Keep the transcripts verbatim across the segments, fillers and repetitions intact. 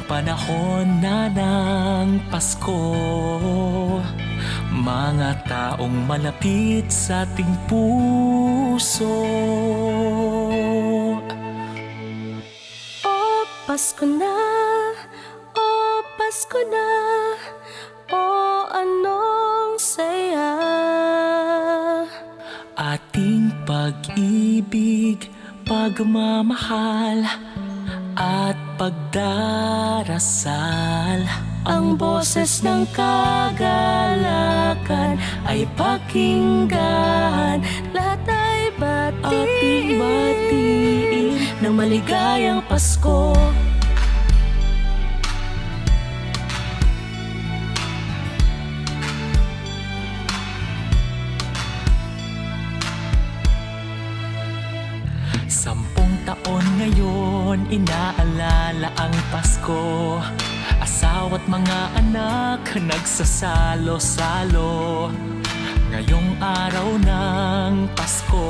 Panahon na ng Pasko, mga taong malapit sa ating puso. O Pasko na, o Pasko na, o anong saya. Ating pag-ibig, pagmamahal, at pagdarasal. Ang boses ng kagalakan ay pakinggan. Lahat ay batiin. Ating batiin ng maligayang Pasko. Sampung taon ngayon, inaalala ang Pasko. Asawa't mga anak nagsasalo-salo. Ngayong araw ng Pasko,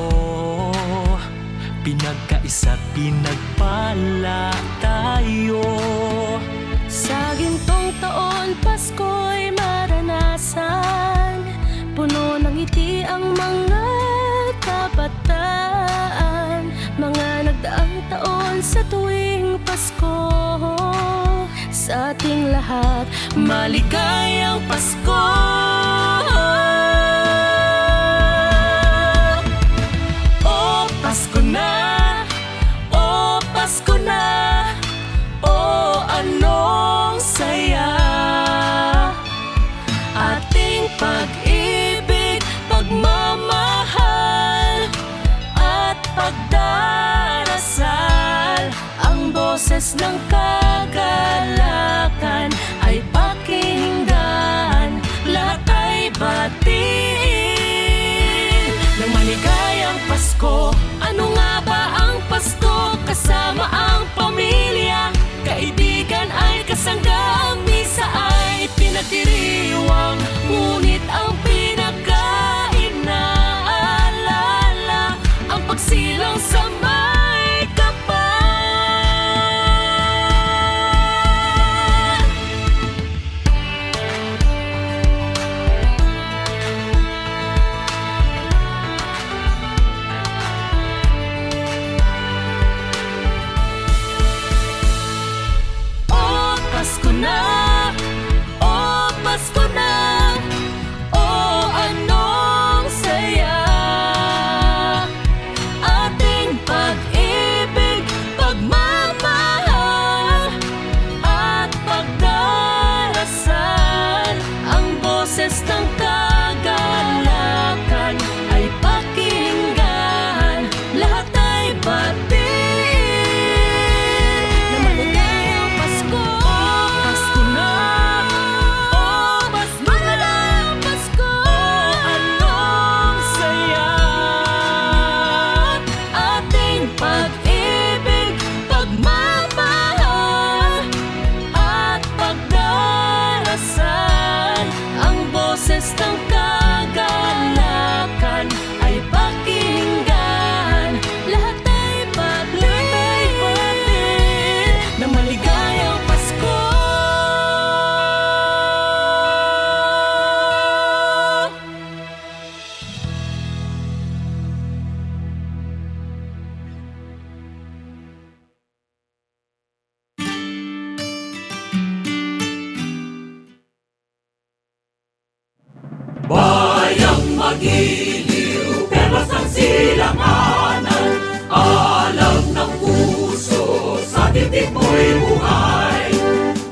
pinagkaisa't pinagpala tayo. Sa gintong taon, Pasko'y maranasan. Puno ng ngiti ang mga kabataan. Mga nagdaang taon, sa tuwing Pasko, sa ating lahat, maligayang Pasko. O Pasko na, o Pasko na, o anong saya. Ating pag-ibig, pagmamahal, at pagdarasal. Ang boses ng kagalakan ay pakinggan. Lahat ay batiin ng maligayang Pasko. Ano nga ba ang Pasko? Kasama ang pamilya, kaibigan ay kasangga. Ang misa ay pinagdiriwang, ngunit ang pinakainaalala, ang pagsilang sa may kapal. O Pasko na, o Pasko na, o anong saya. Ating pag-ibig, pagmamahal, at pagdarasal. Ang boses ng kagalakan ay pakinggan. Lahat ay batiin na maligayang Pasko. Pasko na, o Pasko na, Pasko. O anong saya. Ating pag-ibig, pagmamahal, at pagdarasal. Ang boses ng kagalakan ay pakinggan. Lahat ay pati, pati na maligayang Pasko. Bayang magiliw, perlas ang silanganan, alam ng puso, sa dibdib mo'y buhay.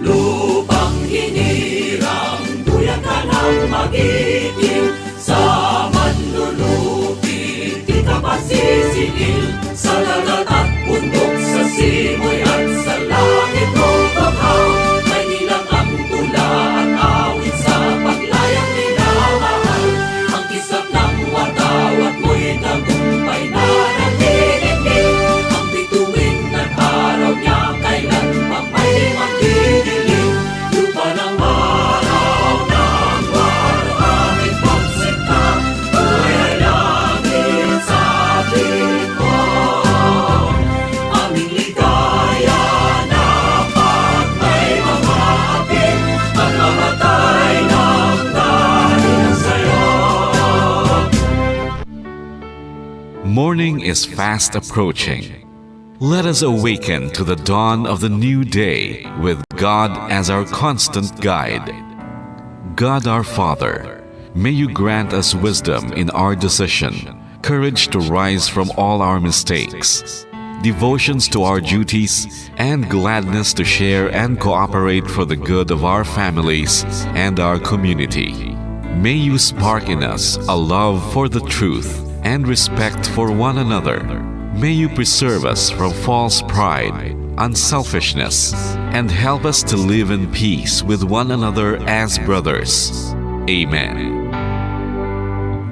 Lupang hinirang, duyan ka ng magiting, sa manlulupi, di ka pasisingil. Sa dagat at bundok, sa simoy at sa langit, Lupang, may nilang ang tula at awit sa paglayang minamahal. Ang kisap ng watawat mo'y tagumpay na nagdidikit. Ang bituin at araw niya kailan pa may magdidilim. Lupa ng araw, ng araw, aming pagsinta, buhay ay langit sa atin. Aming ligaya. is fast approaching. Let us awaken to the dawn of the new day with God as our constant guide. God our Father, may you grant us wisdom in our decision, courage to rise from all our mistakes, devotions to our duties, and gladness to share and cooperate for the good of our families and our community. May you spark in us a love for the truth and respect for one another. May you preserve us from false pride, unselfishness, and help us to live in peace with one another as brothers. Amen.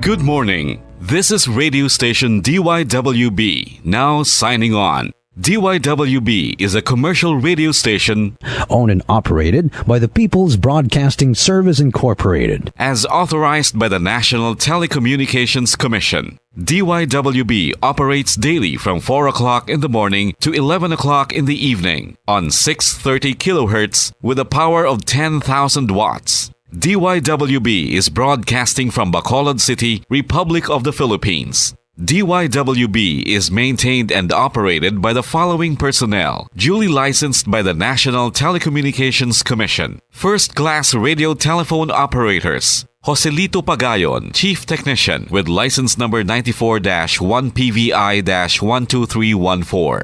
Good morning. This is radio station D Y W B, now signing on. D Y W B is a commercial radio station owned and operated by the People's Broadcasting Service Incorporated. As authorized by the National Telecommunications Commission. D Y W B operates daily from four o'clock in the morning to eleven o'clock in the evening on six thirty kilohertz with a power of ten thousand watts. D Y W B is broadcasting from Bacolod City, Republic of the Philippines. D Y W B is maintained and operated by the following personnel, duly licensed by the National Telecommunications Commission. First class radio telephone operators, Joselito Pagayon, Chief Technician, with license number ninety-four dash one P V I dash one two three one four.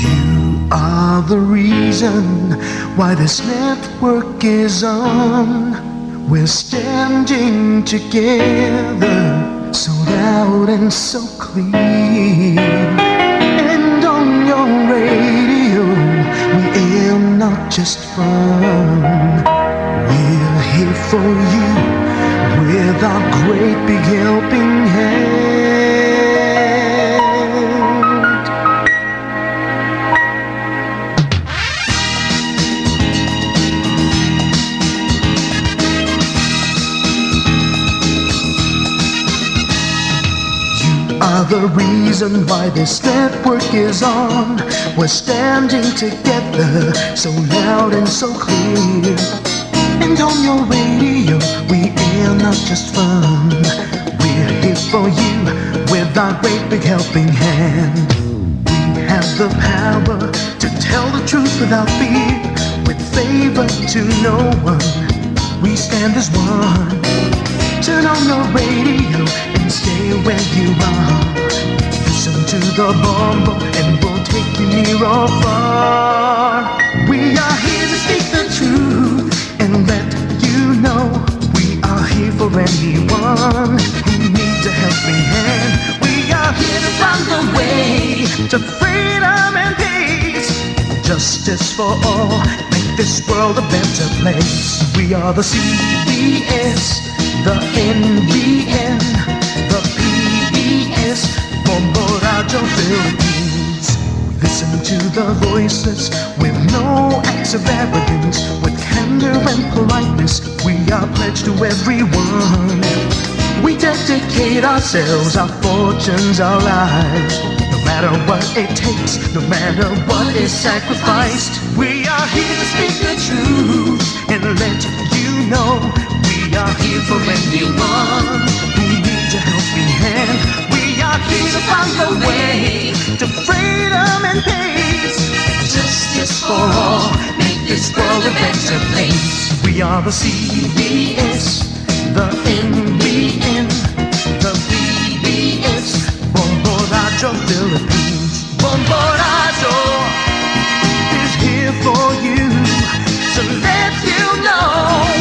You are the reason why this network is on. We're standing together, so loud and so clear. And on your radio, we aim not just fun. We're here for you with our great big helping hand. You are the reason why this network is on. We're standing together, so loud and so clear. And on your radio, we air not just fun. We're here for you with our great big helping hand. We have the power to tell the truth without fear, with favor to no one. We stand as one. Turn on your radio and stay where you are. Listen to the bombo and we'll take you near or far. We are here to speak the truth and let you know we are here for anyone who needs a helping hand. We are here to find a way to freedom and peace. Justice for all, make this world a better place. We are the C B S, the N B N, the P B S, Bombo Radyo Philippines. Listen to the voices with no acts of arrogance, with candor and politeness. We are pledged to everyone. We dedicate ourselves, our fortunes, our lives. No matter what it takes, no matter what is sacrificed, we are here to speak the truth and let you know we are here for anyone who needs a helping hand. We are here to find a way to freedom and peace. Justice for all, make this world a better place. We are the C B S, the N B N, the P B S, Bombo Radyo Philippines. Bombo Radyo is here for you to let you know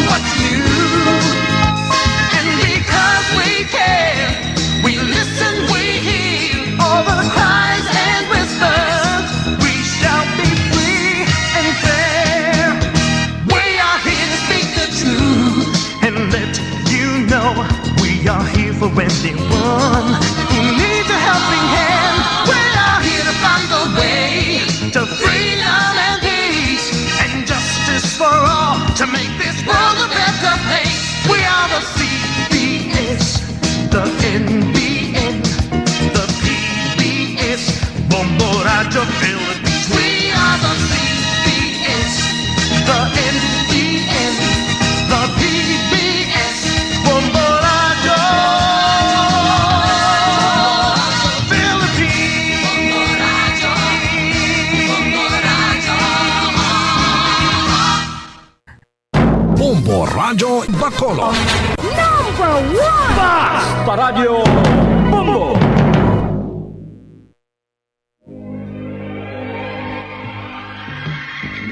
what's new. And because we care, we listen, we hear all the cries and whispers. We shall be free and fair. We are here to speak the truth and let you know we are here for anyone who needs a helping hand. We are here to find a way to freedom and peace and justice for all to make this world a better place. We are the C B S, the N B N, the P B S, Bombo Bombo Radyo Bacolod. Number one! Basta Radyo Bombo!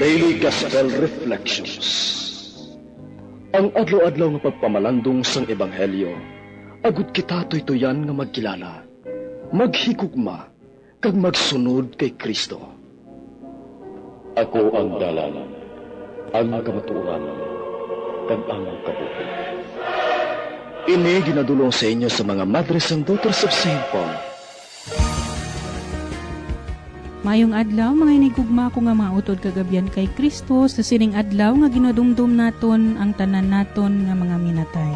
Daily Gospel Reflections. Ang adlaw-adlaw nga pagpamalandong sang Ebanghelyo, agud kita tuytoyan nga magkilala, maghigugma, kag magsunod kay Cristo. Ako ang dalan, ang kamatuoran, kag ang kabuhi. Ini ginadul-ong sa inyo sa mga Madre sang Daughters of Saint Paul. Maayong adlaw, mga hinigugma ko nga mga utod kag abyan kay Cristo, sa sining adlaw nga ginadumdom naton ang tanan naton nga mga minatay.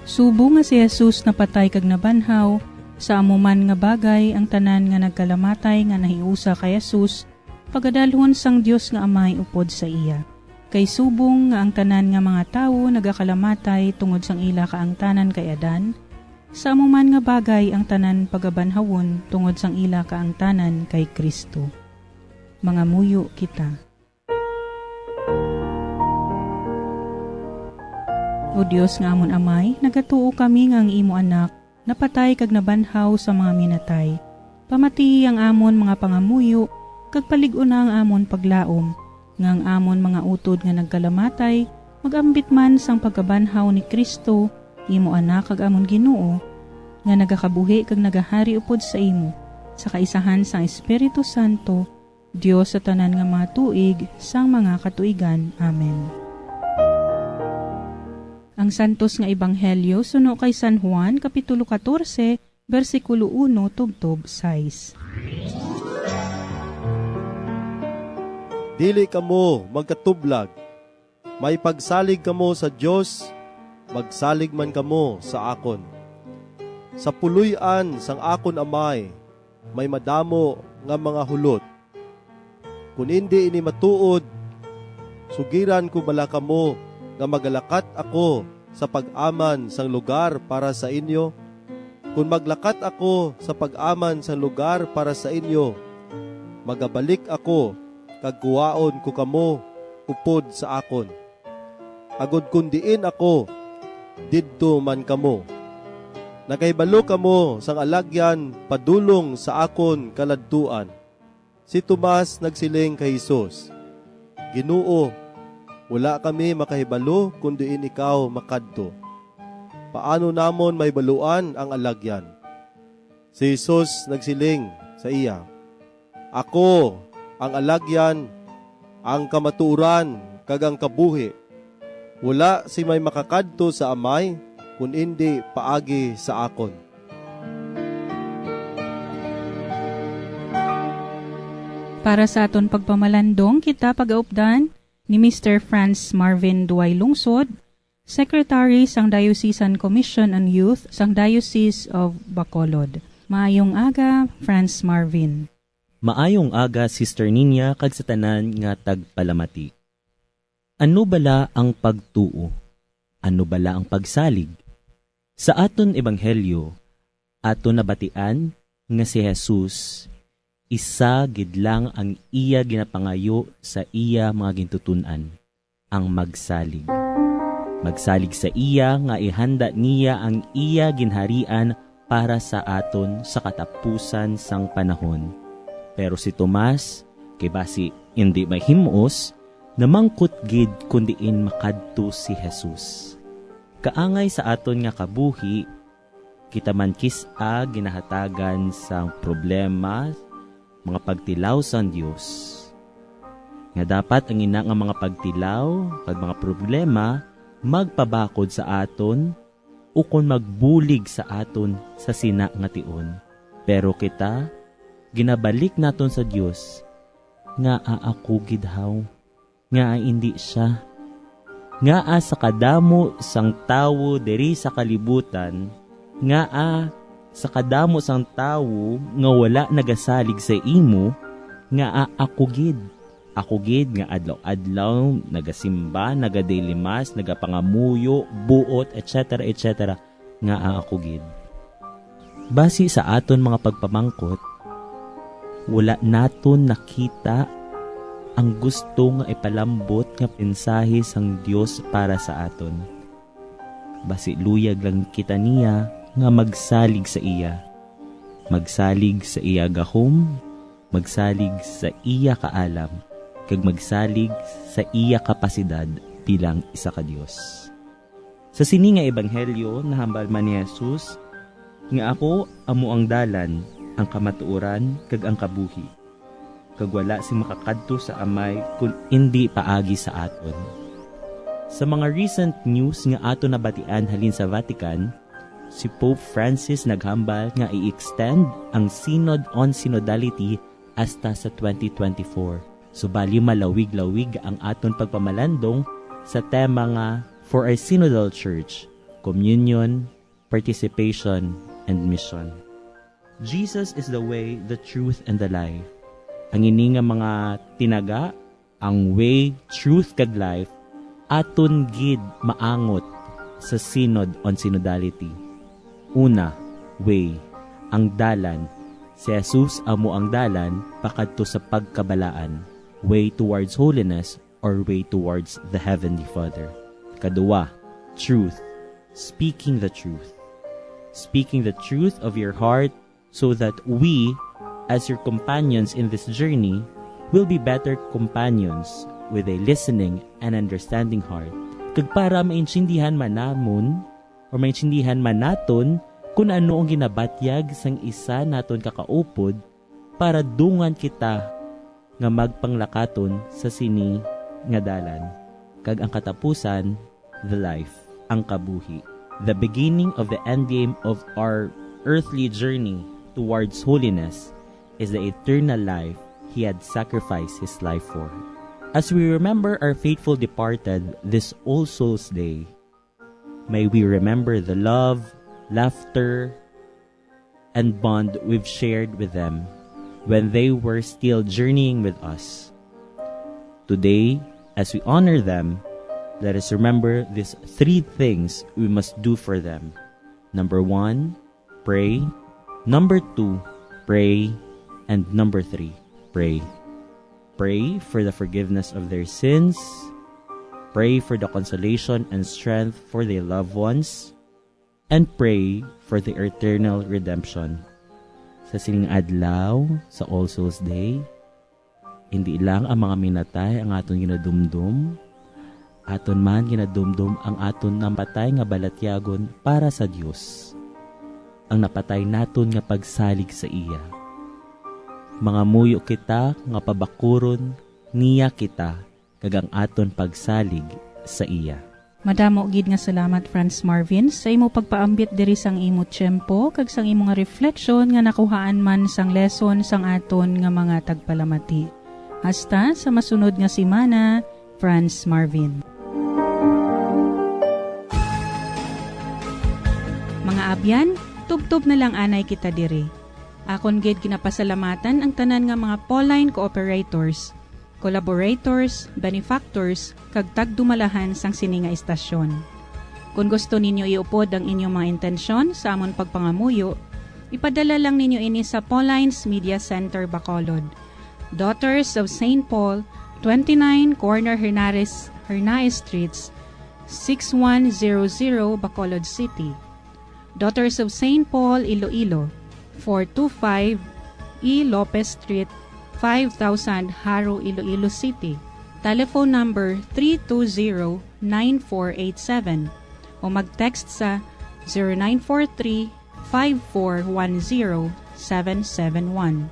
Subong nga si Jesus napatay kag nabanhaw, sa amo man nga bagay ang tanan nga nagkalamatay nga nahiusa kay Jesus pagadalhon sang Dios nga Amay upod sa iya. Kay subong nga ang tanan nga mga tawo nagakalamatay tungod sang ila kaangtanan kay Adan, sa amo man nga bagay ang tanan pagabanhawon tungod sang ila kaangtanan kay Cristo. Mangamuyo kita. O Dios nga amon Amay, nagatuo kami nga ang imo Anak napatay kag nabanhaw sa mga minatay. Pamatii ang amon mga pangamuyo, kag palig-una ang amon paglaom, nga ang amon mga utod nga nagkalamatay mag-ambit man sang pagkabanhaw ni Cristo, imo Anak kag amon Ginoo, nga nagakabuhi kag nagahari upod sa imo, sa kaisahan sang Espiritu Santo, Dios sa tanan nga mga tuig sang mga katuigan. Amen. Ang Santos nga Ebanghelyo suno kay San Juan, Kapitulo katorse, bersikulo uno tubtob sais. Dili kamo magkatublag. May pagsalig kamo sa Dios, magsalig man kamo sa akon. Sa puloy-an sang akon Amay may madamo nga mga hulot. Kon indi ini matuod, sugiran ko bala kamo nga magalakat ako sa pag-aman sang lugar para sa inyo? Kon maglakat ako sa pag-aman sang lugar para sa inyo, magabalik ako kag kuhaon ko kamo upod sa akon, agod kon diin ako, didto man kamo. Nakahibalo kamo sang alagyan padulong sa akon kaladtuan. Si Tomas nagsiling kay Jesus, "Ginoo, wala kami makahibalo kon diin ikaw makadto. Paano namon mahibaluan ang alagyan?" Si Jesus nagsiling sa iya, "Ako ang alagyan, ang kamatuoran, kag ang kabuhi. Wala sing may makakadto sa Amay kon indi paagi sa akon." Para sa aton pagpamalandong, kita pagaupdan ni Mister Franz Marvin Duay Lungsod, Secretary sang Diocesan Commission on Youth sang Diocese of Bacolod. Maayong aga, Franz Marvin. Maayong aga, Sister Ninya, kag sa tanan nga tagpalamati. Ano bala ang pagtuo? Ano bala ang pagsalig? Sa aton ebanghelyo, aton nabatian nga si Jesus, isa gid lang ang iya ginapangayo sa iya mga gintuton-an, ang magsalig. Magsalig sa iya nga ihanda niya ang iya ginharian para sa aton sa katapusan sang panahon. Pero si Tomas, kay basi indi mahim-os, namangkot gid kon diin makadto si Jesus. Kaangay sa aton nga kabuhi, kita man kis-a ginahatagan sang problema, mga pagtilaw sang Dios. Nga dapat ang ina nga mga pagtilaw kag mga problema magpabakod sa aton ukon magbulig sa aton sa sina nga tion. Pero kita, ginabalik naton sa Dios, "Ngaa ako gid haw? Ngaa indi sia? Ngaa sa kadamo sang tawo diri sa kalibutan, ngaa sa kadamo sang tawo nga wala nagasalig sa imo, ngaa ako gid? Ako gid nga adlaw-adlaw nagasimba, nagadaily mass, nagapangamuyo, buot, et cetera, et cetera, ngaa ako gid?" Basi sa aton mga pagpamangkot, wala naton nakita ang gusto nga ipalambot nga mensahe sang Dios para sa aton. Basi luyag lang kita niya nga magsalig sa iya. Magsalig sa iya gahom, magsalig sa iya kaalam, kag magsalig sa iya kapasidad bilang isa ka Dios. Sa sini nga ebanghelyo, nahambal man ni Jesus nga, "Ako amo ang dalan, ang kamatuoran, kag ang kabuhi, kag wala sing makakadto sa Amay kun indi paagi sa aton." Sa mga recent news nga aton nabatian halin sa Vatican, si Pope Francis naghambal nga i-extend ang Synod on Synodality hasta sa twenty twenty-four. Subali malawig-lawig ang aton pagpamalandong sa tema nga For a Synodal Church, Communion, Participation, and Mission. Jesus is the way, the truth, and the life. Ang ini nga mga tinaga, ang way, truth, kag life, aton gid maangot sa Synod on Synodality. Una, way, ang dalan. Si Jesus amo ang dalan pakadto sa pagkabalaan, way towards holiness or way towards the Heavenly Father. Kadua, truth, speaking the truth. Speaking the truth of your heart so that we, as your companions in this journey, will be better companions with a listening and understanding heart. Kag para maintindihan man namon or maintindihan man naton kun ano ang ginabatyag sang isa naton ka kaupod, para dungan kita nga magpanglakaton sa sini nga dalan, kag ang katapusan, the life, ang kabuhi. The beginning of the endgame of our earthly journey towards holiness is the eternal life He had sacrificed His life for. As we remember our faithful departed this All Souls Day, may we remember the love, laughter, and bond we've shared with them when they were still journeying with us. Today, as we honor them, let us remember these three things we must do for them. Number one, pray. Number two, pray. And number three, pray. Pray for the forgiveness of their sins. Pray for the consolation and strength for their loved ones. And pray for the eternal redemption. Sa sining adlaw, sa All Souls Day, hindi lang ang mga minatay ang aton ginadumdom, aton man ginadumdom ang aton namatay nga balatyagon para sa Dios, ang napatay naton nga pagsalig sa iya. Mangamuyo kita nga pabakuron niya kita kag ang aton pagsalig sa iya. Madamo gid nga salamat, Franz Marvin, sa imo pagpaambit diri sang imo tiyempo kag sang imo nga refleksyon nga nakuhaan man sang lesson sang aton nga mga tagpalamati. Hasta sa masunod nga semana, Franz Marvin. Mga abyan, tubtob na lang anay kita diri. Akon gid ginapasalamatan ang tanan nga mga Pauline cooperators, collaborators, benefactors, kag tagdumalahan sang sini nga istasyon. Kon gusto ninyo iupod ang inyong mga intensyon sa amon pagpangamuyo, ipadala lang ninyo ini sa Pauline's Media Center, Bacolod, Daughters of Saint Paul, twenty-nine Corner Hernares, Hernaez Streets, six one zero zero, Bacolod City. Daughters of Saint Paul, Iloilo, four two five E Lopez Street, five thousand, Jaro, Iloilo City. Telephone number three two zero, nine four eight seven o mag-text sa zero nine four three, five four one zero, seven seven one.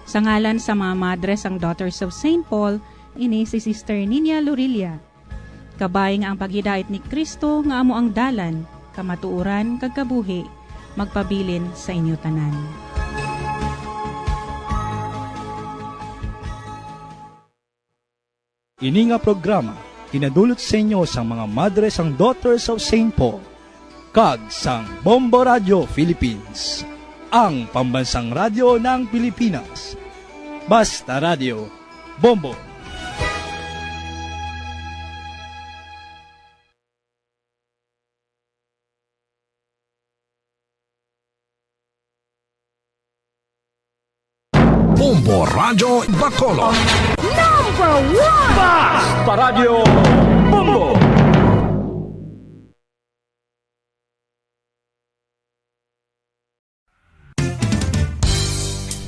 Sa ngalan sa mga madre sang Daughters of Saint Paul, ini si Sister Ninia Lorilla. Kabay nga ang paghidait ni Cristo nga amo ang dalan, kamatuoran, kag kabuhi, magpabilin sa inyo tanan. Ini nga programa ginadulot sa inyo sang mga madre sang Daughters of Saint Paul kag sang Bombo Radio Philippines, ang pambansang radyo ng Pilipinas. Basta Radio, Bombo. Bombo Radyo Bacolod. Basta Radyo Bombo!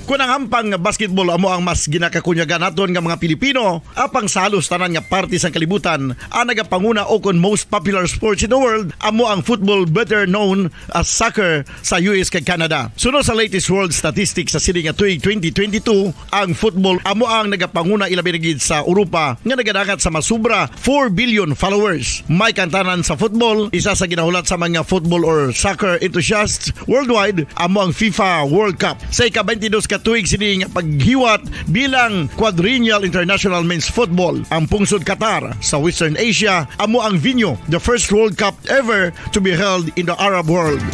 Kon ang hampang nga basketball amo ang mas ginakakunyagan naton nga mga Pilipino, apang sa halos tanan nga parte sang kalibutan, ang nagapanguna ukon most popular sports in the world amo ang football, better known as soccer, sa U S kag Canada. Suno sa latest world statistics sa sini nga tuig twenty twenty-two, ang football amo ang nagapanguna, ilabi na gid sa Europa, nga nagadangat sa masubra four billion followers. May kantanan sa football, isa sa ginahulat sa mga football or soccer enthusiasts worldwide amo ang FIFA World Cup. Sa ika-twenty-dos ka tuig sini nga paghiwat bilang Quadrennial International Men's Football, ang pungsod Qatar sa Western Asia amo ang venue. The first World Cup ever to be held in the Arab world.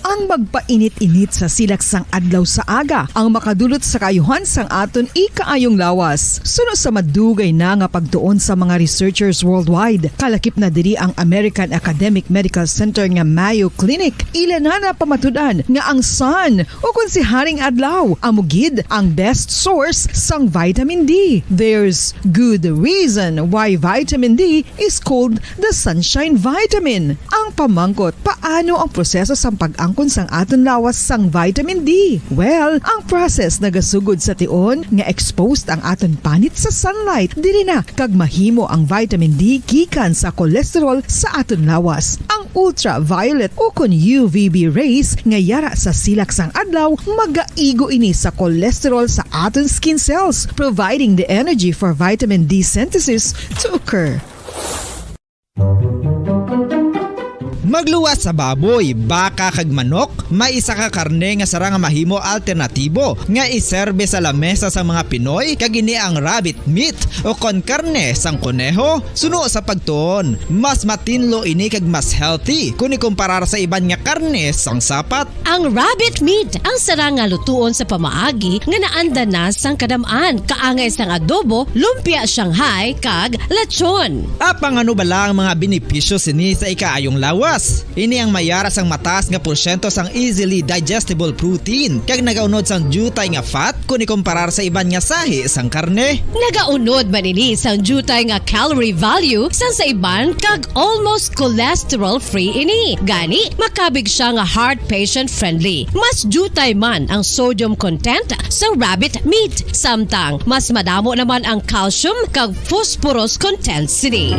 Ang magpainit-init sa silak sang adlaw sa aga ang makadulot sa kaayuhan sang aton ikaayong lawas. Suno sa madugay na nga pagtuon sa mga researchers worldwide, kalakip na diri ang American Academic Medical Center nga Mayo Clinic. Ila na napamatud-an nga ang sun, o kon si Haring Adlaw, amo gid ang best source sang vitamin D. There's good reason why vitamin D is called the sunshine vitamin. Ang pamangkot, paano ang proseso sang pag-angkon sang aton lawas sang vitamin D? Well, ang process nagasugod sa tion nga exposed ang aton panit sa sunlight. Diri na kag mahimo ang vitamin D gikan sa cholesterol sa aton lawas. Ang ultraviolet o kon U V B rays nga yara sa silak sang adlaw magaigo ini sa cholesterol sa aton skin cells, providing the energy for vitamin D synthesis to occur. Magluwas sa baboy, baka, kag manok, may isa ka karne nga sarang nga mahimo alternatibo nga iserbe sa lamesa sang mga Pinoy, kag ini ang rabbit meat o kon karne sang koneho. Suno sa pagtuon, mas matinlo ini kag mas healthy kon ikumparar sa iban nga karne sang sapat. Ang rabbit meat ang sarang nga lutuon sa pamaagi nga naanda na sang kadam-an, kaangay sang adobo, lumpia Shanghai, kag lechon. Apang ano bala ang mga benepisyo sini sa ikaayong lawas? Ini ang mayara sang mataas nga porsyento sang easily digestible protein kag nagaunod sang diutay nga fat kon ikumparar sa iban nga sahi sang karne. Nagaunod man ini sang diutay nga calorie value sang sa iban kag almost cholesterol-free ini. Gani, makabig sia nga heart patient-friendly. Mas diutay man ang sodium content sa rabbit meat, samtang mas madamo naman ang calcium kag phosphorus content sini.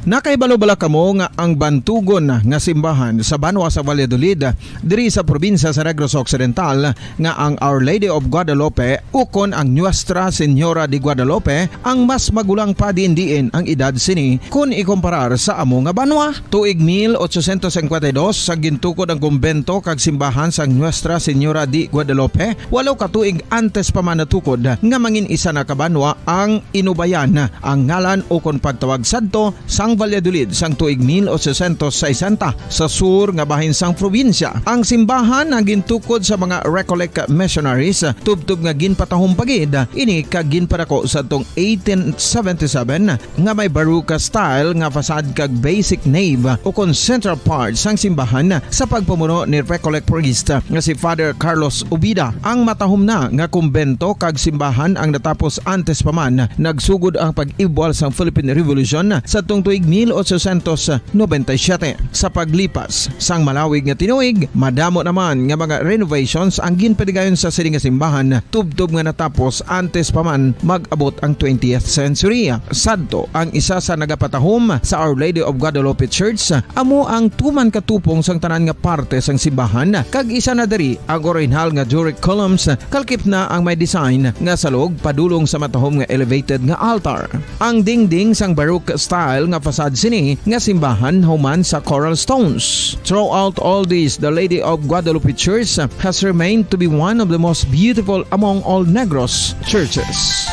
Nakahibalo bala kamo nga ang bantugon nga simbahan sa banwa sa Valladolid, diri sa probinsya sa Negros Occidental, nga ang Our Lady of Guadalupe ukon ang Nuestra Señora de Guadalupe ang mas magulang pa diin-diin ang edad sini kon ikumparar sa amo nga banwa? Tuig mil ochocientos cincuenta y dos, sa gintukod ang kumbento kag simbahan sang Nuestra Señora de Guadalupe, walo ka tuig antes pa man natukod nga mangin isa na ka banwa ang Inubayan, ang ngalan ukon pagtawag sadto sang Valladolid sang tuig mil ochocientos sesenta, sa sur nga bahin sang probinsya. Ang simbahan ang gintukod sa mga Recollect missionaries, tubtob nga ginpatahom pa gid ini kag ginpadako sadtong eighteen seventy-seven, nga may Baroque style nga facade kag basic nave ukon central part sang simbahan sa pagpamuno ni Recollect priest nga si Father Carlos Ubida. Ang matahom na nga kumbento kag simbahan ang natapos antes pa man nagsugod ang pag-ibwal sang Philippine Revolution sadtong tuig mil ochocientos noventa y siete. Sa paglipas sang malawig nga tinuig, madamo naman nga mga renovations ang ginpadigayon sa sini nga simbahan, tubtob nga natapos antes pa man mag-abot ang twentieth century. Sadto, ang isa sa nagapatahom sa Our Lady of Guadalupe Church amo ang tuman ka tupong sang tanan nga parte sang simbahan, kag isa na diri ang orihinal nga Doric columns, kalakip na ang may design nga salog padulong sa matahom nga elevated nga altar. Ang dingding sang Baroque style nga facade sini nga simbahan human sa coral stones. Throughout all this, the Lady of Guadalupe Church has remained to be one of the most beautiful among all Negros churches.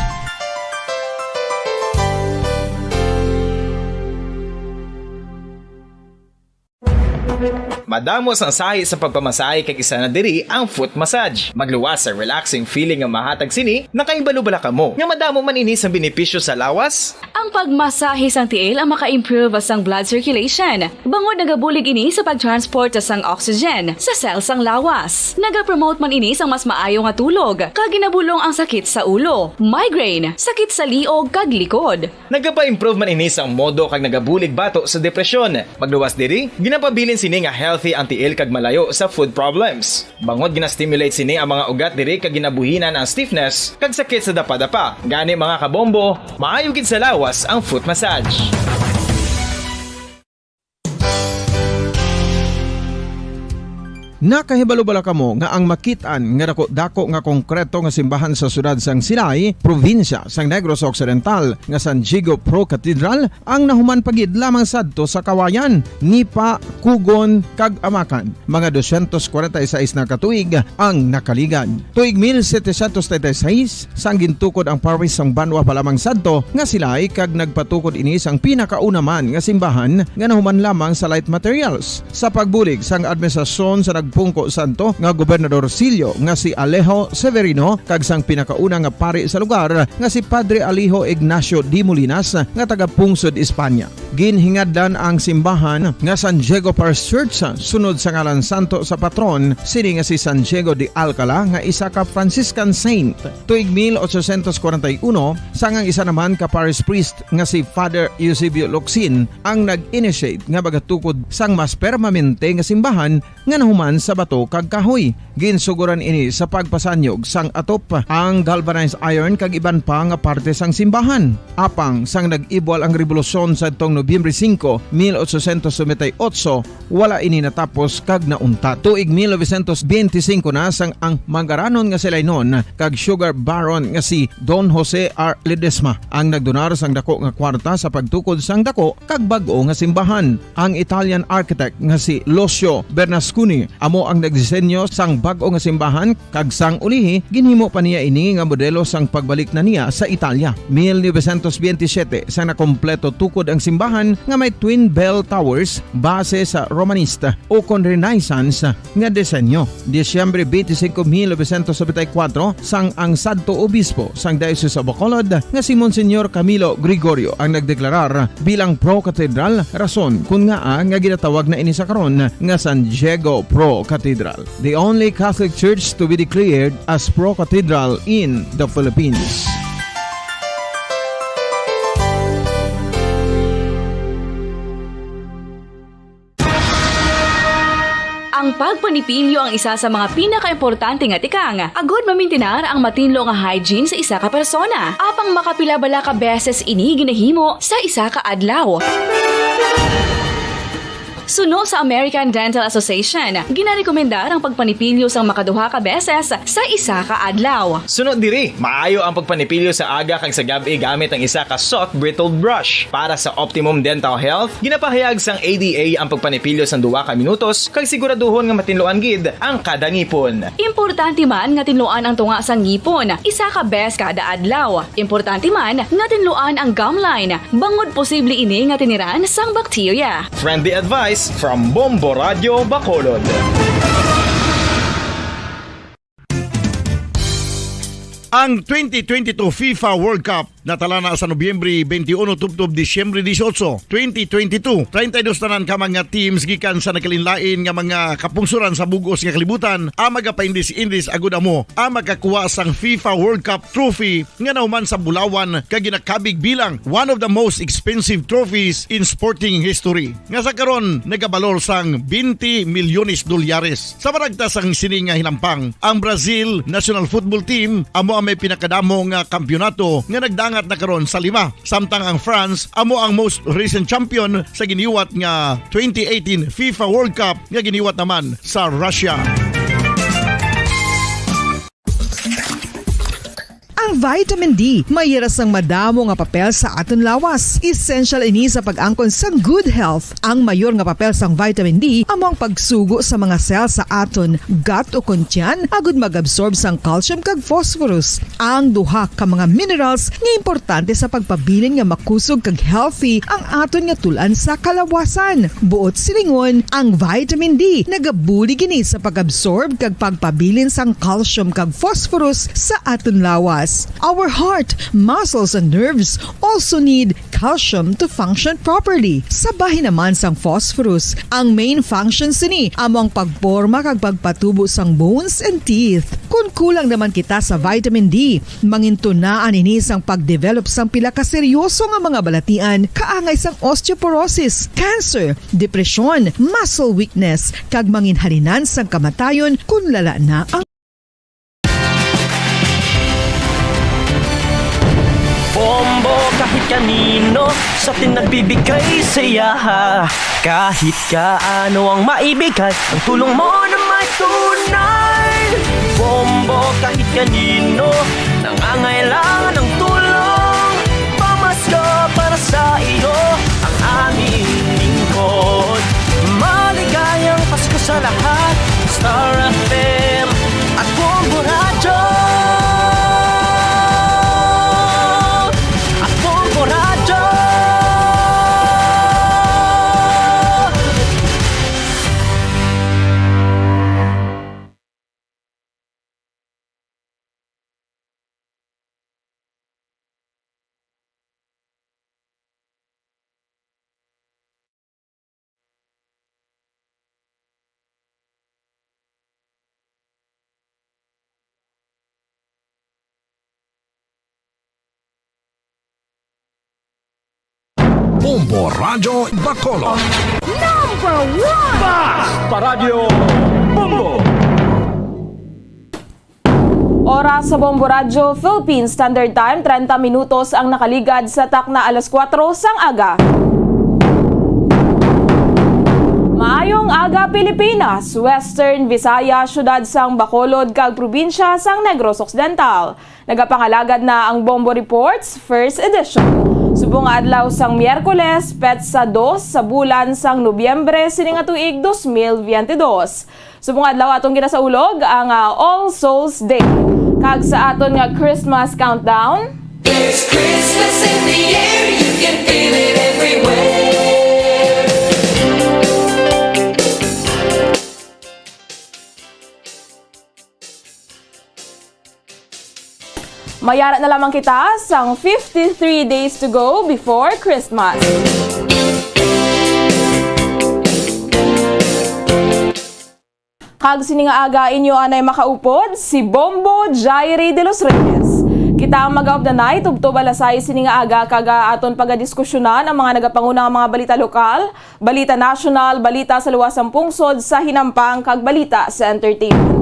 Madamo sang sahi sa pagpamasahe, kag isa na diri ang foot massage. Magluwas sa relaxing feeling nga mahatag sini. Nakahibalo bala kamo nga madamo man ini sang benepisyo sa lawas? Ang pagmasahe sang tiil ang maka-improve sang blood circulation, bangod nagabulig ini sa pag-transport sang oxygen sa cell sang lawas. Nagapromote man ini sang mas maayo nga tulog, kag ginabulong ang sakit sa ulo, migraine, sakit sa liog, kag likod. Nagapa-improve man ini sang modo kag nagabulig bato sa depresyon. Magluwas diri, ginapabilin sini nga healthy ang tiil kag malayo sa foot problems. Bangod gina-stimulate sini ang mga ugat diri kag ginabuhinan ang stiffness kag sakit sa dapadapa. Gani, mga kabombo, maayo gid sa lawas ang foot massage. Nakahibalo bala kamo nga ang makit-an nga dako-dako nga konkreto nga simbahan sa siyudad sang Silay, probinsya sang Negros Occidental, nga San Diego Pro Cathedral, ang nahuman pa gid lamang sadto sa Kawayan, Nipa, Kugon, kag Amakan. Mga dosyentos kwarenta y seis na ka tuig ang nakaligad. Tuig mil setecientos treinta y seis, sang gintukod ang parish sang banwa pa lamang sadto nga Silay, kag nagpatukod ini sang pinakauna man nga simbahan nga nahuman lamang sa light materials. Sa pagbulig sang administrasyon sa nagpungko sadto nga gobernadorsilyo nga si Alejo Severino kag sang pinakauna nga pari sa lugar nga si Padre Alejo Ignacio de Molinas nga taga-pungsod Espanya. Ginhingadlan ang simbahan nga San Diego Parish Church sunod sa ngalan santo sa patron sini nga si San Diego de Alcala, nga isa ka Franciscan saint. Tuig mil ochocientos kwarenta y uno, sang ang isa naman ka parish priest nga si Father Eusebio Locsin ang nag-initiate nga magatukod sang mas permanente nga simbahan nga nahuman sa bato kag kahoy. Ginsugoran ini sa pagpasanyog sang atop, ang galvanized iron kag iban pa nga parte sang simbahan. Apang sang nag-ibwal ang rebolusyon sadtong Nobyembre singko, mil ochocientos noventa y ocho, wala ini natapos kag nauntat. Tuig mil novecientos benti singko na, sang ang mangaranon nga si Lainon kag sugar baron nga si Don Jose R. Ledesma ang nagdonar sang dako nga kwarta sa pagtukod sang dako kag bag-o nga simbahan. Ang Italian architect nga si Lucio Bernasconi amo ang nagdisenyo sang bag-o nga simbahan, kag sang ulihi, ginhimo pa niya ini nga modelo sang pagbalik na niya sa Italia. Mil novecientos benti siyete, sang nakompleto tukod ang simbahan nga may twin bell towers base sa Romanista ukon Renaissance nga disenyo. Disyembre benti singko, mil novecientos nobenta y kuwatro, sang ang sadto obispo sang Diocese of Bacolod nga si Monsignor Camilo Gregorio ang nagdeklarar bilang pro-cathedral, rason kon ngaa nga ginatawag na ini sa karon nga San Diego Pro Cathedral, the only Catholic church to be declared as pro-cathedral in the Philippines. Ang pagpanipilyo ang isa sa mga pinakaimportante nga tikang agud mamintinar ang matinlo nga hygiene sa isa ka persona. Apang makapila bala ka beses ini ginahimo sa isa ka adlaw? Suno sa American Dental Association, ginarekomendar ang pagpanipilyo sang makaduha ka beses sa isa ka adlaw. Suno diri, maayo ang pagpanipilyo sa aga kag sa gab-i gamit ang isa ka soft bristled brush. Para sa optimum dental health, ginapahayag sang A D A ang pagpanipilyo sang duha ka minutos kag siguraduhon nga matinluan gid ang kada ngipon. Importante man nga tinluan ang tunga sang ngipon isa ka bes kada adlaw. Importante man nga tinluan ang gum line, bangod posible ini nga tiniran sang bakterya. Friendly advice from Bombo Radio Bacolod. Ang twenty twenty-two FIFA World Cup natala na sa Nobyembre twenty-one tubtob Disyembre dieciocho, twenty twenty-two. Treinta y dos tanan ka mga teams gikan sa nagkalainlain nga mga kapungsoran sa bug-os nga kalibutan ang magapaindis-indis agud amo ang makakuha sang FIFA World Cup trophy nga nahuman sa bulawan kag ginakabig bilang one of the most expensive trophies in sporting history, nga sa karon nagabalor sang twenty milyones dolyares. Sa maragtas sang sini nga hinampang, ang Brazil national football team amo ang may pinakadamo nga kampiyonato nga nagdangat na karon sa lima, samtang ang France amo ang most recent champion sa giniwat nga twenty eighteen FIFA World Cup nga giniwat naman sa Russia. Ang vitamin D may ira sang madamo nga papel sa aton lawas. Essential ini sa pag-angkon sang good health. Ang mayor nga papel sang vitamin D amo ang pagsugo sa mga cell sa aton gut o kon tiyan agud mag-absorb sang calcium kag phosphorus, ang duha ka mga minerals nga importante sa pagpabilin nga makusog kag healthy ang aton nga tul-an sa kalawasan. Buot silingon, ang vitamin D nagabulig ini sa pag-absorb kag pagpabilin sang calcium kag phosphorus sa aton lawas. Our heart, muscles, and nerves also need calcium to function properly. Sa bahin naman sang phosphorus, ang main function sini amo ang pagporma kag pagpatubo sang bones and teeth. Kon kulang naman kita sa vitamin D, mangintunaan ini sang pagdevelop sang pila ka seryoso nga mga balatian, kaangay sang osteoporosis, cancer, depresyon, muscle weakness, kag manginhalinan sang kamatayon kon lala na ang Bombo kahit kanino sa atin nagbibigay saya. Kahit kaano ang maibigay, ang tulong mo na may tunay. Bombo kahit kanino nangangailangan ng tulong. Pamasko para sa iyo ang aming lingkod. Maligayang Pasko sa lahat. Star F M at Bombo Radyo. At Bombo Radyo. Bombo Radyo Bacolod. Number one! Basta Radyo Bombo! Oras sa Bombo Radyo Philippine Standard Time, treinta minutos ang nakaligad sa takna alas kuwatro sang aga. Maayong aga, Pilipinas, Western Visayas, siyudad sang Bacolod, kag probinsya sang Negros Occidental. Nagapangalagad na ang Bombo Reports First Edition. Subong nga adlaw sang Miyerkules, petsa dos sa bulan sang Nobyembre sini nga tuig dos mil biyente dos. Subong adlaw atong ginasaulog ang, ah, All Souls Day. Kag sa aton nga Christmas countdown, There's Christmas in the air, you can feel it everywhere. Mayara na lamang kita sang fifty-three days to go before Christmas. Kag sini nga aga, inyo anay makaupod si Bombo Jairi de los Reyes. Kita ang Maga of the Night, tubtob alas sais sini nga aga, kag, ah, aton pagadiskusyonan ang mga nagapanguna nga mga balita lokal, balita nasyonal, balita sa luwas sang pungsod, sa hinampang, kag balita sa entertainment.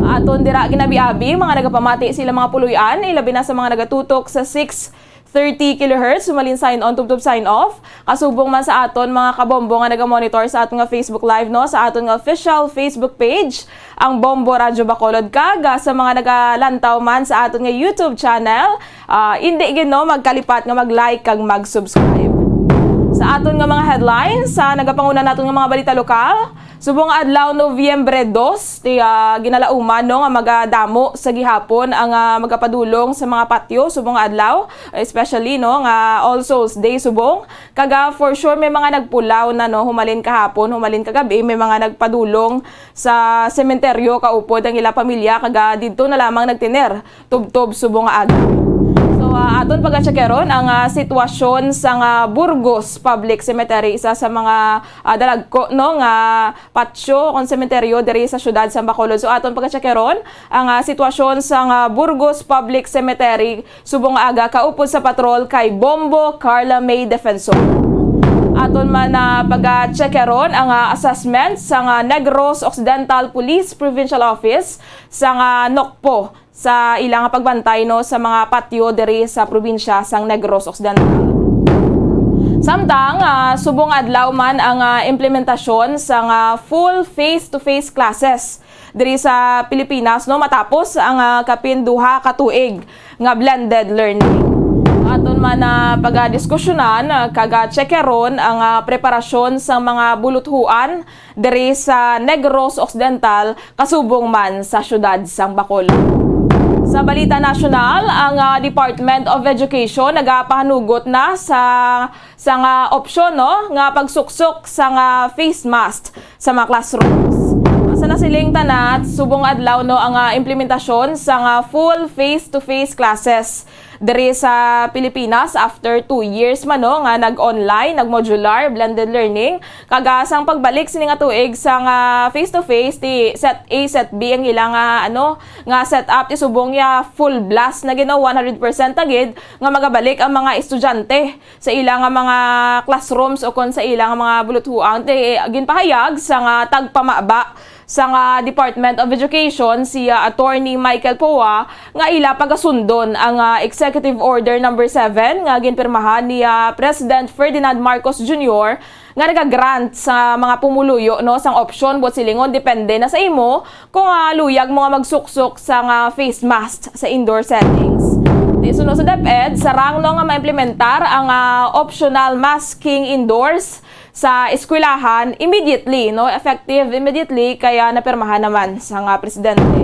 Aton dira ginabi-abi mga nagapamati sa ilang mga puloy-an, ilabi na sa mga nagatutok sa six thirty kilohertz, sumalin sign on, tubtob sign off. Kasubong man sa aton mga kabombo nga nagamonitor sa aton nga Facebook Live, no, sa aton nga official Facebook page, ang Bombo Radyo Bacolod, kag, ah, sa mga nagalantaw man sa aton nga YouTube channel, ah, indi gid, no, magkalipat nga mag-like kag mag-subscribe. Sa aton nga mga headlines, sa nagapanguna naton nga mga balita lokal, subong adlaw, Nobyembre dos, ti, ah, ginalauman, no, nga magadamo sa gihapon ang, ah, magapadulong sa mga patyo subong adlaw, especially, no, nga All Souls Day subong. Kag, ah, for sure, may mga nagpulaw na, no, humalin kahapon, humalin kagabi, may mga nagpadulong sa sementeryo kaupod ang ila pamilya, kag, ah, didto na lamang nagtener tubtob subong nga aga. So, ah, aton pagatsyakeron ang, ah, sitwasyon sa nga Burgos Public Cemetery, isa sa mga, ah, dalagko, no, nga patyo kon sementeryo diri sa siyudad sa Bacolod. So, aton pagatsyakeron ang, ah, sitwasyon sa nga Burgos Public Cemetery subong nga aga kaupod sa patrol kay Bombo Carla May Defensor. Aton man na pagatsyakeron ang, ah, assessment sa nga Negros Occidental Police Provincial Office sa nga NOCPO sa ila nga pagbantay, no, sa mga patyo diri sa probinsya sang Negros Occidental. Samtang, ah, subong adlaw man ang, ah, implementasyon sang, ah, full face-to-face classes diri sa Pilipinas, no, matapos ang, ah, kapin duha ka tuig nga blended learning. Aton man na pagadiskusyonan, ah, kag, ah, tsekeron ang, ah, preparasyon sang mga buluthuan diri sa Negros Occidental, kasubong man sa siyudad sang Bacolod. Sa balita nasyonal, ang, ah, Department of Education nagapahanugot na sa, sa nga opsyon, no, nga pagsuksok sa nga face mask sa mga classrooms. Sa nasiling tana, subong adlaw, no, ang, ah, implementasyon sa nga full face-to-face classes diri sa Pilipinas after two years man, no, nga nag-online, nag-modular, blended learning. Kag, ah, sang pagbalik sini nga tuig sang face-to-face, ti set A, set B ang ila nga, ano, nga set up, ti subong ya full blast na gid, no, one hundred percent na gid nga magabalik ang mga estudyante sa ila nga mga classrooms o kon sa ila nga mga buluthuang. Ti ginpahayag sang tagpamaba sang Department of Education, si, ah, Attorney Michael Poa, nga ila pagasundon ang, ah, Executive Order Number Seven nga ginpirmahan ni, ah, President Ferdinand Marcos Junior, nga nagagrant sa mga pumuluyo, no, sang opsyon buot silingon, depende na sa imo kung, ah, luyag mo nga magsuksok sang face mask sa indoor settings. Ti suno sa DepEd, sarang, no, nga maimplementar ang, ah, optional masking indoors sa eskwelahan immediately, no? Effective immediately, kaya napirmahan naman sang presidente.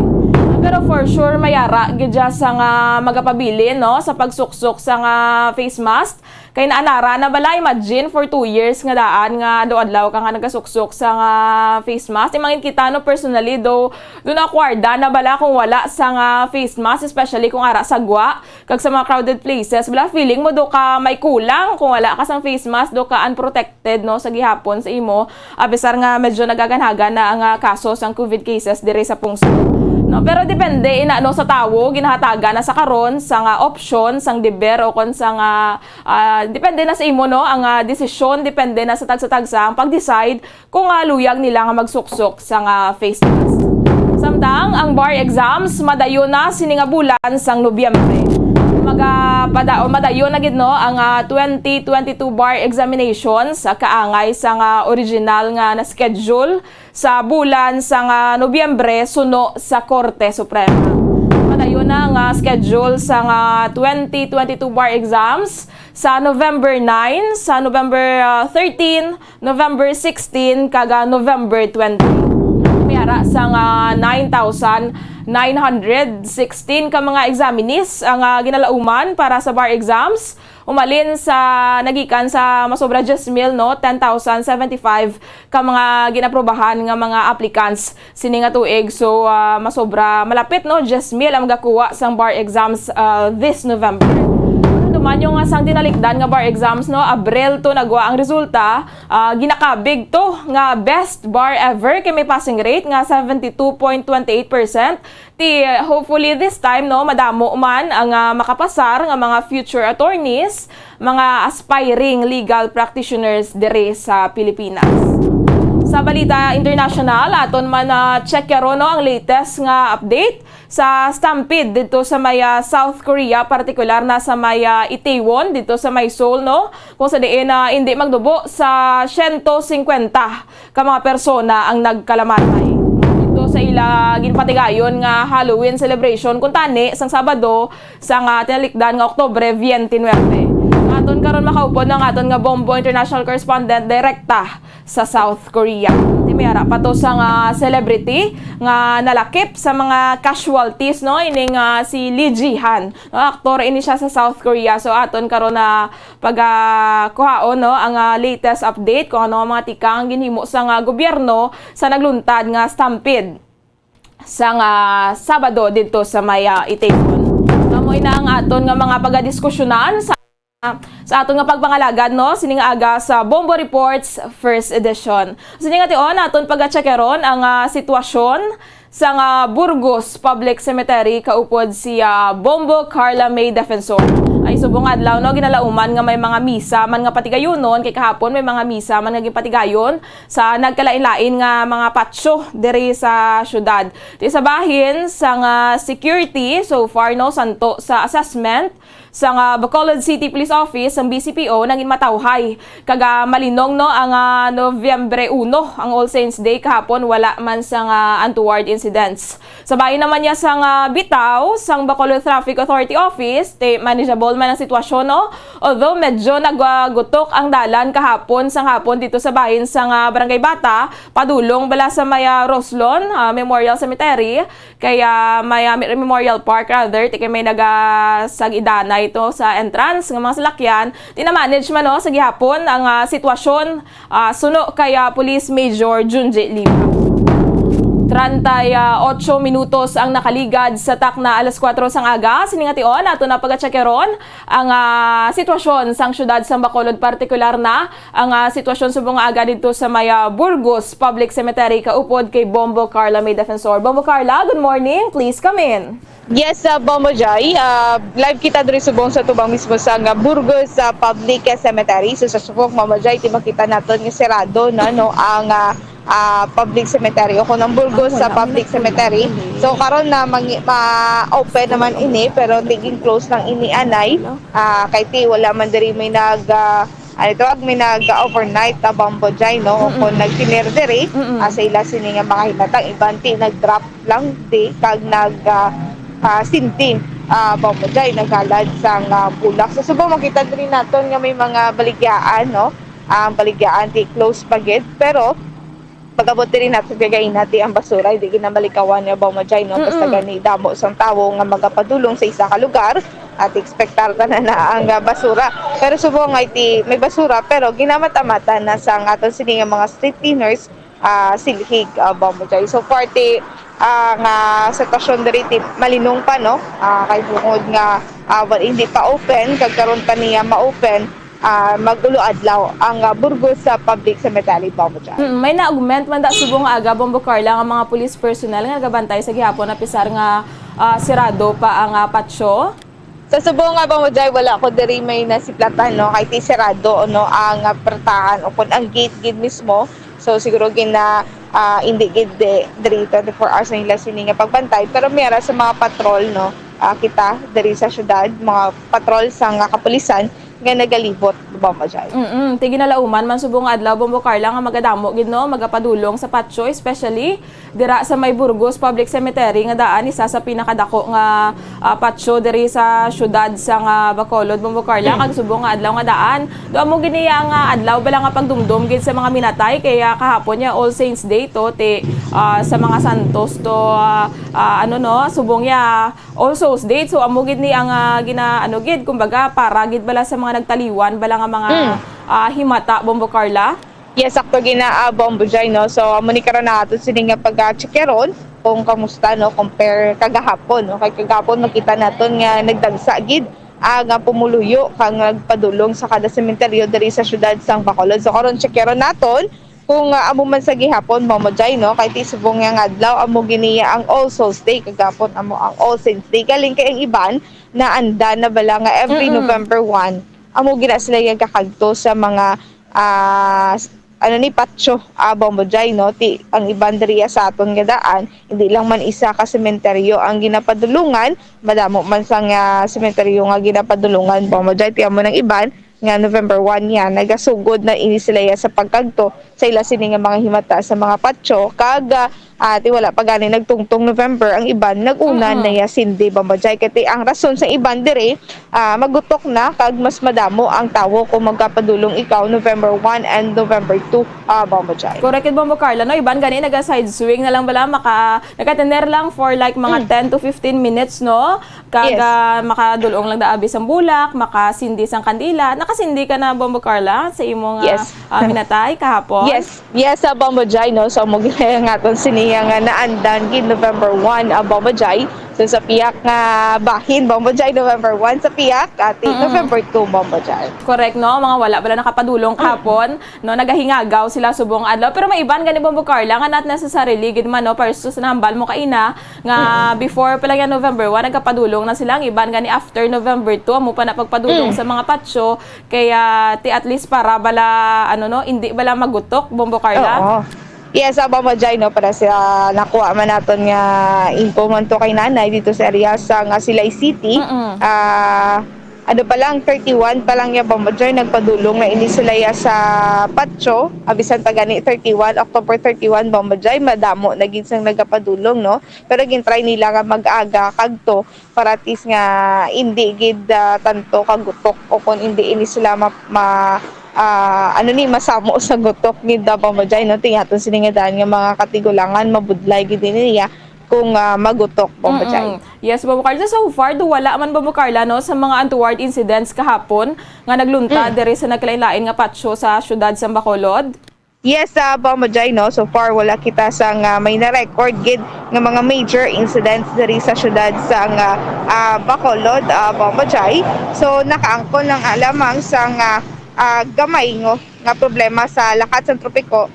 Pero for sure, may ara gid dya sang magapabilin, no, sa pagsuksok sang face mask. Kay naanara na bala, imagine, for two years nga daan nga adlaw-adlaw ka nga nagasuksok sang face mask. Imagine kita, no, personally, do, do na kwarda na bala kung wala sang face mask, especially kung ara sa gwa kag sa mga crowded places. Bala, feeling mo do ka may kulang kung wala ka sang face mask, do ka unprotected, no, sa gihapon sa imo, a pesar nga medyo nagaganhagan na ang, ah, kaso sang COVID cases diri sa pungsod, no? Pero depende ina, no, sa tawo, ginahatagan na sa karon sang opsyon, sang deber, o kon sang, ah, depende na sa imo, no, ang, ah, desisyon, depende na sa tagsa-tagsa ang pag-decide kung, ah, luyag nila nga magsuksok sang face mask. Samtang ang bar exams madayon na sini nga bulan sang Nobyembre. Magapada-, o madayon na gid, no, ang, ah, twenty twenty-two bar examinations, ah, kaangay sang original nga na-schedule sa bulan sang Nobyembre suno sa Korte Suprema. Madayon na nga schedule sang twenty twenty-two bar exams sa November nine, sa November, ah, thirteen, November sixteen, kag, ah, November twenty. May ara sang nine thousand nine hundred sixteen ka mga examinees ang, ah, ginalauman para sa bar exams. Umalin sa, nagikan sa masobra diyes mil, no, ten thousand seventy-five ka mga ginaprobahan nga mga applicants sini nga tuig. So, ah, masobra, malapit, no, diyes mil ang magakuha sang bar exams, ah, this November. Duman yung nga sang tinalikdan nga bar exams, no, Abril to nagwa ang resulta, ah, ginakabig to nga best bar ever kay may passing rate nga seventy-two point twenty-eight percent. Ti, hopefully this time, no, madamo man ang, ah, makapasar nga mga future attorneys, mga aspiring legal practitioners diri sa Pilipinas. Sa balita international, aton man, ah, check karon, no, ang latest nga update sa stampede dito sa may, ah, South Korea, partikular na sa may, ah, Itaewon, dito sa may Seoul, no, kung sa diin na hindi magdubo sa siyento singkwenta ka mga persona ang nagkalamatay. Dito sa ila ginpatigayon nga Halloween celebration, kuntani sang Sabado, sang tinalikdan nga Oktubre twenty-nine. Aton karon makaupod ang aton nga Bombo international correspondent direkta sa South Korea. Ti may ara pa to sang celebrity nga nalakip sa mga casualties, no? Ining, ah, si Lee Ji-han, no? Aktor ini siya sa South Korea. So aton karon na pagakuhaon, no, ang, ah, latest update kung ano ang mga tikang ginhimo sang gobyerno sa nagluntad nga stampede sang Sabado didto sa may, ah, Itaewon. Amo ina ang aton nga mga pagadiskusyonan sa, sa aton nga pagpangalagad, no, sini nga aga sa Bombo Reports First Edition. Sini nga tion, aton pagacheck karon ang, ah, sitwasyon sang Burgos Public Cemetery kaupod si, ah, Bombo Carla May Defensor. Ay, subong adlaw, no, ginalauman nga may mga misa man nga patigayunon, kay kahapon may mga misa man nga ginpatigayon sa nagkalain-lain nga mga patio diri sa syudad. Ti sa bahin sang security, so far, no, santo sa assessment, sang Bacolod City Police Office, sang B C P O, nagin matawhay. Kag, ah, malinong, no, ang, ah, Nobyembre uno, ang All Saints Day kahapon, wala man sang untoward incidents. Sa bahin naman niya sang Bitao, sang Bacolod Traffic Authority Office, ti manageable man ang sitwasyon, no? Although medyo naggutok ang dalan kahapon sang hapon dito sa bahin sang Barangay Bata, padulong bala sa may, ah, Roslon, ah, Memorial Cemetery, kay may, ah, Memorial Park rather, ti kay may nagasag-idana ito sa entrance nga mga salakyan. Ti na-manage man, no, sa gihapon ang, ah, sitwasyon, ah, suno kay, ah, Police Major Junji Lima. Treinta y ocho minutos ang nakaligad sa takna alas kuwatro sang aga. Sini nga tion, ato na pagatsyakeron ang, ah, sitwasyon sang siyudad sang Bacolod, partikular na ang, ah, sitwasyon subong nga aga didto sa may, ah, Burgos Public Cemetery, kaupod kay Bombo Carla May Defensor. Bombo Carla, good morning. Please come in. Yes, ah, Bombo Jai. Ah, live kita diri subong sa tubang mismo sa nga Burgos sa Public Cemetery. So, sa subong, Bombo Jai, ti makita naton nga serado na, no, ang, ah, ah, public cemetery o kung ang Burgos sa public cemetery. So, karon na mangi-, ma-open naman ini, pero tiging close lang ini anay. Ah, kay ti wala man diri may nag, ah, ano ito, may nag-overnight na, Bombo Jai, no? O kung nagtinir diri, ah, sa ila sini nga mga himatang, iban ti nag-drop lang di kag nag, ah, ah, sinti, ah, Bombo Jai, naghalad sang, ah, bulak. So, subong makita diri naton nga may mga baligyaan, no? Ang baligyaan di close pa gid, pero pag-abot diri naton kagaina, ti ang basura, hindi gid na malikawan nga, Bombo Jai, no? Basta gani damo sang tawo nga magapadulong sa isa ka lugar, at ekspektar ta na na ang, ah, basura. Pero subong nga ti may basura, pero ginamat-amatan na sang aton sini nga mga street cleaners, ah, silhig, ah, Bombo Jai. So far, ti, ah, nga sitwasyon diri ti malinong pa, no? Ah, kay bungod nga, ah, wal-, hindi pa open, kag karon pa niya ma-open, ah, mag-ulo adlaw ang, ah, Burgos sa Public Cemetery, Bombo Jai. Mm, may na-augment man da subong nga aga, Bombo Carla, nga mga police personnel nga nagabantay sa gihapon, apisar nga, ah, sirado pa ang, ah, patio. Sa subong nga, Bombo Jai, wala ko diri may nasiplatan, no? Kay ti sirado, no, ang, ah, pertahan o kun ang gate gid mismo. So, siguro gina, ah, hindi gid di, diri twenty-four hours na nila sini nga pagbantay. Pero may ara sa mga patrol, no, ah, kita diri sa syudad, mga patrol sa nga kapulisan nga nagalibot, Bombo Jai. Mm-mm. Ti ginalauman man subong nga adlaw, Bombo Carla, nga magadamo gid, no, magapadulong sa patio, especially dira sa may Burgos Public Cemetery nga daan, isa sa pinakadako nga, ah, patio diri sa siyudad sa nga Bacolod, Bombo Carla, kag subong nga adlaw nga daan. Do amo gid niya nga adlaw bala nga pagdumdom gid sa mga minatay, kaya kahapon niya All Saints Day to, ti, ah, sa mga santos to, ah, ah, ano, no, subong niya All Souls Day. So amo gid ni ang, ah, gina, ano gid, kumbaga para gid bala sa mga nagtaliwan bala nga mga, ah, himata, Bombo Carla. Yes, sakto gina, ah, Bombo Jai, no? So, amo ni karon na ato sini nga pag-check karon kung kamusta, no? Compare kagahapon, no? Kay kagahapon makita naton nga nagdagsa gid ang, ah, pumuluyo kang nagpadulong sa kada sementeryo diri sa siyudad sang Bacolod. So, karon check karon naton kung, ah, amo man sa gihapon, Bombo Jai, no? Kay ti subong nga adlaw, amo gini ang All Souls Day, kagahapon amo ang All Saints Day. Galing kay ang iban naanda na bala nga every November one, amo gina sila yung kakagto sa mga ah, s-, ano ni, patio, ah, Bombo Jai, no? Ti, ang iban diriya sa aton nga daan, hindi lang man isa ka sementeryo ang ginapadulungan, madamo man sa nga sementeryo nga ginapadulungan, Bombo Jai, ti amo nang iban nga November one niya, nagasugod na ini sila ya sa pagkagto sa ila sini nga mga himata sa mga patio, kag, ah, Ah, ti wala pa gani nagtungtong November ang iban, nag-una na ya sindi, Bombo Jai. Kay ti ang rason sa iban diri, ah, magutok na kag mas madamo ang tawo kung magkapadulong ikaw November one and November two, ah, Bombo Jai. Correct it, Bombo Carla, no? Iban gani naga-side swing na lang bala, maka-, nagkatener lang for, like, mga ten to fifteen minutes, no? Kag, ah, makadulong lang da abi sang bulak, makasindi sang kandila. Nakasindi ka na, Bombo Carla, sa imong, ah, ah, minatay kahapon? Yes. Yes, sa Bombo Jai, no? So, amo gid ang aton sini nga naandan gid November one, ah, Bombo Jai. So, sa piyak nga bahin, Bombo Jai, November one, sa piyak, ati, November two, Bombo Jai. Correct, no? Mga wala bala nakapadulong kahapon, no? Nagahingagaw sila subong adlaw. Pero may iban gani, Bombo Carla, nga not necessarily gid man, no? Versus nahambal mo kaina, nga before pa lang yan, November one, nagkapadulong na sila. Ang iban gani after November two, amo pa na pagpadulong sa mga patio. Kaya, ti at least para bala, ano, no, hindi bala magutok, Bombo Carla? Oo. Yes, ah, Bombo Jai, no, para sa nakuha man naton nga info man to kay Nanay dito sa area sa nga Silay City. Mm-mm. Ah, ano pa lang, thirty-one pa lang ya, Bombo Jai, nagpadulong na ini sila ya sa patio. Abisan pa gani, thirty-one, October thirty-one, Bombo Jai, madamo na gid sang nagapadulong, no? Pero gintry nila nga mag-aga kagto para at least nga hindi gid, ah, tanto kagutok o kung hindi ini sila ma-, ma-, ah, ano ni, masamo sa gutok gid, ah, Bombo Jai, no? Ti aton sini nga daan nga mga katigulangan, mabudlay gid ini niya kung, ah, magutok, Bombo Jai. Mm-mm. Yes, Bombo Carla. So far, do wala man, Bombo Carla, no, sa mga untoward incidents kahapon nga naglunta diri sa nagkalain-lain nga patio sa siyudad sa Bacolod? Yes, ah, Bombo Jai, no? So far, wala kita sang, ah, may na-record gid nga mga major incidents diri sa syudad sang, ah, ah, Bacolod, ah, Bombo Jai. So, nakaangkon lang, ah, lamang sang, ah, ah, gamay, no, nga problema sa lakat sang tropiko,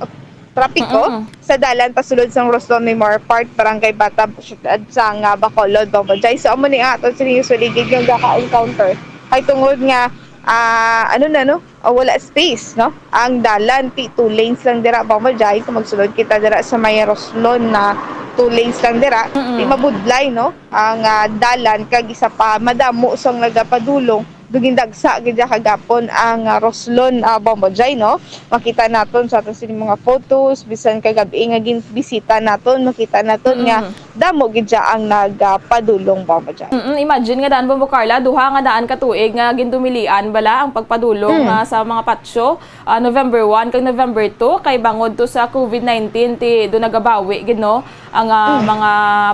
trapiko Mm-mm. sa dalan pasulod sang Roslon Memorial Park, Barangay Batab, syudad sang, ah, Bacolod, Bombo Jai. So, amo ni ang aton sini usually gid nga gaka-encounter. Kay tungod nga, ah, ano na, no? Ah, wala space, no? Ang dalan, ti-, two lanes lang dira, Bombo Jai. Kung magsulod kita dira sa may Roslon na two lanes lang dira, Mm-mm. di mabudlay, no? Ang, ah, dalan, kag isa pa, madamo sang nagapadulong. Dugindagsa gid siya kagapon ang, ah, Roslon, ah, Bombo Jai, no? Makita naton sa aton sini mga photos, bisan kagabi nga ginbisita naton, makita naton nga Mm-mm. damo gid siya ang nagapadulong, Bombo Jai. Mm, imagine nga daan, Bombo Carla, duha nga daan ka tuig nga gindumilian bala ang pagpadulong, Mm. ah, sa mga patsyo, ah, November one kag November two, kay bangod to sa covid nineteen, ti do nagabawi gid, no, ang, ah, Mm. mga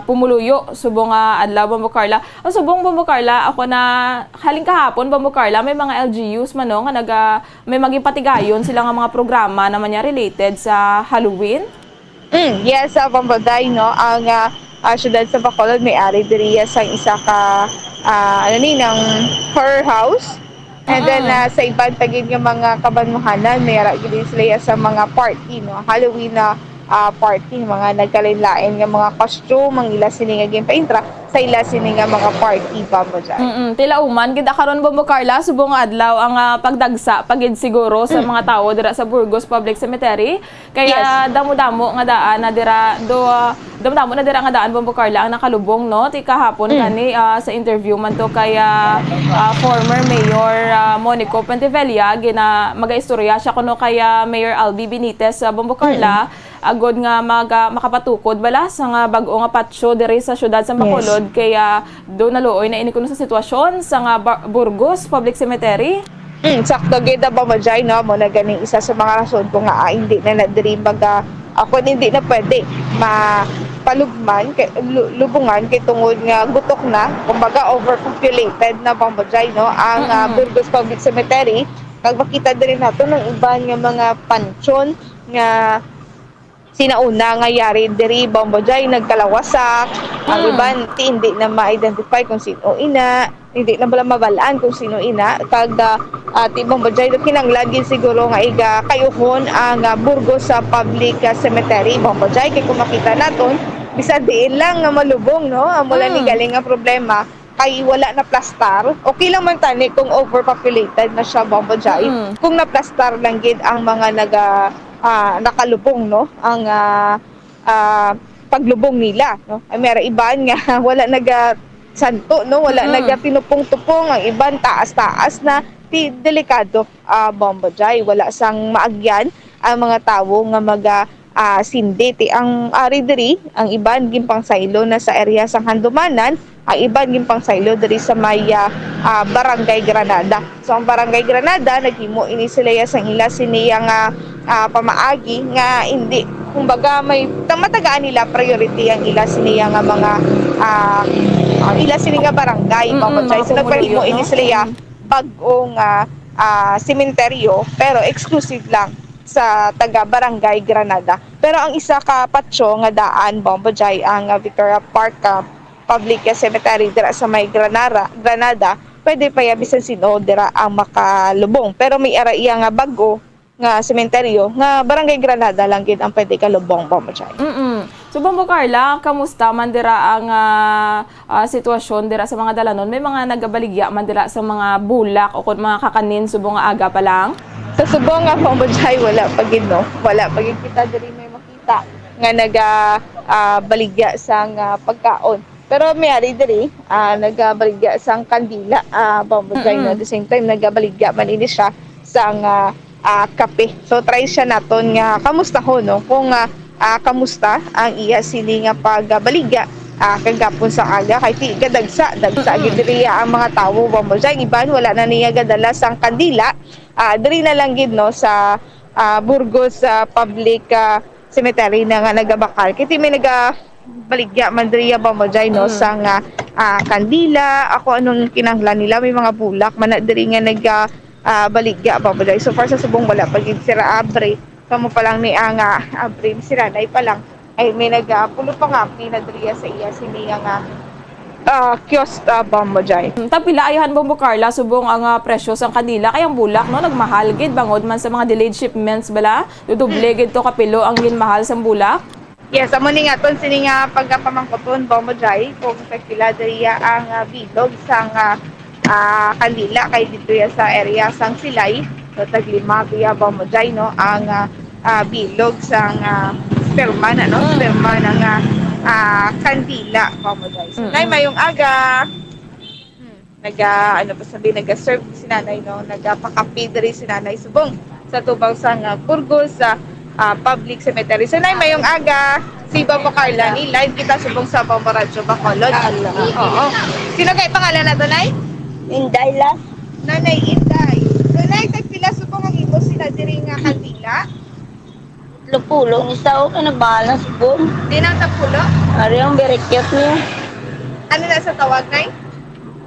pumuluyo subong nga adlaw, Bombo Carla. Ang subong, Bombo Carla, ako na, haling kahapon, Bombo Carla, may mga L G Us man, no, nga naga-, may maging patigayon sila nga mga programa naman niya related sa Halloween. Mm, yes, ah, Bombo Jai, no? Ang, ah, ah, syudad sa Bacolod may ari diri sang isa ka, ah, ano ni, nang horror house. And then, Mm-mm. ah, sa iban pa gid nga mga kabanwahanan, may ara gid sila ya sa mga party, no? Halloween na, ah, party, mga nagkalain-lain nga mga costume, ang ila sini nga ginpaintra sa ila sini nga mga party, Bombo Jai. Mm-mm. Tila uman gid karon, Bombo Carla, subong nga adlaw ang, ah, pagdagsa pa gid siguro sa Mm. mga tawo dira sa Burgos Public Cemetery. Kaya Yes. damo-damo nga daan na dira, do, damo-damo na dira nga daan, Bombo Carla, ang nakalubong, no? Ti kahapon Mm. gani, ah, sa interview man to kay, ah, ah, former Mayor, ah, Monico Pentivella, gina-, magaistorya siya kuno kay, ah, Mayor Albi Benitez, ah, Bombo Carla, Mm. agod nga maga-, makapatukod bala sa nga bag-o nga patio diri sa siyudad sa Yes. Bacolod, kay, ah, do naluoy na ini kuno sa sitwasyon sa nga Ba-, Burgos Public Cemetery. Mm, sakto gid, ah, Bombo Jai, no? Amo na gani isa sa mga rason kung nga, ah, hindi na, na diri maga-, ah, kung hindi na pwede mapalubngan kay, lu-, lubungan kay tungod nga gutok na, kumbaga overpopulated na, Bombo Jai, no? Ang, ah, Mm-mm. Burgos Public Cemetery, kag makita diri nato ang iban nga mga pansyon nga sinauna nga yari diri, Bombo Jai, nagkalawasak. Ang Mm. iban, ti, hindi na ma-identify kung sino ina, hindi na bala mabal-an kung sino ina. Kag, ah, ah, ti, Bombo Jai, kinahanglan gid siguro nga iga kayuhon ang, ah, Burgos sa public, ah, cemetery, Bombo Jai. Kay kung makita naton, bisan diin lang nga malubong, no? Amo lang ni Mm. galing ang problema. Kay wala na plastar. Okay lang man tani kung overpopulated na siya, Bombo Jai. Mm. Kung naplastar lang gid ang mga naga-, ah, nakalubong, no? Ang, ah, ah, paglubong nila, no? Ay, may iban nga wala naga-, santo, no? Wala Mm. naga-pinupong-tupong, ang iban taas-taas na. Ti, delikado, ah, Bombo Jai. Wala sang maagyan ang mga tawo nga maga-, ah, sindi. Ti ang ari diri, ang iban ginpangsaylo na sa area sang Handumanan, ang iban ginpangsaylo diri sa may, ah, ah, Barangay Granada. So, ang Barangay Granada, naghimo ini sila ya sang ila sini ya nga, ah, pamaagi nga hindi, kumbaga, may ta-, matagaan nila priority ang ila sini ya nga mga, ah, ang ila sini nga barangay, Mm-mm, Bombo Jai. Mga So, nagpahimo pumuluyo, ini no? sila ya Mm. bag-o nga, ah, sementeryo, pero exclusive lang sa taga Barangay Granada. Pero ang isa ka patyo nga daan, Bombo Jai, ang, ah, Victoria Park, ah, Public Cemetery dira sa may Granara-, Granada, pwede pa ya bisan sino dira ang makalubong. Pero may ara iya nga bag-o nga sementeryo nga Barangay Granada lang gid ang pwede kalubong, Bombo Jai. Mm-mm. So, Bombo Carla, kamusta man dira ang, ah, ah, sitwasyon dira sa mga dalanon? May mga nagabaligya man dira sa mga bulak o kon mga kakanin subong nga aga pa lang? Sa subong nga, Bombo Jai, wala pa gid, no? Wala pa gid kita diri may makita nga naga, ah, baligya sang, ah, pagkaon. Pero may ari diri, ah, nagabaligya sang kandila, ah, Bombo Jai, no? Mm-mm. At the same time, nagabaligya man ini siya sang, ah, ah, kape. So, try siya naton nga kamustahon, no? Kung, ah, ah, kamusta ang iya sini nga pagbaligya, ah, kagapon sa aga, kay ti-, gadagsa, dagsa Mm-mm. gid diri ang mga tawo, Bombo Jai. Ang iban, wala na niya gadala sang kandila. Ah, diri na lang gid, no, sa, ah, Burgos, ah, Public, ah, Cemetery na nga nagabakal. Kay ti may nagabaligya man diri, Bombo Jai, no, Mm. sang, ah, ah, kandila, ako anong kinahanglan nila, may mga bulak man na diri nga nag, ah, ah, baligya, Bombo Jai. So far sa subong, wala pa gid sira abre Kamo pa lang ni ang, ah, Abrim, si Ranay pa lang. Ay, may nagapulo pa nga, may nadriya sa iya sini nga, ah, kiosk, ah, Bombo Jai. Hmm, tagpila ayahan, Bombo Carla, subong ang, ah, presyo sang kandila kay ang bulak, no, nagmahal gid bangod man sa mga delayed shipments bala. Dudoble gid to kapilo ang ginmahal sang bulak. Yes, amo ni nga aton sini nga pagapamangkuton, Bombo Jai, kung tagpila diriya ang, ah, bilog sang, ah, ah, kandila kay dito ya sa area sang Silay. So, taglima biya, Bombo Jai, no, ang, ah, ah, bilog sang, ah, sperma na, no? Mm. Sperma ng, ah, ah, kandila, Bombo Jai. So, Mm-mm. Nay, mayong aga. Hmm. Naga, ano pa sabi, naga-serve si nanay, no? Nagapakape diri si nanay subong sa tubang sang, ah, Burgos, sa, ah, public cemetery. So, nay, mayong aga. Si Bombo Carla ni, live kita subong sa Bombo Radyo Bacolod. Ala. Oo. Sino kay pangalan nato, nay? Inday lang. Nanay Inday. So, nay, tagpila subong ang imo sila diri nga kandila? Tlo pulo ni sa, okay na, bahala subong. Di na ang tagpulo? Ari ang very cute niya. Ano na sa tawag, nay?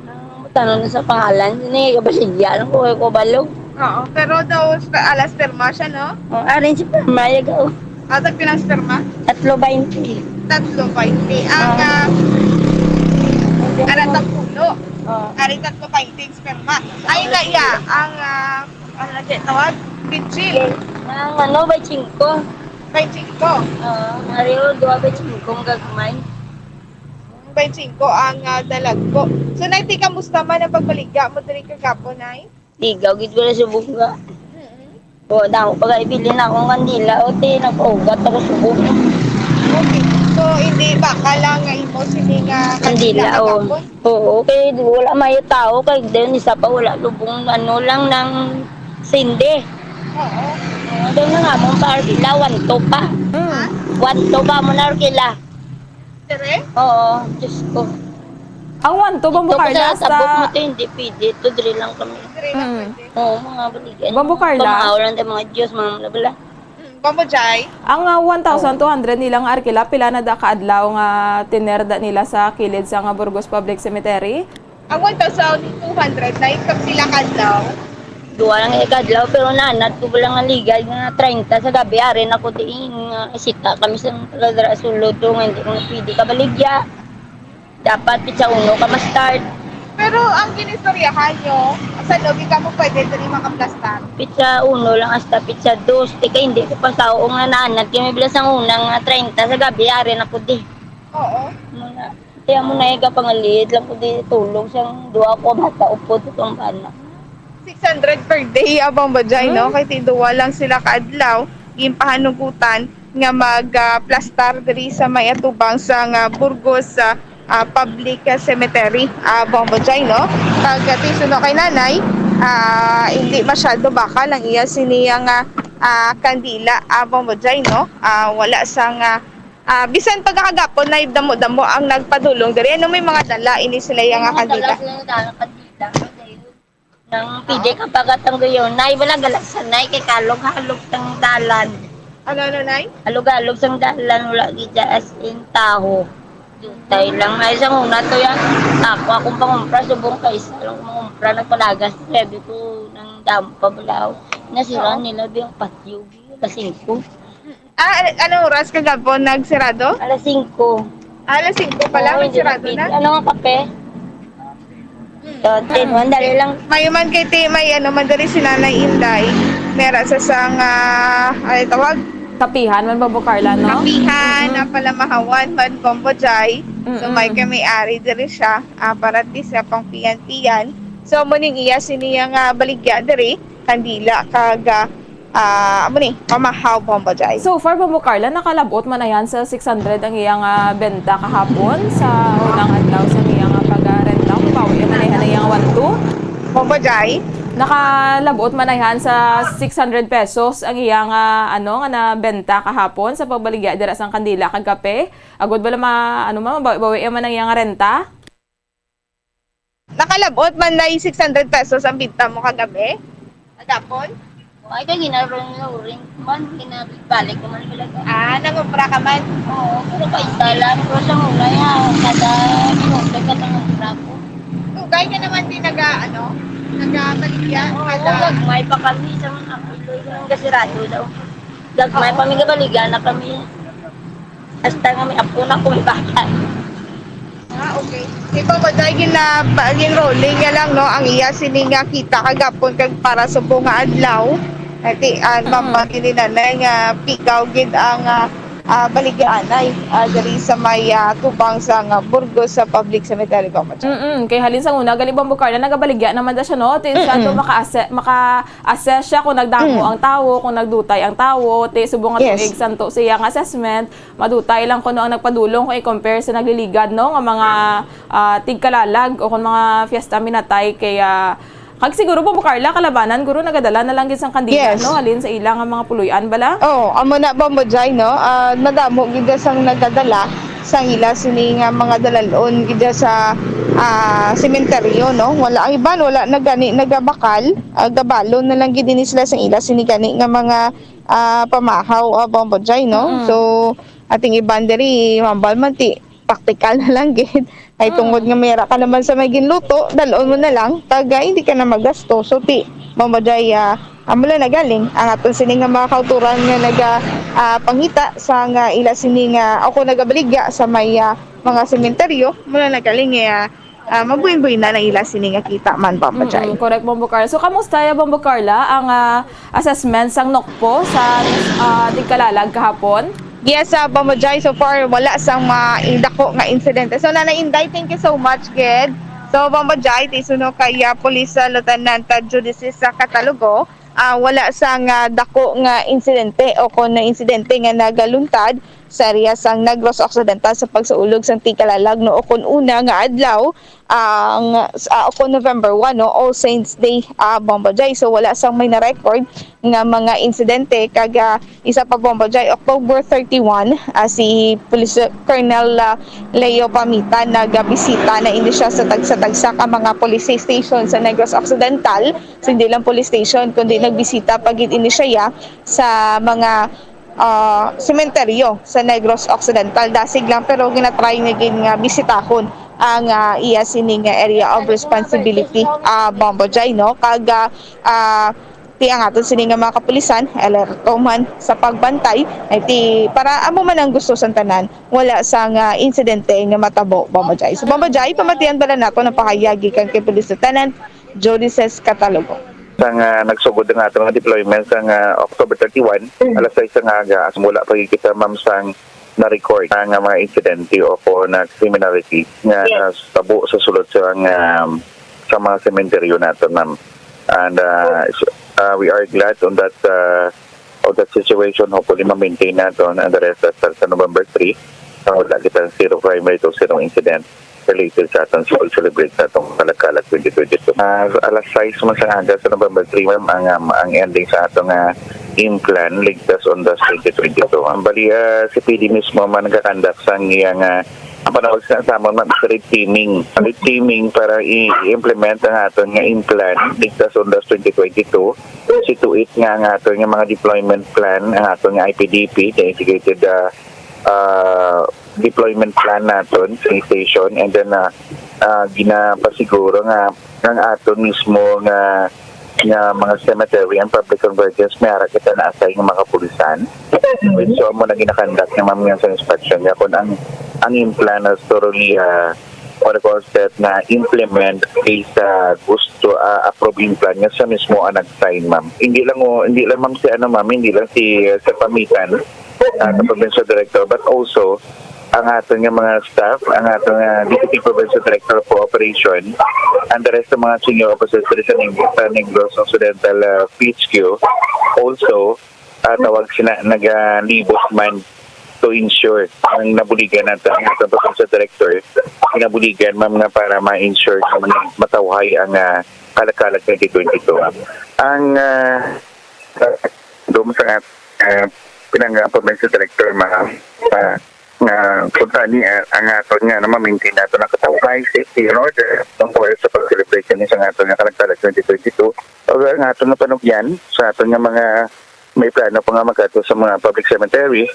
Ang tanong na sa pangalan, ni kabaligya lang ko, ko balog. Oo, pero daw spe-, ala sperma siya, no? Oh, arin si sperma, yaga, oh. Ah, tagpila ang sperma? Tatlo baynte. Tatlo baynte. Ang, ah, ala, tagpulo. Oh. Ari, tatlo baynte ang sperma. Ay, kaya, ang, ah, ano na di tawag? Pitchil. Ang ano, baynte singko. Baynte singko. Oo, ari, oh, duha baynte singko ang gagmay. Baynte singko ang, ah, dalagko. So, Nay, ti, kamusta man ang pagbaligya mo diri kagapon, Nay? Ligaw gid wala subong nga. Mm-mm. O, damo pa kay bilin akong kandila. O, ti, nagpaugat ako subong. Okay. So, hindi bakal lang nga imo sini nga kandila, kandila, o, kagapon? Oo, kay wala may tao, kay din isa pa wala lubong, ano lang, nang sindi. Oo. O, doon na nga mong arkila, one two pa. Mm. Ha? One two pa mo na arkila. Dire? Oo, Diyos ko. Ang one two, Bombo Carla, sa tabok mo to, hindi pwede. Ito, dire lang kami. Dire lang pwede. Oo, mga balikan. Bombo Carla? Pamahaw lang tayo, mga Diyos, mga malabala. Mm, Bombo Jai? Ang, ah, one thousand two hundred nila nga arkila, pila na da ka adlaw nga tiner da nila sa kilid sa nga Burgos Public Cemetery? Ang one thousand two hundred, na ito sila kadlaw? Duwa lang yung kadlaw, pero nanat ko lang ang ligad nga treinta sa gabi, ari na ko diin nga isita kami sa taga dira sulod, nga hindi ko na pwede kabaligya. Dapat pitsa uno ka ma-start. Pero ang ginistoryahan nyo, sa lobby ka mo pwede diri makaplastar? Pitsa uno lang hasta pitsa dos, di kay hindi ko pa sa uong na nanat kami bilang sang unang, ah, treinta sa gabi, ari na ko di. Oo. Muna. Kaya mo na ikaw pangaliit lang ko di tulog sang duha ko bata upod sa tong bana. Six hundred per day, abang ba dyan, no? Mm. Kay ti duwa lang sila kaadlaw, gimpahanugutan nga mag, ah, plastar diri sa may atubang sa nga Burgos, ah, ah, Public, ah, Cemetery, abang ba dyan, no? Kag, ah, ti suno kay nanay, ah, hindi masyado bakal ang iya siniya nga, ah, kandila, abang ba dyan, no? Ah, wala sa nga Ah, bisan pagkakagapon, nay, damo-damo ang nagpadulong diri. Ano, may mga dala ini sila iya nga kandila? Dala sila nga dala, kandila. Nang pwede ka pagatanggayon, nay, wala galagsan, nay, kay kalog-halog tang dalan. Ano, ano, nay? Halog-halog sang dalan, wala gid as in taho. Dutay lang, nay, sa una to yan. Ako, akong pangumpra, subong kay isa lang mangumpra, nagpalagas. Sabi ko, nang damo pa balaw. Nasira nila biyang patio, biyang lasing ko. Ah, ano, anong oras kagapon nagsirado? Alas singko. Ah, alas singko pa lang, nagsirado na? Ano nga kape? Hmm. So, tin, one, dali lang. May man kay ti, may ano man diri si Nanay Inday. Mera sa sang, ah, ano tawag? Kapihan man, Bombo Carla, no? Kapihan, mm-mm, napalamahawan man, Bombo Jai. So, mm-mm, may kami ari diri siya. Ah, para ti sa pang piyan-piyan. So, amo ning iya sini nga baligya diri. Kandila kag, ah, ah, amo ni, pamahaw, Bombo Jai. So far, Bombo Carla, nakalabot man ayan sa six hundred ang iyang, ah, benta kahapon sa unang adlaw sa iyang, ah, pagarenta. Mabawi man ayan ang iyang one two. Bombo Jai? Nakalabot man ayan sa six hundred pesos ang iyang, ah, ano, nga nabenta kahapon sa pagbaligya dira sang kandila kag kape. Agod bala ma-, ano, ma-, mabawi-bawi man ang iyang renta. Nakalabot man na six hundred pesos ang binta mo kagabi? Kagapon? Ay, kay ginaron nga uring man, ginabalik-balik ko man talaga. Ah, nangupra ka man? Oo, pero paisa lang. Pero sa una, ya, kada minuto ka nangupra ko. Dugay ka naman din naga, ano, nagabaligya. Oo, kada gagmay pa kami sa mga kilo, yung gasirado daw. Gagmay pa mi, gabaligya na kami. Hasta nga may apo na ko, may bata. Ah, okay. Di ba, Baday, gina-, pa-, gin-rolling niya lang, no, ang iya sini nga kita kagapon kag para subong nga adlaw. Ati, ah, Mm. mama gini nanay nga pigaw gid ang, ah, ah, baligyaanay, ah, diri sa may, ah, tubang sang Burgos sa public cemetery, Bambo Jai. Mm-mm. Kay halin sa una, gali, Bambo Carla, nagabaligya naman da siya, no? Ti-, sa Mm-mm. ato maka-asse-, maka-assess siya kung nagdamo Mm. ang tawo, kung nagdutay ang tawo, ti subong nga Yes. tuig santo siya nga assessment, madutay lang kuno ang nagpadulong kung i-compare sa nagliligad, no, nga mga, ah, tigkalalag o kung mga fiesta minatay. Kaya, kag siguro, Bambo Carla, kalabanan guro nagadala na lang gid sang kandila, Yes. no, halin sa ila nga mga puloy-an bala. Oh, amo na, Bambo Jai, no? Ah, madamo gid sang nagadala sang ila sini nga mga dalalon gid sa, ah, sementeryo, no? Wala ang iban, wala na gani nagabakal, ah, gabalon na lang gid ini sila sang ila sini gani nga mga, ah, pamahaw, ah, Bambo Jai, no? Mm. So, ating iban diri, mambal man ti, praktikal na lang gid. Ay, Mm. tungod nga may ara ka naman sa may ginluto, dalon mo na lang, kag, ah, hindi ka na magasto. So, ti, Bambo Jai, ah, amo lang nagaling ang aton sini nga mga kauturan nga naga, ah, pangita sa nga ila sini nga, o kung nagabaligya sa may, ah, mga sementeryo, amo lang nagaling, eh, ah, ah, mabuin-buin na lang ila sini nga kita man, Bambo Jai. Mm-mm, correct, Bambo Carla. So, kamusta ya, Bambo Carla, ang, ah, assessment sang nokpo sa, ah, tigkalalag kahapon? Yes, ah, Bambo Jai, so far, wala sang ma-, dako nga insidente. So, Nanay Inday, thank you so much, gid. So, Bambo Jai, ti suno kay, ah, Police, ah, Lieutenant, ah, Judices sa Catalogo, ah, wala sang, ah, dako nga insidente o kon na insidente nga nagaluntad sa area sang Negros Occidental sa pagsaulog sang tigkalalag, no, o kon una nga adlaw, ang, ah, o kon November one, no, All Saints Day, ah, Bambo Jai. So, wala sang may na-record nga mga insidente. Kag, ah, isa pa, Bambo Jai, October thirty-one, ah, si Police Colonel, ah, Leo Pamita nagabisita na ini siya sa tagsa-tagsa ka mga police station sa Negros Occidental. So, hindi lang police station, kundi nagbisita pa gid ini siya sa mga, ah, sementeryo sa Negros Occidental. Dasig lang, pero ginatry niya gid nga bisitahon ang, ah, iya sini nga area of responsibility, ah, Bambo Jai, no? Kag, ah, ah, ti ang aton sini nga mga kapulisan, alerto man sa pagbantay, ay ti, para amo man ang gusto sang tanan, wala sang insidente nga matabo, Bambo Jai. So, Bambo Jai, pamatian bala nato ang pahayag gikan kay Police Lieutenant Jodices Catalogo. Sang, ah, nagsugod ang ato nga deployment sang, ah, October thirty-one, Mm. alas sais sang aga, as wala pa gid kita, ma'am, sang na-record nga mga insidente o kon na criminality nga Yes. natabo sa sulod sang, um, sa mga sementeryo nato, ma'am. And, uh, s-, uh, we are glad on that, uh, on that situation. Hopefully, ma-maintain nato ang the rest hasta sa November three. Ang wala kita zero crime rate o zero incident related sa atong civil celebrate sa atong Kalagkalag twenty twenty-two. Ah, alas sais man sa aga sa November three, ma'am, ang, um, ang ending sa atong, ah, implan, Ligtas Undas twenty twenty-two. Ang bali, ah, si P D mismo man nagkakandak sang iyang, ah, ang panawag sa, sa amon, ma'am, is red teaming. Red teaming para i-, i-implement ang aton nga implan, Ligtas Undas twenty twenty-two. See to it nga ang aton nga mga deployment plan, ang aton nga I P D P, the integrated, ah, ah, deployment plan naton sa station, and then, ah, ah, ginapasiguro nga ang aton mismo nga, nga mga cemetery and public convergence, may ara kita na-assign nga mga kapulisan. So, amo na ginakandak nga, ma'am, nga sa inspection niya kung ang, ang implan is thoroughly, ah, what I call that, na implement based sa gusto, ah, approving plan nga siya mismo ang nag-sign, ma'am. Hindi lang, oh, hindi lang, ma'am, si ano, ma'am, hindi lang si, uh, Sir Pamitan, uh, sa provincial director, but also ang aton nga mga staff, ang aton nga Deputy Provincial Director for Operation, and the rest ng mga senior officers diri sa Neg-, sa Negros Occidental, uh, P H Q, also, ah, tawag sila, nagalibot man to ensure ang nabuligan nato, ang aton provincial director, nabuligan, ma'am, nga para ma-ensure nga man-, matawhay ang, ah, Kalagkalag twenty twenty-two, ma'am. Ang, ah, doon sa, ah, pinang, ah, provincial director, ma'am, ah, nga punta ni, ah, ang aton nga na ma-maintain nato ang katawhay, safety and order, tungkol sa pag-celebration ni sa aton nga Kalagkalag twenty twenty-two. O ang aton nga panugyan sa aton nga mga may plano pa nga magkadto sa mga public cemetery,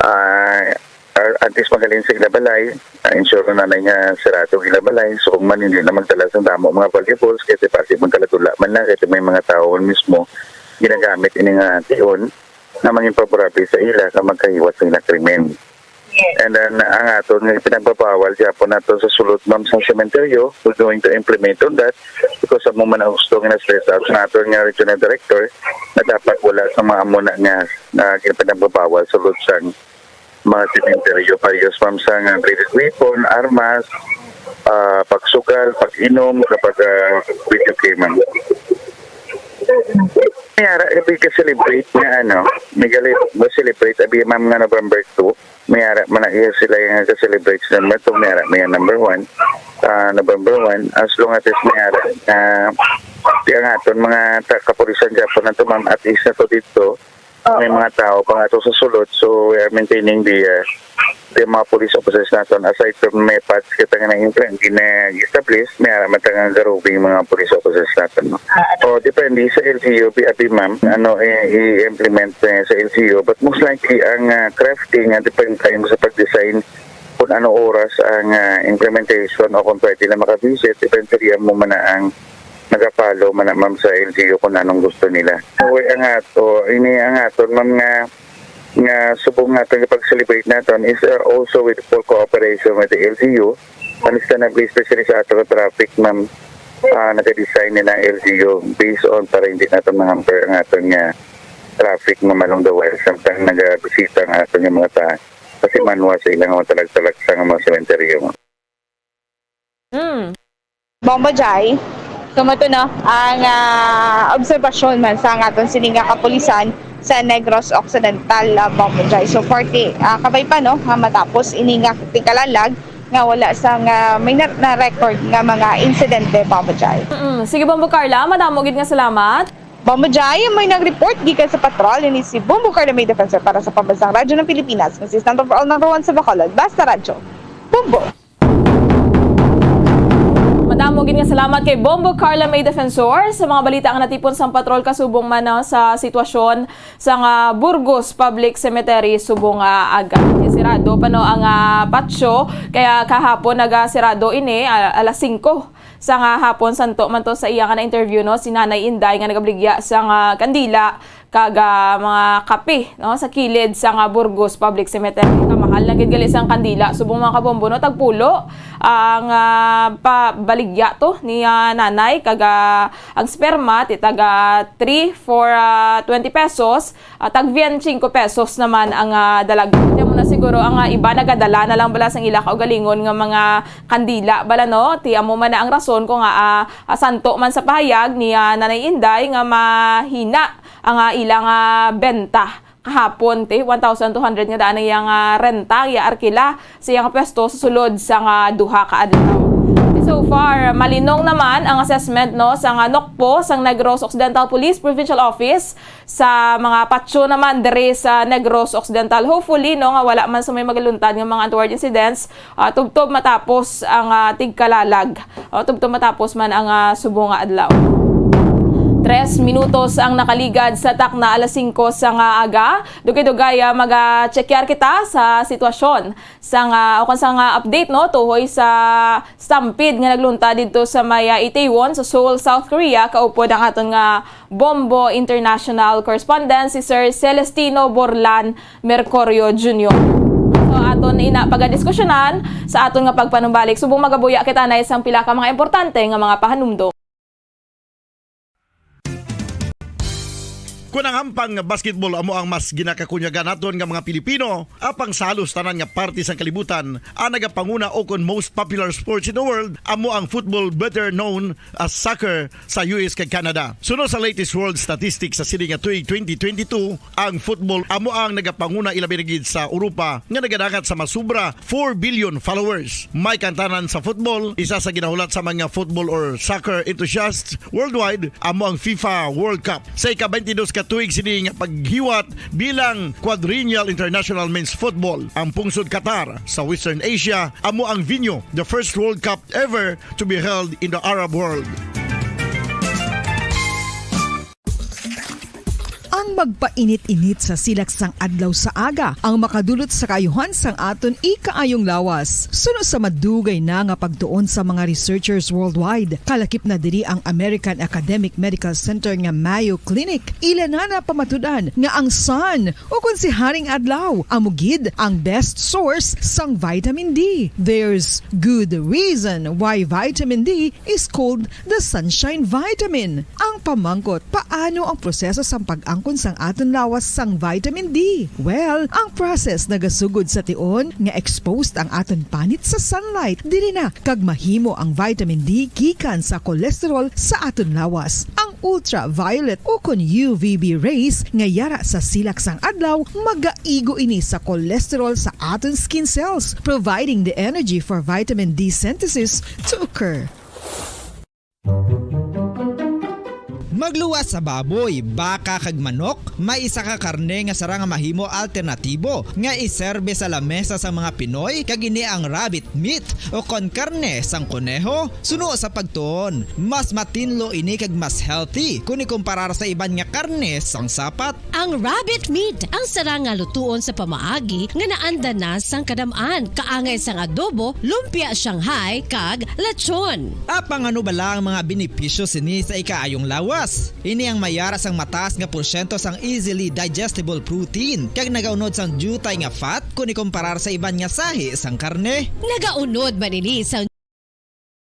ah, ah, antes magaling sa ila balay, ah, ensure na na nga sirado ang ila balay. So, kung man hindi na magdala sa damo mga valuables, kasi pati magkalatula man lang, kasi may mga tao mismo ginagamit ini nga tion. nga mangin favorable sa ila nga magkahiwat sa ilang krimen. Yes. And then, ang aton nga pinagbabawal gyapon nato sa sulod, ma'am, sa sementeryo, we're going to implement on that because amo man ang gusto nga na-stress out sa aton nga regional director na dapat wala sa mga amo na nga, nga pinagbabawal sulod sang mga sementeryo, parehas, ma'am, sa nga graded weapon, armas, ah, pagsugal, pag-inom, kapag, ah, video game, ma'am. May ara, eh, ka-celebrate nga, ano, may gali-, mo-celebrate, abi, ma'am, nga November two. May ara man na iya sila nga ka-celebrate sa number two, may ara man iya number one. Ah, November one, as long as is may ara, ah, di ang aton mga ta-, kapulisan gyapon nato, ma'am, at least na to dito, may mga tao pa nga to sa sulod. So, we are maintaining the, ah, the mga police officers naton. Aside from may pads kita nga na-implement, gina-establish, may ara man ta nga garubing mga police officers naton, no? Ah, ano? O, depende sa L G U, bi-, abi, ma'am, ano, i-, i-implement, eh, sa L G U. But most likely, ang, ah, crafting, ah, depende tayo sa pag-design kung ano oras ang, ah, implementation o kung pwede na makavisit, eventually, amo man na ang nagapalo man na, ma'am, sa L G U kung anong gusto nila. So, ang ato, ini ang aton, ma'am, nga, nga subong naton nga pag-celebrate naton is, uh, also with full cooperation with the L G U. Understandably, especially sa ato nga traffic, ma'am, ah, nag-design ni na L G U based on para hindi naton ma-hamper ang aton nga traffic, ma'am, along the while samtang nagabisita ang aton nga mga ta-, kasi manual sa ilang mga talag-talag sa mga sementeryo, ma'am. Mm. Bombo Jai. So, mato, no, ang, ah, obserbasyon man sa aton sini nga kapulisan sa Negros Occidental, ah, Bombo Jai. So, forty, ah, kabay pa, no, nga matapos ini nga tigkalalag nga wala sang may na, na-record nga mga insidente, Bombo Jai. Mm-mm. Sige, Bombo Carla, madamo gid nga salamat. Bombo Jai, may nag-report gikan sa patrol, ini si Bombo Carla May Defensor para sa Pambansang Radyo ng Pilipinas, consistent overall number one sa Bacolod. Basta Radyo. Bombo! Madamo gid nga salamat kay Bombo Carla May Defensor sa mga balita nga natipon sang patrol kasubong man, ah, sa sitwasyon sa nga Burgos Public Cemetery subong nga aga. Sirado pa, no, ang, ah, patio, kaya kahapon nagasirado ini, ah, alas singko sa nga hapon. Santo man to sa iya nga na-interview, no, si Nanay Inday nga nagabaligya sang kandila kag, ah, mga kape, no, sa kilid sang Burgos Public Cemetery. Kamahal na gid gali sang kandila. Subong, mga kabombo, no, tagpulo ang, ah, pabaligya to ni, ah, Nanay kag, ah, ang sperma ti taga three for, ah, twenty pesos, ah, tag twenty-five pesos naman ang, ah, dalag. Kaya mo na siguro ang, ah, iba nagadala na lang bala sang ila kaugalingon nga mga kandila bala, no? Ti amo man na ang rason ko nga, ah, ah, santo man sa pahayag ni, ah, Nanay Inday nga mahina ang, ah, ilang, ah, benta kahapon, ti one thousand two hundred nga daan ang iyang, ah, renta, iya arkila sa iyang pwesto sa sulod sang, ah, duha ka adlaw. Ti so far, malinong naman ang assessment, no, sang, ah, NOCPO sang Negros Occidental Police Provincial Office sa mga patio naman diri sa Negros Occidental. Hopefully, no, nga wala man sa may magaluntad nga mga untoward incidents, ah, tubtob matapos ang, ah, tigkalalag. O, tubtob matapos man ang, ah, subong nga adlaw. Tres minutos ang nakaligad sa takna alas singko sa nga aga. Dugay-dugay, ah, maga-checkar kita sa sitwasyon sa nga, o kung sa nga update, no, tuhoy sa stampede nga nagluntad didto sa may, ah, Itaewon sa Seoul, South Korea, kaupod ang aton nga Bombo International correspondent, si Sir Celestino Borlan Mercurio Junior. So, aton ina pagadiskusyonan sa aton nga pagpanumbalik. Subong magabuya kita na isang pila ka mga importante nga mga pahanumdom. Kun ang hampang nga basketball amo ang mas ginakakunyagan naton nga mga Pilipino, apang sa halos tanan nga parte sang kalibutan, ang nagapanguna o kon most popular sports in the world amo ang football, better known as soccer, sa U S kag Canada. Suno sa latest world statistics sa sini nga tuig twenty twenty-two, ang football amo ang nagapanguna, ilabi na gid sa Europa nga nagadangat sa masubra four billion followers. May kantanan sa football, isa sa ginahulat sa mga football or soccer enthusiasts worldwide amo ang FIFA World Cup. Sa ika-twenty-dos ka tuig sini nga paghiwat bilang Quadrennial International Men's Football, ang pungsod Qatar sa Western Asia amo ang venue, the first World Cup ever to be held in the Arab world. Magpainit-init sa silak sang adlaw sa aga ang makadulot sa kaayuhan sang aton ikaayong lawas. Suno sa madugay na nga pagtuon sa mga researchers worldwide, kalakip na diri ang American Academic Medical Center nga Mayo Clinic. Ila na napamatud-an nga ang sun, o kon si Haring Adlaw, amo gid ang best source sang vitamin D. There's good reason why vitamin D is called the sunshine vitamin. Ang pamangkot, paano ang proseso sang pag-angkon sang aton lawas sang vitamin D? Well, ang process nagasugod sa tion nga exposed ang aton panit sa sunlight diri na, kag mahimo ang vitamin D gikan sa cholesterol sa aton lawas. Ang ultraviolet o kon U V B rays nga yara sa silak sang adlaw, magaigo ini sa cholesterol sa aton skin cells, providing the energy for vitamin D synthesis to occur. Magluwas sa baboy, baka, kag manok, may isa ka karne nga sarang nga mahimo alternatibo nga iserbe sa lamesa sa mga Pinoy, kag ini ang rabbit meat o kon karne sang koneho. Suno sa pagtuon, mas matinlo ini kag mas healthy kon ikumparar sa iban nga karne sang sapat. Ang rabbit meat ang sarang nga lutuon sa pamaagi nga naanda na sang kadam-an, kaangay sang adobo, lumpia Shanghai, kag lechon. Apang ano bala ang mga benepisyo sini sa ikaayong lawas? Ini ang mayara sang mataas nga porsyento sang easily digestible protein, kag nagaunod sang diutay nga fat kon ikumparar sa iban nga sahi sang karne. Nagaunod man ini sang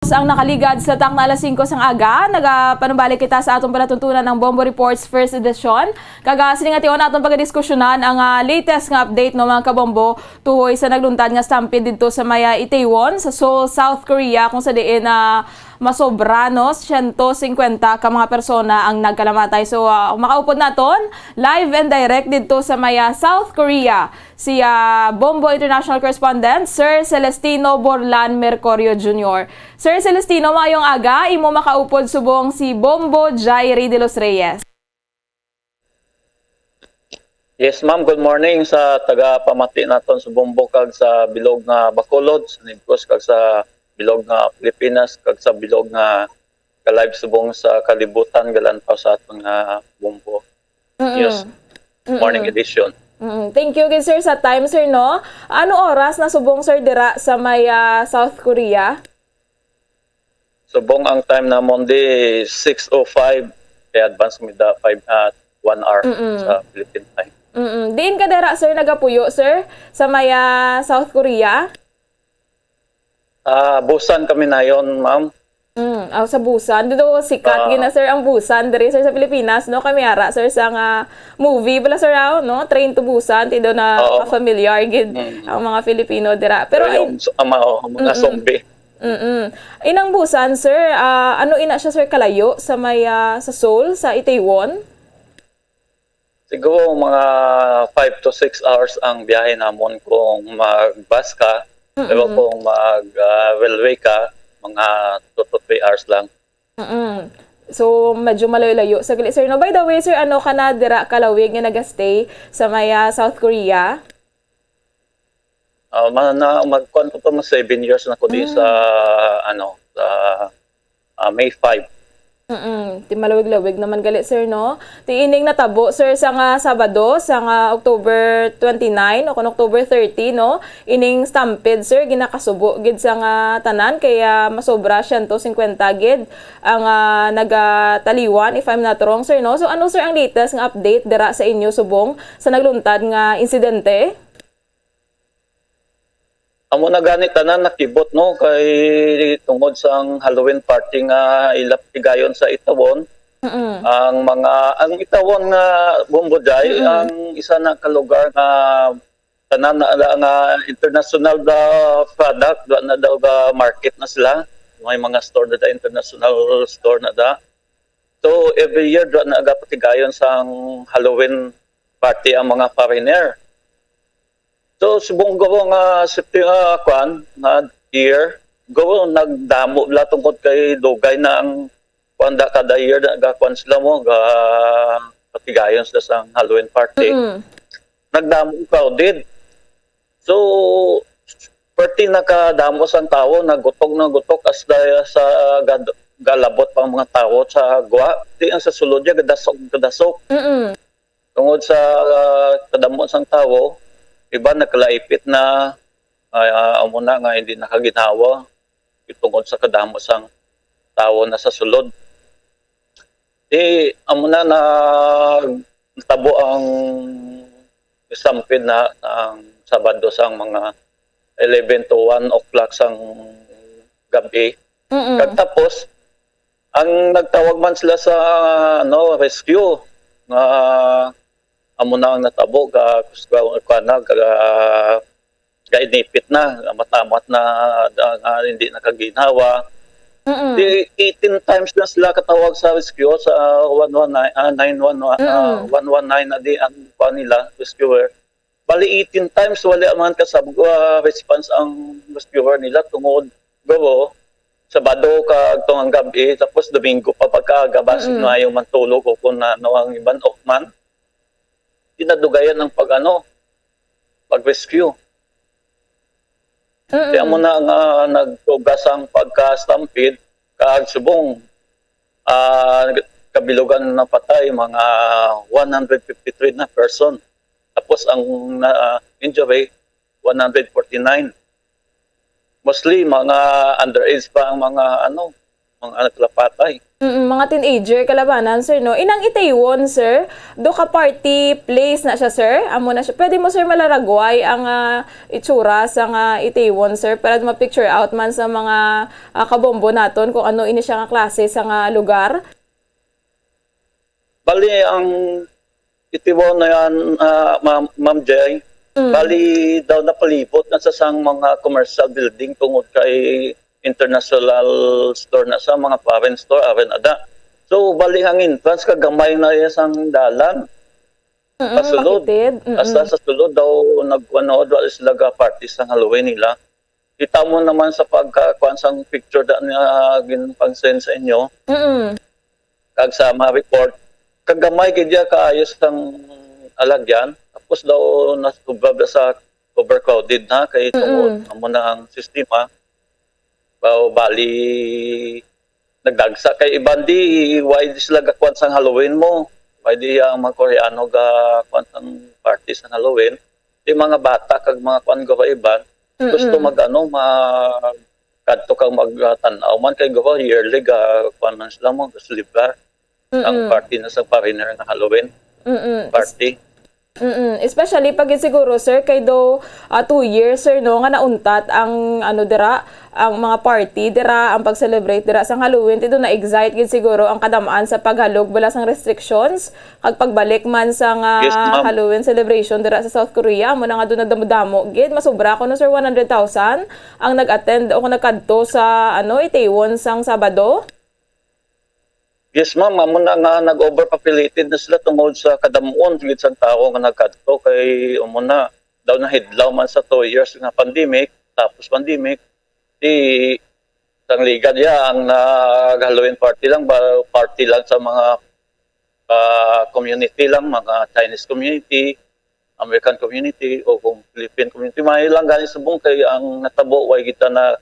Ang nakaligad sa takna alas singko sang aga, nagapanumbalik kita sa aton palatuntunan ang Bombo Reports First Edition. Kag, ah, sini nga tion aton pagadiskusyonan ang, ah, latest nga update, no, mga kabombo, tuhoy sa nagluntad nga stampede didto sa may, ah, Itaewon, sa Seoul, South Korea, kung sa diin, ah, masobra, no, siyento singkwenta ka mga persona ang nagkalamatay. So, ah, makaupod naton live and direct didto sa may, ah, South Korea, si, ah, Bombo International Correspondent, Sir Celestino Borlan Mercurio Junior. Sir Celestino, maayong aga. Imo makaupod subong si Bombo Jairi de los Reyes. Yes, ma'am. Good morning sa taga-pamati naton sa Bombo kag sa bilog nga Bacolod, sa Negros kag sa bilog nga Pilipinas kag sa bilog nga ka-live subong sa kalibutan, galantaw sa aton nga Bombo Mm-mm. News Mm-mm. Morning Edition. Mm-mm. Thank you gid, sir, sa time, sir, no? Ano oras na subong, sir, dira sa may, ah, South Korea? Subong ang time namon di six oh five, kay advance mi da five, ah, one hour Mm-mm. sa Philippine time. Mm-mm. Diin ka dira, sir, nagapuyo, sir, sa may, ah, South Korea? Ah, Busan kami nayon, ma'am. Mm, aw, sa Busan. Dito sikat Ah. gina, sir, ang Busan diri, sir, sa Pilipinas, no? Kami ara, sir, sa nga movie bala, sir, aw, no? Train to Busan, ti daw na Oo. familiar gid Mm. ang mga Filipino dira. Pero Pero ay yung s-, ang mga, ang mga Mm-mm. zombie. Mm-mm. Inang Busan, sir, ah, ano ina siya, sir, kalayo sa may, ah, sa Seoul, sa Itaewon? Siguro mga five to six hours ang biyahe namon kung mag-bus ka. Pero Mm-mm. kung mag, ah, railway ka, mga two to three hours lang. Mm-mm. So, medyo malayo-layo. Saglit, sir, no? By the way, sir, ano ka na dira kalawig nga nagastay sa may, ah, South Korea? Ah, ma-, na, magkuan ko to, mga seven years na ko di Mm. sa, ano, sa, ah, May five. Mm-mm. Ti malawig-lawig naman gali, sir, no? Ti ining natabo, sir, sa nga Sabado, sa nga October twenty-nine o kon October thirty, no? Ining stampede, sir, ginakasubo gid sa nga tanan, kaya masobra siyento singkwenta gid ang, ah, nagataliwan, if I'm not wrong, sir, no? So, ano, sir, ang latest nga update dira sa inyo subong sa nagluntad nga insidente? Amo na gani tanan nakibot, no, kay tungod sang Halloween party nga ila patigayon sa Itaewon, Mm-mm. ang mga, ang Itaewon nga Bombo Jay, Mm-mm. ang isa na ka lugar nga tanan na, na, nga international da product, da na daw ga market na sila. May mga store na da, international store na da. So, every year, da na gapatigayon sang Halloween party ang mga foreigner. So, subong guro nga September, ah, kwan, nga year, guro nagdamo la tungkod kay dugay na ang kwan da kada year, nagakwan sila mo, ga patigayon sila sa Halloween party. Mm-mm. Nagdamo, crowded. So, perti nakadamo sang tawo, nagutok, nagutok, hasta sa gad-, galabot pang mga tawo sa gwa. Di ang sa sulod niya, gadasok, gadasok. Mm-mm. Tungod sa, ah, kadamo sang tawo, iban nagkalaipit na, ah, amo na nga hindi nakaginhawa tungod sa kadamo sang tawo na sa sulod. Di, amo na, na natabo ang stampede na ang Sabado sang mga eleven to one o'clock sang gabi. Mm-mm. Kag tapos, ang nagtawag man sila sa, ano, rescue, nga amo na ang natabo, ga-, ga-, kuan na, ga-, gainipit na, matamat na, da-, nga hindi nakaginhawa. Mm-mm. Di, eighteen times na sila katawag sa rescue sa one one nine, ah, nine one one, ah, Mm-mm. one one nine na di ang kuan nila, rescuer. Bali, eighteen times, wala man kasab-, ah, response ang rescuer nila tungod guro, Sabado kag tungang gab-i, tapos Domingo pa pagkaaga, basig Mm-mm. maayo man tulog o kung ano ang iban, off man. Di nadugayan ang pag-ano, pag-rescue. Mm-mm. Kaya mo na nga nagtugas ang pagka-stampede, kag subong, ah, kabilugan na patay, mga one hundred fifty-three na person. Tapos ang na, ah, injury, one hundred forty-nine. Mostly, mga underage pa ang mga, ano, mga nagkalapatay. Mm, mga teenager, kalabanan, sir, no? Inang Itaywon, sir, do ka party place na siya, sir? Amo na siya. Pwede mo, sir, malaragway ang, ah, itsura sa nga Itaywon, sir, para ma-picture out man sa mga, ah, kabombo naton kung ano ini siya nga klase sa nga lugar? Bali, ang Itaywon na yan, ah, Ma'am, Ma'am Jay, Mm. bali daw napalibot na sa sang mga commercial building tungod kay international store na sa mga foreign store, aron ada. So, bali ang entrance kagamay na iya sang dalan. Mm, Pasulod. Makitid. Mm-mm. Hasta sa sulod daw, nagkuan na, wala sila ga-party sa Halloween nila. Kita mo naman sa pagkakuan sang picture da nga ginpang-send sa inyo, Mm. kag sa mga report, kagamay gid ya kaayo sang alagyan. Tapos daw, nasobra ba sa overcrowded na kay tungod Mm-mm. amo na ang sistema. Ba-, bali, nagdagsa kay iban di, why di sila gakuan sang Halloween mo? Why di ang mga Koreano gakuan sang party sang Halloween? Di mga bata kag mga kuan guro iban, gusto Mm-mm. mag-ano, mag-, kadto kag magtan-aw man kay guro yearly ga kuan man sila mo, ga-celebrar ang Mm-mm. party na sa foreigner nga Halloween Mm-mm. Es-, party. Mm-mm. Especially pag yun siguro, sir, kay do, ah, two years, sir, no, nga nauntat ang, ano, dira, ang mga party dira, ang pag-celebrate dira sa Halloween, ti do na-excite gid siguro ang kadamaan sa paghalog bala sang restrictions, kag pagbalik man sa nga Yes, ma'am. Halloween celebration dira sa South Korea, amo na nga do nagdamo-damo gid, masubra kuno, sir, one hundred thousand ang nag-attend o kung nagkadto sa, ano, Itaewon sang Sabado. Yes, ma'am. Amo na nga nag-overpopulated na sila tungod sa kadamuon gid sang tawo nga nagkadto kay amo na daw nahidlaw man sa two years nga pandemic, tapos pandemic, di sang ligad ya ang nag-Halloween party lang ba, party lang sa mga, ah, community lang, mga Chinese community, American community, o kung Philippine community. May lang gani subong kay ang natabo, way kita na,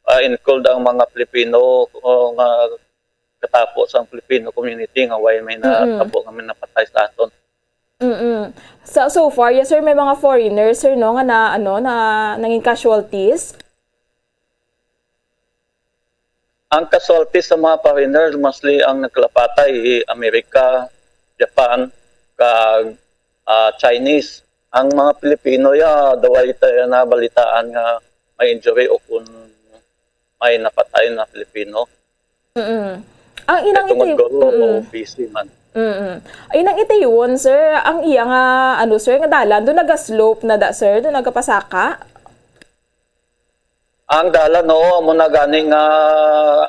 ah, include ang mga Pilipino o nga katapo sang Filipino community nga way may Mm. natabo nga may napatay sa aton. Mm-mm. So, so far, yes, sir, may mga foreigners, sir, no, nga na, ano, na nanging casualties? Ang casualties sa mga foreigners, mostly ang nagkalapatay, eh, Amerika, Japan, kag, ah, Chinese. Ang mga Pilipino, ya, daw ay ta-, nabalitaan nga may injury o kung may napatay na Pilipino. Mm. Ang inang Kay tungod iti-, guro, mm. busy man. Mm. Inang Itaewon, sir, ang iya nga, ano, sir, nga dalan, do naga-slope na da, sir? Do nagapasaka? Ang dalan, oo, amo na gani nga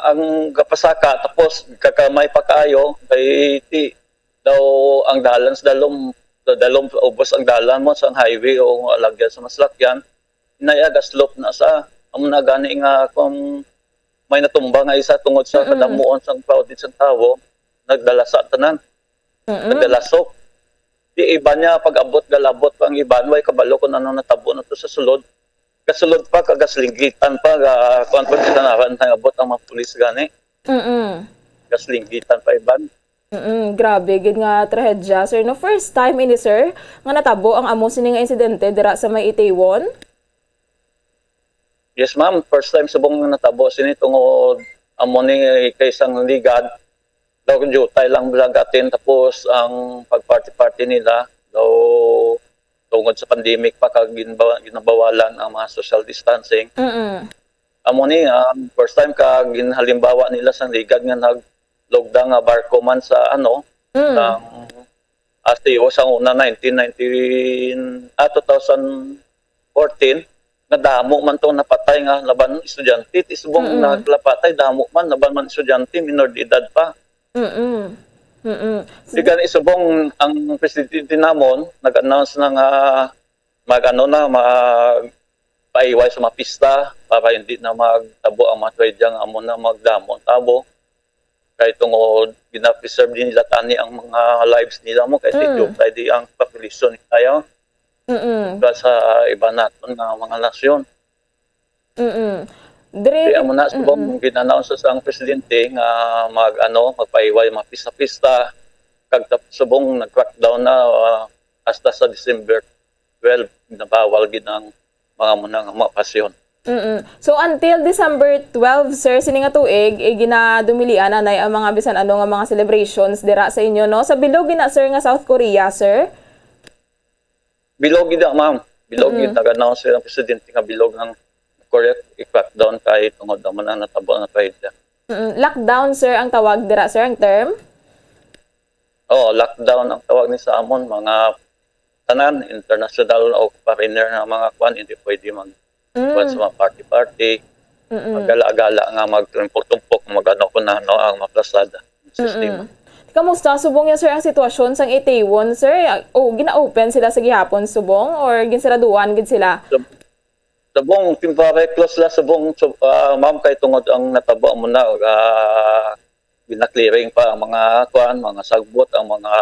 ang gapasaka, tapos kakamay pa kaayo, kay ti-, daw ang dalan sa dalom, sa dalom, ubos ang dalan mo sa highway o alagyan sa maslakyan, inay aga slope na sa, amo na gani nga kung may natumba nga isa tungod sa Mm-mm. kadamuon sang crowded sang tawo, nagdalasa tanan. Mm-mm. Nagdalasok. Di iban niya, pag-abot, galabot pa ang iban, way kabalo kung ano natabo na to sa sulod. Kasulod pa, kagasligitan pa, ga-, kuwan pa, tinanaran, nangabot ang mga pulis gani. Mm-mm. Gaslinggitan pa iban. Mm, grabe gid nga trahedya, sir, no? First time ini, sir, nga natabo ang amo sini nga insidente dira sa may Itaewon? Yes, ma'am. First time subong natabo sini tungod amo ni kay sang ligad. Daw jutay lang bala gatin, tapos ang pag-party-party nila daw tungod sa pandemic pa kag ginbawa-, ginabawalan ang mga social distancing. Mm. Amo ni ang first time ka ginhalimbawa nila sang ligad nga naglugda nga barko man sa ano, Mm. sang As T O sa una, nineteen nineteen, ah, two thousand fourteen, nga damo man tong napatay nga laban estudyante. Ti subong Mm. naglapatay, damo man, laban man estudyante, minor de edad pa. Mm-mm. Mm-mm. Di gani subong ang presidente namon, nag-announce na nga mag-ano na, magpaiway sa mga pista para hindi na magtabo ang mga trahedya nga amo na magdamo ang tabo. Kay tungod gina-preserve din nila tani ang mga lives nila mo, kay Mm. Ethiopia di ang population nila, Mm-mm. kontra sa iba naton nga mga nasyon. Mm-mm. Diri Kaya mo na subong mm-mm. gin-announce sa ang presidente nga mag, ano, magpaiway, mga pista-pista, kag tap-, subong nag-crackdown na, ah, hasta sa December twelve, nabawal gid ang mga muna nga mga okasyon. Mm-mm. So, until December twelve, sir, sini nga tuig, eh, ginadumilian anay ang mga bisan ano nga mga celebrations dira sa inyo, no? Sa bilog gina, sir, nga South Korea, sir? Bilog gid, ma'am. Bilog gid, Mm-mm. nag-announce ang presidente nga bilog ang Korea i-crackdown kay tungod naman ang natabo nga trahedya. Mm-mm. Lockdown, sir, ang tawag dira, sir, ang term? Oo, lockdown ang tawag ni sa amon, mga tanan, international o foreigner nga mga kwan, hindi pwede mag, Mm. kwan sa mga party-party, Mm-mm. magala-gala nga magtumpok-tumpok, magano kung ano ang mga plasada, sistema. Mm-mm. Kamusta subong yan, sir, ang sitwasyon sang Itaewon, sir? O, gina-open sila sa gihapon subong or ginsiraduan gid sila? Sub-, subong, temporary close la subong, sub-, ah, ma'am, kay tungod ang natabo mo na, ah, gina-clearing pa ang mga kuan, mga sagbot, ang mga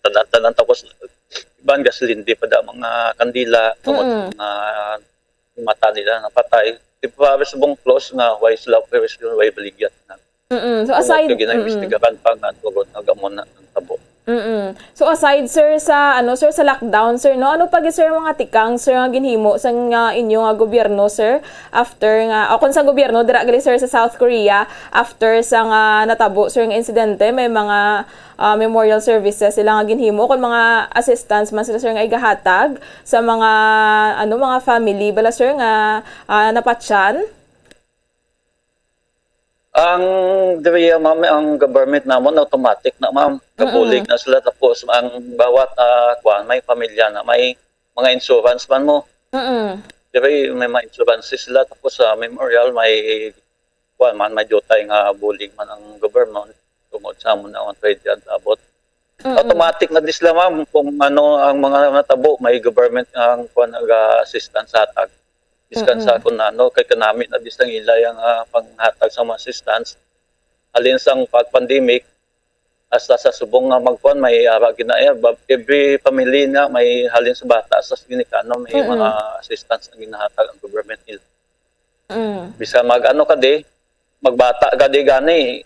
tanan-tanan, tapos iban gasolindi pa da, mga kandila, tungod sa Mm. mga mata nila napatay. Di pa subong close nga, way sila operasyon, way baligyat na. Mm-mm. So, Tungod aside, kay mm. ginaimbestigahan pa nga tungod nga amo na ang tabo. Mm-mm. So, aside, sir, sa, ano, sir, sa lockdown, sir, no? Ano pa gid, sir, mga tikang, sir, nga ginhimo sa nga inyo nga gobyerno, sir? After nga, o kung sa gobyerno, dira gali, sir, sa South Korea, after sa nga natabo, sir, nga insidente, may mga, ah, memorial services sila nga ginhimo, kung mga assistance man sila, sir, nga igahatag sa mga, ano, mga family bala, sir, nga, ah, napatyan? Ang diriya, ma'am, ang government namon automatic na, ma'am. Gabulig Mm-mm. na sila, tapos ang bawat, ah, kuan, may pamilya na may mga insurance man mo. Mm-mm. Diri may mga insurances sila, tapos sa memorial may kuan man, may dutay nga bulig man ang government tungod sa amo na ang trade yan abot. Mm-mm. Automatic na di sila, ma'am, kung ano ang mga natabo, may government ang kuan, nag-assistance sa hatag. Biskan sa Mm-mm. kung ano, kay kanami na di sang ila yang, ah, panghatag sa mga assistance. Halin sang pag-pandemic, hasta sa subong nga magkuan, may ara gina-, eh, ba-, every family na may halin sa bata sa ginikanan, may Mm-mm. mga assistance ang ginahatag ang government nila. Mm. Bisan mag-ano ka di, magbata ka di gani,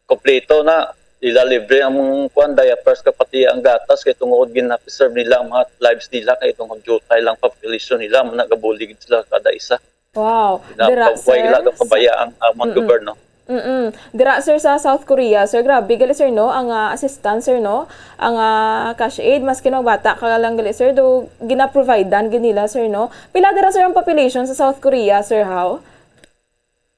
kompleto na. Ila libre ang kuan, diapers ka, pati ang gatas, kay tungod gina-preserve nila ang mga lives nila, kay tungod jutay lang population nila, mo nagabulig sila kada isa. Wow. Dira, Ginapabuhay sila, sir, sa gapabaya ang amon Mm-mm. gobyerno. Mm-mm. Dira, sir, sa South Korea, sir, grabe gali, sir, no? Ang, ah, assistance, sir, no? Ang, ah, cash aid, maski no bata ka lang gali, sir, do gina-providean gid nila, sir, no? Pila dira, sir, ang population sa South Korea, sir, how?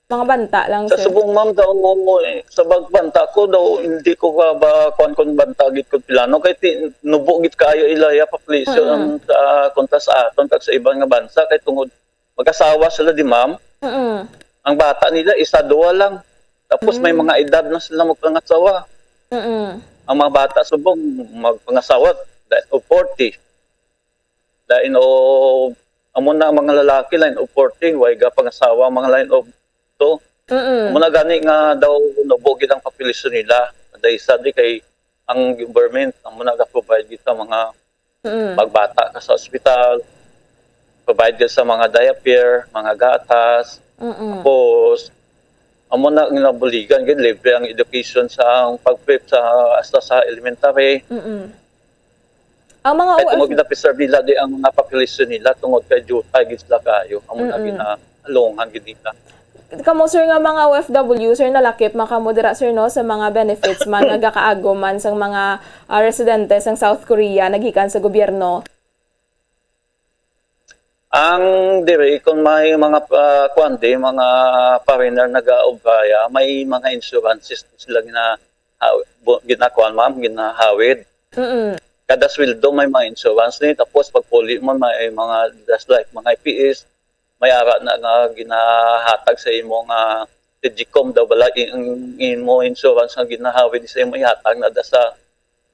Mga banta lang, Sa sir. Subong, ma'am, daw mo, eh, sa bag-, banta ko daw, hindi ko ka ba kuan kung banta gid ko pila, no? Kay ti-, nubo gid kaayo ila ya population Mm. ang, ah, kontra sa aton kag sa iban nga bansa, kay tungod mag-asawa sila di, ma'am. Mm. Ang bata nila, isa, duha lang. Tapos may Mm. mga edad na sila magpangasawa. Mm. Ang mga bata subong magpangasawa, lain of forty. Lain of, amo na ang mga lalaki, lain of forty, way ga pangasawa, mga lain of two. Mm. Amo na gani nga daw nubo gid ang populasyon nila. Dahil sa di kay ang government, amo na ga-provide gid sa mga Mm. Pagbata ka sa ospital, provide ka sa mga diaper, mga gatas. Mm-mm. Tapos, Amo na nga nabuligan gid, libre ang education sa ang pag-prep sa, hasta sa elementary. Mm-mm. Ang mga Kay tungod O F W, na-preserve nila di ang mga populasyon nila tungod kay jutay gid sila kaayo. Amo na Mm-mm. ginaalungan gid nila. Kamo, sir, nga mga O F W, sir, nalakip man kamo dira, sir, no, sa mga benefits man nga gakaago man sang mga ah, residente sang South Korea nagikan sa gobyerno? Ang diri, kung may mga, ah, kuwan di, mga foreigner nag-aobra ya, may mga insurances sila gina-, ha-, bu-, ginakuwan, ma'am, ginahawid. Mm. Kada sweldo may mga insurance ni, tapos pagpuli mo may mga, just like mga I P S, may ara na nga ginahatag sa imo nga Digicom daw bala i-, ang imo insurance nga ginahawid sa imo ihatag na da sa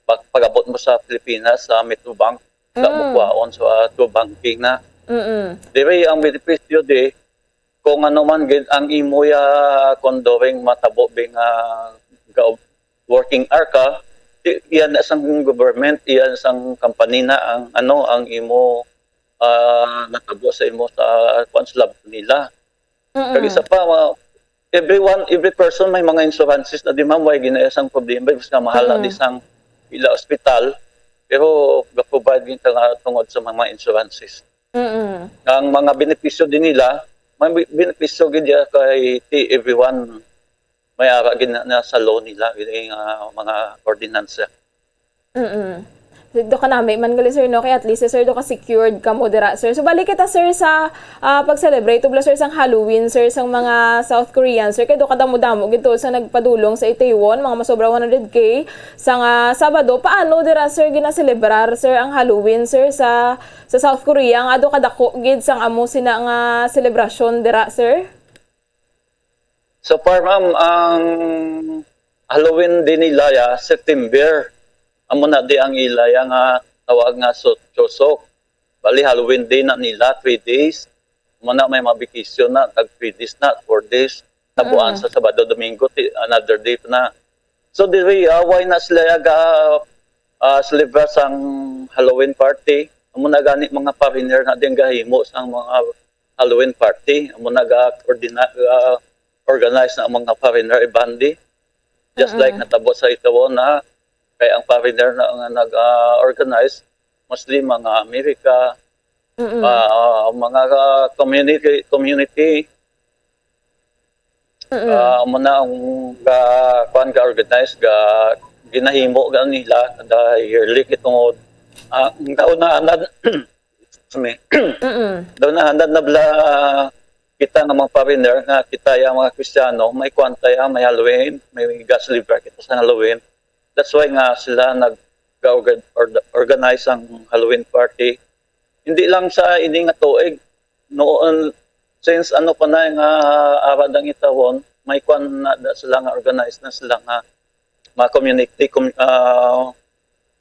pag-, pag-abot mo sa Pilipinas sa Metrobank, wala mo Mm. kuhaon sa, ah, through banking na. Mm. Diri ang benepisyo di kung ano man gid ang imo ya kung during matabo bing, ah, ga-, working hour ka, di, iyan na sang government, iyan sang company na ang ano, ang imo, ah, natabo sa imo sa kuan, sa lab nila. Kag Mm. isa pa, ma-, everyone, every person may mga insurances na di, ma'am, way ginaya sang problema, basta mahal na di Mm. sang ila ospital, pero ga-provide gid ta nga tungod sa mga insurances. Mm. Ang mga benepisyo din nila, may bi-, benepisyo gid ya kay ti everyone may ara gid na, na sa law nila, gid nga mga ordinansa. Mm. Do ka nami man gali, sir, no? Kay at least, sir, do ka secured kamo dira, sir. So, balik kita, sir, sa ah, pag-celebrate, tubla, sir, sang Halloween, sir, sang mga South Korean, sir, kay do kadamo-damo gid to sa nagpadulong sa Itaewon, mga masobra one hundred K sang ah, Sabado. Paano dira, sir, ginaselebrar, sir, ang Halloween, sir, sa sa South Korea nga do kadako gid sang amo sina nga selebrasyon dira, sir? So far, ma'am, ang Halloween din nila ya, September. Amo na di ang ila ya nga tawag nga so-, Chuseok. Bali, Halloween din na nila, three days. Amo na may mga vacation na, tag three days na, four days. Nabuan Mm. sa Sabado, Domingo, ti-, another day pa na. So, diri, ah, why na sila ya ga, ah, celebra sang Halloween party? Amo na gani mga foreigner na din gahimo sang mga Halloween party. Amo na ga-coordina-, ah, organize na ang mga foreigner event di. Just like Mm-mm. natabo sa Itaewon na kay ang foreigner na nga nag-, ah, organize, mostly mga America, Mm-mm. ah, mga, ah, community, community, Mm-mm. ah, amo na ang ga-, kuan, ga-organize, ga-, ginahimo ga nila kada yearly kay tungod, ah, ang kauna-anan, excuse me, Mm-mm. daw na na bala kita nga mga foreigner nga kita ya mga Kristiyano, may kuwan ta ya, may Halloween, may ga-celebrate kita sa Halloween. That's why nga sila nag-, ga-orga-, or-, organize ang Halloween party. Hindi lang sa ini nga tuig, noon, since ano pa na nga ara dang Itaewon, may kuwan na da sila nga organize na sila nga mga community, com-, ah,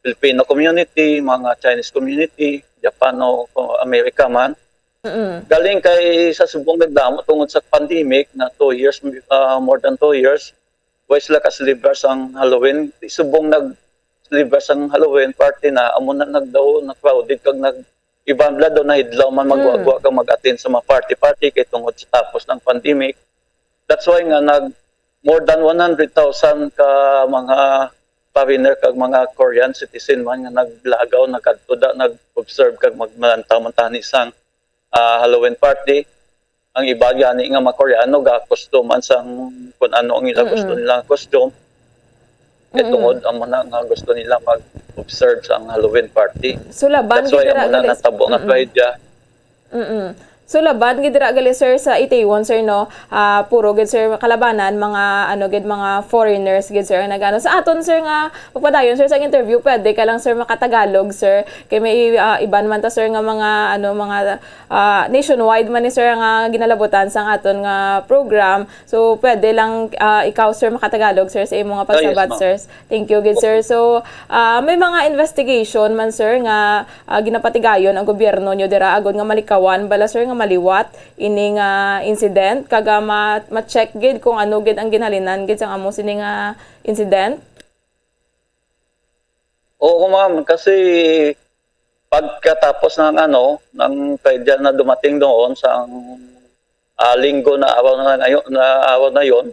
Filipino community, mga Chinese community, Japano, o America man. Mm-mm. Galing kay sa subong nagdamo tungod sa pandemic na two years, ah, more than two years, way sila ka-celebra sang Halloween. Di subong nag-celebra sang Halloween party na, amo na nagdaw, na-crowded kag nag-, iban bala daw nahidlaw man Mm. magwagwa ka mag-attend sa mga party-party kay tungod sa tapos ng pandemic. That's why nga nag more than one hundred thousand ka mga foreigner kag mga Korean citizen man nga naglagaw, nagkadto da, nag-observe kag magmalantaw man tani sang, ah, Halloween party. Ang iba gani nga mga Koreano ga-costume man sang kung ano ang ila gusto Mm-mm. nila nga costume. Kay Mm-mm. tungod amo na nga gusto nila mag-observe sa ang Halloween party. So, laban That's gid why dira, amo na gali, natabo nga mm-mm. trahedya. Mm-mm. So, laban gid dira, gali, sir, sa Itaewon, sir, no? Ah, puro gid, sir, kalabanan, mga, ano gid, mga foreigners gid, sir, ang nagano. Sa aton, sir, nga magpadayon, sir, sa interview, pwede ka lang, sir, makatagalog, sir. Kay may, ah, iban man ta, sir, nga mga, ano, mga, ah, nationwide man ni, sir, nga ginalabutan sa aton nga program. So, pwede lang, ah, ikaw, sir, makatagalog, sir, sa imo nga Ah, yes, pagsabat, ma'am. Sir. Thank you gid, sir. Okay. So, ah, may mga investigation man, sir, nga, ah, ginapatigayon ang gobyerno nyo dira agud nga malikawan bala, sir, nga maliwat ini nga incident, kag, ah, ma-, ma-check gid kung ano gid ang ginhalinan gid sang amo sini nga incident? Oo, ma'am, kasi pagkatapos ng ano, ng trahedya na dumating doon sa, ah, linggo na araw na ngayon, na araw na yon,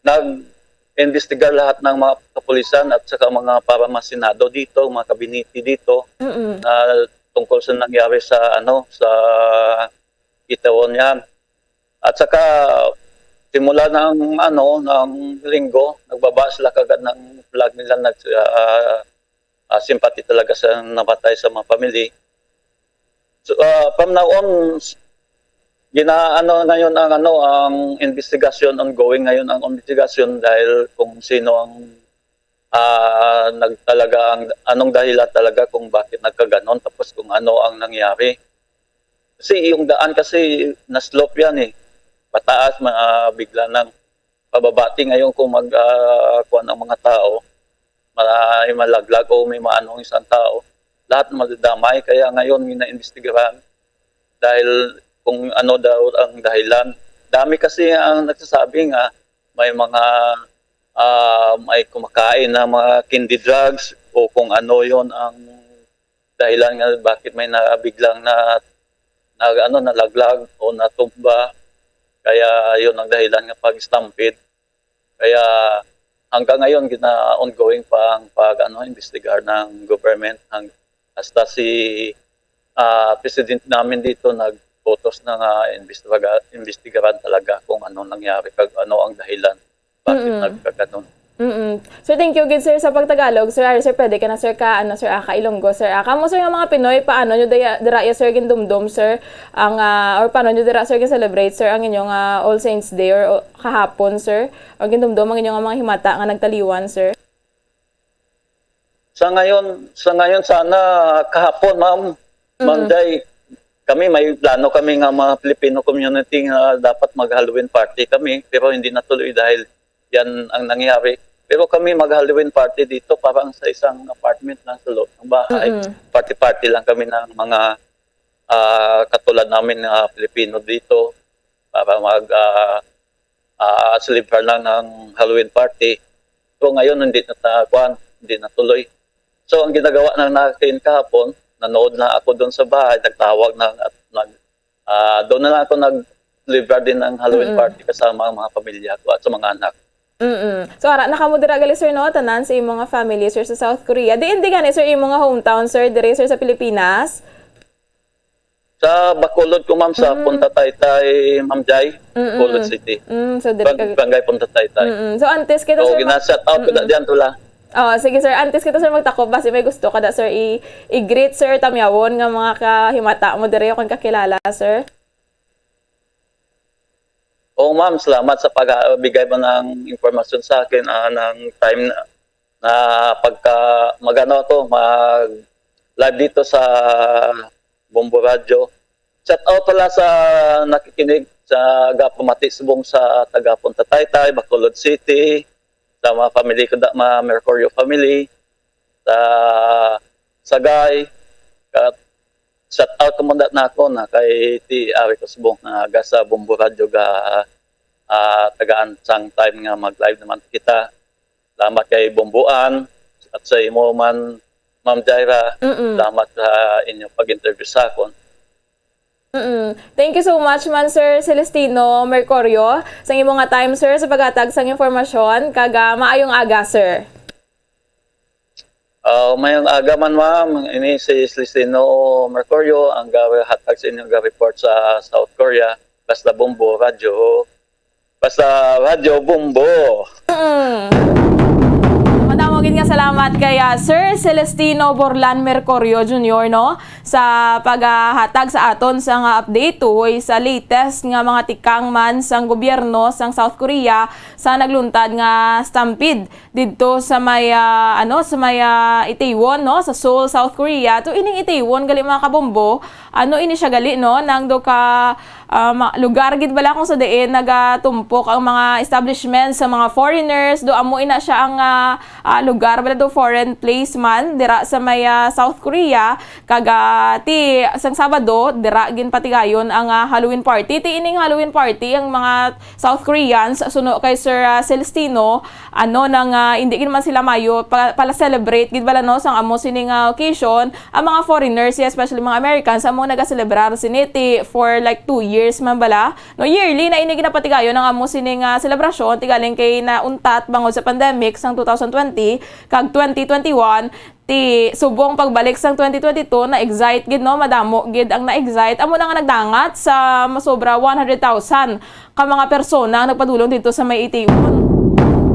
nag-imbestigar lahat ng mga kapulisan at saka mga paramasinado dito, mga kabinete dito, Mm. na tungkol sa nangyari sa, ano, sa Itaewon yan. At saka, simula ng, ano, ng Linggo, nagbaba sila kagad ng flag nila, nag-, ah, ah, simpati talaga sa namatay sa mga family. So, ah, from now on, s-, ginaano ngayon ang, ano, ang investigasyon, ongoing ngayon ang investigasyon dahil kung sino ang, ah, nagtalaga, ang, anong dahilan talaga kung bakit nagkaganon, tapos kung ano ang nangyari. Kasi yung daan kasi na-slope yan eh. Pataas, ma-, ah, bigla nang pababati ngayon kung mag, ah, kuwan ang mga tao, may malaglag o may maano ang isang tao, lahat madadamay. Kaya ngayon, ginaimbestigahan dahil kung ano daw ang dahilan. Dami kasi ang nagsasabi nga may mga, ah, may kumakain na mga candy drugs o kung ano yon ang dahilan nga bakit may nabiglang na, na, ano, nalaglag o natumba. Kaya yun ang dahilan nga pag-stampede. Kaya hanggang ngayon, gina-, ongoing pa ang pag, ano, investigar ng government. Hang-, hasta si, ah, president namin dito nag-utos na nga imbestiga-, imbestigaran talaga kung ano nangyari, kag ano ang dahilan bakit Mm. nagkaganon. Mm. Sir, thank you gid, sir, sa pagtagalog. Sir, ari, sir, pwede ka na, sir, ka, ano, sir, ah, ka Ilonggo, sir. Ah, kamo, sir, nga mga Pinoy, paano nyo daya-, dira ya, sir, gindumdum, sir, ang, ah, or paano nyo dira, sir, gin-celebrate, sir, ang inyong, ah, All Saints Day or, o, kahapon, sir? Or gindumdum ang inyong, ah, mga himata nga nagtaliwan, sir? Sa ngayon, sa ngayon, sana kahapon, ma'am, Ma'am Mm. Jai, kami may plano kami nga mga Filipino community nga dapat mag-Halloween party kami, pero hindi natuloy dahil yan ang nangyari. Pero kami mag-Halloween party dito, parang sa isang apartment lang sa loob ng bahay. Mm-mm. Party-party lang kami ng mga, ah, katulad namin na Filipino dito para mag, ah, ah, celebrar lang ng Halloween party. So ngayon, hindi na ta-, kuwan, hindi na tuloy. So ang ginagawa na natin kahapon, nanood na ako doon sa bahay, nagtawag na at nag-, ah, doon na lang ako nag-celebrar din ng Halloween Mm. party kasama ang mga pamilya ko at sa mga anak. Mm-mm. So, ara na kamo dira gali, sir, no? Tanan sa imo nga family, sir, sa South Korea. Diin di gani, sir, imo nga hometown, sir, diri, sir, sa Pilipinas? Sa Bacolod ko, ma'am, sa Mm. Punta Taytay, Ma'am Jai, Mm-mm. Bacolod City. Mm, so, diri Bang-, ka Barangay Punta Taytay. Mm-mm. So, antes kita, So, sir, ma- gina-shout out ko na Mm-mm. diyan, tula. Oh, sige, sir. Antes kita, sir, magtakop, basi may gusto ka da, sir, i-, i-greet, sir, tamyawon nga mga kahimata mo diri o kung kakilala, sir? Oo, ma'am. Salamat sa pagbigay mo ng impormasyon sa akin, ah, ng time na, na pagka magano ako, mag-live dito sa Bombo Radio. Shout out pala sa nakikinig sa gapamati subong sa taga Punta Taytay, Bacolod City, sa mga family ko, da-, mga Mercurio family, sa Sagay, kat shout out ko muna na ako na kay ti Ari Cosbong nga aga sa Bombo Radio ga, ah, tagaan sang time nga mag-live naman kita. Salamat kay Bomboan at sa imo man, Ma'am Jaira. Mm-mm. Salamat sa inyong pag-interview sa akon. Mm-mm. Thank you so much man, Sir Celestino Mercurio, sa imo nga time, sir, sa paghatag sang impormasyon, kag, ah, maayong aga, sir. Ah, mayong aga man, ma'am. Ini si Celestino Mercurio, ang gahatag sa inyo nga report sa South Korea. Basta Bombo Radyo. Basta Radyo Bombo. Mm. Madamo gid nga salamat kay, ah, Sir Celestino Borlan Mercurio Junior, no, sa paghatag sa aton sa nga update tuhoy sa latest nga mga tikang man sang gobyerno sang South Korea sa nagluntad nga stampede didto sa may, ah, ano, sa may, ah, Itaewon, no, sa Seoul, South Korea. To ining Itaewon gali, mga kabombo, ano ini siya gali, no, nang do ka, ah, ma-, lugar gid bala kung sa diin nagatumpok ang mga establishment sa mga foreigners. Do amo ina siya ang, ah, ah, lugar bala do, foreign place man dira sa may, ah, South Korea. Kag, ah, ti sang Sabado, dira ginpatigayon ang, ah, Halloween party. Ti ining Halloween party, ang mga South Koreans, suno kay Sir, ah, Celestino, ano, nang, ah, hindi gid man sila mayo pa-, pala celebrate gid bala, no, sang amo sining, ah, occasion. Ang mga foreigners, yeah, especially mga Americans, amo nagaselebrar sini ti for, like, two years. years man bala. No, yearly na ini ginapatigayon ang amo sining, ah, selebrasyon, ti galing kay nauntat bangod sa pandemic sang two thousand twenty kag twenty twenty-one, ti subong pagbalik sang twenty twenty-two, na-excite gid, no, madamo gid ang na-excite. Amo na nga nagdangat sa masobra one hundred thousand ka mga persona ang nagpadulong dito sa may Itiwon.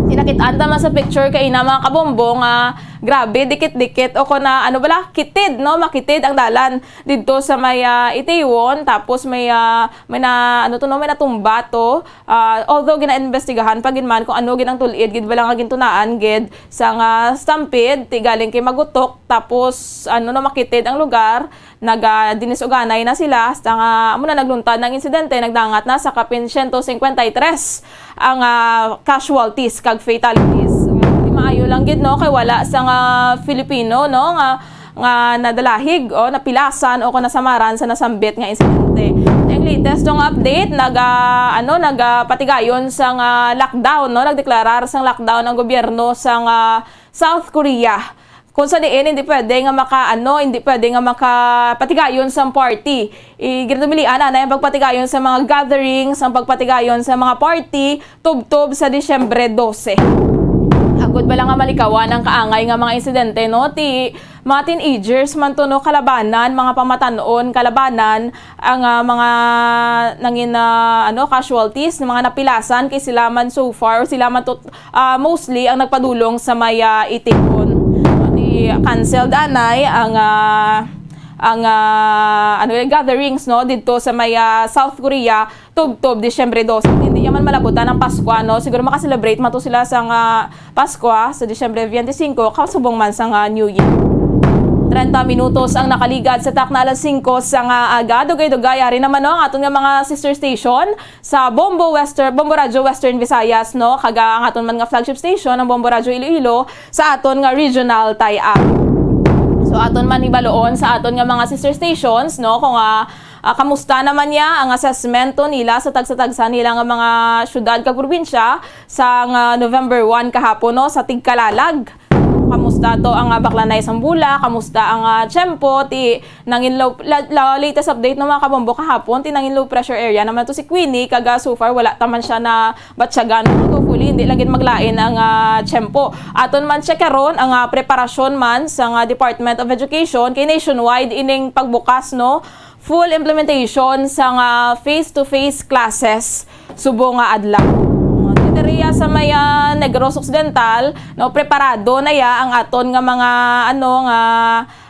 Tinakit-an ta man sa picture kay ina, mga kabombo, nga grabe, dikit-dikit o kon na, ano bala, kitid, no, makitid ang dalan dito sa may, ah, Itiwon. Tapos may, ah, may na, ano to, no, may natumba to. Ah, although ginaimbestigahan pa gid man kung ano gid ang tul-id gid bala nga gintunaan gid sa nga stampede, ti galing kay magutok, tapos, ano, no, makitid ang lugar, naga dinis-uganay na sila, hasta nga amo na nagluntad ang insidente, nagdangat na sa kapin siyento cincuenta y tres ang, ah, casualties kag fatalities. Di maayo lang gid, no, kay wala sa nga Filipino, no, nga, nga nadalahig o napilasan o kung nasamaran sa nasambit nga insidente. Ang latest nga update, naga, ano, nagapatigayon sa nga lockdown, no, nagdeklarar sang lockdown ang gobyerno sa nga South Korea. Kung sa diin, hindi pwede nga maka, ano, hindi pwede nga makapatigayon sa party. I-, ginadumilian na ang pagpatigayon sa mga gatherings, ang pagpatigayon sa mga party, tubtob sa Disyembre dose. Agod bala nga malikawan ang kaangay nga mga insidente, no? Ti mga teenagers man to, no, kalabanan, mga pamatan-on, kalabanan, ang, ah, mga nangin, ah, ano, casualties, mga napilasan, kay sila man so far, sila man to, ah, mostly ang nagpadulong sa may, ah, Itiwon. Di canceled anay ang, ah, ang, ah, ano, gatherings, no, didto sa may, ah, South Korea, tubtob Disyembre dose. Hindi man malabutan ang Paskwa, no? Siguro maka-celebrate man to sila sa nga Paskwa sa Disyembre twenty-five, kasubong man sa nga New Year. Treinta minutos ang nakaligad sa takna alas singko sa nga aga. Dugay-dugay, ari naman, no, ang aton nga mga sister station sa Bombo Western, Bombo Radio Western Visayas, no? Kag ang aton man nga flagship station, ang Bombo Radio Iloilo, sa aton nga regional tie-up. So, aton man hibaloon sa aton nga mga sister stations, no? Kung, ah, ah, kamusta naman niya ang assessment to nila sa tagsa-tagsa nila nga mga syudad kag probinsya sa nga November one kahapon, no, sa tigkalalag. Kamusta to ang, ah, Baklanay sang Bula? Kamusta ang, ah, tiyempo? Ti nangin low, la, la, latest update, no, mga kabombo, kahapon, ti nangin low pressure area naman to si Queenie, kag, ah, so far wala ta man siya na batyagan. Hopefully, hindi lang gid maglain ang, ah, tiyempo. Aton man siya karon ang, ah, preparasyon man sa nga Department of Education kay nationwide ining pagbukas, no, full implementation sa nga face-to-face classes subong nga adlaw. Diri sa may, ah, Negros Occidental, no, preparado na ya ang aton nga mga, ano, nga,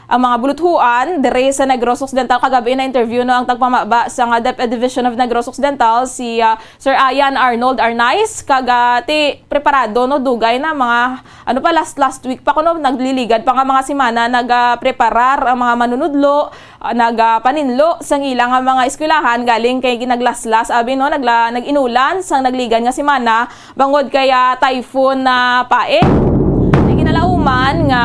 ang mga buluthuan diri sa Negros Occidental. Kagabi na-interview, no, ang tagpamaba sa nga DepEd Division of Negros Occidental, si, ah, Sir Ian Arnold Arnaiz, kag, ah, ti preparado, no, dugay na, mga, ano pa, last, last week pa kuno, nagliligad pa nga mga semana, nagapreparar ang mga manunudlo, ah, nagapaninlo sang ila nga mga eskwelahan, galing kay ginaglaslas, abi, no, nagla-, nag-inulan sang nagligad nga semana bangod kay, ah, Typhoon, ah, Pae. Kay ginalauman nga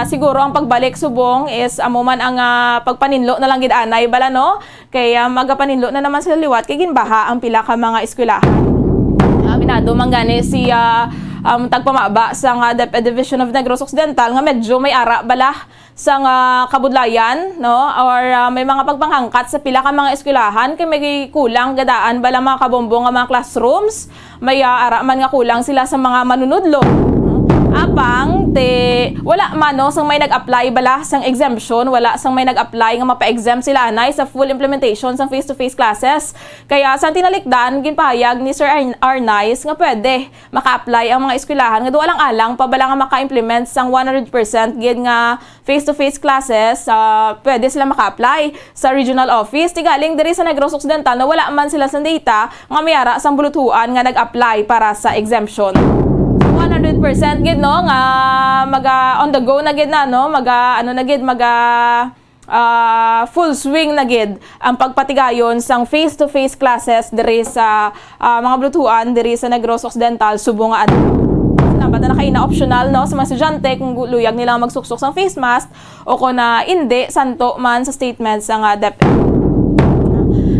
siguro ang pagbalik subong is amo man ang, ah, pagpaninlo na lang gid anay bala, no? Kay, ah, magapaninlo na naman sila liwat kay ginbaha ang pila ka mga eskwelahan. Aminado man gani si, ah, um, tagpamaba sa nga DepEd Division of Negros Occidental nga medyo may ara bala sa nga kabudlayan, no? Or, ah, may mga pagpanghangkat sa pila ka mga eskwelahan kay may kulang gid daan bala, mga kabombo, nga mga classrooms. May, ah, ara man nga kulang sila sa mga manunudlo. Apang ti wala man, no, sang may nag-apply bala sang exemption, wala sang may nag-apply nga mapa-exempt sila anay sa full implementation sang face-to-face classes. Kaya sa tinalikdan, ginpahayag ni Sir Arn-, Arnaiz nga pwede maka-apply ang mga eskwelahan nga duha lang alang pa bala nga maka-implement sang one hundred percent gid nga face-to-face classes, ah, pwede sila maka-apply sa regional office. Ti galing diri sa Negros Occidental na wala man sila sa data nga may ara sang buluthuan nga nag-apply para sa exemption. So, one hundred percent gid, no, nga maga on the go na gid na, no, maga, ano na gid, maga, ah, full swing na gid ang pagpatigayon sang face-to-face classes diri sa, ah, mga buluthuan diri sa Negros Occidental subong nga adlaw. Salamat na nakaina optional, no, sa mga estudyante kung gu-, luyag nila magsuksok sang face mask o kon, ah, indi, santo man sa statement sa nga DepEd.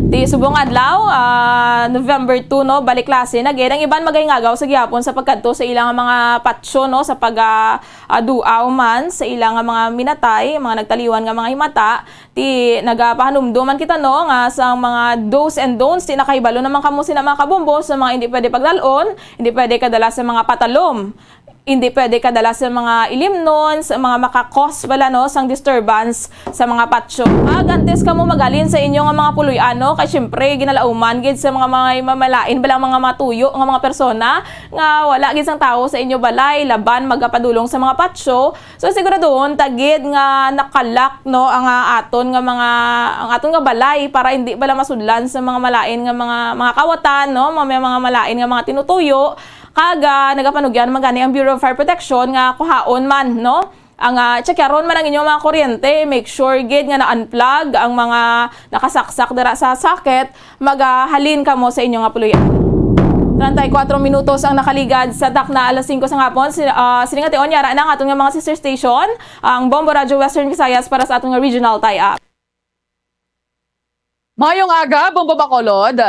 Ti subong adlaw, ah, November two, no, balik klase na gid. Ang iban magahingagaw sa gihapon sa pagkadto sa ilang mga patio, no, sa pag, ah, ah, duaw man sa ilang mga minatay, mga nagtaliwan nga mga himata. Ti nagapahanumdom man kita, no, nga sa mga do's and don'ts, ti nakahibalo naman kamo sina mga kabombo sa mga hindi pwede pagdalon, hindi pwede kadala sa mga patalom. Hindi pwede kadala sa mga ilimnon, sa mga makakos bala, no, sang disturbance sa mga patio. Ag antes kamo magalin sa inyo nga mga puloy-an, no, kay siyempre ginalauman gid sa mga, mga mamalain bala, mga matuyo nga mga persona nga wala gid sang tawo sa inyo balay, laban magapadulong sa mga patio. So siguraduhon ta gid nga nakalak, no, ang, ah, aton nga mga, ang aton nga balay para hindi bala masudlan sa mga malain nga mga, mga kawatan, no, mga, mga malain nga mga tinutuyo. Kag, ah, nagapanugyan man gani ang Bureau of Fire Protection nga kuhaon man, no? Ang, ah, tsekyaron man ang inyong mga kuryente, make sure gid nga na-unplug ang mga nakasaksak dira sa socket, magahalin kamo sa inyo nga puloy-an. Treinta y cuatro minutos ang nakaligad sa takna alas singko sa hapon. Si-, ah, sining ation, yara na ang aton nga mga sister station, ang Bombo Radio Western Visayas para sa aton nga regional tie-up. Mayong aga, Bombo Bacolod.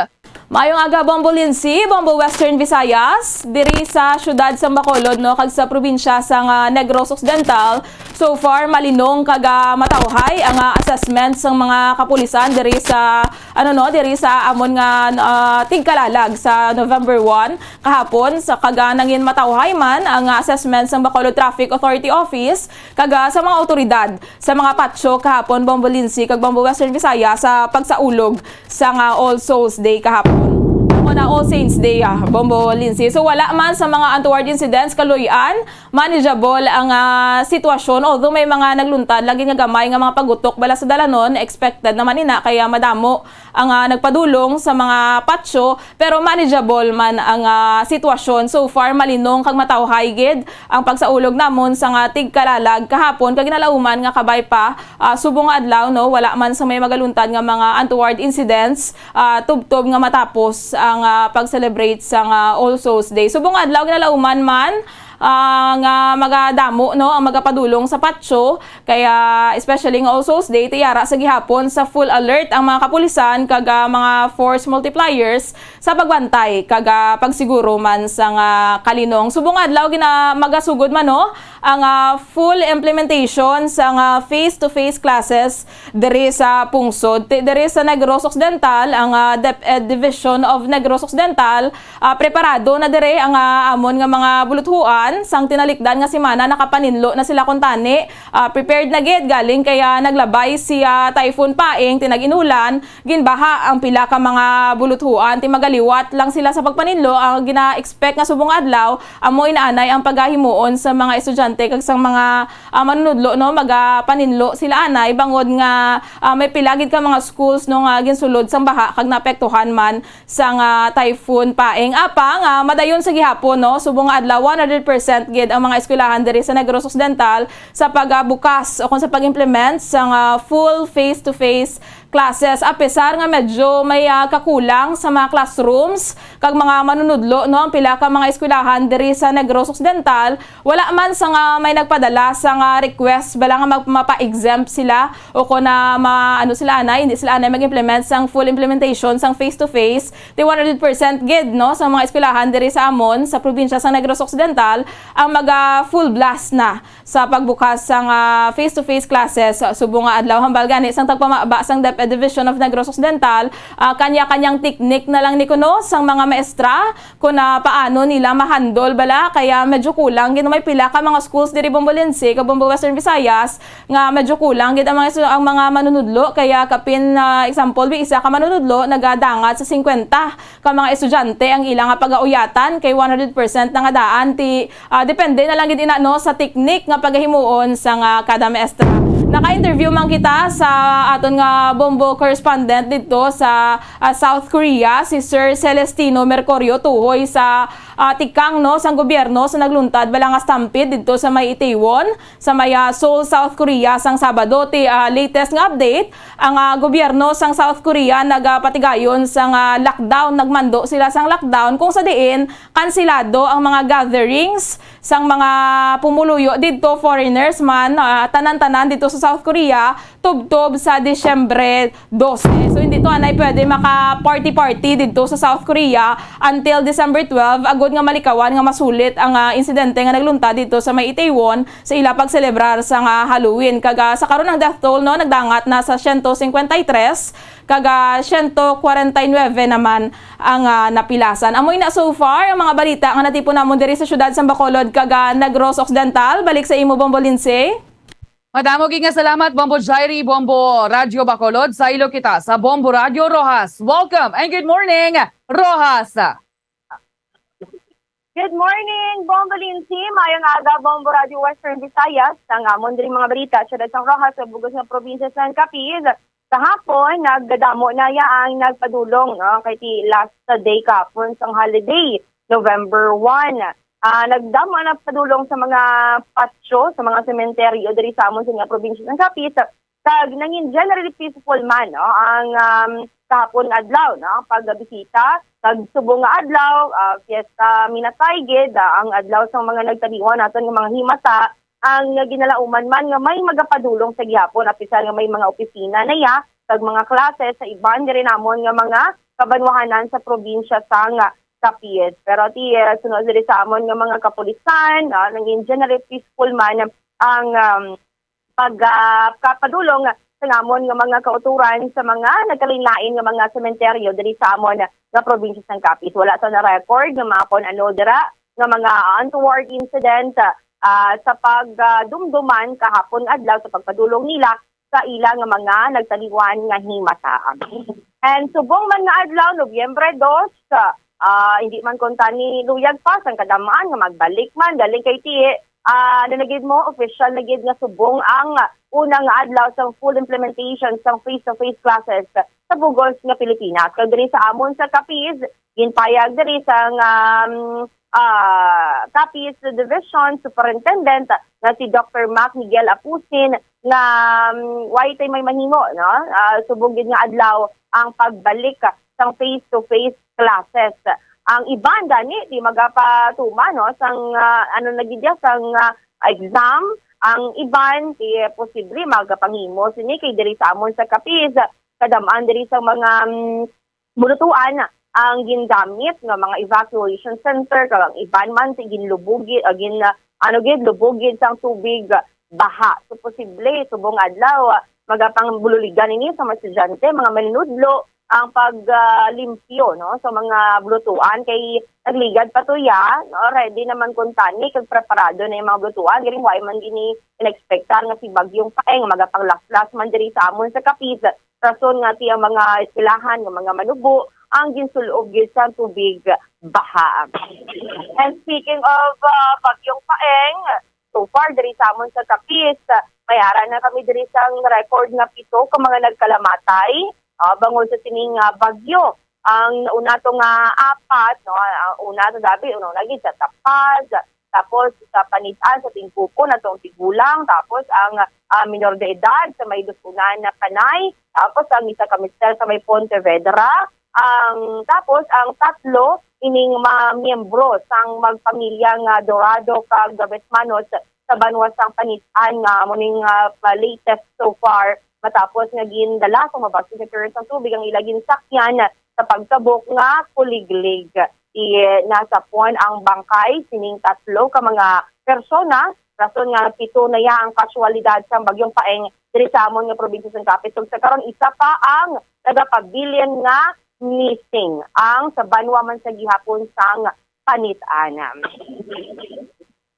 Mayong aga, Bombo Lindsay, Bombo Western Visayas. Diri sa siyudad sang Bacolod, no, kag sa probinsya sang, ah, Negros Occidental, so far malinong kag, ah, matawhay ang, ah, assessment sang mga kapulisan diri sa, ano, no, diri sa amon nga, ah, tigkalalag sa November one kahapon. Sa kag, ah, nangin matawhay man ang, ah, assessment sang Bacolod Traffic Authority Office kag, ah, sa mga awtoridad sa mga patio kahapon, Bombo Lindsay kag Bombo Western Visayas, sa pagsaulog sang, ah, All Souls Day kahapon. Ako na, All Saints Day, ah, Bombo Lindsay. So, wala man sa mga untoward incidents, kaluy-an, manageable ang, ah, sitwasyon. Although may mga nagluntad, lagi nga gamay nga mga pagutok bala sa dalanon, expected naman ina, kaya madamo ang, ah, nagpadulong sa mga patio, pero manageable man ang, ah, sitwasyon. So far, malinong kag matawhay gid ang pagsaulog namon sa nga tigkalalag kahapon, kag ginalauman nga kabay pa, ah, subong nga adlaw, no, wala man sa may magaluntad nga mga untoward incidents, ah, tubtob nga matapos ang, ah, pag-celebrate sa nga All Souls Day. Subong nga adlaw, ginalauman man, ah, nga magadamo, no, ang magapadulong sa patio. Kaya, especially nga All Souls Day, ti yara sa gihapon sa full alert ang mga kapulisan kag, ah, mga force multipliers sa pagbantay kag, ah, pagsiguro man sa nga kalinong. Subong adlaw gina-, magasugod man, no, ang, ah, full implementation sa nga face-to-face classes diri sa pungsod. Ti-, diri sa Negros Occidental, ang, ah, DepEd Division of Negros Occidental, ah, preparado na diri ang, ah, amon nga mga buluthuan. Sang tinalikdan nga semana, nakapaninlo na sila kuntani. Ah, prepared na gid galing kay, ah, naglabay si, ah, Typhoon Paeng, ti nag-inulan, ginbaha ang pila ka mga buluthuan. Ti magaliwat lang sila sa pagpaninlo. Ang gina-expect nga subong adlaw, amo inaanay ang pagahimuon sa mga estudyante kag sa mga, ah, manunudlo, no? Magapaninlo sila anay bangod nga, ah, may pila gid ka mga schools, no, nga ginsulod sang baha kag naapektuhan man sang, ah, Typhoon Paeng. Apang, ah, madayon sa gihapon, no, subong nga adlaw, one hundred percent gid ang mga eskwelahan diri sa Negros Occidental sa pagbukas o kung sa pag-implement sang, ah, full face-to-face classes. Apesar nga medyo may, ah, kakulang sa mga classrooms kag mga manunudlo, no, ang pila ka mga eskwelahan diri sa Negros Occidental, wala man sa nga may nagpadala sa nga request bala nga mag-, mapa-exempt sila o kung na ma-, ano sila anay, hindi sila anay mag-implement sang full implementation sang face-to-face. Ti one hundred percent gid, no, sa mga eskwelahan diri sa amon, sa probinsya sa Negros Occidental, ang maga full blast na sa pagbukas sang, ah, face-to-face classes, ah, subong nga adlaw. Hambal gani sang tagpamaba sang DepEd Division of Negros Occidental, ah, kanya-kanyang teknik na lang ni kuno sang mga maestra kung, ah, paano nila ma-handle bala. Kaya medyo kulang gid, may pila ka mga schools diri, Bombo Lindsay, kag Bombo Western Visayas, nga medyo kulang gid ang mga estu-, ang mga manunudlo. Kaya kapin, ah, example, bi, isa ka manunudlo nagadangat sa singkwenta ka mga estudyante ang ila nga pagauyatan, kay one hundred percent na nga daan ti, ah, depende na lang gid ina, no, sa teknik nga pagahimuon sa nga kada maestra. Naka-interview man kita sa aton nga Bombo correspondent didto sa, ah, South Korea, si Sir Celestino Mercurio, tuhoy sa, ah, tikang, no, sang gobyerno sa nagluntad bala nga stampede didto sa may Itaewon, sa may, ah, Seoul, South Korea, sang Sabado. Ti, ah, latest nga update, ang, ah, gobyerno sang South Korea nagapatigayon sang, ah, lockdown, nagmando sila sang lockdown kung sa diin kansilado ang mga gatherings sang mga pumuluyo didto, foreigners man, ah, tanan-tanan didto sa South Korea tubtob sa Disyembre dose. So, hindi to anay pwede maka-party-party didto sa South Korea until December twelve, agod nga malikawan nga masulit ang, ah, insidente nga nagluntad didto sa may Itaewon sa ila pagselebrar sang, ah, Halloween. Kag, ah, sa karon ang death toll, no, nagdangat na sa siyento cincuenta y tres, kag, ah, siyento kwarenta y nuebe naman ang, ah, napilasan. Amo ina so far ang mga balita nga natipon namon diri sa siyudad sang Bacolod kag, ah, Negros Occidental. Balik sa imo, Bombo Lindsay. Madamo gid nga salamat, Bombo Jairi, Bombo Radyo Bacolod. Saylo kita sa Bombo Radyo Roxas. Welcome and good morning, Roxas. Good morning, Bombo Lindsay. Mayong aga, Bombo Radyo Western Visayas. Ang amon diri mga balita, siyudad sang Roxas, sa bug-os nga probinsya sang Capiz. Kahapon, nagdadamo na ya ang nagpadulong, no? Kay ti last day kahapon sang holiday, November one. Ah, nagdamo ang nagpadulong sa mga patio, sa mga sementeryo diri sa amon sa nga probinsya sang Capiz. Kag nangin generally peaceful man, no, ang, um, kahapon nga adlaw, no, pagbisita. Kag subong nga adlaw, ah, Fiesta Minatay gid, ah, ang adlaw sang mga nagtaliwan naton nga mga himata, ang ginalauman man nga may magapadulong sa gihapon, apisan nga may mga opisina na ya kag mga klase sa iban diri namon nga mga kabanwahanan sa probinsya sang Capiz. Pero ti, eh, suno diri sa amon nga mga kapulisan, ah, nangin generally peaceful man ang, um, pag, ah, kapadulong sa namon nga mga kauturan sa mga nagkalain-lain nga mga sementeryo diri sa amon nga probinsya sang Capiz. Wala sa na-record nga mga kon ano dira nga mga untoward incident, ah, sa pagdumduman kahapon adlaw sa pagpadulong nila sa ila nga mga nagtaliwan nga himata. And subong man nga adlaw, Nobyembre dos, ah, hindi man kuntani luyag pa sang kadam-an nga magbalik man galing kay ti, ah, ano na gid mo, official na gid nga subong ang una nga adlaw sang full implementation sang face-to-face classes sa bug-os nga Pilipinas. Kag diri sa amon sa Capiz, ginpayag diri sang, um, ah, Capiz Division Superintendent nga si Doktor Mac Miguel Apusin nga, um, way tay may mahimo, no? Ah, subong gid nga adlaw ang pagbalik sang face-to-face classes. Ang iban gani di magapatuman, no, sang, ah, ano na gid ya, sang, ah, exam. Ang iban di posible magapanghimo sini kay diri sa amon sa Capiz, kadam-an diri sa mga, mm, bulutuan ang gingamit nga mga evacuation center, kag ang iban man ti ginlubugi, ah, gin-, ah, ano gid, lubog gid sang tubig, ah, baha. So, posible subong adlaw, ah, magapangbululigan ini sa mga estudyante, mga manunudlo, ang pag, ah, limpyo, no, sa mga bulutuan kay nagligad pa to ya, no, ready naman kuntani kag preparado na yung mga bulutuan, galing wa man gini inekspektar nga si Bagyong Paeng magapanglaslas man diri sa amon sa Capiz, rason nga ti ang mga eskwelahan nga mga manubo ang ginsul-ob gid sa tubig baha. And speaking of, ah, Bagyong Paeng, so far diri sa amon sa Capiz, may ara na kami diri sang record nga pito ka mga nagkalamatay, ah, bangod sa sining, ah, bagyo. Ang una to nga apat, no, ang una to, dabi, una lagi sa Tapaz, tapos sa Panitan, sa Tingkupon, atong tigulang, tapos ang, ah, minor de edad sa may Dusunan na Panay, tapos ang isa ka mister sa may Pontevedra, ang, tapos ang tatlo ining mga miyembro sang magpamilya nga Dorado kag Gabesmanos sa banwa sang Panitan nga amo ning, ah, pa-, latest so far, matapos nga gindala sa mabagso nga current sang tubig ang ila ginsakyan sa pagtabok nga kuliglig. Ti-, nasapwan ang bangkay sining tatlo ka mga persona, rason nga pito na ya ang kasualidad sang Bagyong Paeng diri sa amon nga probinsya sang Capiz. Ug sa karon, isa pa ang nagapabilin nga missing, ang sa banwa man sa gihapon sang Panitan.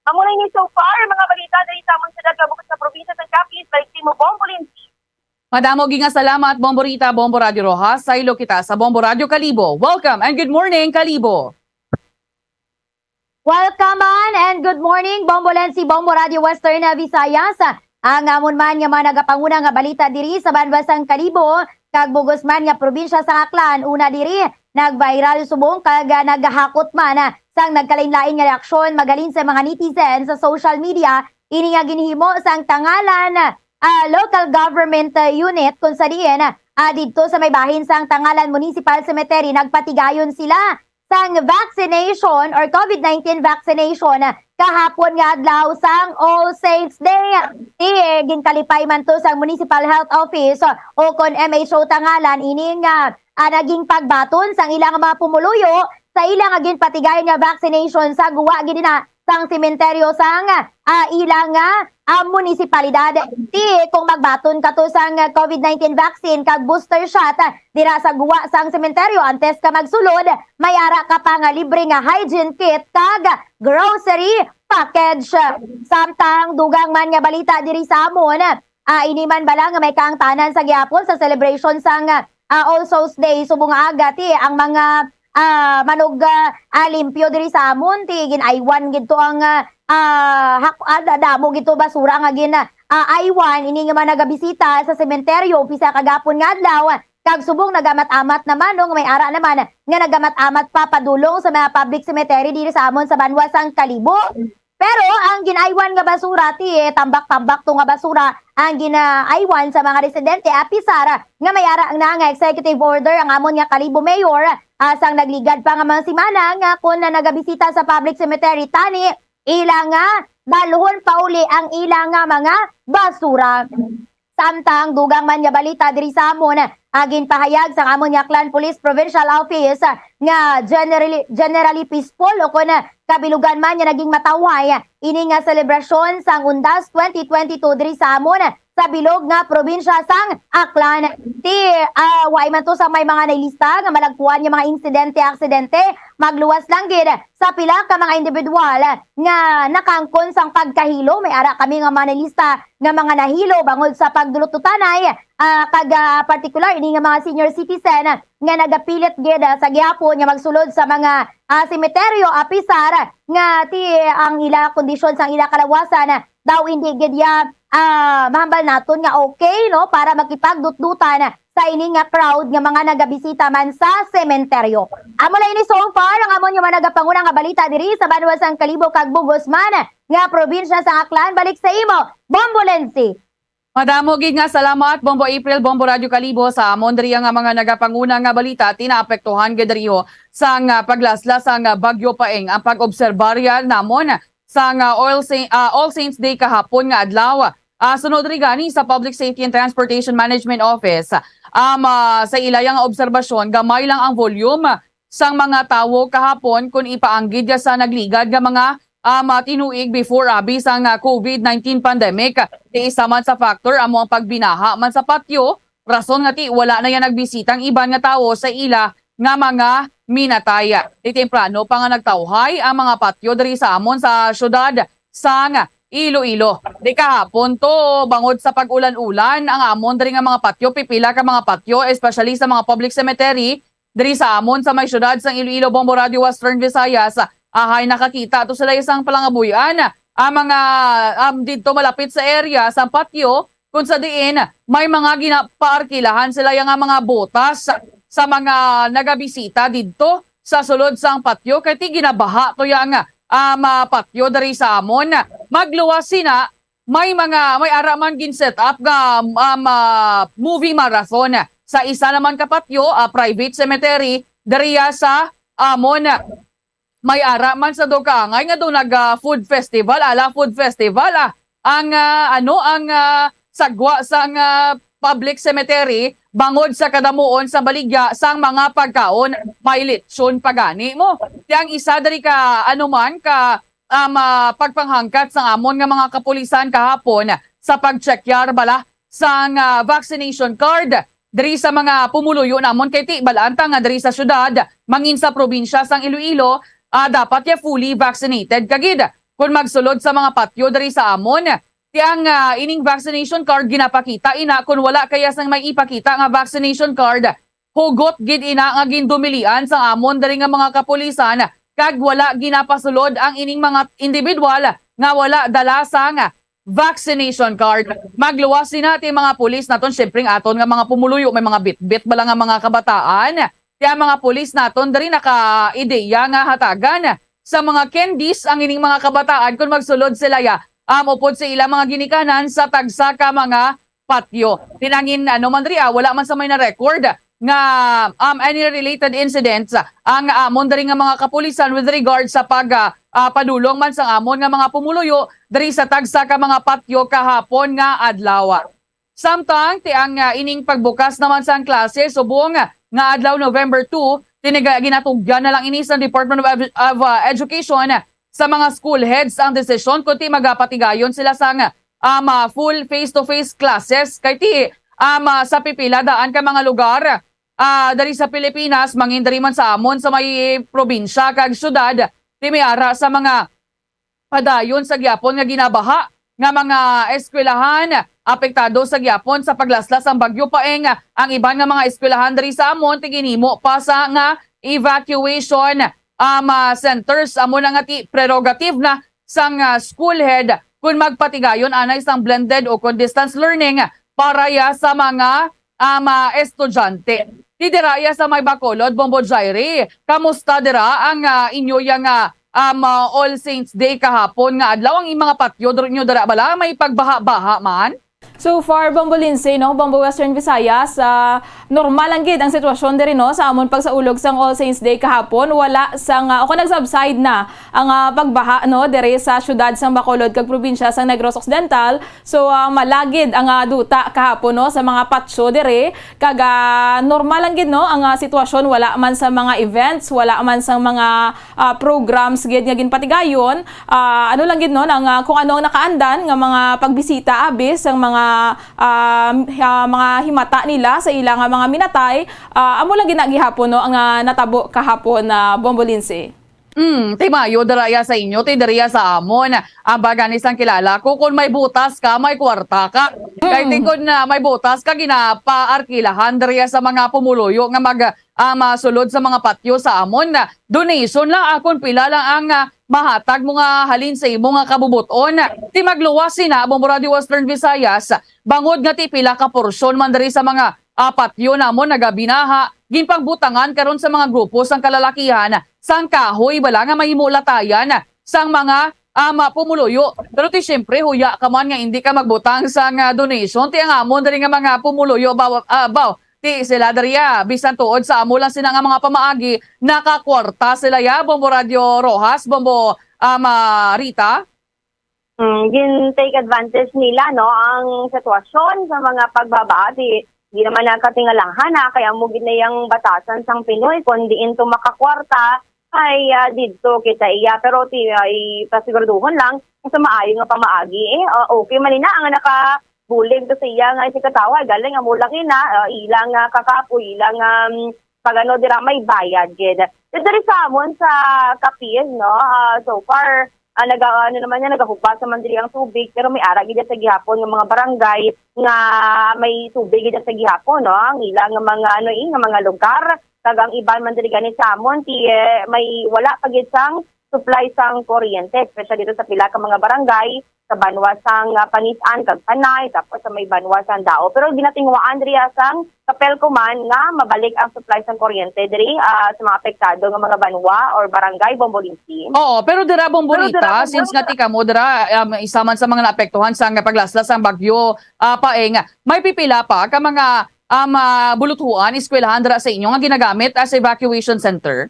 Amo na ini so far, mga balita diri sa amon siyudad nga bug-os nga probinsya sang Capiz. Balik sa imo, Bombo Lindsay. Madamo gid nga salamat, Bombo Rita, Bombo Radyo Roxas. Saylo kita sa Bombo Radyo Kalibo. Welcome and good morning, Kalibo. Welcome man and good morning, Bombo Lensi, Bombo Radyo Western Visayas. Ang amon man nga mga nagapanguna nga balita diri sa banwa sang Kalibo, kag bug-os man nga probinsya sa Aklan. Una diri, nag-viral subong kag, ah, naghakot man, ah, sang nagkalain-lain nga reaksyon magalin sa mga netizen sa social media. Ini nga ginhimo sang Tangalan, ah, local government, ah, unit, kung sa diin, ah, didto sa may bahin sang Tangalan Municipal Cemetery, nagpatigayon sila sang vaccination or COVID nineteen vaccination kahapon nga adlaw sang All Saints Day. Ti, ginkalipay man to sang Municipal Health Office o kon M H O ta ngalan ini nga, ah, naging pagbaton sang ilang mga pumuluyo sa ilang ginpatigayon nga vaccination sa guwa gid na sang sementeryo sang, ah, ilang, ah, ah, munisipalidad. Ti, kung magbaton ka to sang COVID nineteen vaccine kag booster shot, ah, dira sa guwa sang sementeryo antes ka magsulod, may ara ka pa nga libre nga hygiene kit kag grocery package. Samtang dugang man nga balita diri sa amon, ah, ini man bala nga may kaangtanan sa gihapon sa celebration sang, ah, All Souls Day subong nga aga, ti ang mga, ah, manog, ah, ah, limpyo diri sa amon, ti gin-aywan gid to ang, ah, ah, hak-, ah, da-, damo gid to basura nga gin, ah, aywan ini nga mga nagabisita sa sementeryo umpisa kagapon nga adlaw, kag subong nagamat-amat naman, no, nga may ara naman nga nagamat-amat pa padulong sa mga public cemetery diri sa amon sa banwa sang Kalibo. Pero ang gin-aywan nga basura, ti, eh, tambak-tambak to nga basura ang gin-aywan sa mga residente, apisar nga may ara na nga executive order ang amon nga Kalibo Mayor, ah, sang nagligad pa nga mga semana nga kon na nagabisita sa public cemetery tani, ila nga dalhon pauli ang ila nga mga basura. Samtang dugang man nga balita diri sa amon, ah, ginpahayag sang amon nga Aklan Police Provincial Office, ah, nga generally, generally peaceful o kon, ah, kabilugan man nga naging matawhay, ah, ini nga selebrasyon sang Undas twenty twenty-two diri sa amon, ah, sa bilog nga probinsya sang Aklan. Ti, ah, wa man to sa may mga nailista nga malagpuan nga mga insidente, aksidente, magluwas lang gid sa pila ka mga individual nga nakangkon sang pagkahilo. May ara kami nga manalista nga mga nahilo bangod sa pagdulot-utanay, ah, kag, ah, partikular ini nga mga senior citizen nga nagapilit gid, ah, sa gihapon nga magsulod sa mga, ah, semeteryo, apisar nga ti ang ila kondisyon sang ila kalawasan daw hindi gid ya, ah, mahambal naton nga okay, no, para makipagdutdutan sa ini nga crowd nga mga nagabisita man sa sementeryo. Amo lang ini so far ang amon nga mga nagapanguna nga balita diri sa banwa sang Kalibo kag Bugos man nga probinsya sang Aklan. Balik sa imo, Bombo Lenzi. Madamo gid nga salamat, Bombo April, Bombo Radyo Kalibo, sa amon diri nga mga nagapanguna nga balita. Ti naapektuhan gid diriho sang, ah, paglaslas sang, ah, Bagyo Paeng ang pag-obserbarya namon sang, ah, All Sa-, ah, All Saints Day kahapon nga adlaw. Ah, sunod diri gani sa Public Safety and Transportation Management Office, um, ah, sa ila nga obserbasyon, gamay lang ang volume sang mga tawo kahapon kon ipaanggid ya sa nagligad nga mga, um, ah, tinuig before abi sang, ah, COVID nineteen pandemic. Ti isa man sa factor amo ang pagbinaha man sa patyo, rason nga ti wala na ya nagbisita ang iban nga tawo sa ila nga mga minatay. Ti temprano pa nga nagtawhay ang mga patyo diri sa amon sa siyudad sang Iloilo. Di kahapon to, bangod sa pag-ulan-ulan, ang amon diri nga mga patyo, pipila ka mga patyo, especially sa mga public cemetery, diri sa amon sa may siyudad sang Iloilo, Bombo Radio Western Visayas, ahay nakakita to sila sang palangabuy-an. Ang mga, um, didto malapit sa area sang patyo, kung sa diin may mga ginapaarkilahan sila ya nga mga botas sa mga nagabisita didto sa sulod sang patyo, kay ti ginabaha to ya nga, um, ah, patyo diri sa amon. Magluwas sina, may mga, may ara man gin-set up nga, um, ah, movie marathon sa isa naman ka patyo, ah, private cemetery diriya sa amon. May ara man sa daw kaangay nga daw nag, ah, food festival, ala food festival, ah, ang, ah, ano, ang, ah, sagwa sang, ah, public cemetery bangod sa kadamuon sa baligya sang mga pagkaon. May lechon pa gani mo. Ti ang isa diri ka, ano man, ka, um, ah, pagpanghangkat sang amon nga mga kapulisan kahapon sa pag-check yar bala sang, ah, vaccination card diri sa mga pumuluyo namon, kay ti bal-an ta nga diri sa siyudad, mangin sa probinsya sang Iloilo, ah, dapat ya fully vaccinated ka gid kon magsulod sa mga patyo diri sa amon. Ti ang, ah, ining vaccination card ginapakita ina, kon wala ka ya sang may ipakita nga vaccination card, hugot gid ina nga gindumilian sang amon diri nga mga kapulisan, kag wala ginapasulod ang ining mga individual nga wala dala sang vaccination card. Magluwas sina ti mga pulis naton, syempre, ang aton nga mga pumuluyo, may mga bitbit bala nga mga kabataan. Ti ang mga pulis naton diri naka-ideya nga hatagan sa mga candies ang ining mga kabataan kon magsulod sila ya, um, upod sa ilang mga ginikanan sa tagsa ka mga patyo. Ti nangin, ano man diri, ah, wala man sa may na-record nga, um, any related incidents ang amon diri nga mga kapulisan with regard sa pag, ah, ah, padulong man sang amon nga mga pumuluyo diri sa tagsa ka mga patyo kahapon nga adlaw. Samtang ti ang, ah, ining pagbukas naman sang klase subong nga adlaw, November two, tiniga ginatugyan na lang ini sa Department of Edu-, of, ah, Education sa mga school heads ang desisyon kung ti magapatigayon sila sang, um, ah, full face-to-face classes kay ti, um, ah, sa pipila daan ka mga lugar, ah, diri sa Pilipinas, mangin diri man sa amon sa may probinsya kag syudad, ti may ara sa mga padayon sa gyapon nga ginabaha nga mga eskwelahan. Apektado sa gyapon sa paglaslas ang Bagyo Paeng ang iban nga mga eskwelahan diri sa amon, ti ginhimo pa sa nga evacuation, um, ah, centers. Amo na nga ti prerogative na sang, ah, school head kung magpatigayon anay sang blended o kung distance learning para ya sa mga, um, ah, estudyante. Ti dira ya sa may Bacolod, Bombo Jairi, kamusta dira ang, ah, inyo ya nga, um, ah, All Saints Day kahapon nga adlaw? Ang mga patyo dr-, nyo dira bala may pagbaha-baha man? So far, Bombo Lindsay, no, Bombo Western Visayas, ah, normal lang gid ang sitwasyon diri, no, sa amon pagsaulog sang All Saints Day kahapon. Wala sang, ah, o kung nag-subside na ang, ah, pagbaha, no, diri sa siyudad sang Bacolod kag probinsya sang Negros Occidental. So, ah, malagid ang, ah, duta kahapon, no, sa mga patyo diri. Kag, ah, normal lang gid, no, ang, ah, sitwasyon. Wala man sa mga events, wala man sa mga, ah, programs gid nga ginpatigayon. Ah, ano lang gid, no, ang, ah, kung ano ang nakaandan nga mga pagbisita, abi, sang mga, ah, ah, mga himata nila sa ila nga mga minatay. Ah, amo lang gid na gihapon, no, ang, ah, natabo kahapon, ah, Bombo Lindsay. Mm, ti maayo dira ya sa inyo, ti diri ya sa amon. Ang baga ni sang kilala ko, kung may butas ka, may kwarta ka. Kay ti Mm. Kung na may butas ka, ginapaarkilahan diri ya sa mga pumuluyo nga mag, ah, masulod sa mga patyo sa amon. Donation lang, akon pila lang ang, ah, mahatag mo nga halin sa imo nga kabubuton. Ti magluwas sina, Bombo Radio Western Visayas, bangod nga ti pila ka porsyon man diri sa mga, ah, patyo namon nagabinaha, ginpangbutangan karon sa mga grupo sang kalalakihan sang kahoy bala nga mahimo latayan sang mga, ah, ma-, pumuluyo. Pero ti siyempre, huya ka man nga hindi ka magbutang sang, ah, donation. Ti ang amon diri nga mga pumuluyo, baw, ah, baw, ti sila diri, ah, bisan tuod sa amo lang sina nga mga pamaagi, nakakwarta sila ya, Bombo Radio Rojas, Bombo, ah, ma-, Rita. Mm, gin-take advantage nila, no, ang sitwasyon sa mga pagbaba. Di, di naman nakatingalanghan, ha, kaya mo gid na yang batasan sang Pinoy, kung diin to makakwarta, ay, ah, didto kita iya. Pero ti, ay, pasiguraduhon lang sa maayo nga pamaagi, eh. Ah, okay man ina ang nakabulig to sa iya nga si katawa, galing amo lang ina, ah, ilang, ah, kakapoy, ilang, um, pag ano dira may bayad gid. Dito rin sa amon sa Capiz, no? Ah, so far, ah, naga, ano naman niya, nagahupas naman diri ang tubig, pero may ara gid sa gihapon nga mga barangay nga may tubig gid sa gihapon, no? Ang ilang nga mga, ano, eh, nga mga lugar, kag ang iban man diri gani sa amon, ti, eh, may wala pa gid sang supply sang kuryente, especially dito sa pila ka mga barangay, sa banwa sang, ah, Panisan kag Panay, tapos sa may banwa sang Dao. Pero ginatinguhaan diri sang Capelco man nga mabalik ang supply sang kuryente diri, ah, sa mga apektado nga mga banwa or barangay, Bombo Lindsay. Oo, pero dira, Bombo Rita, since nga ti kamo dira, um, isa man sa mga naapektuhan sa nga paglaslas sang bagyo, ah, Paeng, may pipila pa ka mga, um, ah, buluthuan, eskwelahan dira sa inyo nga ginagamit as evacuation center?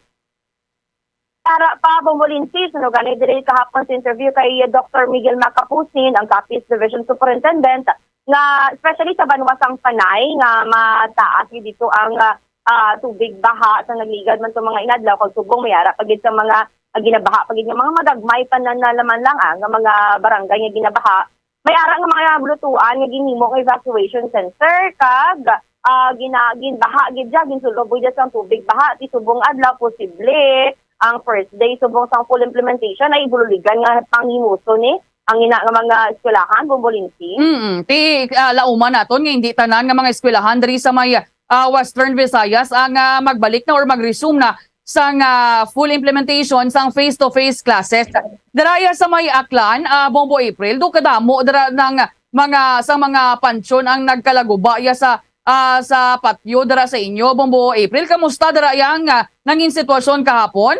Ara pa, Bombo Lindsay, suno gani diri kahapon sa interview kay Doctor Miguel Macapusin, ang Capiz Division Superintendent, nga especially sa banwa sang Panay nga mataas gid dito ang, ah, ah, tubig baha sa nagligad man sa mga inadlaw kag subong may ara pa gid sa mga, ah, ginabaha pa gid nga mga magagmay pa na, na naman lang, ah, nga mga barangay nga ginabaha. May ara nga mga bulutuan nga ginhimo nga evacuation center kag, ah, gina-, ginbaha gid siya, ginsulob gid siya sang tubig baha ti subong adlaw, posible ang first day subong sang full implementation ay ibululigan nga panghimuso ni ang ina nga mga eskwelahan, Bombo Lindsay. Mm, ti, ah, lauman naton nga hindi tanan nga mga eskwelahan diri sa may, ah, Western Visayas ang, ah, magbalik na or mag-resume na sang, ah, full implementation sang face-to-face classes. Dira ya sa may Aklan, ah, Bombo April, do kadamo dira ng mga, sa mga pansyon ang nagkalaguba ya sa, ah, sa patyo dira sa inyo, Bombo April. Kamusta dira ya ang, ah, nangin sitwasyon kahapon?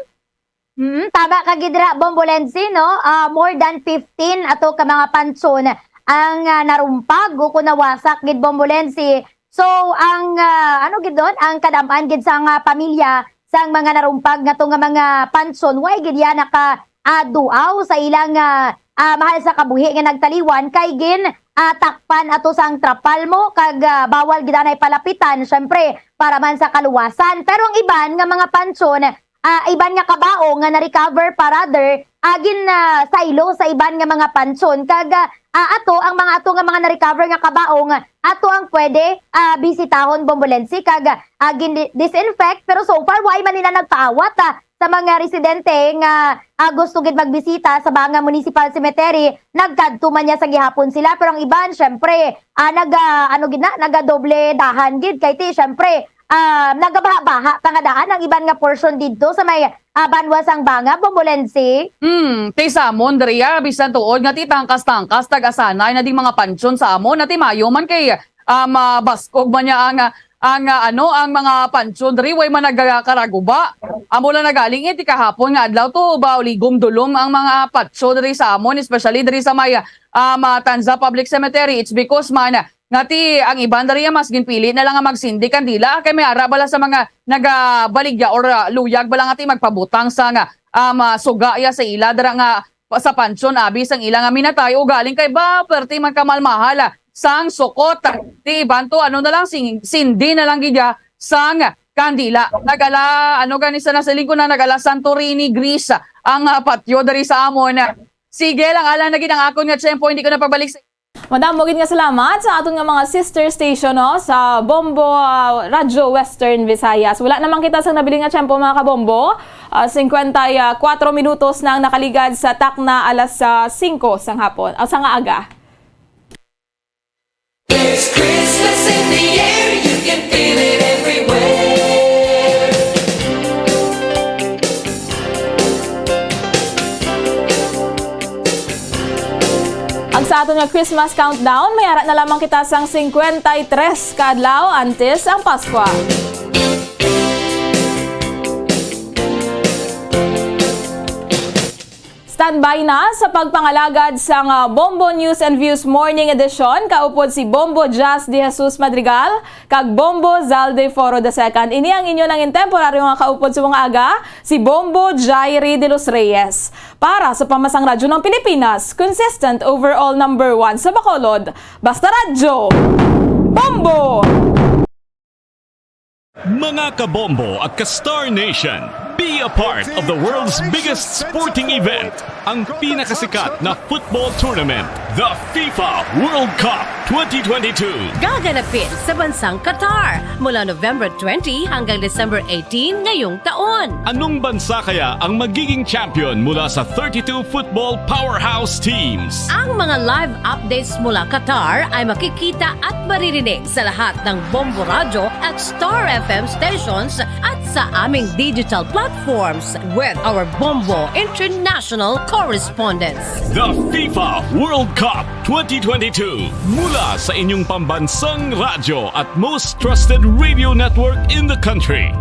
Mm, tama ka gid dira, Bombo Lenzi, no? Ah, more than fifteen ato ka mga pansyon ang, ah, narumpag o kung nawasak gid, Bombo Lenzi, So, ang, ah, ano gid doon, ang kadam-an gid sang, ah, pamilya sang mga narumpag nga to nga mga panson, way gid yan naka, ah, duaw sa ilang, ah, ah, mahal sa kabuhi nga nagtaliwan kay gin, ah, takpan ato sang trapal mo kag, ah, bawal gid anay palapitan, syempre, para man sa kaluwasan. Pero ang iban nga mga panson, ah, iban nga kabaong nga na-recover pa, rather, ah, gin, ah, saylo sa iban nga mga panson. Kag, ah, ah, ato, ang mga ato nga mga na-recover nga kabaong, ato ang pwede, ah, bisitahon, Bombolensi, kag, ah, gin-, disinfect. Pero so far, way man nila nagpaawat, ah, sa mga residente nga, ah, gusto gid magbisita sa Banga Municipal Cemetery. Nagkadto man niya sa gihapon sila, pero ang iban, syempre, ah, naga-, ano gid na, nagadoble dahan gid. Kay ti, syempre, ah, nagabaha-baha pa nga daan ang iban nga portion didto sa may, ah, banwa sang Banga, Bombolensi. Hmm, ti sa amon, Dria, bisan tuod nga ti tangkas-tangkas, taga-sanay na ding mga pansyon sa amon, na ti mayo man kay, ah, mabaskog man niya ang, ah, ang, ah, ano, ang mga pansyon diri, way man nagakaraguba. Amo lang nagaling, eh, ti kahapon nga adlaw to, ba, ligom dulom ang mga pansyon diri sa amon, especially diri sa may, ah, Matanza Public Cemetery. It's because man, nga ti ang iban diri mas ginpili na lang nga magsindi kandila kay may ara bala sa mga nagabaligya or, ah, luyag bala nga ti magpabutang sa nga, ah, masuga ya sa ila dira nga pa-, sa pansyon abi sang ila nga minatay, ugaling kay ba perti man kamalmahal, ah, sang sukot. Ti iban to, ano na lang, sing-, sindi na lang gid ya sang kandila. Nagala, ano gani sa nasiling ko na, nagala Santorini grease ang, ah, patyo diri sa amon. Sige lang, alang na gid ang akon nga tiyempo, hindi ko na pabalik sa Madamo gid nga salamat sa aton nga mga sister station, no, sa Bombo, ah, Radyo Western Visayas. Wala naman kita sa nabilin nga tiyempo, mga kabombo. Ah, singkwenta y kuwatro minutos na ang nakaligad sa takna alas, ah, singko sang hapon, o, sang aga. There's Christmas in the air, you can feel it everywhere. Ang sa aton nga Christmas countdown, may ara na lamang kita sang singkwenta y tres ka adlaw antes ang Paskwa. Standby na sa pagpangalagad sang, ah, Bombo News and Views Morning Edition, kaupod si Bombo Jazz De Jesus Madrigal kag Bombo Zalde Foro the second. Ini ang inyo nangin temporaryo nga kaupod sa mga aga, si Bombo Jairi de los Reyes. Para sa Pamasang Radyo ng Pilipinas, consistent overall number one sa Bacolod. Basta Radyo, Bombo! Mga kabombo at ka-Star Nation, be a part of the world's biggest sporting event, ang pinakasikat na football tournament, the FIFA World Cup twenty twenty-two. Gaganapin sa bansang Qatar mula November twenty hanggang December eighteen ngayong taon. Anong bansa kaya ang magiging champion mula sa thirty-two football powerhouse teams? Ang mga live updates mula Qatar ay makikita at maririnig sa lahat ng Bombo Radyo at Star F M stations at sa aming digital platforms with our Bombo International correspondents. The FIFA World Cup twenty twenty-two, mula sa inyong pambansang radyo at most trusted radio network in the country,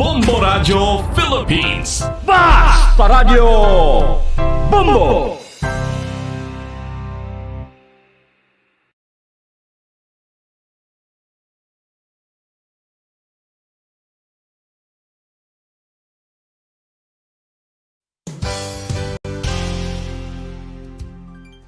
Bombo Radyo Philippines. Basta Radyo Bombo!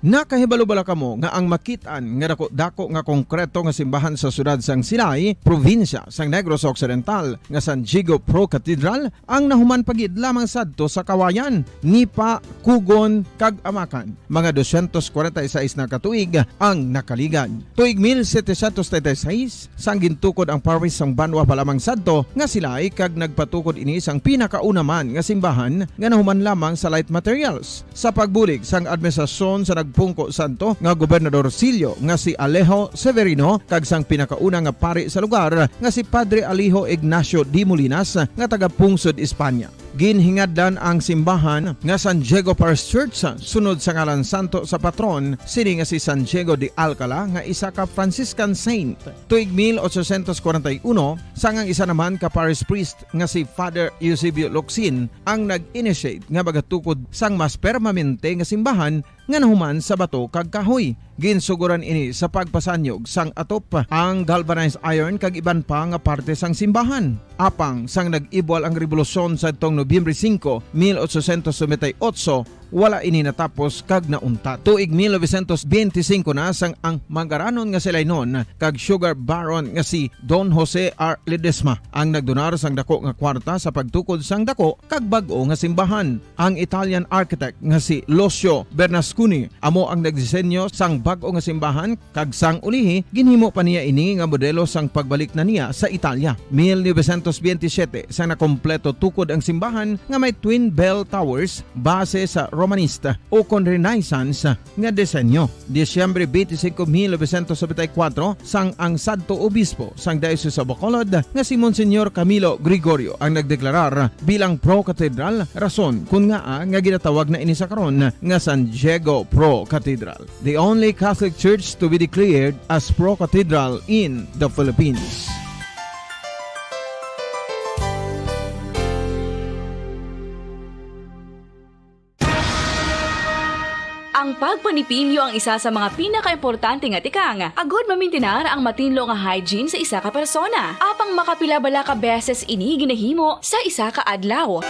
Nakahibalo bala kamo nga ang makit-an nga dako-dako nga konkreto nga simbahan sa siyudad sang Silay, probinsya sang Negros Occidental, nga San Diego Pro Cathedral, ang nahuman pa gid lamang sadto sa Kawayan, Nipa, Cugon, kag Amacan? Mga dosyentos kwarenta y seis na ka tuig ang nakaligad. Tuig mil setecientos treinta y seis, sang gintukod ang parish sang banwa pa lamang sadto nga Silay, kag nagpatukod ini sang pinakauna man nga simbahan nga nahuman lamang sa light materials. Sa pagbulig sang administrasyon sa nagpungko sadto nga Gobernador Silyo nga si Alejo Severino kag sang pinakauna nga pari sa lugar nga si Padre Alejo Ignacio de Molinas nga taga-pungsod Espanya. Ginhingadlan ang simbahan nga San Diego Parish Church sunod sa ngalan santo sa patron sini nga si San Diego de Alcala nga isa ka Franciscan saint. Tuig mil ochocientos kwarenta y uno, sang ang isa naman ka parish priest nga si Father Eusebio Locsin ang nag-initiate nga magatukod sang mas permanente nga simbahan nga nahuman sa bato kag kahoy. Ginsuguran ini sa pagpasanyog sang atop, ang galvanized iron kag iban pa nga parte sang simbahan. Apang sang nag-ibwal ang rebolusyon sadtong Nobyembre singko, mil ochocientos noventa y ocho, wala ini natapos kag nauntat. Tuig mil novecientos benti singko na sang ang mangaranon nga si Lainon kag sugar baron nga si Don Jose R. Ledesma ang nagdonar sang dako nga kwarta sa pagtukod sang dako kag bag-o nga simbahan. Ang Italian architect nga si Lucio Bernasconi amo ang nagdisenyo sang bag-o nga simbahan, kag sang ulihi, ginhimo pa niya ini nga modelo sang pagbalik na niya sa Italia. Mil novecientos benti siyete, sa nakompleto tukod ang simbahan nga may twin bell towers base sa Romanista ukon Renaissance nga disenyo. Disyembre twenty-five, mil novecientos noventa y cuatro, sang ang sadto obispo sang Diocese of Bacolod nga si Monsignor Camilo Gregorio ang nagdeklarar bilang pro-cathedral, rason kon ngaa nga ginatawag na ini sa karon nga San Diego Pro Cathedral, the only Catholic church to be declared as pro-cathedral in the Philippines. Ang pagpanipilyo ang isa sa mga pinakaimportante nga tikang agod mamintinar ang matinlo nga hygiene sa isa ka persona. Apang makapila bala ka beses ini ginahimo sa isa ka adlaw?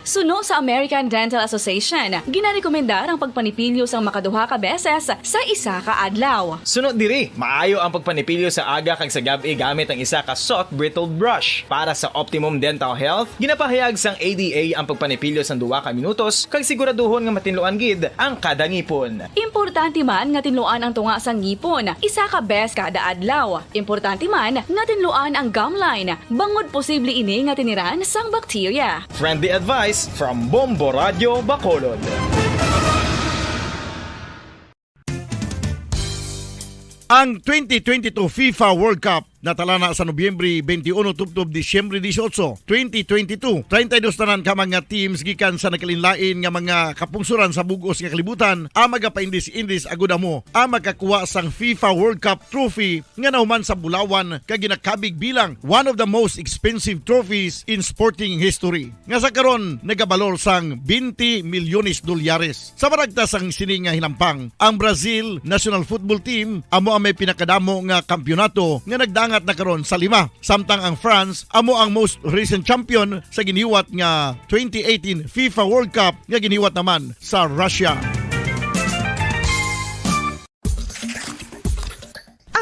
Suno sa American Dental Association, ginarekomendar ang pagpanipilyo sang makaduha ka beses sa isa ka adlaw. Suno diri, maayo ang pagpanipilyo sa aga kag sa gab-i gamit ang isa ka soft bristled brush. Para sa optimum dental health, ginapahayag sang A D A ang pagpanipilyo sang duha ka minutos kag siguraduhon nga matinluan gid ang kada ngipon. Importante man nga tinluan ang tunga sang ngipon isa ka bes kada adlaw. Importante man nga tinluan ang gum line, bangod posible ini nga tiniran sang bakterya. Friendly advice from Bombo Radio Bacolod. Ang twenty twenty-two FIFA World Cup natalana sa Nobyembre twenty-one tubtob Disyembre dieciocho, twenty twenty-two. Treinta y dos tanan ka mga teams gikan sa nagkalainlain nga mga kapungsoran sa bug-os nga kalibutan ang magapaindis-indis agud amo ang makakuha sang FIFA World Cup trophy nga nahuman sa bulawan kag ginakabig bilang one of the most expensive trophies in sporting history, nga sa karon nagabalor sang twenty milyones dolyares. Sa maragta sang sini nga hinampang, ang Brazil national football team amo ang may pinakadamo nga kampiyonato nga nagdangat na karon sa lima, samtang ang France amo ang most recent champion sa giniwat nga twenty eighteen FIFA World Cup nga giniwat naman sa Russia.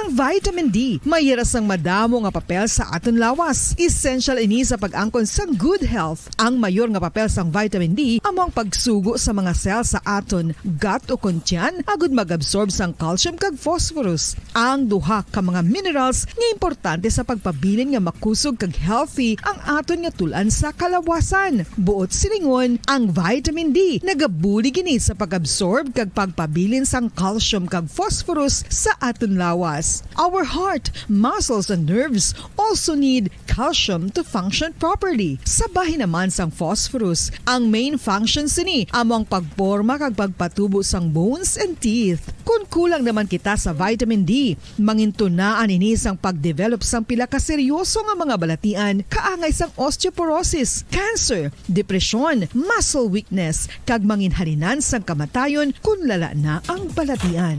Ang vitamin D may hira sang madamo nga papel sa aton lawas. Essential ini sa pag-angkon sang good health. Ang mayor nga papel sang vitamin D amo ang pagsugo sa mga cell sa aton gut ukon tiyan agud mag-absorb sang calcium kag phosphorus, ang duha ka mga minerals nga importante sa pagpabilin nga makusog kag healthy ang aton nga tul-an sa kalawasan. Buot silingon, ang vitamin D nagabulig ini sa pag-absorb kag pagpabilin sang calcium kag phosphorus sa aton lawas. Our heart, muscles, and nerves also need calcium to function properly. Sa bahin naman sang phosphorus, ang main function sini amo ang pagporma kag pagpatubo sang bones and teeth. Kon kulang naman kita sa vitamin D, mangintunaan ini sang pag-develop sang pila ka seryoso nga mga balatian, kaangay sang osteoporosis, cancer, depresyon, muscle weakness, kag manginhalinan sang kamatayon kon lala na ang balatian.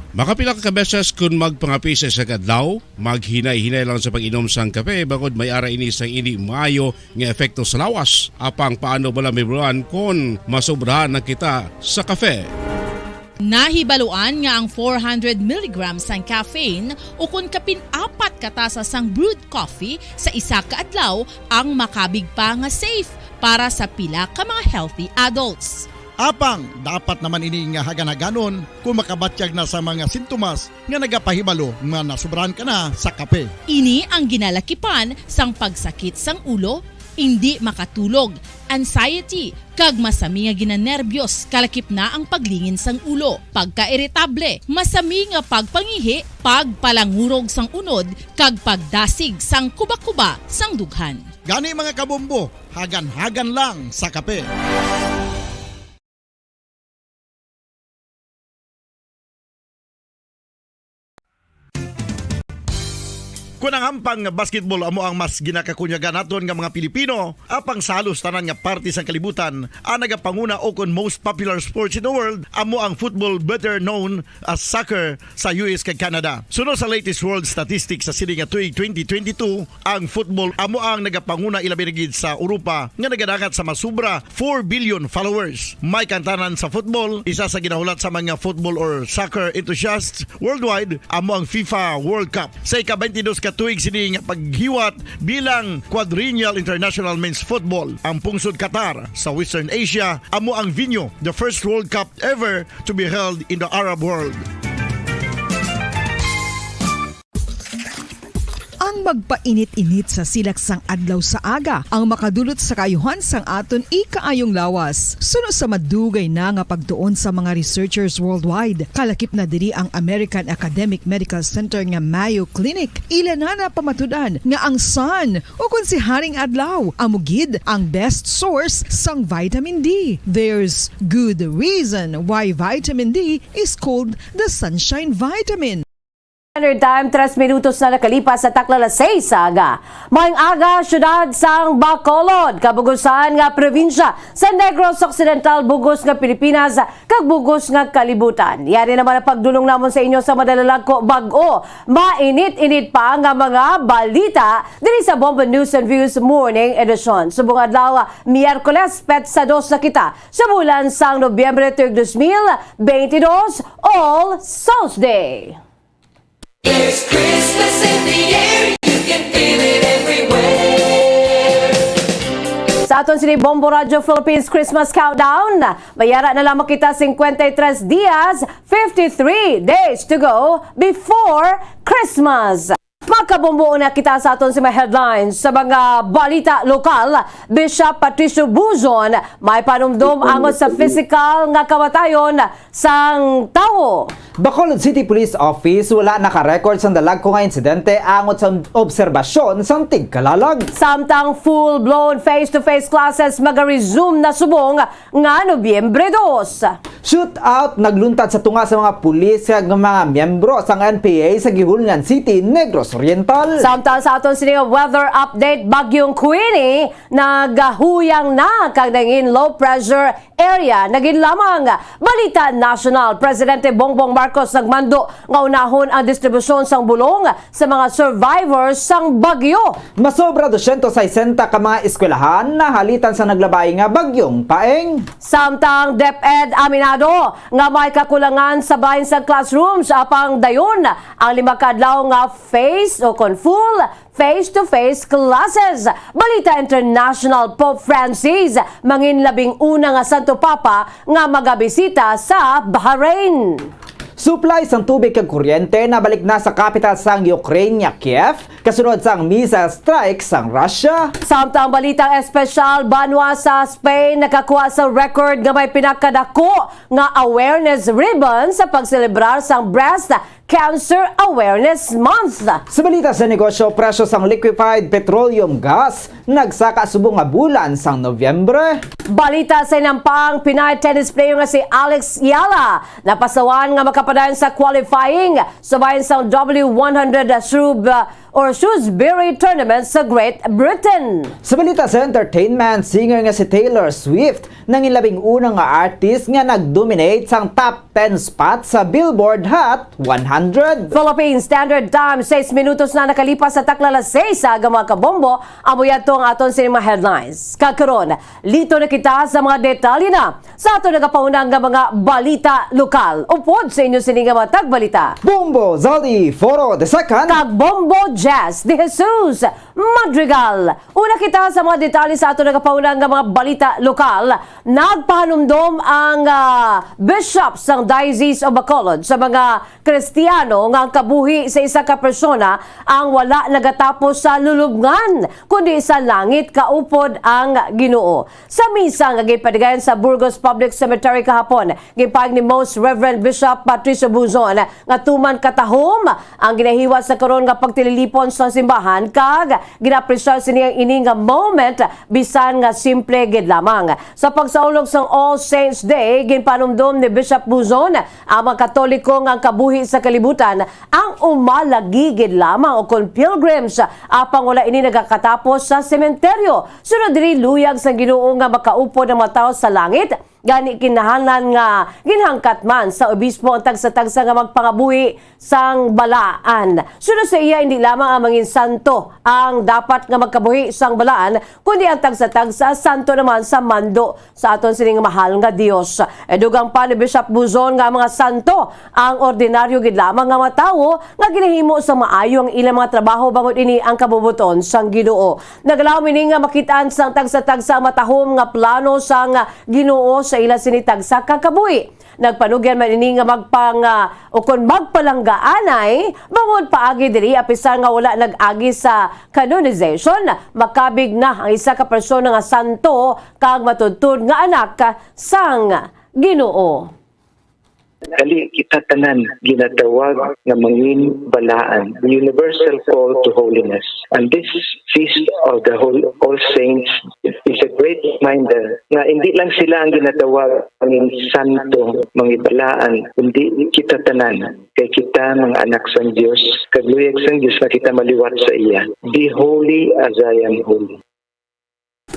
Makapila ka beses kon magpangape sa isa ka adlaw, maghinay-hinay lang sa pag-inom sang kape, bangod may ara ini sang indi maayo nga epekto sa lawas. Apang paano bala mahibaluan kon masobrahan na kita sa kape? Nahibaluan nga ang four hundred milligrams sang caffeine, ukon kapin apat ka tasa sang brewed coffee sa isa ka adlaw, ang makabig pa nga safe para sa pila ka mga healthy adults. Apang dapat naman ini nga hagan-haganon kon makabatyag na sa mga sintomas nga nagapahibalo nga nasobrahan ka na sa kape. Ini ang ginalakipan sang pagsakit sang ulo, indi makatulog, anxiety, kag masami nga ginanerbiyos, kalakip na ang paglingin sang ulo, pagkairitable, masami nga pagpangihi, pagpalangurog sang unod, kag pagdasig sang kubakuba sang dughan. Gani, mga kabombo, hagan-hagan lang sa kape. Kon ang hampang nga basketball amo ang mas ginakakunyagan naton nga mga Pilipino, apang sa halos tanan nga parte sang kalibutan, ang nagapanguna o kon most popular sports in the world amo ang football, better known as soccer, sa U S kag Canada. Suno sa latest world statistics sa sini nga tuig twenty twenty-two, ang football amo ang nagapanguna, ilabi na gid sa Europa, nga nagadangat sa masubra four billion followers. May kantanan sa football, isa sa ginahulat sa mga football or soccer enthusiasts worldwide amo ang FIFA World Cup. Sa ika-twenty-dos ka tuig sini nga paghiwat bilang Quadrennial International Men's Football, ang pungsod Qatar sa Western Asia amo ang venue, the first World Cup ever to be held in the Arab world. Ang magpainit-init sa silak sang adlaw sa aga ang makadulot sa kaayuhan sang aton ikaayong lawas. Suno sa madugay na nga pagtuon sa mga researchers worldwide, kalakip na diri ang American Academic Medical Center nga Mayo Clinic. Ila na napamatud-an nga ang sun, o kon si Haring Adlaw, amo gid ang best source sang vitamin D. There's good reason why vitamin D is called the sunshine vitamin. Standard Time, tres minutos na nakalipas sa takna alas seis sa aga. Maayong aga, siyudad sang Bacolod, kabugusan nga probinsya sa Negros Occidental, bugos nga Pilipinas, kag bugos nga kalibutan. Yari naman ang pagdulong namon sa inyo sa madalalag ko bag-o, mainit-init pa nga mga balita diri sa Bombo News and Views Morning Edition. Subong adlaw, Miyerkules, petsa dos na kita sa bulan sang Nobyembre tuig dos mil bentidós, All Souls Day. There's Christmas in the air, you can feel it everywhere. Sa aton sini Bombo Radyo Philippines Christmas Countdown, mayara na lamang kita cincuenta y tres dias, fifty-three days to go before Christmas. Makabombo na kita sa aton sini mga headlines. Sa mga balita lokal, Bishop Patricio Buzon may panumdom angot sa physical nga kamatayon sang tawo. Bacolod City Police Office wala naka-record sang dalagko nga insidente angot sa obserbasyon sang tigkalalag. Samtang full-blown face-to-face classes maga-resume na subong nga Nobyembre dos. Shootout nagluntad sa tunga sa mga pulis kag mga miyembro sang N P A sa Guihulngan City, Negros Oriental. Samtang sa aton sini nga weather update, Bagyong Queenie nagahuyang na kag nangin low pressure area na gid lamang. Balita nasyonal, Presidente Bongbong Marcos nagmando nga unahon ang distribusyon sang bulong sa mga survivors sang bagyo. Masobra dosyentos sesenta ka mga eskwelahan nahalitan sa naglabay nga Bagyong Paeng. Samtang DepEd aminado nga may kakulangan sa bahin sang classrooms, apang dayon ang lima ka adlaw nga face o kon full face-to-face classes. Balita international, Pope Francis mangin labing una nga Santo Papa nga magabisita sa Bahrain. Supply sang tubig kag kuryente nabalik na sa kapital sang Ukraine nga Kiev, kasunod sang missile strike sang Russia. Samtang balitang espesyal, banwa sa Spain nakakuha sa record nga may pinakadako nga awareness ribbon sa pagselebrar sang Breast Cancer Awareness Month. Sa balita sa negosyo, presyo sang liquefied petroleum gas nagsaka subong nga bulan sang Nobyembre. Balita sa inampang, Pinay tennis player nga si Alex Eala napasawan nga makapadayon sa qualifying sa bahin sang W one hundred Shrewb-, or Shrewsbury Tournament sa Great Britain. Sa balita sa entertainment, singer nga si Taylor Swift nangin labing una nga artist nga nag-dominate sang top ten spot sa Billboard Hot one hundred. Philippine Standard Time, sais minutos na nakalipas sa takna alas seis sa aga, mga kabombo. Amo yadto ang aton sini mga headlines. Kag karon, lito na kita sa mga detalye na sa aton nagapahunang nga mga balita lokal. Upod sa inyo sini nga mga tagbalita, Bombo Zaldi Foro the second kag Bombo Jazz de Jesus Madrigal. Una kita sa mga detalye sa aton nagapahunang nga mga balita lokal. Nagpahanumdom ang, ah, bishop sang Diocese of Bacolod sa mga Kristiyano nga ang kabuhi sa isa ka persona ang wala nagatapos sa lulubngan, kundi sa langit kaupod ang Ginoo. Sa misa nga ginpatigayon sa Burgos Public Cemetery kahapon. Ginpahayag ni Most Reverend Bishop Patricio Buzon nga tuman katahom ang ginahiwa sa karon nga pagtililipon sa simbahan, kag ginapresar sini ang ini nga moment, bisan nga simple gid lamang. Sa pagsaulog sang All Saints Day, ginpanumdom ni Bishop Buzon ang mga Katoliko nga ang kabuhi sa kalibutan ang umalagi gid lamang, o kon pilgrims, apang wala ini nagakatapos sa sementeryo. Sunod diri, luyag sang Ginoo nga makaupod ang mga tawo sa langit. Gani, kinahanglan nga ginhangkat man sa obispo ang tagsa-tagsa nga magpangabuhi sang balaan. Sunod sa iya, hindi lamang ang mangin santo ang dapat nga magkabuhi sang balaan, kundi ang tagsa-tagsa santo naman sa mando sa aton sining mahal nga Dios. E, dugang pa ni Bishop Buzon nga ang mga santo ang ordinaryo gid lamang nga mga tawo nga ginahimo sa maayo ang ilang mga trabaho, bangod ini ang kabubuton sang Ginoo. Nagalaom ini nga makit-an sang tagsa-tagsa ang matahom nga plano sang Ginoo sa ila sini tagsa ka kabuhi. Nagpanugyan man ini nga magpang-, ah, ukon magpalanggaanay, bangod paagi diri, apisar nga wala nag-agi sa canonization, makabig na ang isa ka persona nga santo kag matudtod nga anak sang Ginoo. Kali kita tanan ginatawag nga mangin balaan, the universal call to holiness. And this Feast of the Hol-, All Saints is a great reminder nga hindi lang sila ang ginatawag mangin santo, mangin balaan, kundi kita tanan, kay kita mga anak sang Dios, kag luyag sang Dios nga kita maliwat sa iya. Be holy as I am holy.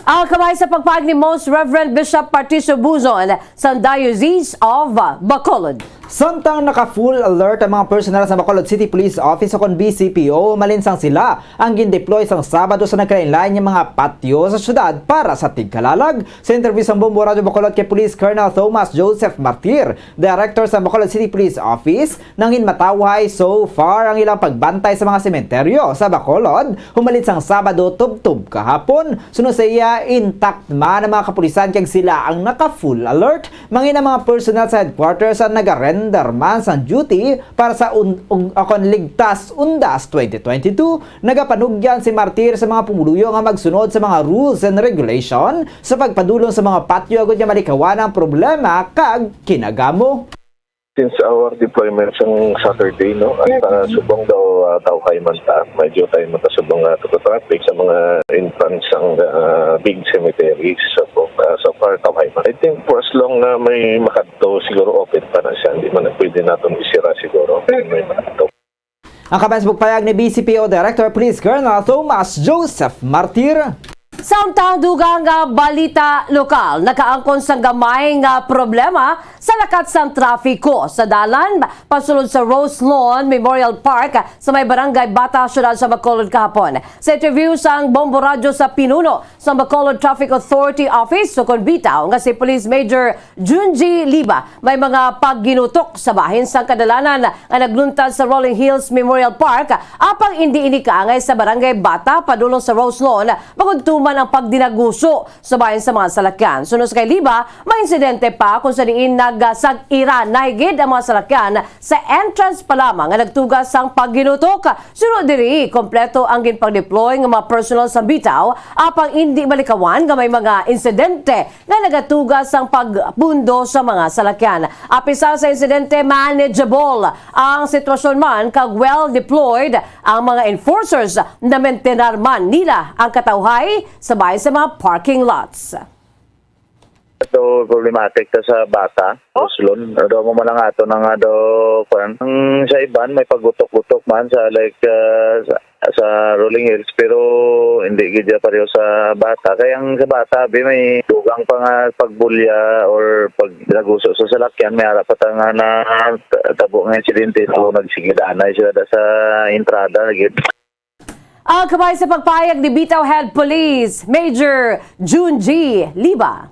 Ang kamay sa pagpahayag ni Most Reverend Bishop Patricio Buzon sa Diocese of Bacolod. Samtang naka-full alert ang mga personnel sa Bacolod City Police Office o kon B C P O, malinsang sila ang gindeploy sang Sabado sa nagkalain-lain nga mga patyo sa syudad para sa tigkalalag. Sa interview sang Bombo Radyo Bacolod kay Police Colonel Thomas Joseph Martir, Director sa Bacolod City Police Office, nangin matawhay so far ang ilang pagbantay sa mga sementeryo sa Bacolod humalit sang Sabado tubtob kahapon. Suno sa iya, intact man ang mga kapulisan kag sila ang naka-full alert. Mangin ang mga personnel sa headquarters ang naga-render man sang duty para sa un-, ug, akon Ligtas Undas twenty twenty-two. Nagapanugyan si Martir sa mga pumuluyo nga magsunod sa mga rules and regulation sa pagpadulong sa mga patyo agud nga malikawan ang problema kag kinagamo. Since our deployment sang Saturday, no, at uh, subong daw uh, daw kay man ta, medyo tayo man ta subong uh, to traffic sa mga entrance sang uh, big cemeteries. So, uh, so far, daw kay man. I think for as long na may makadto, siguro open pa na siya. Hindi man pwede natin isira siguro. May makadto. Ang kabayan sa pagpayag ni B C P O Director Police Colonel Thomas Joseph Martir. Samtang dugang nga balita lokal, nakaangkon sang gamay nga problema sa lakat sang trafiko sa dalan pasulod sa Rose Lawn Memorial Park sa may Barangay Bata, siyudad sa Bacolod kahapon. Sa interview sang Bombo Radyo sa pinuno sang Bacolod Traffic Authority Office, sukon bitaw nga si Police Major Junji Liba, may mga pagginutok sa bahin sang kadalanan nga nagluntad sa Rolling Hills Memorial Park, apang indi ini kaangay sa Barangay Bata padulong sa Rose Lawn, bangod tuman ang pagdinaguso sa bahin sa mga salakyan. Suno sa kay Liba, may insidente pa kung sa diin nagasag-iranay gid ang mga salakyan sa entrance pa lamang nga nagtuga sang pagginutok. Suno diri, kompleto ang ginpag-deploy nga mga personnel sa bitaw, apang indi malikawan nga may mga insidente nga nagatuga sang pagbundo sa mga salakyan. Apisar sa insidente, manageable ang sitwasyon man kag well deployed ang mga enforcers. Namentenar man nila ang katawhay sa bahin sa mga parking lots. Daw problematic ta sa Bata, Roslon. Daw mo man ang ato na nga daw, kuwan. Ang sa iban, may pagutok-gutok man sa, like, ah, sa, sa Rolling Hills, pero hindi gid siya pareho sa Bata. Kaya ang sa Bata, abi, may dugang pa nga pagbulya or pag naguso sa salakyan, may ara pa ta nga na tabo nga insidente, so nagsigid anay sila da sa entrada gid. Ang kamay sa pagpayag ni Bitaw Head Police Major Junji Liba.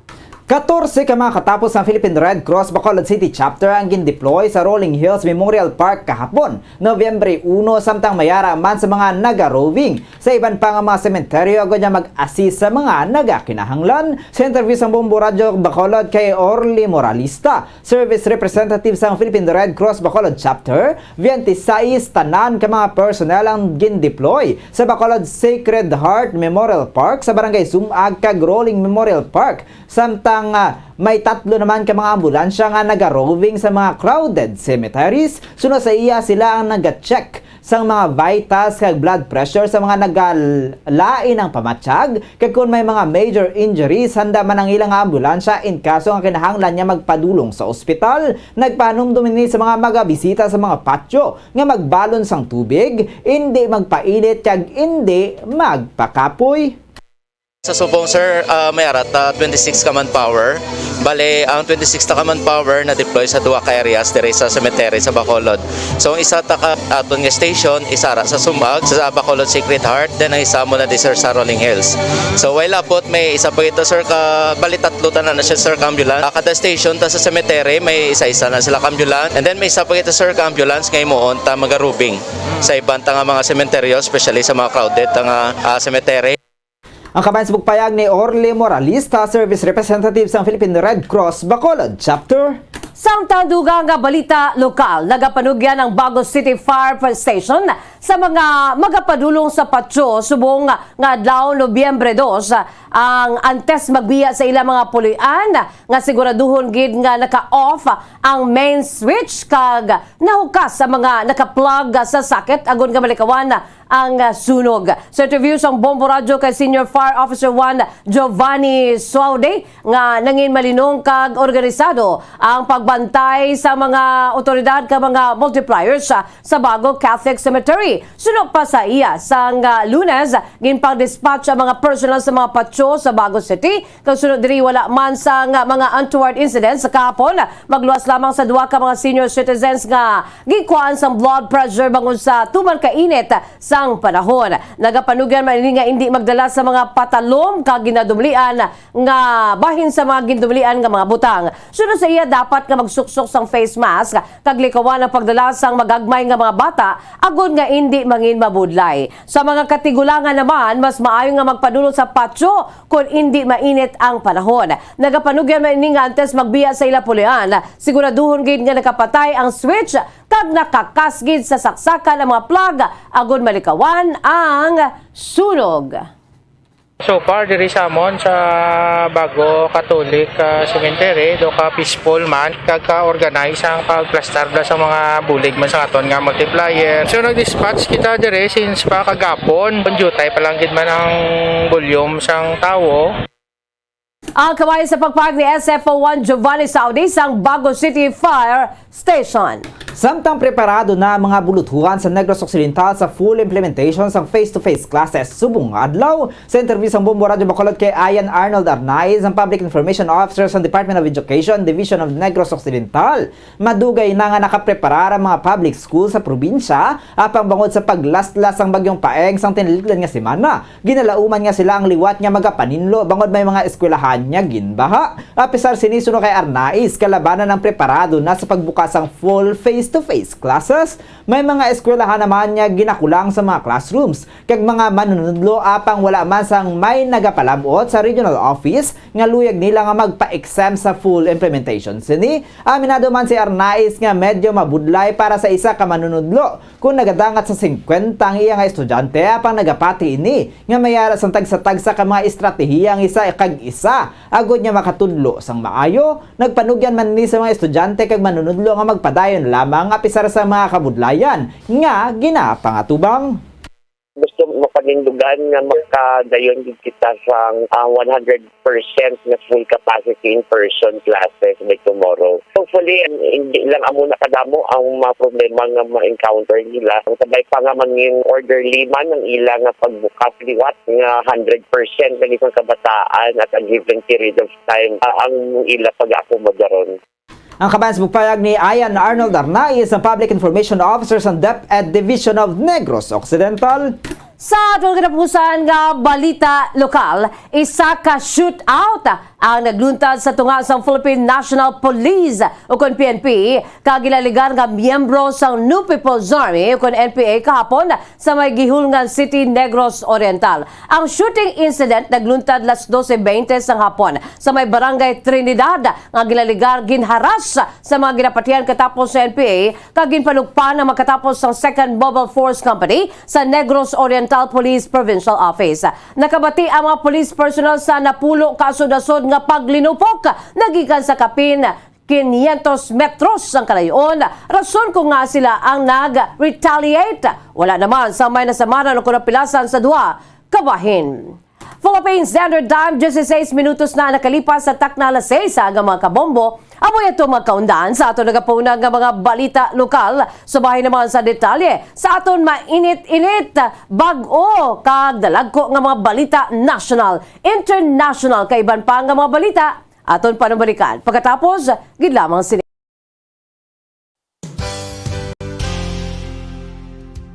Katorse ka mga katapos ang Philippine Red Cross Bacolod City Chapter ang gindeploy sa Rolling Hills Memorial Park kahapon, Nobyembre uno, samtang may ara man sa mga naga-roving sa iban pa nga mga sementeryo agud nga mag-assist sa mga nagakinahanglan. Sa interview sang Bombo Radyo Bacolod kay Orly Moralista, Service Representative sang Philippine Red Cross Bacolod Chapter, twenty-six tanan ka mga personnel ang gindeploy sa Bacolod Sacred Heart Memorial Park, sa Barangay Sumag kag Rolling Memorial Park, samtang Ang, ah, may tatlo naman ka mga ambulansya nga nagaroving sa mga crowded cemeteries. Suno sa iya, sila ang nagacheck sang mga vitals kag blood pressure sa mga nagalain ang pamatyag, kag kon may mga major injuries, handa man ang ilang ambulansya in kaso nga kinahanglan niya magpadulong sa ospital. Nagpahanumdom ini sa mga magabisita sa mga patio nga magbalon sang tubig, indi magpainit kag indi magpakapoy. Sa subong, sir, ah, may ara ta twenty-six ka manpower. Bale, ang twenty-six ta ka manpower na-deploy sa duha ka areas diri sa cemetery sa Bacolod. So, ang isa ta ka aton nga station, isa ara sa Sumbag, sa Bacolod Sacred Heart, then ang isa mo na di, sir, sa Rolling Hills. So, while abot, may isa pa kita, sir, ka, bali, tatlo ta na na siya, sir, ka ambulance. Ah, kada station ta sa cemetery, may isa-isa na sila ka ambulance. And then, may isa pa kita, sir, ka ambulance nga himuon ta magarubing sa iban ta nga mga sementeryo, especially sa mga crowded ta nga, ah, cemetery. Ang kabayan sa pagpayag ni Orly Moralista, service representative sang Philippine Red Cross Bacolod Chapter. Samtang dugang nga balita lokal, nagapanugyan ang Bago City Fire Station sa mga magapadulong sa patio subong nga adlaw, Nobyembre dos, ang antes magbiya sa ilang mga puloy-an nga siguraduhon gid nga naka-off ang main switch kag nahukas sa mga naka-plug sa socket agod nga malikawan ang, ah, sunog. Sa interview sang Bombo Radyo kay Senior Fire Officer one Giovanni Suaude nga nangin malinong kag organisado ang pagbantay sa mga otoridad kag mga multipliers sa, sa Bago Catholic Cemetery. Suno pa sa iya, sang, ah, Lunes, ginpang-dispatch ang mga personnel sa mga patio sa Bago City. Kag suno diri, wala man sang mga untoward incidents sa kahapon. Magluwas lamang sa duha ka mga senior citizens nga ginkuhaan sang blood pressure bangod sa tuman ka init sang panahon. Nagapanugyan man ini nga indi magdala sa mga patalom kag ginadumlian nga bahin sa mga gindumlian nga mga butang. Suno sa iya, dapat nga magsuksok sang face mask kag likawan ang pagdala sang magagmay nga mga bata agod nga indi mangin mabudlay. Sa mga katigulangan naman, mas maayo nga magpadulong sa patio kon indi mainit ang panahon. Nagapanugyan man ini nga antes magbiya sa ila puloy-an, siguraduhon gid nga nakapatay ang switch kag nakakas gid sa saksakan ang mga plug agod malikawan ang sunog. So far, diri sa amon sa Bago Catholic, ah, Cemetery, do ka peaceful man, kag ka-organize ang pagplastar da sa mga bulig man sa aton nga multiplier. So, nag-dispatch kita diri since pa kagapon. Kon jutay pa lang gid man ang volume sang tawo. Ang kabayan sa pagpahayag ni S F O one Giovanni Saudi sang Bago City Fire Station. Samtang preparado na ang mga bulutuhan sa Negros Occidental sa full implementation sang face-to-face classes subong nga adlaw, sa interview sang Bombo Radyo Bacolod kay Ian Arnold Arnaiz, ang Public Information Officer sa Department of Education, Division of Negros Occidental, madugay na nga nakapreparar ang mga public school sa probinsya, apang bangod sa paglaslas sang Bagyong Paeng sang tinilikdan nga semana, ginalauman nga sila ang liwat nga magapaninlo bangod may mga eskwelahan nga ginbaha. Apisar sini, suno kay Arnaiz, kalabanan ang preparado na sa pagbukas sang full face-to-face classes. May mga eskwelahan naman nga ginakulang sa mga classrooms kag mga manunudlo, apang wala man sang may nagapalab-ot sa regional office nga luyag nila nga magpa-exempt sa full implementation sini. Aminado man si Arnaiz nga medyo mabudlay para sa isa ka manunudlo kon nagadangat sa singkwenta ang iya nga estudyante, apang nagapati ini nga may ara sang tagsa-tagsa ka mga estratehiya ang isa kag isa agod nga makatudlo sang maayo. Nagpanugyan man ini sa mga estudyante kag manunudlo nga magpadayon lamang apisar sa mga kabudlayan nga ginapangatubang. Gusto mapanindugan nga makadayon gid kita sang, ah, one hundred percent nga full capacity in-person classes by tomorrow. Hopefully, hindi lang amo na kadamo ang mga problema nga ma-encounter nila. Ang sabay pa nga mangin orderly man ang ila nga pagbukas liwat nga hundred percent na isang kabataan at a given period of time, ah, ang ila pag-akomodaron. Ang kabayan sa pagpayag ni Ian Arnold Arnaiz, ang Public Information Officer sa DepEd Division of Negros Occidental. Sa aton katapusan nga balita lokal, isa ka shootout ang nagluntad sa tunga sang Philippine National Police ukon P N P kag ginaligar nga miyembro sang New People's Army ukon N P A kahapon sa may Guihulngan City, Negros Oriental. Ang shooting incident nagluntad las doce veinte sang hapon sa may Barangay Trinidad, nga ginaligar ginharas sa mga ginapatihan katapos sa N P A kag ginpanukpan ang makatapos sang Second Mobile Force Company sa Negros Oriental Police Provincial Office. Nakabati ang mga police personnel sa napulo ka asod-asod nga paglinupok nagikan sa kapin quinientos metros ang kalayo-on, rason kung ngaa sila ang nag-retaliate. Wala naman sa may nasamaran o napilasan sa duha ka bahin. Philippine Standard Time, dieciséis minutos na nakalipas sa takna alas seis sa aga, mga kabombo. Amo ato mga kaundan sa ato nagapuna nga mga balita lokal. Subahin naman sa detalye sa aton mainit-init, bag-o, kag dalagko nga mga balita national, international, kag iban pa nga mga balita. Aton panumalikan pagkatapos gid lamang sini.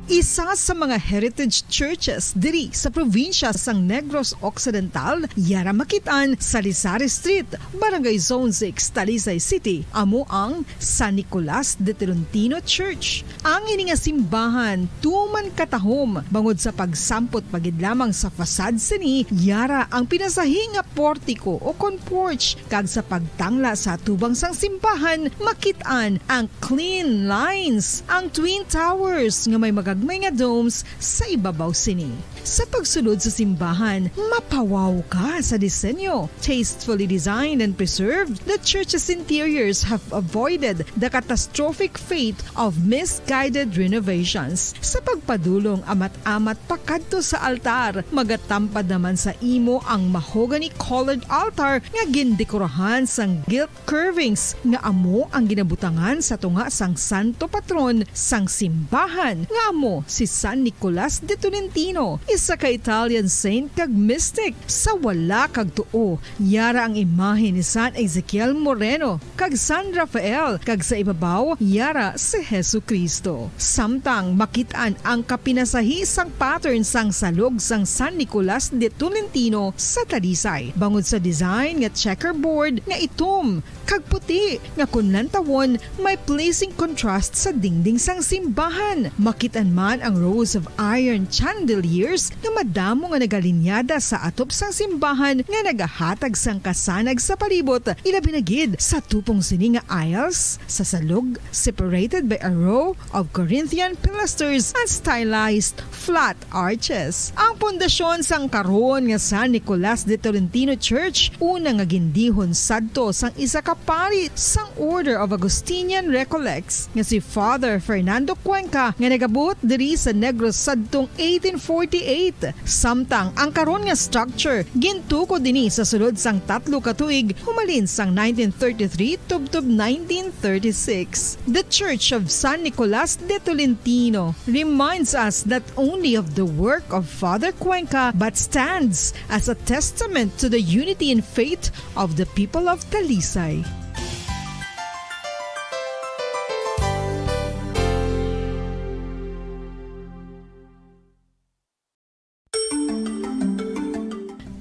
Isa sa mga heritage churches diri sa probinsya sang Negros Occidental, yara makit-an sa Salisari Street, Barangay Zone six, Talisay City, amo ang San Nicolas de Tolentino Church. Ang ini nga simbahan tuman katahom bangod sa pagsampot pa gid lamang sa facade sini, yara ang pinasahi nga portiko o kon porch, kag sa pagtangla sa atubang sang simbahan, makit-an ang clean lines, ang twin towers nga may magagmay nga domes sa ibabaw sini. Sa pagsulod sa simbahan, mapawaw ka sa disenyo. Tastefully designed and preserved, the church's interiors have avoided the catastrophic fate of misguided renovations. Sa pagpadulong amat-amat pakadto sa altar, magatampad naman sa imo ang mahogany-colored altar nga gindekorahan sang gilt curvings nga amo ang ginabutangan sa tunga sang santo patron sang simbahan, nga amo si San Nicolas de Tolentino, isa ka Italian saint kag mystic. Sa wala kag tuo, yara ang imahe ni San Ezekiel Moreno kag San Rafael, kag sa ibabaw, yara si Jesu-Cristo. Samtang makit-an ang kapinasahi sang pattern sang salog sang San Nicolas de Tolentino sa Talisay, bangod sa design nga checkerboard nga itom kag puti, nga kon lantawon, may pleasing contrast sa dingding sang simbahan. Makit-an man ang rows of iron chandeliers nga madamo nga nagalinyada sa atop sang simbahan nga nagahatag sang kasanag sa palibot, ilabi na gid sa tupong sini nga aisles sa salog, separated by a row of Corinthian pilasters and stylized flat arches. Ang pundasyon sang karon nga San Nicolas de Tolentino Church, una nga gindihon sadto sang isa ka pari sang Order of Augustinian Recollects nga si Father Fernando Cuenca, nga nagabot diri sa Negros sadtong eighteen forty-eight. Samtang ang karon nga structure gintukod ini sa sulod sang tatlo ka tuig, humalin sang nineteen thirty-three tubtob nineteen thirty-six. The Church of San Nicolas de Tolentino reminds us not only of the work of Father Cuenca, but stands as a testament to the unity and faith of the people of Talisay.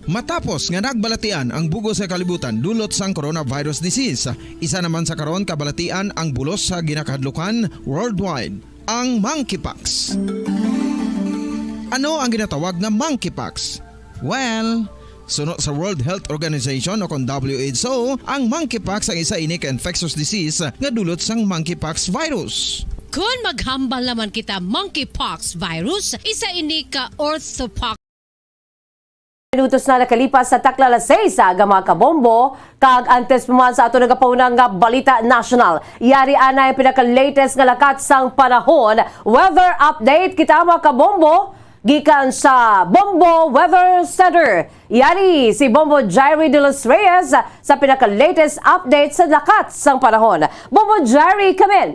Matapos nga nagbalatian ang bug-os nga kalibutan dulot sang coronavirus disease, isa naman sa karon kabalatian ang bulos sa ginakahadlukan worldwide, ang monkeypox. Ano ang ginatawag nga monkeypox? Well, suno sa World Health Organization o kon W H O, ang monkeypox ang isa ini ka infectious disease nga dulot sang monkeypox virus. Kon maghambal naman kita monkeypox virus, isa ini ka orthopox. Minutos na nakalipas sa takna alas seis sa aga, mga kabombo, kag antes pa man sa ato nagapahuna nga balita national, yari anay ang pinaka-latest nga lakat sang panahon. Weather update kita, mga kabombo, gikan sa Bombo Weather Center. Yari si Bombo Jairi de los Reyes sa pinaka-latest update sa lakat sang panahon. Bombo Jairi, come in!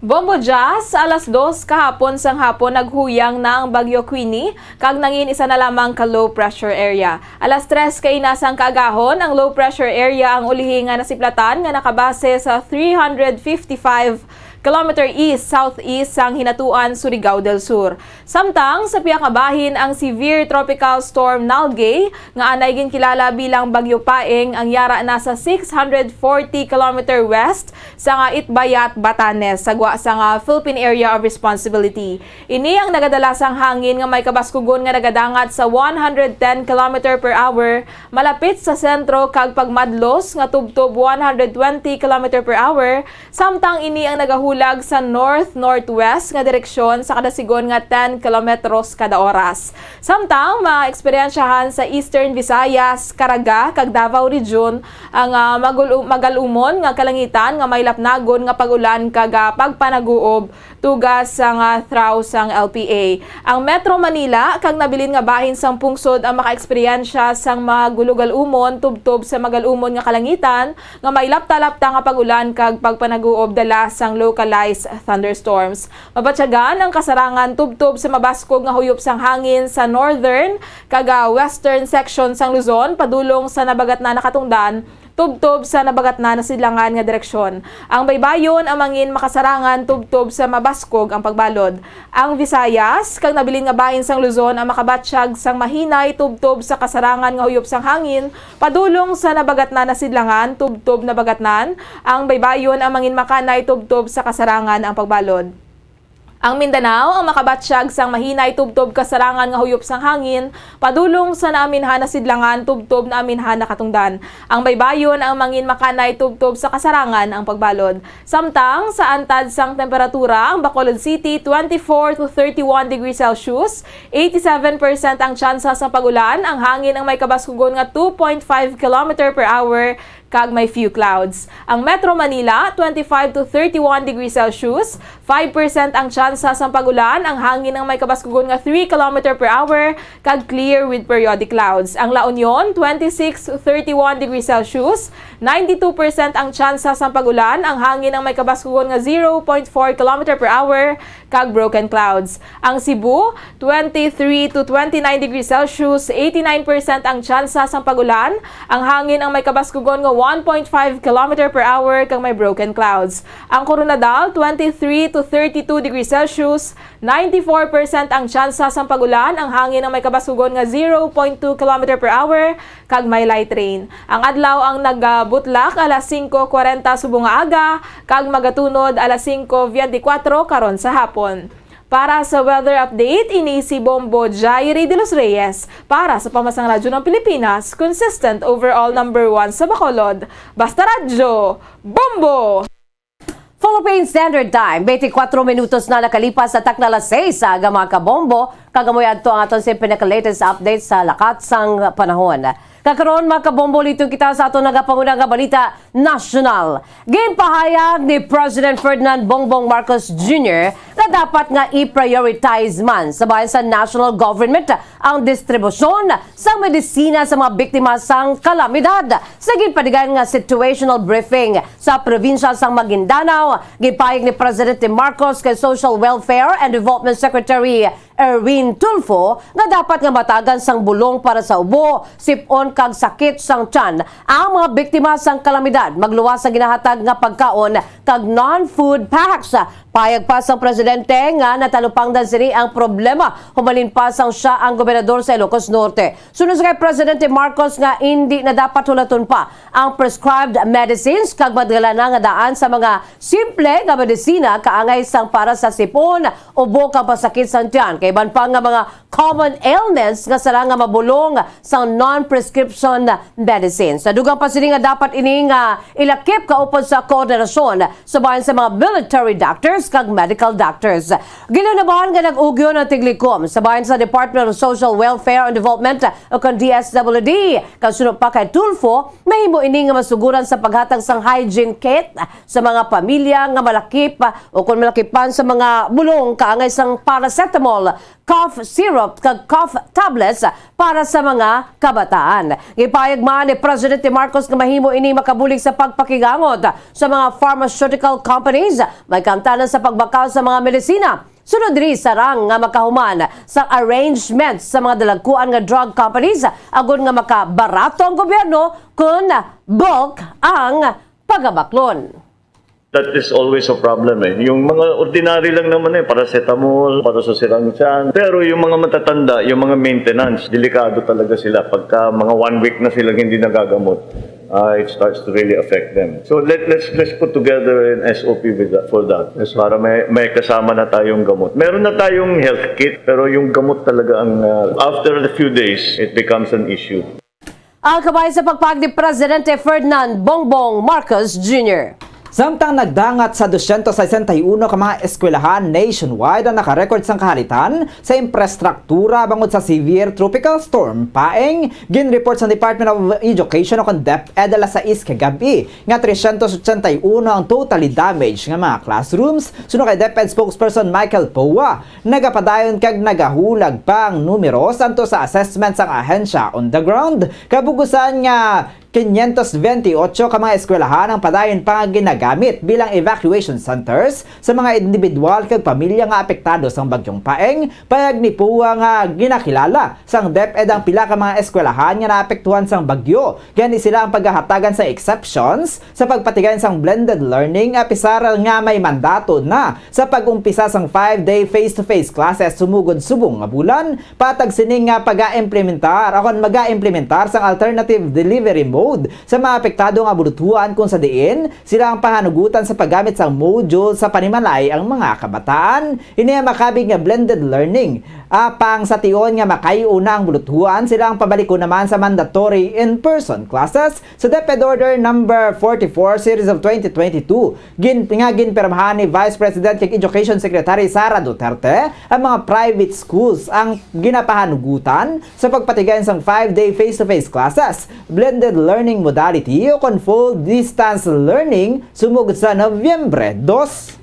Bombo Jazz, alas dos kahapon sang hapon naghuyang na ang Bagyo Queenie kag nangin isa na lamang ka low pressure area. Alas tres kaina sang kaagahon, ang low pressure area ang ulihi nga nasiplatan nga nakabase sa three hundred fifty-five kilometer east-southeast sang Hinatuan, Surigao del Sur. Samtang sa pihak nga bahin, ang severe tropical storm Nalgae, nga anay ginkilala bilang Bagyo Paeng, ang yara na sa six hundred forty kilometer west sa nga Itbayat, Batanes, sa gwa sa nga Philippine Area of Responsibility. Ini ang nagadala sang hangin nga may kabaskugon nga nagadangat sa one hundred ten kilometer per hour malapit sa sentro kag pagmadlos nga tubtob one hundred twenty kilometer per hour, samtang ini ang nagahulog Lag sa north-northwest nga direksyon sa kada sigon nga ten kilometros kada oras. Samtang maeksperyensyahan sa Eastern Visayas, Caraga, kag Davao Region ang, ah, magul-, magal-umon nga kalangitan nga may lapnagon nga pag-ulan kag, ah, pagpanaguob tuga sang, ah, throw sang L P A. Ang Metro Manila kag nabilin nga bahin sang pungsod ang makaeksperyensya sang magulogal-umon tubtob sa magal-umon nga kalangitan nga may lapta-lapta nga pag-ulan kag pagpanaguob dala sang localized thunderstorms. Mabatyagan ang kasarangan tubtob sa mabaskog nga huyop sang hangin sa northern kag, ah, western section sang Luzon padulong sa nabagatnan nga katungdan tubtob sa nabagatnan nga sidlangan nga direksyon. Ang baybayon ang mangin makasarangan tubtob sa mabaskog ang pagbalod. Ang Visayas kag nabilin nga bahin sang Luzon ang makabatyag sang mahinay tubtob sa kasarangan nga huyop sang hangin padulong sa nabagatnan nga sidlangan tubtob nabagatnan. Ang baybayon ang mangin makanay tubtob sa kasarangan ang pagbalod. Ang Mindanao ang makabatyag sang mahinay tubtob kasarangan nga huyop sang hangin padulong sa naaminhan nga sidlangan tubtob naaminhan nga katungdan. Ang baybayon ang mangin makanay tubtob sa kasarangan ang pagbalod. Samtang sa antad sang temperatura, ang Bacolod City, twenty-four to thirty-one degrees Celsius, eighty-seven percent ang tsansa sang pag-ulan, ang hangin ang may kabaskugon nga two point five kilometer per hour kag may few clouds. Ang Metro Manila, twenty-five to thirty-one degrees Celsius, five percent ang tsansa sang pag-ulan, ang hangin ang may kabaskugon nga three kilometer per hour, kag clear with periodic clouds. Ang La Union, twenty-six to thirty-one degrees Celsius, ninety-two percent ang tsansa sang pag-ulan, ang hangin ang may kabaskugon nga zero point four kilometer per hour, kag broken clouds. Ang Cebu, twenty-three to twenty-nine degrees Celsius, eighty-nine percent ang tsansa sang pag-ulan, ang hangin ang may kabaskugon nga one point five kilometer per hour kag may broken clouds. Ang Coronadal, twenty-three to thirty-two degrees Celsius, ninety-four percent ang tsansa sang pag-ulan, ang hangin ang may kabaskugon nga zero point two kilometer per hour kag may light rain. Ang adlaw ang nagabutlak alas singko kwarenta subong nga aga kag magatunod alas singko biyente kwatro karon sa hapon. Para sa weather update, ini si Bombo Jairi de los Reyes para sa Pamasangang Radyo ng Pilipinas, consistent overall number one sa Bacolod. Basta Radyo, Bombo! Philippine Standard Time, twenty-four minutos na nakalipas sa takna alas seis sa aga, mga kabombo. Kag amo adto ang aton sa pinaka-latest update sa lakat sang panahon. Kakaron, mga kabombo, liton kita sa aton nagapanguna nga balita nasyonal. Ginpahayag ni President Ferdinand Bongbong Marcos Junior nga dapat nga i-prioritize man sa bahin sa national government ang distribusyon sang medisina sa mga biktima sang kalamidad. Sa ginpatigayon nga situational briefing sa probinsya sang Maguindanao, ginpahayag ni Presidente Marcos kay Social Welfare and Development Secretary Erwin Tulfo nga dapat nga matagan sang bulong para sa ubo, sip-on kag sakit sang tiyan ang mga biktima sang kalamidad, magluwas sa ginahatag nga pagkaon kag non-food packs. Pahayag pa sang presidente nga natalupangdan sini ang problema humalin pa sang siya ang gobernador sa Ilocos Norte. Suno sa kay Presidente Marcos nga indi na dapat hulaton pa ang prescribed medicines kag madala na nga daan sa mga simple nga medisina kaangay sang para sa sipon, ubo kag pasakit sang tiyan, kay iban pa nga mga common ailments nga sara nga mabulong sang non-prescription medicine. Sa dugang pa sini nga dapat ini nga ilakip kaupod sa koordinasyon sa bahin sa mga military doctors kag medical doctors. Ginlunaban nga nag-ugyon ang tiglikom sa bahin sa Department of Social Welfare and Development o kon D S W D. Kag suno pa kay Tulfo, mahimo ini nga masuguran sa paghatag sang hygiene kit sa mga pamilya nga malakip o kon malakipan sa mga bulong kaangay sang paracetamol, cough syrup kag cough tablets para sa mga kabataan. Gipahayag man ni Presidente Marcos nga mahimo ini makabulig sa pagpakigangot sa mga pharmaceutical companies may kaangtanan sa pagbakal sa mga medisina. Sunod diri, sarang nga makahuman sa arrangement sa mga dalagkuan nga drug companies agod nga makabarato ang gobyerno kon bulk ang pagabaklon. That is always a problem eh. Yung mga ordinary lang naman eh, paracetamol, para sa sirang tiyan. Pero yung mga matatanda, yung mga maintenance, delikado talaga sila. Pagka mga one week na silang hindi nagagamot, uh, it starts to really affect them. So let, let's let's put together an S O P with that, for that. Yes, sir. Para may may kasama na tayong gamot. Meron na tayong health kit, pero yung gamot talaga ang uh, after a few days, it becomes an issue. Ang kabahin sa pagpahayag ni Presidente Ferdinand Bongbong Marcos Junior. Samtang nagdangat sa dosyentos sesenta y uno ka mga eskwelahan nationwide ang nakarecord sang kahalitan sa infrastruktura bangod sa severe tropical storm Paeng, ginreport sa Department of Education o kon DepEd alas sais kagab-i nga tresyentos otsenta y uno ang totally damaged nga mga classrooms. Suno kay DepEd spokesperson Michael Poa, nagapadayon kag nagahulag pa ang numero santo sa assessment sang ahensya on the ground. Kabugusan nga quinientos veintiocho ka mga eskwelahan ang padayon pa nga ginagamit bilang evacuation centers sa mga individual kag pamilya nga apektado sang Bagyong Paeng. Payag ni Poa nga ginakilala sang DepEd ang pila ka mga eskwelahan nga naapektuhan sang bagyo, gani sila ang pagahatagan sa exceptions sa pagpatigayon sang blended learning, apisar nga may mandato na sa pag-umpisa sang five-day face-to-face classes sumugod subong nga bulan. Patag sini nga paga-implementar, akon maga-implementar sang alternative delivery mode sa mga apektado nga buluthuan, kung sa diin sila ang pahanugutan sa paggamit sang module sa panimalay ang mga kabataan. Ini ang makabig nga blended learning. Apang sa tion nga makay-o na ang buluthuan, sila ang pabalikon naman sa mandatory in-person classes sa DepEd Order Number forty-four Series of twenty twenty-two, gin-, nga ginpirmahan ni Vice President kag Education Secretary Sara Duterte. Ang mga private schools ang ginapahanugutan sa pagpatigayon sang five-day face-to-face classes, blended learning modality, o kon full distance learning sumugod sa Nobyembre dos.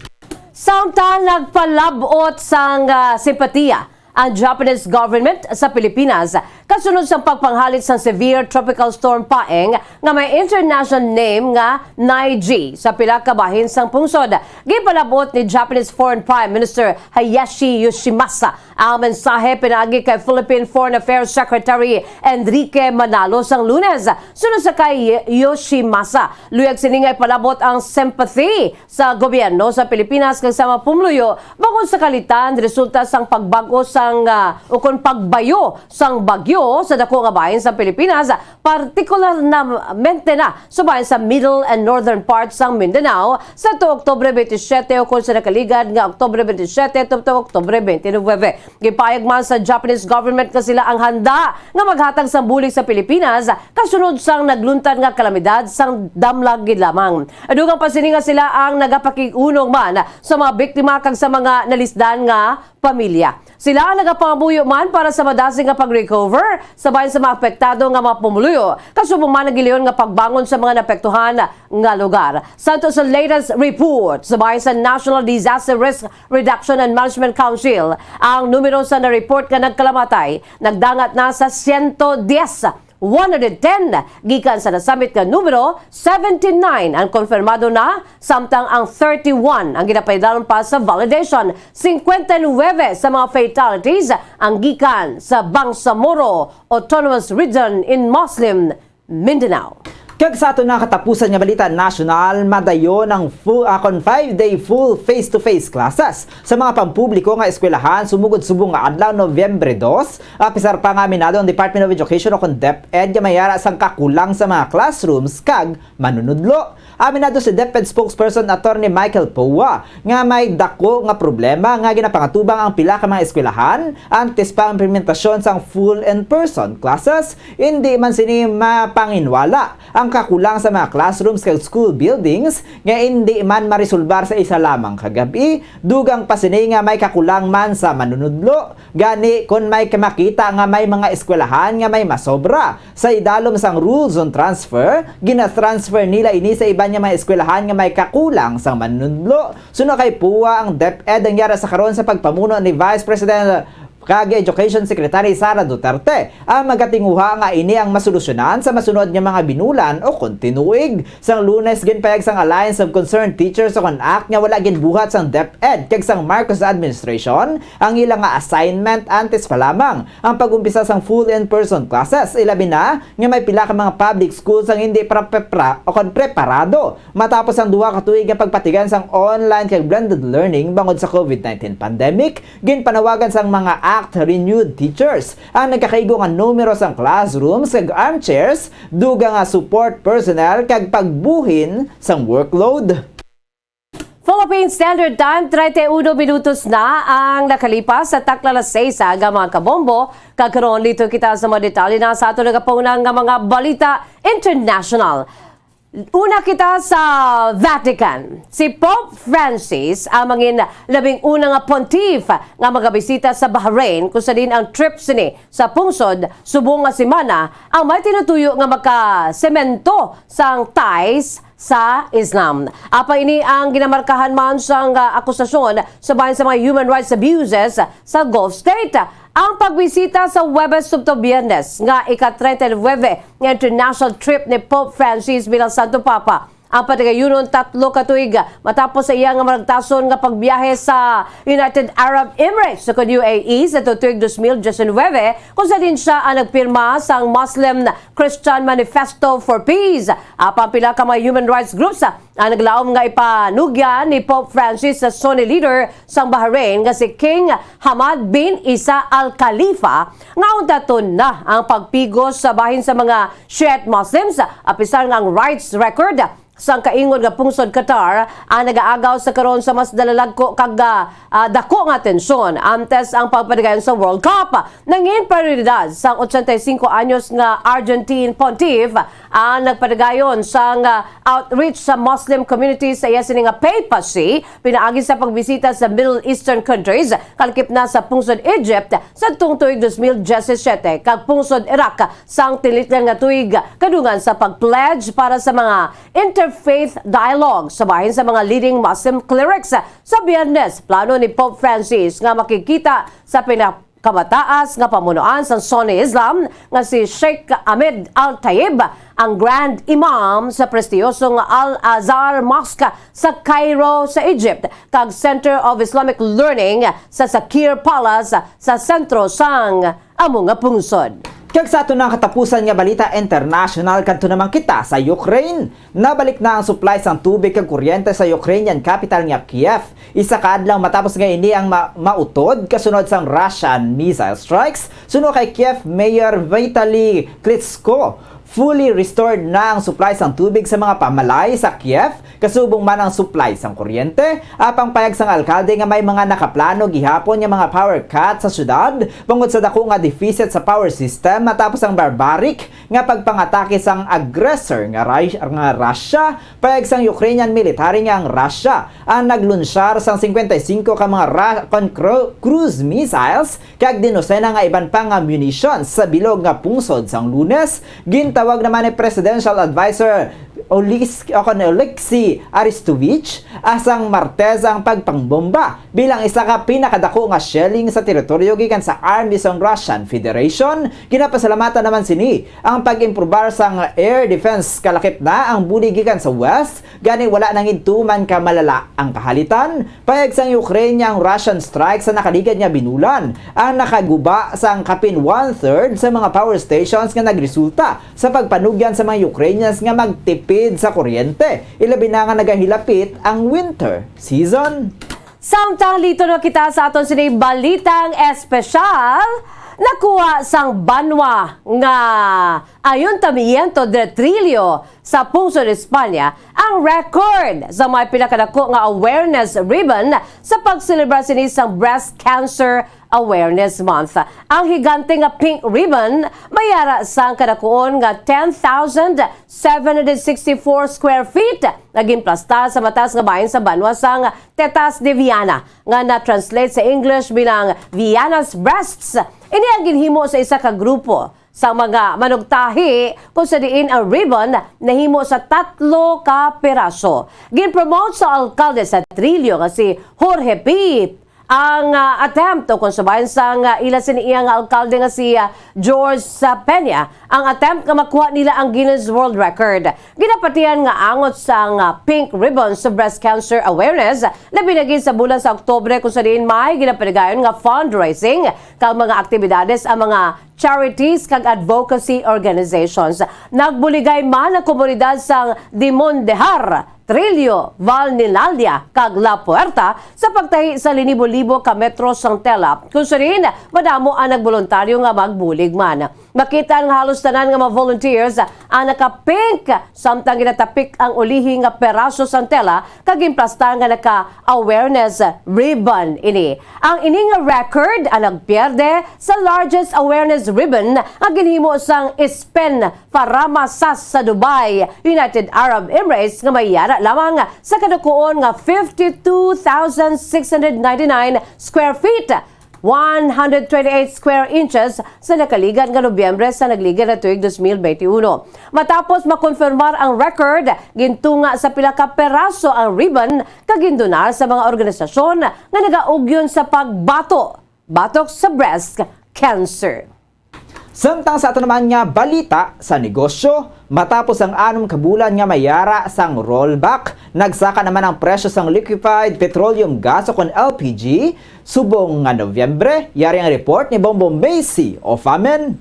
Samtang nagpalab-ot sang, ah, simpatiya ang Japanese government sa Pilipinas kasunod sang pagpanghalit sang severe tropical storm Paeng nga may international name nga Nai-G sa pila ka bahin sang pungsod. Ginpalab-ot ni Japanese Foreign Prime Minister Hayashi Yoshimasa ang mensahe pinaagi kay Philippine Foreign Affairs Secretary Enrique Manalo sang Lunes. Suno sa kay Yoshimasa, luyag sini nga ipalab-ot ang sympathy sa gobyerno sa Pilipinas kag sa mga pumuluyo bangod sa kahalitan resulta sang pagbag-o sang, ah, ukon pagbayo sang bagyo sa dako nga bahin sa Pilipinas, partikularmente na sa bahin sa middle and northern parts sang Mindanao sa tuo Oktubre twenty-seven ukon sa nakaligad nga Oktubre twenty-seven tubtob Oktubre twenty-nine. Gipahayag man sa Japanese government nga sila ang handa nga maghatag sang bulig sa Pilipinas kasunod sang nagluntad nga kalamidad sang damlag gid lamang. Dugang pa sini nga sila ang nagapakig-unong man sa mga biktima kag sa mga nalisdan nga pamilya. Sila ang nagapangamuyo man para sa madasig nga pag-recover sa bahin sa mga apektado nga mga pumuluyo, kasubong man ang gilayon nga pagbangon sa mga naapektuhan nga lugar. Santo sa latest report sa bahin sa National Disaster Risk Reduction and Management Council, ang numero sa na-report nga nagkalamatay nagdangat na sa siyento diyes, one hundred ten, gikan sa nasambit nga numero, seventy-nine ang konfirmado na, samtang ang thirty-one ang ginapahidaron pa sa validation. Singkwenta y nuwebe sa mga fatalities ang gikan sa Bangsamoro Autonomous Region in Muslim Mindanao. Kag sa aton nga katapusan nga balita nasyonal, madayon ang fu-, ah, kon five-day full face-to-face classes sa mga pampubliko nga eskwelahan sumugod subong nga adlaw, Nobyembre dos, apisar pa nga aminado ang Department of Education o kon DepEd nga may ara sang kakulang sa mga classrooms kag manunudlo. Aminado si DepEd spokesperson Attorney Michael Poa nga may dako nga problema nga ginapangatubang ang pila ka mga eskwelahan antes pa ang implementasyon sang full in-person classes. Indi man sini mapanginwala ang kakulang sa mga classrooms kag school buildings nga indi man maresolbar sa isa lamang ka gab-i. Dugang pa sini nga may kakulang man sa manunudlo. Gani, kon may ka-, makita nga may mga eskwelahan nga may masobra sa idalom sang rules on transfer, gina-transfer nila ini sa iban nga mga eskwelahan nga may kakulang sang manunudlo. Suno kay Poa, ang DepEd ang yara sa karon sa pagpamuno ni Vice President kag Education Secretary Sara Duterte ang magatinguha nga ini ang masolusyonan sa masunod nga mga binulan o kon tinuig. Sang Lunes, ginpayag sang Alliance of Concerned Teachers o kon ACT nga wala ginbuhat sang DepEd kag sang Marcos administration ang ila nga assignment antes pa lamang ang pag-umpisa sang full in-person classes, ilabi na nga may pila ka mga public schools ang hindi pra-, pra-, pra-, o kon preparado. Matapos ang duha ka tuig nga pagpatigayon sang online kag blended learning bangod sa COVID nineteen pandemic, ginpanawagan sang mga ACT renewed teachers ang nagkakaigo nga numero sang classrooms kag armchairs, dugang nga support personnel kag pagbuhin sang workload. Philippine Standard Time, treinta y uno minutos na ang nakalipas sa takna alas seis, aga, mga kabombo. Kag karon, lito kita sa mga detalye na sa aton nagapauna nga mga balita international. Una kita sa Vatican. Si Pope Francis ang mangin labing una nga pontiff nga magabisita sa Bahrain, kung sa diin ang trip sini sa pungsod subong nga semana ang may tinutuyo nga makasemento sang ties sa Islam. Apang ini ang ginamarkahan man sang, ah, akusasyon sa bahin sa mga human rights abuses sa Gulf State. Ang pagbisita sa Huwebes tubtob Biyernes nga ika-treinta y nueve nga international trip ni Pope Francis bilang Santo Papa ang patigayunon tatlo ka tuig matapos sa iya nga maragtason nga pagbiyahe sa United Arab Emirates, ukon U A E, sa tuig dos mil diecinuebe, kung sa diin siya ang nagpirma sang Muslim Christian Manifesto for Peace. Apang pila ka mga human rights groups ang naglaom nga ipanugyan ni Pope Francis sa Sunni leader sang Bahrain nga si King Hamad bin Isa Al Khalifa nga untaton na ang pagpigos sa bahin sa mga Shiite Muslims, apisar nga ang rights record sang kaingon nga pungsod Qatar ang nagaagaw sa karon sa mas dalalagko kag, ah, ah, dako nga atensyon antes ang pagpatigayon sa World Cup. Nangin prioridad sang ochenta y cinco anyos nga Argentine pontiff ang nagpatigayon sang, ah, outreach sa Muslim community sa iya sini nga papacy pinaagi sa pagbisita sa Middle Eastern countries, kalakip na sa pungsod Egypt sa tuig dos mil diyasisiete kag pungsod Iraq sang tinlitlan nga tuig, kadungan sa pag-pledge para sa mga interfaith dialogue sa bahin sa mga leading Muslim clerics. Sa Biyernes, plano ni Pope Francis nga makigkita sa pinakamataas nga pamunuan sang Sunni Islam nga si Sheikh Ahmed Al-Tayyib, ang Grand Imam sa prestiyosong Al-Azhar Mosque sa Cairo, sa Egypt, kag Center of Islamic Learning sa Sakhir Palace sa sentro sang amo nga pungsod. Kag sa aton nga katapusan nga balita international, kadto naman kita sa Ukraine. Nabalik na ang supply sang tubig kag kuryente sa Ukrainian capital nga Kiev, isa ka adlaw matapos nga ini ang ma-, mautod kasunod sang Russian missile strikes suno kay Kiev Mayor Vitali Klitschko. Fully restored na ang supply sang tubig sa mga pamalay sa Kiev, kasubong man ang supply sang kuryente. Apang payag sang alkalde nga may mga nakaplano gihapon nga mga power cut sa syudad bangod sa dako nga deficit sa power system matapos ang barbaric nga pagpangatake sang aggressor nga Ri-, nga Russia. Payag sang Ukrainian military nga ang Russia ang naglunsyar sang singkwenta y singko ka mga Ra-, kon cru-, cruise missiles kag dinosena nga iban pa nga munitions sa bilog nga pungsod sang Lunes. Gintawag naman ni Presidential Advisor Olis-, o kon Oleksiy Arestovich, ah, sang Martes ang pagpangbomba bilang isa ka pinakadako nga shelling sa teritoryo gikan sa army sang Russian Federation. Ginapasalamatan naman sini ang pag-improbar sang air defense, kalakip na ang bulig gikan sa west, gani wala na gid tuman ka malala ang kahalitan. Payag sang Ukraine nga ang Russian strike sa nakaligad nga binulan ang nakaguba sang kapin one-third sa mga power stations nga nagresulta sa pagpanugyan sa mga Ukrainians nga magtipid sa kuryente, ilabi na nga nagahilapit ang winter season. Samtang liton na kita sa aton sini balitang espesyal, nakuha sang banwa nga Ayuntamiento de Trillo sa pungsod Espanya ang record sa may pinakadako nga awareness ribbon sa pagselebra sini sang Breast Cancer Awareness Month. Ang higante nga pink ribbon may ara sang kadakuon nga ten thousand seven hundred sixty-four square feet nga ginplasta sa mataas nga bahin sa banwa sang Tetas de Viana, nga na-translate sa English bilang Viana's Breasts. Ini ang ginhimo sa isa ka grupo sa mga manugtahi, kung sa diin ang ribbon nahimo sa tatlo ka piraso. Ginpromote sa alkalde sa Trillo nga si Jorge P ang, ah, attempt, o kung sa bahin sang, ah, ila sini iya nga alkalde nga si, ah, George, ah, Peña, ang attempt nga makuha nila ang Guinness World Record. Ginapatihan nga angot sang, ah, pink ribbon sa breast cancer awareness, labi na gid sa bulan sa Oktubre, kung sa diin may ginapatigayon nga fundraising kag mga aktibidades ang mga charities kag advocacy organizations. Nagbuligay man ang komunidad sang Dimon de Har, Trillo, Val Nilalia, kag La Puerta sa pagtahi sa linibo-libo ka metro sang tela, kung sa diin madamo ang nagboluntaryo nga magbulig man. Makita nga halos tanan nga mga volunteers ang naka-pink, samtang ginatapik ang ulihi nga peraso sang tela kag ginplastar nga naka-awareness ribbon ini. Ang ini nga record ang nagpierde sa largest awareness ribbon nga ginhimo sang Ispen Faramasas sa Dubai, United Arab Emirates, nga may yara lamang sa kadukuon nga fifty-two thousand six hundred ninety-nine square feet, one hundred twenty-eight square inches, sa nakaligad nga Nobyembre sa nagligad nga tuig dos mil benti uno. Matapos makonfirmar ang record, gintunga sa pila ka peraso ang ribbon kag gindonar sa mga organisasyon nga nagaugyon sa pagbato batok sa breast cancer. Samtang sa ato naman nga balita sa negosyo, matapos ang anom ka bulan nga may yara sang rollback, nagsaka naman ang presyo sang liquefied petroleum gas o kon L P G. Subong nga Nobyembre, yari ang report ni Bombo Macy Ofamen.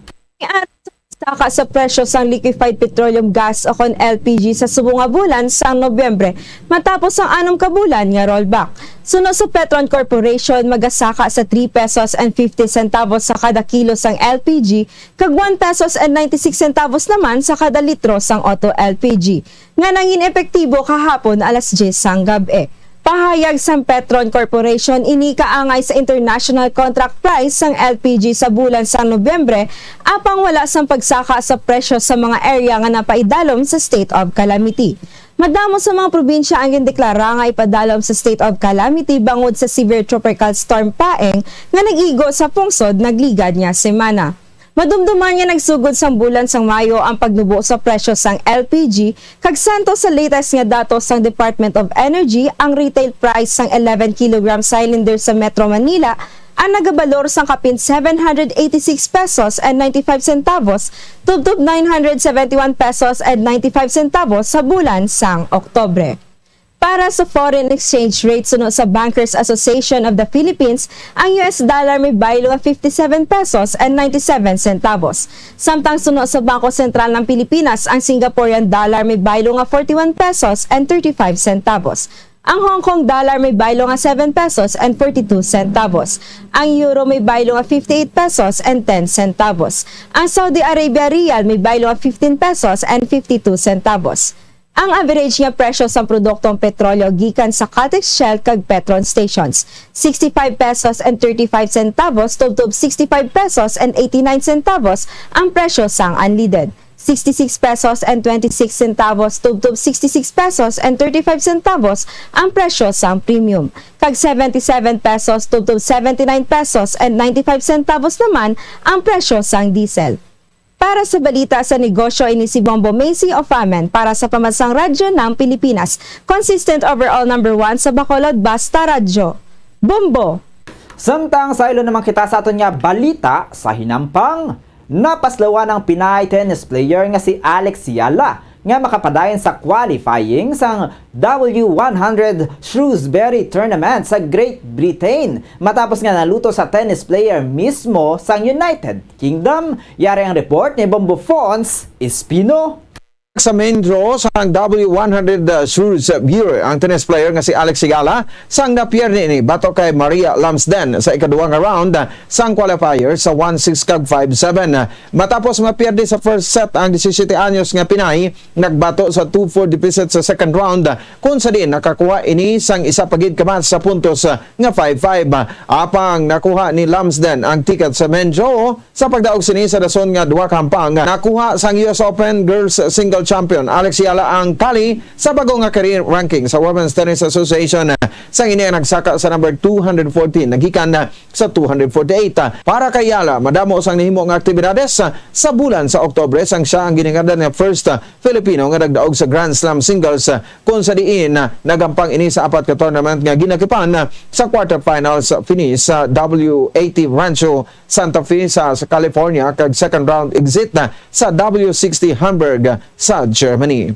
Saka sa presyo sang liquefied petroleum gas o kon L P G sa subong nga bulan sang Nobyembre, matapos ang anom ka bulan nga rollback. Suno sa Petron Corporation, magasaka sa three pesos and fifty centavos sa kada kilo sang L P G kag one pesos and ninety-six centavos naman sa kada litro sang auto L P G, nga nangin epektibo kahapon alas diyes sang gab-e. Pahayag sang Petron Corporation, ini kaangay sa international contract price sang L P G sa bulan sang Nobyembre, apang wala sang pagsaka sa presyo sa mga area nga napaidalom sa state of calamity. Madamo sa mga probinsya ang gindeklara nga ipadalom sa state of calamity bangod sa severe tropical storm Paeng nga nag-igo sa pungsod nagligad nga semana. Madumduman nga nagsugod sang bulan sang Mayo ang pagnubo sa presyo sang L P G, kag sento sa latest nga datos sang Department of Energy, ang retail price sang eleven kilogram cylinder sa Metro Manila ang nagabalor sang kapin seven hundred eighty-six pesos and ninety-five centavos tubtob nine hundred seventy-one pesos and ninety-five centavos sa bulan sang Oktubre. Para sa foreign exchange rate, suno sa Bankers Association of the Philippines, ang U S dollar may baylo nga fifty-seven pesos and ninety-seven centavos. Samtang suno sa Bangko Sentral ng Pilipinas, ang Singaporean dollar may baylo nga forty-one pesos and thirty-five centavos. Ang Hong Kong dollar may baylo nga seven pesos and forty-two centavos. Ang euro may baylo nga fifty-eight pesos and ten centavos. Ang Saudi Arabia riyal may baylo nga fifteen pesos and fifty-two centavos. Ang average nga presyo sang produktong petrolyo gikan sa Caltex, Shell, kag Petron stations, sixty-five pesos and thirty-five centavos tubtob sixty-five pesos and eighty-nine centavos ang presyo sang unleaded, sixty-six pesos and twenty-six centavos tubtob sixty-six pesos and thirty-five centavos ang presyo sang premium, kag seventy-seven pesos tubtob seventy-nine pesos and ninety-five centavos naman ang presyo sang diesel. Para sa balita sa negosyo, ini si Bombo Macy Ofamen para sa Pambansang Radyo ng Pilipinas, consistent overall number one sa Bacolod, Basta Radyo. Bombo! Samtang saylo naman kita sa aton nga balita sa hinampang, napaslawan ang Pinay tennis player nga si Alex Yala nga makapadayon sa qualifying sang W one hundred Shrewsbury Tournament sa Great Britain, matapos nga naluto sa tennis player mismo sang United Kingdom. Yari ang report ni Bombo Fons Espino. Sa main draw sang W one hundred, uh, Shrewsbury, ang tennis player nga si Alex Sigala sang napierde ini batok kay Maria Lumsden sa ikaduha nga round, uh, sang qualifier sa one six kag five seven. Matapos mapierde sa first set ang disisiyete anyos nga Pinay, nagbato sa two four deficit sa second round, kung sa diin nakakuha ini sang isa pa gid ka match sa puntos, ah, nga five five. Apang nakuha ni Lumsden ang ticket sa main draw sa pagdaog sini sa dason nga duha ka hampang. Nakuha sang U S Open Girls Single Champion Alex Yala ang tali sa bag-o nga career ranking sa Women's Tennis Association, sang ini ang nagsaka sa number two hundred fourteen nagikan sa two hundred forty-eight. Para kay Yala, madamo sang nahimo nga aktibidades sa bulan sa Oktubre, sang siya ang giningandaan nga first Filipino nga nagdaog sa Grand Slam singles, kung sa diin nagampang ini sa apat ka tournament nga ginakipan sa quarterfinals finish sa W eighty Rancho Santa Fe sa, sa California, kag second round exit sa W sixty Hamburg sa Germany.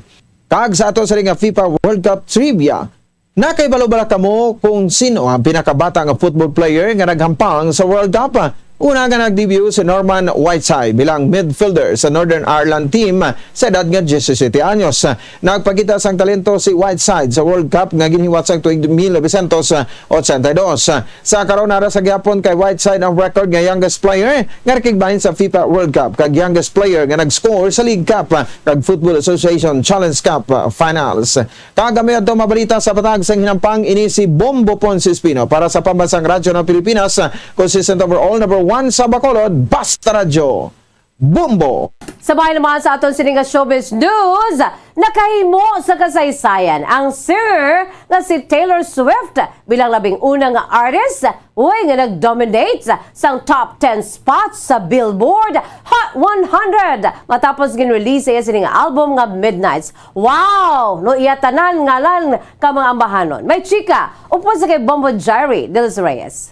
Kag sa ato sa nga FIFA World Cup trivia, nakahibalo bala kamo kung sino ang pinakabata nga football player nga naghampang sa World Cup? Una nga nag-debut si Norman Whiteside bilang midfielder sa Northern Ireland team sa edad nga diyesisete anyos. Nagpakita sang talento si Whiteside sa World Cup nga ginhiwat sang tuig mil novecientos ochenta y dos. Sa karon, ara sa gihapon kay Whiteside ang record nga youngest player nga nakigbahin sa fifa World Cup kag youngest player nga nag-score sa League Cup kag Football Association Challenge Cup finals. Kag kami adto mabalita sa patag sang hinampang, ini si Bombo Ponce Espino para sa Pambansang Radyo ng Pilipinas, consistent overall, number one sa Bacolod, Basta Radyo. Bombo! Sabay naman sa aton sini nga showbiz news, nakahimo sa kasaysayan ang singer nga si Taylor Swift bilang labing una nga artist, uy, nga nag-dominate sang top ten spots sa Billboard Hot one hundred matapos gin-release sa iya sining album nga Midnights. Wow! No, iya tanan ngalan ka mga ambahanon. May chika, upod sa kay Bombo Jerry de los Reyes.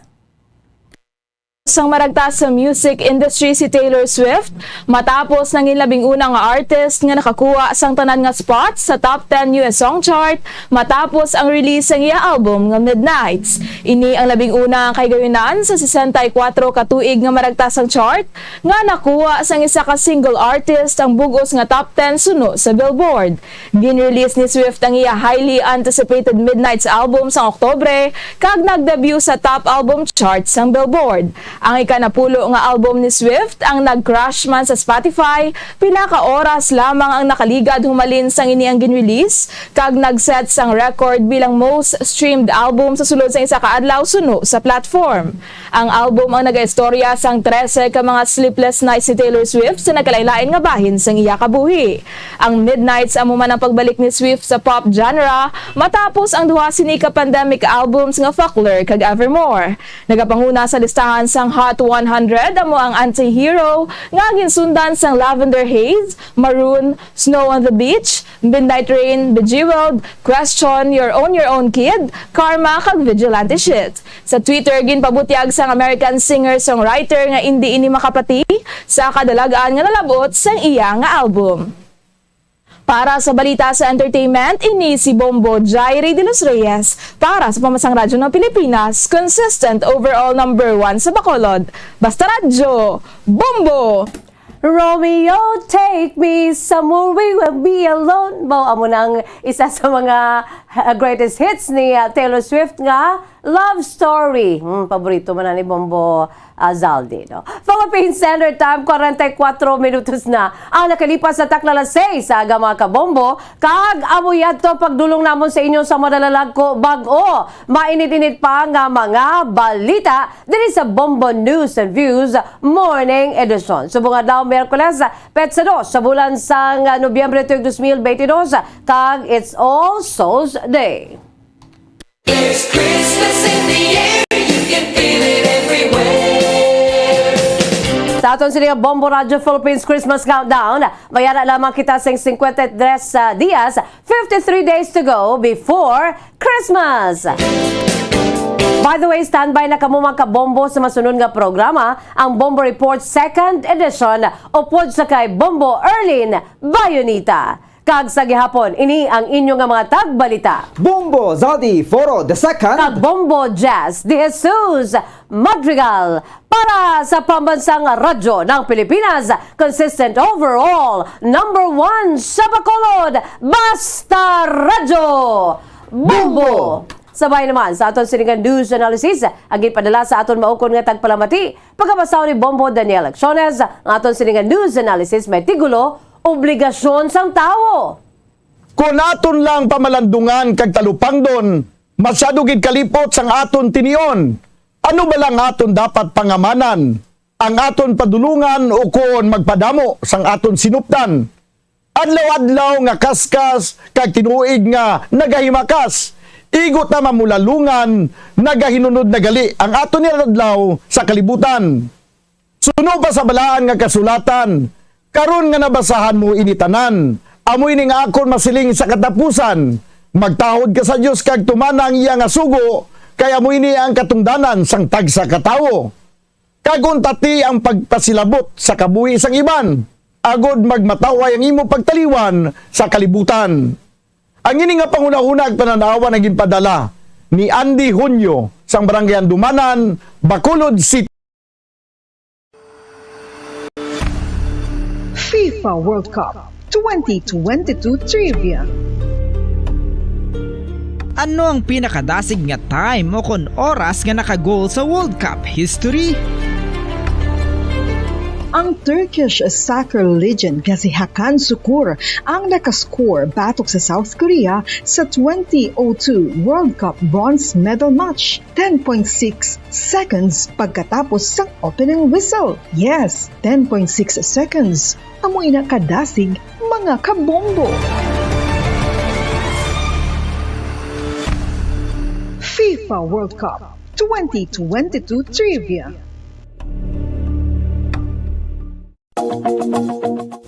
Sang maragtas sa music industry si Taylor Swift, matapos nangin labing una nga artist nga nakakuha sang tanan nga spot sa top ten U S song chart matapos ang release sang iya album nga Midnights. Ini ang labing una nga kahigayunan sa sesenta y kuwatro ka tuig nga maragtas sang chart nga nakuha sang isa ka single artist ang bug-os nga top ten suno sa Billboard. Gin-release ni Swift ang iya highly anticipated Midnights album sang Oktubre kag nag-debut sa top album chart sang Billboard. Ang ikanapulo nga album ni Swift, ang nag-crash man sa Spotify, pila ka oras lamang ang nakaligad humalin sang ini ang gin-release kag nag-set sang record bilang most streamed album sa sulod sang isa ka adlaw suno sa platform. Ang album ang nagaistorya sang trese ka mga sleepless nights ni Taylor Swift sa nagkalain-lain nga bahin sang iya kabuhi. Ang Midnights amo man ang pagbalik ni Swift sa pop genre matapos ang duha sini ka pandemic albums nga Folklore kag Evermore. Nagapanguna sa listahan sang Hot one hundred amo ang Anti-Hero nga ginsundan sang Lavender Haze, Maroon, Snow on the Beach, Midnight Rain, Bejeweled, Question, You're on Your Own Kid, Karma, kag Vigilante Shit. Sa Twitter, ginpabutyag sang American singer-songwriter nga indi ini makapati sa kadalag-an nga nalab-ot sang iya nga album. Para sa balita sa entertainment, ini si Bombo Jairi de los Reyes para sa Pambansang Radyo ng Pilipinas, consistent overall number one sa Bacolod. Basta Radyo, Bombo! Romeo, take me somewhere we will be alone. Mao amo na ang isa sa mga, ah, greatest hits ni, ah, Taylor Swift nga Love Story. Hmm, paborito man na ni Bombo, ah, Zaldi, no? Philippine Standard Time, kwarenta y kuwatro minutos na ang nakalipas sa takna alas seis sa aga, mga kabombo. Kag amo yadto pagdulong namon sa inyo sa madalalag ko bag-o, mainit-init pa nga mga balita diri sa Bombo News and Views Morning Edition. Subong adlaw, Miyerkules, petsa dos sa bulan sang Nobyembre tuig dos mil beintidos, kag it's All Souls Day. There's Christmas in the air, you can feel it everywhere. Sa aton sini nga Bombo Radyo Philippines Christmas Countdown, may ara lamang kita sing cincuenta y tres, ah, dias, fifty-three days to go before Christmas. By the way, standby na kamo, mga kabombo, sa masunod nga programa, ang Bombo Report Second Edition, upod sa kay Bombo Erlin Bayonita. Kag sa gihapon, ini ang inyo nga mga tagbalita. Bombo Zaldi Foro the second. Kag Bombo Jazz de Jesus Madrigal para sa Pambansang Radyo ng Pilipinas, consistent overall, number one sa Bacolod, Basta Radyo, Bombo! Bombo! Sabay naman sa aton sini nga news analysis, ang ginpadala sa aton maukon nga tagpalamati, pagkabasa ni Bombo Daniel Acciones, ang aton sini nga news analysis may titulo, Obligasyon sang Tawo. Kon aton lang pamalandungan kag talupangdon, masyado gid kalipot sang aton tinion. Ano bala ang aton dapat pangamanan? Ang aton padulongan ukon magpadamo sang aton sinupdan? Adlaw-adlaw nga kaskas kag tinuig nga nagahimakas, igo ta mamulalungan, nagahinunod na gali ang aton inadlaw sa kalibutan. Suno pa sa balaan nga kasulatan, karon nga nabasahan mo ini tanan, amo ini nga akon masiling sa katapusan, magtahod ka sa Dios kag tumana ang iya nga sugo, kay amo ini ang katungdanan sang tagsa ka tawo. Kag untati ang pagpasilabot sa kabuhi sang iban, agod magmatawhay ang imo pagtaliwan sa kalibutan. Ang ini nga panghunahuna kag panan-awan ang ginpadala ni Andy Junio sang Barangay Handumanan, Bacolod City. FIFA World Cup twenty twenty-two Trivia. Ano ang pinakadasig nga time o kon oras nga naka-goal sa World Cup history? Ang Turkish soccer legend nga si Hakan Sukur ang nakascore batok sa South Korea sa twenty oh two World Cup bronze medal match, ten point six seconds pagkatapos sang opening whistle. Yes, ten point six seconds. Amo ina kadasig, mga kabombo. FIFA World Cup twenty twenty-two Trivia.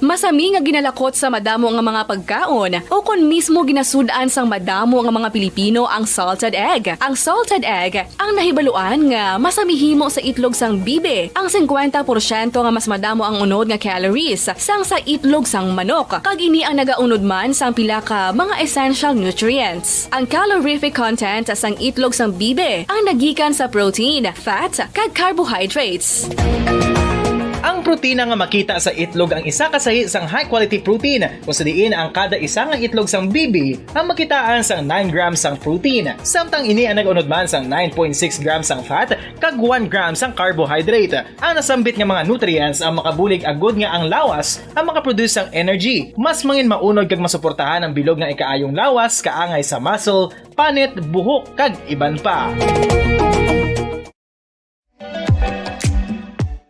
Masami nga ginalakot sa madamo nga mga pagkaon, o kon mismo ginasud-an sang madamo nga mga Pilipino ang salted egg. Ang salted egg ang nahibaluan nga masami himo sa itlog sang bibi. Ang singkwenta porsyento nga mas madamo ang unod nga calories sang sa itlog sang manok, kag ini ang nagaunod man sang pila ka mga essential nutrients. Ang calorific content sang itlog sang bibi ang nagikan sa protein, fat, kag carbohydrates. Ang protina nga makita sa itlog ang isa ka sahi sang high-quality protein, kung sa diin ang kada isa nga itlog sang bibi ang makitaan sang nine grams sang protein, samtang ini ang nag-unod man sang nine point six grams sang fat kag one gram sang carbohydrate. Ang nasambit nga mga nutrients ang makabulig agud nga ang lawas ang makaproduce sang energy, mas mangin maunod kag masuportahan ang bilog nga ikaayong lawas kaangay sa muscle, panit, buhok, kag iban pa.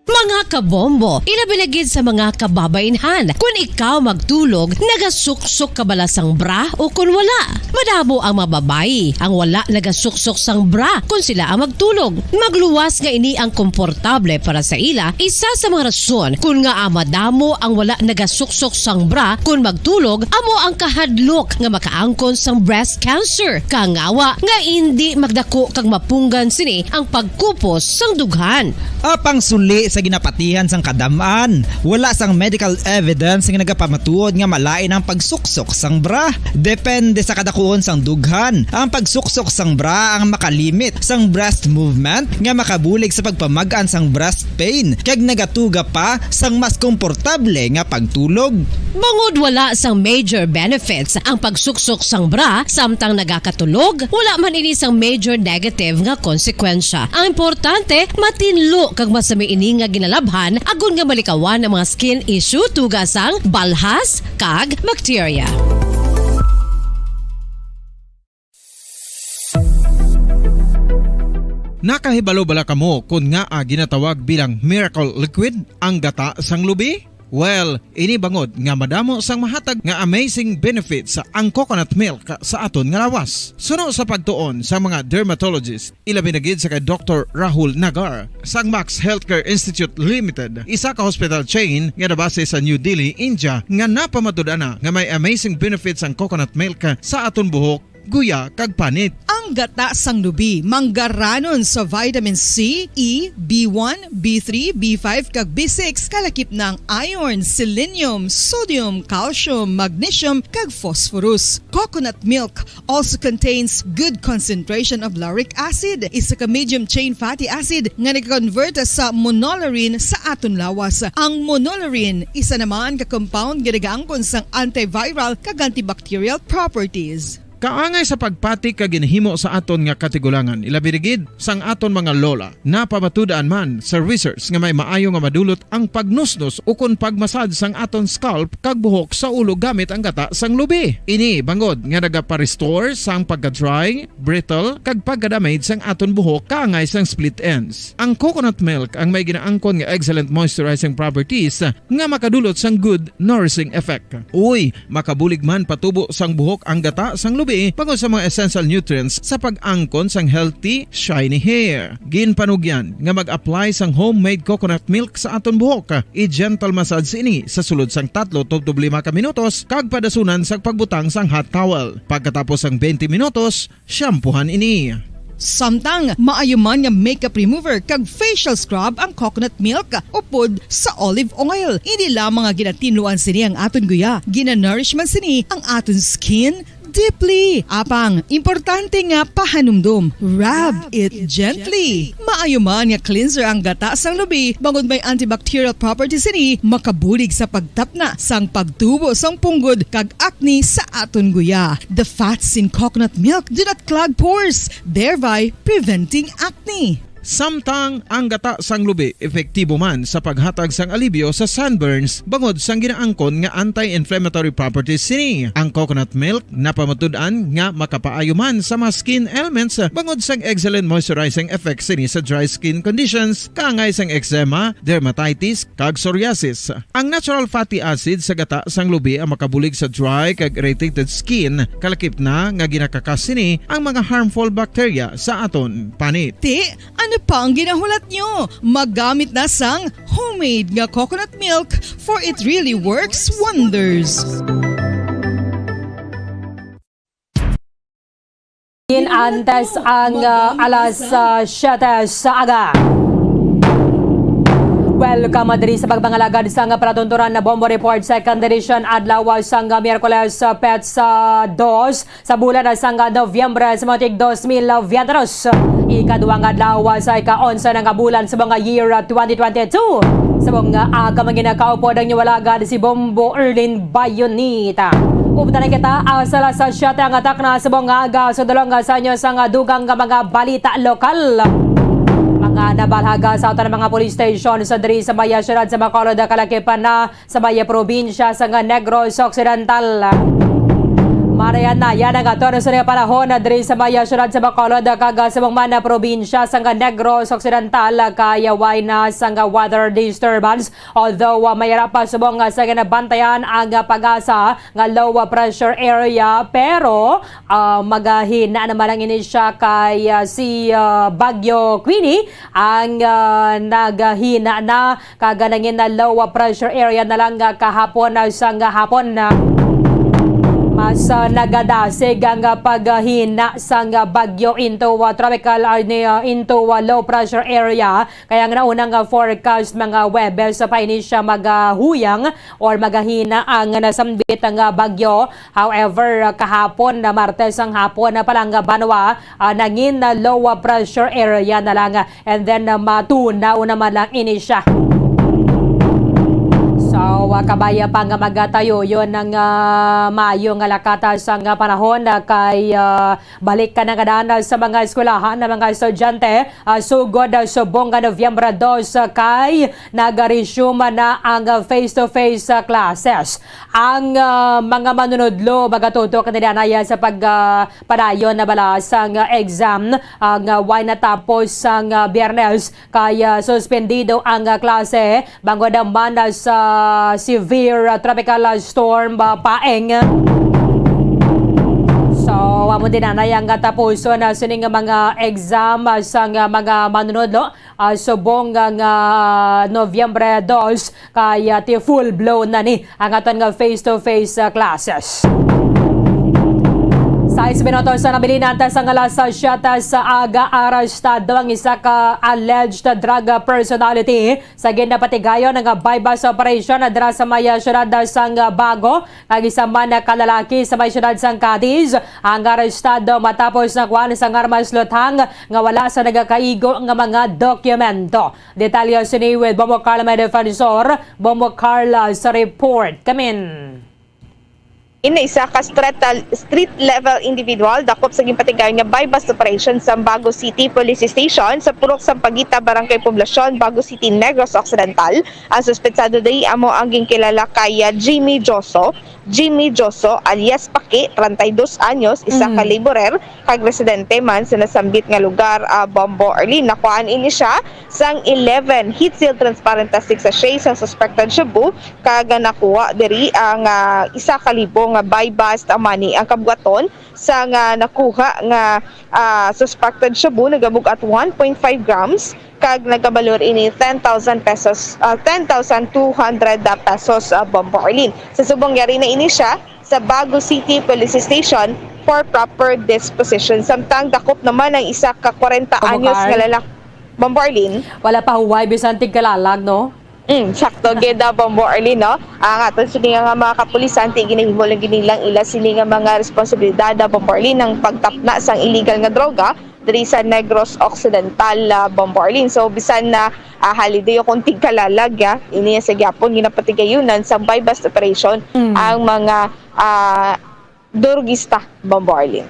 Mga kabombo, ilabi na gid sa mga kababainhan, kun ikaw magtulog, nagasuksok ka bala sang bra o kun wala? Madamo ang mga babayi ang wala nagasuksok sang bra kun sila ang magtulog. Magluwas nga ini ang komportable para sa ila, isa sa mga rason kun ngaa madamo ang wala nagasuksok sang bra kun magtulog amo ang kahadlok nga makaangkon sang breast cancer. Kangawa nga indi magdako kag mapunggan sini ang pagkupos sang dughan. Apang suli sa ginapatihan sang kadam-an, wala sang medical evidence nga nagapamatuod nga malain ang pagsuksok sang bra. Depende sa kadakuon sang dughan, ang pagsuksok sang bra ang makalimit sang breast movement nga makabulig sa pagpamag-an sang breast pain kag nagatuga pa sang mas komportable nga pagtulog. Bangod wala sang major benefits ang pagsuksok sang bra samtang nagakatulog, wala man ini sang major negative nga konsekwensya. Ang importante, matinlo kag masami ini nga ginalabhan agod nga malikawan ang mga skin issue tuga sang balhas kag bacteria. Nakahibalo bala kamo kon ngaa ginatawag bilang miracle liquid ang gata sang lubi? Well, ini bangod nga madamo sang mahatag nga amazing benefits ang coconut milk sa aton nga lawas. Suno sa pagtuon sa mga dermatologist, ilabi na gid sa kay Doktor Rahul Nagar sang Max Healthcare Institute Limited, isa ka hospital chain nga nabase sa New Delhi, India, nga napamatud-an na nga may amazing benefits ang coconut milk sa aton buhok, guya, kag panit. Ang gata sang lubi manggaranon sa vitamin C, E, B one, B three, B five, kag B six, kalakip na ang iron, selenium, sodium, calcium, magnesium, kag phosphorus. Coconut milk also contains good concentration of lauric acid, isa ka medium chain fatty acid nga nag-convert sa monolaurin sa aton lawas. Ang monolaurin isa naman ka compound nga nagaangkon sang antiviral kag antibacterial properties. Kaangay sa pagpati kag ginahimo sa aton nga katigulangan, ilabi na gid sang aton mga lola. Napamatud-an man sa research nga may maayo nga madulot ang pagnusnos ukon pagmasad sang aton scalp kag buhok sa ulo gamit ang gata sang lubi. Ini bangod nga nagapa-restore sang pagka-dry, brittle, kag pagka-damage sang aton buhok kaangay sang split ends. Ang coconut milk ang may ginaangkon nga excellent moisturizing properties nga makadulot sang good nourishing effect. Uy, makabulig man patubo sang buhok ang gata sang lubi bangod sa mga essential nutrients sa pag-angkon sang healthy, shiny hair. Ginpanugyan nga mag-apply sang homemade coconut milk sa aton buhok. I-gentle massage ini sa sulod sang tatlo tubtob lima ka minutos kag padasunan sang pagbutang sang hot towel. Pagkatapos sang twenty minutos, shampoohan ini. Samtang maayo man nga makeup remover kag facial scrub ang coconut milk upod sa olive oil. Hindi lamang nga ginatinluan sini ang aton guya, ginanourish man sini ang aton skin, deeply. Apang, importante nga pahanumdom, rub it gently. Maayo man nga cleanser ang gata sang lubi, bangod may antibacterial properties sini, makabulig sa pagtapna sang pagtubo sang punggod kag acne sa aton guya. The fats in coconut milk do not clog pores, thereby preventing acne. Samtang ang gata sang lubi epektibo man sa paghatag sang alibyo sa sunburns bangod sang ginaangkon nga anti-inflammatory properties sini. Ang coconut milk napamatud-an nga makapaayo man sa mga skin ailments bangod sang excellent moisturizing effect sini sa dry skin conditions, kaangay sang eczema, dermatitis, kag psoriasis. Ang natural fatty acid sa gata sang lubi ang makabulig sa dry kag irritated skin, kalakip na nga ginakakas sini ang mga harmful bacteria sa aton panit. Ti, ano pa ang ginahulat nyo? Magamit na sang homemade nga coconut milk, for it really works wonders. In antes ang, ah, alas, ah, siyete sa aga. Welcome diri sa pagpangalagad sang palatunturan na Bombo Report, second edition, adlaw sang Miyerkules, ah, petsa dos sa bulan sang Nobyembre sa mga tig dos mil veintidos. Ikadua nga adlaw sa ika-onse na nga bulan sa mga year twenty twenty-two. Sa mga aga, mga ginakaupo ang inyong alagad, si Bombo Erlin Bayonita. Updan na kita, ah, sa alas siyete ang atak na sa mga aga. Sa dulong sa inyo sa nga dugang nga mga balita lokal. Mga nabalhaga sa aton mga police station sa diri sa may siyudad sa Bacolod, kalakip na sa may probinsya sang Negros Occidental. Marayan na yan ang aton sa panahon na diri sa may siyudad sa Bacolod kag sa mga man na probinsya sang Negros Occidental, kay way na sang weather disturbance. Although, ah, may ra pa subong, ah, sa ginabantayan ang, ah, PAGASA nga low, ah, pressure area, pero, ah, magahina naman ang ini siya kay, ah, si, ah, Bagyo Queenie ang, ah, naghina na kag nangin na low pressure area na lang nga kahapon, ah, sang hapon na. Mas, ah, nagadasig ang, ah, paghina sang, ah, bagyo into, ah, tropical, ah, ni, ah, into, ah, low pressure area. Kay ang naunang, ah, forecast mga Huwebes pa ini siya magahuyang or magahina ang nasambit nga bagyo. However, ah, kahapon na Martes ang hapon na palang banwa, ah, nangin na low pressure area na lang, ah, and then, ah, matunaw naman lang ini siya. So, ah, kabaya pa nga magatayo yon ang, ah, maayo nga lakata sang, ah, panahon, ah, kay, ah, balik ka na nga daan sa mga eskwelahan na mga estudyante, ah, sugod, ah, subong nga Nobyembre dos, ah, kay nag-resume na ang, ah, face-to-face, ah, classes. Ang, ah, mga manunodlo magatutok na dinanaya sa pag, ah, padayon na bala sang, ah, exam, ah, nga way natapos sang, ah, Biyernes, kay, ah, suspendido ang, ah, klase bangod man, ah, sa severe, ah, tropical, ah, storm, ah, Paeng. So, amo din na ang katapuson na sining mga exam, ah, sang, ah, mga manunodlo, ah, subong nga, nga Nobyembre dos, kay, ah, ti full blown na ni ang aton nga face-to-face, ah, classes. Sais minutos sa nabilin antes ang alas siyete sa aga, arestado ang isa ka alleged drug personality sa ginapatigayon nga buy-bust operation dira sa may, ah, siyudad sang Bago, kag isa man ka lalaki sa may siyudad sang Cadiz ang arestado matapos nakuhaan sang armas luthang nga wala sa nagakaigo nga mga dokumento. Detalye sini with Bombo Carla, may defensor. Bombo Carla sa report. Kamin. Ini isa ka street, street level individual dakop sa ginpatigayon nga buy-bust operation sa Bago City Police Station sa purok Sampaguita, Barangay Poblacion, Bago City, Negros Occidental. Ang suspetsado diri amo ang ginkilala kay, ah, Jimmy Joso, Jimmy Joso alias Paki, treinta y dos anyos, isa ka Mm. laborer kag residente man sa nasambit nga lugar, ah, Bombo Arlene. Nakuhaan ini siya sang eleven heat-sealed transparent plastic sachet sa suspected shabu, kag nakuha diri ang, ah, isa ka libo nga buy-bust money. Ang kabugaton sang nakuha nga, ah, suspected shabu nagabug-at one point five grams, kag nagabalor ini ten thousand pesos, ah, ten thousand two hundred pesos, ah, Bombo Arlene. Sa subong, yari na ini siya sa Bago City Police Station for proper disposition. Samtang dakop naman ang isa ka kwarenta Amo anyos kay nga lalaki. Bombo Arlene. Wala pa huway bisan tigkalalag, no? Mm, sakto gid, ah, Bombo Arlene, no? Ang aton sini nga mga kapulisan, ti ginahimo lang gid nilang ila sini nga mga responsibilidad, ah, Bombo Arlene, ang pagtapna sang illegal nga droga diri sa Negros Occidental, ah, Bombo Arlene. So, bisan na, ah, holiday o kung tigkalalag, ah, ini sa gyapon ginapatigayunan sa buy-bust operation Mm. ang mga, ah, drugista, Bombo Arlene.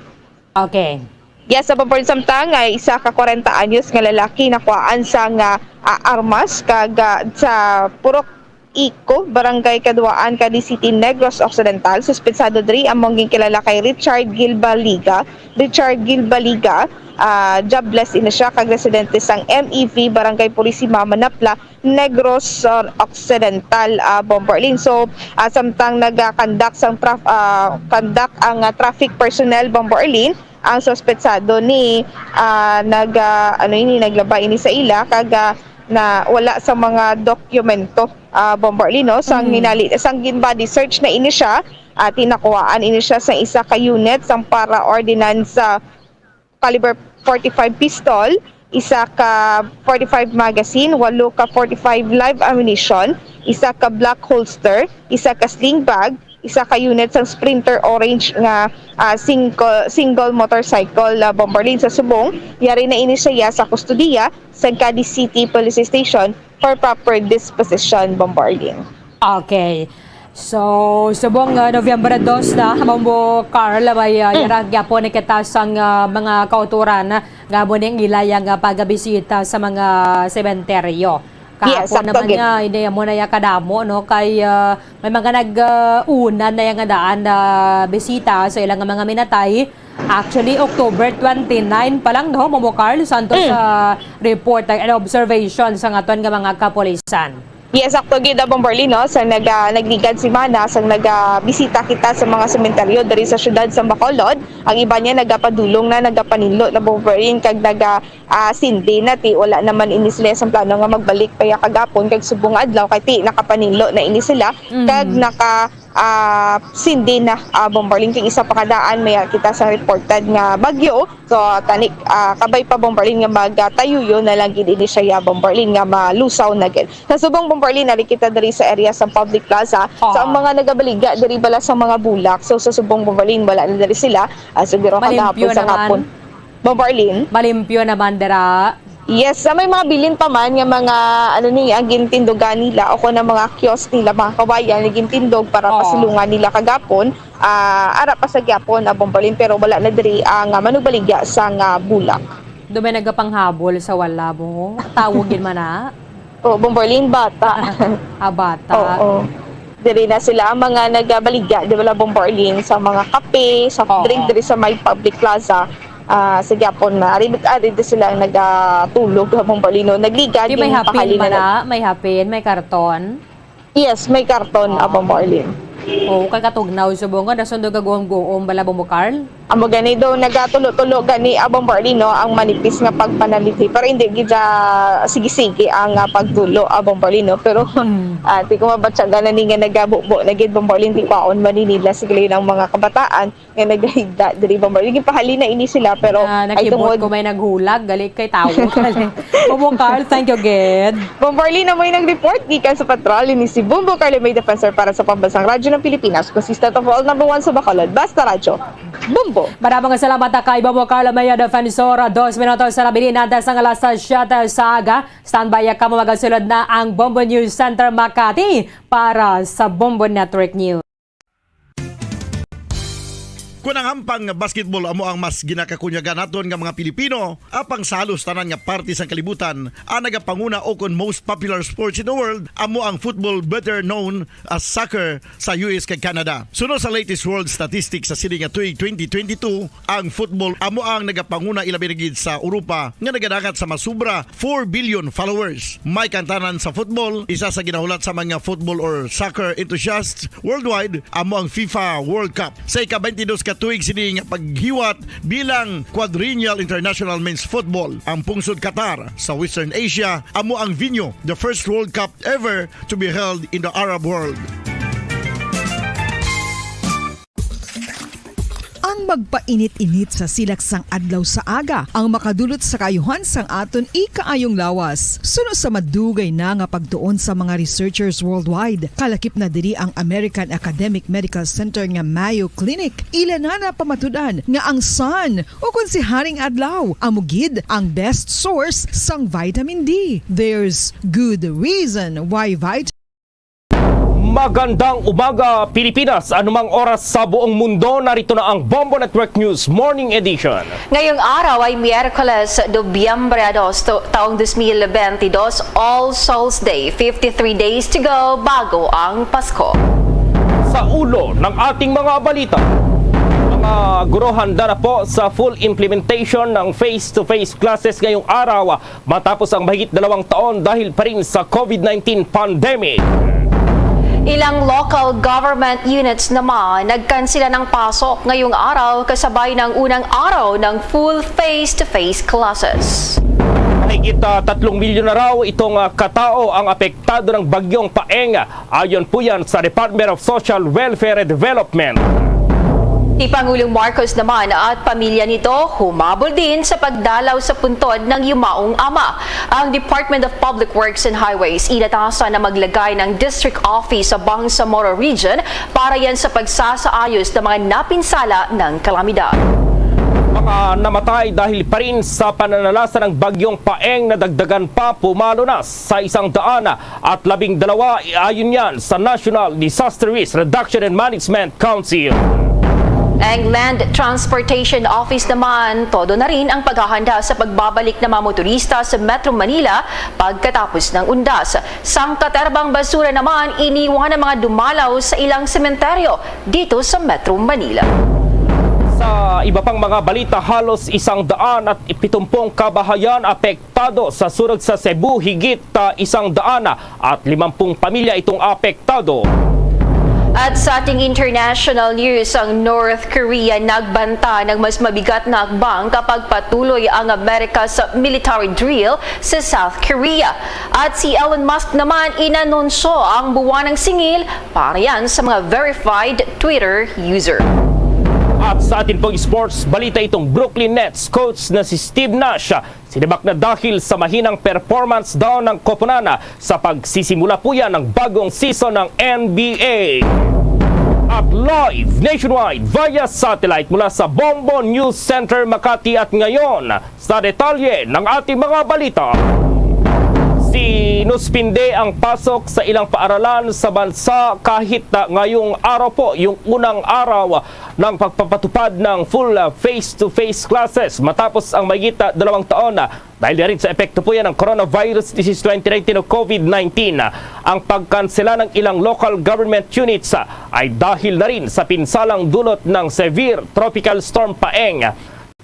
Okay. Yes, sa Bombo Arlene, samtang ay isa ka kwarenta anyos nga lalaki nakuhaan sa nga, ah, armas kag, ah, sa Purok Ico, Barangay Kaduaan, Cadiz City, Negros Occidental. Suspensado diri amo ang ginkilala kay Richard Gilbaliga. Richard Gilbaliga, ah, jobless ini siya kag residente sang M E V, Barangay Purisima, Manapla, Negros, ah, Occidental, ah, Bombo Arlene. So, ah, samtang nag-conduct sang traf-, ah, conduct ang, ah, traffic personnel, Bombo Arlene, ang suspetsado ni, ah, nag, ah, ano ini, naglaba ini sa ila kag, ah, na wala sa mga dokumento, ah, Bombo Arlene, no? Sang Mm. hinali, sang gin-body search na ini siya, at tinakuhaan ini siya sa isa ka unit sang para ordinance, ah, caliber forty-five pistol, isa ka forty-five magazine, walo ka forty-five live ammunition, isa ka Glock holster, isa ka sling bag, isa ka unit sang Sprinter orange nga, ah, single, single motorcycle, ah, Bombo Arlene. Sa subong, yari na ini siya sa kustodiya sa Cadiz City Police Station for proper disposition, Bombo Arlene. Okay. So, subong, ah, November dos na, Bombo Carl, may, ah, Mm. yara gyapon na kita sang, ah, mga kauturan nga amo ning ila ya nga pagabisita sa mga sementeryo. Yes, Kahapon sakto naman gid. nga, hindi mo na ya kadamo, no? Kay, ah, may mga nag, ah, una na ya nga daan na bisita sa ilang mga minatay. Actually, October twenty-nine pa lang, no, Bombo Carl, santos Mm. sa report and observation sa aton nga mga kapulisan. Yes, sakto gid, ah, Bombo Arlene, no? Sa naga-, nagligad semana, sa nagabisita kita sa mga sementeryo diri sa siyudad sa Bacolod, ang iba niya nagapadulong na, nagapaninlo na, Bombo Arlene, kag naga, ah, sindi na, ti wala naman ini sila sa plano nga magbalik pa ya kagapon, kag subong adlaw, kay ti nakapaninlo na ini sila, Mm. kag naka, ah, sindi na, ah, Bombo Arlene, kag isa pa ka daan, may kita sa reported nga bagyo. So, tani, ah, kabay pa, Bombo Arlene, nga magtayuyo na lang gid ini siya, Bombo Arlene, nga malusaw na gid. Sa subong, Bombo Arlene, ari kita diri sa area sa Public Plaza. Ah. So, ang mga nagabaligya diri bala sa mga bulak. So, sa subong, Bombo Arlene, wala na diri sila. Ah, siguro Malimpyo kagahapon sa naman. hapon. Bombo Arlene? Malimpyo naman dira. Yes, sa may mga bilin pa man nga mga, ano ni, ang gintindogan nila o kung ang mga kiosk nila, mga kawayan, na gintindog para Oo. pasilungan nila kagapon. Ah, ara pa sa gyapon, ah, Bombo Arlene, pero wala na diri ang, ah, manubaligya sa nga bulak. Doon may nagapanghabol sa wala mo. Tawag yun man, ah. Oh, Bombo Arlene, bata. Ah, bata. Oo. Diri na sila ang mga nagabaligya, di ba, Bombo Arlene, sa mga kape, soft Oo. drink, diri sa may public plaza. Ah, sa gyapon na. Ari, ari, di sila ang nagatulog, Bombo Arlene, no? Nagligad Di may yung hapin pahali man na na. May hapin, may karton. Yes, may karton, ah, Bombo Arlene. Oo, kay katugnaw subong nga, nasundo ka guom-guom bala, Bombo Carl? Amo gani daw, nagatulo-tulo gani, ah, Bombo Arlene, no, ang manipis nga pagpanalithi. Pero hindi gid siya sige-sige ang, ah, pagtulo, ah, Bombo Arlene, no? Pero, Hmm. ah, di ko mabatyagan na ni nga nagabubo na gid, Bombo Arlene, di kwaon man ni nila, sige lang ang mga kabataan nga nagahigda diri, Bombo Arlene. Gipahalina ini sila, pero Na ay nakibot tungod ko may naghulag, gali kay tawo. Bombo Carl, thank you gid. Bombo Arlene, amoy nag-report gikan sa patrol ni si Bombo Carl, may defensor para sa Pambansang Radyo ng Pilipinas, consistent of all, number one sa Bacolod. Basta Radyo, Bombo. Maraming salamat kay Bombo Carl, may defensor. Dos minutos sa nabilin natin sa alas siyete sa aga. Standby ka mo, magasulod na ang Bombo News Center Makati para sa Bombo Network News. Kun ang hampang nga basketball amo ang mas ginakakunyagan naton nga mga Pilipino, apang sa halos tanan nga parte sang kalibutan, ang nagapanguna o kon most popular sports in the world amo ang football, better known as soccer, sa U S kag Canada. Suno sa latest world statistics sa sini nga tuig twenty twenty-two, ang football amo ang nagapanguna, ilabi na gid sa Europa nga nagadangat sa masubra four billion followers. May kantanan sa football, isa sa ginahulat sa mga football or soccer enthusiasts worldwide amo ang FIFA World Cup. Sa ika-twenty-dos ka tuig sini nga paghiwat bilang quadrennial international men's football, ang pungsod Qatar sa Western Asia amo ang venue, the first World Cup ever to be held in the Arab world. Magpainit-init sa silak sang adlaw sa aga ang makadulot sa kaayuhan sang aton ikaayong lawas. Suno sa madugay na nga pagtuon sa mga researchers worldwide, kalakip na diri ang American Academic Medical Center nga Mayo Clinic. Ila na napamatud-an nga ang sun, o kon si Haring Adlaw, amo gid ang best source sang vitamin D. There's good reason why vitamin Magandang umaga, Pilipinas. Anumang oras sa buong mundo, narito na ang Bombo Network News Morning Edition. Ngayong araw ay Miyerkules, Nobyembre dos, to-, taong dos mil benti dos, All Souls Day. Fifty-three days to go bago ang Pasko. Sa ulo ng ating mga balita, mga guro handa na po sa full implementation ng face-to-face classes ngayong araw. Matapos ang mahigit dalawang taon dahil pa rin sa COVID nineteen pandemic. Ilang local government units naman nagkansela ng pasok ngayong araw kasabay ng unang araw ng full face-to-face classes. Mahigit, ah, tatlong milyon na raw itong, ah, katao ang apektado ng Bagyong Paeng, ayon po yan sa Department of Social Welfare and Development. Si Pangulong Marcos naman at pamilya nito humabol din sa pagdalaw sa puntod ng yumaong ama. Ang Department of Public Works and Highways inatasan na maglagay ng district office sa Bangsamoro Region para yan sa pagsasaayos ng mga napinsala ng kalamidad. Mga namatay dahil pa rin sa pananalasa ng Bagyong Paeng nadagdagan pa pumalo na sa isang daan at labing dalawa, ayon yan sa National Disaster Risk Reduction and Management Council. Ang Land Transportation Office naman, todo na rin ang paghahanda sa pagbabalik ng mga motorista sa Metro Manila pagkatapos ng undas. Sangkaterbang basura naman iniwan ng mga dumalaw sa ilang sementeryo dito sa Metro Manila. Sa iba pang mga balita, halos isang daan at pitumpung kabahayan apek apektado sa surog sa Cebu, higit, ah, isang daan at limampung pamilya itong apektado. At sa ating international news, ang North Korea nagbanta ng mas mabigat na hakbang kapag patuloy ang Amerika sa military drill sa South Korea. At si Elon Musk naman inanunsyo ang buwan ng singil para yan sa mga verified Twitter user. At sa atin pong sports balita, itong Brooklyn Nets coach na si Steve Nash sinibak na dahil sa mahinang performance daw ng koponan sa pagsisimula po yan ng bagong season ng N B A. At live nationwide via satellite mula sa Bombo News Center Makati, at ngayon sa detalye ng ating mga balita. Sinuspinde ang pasok sa ilang paaralan sa bansa kahit na ngayong araw po, yung unang araw ng pagpapatupad ng full, uh, face-to-face classes matapos ang mahigit, uh, dalawang taon, uh, dahil na rin sa epekto po yan ng coronavirus disease twenty nineteen o COVID nineteen. Uh, ang pagkansela ng ilang local government units, uh, ay dahil na rin sa pinsalang dulot ng severe tropical storm Paeng.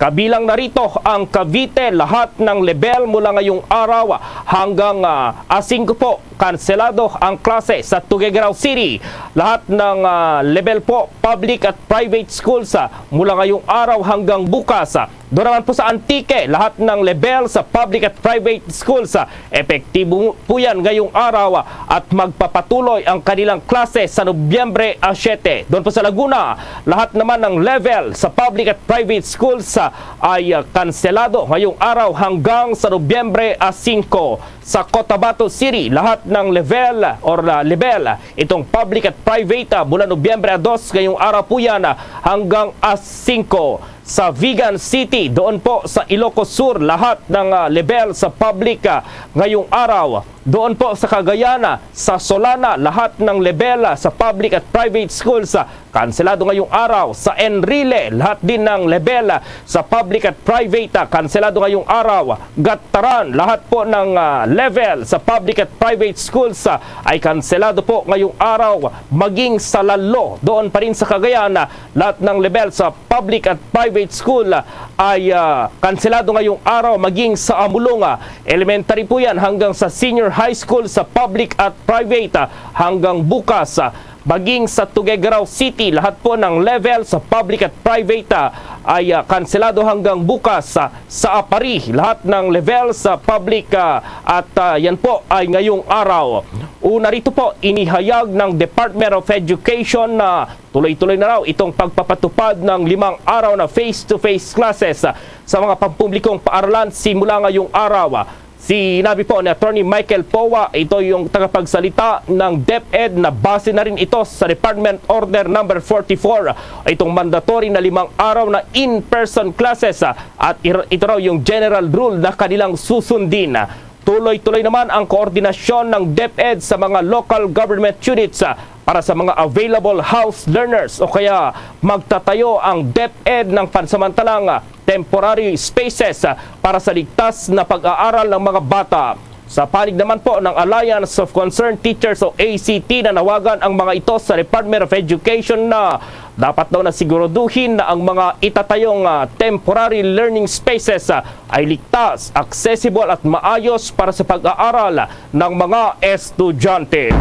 Kabilang na rito ang Cavite, lahat ng lebel mula ngayong araw hanggang, ah, a singko po. Kanselado ang klase sa Tuguegarao City. Lahat ng, ah, lebel po, public at private schools, ah, mula ngayong araw hanggang bukas. Doon naman po sa Antique, lahat ng lebel sa public at private schools, ah, epektibo po yan ngayong araw, ah, at magpapatuloy ang kanilang klase sa Nobyembre, ah, siyete. Doon po sa Laguna, lahat naman ng level sa public at private schools, ah, ay, ah, kanselado ngayong araw hanggang sa Nobyembre, ah, singko. Sa Cotabato City, lahat ng level or, ah, level itong public at private, ah, mula Nobyembre, ah, dos ngayong araw po yan, ah, hanggang, ah, singko. Sa Vigan City, doon po sa Ilocos Sur, lahat ng, ah, level sa public, ah, ngayong araw. Doon po sa Cagayan, ah, sa Solana, lahat ng level, ah, sa public at private schools, ah, kanselado ngayong araw. Sa Enrile, lahat din ng level, ah, sa public at private, ah, kanselado ngayong araw. Gattaran, lahat po ng, ah, level sa public at private schools, ah, ay kanselado po ngayong araw. Maging sa Lalo, doon pa rin sa Cagayan, ah, lahat ng level sa public at private school, ah, ay, ah, kanselado ngayong araw. Maging sa Amulonga, elementary po yan hanggang sa senior high school sa public at private, ah, hanggang bukas, ah, Maging sa Tuguegarao City, lahat po ng level sa public at private, ah, ay, ah, kanselado hanggang bukas, ah, sa Aparri. Lahat ng level sa public, ah, at, ah, yan po ay ngayong araw. Una rito po, inihayag ng Department of Education na tuloy-tuloy na raw itong pagpapatupad ng limang araw na face-to-face classes, ah, sa mga pampublikong paaralan simula ngayong araw. Sinabi po ni Attorney Michael Poa, ito yung tagapagsalita ng DepEd, na base na rin ito sa Department Order Number forty-four, itong mandatory na limang araw na in-person classes, ah, at ir-, ito raw yung general rule na kanilang susundin. Tuloy-tuloy naman ang koordinasyon ng DepEd sa mga local government units, ah, para sa mga available house learners, o kaya magtatayo ang DepEd ng pansamantalang, ah, temporary spaces, ah, para sa ligtas na pag-aaral ng mga bata. Sa panig naman po ng Alliance of Concerned Teachers o A C T, nanawagan ang mga ito sa Department of Education na dapat daw na siguraduhin na ang mga itatayong, ah, temporary learning spaces, ah, ay ligtas, accessible at maayos para sa pag-aaral ng mga estudyante.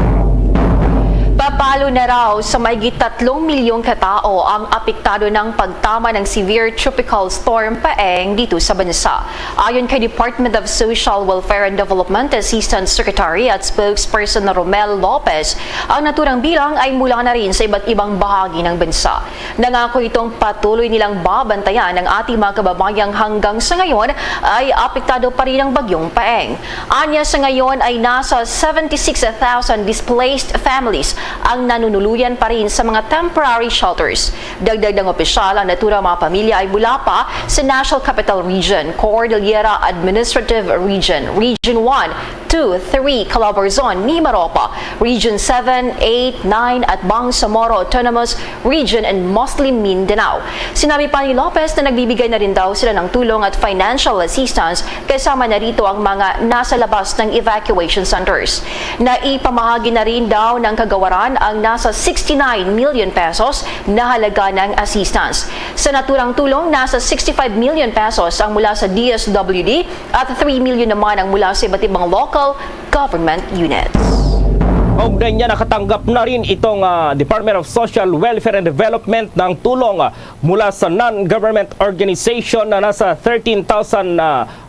Papalo na raw sa mahigit tatlong milyong katao ang apektado ng pagtama ng severe tropical storm Paeng dito sa bansa. Ayon kay Department of Social Welfare and Development Assistant Secretary at Spokesperson Romel Lopez, ang naturang bilang ay mula na rin sa iba't ibang bahagi ng bansa. Nangako itong patuloy nilang babantayan ang ating mga kababayang hanggang sa ngayon ay apektado pa rin ang Bagyong Paeng. Anya sa ngayon ay nasa seventy-six thousand displaced families ang nanunuluyan pa rin sa mga temporary shelters. Dagdag ng opisyal, ang naturang mga pamilya ay mula pa sa National Capital Region, Cordillera Administrative Region, Region one, two, three, Calabarzon, Mimaropa, Region seven, eight, nine at Bangsamoro Autonomous Region and mostly Mindanao. Sinabi pa ni Lopez na nagbibigay na rin daw sila ng tulong at financial assistance, kasama na rito ang mga nasa labas ng evacuation centers. Naipamahagi na rin daw ng kagawaran ang nasa sixty-nine million pesos na halaga ng assistance. Sa naturang tulong, nasa sixty-five million pesos ang mula sa D S W D at three million naman ang mula sa iba't ibang local government units. Kaugnay niya, nakatanggap na rin itong, ah, Department of Social Welfare and Development ng tulong, ah, mula sa non-government organization na nasa thirteen thousand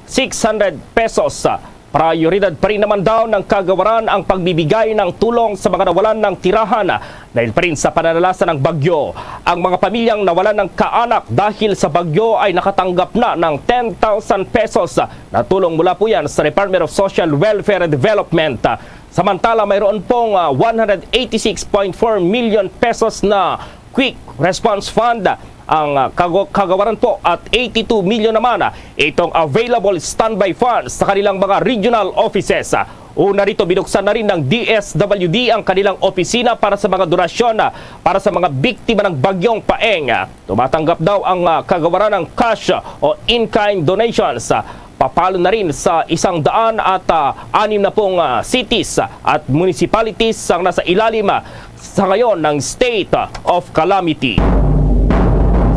six hundred pesos. Prioridad pa rin naman daw ng kagawaran ang pagbibigay ng tulong sa mga nawalan ng tirahan dahil pa rin sa pananalasa ng bagyo. Ang mga pamilyang nawalan ng kaanak dahil sa bagyo ay nakatanggap na ng ten thousand pesos na tulong mula po yan sa Department of Social Welfare and Development. Samantala, mayroon pong, ah, one hundred eighty-six point four million pesos na Quick Response Fund ang, ah, kago-, kagawaran po, at eighty-two million naman, ah, itong available standby funds sa kanilang mga regional offices. Ah, una rito, binuksan na rin ng D S W D ang kanilang opisina para sa mga donasyon, ah, para sa mga biktima ng Bagyong Paeng. Ah, tumatanggap daw ang, ah, kagawaran ng cash, ah, o in-kind donations, ah, papalo na rin sa isang daan at, ah, anim na pong, ah, cities at municipalities ang nasa ilalim, ah, sa ngayon ng state of calamity.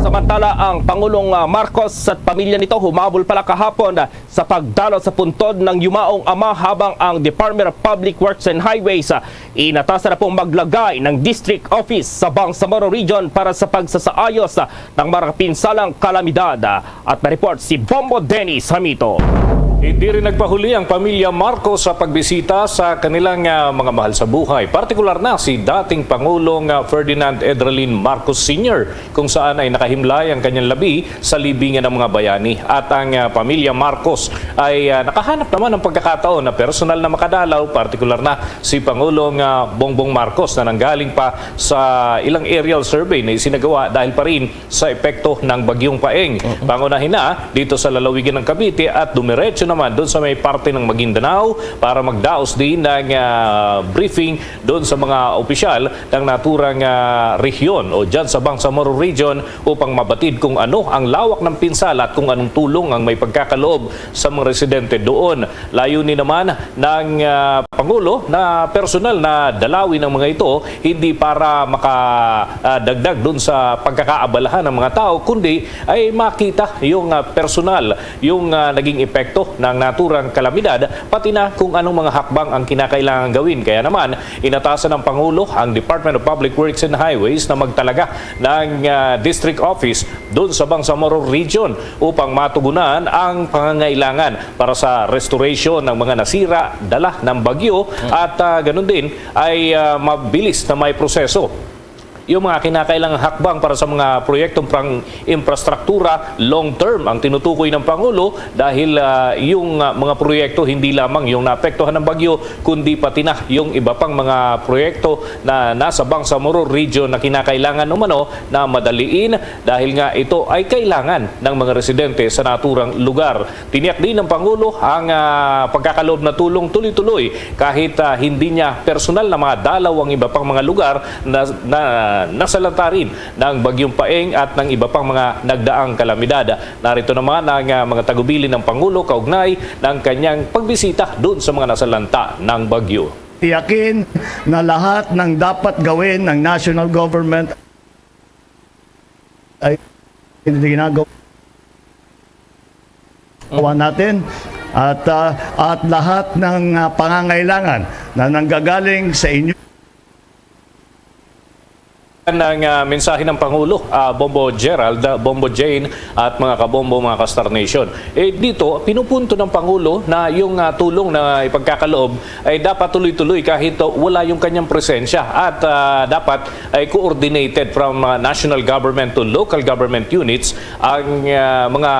Samantala, ang Pangulong, ah, Marcos at pamilya nito humabol pala kahapon, ah, sa pagdalo sa puntod ng yumaong ama, habang ang Department of Public Works and Highways, ah, inatasan na pong maglagay ng district office sa Bangsamoro Region para sa pagsasaayos, ah, ng mga pinsalang kalamidad. At may report si Bombo Dennis Hamito. Hindi rin nagpahuli ang pamilya Marcos sa pagbisita sa kanilang, ah, mga mahal sa buhay, partikular na si dating Pangulong, ah, Ferdinand Edralin Marcos Senior, kung saan ay nakahimlay ang kanyang labi sa libingan ng mga bayani. At ang, ah, pamilya Marcos ay, ah, nakahanap naman ng pagkakataon na personal na makadalaw, partikular na si Pangulong, ah, Bongbong Marcos, na nanggaling pa sa ilang aerial survey na isinagawa dahil pa rin sa epekto ng Bagyong Paeng. Mm. Pangunahin na dito sa lalawigan ng Cavite at dumiretso naman doon sa may parte ng Maguindanao para magdaos din ng, ah, briefing doon sa mga opisyal ng naturang, ah, rehiyon o dyan sa Bangsamoro Region upang mabatid kung ano ang lawak ng pinsala at kung anong tulong ang may pagkakaloob sa mga residente doon. Layunin naman ng, ah, Pangulo na personal na dalawin ang mga ito, hindi para maka, ah, dagdag dun sa pagkakaabalahan ng mga tao, kundi ay makita yung, ah, personal, yung, ah, naging epekto ng naturang kalamidad, pati na kung anong mga hakbang ang kinakailangan gawin. Kaya naman, inatasan ng Pangulo ang Department of Public Works and Highways na magtalaga ng, ah, district office doon sa Bangsamoro Region upang matugunan ang pangangailangan para sa restoration ng mga nasira dala ng bagyo at, ah, ganun din ay, ah, mabilis na may proseso. Yung mga kinakailangang hakbang para sa mga proyektong prang infrastruktura, long term ang tinutukoy ng Pangulo dahil, ah, yung, ah, mga proyekto hindi lamang yung naapektuhan ng bagyo, kundi pati na yung iba pang mga proyekto na nasa Bangsamoro Region na kinakailangan umano na madaliin dahil nga ito ay kailangan ng mga residente sa naturang lugar. Tiniyak din ng Pangulo ang, ah, pagkakaloob na tulong tuloy-tuloy kahit, ah, hindi niya personal na madalaw ang iba pang mga lugar na, na nasalanta rin ng Bagyong Paeng at ng iba pang mga nagdaang kalamidad. Narito naman ang, ah, mga tagubilin ng Pangulo kaugnay ng kanyang pagbisita doon sa mga nasalanta ng bagyo. Tiyakin na lahat ng dapat gawin ng national government ay ginagawa natin at, ah, at lahat ng, ah, pangangailangan na nanggagaling sa inyo. Ang, ah, mensahe ng Pangulo, ah, Bombo Gerald, ah, Bombo Jane, at mga kabombo, mga ka-Star Nation. Eh, dito, pinupunto ng Pangulo na yung, ah, tulong na ipagkakaloob ay dapat tuloy-tuloy kahit, ah, wala yung kanyang presensya at, ah, dapat ay coordinated from, ah, national government to local government units ang, ah, mga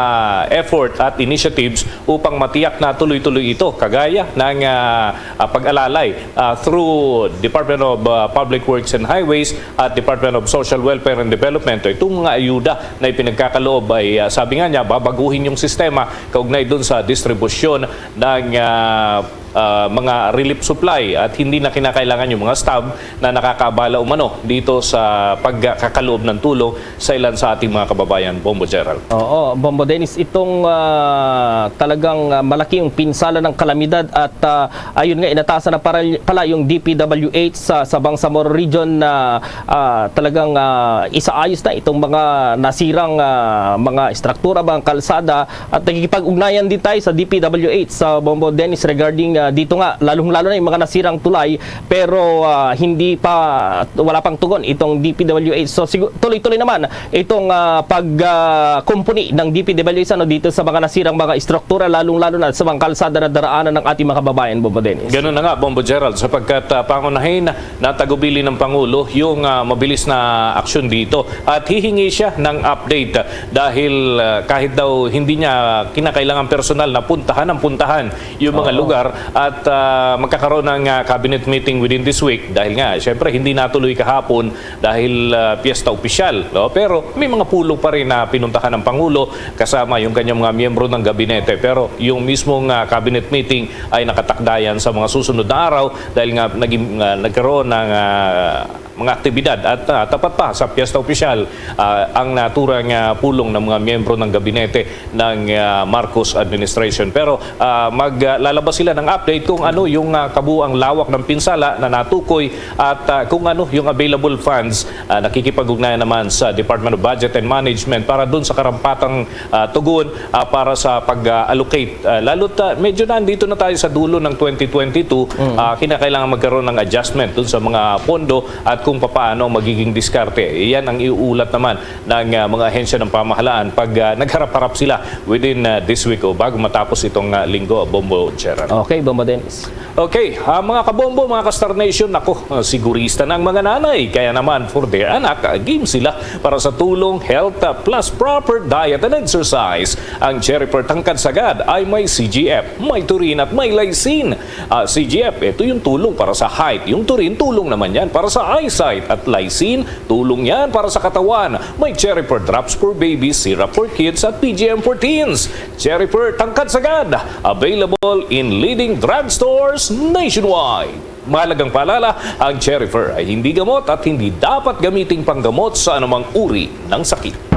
effort at initiatives upang matiyak na tuloy-tuloy ito, kagaya ng, ah, ah, pag-alalay, ah, through Department of, ah, Public Works and Highways at Department of Social Welfare and Development. Itong mga ayuda na ipinagkakaloob ay, ah, sabi nga niya, babaguhin yung sistema kaugnay dun sa distribusyon ng, ah, ah, mga relief supply at hindi na kinakailangan yung mga staff na nakakabala umano dito sa pagkakaloob ng tulong sa ilan sa ating mga kababayan, Bombo Gerald. Oo, Bombo Dennis, itong, ah, talagang, ah, malaki yung pinsala ng kalamidad at, ah, ayun nga, inatasan na para, pala yung D P W H sa, sa Bangsamoro Region na, ah, talagang, ah, isaayos na itong mga nasirang, ah, mga estruktura, mga kalsada, at nakikipag-ugnayan din tayo sa D P W H, sa Bombo Dennis, regarding, ah, dito nga, lalong-lalo na yung mga nasirang tulay, pero, ah, hindi pa, wala pang tugon itong D P W H. So, sigu-, tuloy-tuloy naman itong, ah, pag, ah, kumpuni ng D P W H, ano, dito sa mga nasirang mga estruktura, lalong-lalo na sa mga kalsada na daraanan ng ating mga kababayan, Bombo Dennis. Ganun na nga, Bombo Gerald, sapagkat, ah, pangunahin, natagubili ng Pangulo yung, ah, mabilis na aksyon dito at hihingi siya ng update dahil, ah, kahit daw hindi niya kinakailangan personal na puntahan ang puntahan yung mga Oo. lugar at, ah, magkakaroon ng, ah, cabinet meeting within this week dahil nga, syempre, hindi natuloy kahapon dahil, ah, piyesta opisyal, no? Pero may mga pulong pa rin na pinuntahan ng Pangulo kasama yung kanyang mga miyembro ng gabinete. Pero yung mismong, ah, cabinet meeting ay nakatakda yan sa mga susunod na araw dahil nga naging, ah, nagkaroon ng, ah, mga aktibidad at, ah, tapat pa sa piyesta opisyal, ah, ang naturang, ah, pulong ng mga miyembro ng gabinete ng, ah, Marcos administration. Pero, ah, maglalabas sila ng update kung ano yung, ah, kabuang lawak ng pinsala na natukoy at, ah, kung ano yung available funds. Ah, nakikipag-ugnayan naman sa Department of Budget and Management para dun sa karampatang, ah, tugon, ah, para sa pag-allocate. Ah, lalo't, ah, medyo nandito na tayo sa dulo ng twenty twenty-two, Mm. ah, kinakailangan magkaroon ng adjustment dun sa mga pondo at kung papaano ang magiging diskarte. Iyan ang iuulat naman ng, ah, mga ahensya ng pamahalaan pag, ah, nagharap-harap sila within, ah, this week o bago matapos itong, ah, linggo, Bombo Gerald. Okay, Bombo Dennis. Okay, ah, mga kabombo, mga ka-Star Nation, nako, ah, sigurista na ang mga nanay. Kaya naman, for their anak, ah, game sila para sa tulong, health, ah, plus proper diet and exercise. Ang Cherry Pertangkad Sagad ay may C G F, may turin at may lysine. Ah, C G F, ito yung tulong para sa height. Yung turin, tulong naman yan para sa eyesight. At lysine, tulong yan para sa katawan. May Cherry Pertangkad Drops for Babies, Syrup for Kids at P G M for Teens. Cherry Pertangkad Sagad, available in leading drugstores nationwide. Mahalagang paalala, ang Cherry Fer ay hindi gamot at hindi dapat gamiting panggamot sa anumang uri ng sakit.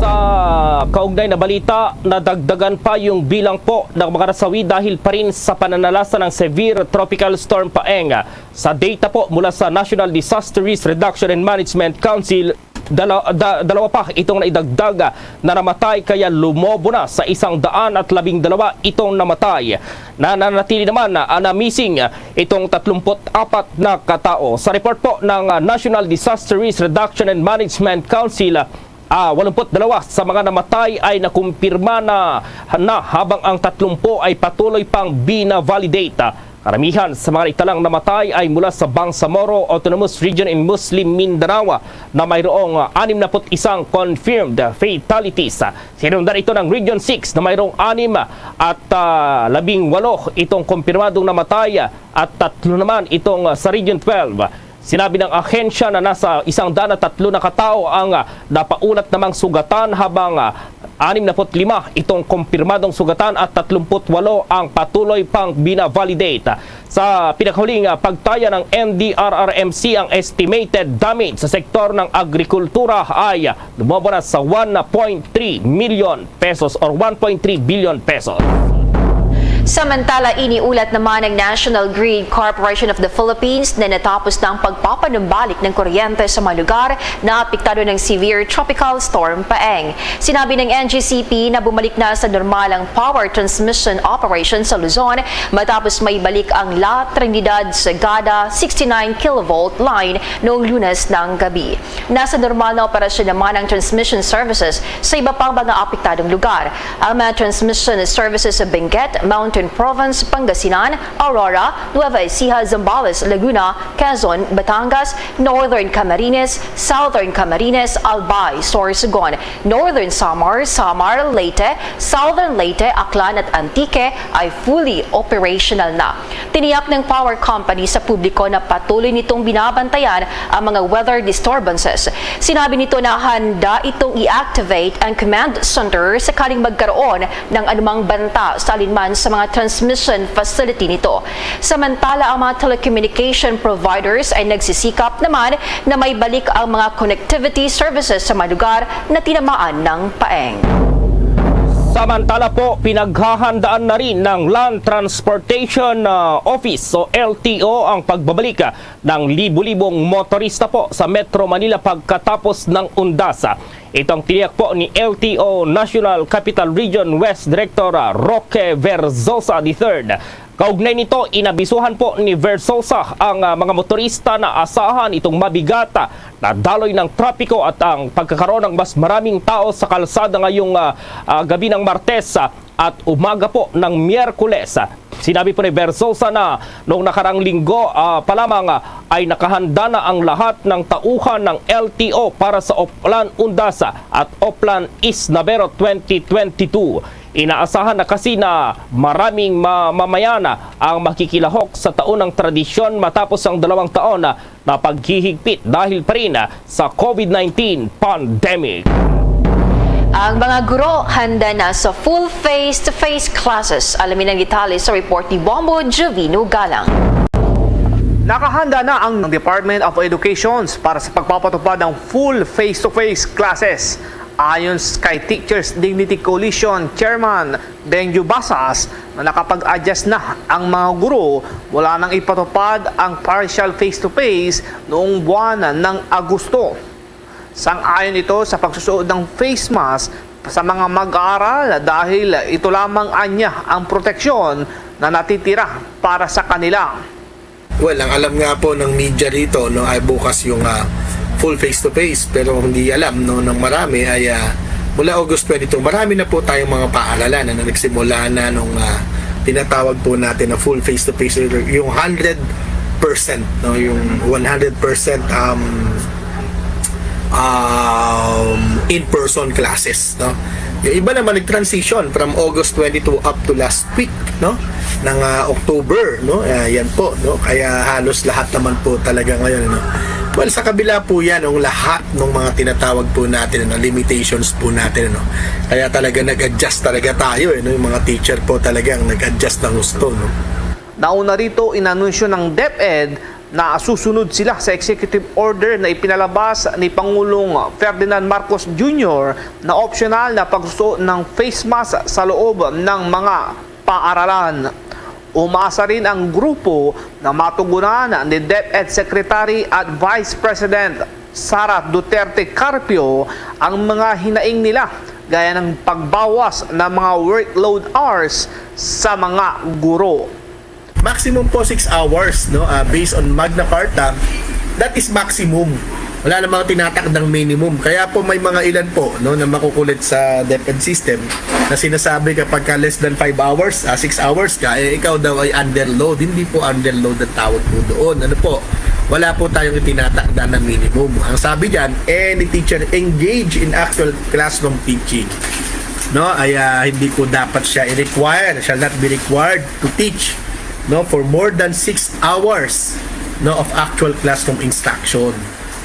Sa kaugnay na balita, nadagdagan pa yung bilang po ng mga nasawi dahil pa rin sa pananalasa ng severe Tropical Storm Paeng. Sa data po mula sa National Disaster Risk Reduction and Management Council, Dala-, da-, dalawa pa itong naidagdag na namatay, kaya lumobo na sa isang daan at labing dalawa itong namatay. Na, nanatili naman na, na missing itong tatlumpu't apat na katao. Sa report po ng, ah, National Disaster Risk Reduction and Management Council, ah, walumput dalawa sa mga namatay ay nakumpirma na, na, habang ang tatlumpu ay patuloy pang bina-validate. Karamihan sa mga italang namatay ay mula sa Bangsamoro Autonomous Region in Muslim Mindanao na mayroong anim na put isang confirmed fatalities. Sinundan ito ng Region six na mayroong anim at, ah, labing walo itong kumpirmadong namatay at tatlo naman itong, ah, sa Region twelve. Sinabi ng ahensya na nasa isang daan at tatlo na katao ang, ah, napaulat namang sugatan, habang, ah, anim na put lima itong kumpirmadong sugatan at tatlumput walo ang patuloy pang bina-validate. Sa pinakahuling, ah, pagtaya ng N D R R M C, ang estimated damage sa sektor ng agrikultura ay lumobo na sa one point three million pesos or one point three billion pesos. Samantala, iniulat naman ng National Grid Corporation of the Philippines na natapos na ang pagpapanumbalik ng kuryente sa mga lugar na apektado ng severe Tropical Storm Paeng. Sinabi ng N G C P na bumalik na sa normal ang power transmission operation sa Luzon matapos maibalik ang La Trinidad Sagada sixty-nine kilovolt line noong Lunes ng gabi. Nasa normal na operasyon naman ang transmission services sa iba pang mga apektadong lugar. Ang mga transmission services sa Benguet, Mountain Province, Pangasinan, Aurora, Nueva Ecija, Zambales, Laguna, Quezon, Batangas, Northern Camarines, Southern Camarines, Albay, Sorsogon, Northern Samar, Samar, Leyte, Southern Leyte, Aklan at Antique ay fully operational na. Tiniyak ng power company sa publiko na patuloy nitong binabantayan ang mga weather disturbances. Sinabi nito na handa itong i-activate ang command center sakaling magkaroon ng anumang banta sa alinman sa mga transmission facility nito. Samantala, ang mga telecommunication providers ay nagsisikap naman na maibalik ang mga connectivity services sa mga lugar na tinamaan ng paeng. Samantala po, pinaghahandaan na rin ng Land Transportation, ah, Office o L T O ang pagbabalik, ah, ng libo-libong motorista po sa Metro Manila pagkatapos ng undas. Ito ang tiniyak po ni L T O National Capital Region West Director, ah, Roque Verzosa the third. Kaugnay nito, inabisuhan po ni Verzosa ang, ah, mga motorista na asahan itong mabigat, ah, na daloy ng trapiko at ang pagkakaroon ng mas maraming tao sa kalsada ngayong, ah, ah, gabi ng Martes, ah, at umaga po ng Miyerkules. Sinabi po ni Verzosa na noong nakarang linggo, ah, pa lamang, ah, ay nakahanda na ang lahat ng tauhan ng L T O para sa Oplan Undas at Oplan East Naveiro twenty twenty-two. Inaasahan na kasi na maraming mamamayan ang makikilahok sa taon ng tradisyon matapos ang dalawang taon na paghihigpit dahil pa rin sa COVID nineteen pandemic. Ang mga guro handa na sa full face-to-face classes. Alamin ang detalye sa report ni Bombo Jovino Galang. Nakahanda na ang Department of Education para sa pagpapatupad ng full face-to-face classes. Ayon kay Teachers Dignity Coalition Chairman Benjo Basas, na nakapag-adjust na ang mga guro mula nang ipatupad ang partial face-to-face noong buwan ng Agosto. Sang-ayon ito sa pagsusuot ng face mask sa mga mag-aaral dahil ito lamang anya ang proteksyon na natitira para sa kanila. Well, ang alam nga po ng media rito, no, ay bukas yung, ah, full face-to-face, pero hindi alam, no, ng marami ay, ah, mula August twenty-two, marami na po tayong mga paaralan na nagsimula na nung, ah, tinatawag po natin na full face-to-face, yung hundred percent, no, yung one hundred percent, um, um, in-person classes, no? Yung iba naman nag-transition from August twenty-two up to last week, no? Ng, ah, October, no? Ah, yan po, no? Kaya halos lahat naman po talaga ngayon, no? Well, sa kabila po yan, ng lahat ng mga tinatawag po natin, ano, limitations po natin, no? Kaya talaga nag-adjust talaga tayo, eh, no? Yung mga teacher po talagang nag-adjust ng gusto, no? Nauna rito, inanunsyo ng DepEd na susunod sila sa executive order na ipinalabas ni Pangulong Ferdinand Marcos Junior na optional na pagsusuot ng face mask sa loob ng mga paaralan. Umaasa rin ang grupo na matugunan ni DepEd Secretary at Vice President Sara Duterte Carpio ang mga hinaing nila, gaya ng pagbawas ng mga workload hours sa mga guro. Maximum po six hours, no? Ah, based on Magna Carta, that is maximum. Wala namang tinatakdang minimum. Kaya po may mga ilan po, no, na makukulit sa DepEd system na sinasabi kapag ka less than five hours, ah, six hours ka, eh, ikaw daw ay underload. Hindi po underload ang tawag po doon. Ano po? Wala po tayong itinatakda na minimum. Ang sabi diyan, any teacher engage in actual classroom teaching, no, ay, ah, hindi po dapat siya i-require, shall not be required to teach, no, for more than six hours, no, of actual classroom instruction.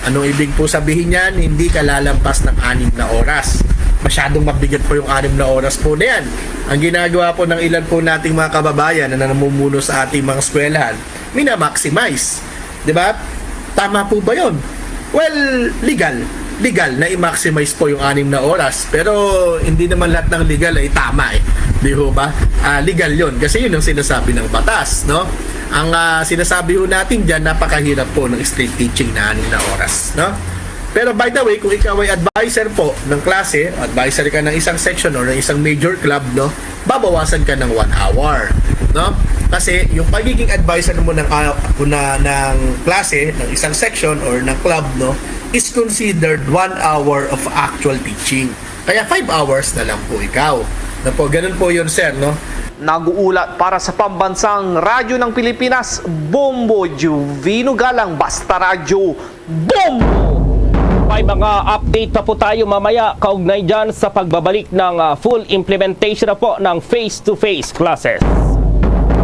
Anong ibig po sabihin niyan? Hindi ka lalampas ng anim na oras. Masyadong mabigat po yung anim na oras po na yan. Ang ginagawa po ng ilan po nating mga kababayan na namumuno sa ating mga eskwelahan, mina-maximize. Di ba? Tama po ba yun? Well, legal. Legal na i-maximize po yung anim na oras. Pero hindi naman lahat ng legal ay tama eh. Di ho ba? Ah, legal yun. Kasi yun ang sinasabi ng batas, no? Ang, ah, sinasabi ho natin dyan, napakahirap po ng straight teaching na anim na oras, no? Pero by the way, kung ikaw ay advisor po ng klase, advisor ka ng isang section or ng isang major club, no? Babawasan ka ng one hour, no? Kasi yung pagiging advisor mo ng, ah, na, ng klase, ng isang section or ng club, no, is considered one hour of actual teaching. Kaya five hours na lang po ikaw. Na po, ganun po yun, sir, no? Nag-uulat para sa Pambansang Radyo ng Pilipinas, Bombo Juvino Galang, Basta Radyo, Bombo! May mga update pa po tayo mamaya kaugnay dyan sa pagbabalik ng, ah, full implementation na po ng face-to-face classes.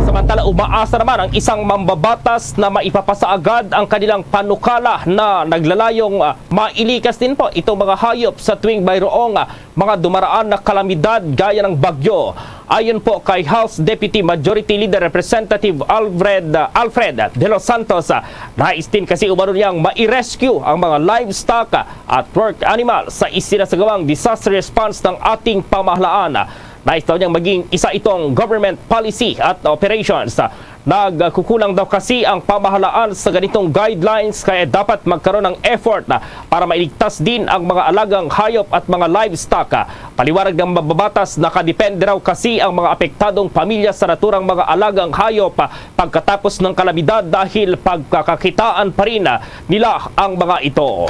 Samantala, umaasa naman ang isang mambabatas na maipapasa agad ang kanilang panukala na naglalayong, ah, mailikas din po itong mga hayop sa tuwing mayroong, ah, mga dumaraan na kalamidad gaya ng bagyo. Ayon po kay House Deputy Majority Leader Representative Alfred, ah, Alfred De Los Santos, ah, nais din kasi umano niyang mai-rescue ang mga livestock, ah, at work animal sa isinasagawang disaster response ng ating pamahalaan. Nais daw niyang maging isa itong government policy at operations. Nagkukulang daw kasi ang pamahalaan sa ganitong guidelines, kaya dapat magkaroon ng effort para mailigtas din ang mga alagang hayop at mga livestock. Paliwanag ng mambabatas, nakadepende raw kasi ang mga apektadong pamilya sa naturang mga alagang hayop pagkatapos ng kalamidad dahil pagkakakitaan pa rin nila ang mga ito.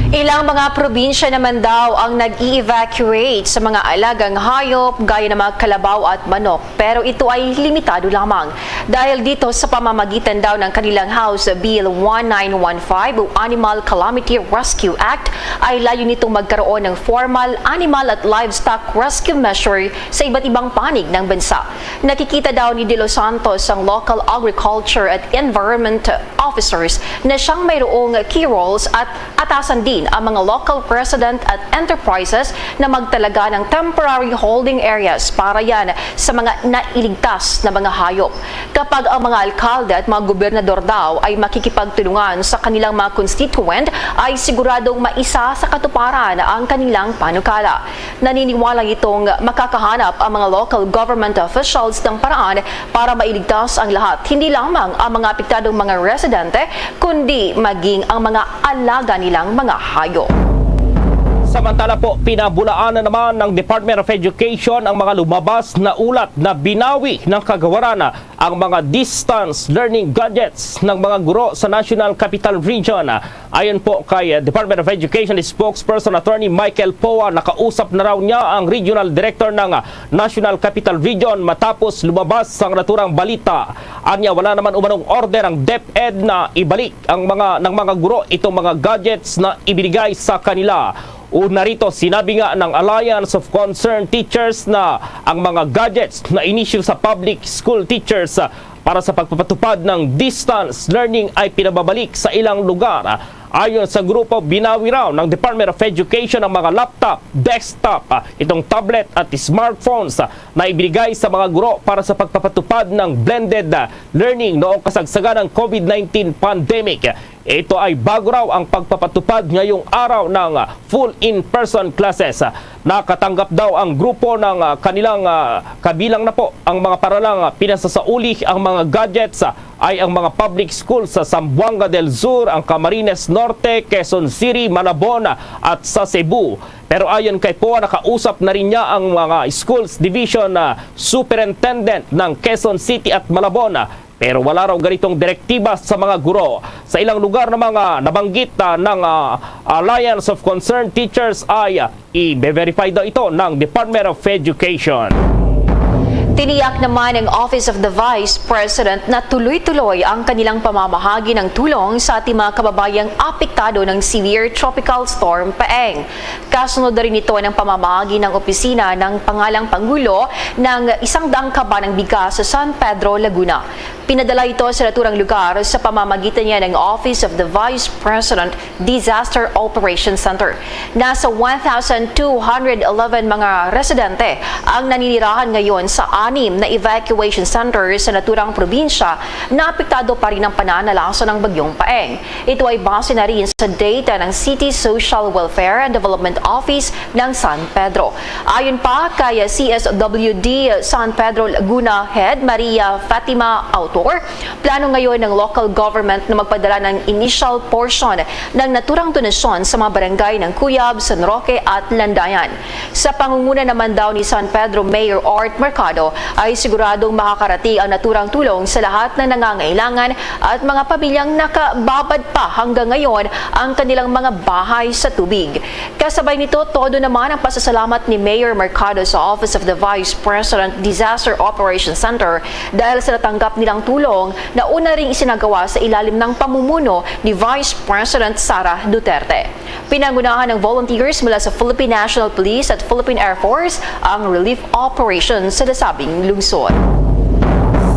Ilang mga probinsya naman daw ang nag-i-evacuate sa mga alagang hayop gaya ng mga kalabaw at manok, pero ito ay limitado lamang. Dahil dito, sa pamamagitan daw ng kanilang House Bill one nine one five o Animal Calamity Rescue Act, ay layo nitong magkaroon ng formal animal at livestock rescue measure sa iba't ibang panig ng bansa. Nakikita daw ni De Los Santos ang local agriculture at environment officers na siyang mayroong key roles at atasan din ang mga local resident at enterprises na magtalaga ng temporary holding areas para yan sa mga nailigtas na mga hayop. Kapag ang mga alkalde at mga gobernador daw ay makikipagtulungan sa kanilang mga constituent, ay siguradong maisa sa katuparan ang kanilang panukala. Naniniwala itong makakahanap ang mga local government officials ng paraan para mailigtas ang lahat, hindi lamang ang mga apektadong mga residente, kundi maging ang mga alaga nilang mga hayop. Samantala po, pinabulaan na naman ng Department of Education ang mga lumabas na ulat na binawi ng kagawaran ang mga distance learning gadgets ng mga guro sa National Capital Region. Ayon po kay Department of Education Spokesperson Attorney Michael Poa, nakausap na raw niya ang Regional Director ng National Capital Region matapos lumabas ang naturang balita. Anya, wala naman umanong order ang DepEd na ibalik ang mga, ng mga guro itong mga gadgets na ibinigay sa kanila. Una rito, sinabi nga ng Alliance of Concerned Teachers na ang mga gadgets na inisyu sa public school teachers, ah, para sa pagpapatupad ng distance learning ay pinababalik sa ilang lugar. Ayon sa grupo, binawi raw ng Department of Education ang mga laptop, desktop, ah, itong tablet at smartphones, ah, na ibinigay sa mga guro para sa pagpapatupad ng blended, ah, learning noong kasagsagan ng COVID nineteen pandemic. Ito ay bago raw ang pagpapatupad ngayong araw ng, ah, full in-person classes. Nakatanggap daw ang grupo ng, ah, kanilang, ah, kabilang na po ang mga paralang, ah, pinasasauli ang mga gadgets, ah, ay ang mga public schools sa Zamboanga del Sur, ang Camarines Norte, Quezon City, Malabon, ah, at sa Cebu. Pero ayon kay Poa, nakausap na rin niya ang mga schools division, ah, superintendent ng Quezon City at Malabon, ah, pero wala raw ganitong direktiba sa mga guro. Sa ilang lugar na mga nabanggit, ah, ng, ah, Alliance of Concerned Teachers ay, ah, i-verify daw ito ng Department of Education. Tiniyak naman ng Office of the Vice President na tuloy-tuloy ang kanilang pamamahagi ng tulong sa ating mga kababayang apektado ng severe Tropical Storm Paeng. Kasunod na rin ito ng pamamahagi ng opisina ng pangalang Pangulo ng isang daang kaba ng bigas sa San Pedro, Laguna. Pinadala ito sa naturang lugar sa pamamagitan niya ng Office of the Vice President Disaster Operations Center. Nasa one thousand two hundred eleven mga residente ang naninirahan ngayon sa anim na evacuation center sa naturang probinsya na apektado pa rin ng pananalasa ng Bagyong Paeng. Ito ay base na rin sa data ng City Social Welfare and Development Office ng San Pedro. Ayon pa kay C S W D San Pedro Laguna Head Maria Fatima Autor, plano ngayon ng local government na magpadala ng initial portion ng naturang donasyon sa mga barangay ng Cuyab, San Roque at Landayan. Sa pangunguna naman daw ni San Pedro Mayor Art Mercado ay siguradong makakarating ang naturang tulong sa lahat ng nangangailangan at mga pamilyang nakababad pa hanggang ngayon ang kanilang mga bahay sa tubig. Kasabay nito, todo naman ang pasasalamat ni Mayor Mercado sa Office of the Vice President Disaster Operations Center dahil sa natanggap nilang tulong na una ring isinagawa sa ilalim ng pamumuno ni Vice President Sara Duterte. Pinangunahan ng volunteers mula sa Philippine National Police at Philippine Air Force ang relief operation sa nasabing lungsod.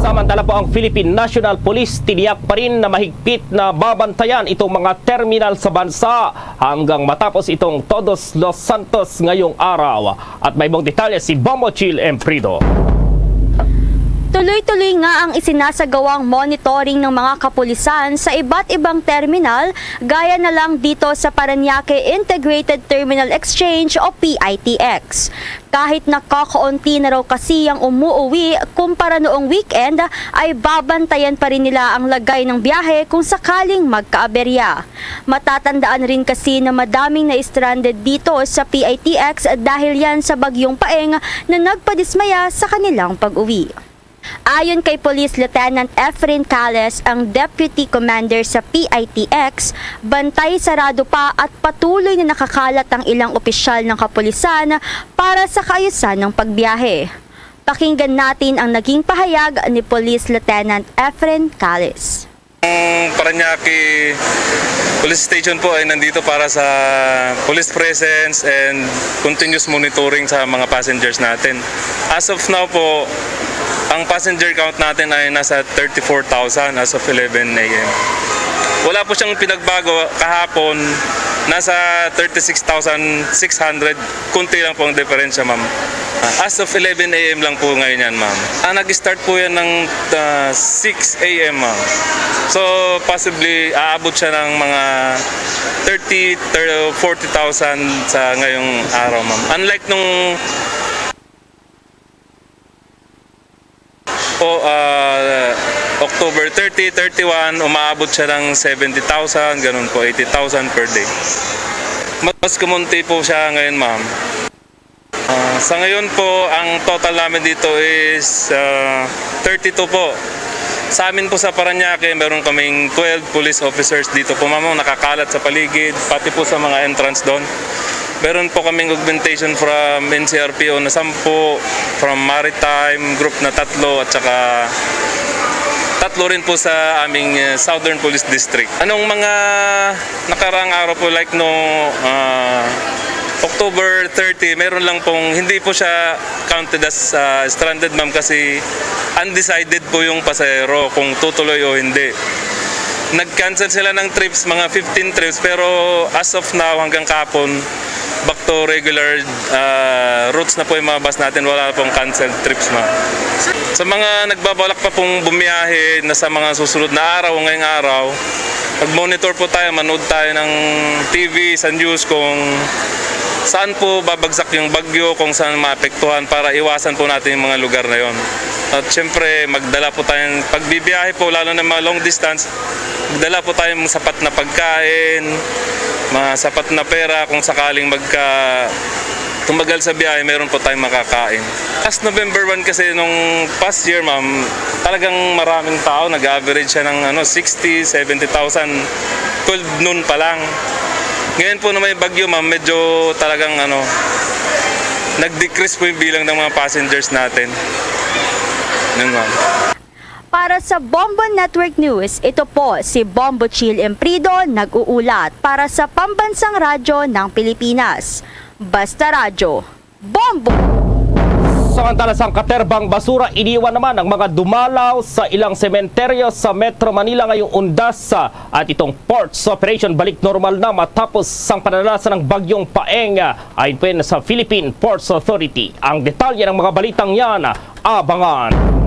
Samantala po, ang Philippine National Police tiniyak pa rin na mahigpit na babantayan itong mga terminal sa bansa hanggang matapos itong Todos los Santos ngayong araw. At may ibang detalye si Bombo Chill Emprido. Tuloy-tuloy nga ang isinasagawang monitoring ng mga kapulisan sa iba't ibang terminal, gaya na lang dito sa Parañaque Integrated Terminal Exchange o P I T X. Kahit na kakaunti na raw kasi ang umuuwi kumpara noong weekend, ay babantayan pa rin nila ang lagay ng biyahe kung sakaling magkaaberya. Matatandaan rin kasi na madaming na-stranded dito sa P I T X dahil yan sa Bagyong Paeng na nagpadismaya sa kanilang pag-uwi. Ayon kay Police Lieutenant Efren Cales, ang Deputy Commander sa P I T X, bantay sarado pa at patuloy na nakakalat ang ilang opisyal ng kapulisan para sa kaayusan ng pagbiyahe. Pakinggan natin ang naging pahayag ni Police Lieutenant Efren Cales. Ang Parañaque Police Station po ay nandito para sa police presence and continuous monitoring sa mga passengers natin. As of now po, ang passenger count natin ay nasa thirty-four thousand as of eleven a m. Wala po siyang pinagbago kahapon, nasa thirty-six thousand six hundred. Konti lang po ang diferensya, ma'am. Ah, as of eleven a m lang po ngayon yan, ma'am. Ah, nag-start po yan ng ah, six a m, ma'am. So, possibly, aabot siya ng mga thirty, thirty, forty thousand sa ngayong araw, ma'am. Unlike nung po, ah, October thirty, thirty-one, umaabot siya ng seventy thousand, ganun po, eighty thousand per day. Mas, mas kumunti po siya ngayon, ma'am. Ah, sa ngayon po, ang total namin dito is ah, thirty-two po. Sa amin po sa Parañaque, meron kaming twelve police officers dito po, ma'am, nakakalat sa paligid, pati po sa mga entrance doon. Meron po kaming augmentation from N C R P O na sampu, from Maritime Group na tatlo, at saka tatlo rin po sa aming eh, Southern Police District. Anong mga nakaraang araw po, like no ah, October thirty, meron lang pong, hindi po siya counted as ah, stranded, ma'am, kasi undecided po yung pasahero kung tutuloy o hindi. Nag-cancel sila ng trips, mga fifteen trips, pero as of now, hanggang kahapon, back So, regular ah, routes na po yung mga bus natin, wala pong canceled trips, ma'am. Sa mga nagbabalak pa pong bumiyahe na sa mga susunod na araw o ngayong araw, mag-monitor po tayo, manood tayo ng T V, sa news kung saan po babagsak yung bagyo, kung saan maapektuhan para iwasan po natin yung mga lugar na yon. At syempre, magdala po tayong pagbibiyahe po, lalo na mga long distance, magdala po tayong sapat na pagkain, mga sapat na pera kung sakaling magka tumagal sa biyahe, meron po tayong makakain. Last November one kasi nung past year, ma'am, talagang maraming tao, nag-average siya ng ano, sixty, seventy thousand, twelve noon pa lang. Ngayon po na may bagyo, ma'am, medyo talagang ano, nag-decrease po yung bilang ng mga passengers natin. Yun, ma'am. Para sa Bombo Network News, ito po si Bombo Chill Imprido nag-uulat para sa Pambansang Radyo ng Pilipinas. Basta Radyo, Bombo! Samantala, sang katerbang basura, iniwan naman ang mga dumalaw sa ilang sementeryo sa Metro Manila ngayong undas, ah, at itong ports operation balik normal na matapos sang pananalasan ng bagyong Paeng, ah, ayon po yan sa Philippine Ports Authority. Ang detalye ng mga balitang yan, abangan.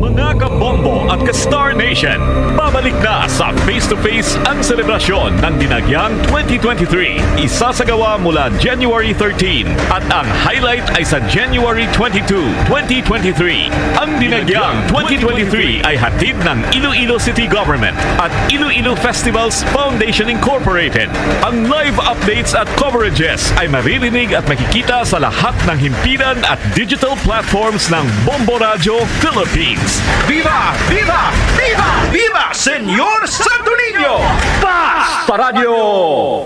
Mga kabombo at ka-Star Nation, babalik na sa Face to Face ang selebrasyon ng Dinagyang twenty twenty-three. Isasagawa mula January thirteen at ang highlight ay sa January twenty-two, twenty twenty-three. Ang Dinagyang twenty twenty-three ay hatid ng Iloilo City Government at Iloilo Festivals Foundation Incorporated. Ang live updates at coverages ay maririnig at makikita sa lahat ng himpilan at digital platforms ng Bombo Radyo Philippines. Viva! Viva! Viva! Viva Señor Santo Niño! Basta Radyo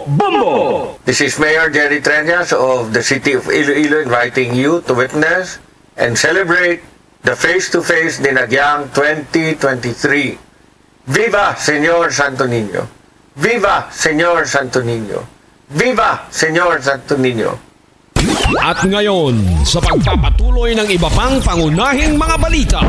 Bombo! This is Mayor Jerry Treñas of the City of Iloilo inviting you to witness and celebrate the Face to Face Dinagyang twenty twenty-three. Viva Señor Santo Niño! Viva Señor Santo Niño! Viva Señor Santo Niño! At ngayon, sa pagpapatuloy ng iba pang pangunahing mga balita.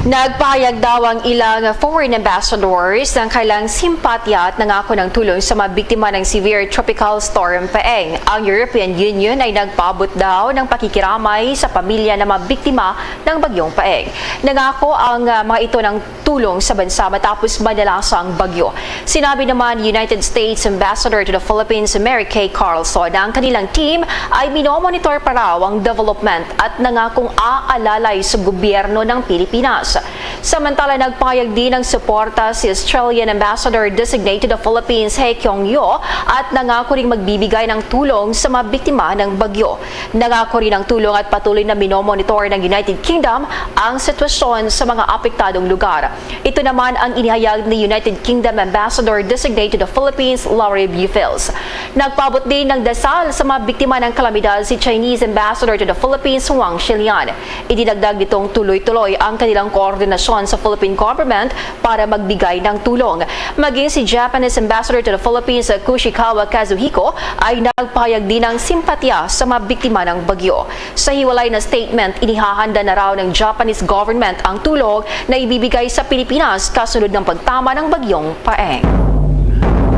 Nagpahayag daw ang ilang foreign ambassadors ng kailang simpatya at nangako ng tulong sa mga biktima ng severe tropical storm Paeng. Ang European Union ay nagpaabot daw ng pakikiramay sa pamilya ng mga biktima ng bagyong Paeng. Nangako ang uh, mga ito ng tulong sa bansa matapos manalasa ang bagyo. Sinabi naman ni United States Ambassador to the Philippines, Mary Kay Carlson, na ang kanilang team ay minomonitor pa raw ang development at nangakong aalalay sa gobyerno ng Pilipinas. Samantala, nagpahayag din ng suporta si Australian Ambassador Designate to the Philippines, He Kyong Yo, at nangako ring magbibigay ng tulong sa mga biktima ng bagyo. Nangako rin ang tulong at patuloy na minomonitor ng United Kingdom ang sitwasyon sa mga apektadong lugar. Ito naman ang inihayag ni United Kingdom Ambassador Designate to the Philippines, Larry Bufils. Nagpaabot din ng dasal sa mga biktima ng kalamidad si Chinese Ambassador to the Philippines, Wang Shilian. Idinagdag nitong tuloy-tuloy ang kanilang koordinasyon sa Philippine government para magbigay ng tulong. Maging si Japanese Ambassador to the Philippines, Kushikawa Kazuhiko, ay nagpahayag din ng simpatya sa mga biktima ng bagyo. Sa hiwalay na statement, inihahanda na raw ng Japanese government ang tulong na ibibigay sa Pilipinas kasunod ng pagtama ng bagyong Paeng.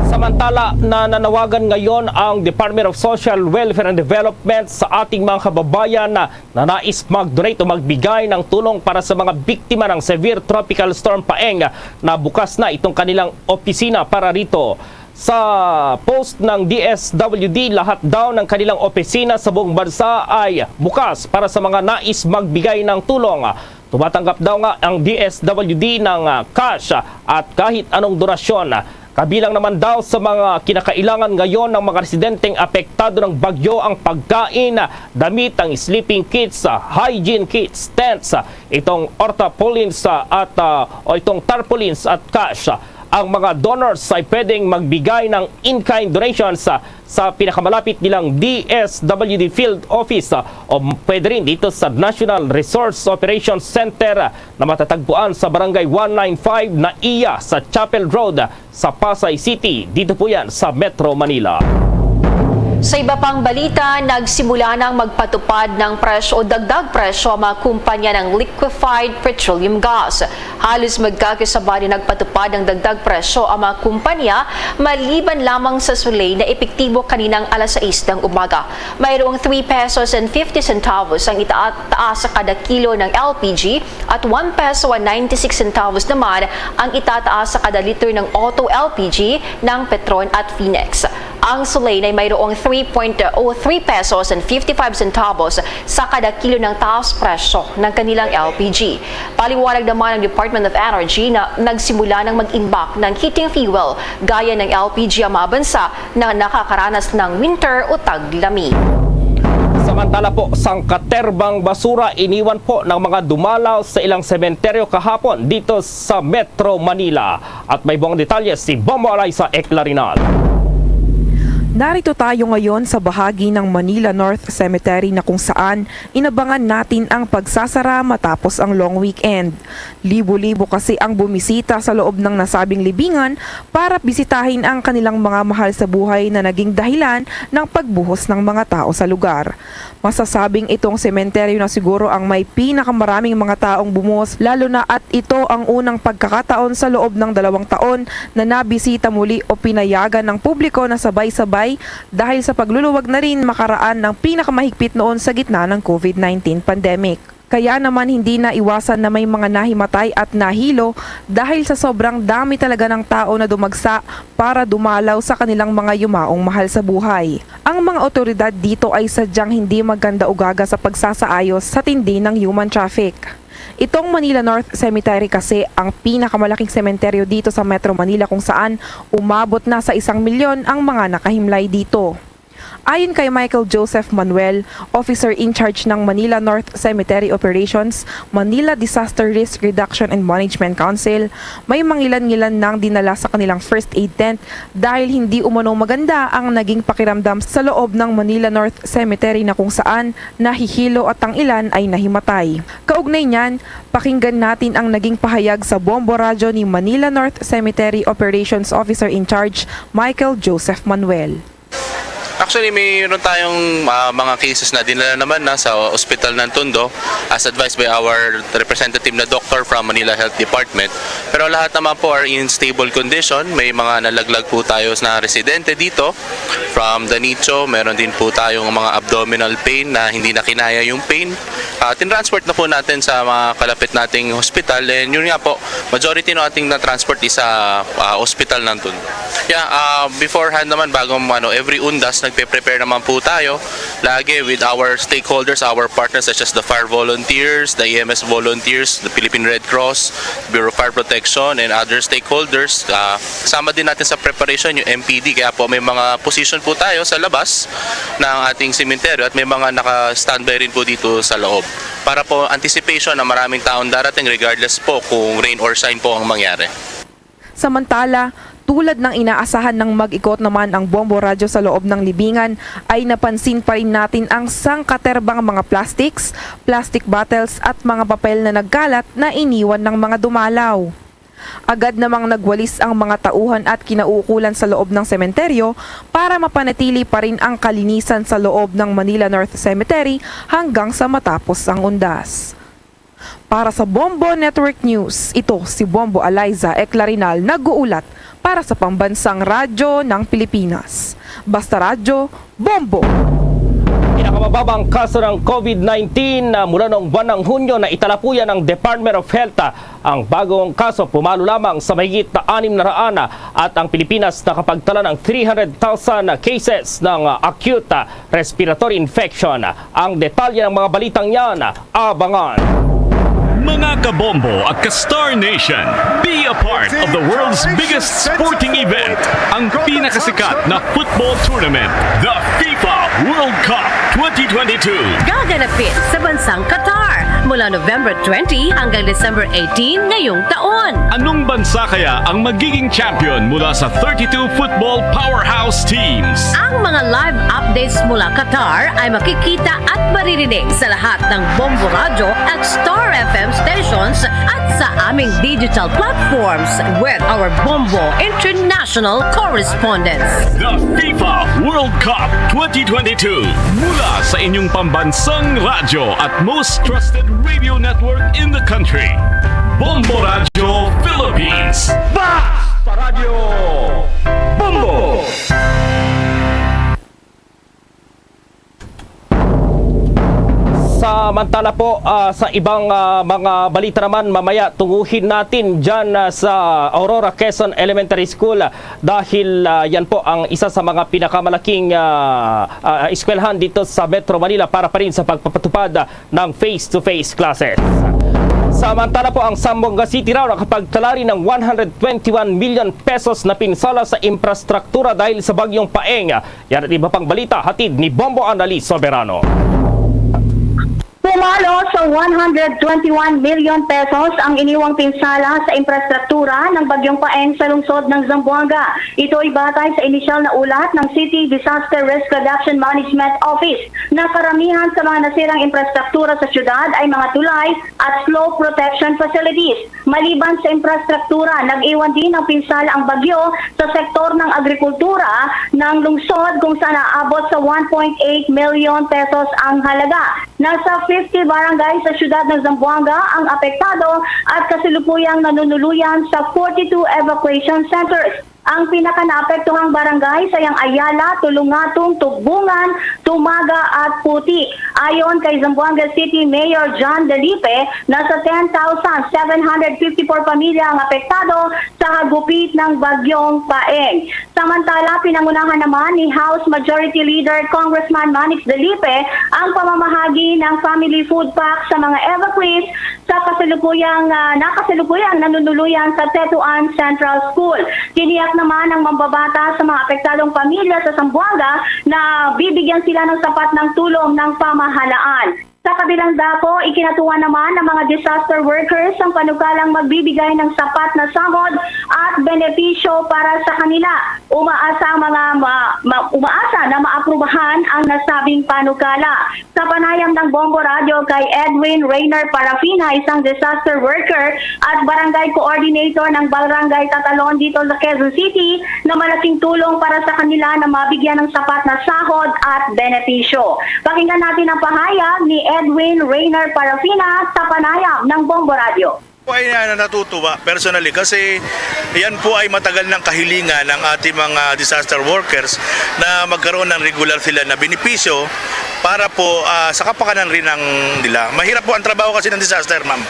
Samantala, nananawagan ngayon ang Department of Social Welfare and Development sa ating mga kababayan na nais mag-donate o magbigay ng tulong para sa mga biktima ng severe tropical storm Paeng na bukas na itong kanilang opisina para rito. Sa post ng D S W D, lahat daw ng kanilang opisina sa buong bansa ay bukas para sa mga nais magbigay ng tulong. Tumatanggap daw nga ang D S W D ng ah, cash at kahit anong donasyon. Kabilang naman daw sa mga kinakailangan ngayon ng mga residenteng apektado ng bagyo ang pagkain, damit, ang sleeping kits, hygiene kits, tents, itong ortapolins at ah, o itong tarpaulins at cash. Ang mga donors ay pwedeng magbigay ng in-kind donations sa, sa pinakamalapit nilang D S W D Field Office, ah, o pwede rin dito sa National Resource Operations Center, ah, na matatagpuan sa Barangay one nine five na iya sa Chapel Road, ah, sa Pasay City. Dito po yan sa Metro Manila. Sa iba pang balita, nagsimula nang magpatupad ng presyo o dagdag presyo ang mga kumpanya ng liquefied petroleum gas. Halos magkakasabay na nagpatupad ng dagdag presyo ang mga kumpanya, maliban lamang sa Soleil na epektibo kaninang alas sais ng umaga. Mayroong three pesos and fifty centavos ang itaas sa kada kilo ng L P G at one peso and ninety-six centavos naman ang itataas sa kada liter ng Auto L P G ng Petron at Finex. Ang Soleil ay mayroong three point oh three pesos and fifty-five centavos sa kada kilo ng taas presyo ng kanilang L P G. Paliwanag naman ng Department of Energy na nagsimula ng mag-imbak ng heating fuel gaya ng L P G ang mga bansa na nakakaranas ng winter o taglamig. Samantala po, sangkaterbang basura iniwan po ng mga dumalaw sa ilang sementeryo kahapon dito sa Metro Manila. At may buong detalye si Bombo Alaysa Eclarinal. Narito tayo ngayon sa bahagi ng Manila North Cemetery na kung saan inabangan natin ang pagsasara matapos ang long weekend. Libo-libo kasi ang bumisita sa loob ng nasabing libingan para bisitahin ang kanilang mga mahal sa buhay na naging dahilan ng pagbuhos ng mga tao sa lugar. Masasabing itong sementeryo na siguro ang may pinakamaraming mga taong bumuhos, lalo na at ito ang unang pagkakataon sa loob ng dalawang taon na nabisita muli o pinayagan ng publiko na sabay-sabay dahil sa pagluluwag na rin makaraan ng pinakamahigpit noon sa gitna ng COVID nineteen pandemic. Kaya naman hindi na iwasan na may mga nahimatay at nahilo dahil sa sobrang dami talaga ng tao na dumagsa para dumalaw sa kanilang mga yumaong mahal sa buhay. Ang mga otoridad dito ay sadyang hindi maganda ugaga sa pagsasaayos sa tindi ng human traffic. Itong Manila North Cemetery kasi ang pinakamalaking sementeryo dito sa Metro Manila kung saan umabot na sa isang milyon ang mga nakahimlay dito. Ayon kay Michael Joseph Manuel, Officer in Charge ng Manila North Cemetery Operations, Manila Disaster Risk Reduction and Management Council, may mangilan-ngilan nang dinala sa kanilang first aid tent dahil hindi umano maganda ang naging pakiramdam sa loob ng Manila North Cemetery na kung saan nahihilo at ang ilan ay nahimatay. Kaugnay niyan, pakinggan natin ang naging pahayag sa Bombo Radyo ni Manila North Cemetery Operations Officer in Charge, Michael Joseph Manuel. Actually, mayroon tayong ah, mga cases na dinala naman na sa ospital ng Tondo as advised by our representative na doctor from Manila Health Department. Pero lahat naman po are in stable condition. May mga nalaglag po tayo na residente dito from the nicho. Meron din po tayong mga abdominal pain na hindi na kinaya yung pain. Ah, tinransport na po natin sa mga kalapit nating hospital. And yun nga po, majority ng ating na-transport is sa ah, ospital ng Tondo. Yeah, ah, beforehand naman, bago ano, every undas, nagpe-prepare naman po tayo lagi with our stakeholders, our partners such as the fire volunteers, the E M S volunteers, the Philippine Red Cross, Bureau of Fire Protection, and other stakeholders. Ah, kasama din natin sa preparation yung M P D, kaya po may mga position po tayo sa labas ng ating sementeryo at may mga naka-standby rin po dito sa loob para po anticipation na maraming taong darating regardless po kung rain or shine po ang mangyari. Samantala, tulad ng inaasahan ng mag-ikot naman ang Bombo Radyo sa loob ng libingan, ay napansin pa rin natin ang sangkaterbang mga plastics, plastic bottles at mga papel na nagkalat na iniwan ng mga dumalaw. Agad namang nagwalis ang mga tauhan at kinauukulan sa loob ng sementeryo para mapanatili pa rin ang kalinisan sa loob ng Manila North Cemetery hanggang sa matapos ang undas. Para sa Bombo Network News, ito si Bombo Eliza Eclarinal nag-uulat para sa Pambansang Radyo ng Pilipinas. Basta Radyo, Bombo! Pinakamababang kaso ng COVID nineteen na mula noong buwan ng Hunyo na italapuyan ng Department of Health. Ang bagong kaso pumalo lamang sa mahigit na anim na raan at ang Pilipinas nakapagtala ng three hundred thousand cases ng acute respiratory infection. Ang detalye ng mga balitang yan, abangan. Mga kabombo at ka-Star Nation, be a part of the world's biggest sporting event, ang pinakasikat na football tournament, the FIFA World Cup twenty twenty-two. Gaganapin sa bansang Qatar mula November twenty hanggang December eighteen ngayong taon. Anong bansa kaya ang magiging champion mula sa thirty-two football powerhouse teams? Ang mga live updates mula Qatar ay makikita at maririnig sa lahat ng Bombo Radyo at Star F M stations at sa aming digital platforms with our Bombo International correspondents. The FIFA World Cup twenty twenty-two, mula sa inyong pambansang radyo at most trusted radio network in the country, Bombo Radyo Philippines. Basta Radyo Bombo! Samantala po, ah, sa ibang, ah, mga balita naman, mamaya tunguhin natin dyan, ah, sa Aurora Quezon Elementary School, ah, dahil, ah, yan po ang isa sa mga pinakamalaking, ah, ah, eskwelahan dito sa Metro Manila para pa rin sa pagpapatupad, ah, ng face-to-face classes. Samantala po, ang Zamboanga City raw nakapagtala rin ng one hundred twenty-one million pesos na pinsala sa infrastruktura dahil sa Bagyong Paeng. Yan at iba pang balita, hatid ni Bombo Annalise Soberano. Pumalo sa one hundred twenty-one million pesos ang iniwang pinsala sa infrastruktura ng Bagyong Paeng sa lungsod ng Zamboanga. Ito ay batay sa inisyal na ulat ng City Disaster Risk Reduction Management Office na karamihan sa mga nasirang infrastruktura sa syudad ay mga tulay at slope protection facilities. Maliban sa infrastruktura, nag-iwan din ng pinsala ang bagyo sa sektor ng agrikultura ng lungsod, kung saan aabot sa one point eight million pesos ang halaga. Nasa fifty barangay sa siyudad ng Zamboanga ang apektado at kasalukuyang nanunuluyan sa forty-two evacuation centers. Ang pinakanaapektuhang barangay sa yang Ayala, Tulungatong, Tugbungan, Tumaga at Putik. Ayon kay Zamboanga City Mayor John Delipe, nasa ten thousand seven hundred fifty-four pamilya ang apektado sa hagupit ng Bagyong Paeng. Samantala, pinangunahan naman ni House Majority Leader Congressman Manix Delipe ang pamamahagi ng family food pack sa mga evacuees sa kasalukuyang, ah, nakasalukuyang nanunuluyan sa Tetuan Central School. Tiniyak naman ng mambabata sa mga apektadong pamilya sa Zamboanga na bibigyan sila ng sapat ng tulong ng pamahalaan. Sa kabilang dako, ikinatuwa naman ng mga disaster workers ang panukalang magbibigay ng sapat na sahod at benepisyo para sa kanila. Umaasa ang mga ma-, ma-, umaasa na maaprubahan ang nasabing panukala. Sa panayam ng Bombo Radyo kay Edwin Rayner Parafina, isang disaster worker at barangay coordinator ng Barangay Tatalon dito sa Quezon City, na malaking tulong para sa kanila na mabigyan ng sapat na sahod at benepisyo. Pakinggan natin ang pahayag ni Edwin Rayner Parafina sa panayam ng Bombo Radyo. Po ay, ano, natutuwa personally kasi yan po ay matagal ng kahilingan ng ating mga disaster workers na magkaroon ng regular sila na benepisyo para po, ah, sa kapakanan rin ng nila. Mahirap po ang trabaho kasi ng disaster, ma'am.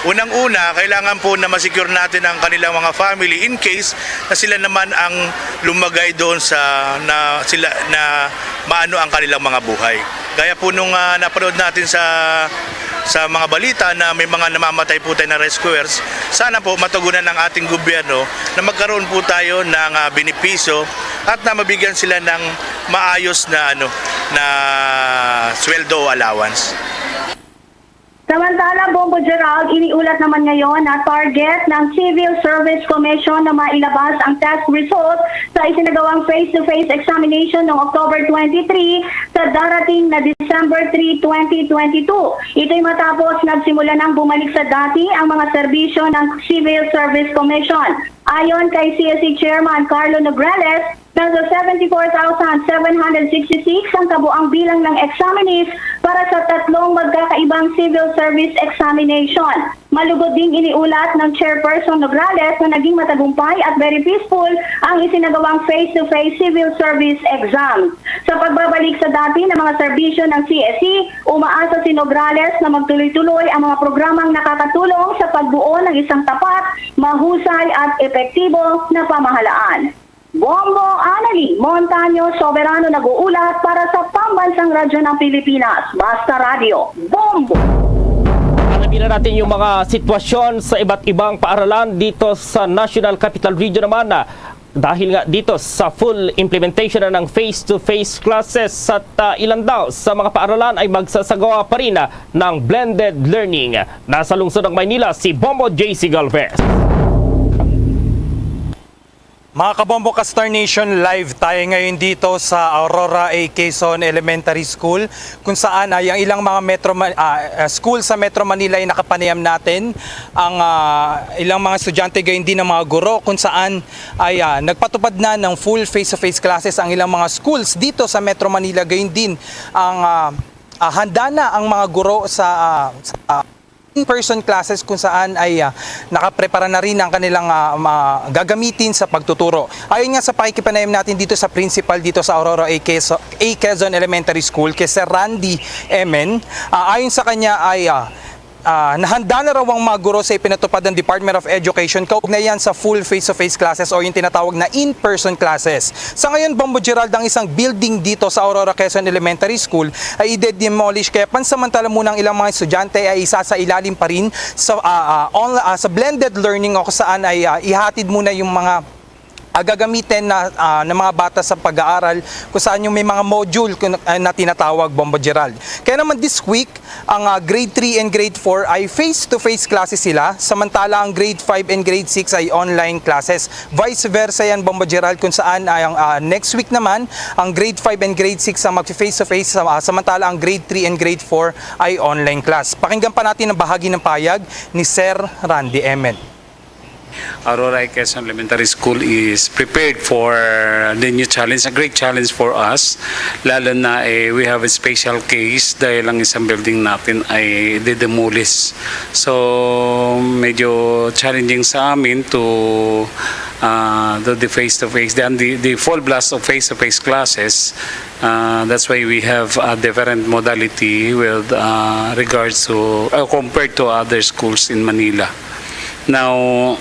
Unang-una, kailangan po na ma-secure natin ang kanilang mga family in case na sila naman ang lumagay doon sa, na sila, na maano ang kanilang mga buhay. Gaya po nung, ah, napanood natin sa, sa mga balita na may mga namamatay po tayo na rescuers, sana po matugunan ng ating gobyerno na magkaroon po tayo ng, ah, benepisyo at na mabigyan sila ng maayos na, ano, na sweldo o allowance. Samantala, Bombo Gerald, iniulat naman ngayon na target ng Civil Service Commission na mailabas ang test result sa isinagawang face-to-face examination noong October twenty-three sa darating na December three, twenty twenty-two. Ito'y matapos nagsimula nang bumalik sa dati ang mga serbisyo ng Civil Service Commission. Ayon kay C S C Chairman Carlo Nograles, nasa seventy-four thousand seven hundred sixty-six ang kabuang bilang ng examinees para sa tatlong magkakaibang civil service examination. Malugod ding iniulat ng Chairperson Nograles na naging matagumpay at very peaceful ang isinagawang face-to-face civil service exam. Sa pagbabalik sa dati na mga serbisyo ng C S C, umaasa si Nograles na magtuloy-tuloy ang mga programang nakakatulong sa pagbuo ng isang tapat, mahusay at epektibo na pamahalaan. Bombo Annalie Montaño Soberano nag-uulat para sa Pambansang Radyo ng Pilipinas, Basta Radyo, Bombo! Alamin na natin yung mga sitwasyon sa iba't ibang paaralan dito sa National Capital Region naman. Dahil nga dito sa full implementation na ng face-to-face classes sa, ah, ilan daw sa mga paaralan ay magsasagawa pa rin, ah, ng blended learning. Nasa lungsod ng Maynila si Bombo J C Galvez. Mga kabombo ka Star Nation, live tayo ngayon dito sa Aurora A Quezon Elementary School, kung saan ay ang ilang mga Metro Ma-, ah, ah, school sa Metro Manila ay nakapanayam natin. Ang, ah, ilang mga estudyante, gayon din ang mga guro, kung saan ay, ah, nagpatupad na ng full face-to-face classes ang ilang mga schools dito sa Metro Manila. Gayon din ang, ah, ah, handa na ang mga guro sa, ah, sa, ah, in-person classes, kung saan ay, ah, nakaprepara na rin ang kanilang, ah, ma-, gagamitin sa pagtuturo. Ayon nga sa pakikipanayam natin dito sa principal dito sa Aurora A Quezon, A Quezon Elementary School, kay Sir Randy Emen, ah, ayon sa kanya ay, ah, ah, nahanda na raw ang mga guro sa ipinatupad ng Department of Education kaugnay yan sa full face-to-face classes o yung tinatawag na in-person classes. Sa ngayon, Bombo Gerald, ang isang building dito sa Aurora Quezon Elementary School ay i-demolish, kaya pansamantala muna ang ilang mga estudyante ay isasailalim pa rin sa, ah, ah, onla-, ah, sa blended learning, o kung saan ay, ah, ihatid muna yung mga, ah, gagamitin na, ah, ng mga bata sa pag-aaral, kung saan yung may mga module kung, ah, na tinatawag, Bombo Gerald. Kaya naman this week, ang, ah, grade three and grade four ay face-to-face classes sila, samantala ang grade five and grade six ay online classes. Vice versa yan, Bombo Gerald, kung saan ay ang, ah, next week naman, ang grade five and grade six ang mag-face-to-face, sa-, ah, samantala ang grade three and grade four ay online class. Pakinggan pa natin ang bahagi ng pahayag ni Sir Randy Emen. Aurora Quezon Elementary School is prepared for the new challenge, a great challenge for us. Lalo na, eh, we have a special case dahil ang isang building natin ay didemolish. So, medyo challenging sa amin to, ah, do the face-to-face, the, the, the full blast of face-to-face classes. Uh, that's why we have a different modality with, uh, regards to, uh, compared to other schools in Manila. Now,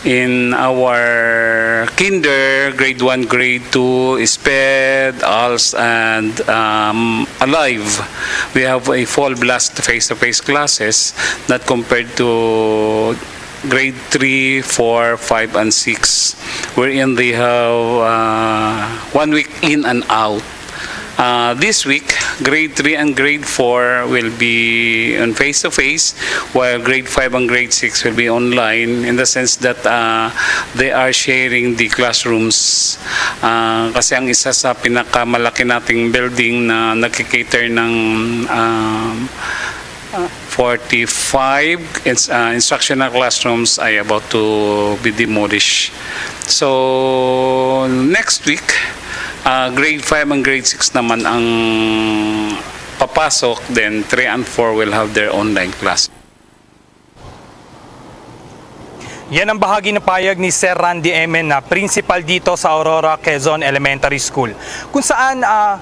in our kinder, grade one, grade two, SPED, ALS, and, um, Alive, we have a full blast face-to-face classes, not compared to grade three, four, five, and six, wherein they have, uh, one week in and out. Uh, this week, grade three and grade four will be on face-to-face, while grade five and grade six will be online, in the sense that, uh, they are sharing the classrooms. Uh, kasi ang isa sa pinakamalaki nating building na nagki-cater ng, um, forty-five ins-, ah, instructional classrooms ay about to be demolished. So, next week, ah, grade five and grade six naman ang papasok, then three and four will have their online class. Yan ang bahagi ng payag ni Sir Randy Emen, na principal dito sa Aurora Quezon Elementary School, kung saan, ah,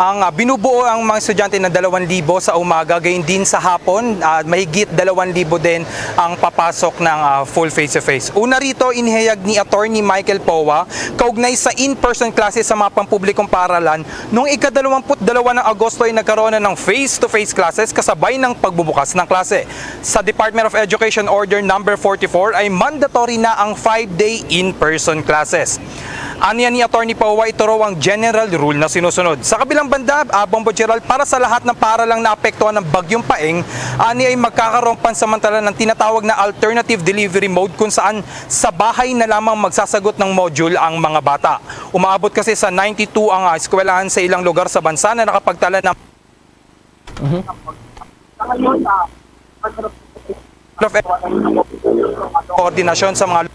ang, ah, binubuo ang mga estudyante ng dalawang libo sa umaga, gayon din sa hapon, ah, mahigit dalawang libo din ang papasok ng, ah, full face-to-face. Una rito, inihayag ni Attorney Michael Poa, kaugnay sa in-person classes sa mga pampublikong paaralan, noong ikadalawamput dalawa ng Agosto ay nagkaroon na ng face-to-face classes kasabay ng pagbubukas ng klase. Sa Department of Education Order Number forty-four ay mandatory na ang five-day in-person classes. Anya ni Attorney Poa, ito raw ang general rule na sinusunod. Sa kabilang banda, ah, Bombo Gerald, para sa lahat ng paaralang naapektuhan ng Bagyong Paeng, ani ay magkakaroon pansamantala ng tinatawag na alternative delivery mode, kung saan sa bahay na lamang magsasagot ng module ang mga bata. Umaabot kasi sa ninety-two ang, ah, eskwelahan sa ilang lugar sa bansa na nakapagtala ng Mhm. Koordinasyon sa mga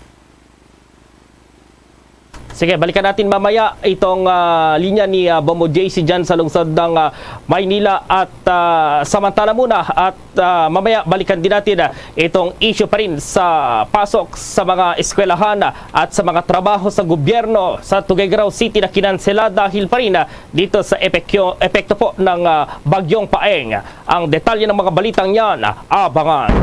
Sige, balikan natin mamaya itong, ah, linya ni, ah, Bombo J C dyan sa lungsod ng, ah, Maynila. At, ah, samantala muna at, ah, mamaya balikan din natin, ah, itong issue pa rin sa pasok sa mga eskwelahan, ah, at sa mga trabaho sa gobyerno sa Tuguegarao City na kinansela dahil pa rin, ah, dito sa epekyo-, epekto po ng, ah, Bagyong Paeng. Ang detalye ng mga balitang yan, abangan.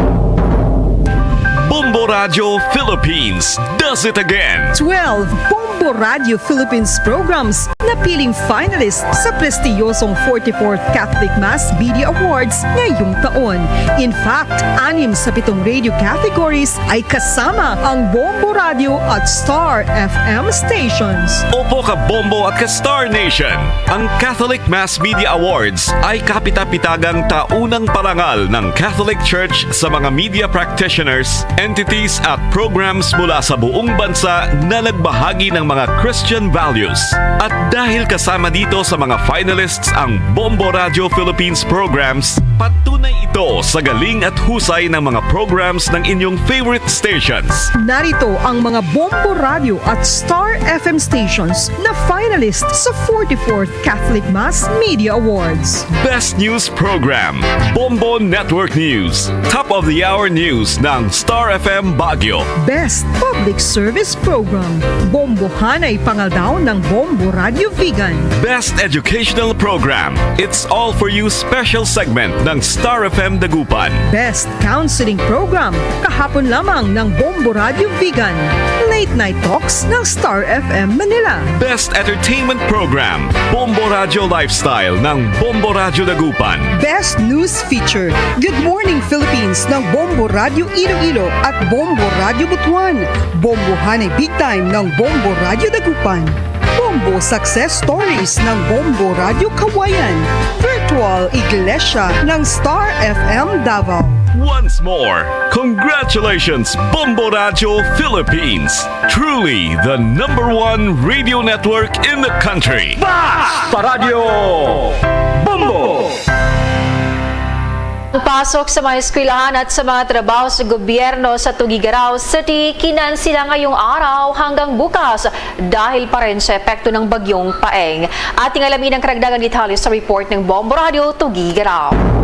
Bombo Radio Philippines does it again. Twelve Bombo Radio Philippines programs. Napiling finalist sa prestiyosong forty-fourth Catholic Mass Media Awards ngayong taon. In fact, anim sa pitong radio categories ay kasama ang Bombo Radio at Star F M stations. Opo, ka Bombo at ka Star Nation. Ang Catholic Mass Media Awards ay kapita-pitagang taunang parangal ng Catholic Church sa mga media practitioners, entities at programs mula sa buong bansa na nagbahagi ng mga Christian values. At dahil kasama dito sa mga finalists ang Bombo Radio Philippines programs, patunay ito sa galing at husay ng mga programs ng inyong favorite stations. Narito ang mga Bombo Radio at Star F M stations na finalist sa forty-fourth Catholic Mass Media Awards. Best News Program, Bombo Network News. Top of the Hour News ng Star F M Baguio. Best Public Service Program, Bombohanay Pangaldaw ng Bombo Radio Vigan. Best Educational Program, It's All For You Special Segment ng Star F M Dagupan. Best Counseling Program, kahapon lamang ng Bombo Radio Vigan. Late Night Talks ng Star F M Manila. Best Entertainment Program, Bombo Radio Lifestyle ng Bombo Radio Dagupan. Best News Feature, Good Morning Philippines ng Bombo Radio Iloilo at Bombo Radio Butuan. Bombohanay Big Time ng Bombo Radio Dagupan. Bombo Success Stories ng Bombo Radio Kawayan. Virtual Iglesia ng Star F M Davao. Once more, congratulations, Bombo Radio Philippines. Truly the number one radio network in the country. Basta Radyo Bombo! Ang pasok sa mga eskwelahan at sa mga trabaho sa gobyerno sa Tuguegarao City kinansela ngayong araw hanggang bukas dahil pa rin sa epekto ng Bagyong Paeng. Ating alamin ang karagdagang detalye sa report ng Bombo Radio Tuguegarao.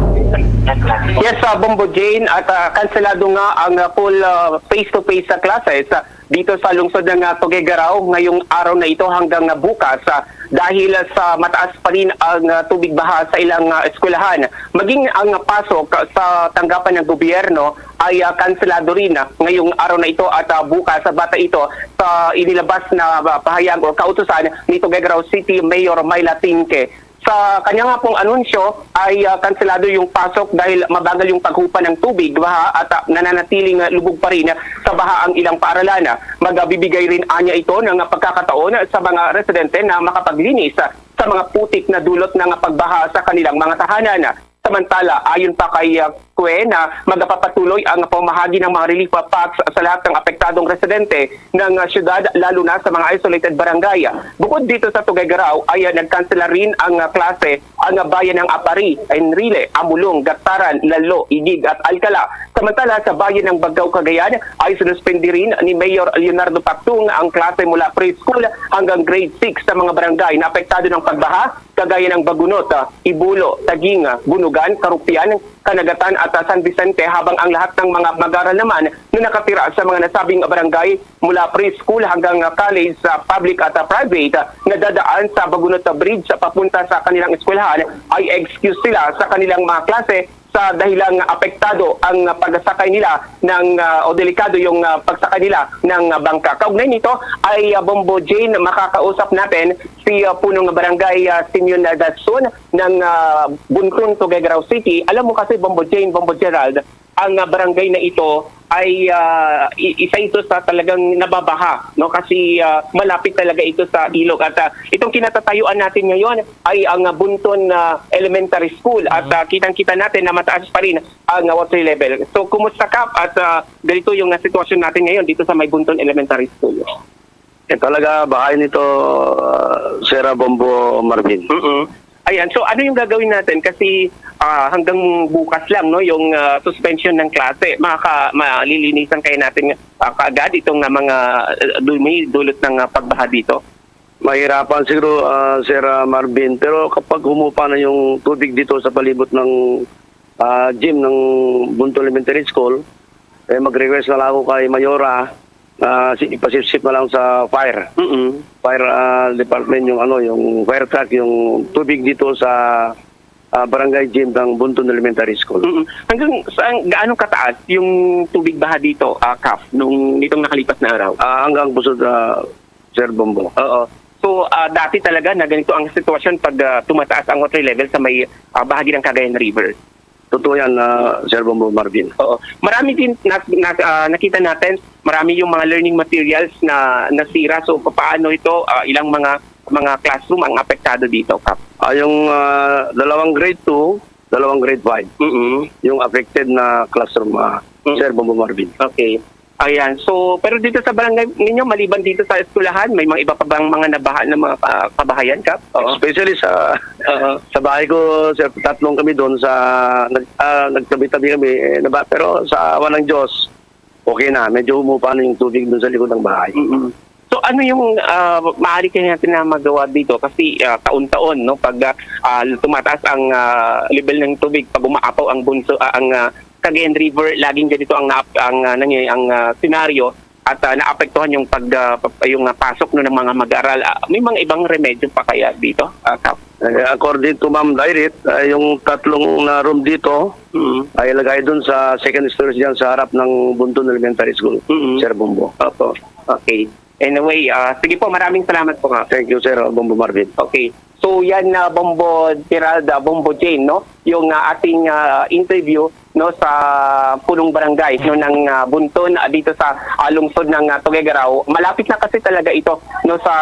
Yes, ah, Bombo Jane, at ah, kanselado nga ang ah, full ah, face-to-face sa classes ah, dito sa lungsod ng ah, Tuguegarao ngayong araw na ito hanggang ah, bukas ah, dahil sa mataas pa rin ang ah, tubig baha sa ilang ah, eskwelahan. Maging ang ah, pasok sa tanggapan ng gobyerno ay ah, kanselado rin ah, ngayong araw na ito at ah, bukas. Sa bata ito sa inilabas na ah, pahayag o kautusan ni Tuguegarao City Mayor Myla Tingke. Sa kanya nga pong anunsyo ay ah, kanselado yung pasok dahil mabagal yung paghupa ng tubig, baha at ah, nananatiling ah, lubog pa rin sa baha ang ilang paaralan. Magbibigay rin anya ito ng pagkakataon sa mga residente na makapaglinis sa mga putik na dulot ng pagbaha sa kanilang mga tahanan. Samantala, ayon pa kay ah, Cue na magapapatuloy ang pamahagi ng mga relief packs sa lahat ng apektadong residente ng ah, syudad, lalo na sa mga isolated barangay. Bukod dito sa Tuguegarao ay ah, nagkansela rin ang ah, klase ang ah, bayan ng Apari, Enrile, Amulong, Gataran, Lalo, Igig at Alcala. Samantala, sa bayan ng Baggao, Cagayan ay sinuspindi rin ni Mayor Leonardo Pactong ang klase mula preschool hanggang grade six sa mga barangay na apektado ng pagbaha, kagaya ng Bagunot, ah, Ibulo, Taguinga, Bunugan, Carupian, Canagatan at ah, San Vicente, habang ang lahat ng mga mag-aaral naman na nakatira sa mga nasabing barangay mula preschool hanggang ah, college, sa public at ah, private, ah, nadadaan sa Bagunot Bridge papunta sa kanilang eskwelahan ay excuse sila sa kanilang mga klase sa dahilang apektado ang ah, pagsakay nila ng ah, o delikado yung ah, pagsakay nila ng ah, bangka. Kaugnay nito ay ah, Bombo Jane, makakausap natin si ah, punong barangay ah, Simeon Dasun ng ah, Bunton, Tuguegarao City. Alam mo kasi, Bombo Jane, Bombo Gerald, ang ah, barangay na ito ay ah, i- isa ito sa talagang nababaha, no, kasi ah, malapit talaga ito sa ilog at ah, itong kinatatayuan natin ngayon ay ang ah, Bunton ah, Elementary School at ah, kitang-kita natin na mataas pa rin ang ah, water level. So, kumusta, Kap? At ah, ganito yung ah, sitwasyon natin ngayon dito sa may Bunton Elementary School. Eh, talaga, bahay nito, ah, Sir Bombo Marvin. Mm-mm. Ayan, so ano yung gagawin natin? Kasi ah, hanggang bukas lang, no, yung ah, suspension ng klase. Makaka malilinisan kaya natin ah, kaagad itong ah, mga ah, dumi dulot ng ah, pagbaha dito? Mahirapan siguro, ah, Sir, ah, Marvin, pero kapag humupa na yung tubig dito sa palibot ng ah, gym ng Bunton Elementary School, eh, mag-request na lang ako kay Mayora na si ipasipsip na lang sa fire. Mm-mm. Fire ah, department, yung ano, yung fire truck, yung tubig dito sa ah, barangay gym ng Bunton Elementary School. Mm-mm. Hanggang saan, gaano kataas yung tubig baha dito, ah, Kap, nung nitong nakalipas na araw? Ah, hanggang busod, ah, Sir Bombo. Oo. So, So, ah, dati talaga na ganito ang sitwasyon pag, ah, tumataas ang water level sa may, ah, bahagi ng Cagayan River. Totoo yan, ah, Sir Bombo Marvin. Oo. Marami din na, na, ah, nakita natin, marami yung mga learning materials na nasira. So, papaano ito, ah, ilang mga, mga classroom ang apektado dito, Kap? Ah, yung, ah, dalawang grade two, dalawang grade five, Mm-mm. yung affected na classroom, ah, Mm. Sir Bombo Marvin. Okay. Ayan. So, pero dito sa barangay ninyo, maliban dito sa eskwelahan, may mga iba pa bang mga nabaha na mga ka-, kabahayan, Kap? Oo. Especially sa, Oo. sa bahay ko, sir, tatlong kami doon sa, nag-, ah, nagtabi-tabi kami, eh, naba-, pero sa awa ng Diyos, okay na. Medyo humupa na yung tubig doon sa likod ng bahay. Mm-mm. So, ano yung, ah, maaari kaya natin na magawa dito? Kasi, ah, taon-taon, no, pag, ah, ah, tumataas ang, ah, level ng tubig, pag umaapaw ang bunso, ah, ang, ah, Cagayan River, laging ganito ang naap-, ang, ah, nangyay-, ang, ah, senaryo at, ah, naapektuhan yung pag, ah, pap-, yung, ah, pasok, no, ng mga mag-aaral. Ah, may mga ibang remedyo pa kaya dito, ah, Kap? Eh, according to Ma'am Dairit, ah, yung tatlong na room dito Mm. ay ilagay dun sa second storage dyan sa harap ng Bunton Elementary School, Mm. Sir Bombo. Opo. Okay. Anyway, ah, sige po, maraming salamat po, Kap. Thank you, Sir Bombo Marvin. Okay. So, yan na, Bombo Gerald, ah, Bombo Jane, no? Yung, ah, ating, ah, interview, no, sa punong barangay, no, ng, ah, Bunton, ah, dito sa, ah, lungsod ng, ah, Tuguegarao. Malapit na kasi talaga ito, no, sa,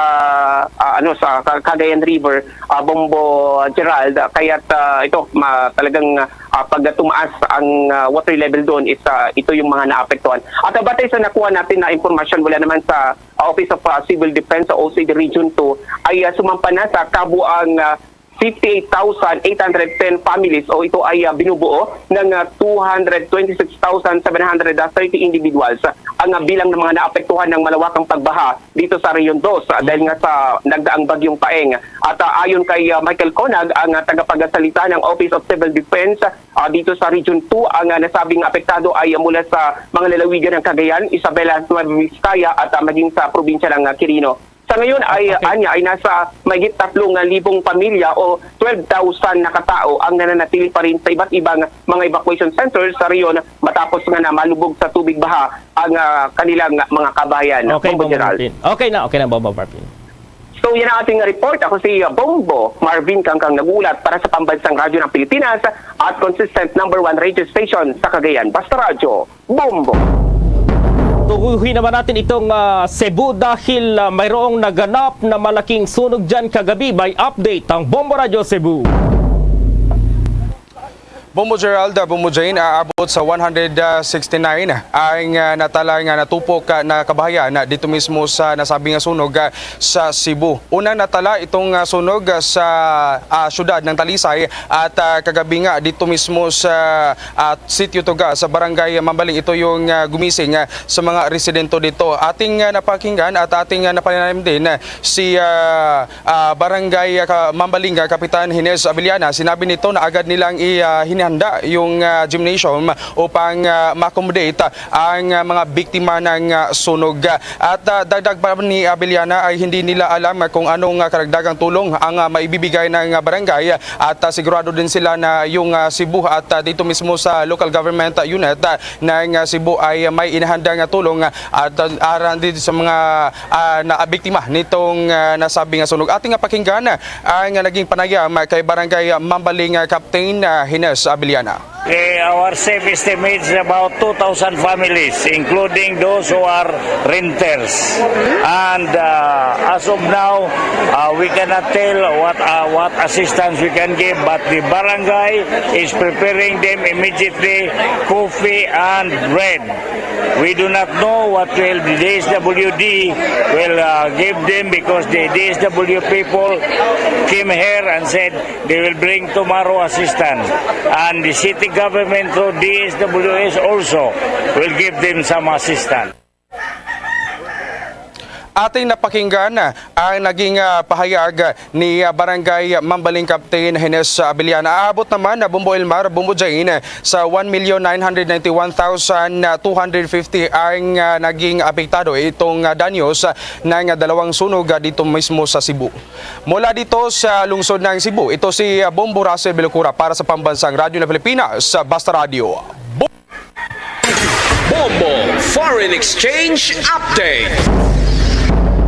ah, ano, sa Ca-, Cagayan River, ah, Bombo Gerald. Ah, kaya't, ah, ito, ma-, talagang, ah, pag tumaas ang, ah, water level doon is, ah, ito yung mga naapektuhan. At, ah, batay sa nakuha natin na impormasyon mula naman sa, ah, Office of, ah, Civil Defense sa O C D Region two, ay, ah, sumampa na sa kabuang, ah, fifty-eight thousand eight hundred ten families, o ito ay, ah, binubuo ng, ah, two hundred twenty-six thousand seven hundred thirty individuals, ah, ang, ah, bilang ng mga naapektuhan ng malawakang pagbaha dito sa Region two, ah, dahil nga sa nagdaang Bagyong Paeng. At, ah, ayon kay, ah, Michael Conag, ang, ah, tagapagsalita ng Office of Civil Defense, ah, dito sa Region two, ang, ah, nasabing apektado ay mula sa mga lalawigan ng Cagayan, Isabela, Nueva Vizcaya at, ah, maging sa probinsya ng, ah, Quirino. Sa ngayon ay, Okay. anya, ay nasa mahigit tatlong libong pamilya o twelve thousand na katao ang nananatili pa rin sa iba't ibang mga evacuation centers sa rehiyon matapos nga na malubog sa tubig baha ang, ah, kanilang mga kabahayan. Okay, Bombo Bombo Gerald. Marvin. Okay na, okay na, Bombo Marvin. So, yan ang ating report. Ako si, ah, Bombo Marvin Kangkang, nag-uulat para sa Pambansang Radyo ng Pilipinas at consistent number one radio station sa Cagayan. Basta Radyo, Bombo. Tuguhin naman natin itong, ah, Cebu dahil, ah, mayroong naganap na malaking sunog dyan kagabi. May update ang Bombo Radyo Cebu. Bombo Gerald, ah, Bombo Jane, aabot sa one hundred sixty-nine ang, ah, natala nga natupok, ah, na kabahayan, ah, dito mismo sa nasabing nga sunog, ah, sa Cebu. Unang natala itong, ah, sunog, ah, sa, ah, siyudad ng Talisay at, ah, kagabi nga dito mismo sa, ah, Sitio Tuga sa Barangay Mambaling, ito yung, ah, gumising, ah, sa mga residente dito. Ating, ah, napakinggan at ating, ah, napanayam din, ah, si, ah, ah, Barangay, ah, Ka-, Mambaling, ah, Kapitan Hines Abellana. Sinabi nito na agad nilang i-, ah, hinihanda yung, ah, gymnasium upang, ah, ma-accommodate, ah, ang, ah, mga biktima ng, ah, sunog. At, ah, dagdag pa ni Abellana ay hindi nila alam kung anong, ah, karagdagang tulong ang, ah, maibibigay ng, ah, barangay. At, ah, sigurado din sila na yung, ah, Cebu at, ah, dito mismo sa local government, ah, unit, ah, ng, ah, Cebu ay may inihanda nga tulong, ah, at, ah, aran din sa mga, ah, naabiktima nitong, ah, nasabi nga sunog. Ating, ah, pakinggan, ah, ang, ah, naging panayam, ah, kay Barangay, ah, Mambaling, ah, Captain, ah, Hines Abellana. Eh, our safe estimate is about two thousand families, including those who are renters. And, uh, as of now, uh, we cannot tell what, uh, what assistance we can give, but the barangay is preparing them immediately, coffee and bread. We do not know what will the D S W D will, uh, give them, because the D S W people came here and said they will bring tomorrow assistance. And the city government through D S W S also will give them some assistance. Ating napakinggan ang naging, ah, pahayag ni, ah, Barangay Mambaling Captain Hines Abellana. Aabot naman na, Bombo Elmar, Bombo Jane, sa one million nine hundred ninety-one thousand two hundred fifty ang, ah, naging apektado itong, ah, danyos, ah, ng, ah, dalawang sunog, ah, dito mismo sa Cebu. Mula dito sa lungsod ng Cebu, ito si, ah, Bombo Russell Belocura para sa Pambansang Radyo ng Pilipinas, sa Basta Radyo. Bombo Foreign Exchange Update.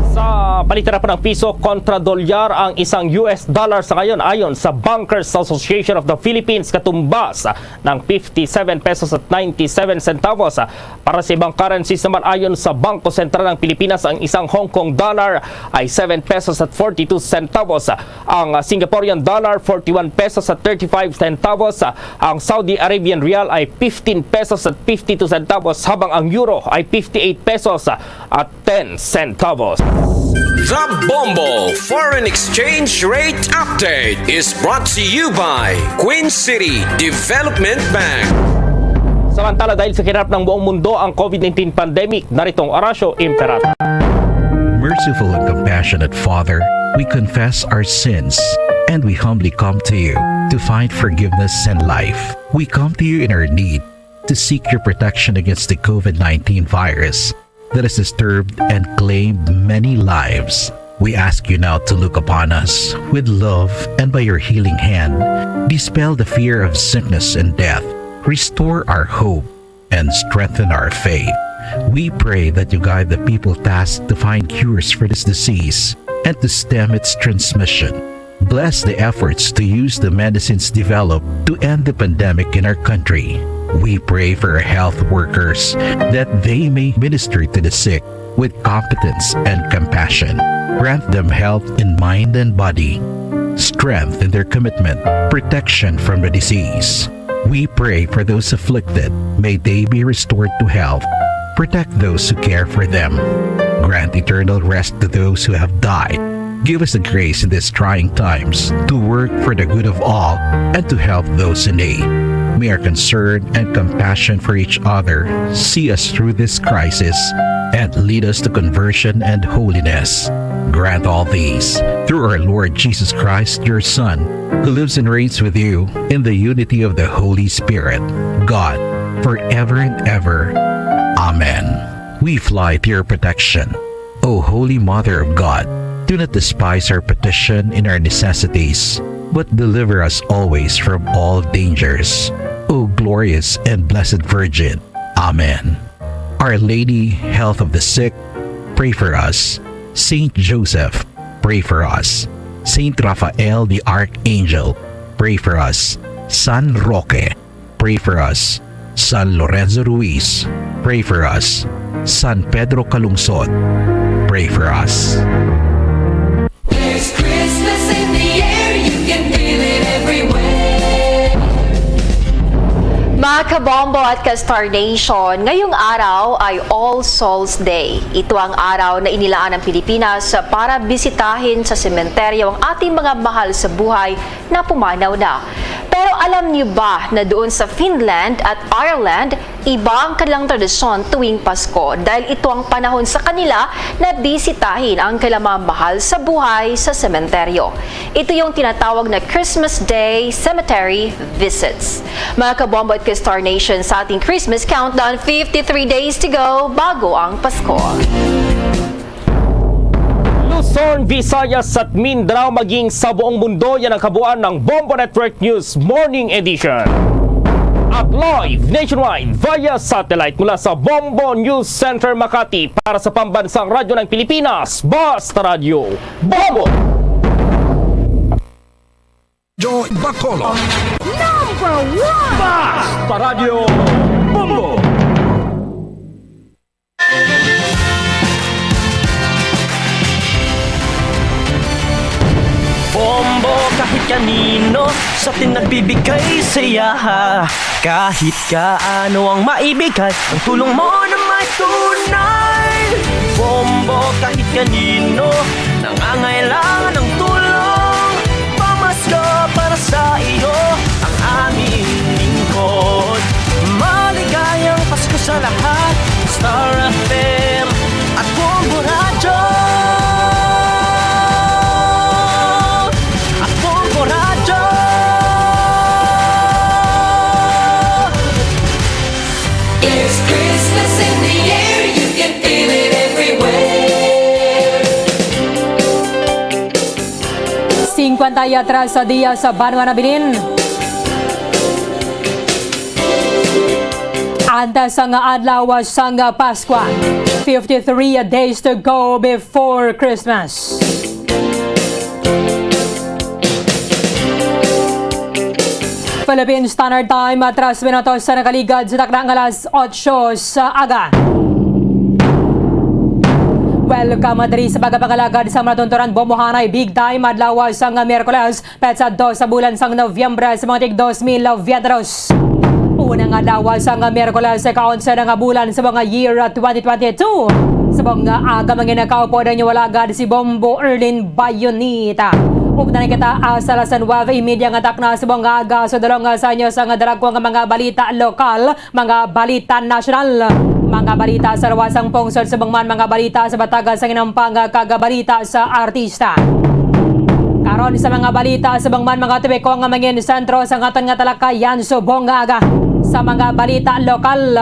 Sa Palitan na po ng piso kontra dolyar ang isang U S dollar sa ngayon, ayon sa Bankers Association of the Philippines, katumbas ng fifty-seven pesos at ninety-seven centavos. Para sa ibang currencies naman, ayon sa Bangko Sentral ng Pilipinas, ang isang Hong Kong dollar ay seven pesos at forty-two centavos. Ang, ah, Singaporean dollar, forty-one pesos at thirty-five centavos. Ang Saudi Arabian rial ay fifteen pesos at fifty-two centavos, habang ang euro ay fifty-eight pesos at ten centavos. The Bombo Foreign Exchange Rate Update is brought to you by Queen City Development Bank. Samantala, dahil sa kinarap ng buong mundo ang COVID nineteen pandemic, narito ang Oratio Imperata. Merciful and compassionate Father, we confess our sins and we humbly come to you to find forgiveness and life. We come to you in our need to seek your protection against the COVID nineteen virus that has disturbed and claimed many lives. We ask you now to look upon us with love and by your healing hand, dispel the fear of sickness and death, restore our hope, and strengthen our faith. We pray that you guide the people tasked to find cures for this disease and to stem its transmission. Bless the efforts to use the medicines developed to end the pandemic in our country. We pray for our health workers that they may minister to the sick with competence and compassion. Grant them health in mind and body, strength in their commitment, protection from the disease. We pray for those afflicted. May they be restored to health. Protect those who care for them. Grant eternal rest to those who have died. Give us the grace in these trying times to work for the good of all and to help those in need. May our concern and compassion for each other see us through this crisis and lead us to conversion and holiness. Grant all these through our Lord Jesus Christ, your Son, who lives and reigns with you in the unity of the Holy Spirit, God, forever and ever. Amen. We fly to your protection. O Holy Mother of God, do not despise our petition in our necessities, but deliver us always from all dangers. O glorious and blessed Virgin. Amen. Our Lady, Health of the Sick, pray for us. Saint Joseph, pray for us. Saint Raphael the Archangel, pray for us. San Roque, pray for us. San Lorenzo Ruiz, pray for us. San Pedro Calungsod, pray for us. There's Christmas in the air, you can feel it everywhere. Mga kabombo at ka-Star Nation, ngayong araw ay All Souls Day. Ito ang araw na inilaan ng Pilipinas para bisitahin sa sementeryo ang ating mga mahal sa buhay na pumanaw na. Pero alam niyo ba na doon sa Finland at Ireland, iba ang kanilang tradisyon tuwing Pasko dahil ito ang panahon sa kanila na bisitahin ang kanilang mga mahal sa buhay sa sementeryo. Ito yung tinatawag na Christmas Day Cemetery Visits. Mga kabombo at ka-Star Nation, sa ating Christmas countdown, fifty-three days to go bago ang Pasko. Luzon, Visayas at Mindanao, maging sa buong mundo, yan ang kabuuan ng Bombo Network News Morning Edition. At live nationwide via satellite mula sa Bombo News Center Makati, para sa Pambansang Radyo ng Pilipinas, Basta Radyo Bombo! Joy Bacolod. Number one! Basta Radyo Bombo! Bombo kahit kanino sa atin nagbibigay saya. Kahit kaano ang maibigay, ang tulong mo na may tunay. Bombo kahit kanino nangangailangan ng tulong. Pamasko para sa iyo ang aming lingkod. Maligayang Pasko sa lahat. Star F M at Bombo Radyo. At Bombo Radyo. There's Christmas in the air, you can feel it everywhere. Cincuenta y tres sa dia sa banwa nabilin. Antes nga adlaw sang Paskwa, Fifty-three days to go before Christmas. Philippine Standard Time, tres minutos sa nakaligad sa takna nga alas otso sa aga. Welcome diri sa pagpangalagad sa mga tunturan. Bumuhanay big time adlaw sa nga Miyerkules, petsa dos sa bulan sang Nobyembre sa mga tig dos mil veintitrés. Una nga adlaw sang Miyerkules sa kaonse na nga bulan sa mga year twenty twenty-two. Sa mga aga, mga nakaupod ang inyong alagad, si Bombo Erlin Bayonita. Ug na kita, ah, sa alas nuwebe y media nga takna sa mga aga, sa dalong, ah, sa inyo sa nga daragko nga mga balita lokal, mga balita nasyonal, mga balita sa luwas sang pungsod, subong man mga balita sa bataga sa ginampang, ah, kag balita sa artista. Karon sa mga balita, subong man mga topiko nga mangin sentro sa aton nga talakayan subong nga aga. Sa mga balita lokal,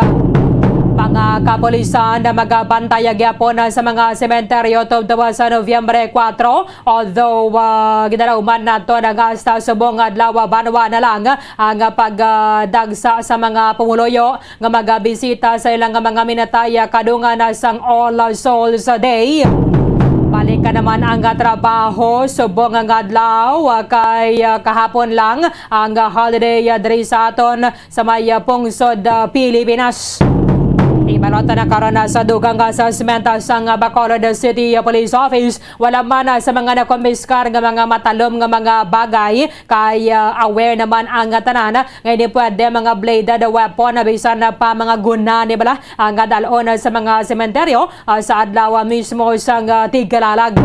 mga kapulisan na magabantay gyapon sa mga sementeryo tubtob sa Nobyembre kuwatro, although, ah, ginalauman nato na nga hasta subong adlaw, banwa na lang ang pagdagsa sa mga pumuluyo nga magabisita sa ilang mga minatay, ah, kadungan na sang All Souls Day. Balik ka naman ang trabaho subong nga adlaw, ah, kay, ah, kahapon lang ang, ah, holiday, ah, diri sa aton sa may, ah, pungsod, ah, Pilipinas. Ibalot na karon na sa dugang assessment, ah, sang, ah, Bacolod City, ah, Police Office, wala man, ah, sa mga nakumpiskar nga mga matalom nga mga bagay, kay, ah, aware naman ang tanan nga hindi pwede mga bladed weapon, ah, bisan pa mga guna, ni bala, ang dal-on sa mga sementeryo, ah, sa adlaw mismo sang, ah, tigkalalag.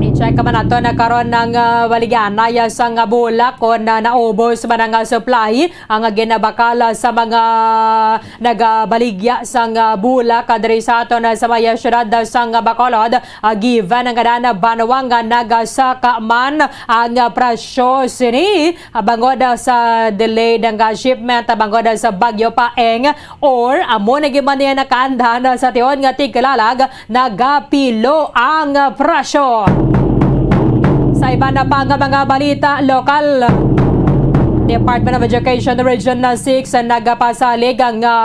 I-check man nato na karon ang, ah, baligyanay sang bulak kon, ah, naubos man ang, ah, supply ang ginabakal sa mga nagabaligya sang, ah, bulak, ah, diri sa aton, ah, sa may, ah, siyudad, ah, sang, ah, Bacolod, ah, given ang kanan banwa nga nagasaka man ang, ah, presyo sini, ah, bangod, ah, sa delayed nga shipment, ah, bangod, ah, sa Bagyo Paeng, or amo na gyud man niya nakaandan, ah, sa tion nga tigkalalag, nagapilo ang presyo. Sa iban na pa nga mga balita lokal, Department of Education Region six nagapasalig nga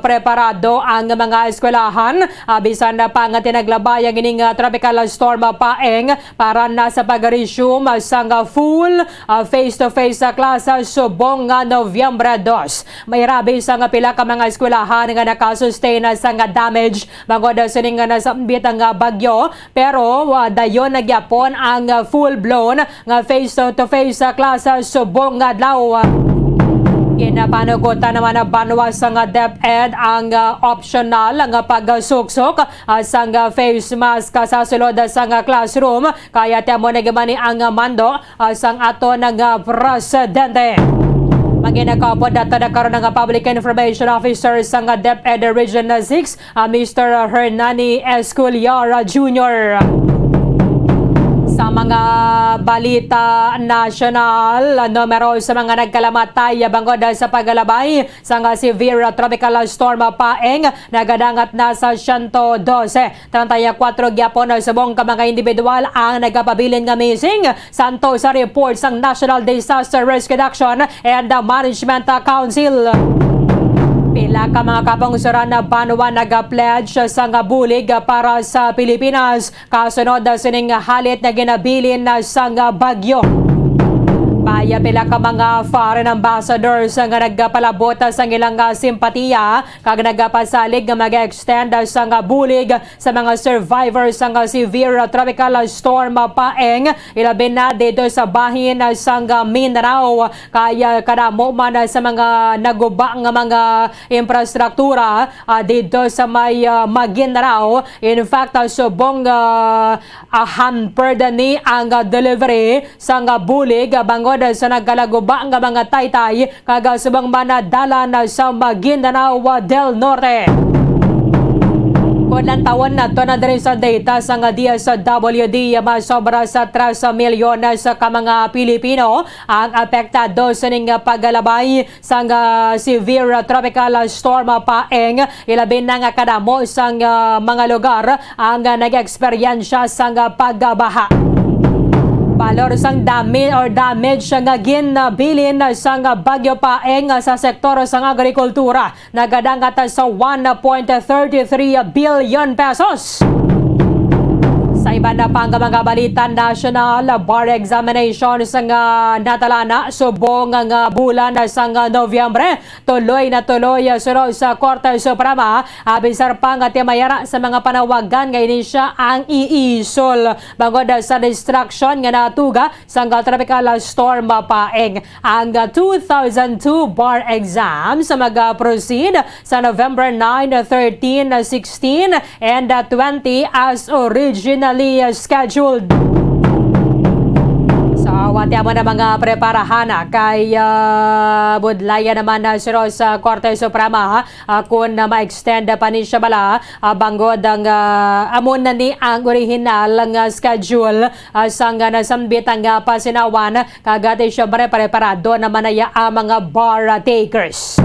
preparado ang mga eskwelahan, ah, bisan pa nga tinaglabay ang ining, ah, Tropical Storm Paeng para na sa pag-resume sang full, ah, face-to-face, ah, class, ah, subong nga Nobyembre dos. May rabi sa nga pila ka mga eskwelahan nga nakasustain na sa nga damage bangod sini nga nasambit ang, ah, bagyo, pero, ah, dayon na gyapon ang, ah, full-blown nga face-to-face, ah, class, ah, subong nga adlaw. Ginapanugutan naman na banwa sa nga DepEd ang, ah, optional nga pagsuksok, ah, sang, ah, face mask, ah, sa sulod, ah, sang, ah, classroom, kaya ti amo na gyud man ni ang, ah, mando ah, sang aton nga presidente. Magin nakaupod nato na karon nga Public Information Officer sang DepEd Region six, ah, Mister Hernani Esculiar Junior. Sa mga balita nasyonal, numero sa mga nagkalamatay bangod sa pagkalabay sang severe tropical storm Paeng nagadangat na sa siyento dose. Treinta y cuatro gyapon subong ka mga individual ang nagapabilin nga missing, santo sa report sang National Disaster Risk Reduction and Management Council. Pila ka mga kapungsoran na banwa nagapledge sang bulig para sa Pilipinas kasunod sining halit nga ginabilin sang bagyo. May pila ka mga foreign ambassadors nga nagapalabot sang ilang simpatiya kag nagapasalig nga mag-extend sang bulig sa mga survivors sang severe tropical storm Paeng, ilabi na didto sa bahin sang Mindanao. Kay kadamo man sa mga naguba nga mga infrastruktura, ah, didto sa may, ah, Maguindanao. In fact, ah, subong, ah, ah, hampered ni ang, ah, delivery sang, ah, bulig, ah, bangod sa nagkalaguba nga mga taytay kag, ah, subong man na dalan, ah, sa Maguindanao del Norte. Kon lantawon nato na diri sa data sang D S W D, masobra sa tres milyones ka mga Pilipino ang apektado sining pagkalabay sang, ah, severe tropical storm Paeng, ilabi na nga kadamo sang, ah, mga lugar ang, ah, nag-eksperyensya sang, ah, pagbaha. Balor sang dami or damage nga ginabilin sang Bagyo Paeng sa sektor sang agrikultura nagadangat sa one point thirty three billion pesos. Sa iban na pa nga mga balita nasyonal, bar examinations nga natalana subong nga bulan sang Nobyembre, tuloy na tuloy suno sa Korte Suprema. Abisar pa nga timayara sa mga panawagan nga ini siya ang iisol bangod sa destruction nga natuga sang Tropical Storm Paeng. Ang two thousand two bar exams mag-proceed sa November nine, thirteen, sixteen, and twenty as originally scheduled. So, wati mo na mga preparahan, ah, kay, ah, budlaya naman na siro sa Korte Suprema, ah, kung na ma-extend pa ni siya bala, ah, bangod ang, ah, amo na ni ang original nga schedule, ah, sang nasambit ang, ah, pasinawan, kag ati siyempre preparado naman na ya ang mga bar takers.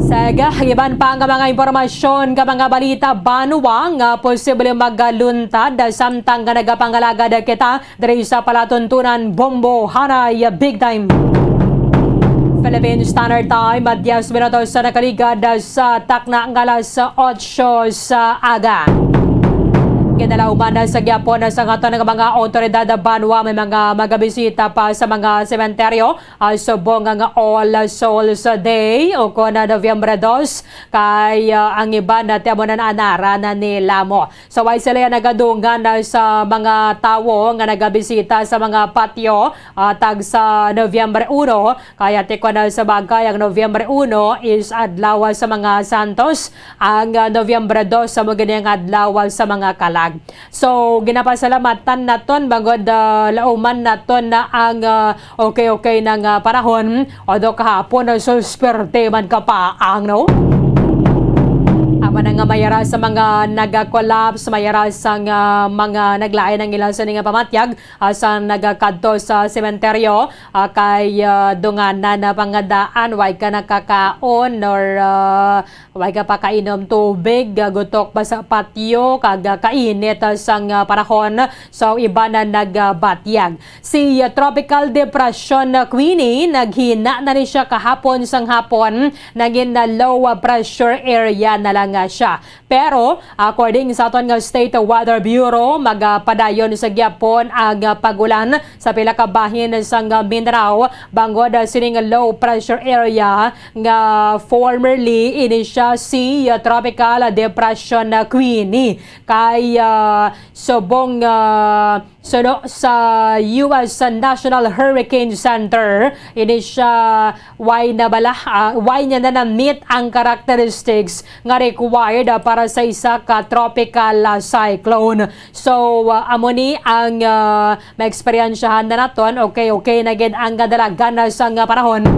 Sa iban pa nga mga impormasyon ka mga balita, banwa nga posible magaluntad samtang nga nagapangalagad kita diri sa palatuntunan, bombo hanay big time. Philippine Standard Time, at diyes minutos sa nakaligad sa takna nga alas otso sa aga. Ginalauman na sa gyapon sa aton nga mga awtoridad, banwa may mga magabisita pa sa mga sementeryo, ah, subong nga All Souls Day o kon Nobyembre dos, kay, ah, ang iban na tiamo na naanara na ni Lamo. So, way sila nagadungan na sa mga tawo nga nagabisita sa mga patio, ah, tag sa Nobyembre uno, kaya tikon na sa bagay ang Nobyembre uno is adlaw sa mga santos, ang, ah, Nobyembre dos sa mo gini ang adlaw sa mga kalag. So, ginapasalamatan naton bangod, ah, lauman naton na ang, ah, okay-okay na nga panahon. Although kahapon, ah, susperte man kapaang, no? Amo na nga mayara sa mga naga-collapse, mayara sa nga mga naglain ang ilang sini nga pamatyag, ah, sa nagakadto sa sementeryo, ah, kay, ah, dunganan na pangadaan, way ka nakakaon or, ah, way ka pakainom tubig, ah, gutok pa sa patio, kag, ah, kainit, ah, sang, ah, panahon. So, iban na nagabatyag. Si, ah, Tropical Depression, ah, Queenie, naghina na ni siya kahapon sang hapon, naging na low, ah, pressure area na lang, ah, siya. Pero, according sa aton nga State Weather Bureau, magapadayon sa gyapon ang, ah, pag-ulan sa pila ka bahin sang, ah, Mindanao, bangod, ah, sining low pressure area nga formerly ini siya si, ah, Tropical Depression, ah, Queenie. Kay, ah, subong, ah, suno sa U S National Hurricane Center, ini siya way na bala, ah, way niya na na-meet ang characteristics nga required, ah, para sa isa ka tropical, ah, cyclone. So, ah, amo ni ang, ah, maeksperiensyahan na naton. Okay, okay na gid ang kadalagan, ah, sang, ah, panahon.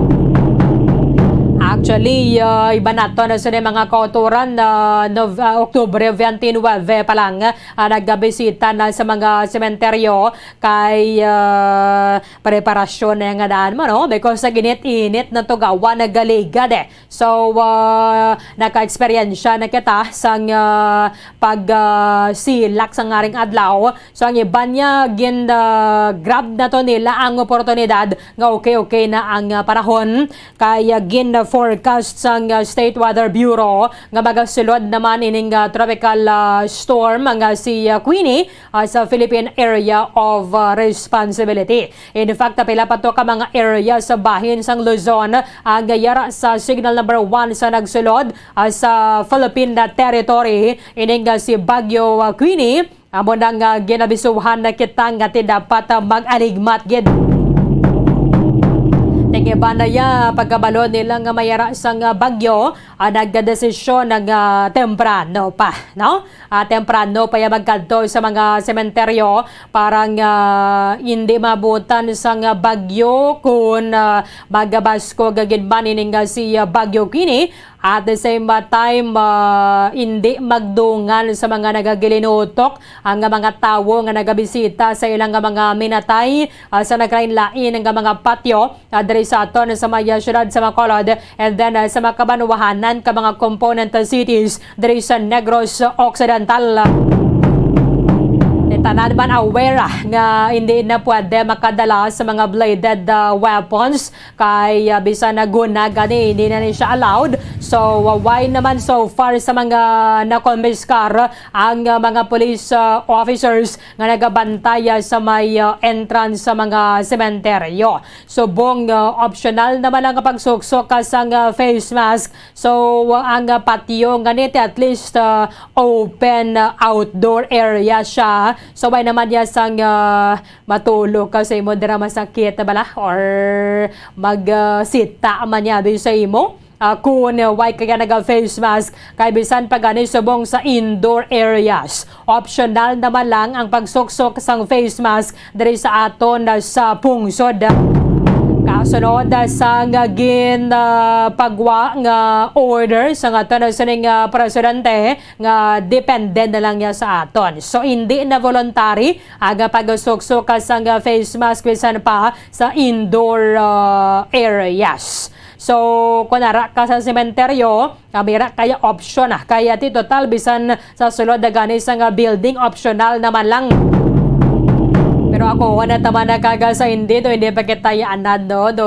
Actually, ah, iba naton na sini mga kauturan, ah, Nov-, ah, Oktubre twenty-nine pa lang, ah, nagabisita na sa mga sementeryo kay, ah, preparasyon na nga daan mo, no? Because sa ginit-init na tugawan nagaligad, eh. So, ah, naka-eksperyensya na kita sang, ah, pag, ah, silak sa ngaring adlaw. So, ang iban niya, gin, ah, grab na to nila ang oportunidad nga okay-okay na ang, ah, panahon. Kaya gin-forecast sang, ah, State Weather Bureau nga magasulod naman ining, ah, tropical, ah, storm nga si, ah, Queenie, ah, sa Philippine Area of, ah, Responsibility. In fact, pila pa to ka mga area sa bahin sang Luzon ang yara sa signal number one sa nagsulod, ah, sa Philippine territory. Ining, ah, si Bagyo, ah, Queenie, amo na nga ginabisuhan na kita nga ti dapat, ah, mag-aligmat gid. Tingiban na ya pagkabalo nila nga mayara sang, ah, bagyo, ah, nagdesisyon na nga temprano pa, no? Ah, temprano pa ya magkadto sa mga sementeryo para nga hindi mabutan sang bagyo kun, ah, magabaskog gid man ini nga si, ah, Bagyo Queenie. At the same time, ah, hindi magdungan sa mga nagagilinutok ang mga tawo nga nagabisita sa ilang nga mga minatay, ah, sa naglain-lain nga mga patyo, ah, diri sa aton sa may siyudad sa Bacolod, and then, ah, sa mga kabanwahanan ka mga component cities diri sa Negros Occidental. Ti Tanan man aware, ah, nga hindi na pwede makadala sa mga bladed, ah, weapons kay, ah, bisan na guna gani, hindi na ni siya allowed. So, wa-, why naman so far sa mga nakompiskar ang, ah, mga police, ah, officers nga nagabantay, ah, sa may, ah, entrance sa mga sementeryo? Subong, ah, optional naman ang pagsuksok ka sang, ah, face mask. So, ang, ah, patio nga niti at least, ah, open, ah, outdoor area siya. So, why naman niya sang, ah, matulog ka sa imo dira masakit na bala? Or mag, ah, sita man niya abi sa imo? Ah, kung, ah, why kaya naga-face mask? Kay bisan pa gani subong sa indoor areas, optional naman lang ang pagsuksok sang face mask diri sa aton, ah, sa pungsod. Kasunod, ah, sa nga gin, ah, pagwa nga order sa nga aton sining, ah, presidente nga depende na lang niya sa aton. So, hindi na voluntary ang, ah, pagsuksok ka sang, ah, face mask bisan pa sa indoor, ah, areas. So, kung ara ka sa sementeryo, ah, mira kaya option, ah. Kaya ti total, bisan sa sulod na gani sa nga building, optional naman lang. Pero ako, wala naman nakaga sa hindi, do hindi pa kita yaanad, no? Do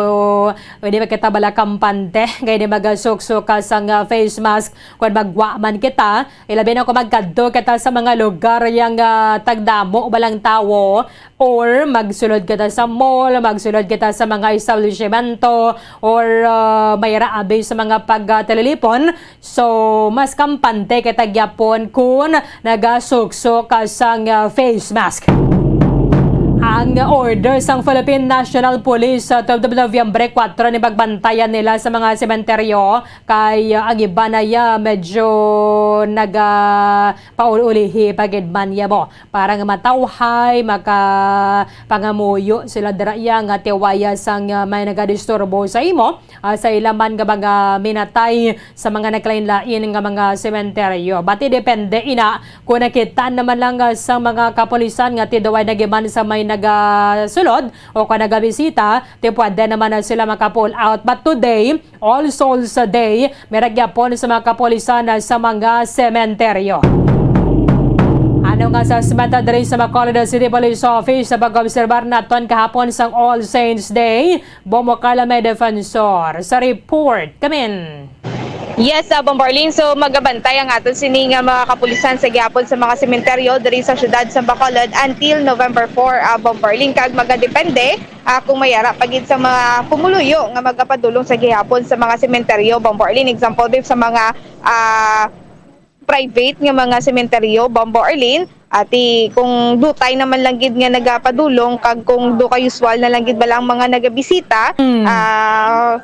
hindi pa kita bala kampante, kaya di magasuksok ka sa nga face mask. Kung magwa man kita, ilabi na kung magkadto kita sa mga lugar yang, ah, tagdamo balang tawo, or magsulod kita sa mall, magsulod kita sa mga establishmento, or, ah, may raabi sa mga pagtalilipon, so mas kampante kita gyapon kung nagasuksok ka sang, ah, face mask. Ang order sang Philippine National Police sa twelve of Nobyembre kuwatro ni pagbantayan nila sa mga sementeryo kay, ah, ang iba na ya medyo naga paul-ulihi pa gid man ya mo. Para nga matawhay, makapangamuyo sila dira iya nga tiwaya sang, ah, may nagadisturbo sa imo, ah, sa ila man nga mga minatay sa mga naglain-lain nga mga sementeryo. Bati depende ina kung nakita naman lang, ah, sa mga kapulisan nga tiduway nagiman sa may nagasulod o kung nagabisita, ti pwede naman na sila maka-pull out. But today, All Souls Day, may ra gyapon sa mga kapulisan sa mga sementeryo. Ano nga assessment diri sa Bacolod City Police Office sa pag-obserbar naton kahapon sang All Saints Day? Bomo Carla may defensor sa report. Kamin. Yes, uh, Bombarlin. So, magabantay ang aton sini nga mga kapulisan sa gihapon sa mga sementeryo diri sa siyudad sa Bacolod until November four, uh, Bombarlin. Kag magadepende ah, kung may ara pa gid sa mga pumuluyo nga magapadulong sa gihapon sa mga sementeryo, Bombo Arlene. Example, Dave, sa mga, ah, private nga mga sementeryo, Bombo Arlene, ati kung dutay naman lang gid nga nagapadulong, kag kung do ka usual na lang gid ba lang mga nagabisita, Mm. ah,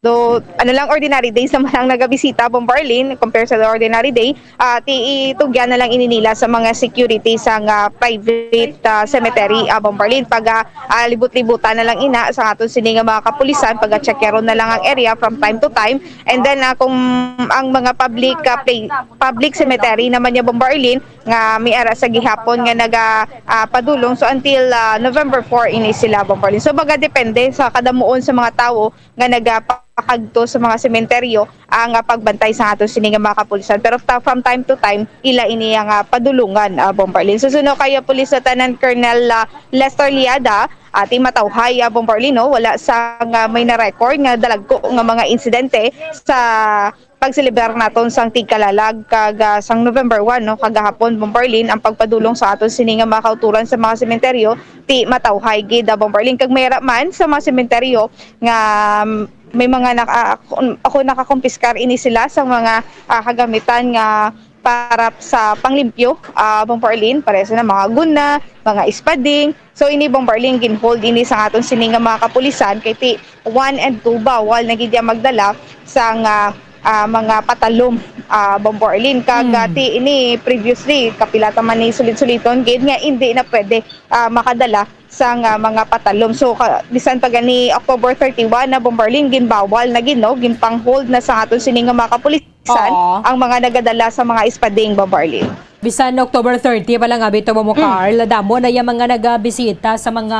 do, ano lang, ordinary days naman ang nagabisita, Bombo Arlene, compare sa ordinary day, ah, ti itugyan na lang ini nila sa mga security sa nga private, ah, cemetery, ah, Bombarlin. Pag, ah, ah, libot-libutan na lang ina sa aton sini nga mga kapulisan, pag-checkero na lang ang area from time to time. And then, ah, kung ang mga public, ah, play, public cemetery naman niya, Bombarlin, nga may ara sa gihapon nga naga, ah, padulong. So, until, ah, November four ini sila, Bombarlin. So, baga depende sa kadamuon sa mga tawo nga nagapakagto sa mga sementeryo ang, ah, pagbantay sa aton sini nga mga kapulisan. Pero ta-, from time to time, ila ini ang, ah, padulungan, ah, Bombarlin. Susuno kay, ah, Police Lieutenant Colonel, ah, Lester Liada, ati matawhay, ah, Bombarlin, no? Wala sang, ah, may na-record nga dalagko nga mga insidente sa pagselebrar naton sang tigkalalag kag, ah, sang November one, no, kagahapon, Bombarlin, ang pagpadulong sa aton sini nga mga kauturan sa mga sementeryo, ti matawhay gid, ah, Bombarlin. Kag may ra man sa mga sementeryo nga, mm, may mga naka-, ako, ako nakakumpiskar ini sila sa mga, ah, kagamitan nga para sa panglimpyo, ah, Bombarlin, pareha sa mga guna, mga espading, So, ini, Bombarling, ginhold ini sa aton sini nga mga kapulisan kay ti one and two bawal na gid iya magdala sang, ah, ah, mga patalom, ah, Bombarling. Kag, ah, Mm. ti ini previously, kapila ta man ni sulit-suliton gid nga indi na pwede, ah, makadala sang, ah, mga patalom. So, ka-, bisan pa gani October thirty-one na, Bombarling, ginbawal na gid, no? Ginpang-hold na sa aton sini nga mga kapulisan Oo. ang mga nagadala sa mga espading, Bombarling. Bisan October thirty pa lang, abi to mo, Mm. Carl, damo na yung mga nagabisita sa mga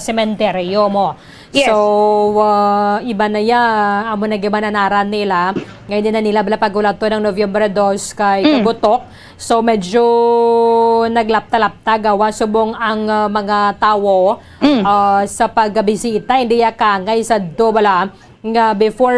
sementeryo mo. Yes. So, ah, iba na ya, amo na gyud man ang aran nila. Ngayon din na nila bala pagulaton ang November dos kay Mm. Kagutok. So, medyo naglapta-lapta gawa subong ang, ah, mga tawo, Mm. ah, sa pagbisita. Hindi ya kangay sa do bala nga before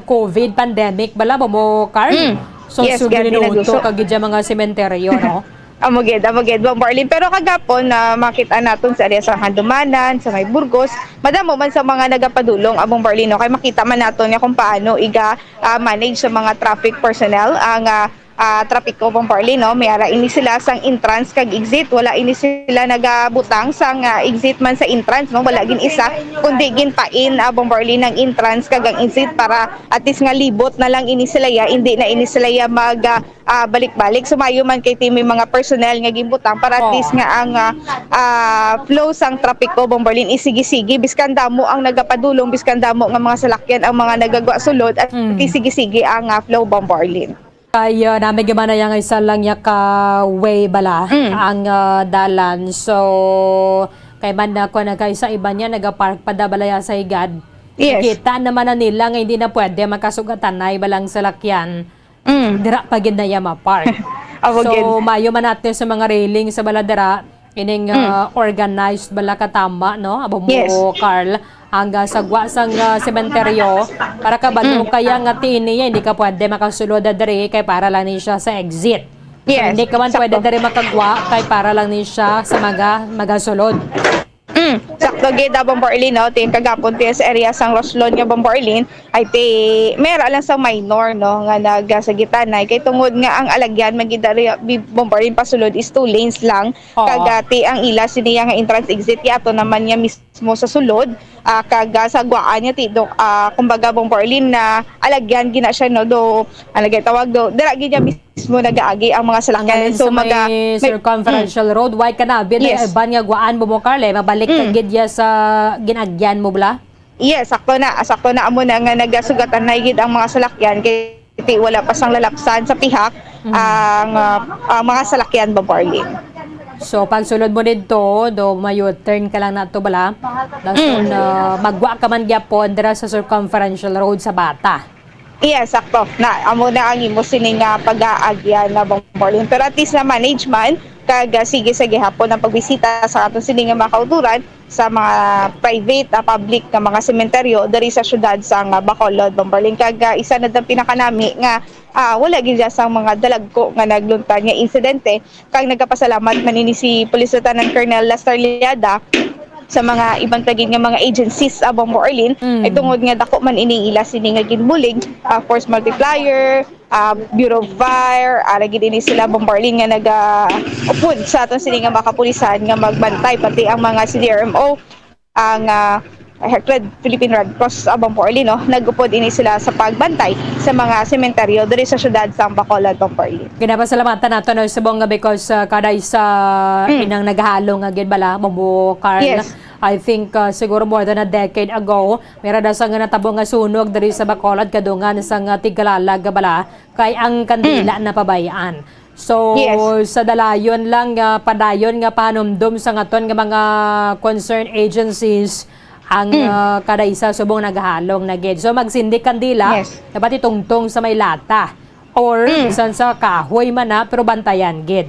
covid pandemic bala, Bombo Carl. Mm. So, Yes, so grabe, ginuto nag-uso. Kag gid mga sementeryo, no? Amo gid, amo gid, Bombo Arlene. Pero kagapon na makita naton sa area sa Handumanan, sa may Burgos, madamo man sa mga nagapadulong, ah, Bombo Arlene, no? Kay makita man naton nga kung paano iga, ah, manage sa mga traffic personnel ang, ah, ah, trapiko, Bombo Arlene, no? May ara ini sila sang entrance kag exit. Wala ini sila nagabutang sang, ah, exit man sa entrance, no? Wala gin isa, kundi ginpain, ah, Bombo Arlene, ang entrance kag ang exit para at least nga libot na lang ini sila ya, hindi na ini sila ya mag, ah, ah, balik-balik. So, maayo man kay ti may mga personnel nga ginbutang para at Oo. least nga ang, ah, ah, flow sang trapiko, Bombo Arlene, isigi-sigi. Biskan damo ang nagapadulong, biskan damo nga mga salakyan ang mga nagagwa sulod, at Mm. isigi-sigi ang, ah, flow, Bombo Arlene. Kay, ah, nami gyud man na yang isa lang ya ka way bala Mm. ang, ah, dalan. So, kay man na ko nagkaisa iba niya, nagapark pa da bala ya sa higad. Yes. Kita naman na nila nga hindi na pwede makasugatanay balang salakyan. Mm. Dira pa gid na iya ma-park. Amo So, gid. Mayo man natin sa mga railing sa bala dira, ining, Mm. ah, organized bala katama, no? Abo mo, Yes. Carl, ang, ah, sagwa sang, ah, sementeryo, para kabalo Mm. kaya nga ti ini, hindi ka pwede makasulod na diri kay para lang ni siya sa exit. So, Yes, hindi ka man sakto. pwede diri makagwa kay para lang ni siya sa mga magasulod. Mm, sakto gid, ah, Bombo Arlene, no? Tin kagapon ti sa area sang Roslon nga, Bombo Arlene, ay ti mera lang sa minor, no, nga nagasagitanay kay tungod nga ang alagyan magidari bi-, Bombo Arlene pasulod is two lanes lang. Oo. Kag, ah, ti ang ila siniya nga entrance exit ya ato naman niya mismo sa sulod, ah, kag, ah, sa guwaan niya ti do, ah, kumbaga, Bombo Arlene, na alagyan gina siya, no, do, ano gid tawag do, dira gid niya mismo nagaagi ang mga Ang salakyan. Alin So, sa maga-, may may circumferential road, why ka na? Bida Yes. iban nga guwaan mo mo, Carl, eh. Mabalik ka Mm. gid ya sa ginagyan mo, bla? Yes, sakto na. Sakto na amo na nga nagasugatanay gid ang mga salakyan. Kay ti wala pa sang lalapsan sa pihak Mm. ang, ah, ang mga salakyan, Bombo Arlene. So, pagsulod mo dito, do may U-turn ka lang na to, bala? Dason, Mm. ah, magwa ka man gyapon dira sa circumferential road sa Bata. Yes, sakto. Na, amo na ang imo sini nga pag-aagyan na, Bombo Arlene. Pero at least na management, kag, ah, sige sa gihapon ang pagbisita sa aton sini nga mga kauturan sa mga private, ah, public nga mga sementeryo diri sa syudad sa nga Bacolod, Bombo Arlene. Kag, ah, isa na dang pinakanami nga, ah, wala gid siya sang mga dalagko nga naglunta nga insidente. Kag nagkapasalamat man ini si Police Lieutenant Colonel Lester Liada sa mga iban pa gid nga mga agencies, ah, Bombo Arlene, Mm. ay tungod nga dako man ining ila sini nga ginbulig, ah, force multiplier, ah, Bureau of Fire, ara gid ini sila, Bombo Arlene, nga nagaupod sa aton sini nga mga kapulisan nga magbantay, pati ang mga C D R M O, ang, ah, Red, Philippine Red Cross, ah, Bombo Arlene, no? Nag-upod ini sila sa pagbantay sa mga sementeryo diri sa syudad sa Bacolod, Bombo Arlene. Ginapasalamatan nato, no, subong nga because, ah, kada isa Mm. inang naghalong nga gid bala, Bombo Carl. Yes. I think, ah, siguro more than a decade ago, may rada sa nga natabo nga sunog diri sa Bacolod, kadungan sa nga tigkalalag nga bala, kay ang kandila Mm. napabayaan. So, Yes. sa dalayon lang, ah, padayon nga panumdom sa ngaton nga mga concerned agencies ang, Mm. ah, kada isa subong naghalong na gid. So, magsindi kandila, Yes. dapat itungtong sa may lata. Or, Mm. bisan sa kahoy man na, pero bantayan gid.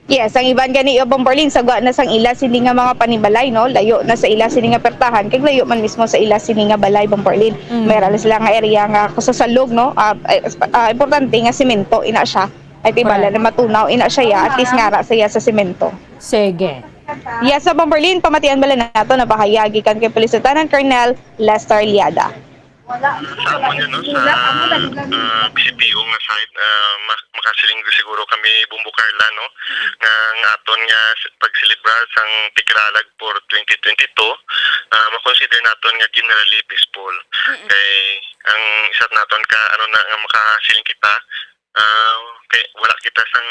Yes, ang iban gani, Bombo Arlene, sagwa na sang ila sini nga mga panibalay, no? Layo na sa ila sini nga pertahan, kag layo man mismo sa ila sini nga balay, Bombo Arlene. Mm. May ra sila nga area nga kusa sa log, no? Ah, eh, ah, importante nga semento, ina siya. Ay, ti bala Correct. na matunaw, ina siya, ya. At least nga ra siya sa semento. Sige. Yes, sa Bombo Arlene, pamatian bala nato na bahayag gikan kay Police Lieutenant Colonel Lester Liada. Sa amon yun, no, sa, ah, P C P O nga side, ah, ma-, makasiling siguro kami, Bombo Carla, no, nga ang aton nga s-, pagselebrar sang Tigkalalag for twenty twenty-two, ah, makonsider naton nga generally peaceful. Mm-mm. Kay ang isa naton ka, ano na, nga makasiling kita, ah, kay wala kita sang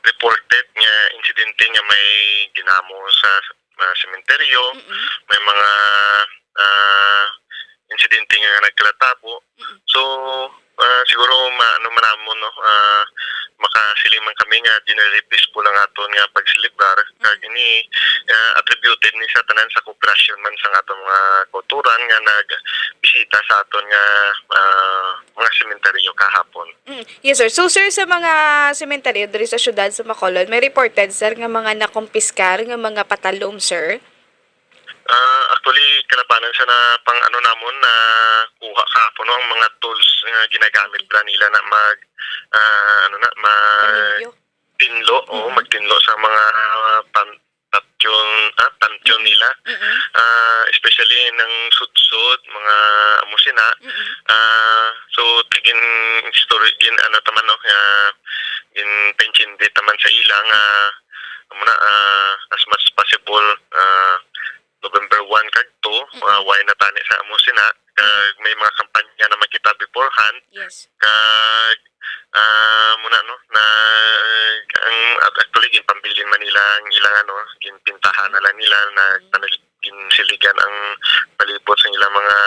reported nga insidente nga may ginamo sa, ah, sementeryo, Mm-mm. may mga, ah, insidente nga nagkalatabo. Mm-mm. So, ah, siguro ma-, ano man namon, no, ah, makasiling man kami nga generally peaceful ang aton nga pagselebrar, kag ini, ah, attributed ni sa tanan sa kooperasyon man sang aton mga kautoran nga nagbisita sa aton nga, ah, mga sementeryo kahapon. Mm. Yes, sir. So, sir, sa mga sementeryo diri sa siyudad sa Bacolod, may reported, sir, nga mga nakumpiskar nga mga patalom, sir? Ah, actually, kalabanan sa na pang ano namon, na kuha kahapon, no, ang mga tools nga ginagamit bala nila na mag, ah, ano na, mag Panilyo? tinlo, oo, Mm-mm. magtinlo sa mga pan-, patyon, ah, pantheon Mm-mm. nila. Mm-mm. Ah, especially ng sudsod, mga amo sina. Mm-mm. Ah, so, gin story, gin ano taman, no, ah, gin paintindi taman sa ila nga, amo na, ah, as much as possible, ah, November one kag two, Mm-mm. ah, wala na tani sa amo sina. Kag Mm. may mga kampanya naman kita beforehand. Yes. Kag, ah, muna, no, na ang, actually, ginpambilin man nila ang ilang, ano, ginpintahan na lang nila na Mm. panal-, ginsiligan ang palibot sa ilang mga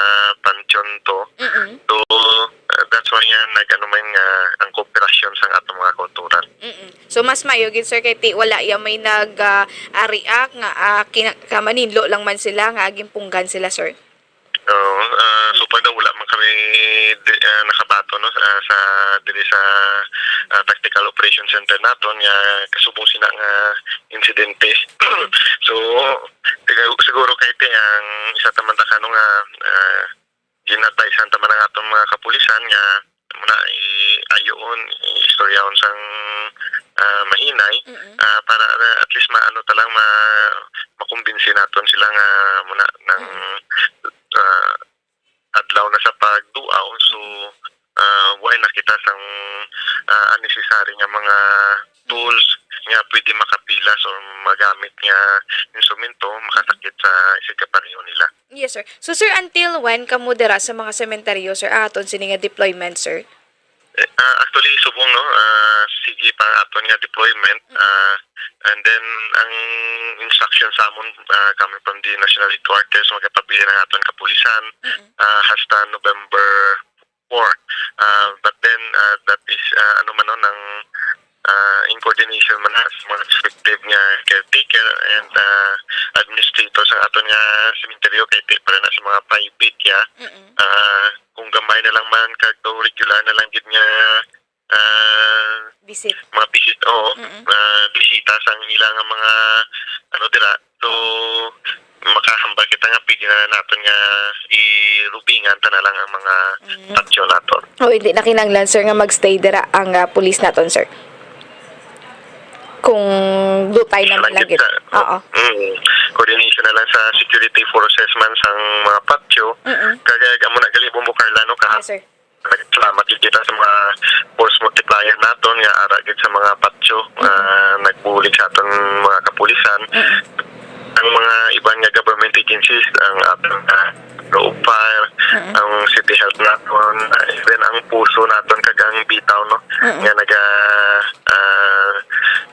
pantheon to. Mm-mm. So, ah, that's why nga nag-ano man nga ang kooperasyon sa atong mga kultura. Mm-mm. So, mas maayo gid, sir, kay ti wala ya may nag, ah, ah, react nga, ah, kina-, kamaninlo lang man sila nga ginpunggan sila, sir. Oo, ah, so far daw wala man kami di-, ah, nakabaton, no, sa, sa, diri sa, ah, Tactical Operation Center naton nga kasubong sina nga insidente. So, sig-, siguro kay ti ang isa ta man ta kano nga, ah, gin-advisean ta man ang aton mga kapulisan nga muna i-ayoon, i-istoryahon sang, ah, mahinay, Mm-mm. ah, para, ah, at least maano ta lang, ma-, makumbinsi naton sila nga muna nang, Mm-mm. ah, adlaw na sa pagduaw. So, ah, wala na kita sang, ah, unnecessary nga mga Mm. tools nga pwede makapilas or magamit nga instrumento makasakit sa isigkapareho nila. Yes, sir. So, sir, until when kamo dira sa mga sementeryo, sir, ang aton sini nga deployment, sir? Eh, ah, actually, subong, no, ah, sige pa ang aton nga deployment, Mm. ah, and then ang instruction sa amon, ah, coming from the National Headquarters, magapabilin ang aton kapulisan, Mm. ah, hasta November four. Ah, but then, ah, that is, ah, ano man, no, nang, ah, in coordination man na sa mga respective nga caretaker and, ah, administrator sa aton nga sementeryo, kay ti-, para na sa mga private ya, Mm. ah, kung gamay na lang man, kag daw regular na lang gid nga, ah, Visit. mga visit, oo, Mm. ah, bisita sang ila nga mga, ano, dira. So, makahambal kita nga pwede na naton nga irubingan ta na lang ang mga Mm. patio naton. Oh, hindi na kinahanglan, sir, nga magstay dira ang, ah, pulis naton, sir. Kung dutay naman lang Lang gid. gid sa Oo. Mm. Coordination na lang sa security forces man sang mga patio. Mm-mm. Kag amo na gali, Bombo Carla, no, kaha-, Yes, sir. Salamat gid kita sa mga force multiplier naton nga ara gid sa mga patio nga Mm-mm. nagbulig sa aton mga kapulisan. Mm-mm. Ang mga iban nga government agencies, ang aton nga Law of Fire, Mm-mm. ang City Health naton, even ang puso naton kag ang bitaw, no, Mm-mm. nga naga, ah,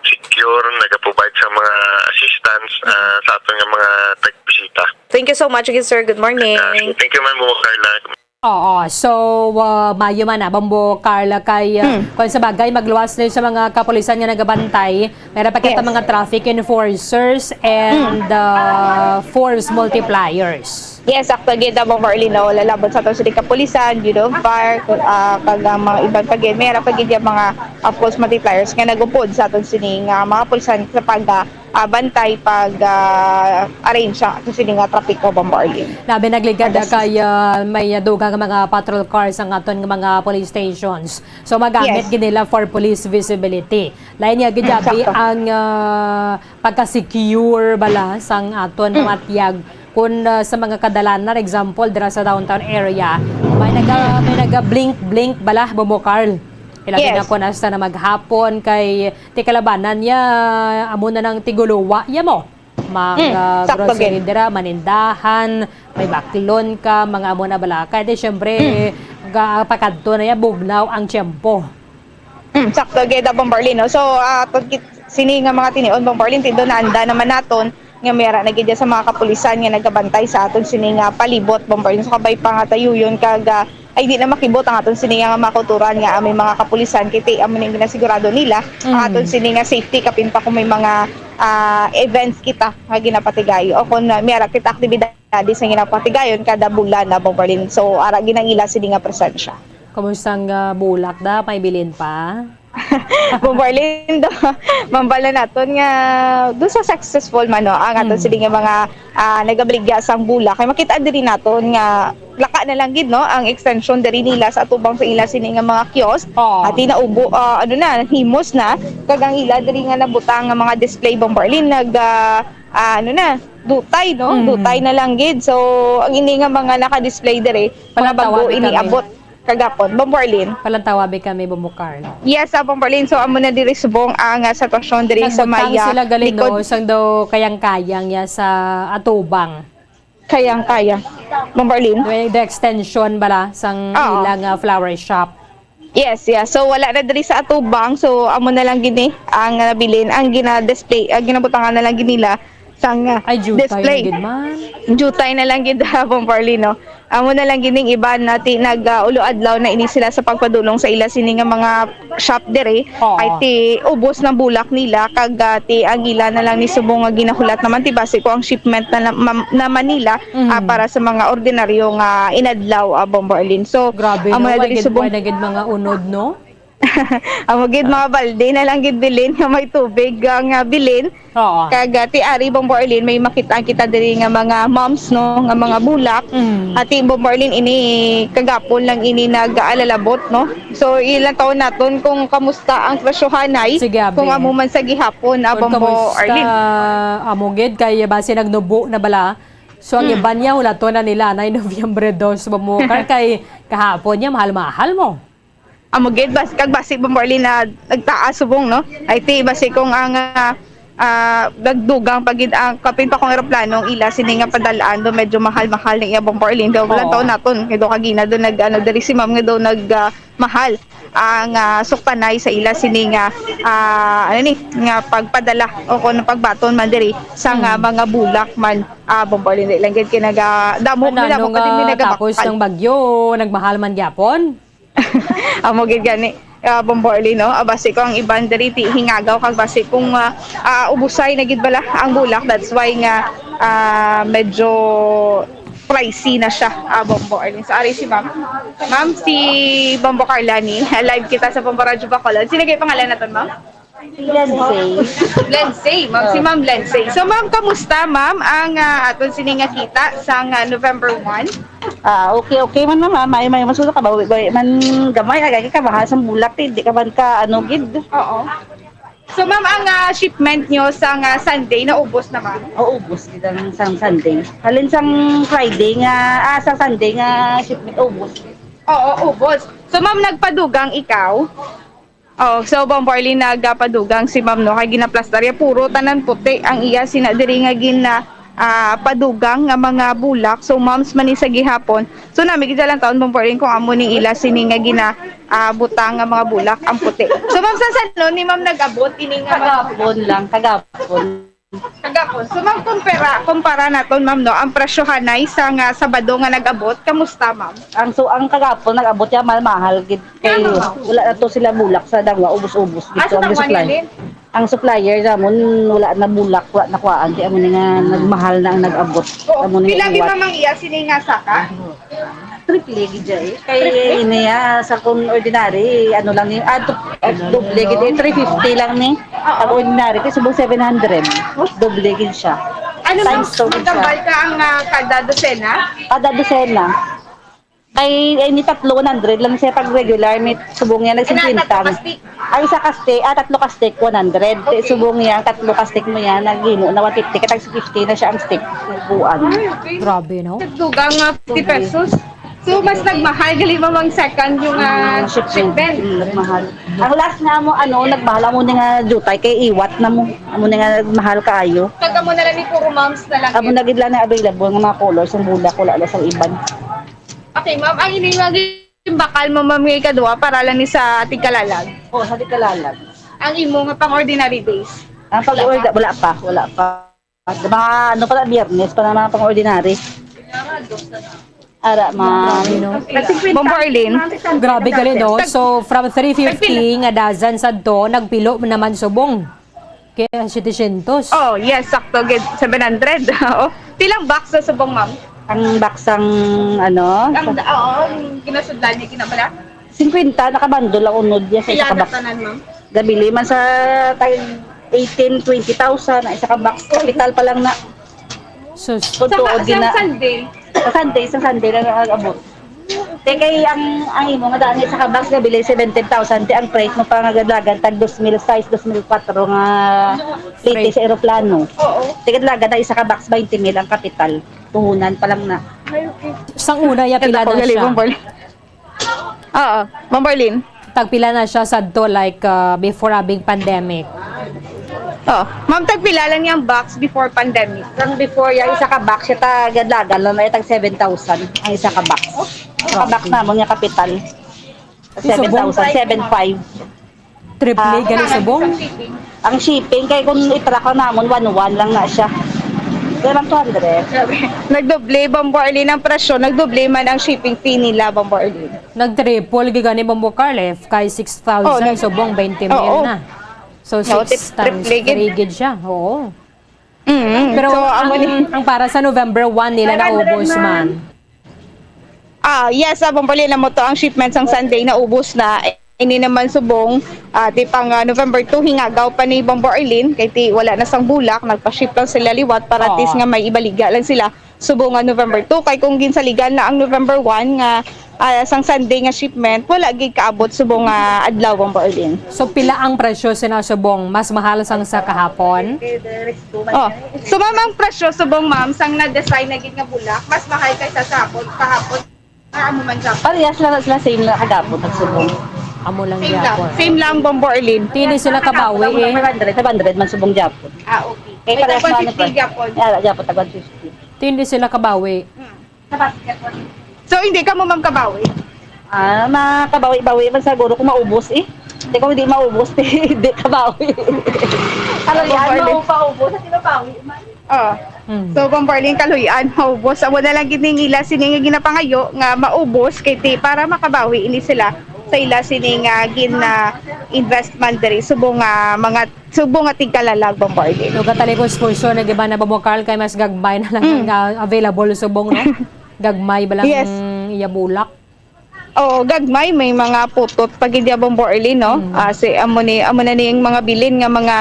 secure, naga-provide sa mga assistance, ah, Mm-mm. sa aton nga mga tagbisita. Thank you so much again, sir. Good morning. Ah, thank you, ma'am, Bombo Carla. Oo. So, ah, maayo man na, Bombo Carla, kay, ah, Hmm. kung sa bagay, magluwas na sa mga kapulisan nga nagabantay, meron pa kita Yes. mga traffic enforcers and, Hmm. ah, force multipliers. Yes, sakto gid, Bombo Arlene, no? Lalabot sa to sa kapulisan, Bureau of Fire, kung, ah, kag ang mga iban pa gid, meron pa gid yung mga, of course, multipliers nga nagupod sa aton sini nga mga kapulisan sa pag, ah, ah, bantay pag, ah, arrange sa, sa sini nga trapiko, Bombo Arlene. Labi nagligad Agas. kay, ah, may dugang nga mga patrol cars ang aton nga mga police stations. So, magamit Yes. gid nila for police visibility. Lain niya gid, Mm, Javi, sakto. ang, ah, pagka-secure bala sang aton Mm. mga tiyag. Kung, ah, sa mga kadalanan, example, dira sa downtown area, may naga-, may naga-blink-blink bala, Bombo Carl. Ilabi Yes. na kung hasta na maghapon kay ti kalabanan niya, amo na nang tiguluwa ya mo. Mag, Mm, ah, sakto, grocery gid. dira, manindahan, may baklon ka, mga amo na bala. Kaya di, syempre, Mm. ga-, pakadto na ya, bugnaw ang tiyempo. Mm, sakto gid, Bombo Arlene, no? So, ah, pag kit-, sini nga mga tinion, Bombo Arlene, tindo na anda naman naton nga may ara na gid sa mga kapulisan nga nagabantay sa aton sini nga palibot, Bombo Arlene. So, kabay pa nga tayuyon kag, ah, ay di na makibot ang aton sini nga mga kautoran nga may mga kapulisan, kay ti amo ning ginasigurado nila ang Mm. aton sini nga safety, kapin pa kung may mga, ah, events kita nga ginapatigayo o kung, ah, may ara kita aktibidades nga ginapatigayon kada bulan na, Bombarlin. So, ara ginangila sini nga presensya. Kumusta ang, ah, bulak da? May bilin pa? Bombarlin, do, mambal na naton nga do sa successful man, no, ang aton Mm. sini nga mga, ah, nagabaligya sang bulak. Kay makita diri naton nga laka na lang gid, no, ang extension diri nila sa atubang sa ila sini nga mga kiosk. Oo. Ati na ubo, ah, ano na, himos na. Kag ang ila diri nga nabutang nga mga display, Bombarlin, nag, ah, ah, ano na, dutay, no? Mm. Dutay na lang gid. So, ang ini nga mga naka-display diri, mga Palantawa bago ni kami. iniabot kagapon. Bombarlin. Palantawa bi kami, Bombo Carl. Yes, ah, Bombarlin. So, amo na diri subong ang, ah, sitwasyon diri sa Nagbutang may, ah, sila gali, likod. no, sang daw kayang-kayang ya sa atubang. Kayang-kaya. Bombarlin. The, the extension bala sang Oo. ilang, ah, flower shop. Yes, yes. So, wala na diri sa atubang. So, amo na lang gini ang, ah, nabilin. Ang gina-display, ang ginabutangan na lang gid nila sang, ah, Ay, jutay na display. gid man. Jutay na lang gid, Bombarlin, no? Amo na lang gid ning iban na ti nag, ah, ulo adlaw na ini sila sa pagpadulong sa ila sini nga mga shop diri. Oo. Ay ti ubos na bulak nila kag, ah, ti ang ila na lang ni subong nga ginahulat naman ti basi ko ang shipment na, na, ma-, na Manila, Mhm. ah, para sa mga ordinaryo nga inadlaw, ah, Bombarlin. So, Grabe, amo no? na Wala diri gid, subong wala gid mga unod, no? Amo gid, mga balde na lang gid bilin nga may tubig, ah, nga bilin. Oo. Kag, ah, ti ari, Bombo Arlene, may makita kita diri nga mga moms, no, nga mga bulak. Mm. Ati, Bombo Arlene, ini kagapon lang ini nag-aalalabot, no? So, ilang taon naton kung kamusta ang presyohanay, Sige, abi. kung amo man sa gihapon, ah, Kung Bombo kamusta, Arlene. amo gid, kay basi nagnubo na bala. So, ang Mm. iban niya, hulaton na nila, anay Nobyembre dos, Bombo Car, kay kahapon niya, mahal-mahal mo. Amo gid, bas-, kag basi, Bombo Arlene, na nagtaas subong, no? Ay, ti, basi kung ang, ah, ah, nagdugang pa gid ang kapin pa kung eroplano ang ila sini nga padalaan do, medyo mahal-mahal ni iya, Bombo Arlene. Do, Oo. lantaw naton, nga do kagina do nag, ano, diri si ma'am nga do nag, ah, mahal ang, ah, suktanay sa ila sini nga, ah, ano ni, nga pagpadala o kung pagbaton man diri sa nga Hmm. mga bulak man, ah, Bombo Arlene. Di lang gid kinaga-, damo, Ano, may damo ano pa din nga may tapos nagabakal. ng bagyo, nagmahal man gyapon? Amo gid gani, ah, Bombo Arlene, no? Ah, basi ko ang iban diri ti hingagaw kag basi kung, ah, ah, ubusay na gid bala ang bulak. That's why nga, ah, medyo pricey na siya, ah, Bombo Arlene. So, ari si ma'am. Ma'am, si Bombo Carla ni. Live kita sa Bombo Radyo Bacolod. Sino kay pangalan naton, ma'am? Lensay. Lensay, ma'am, si Oh. Ma'am Lensay. So, ma'am, kamusta, ma'am, ang, ah, aton sini nga kita sang, ah, November one? Ah, okay, okay man, ma'am. Ah, may, may mas ka bawi, bawi man gamay, agay ka mahal sang bulak, eh. Di ka man ka, ano, gid. Oo. So, ma'am, ang, ah, shipment nyo sang, ah, Sunday, naubos na, ma'am? Oo, ubos gid ang sang Sunday. Halin sang Friday nga, ah, sang Sunday nga shipment, ubos. Oo, ubos. So, ma'am, nagpadugang ikaw? Oh, so, Bombo Arlene, nagapadugang si ma'am, no, kay ginaplastar ya puro tanan puti ang iya sina diri nga gina, ah, padugang nga mga bulak. So, moms man ni sa gihapon. So, nami gid lang taon, Bombo Arlene, kung amo ning ila sini nga gina, ah, butang nga mga bulak ang puti. So, ma'am, sa sanon ni ma'am nag-abot ini nga mga Kagapon lang, kagapon. Kagapon. So, ma'am, kumpara, kumpara naton, ma'am, no, ang presyohanay sa nga Sabado nga nag-abot, kamusta, ma'am? Ang, so, ang kagapon nag-abot ya, mahal-mahal gid. Kay Kaya, ma'am. wala na to sila bulak sa dangwa, ubos-ubos Ah, gid sa ang dangwa supplier. nila? Ang supplier namon, wala na bulak, wala na kuhaan. Kaya amo ni nga nagmahal na ang nag-abot. Oo. Amo ni Pila nga gid, iwat. ma'am, ang iya sini nga saka? Triple gid siya eh. Kay Triple? ini, ah, sa kung ordinary, ano lang ni, ah, du-, ah, doble gid eh, three fifty lang ni. Oo. Ang ordinary, kay subong seven hundred. Doble gid siya. Ano, ma'am, Times two gid siya. magkambal ka ang, ah, kada dosena? Kada dosena. Kay, ay, ni tatlo, one hundred lang siya pag regular, ni subong niya, Ano, nag-singkwenta. tatlo ka stick? Ay, isa ka stick, ah, tatlo ka stick, one hundred. Okay. Subong niya, tatlo ka stick mo yan, naghimo na one fifty, kay tag fifty na siya ang stick. Kuan. Ay, okay. Grabe, no? Nagdugang nga fifty pesos. So, mas nagmahal, gali mo mang second yung, ah, Mm, shipment. shipment. Mm, nagmahal. Ang last nga mo, ano, nagmahal amo ni nga jutay kay iwat na mo. Amo ni nga nagmahal kaayo. Kag amo na lang ni puro moms na lang Amo yun. na gid lang na available nga mga colors, ang bulak, wala lang sa iban. Okay, ma'am. Ang ining mga bakal mo, ma'am, nga ikaduha, para lang ni sa tigkalalag. Oh, sa tigkalalag. Ang imo nga pang ordinary days. Ang pag-order, wala pa, wala pa. Mga ano pa na, Biyernes pa na mga pang-ordinary. Ara, ma'am. Grabe, no? Bombo Arlene. Grabe gali, no? So, from three fifty nga dozen sadto, nagpilo naman subong. Kaya setecientos. Oh, yes, sakto gid, seven hundred. Oo. Pilang box sa subong, ma'am? Ang box ang, ano, Ang, oo, ang ginasudlan niya, kinabala? Singkwenta, nakabundle lang unod niya sa isa ka Pila na box. Tanan, ma'am? Gabili man sa tag eighteen, twenty thousand, ang isa ka box, kapital pa lang na. Sus. Kung Sa, tuod sa din na. Sunday? Sa Sunday, sa Sunday lang ang abot. Te, kay ang, ang imo nga daan, isa ka box, gabili seventeen thousand, te, ang freight mo pa nga galagan, tag dos mil sais, dos mil kuwatro nga plete Freight. Sa eroplano. Oo. Te, galagan, ang isa ka box, twenty mil ang kapital. Puhunan pa lang na. Ay, okay. Sang una, ya, pila Ito po, na siya? Galibong Bol-, Oo, Ma'am Marlene. Tagpila na siya sadto, like, uh, before abing pandemic? Oh, ma'am, tagpila lang yung box before pandemic? Ang before, yung isa ka box, siya ta-, gadlagan lang na itag seven thousand ang isa ka box. Ang isa ka box Okay. Namon nga kapital. Subong? Seven thousand, seven five. Triple Ah, gali subong? Ang shipping, kay kung i-truck lang namon, one one lang na siya. Kaya lang two hundred. Nagdoble, Bombo Arlene, ang presyo. Nagdoble man ang shipping fee nila, Bombo Arlene. Nag-triple gid gani, Bombo Carl, eh, kay six thousand, Oh, nag-, subong twenty mil oo. Na. So, No, six tri-, times triple gid. Three gid siya. Oo. Mm, Pero so, ang, amo ni ang para sa November one nila naubos man. Ah, yes, ah, Bombo Arlene, amo to ang shipment sang Sunday naubos na. Ini naman subong, ah, ti pang, ah, November two, hingagaw pa ni Bombo Arlene, kay ti wala na sang bulak, nagpa-ship lang sila liwat para at least Oo. Nga may ibaligya lang sila. Subong nga November two, kay kung ginsaligan na ang November one nga, ah, sang Sunday nga shipment, wala gid kaabot subong nga adlaw, Bombo Arlene. So, pila ang presyo sina subong? Mas mahal sang sa kahapon? Oh. So, ma'am, ang presyo subong, ma'am, sang na-design na gid nga bulak, mas mahal kaysa sa hapon, kahapon. Ah, amo man sa Parehas lang sila, same lang kagapon ang subong. Amo lang Same lang. Gyapon. Same lang, Bombo Arlene. Ti hindi sila kabawi, eh. Five hundred, five hundred man subong gyapon. Ah, okay. Kay Ito, parehas man ang one fifty price. Gyapon. Yeah, gyapon, tag one fifty. Ti hindi sila kabawi. Hmm. So, hindi ka mo, ma'am, kabawi? Ah, makabawi-bawi man siguro kung maubos, eh. Hindi, kung hindi maubos, hindi kabawi. Ano yan? Bombo Arlene. Maupaubos, hindi mabawi man. Oh. Hmm. So, Bombo Arlene, kaluy-an, maubos. Amo na lang gid ning ila sini nga ginapangayo nga maubos kay ti para makabawi ini sila sa ila sini nga gin, ah, investment diri. Subong nga mga, subong nga tigkalalag, Bombo Arlene. So, gatalikos portion na giba na, Bombo Carl, kay mas gagmay na lang Mm. nga available subong, no? Gagmay ba lang Yes. Iya bulak? Oo, gagmay, may mga putot pa gid ya, Bombo Arlene, no? Mm. Ah, si, amo ni, amo na ni ang mga bilin nga mga,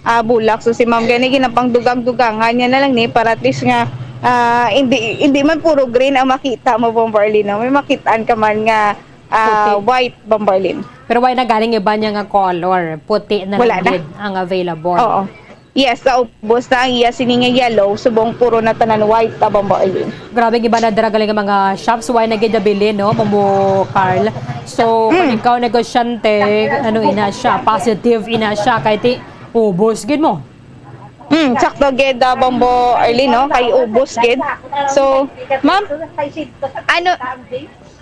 ah, bulak. So, si ma'am gani ginapangdugang-dugangan niya na lang ni para at least nga, ah, hindi, hindi man puro green ang makita mo, Bombo Arlene, no? May makitaan ka man nga, ah, Puti. White, Bombo Arlene. Pero wala na galing iba niya nga color, puti na Wala lang na. Gid ang available. Oo. Yes, naubos na ang iya sini nga yellow, subong puro na tanan white, ta, Bombo Arlene. Grabe, ang iba na dira galing ang mga shops, wala na gid nabilin, no, Bombo Carl. So, Mm. kung ikaw negosyante, ano ina siya, positive ina siya, kay ti, ubos gid mo. Mm, sakto gid, ah, Bombo Arlene, no, kay ubos gid. So, ma'am, ano,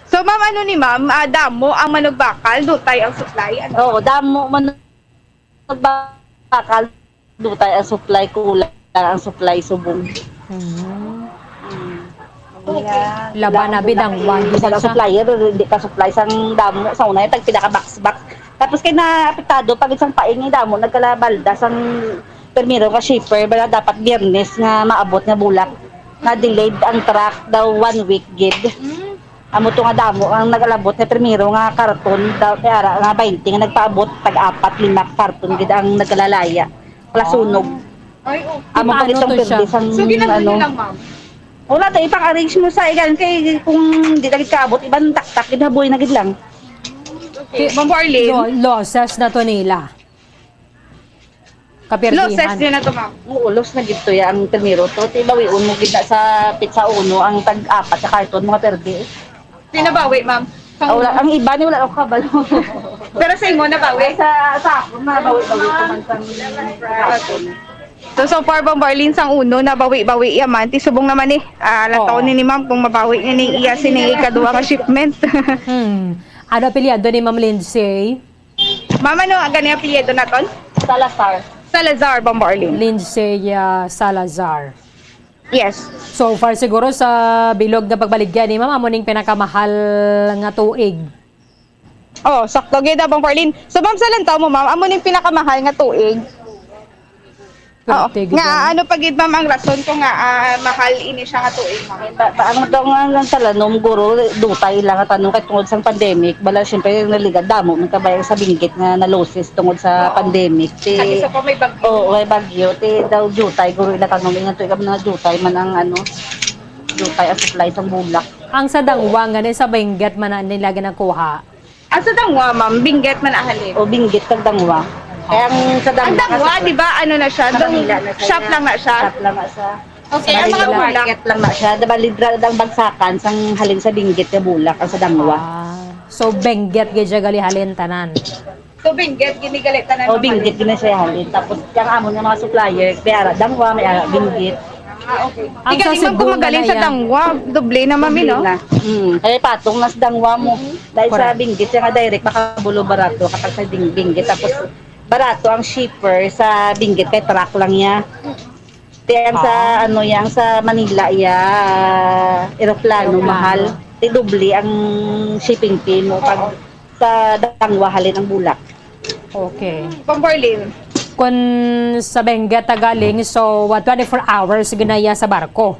so, ma'am, ano ni ma'am, ah, damo ang manugbakal, dutay ang supply, ano? Oo, damo man bakal, dutay ang supply, kulang ang supply subong. Hmm. Hmm. Laban na bidang wagi Sa na siya. Supplier, hindi ka supply sang damo, sa una, yung tagpila ka box, box. Tapos kay naapektado, pag isang paing yung damo, nagkalabalda sang primero ka shipper, bala dapat Biyernes nga maabot nga bulak. Na-delayed ang truck daw one week gid. Hmm. Amo to nga damo ang nagalabot nga primero nga karton, daw, kay ara nga twenty nga nagpaabot, tag-apat, lima ka karton gid ang nagkalalaya. Wala sunog. Ay, okay. Amo Paano pa gitong to siya? Pwede sang, So, ginano ano. Niyo lang, ma'am? Wala, tayo ipang-arrange mo sa igan kay kung di na gid kaabot, iban taktak, gid haboy na gid lang. Okay. Ma'am Arlene? Lo-, losses na to nila. Kaperdihan. Losses niya na to, ma'am. Oo, loss na gid to ya ang primero to. Ti bawion mo gid na sa pitsa uno ang tag-apat sa karton, mga perde. Pinabawi, ma'am. Ah, wala. Ang iba ni wala ako kabalo. Pero sa imo, nabawi? Ay, sa, sa ako, nabawi-bawi ko man sa karton. So, so far, Bombo Arlene, sang uno, nabawi-bawi ya man. Ti subong naman ni, ah, lataw Oo. Ni, ni ma'am kung mabawi ni, ni iya sini ikaduha nga shipment. Hmm. Ano apelyido ni Ma'am Lindsay? Ma'am, ano ang gani apelyido naton? Salazar. Salazar, Bombo Arlene. Lindsay, ah, Salazar. Yes. So far siguro sa bilog nga pagbaligya ni ma'am, amo ning pinakamahal nga tuig. Oh, sakto gid, ah, Bombo Arlene. So, ma'am, sa lantaw mo, ma'am, amo ning pinakamahal nga tuig. Oo. Perti gid nga, yan. Ano pa gid, ma'am, ang rason kung nga, ah, mahal ini siya nga tuig, ma'am? Pa, pa, ang daw nga lang talanom, guro, dutay lang ang tanom kay tungod sang pandemic. Bala, siyempre, naliga, damo man kabayo sa binggit nga na-losses tungod sa Oo. pandemic. Ti, Kasi sa pa may bagyo. Oo, may bagyo. Ti daw dutay, guro, ila tanom, ingon to, ikaw na dutay man ang, ano, dutay ang supply sang bulak. Ang sa dangwa, nga ni sa binggit man na nila ginakuha. Ah, sa dangwa, ma'am, binggit man ang halin. O, binggit kag dangwa. Kaya ang sa Ang dangwa, dangwa, kasi di ba, ano na siya? Sa Dong-, Manila na siya shop yan. lang na siya. Shop lang na siya. Okay, Sa ang mga Manila bulak? market lang na siya. Diba, libra ang bagsakan sang halin sa binggit nga bulak ang sa dangwa. Ah, so, binggit gid siya gali halin tanan. So, binggit, ginigalit tanan O, ang binggit, halin. gina siya halin. Tapos, yung amo nga mga supplier, may ara dangwa, may ara binggit. Ah, okay. Ang Ikaw, sa di, ma'am, Cebu kung magaling na sa yan. dangwa, doble na, ma'am, Doble no? na. Mm. Kaya patong na sa dangwa mo. Mm-hmm. Dahil sa Correct. binggit, siya nga direct, makabulo barato kapag sa ding-, binggit. Tapos, barato ang shipper sa binggit, kay truck lang niya. Ti ang sa, Ah. ano, yang sa Manila, iya, eroplano, Eroplano. mahal. Ti doble ang shipping fee mo pag Oo. sa dangwa halin ang bulak. Okay. Bombo Arlene. Kung sa Benguet ta galing, so, uh, twenty-four hours ginaya sa barko.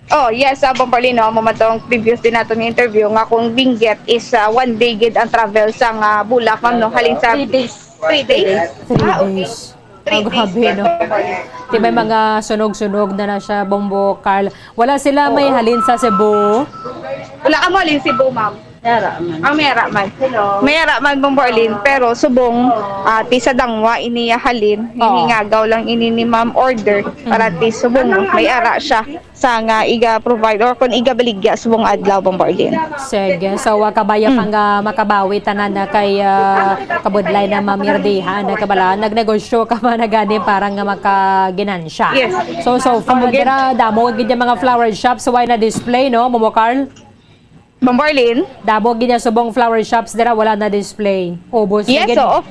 Oh, yes, ah, Bombo Arlene, no? Amo man tong previous din nato nga interview nga kung Benguet is, ah, one day gid ang travel sa nga bulak, ma'am, no? Halin sa Three days. Three days? Three Ah, okay. days. Three Ah, grabe, days. no? Di may mga sunog-sunog na na siya, Bombo Carl. Wala sila may Oo. halin sa Cebu? Wala ka mo halin Cebu, ma'am? May ara man. Ah, may ara man. Hello. May ara man, Bombo Arlene, pero subong, ah, ti sa dangwa ini halin, Oo. hiningagaw lang ini ni ma'am order para Mm. ti subong, may ara siya sa nga iga-provide or kung iga-baligya subong adlaw, Bombo Arlene. Sige. So, ah, kabaya Mm. pang, ah, makabawi tanan na kay, ah, kabudlay na mamirdihan na kabala. Nagnegosyo ka man na gani para nga makaginansya. Yes. So, so far, Amo gid. dira, damo gid yung mga flower shops. Why na display, no, Momo Carl? Bombo Arlene? Damo gid niya subong flower shops dira, wala na display. Ubos na Yes, gid. oo.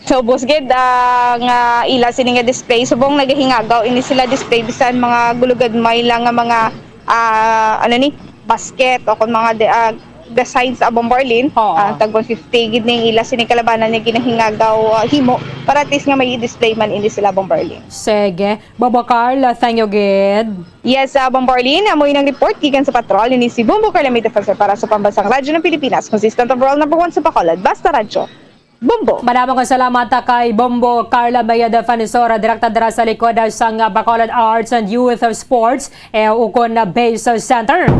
So, ubos gid, ah, nga ila sini nga display. Subong nagahingagaw ini sila display bisan mga gulugad may lang nga mga, ah, ano ni, basket o kung mga de-, ah, designs sa Bombo Arlene. Oo. Ah, tag one fifty gid ning ila sini kalabanan nga ginahingagaw, ah, himo para at least nga may i-display man ini sila Bombo Arlene. Sige. Bombo Carl, thank you gid. Yes, ah, Bombo Arlene, amo yung report gikan sa patrol ni si Bombo Carla May Defensor para sa Pambansang Radyo ng Pilipinas, consistent overall number one sa Bacolod. Basta Radyo. Bombo. Madamo nga salamat, ah, kay Bombo Carla May Defensor, direkta dira sa likod, ah, sang, ah, Bacolod Arts and Youth Sports, eh, ukon na Base Center.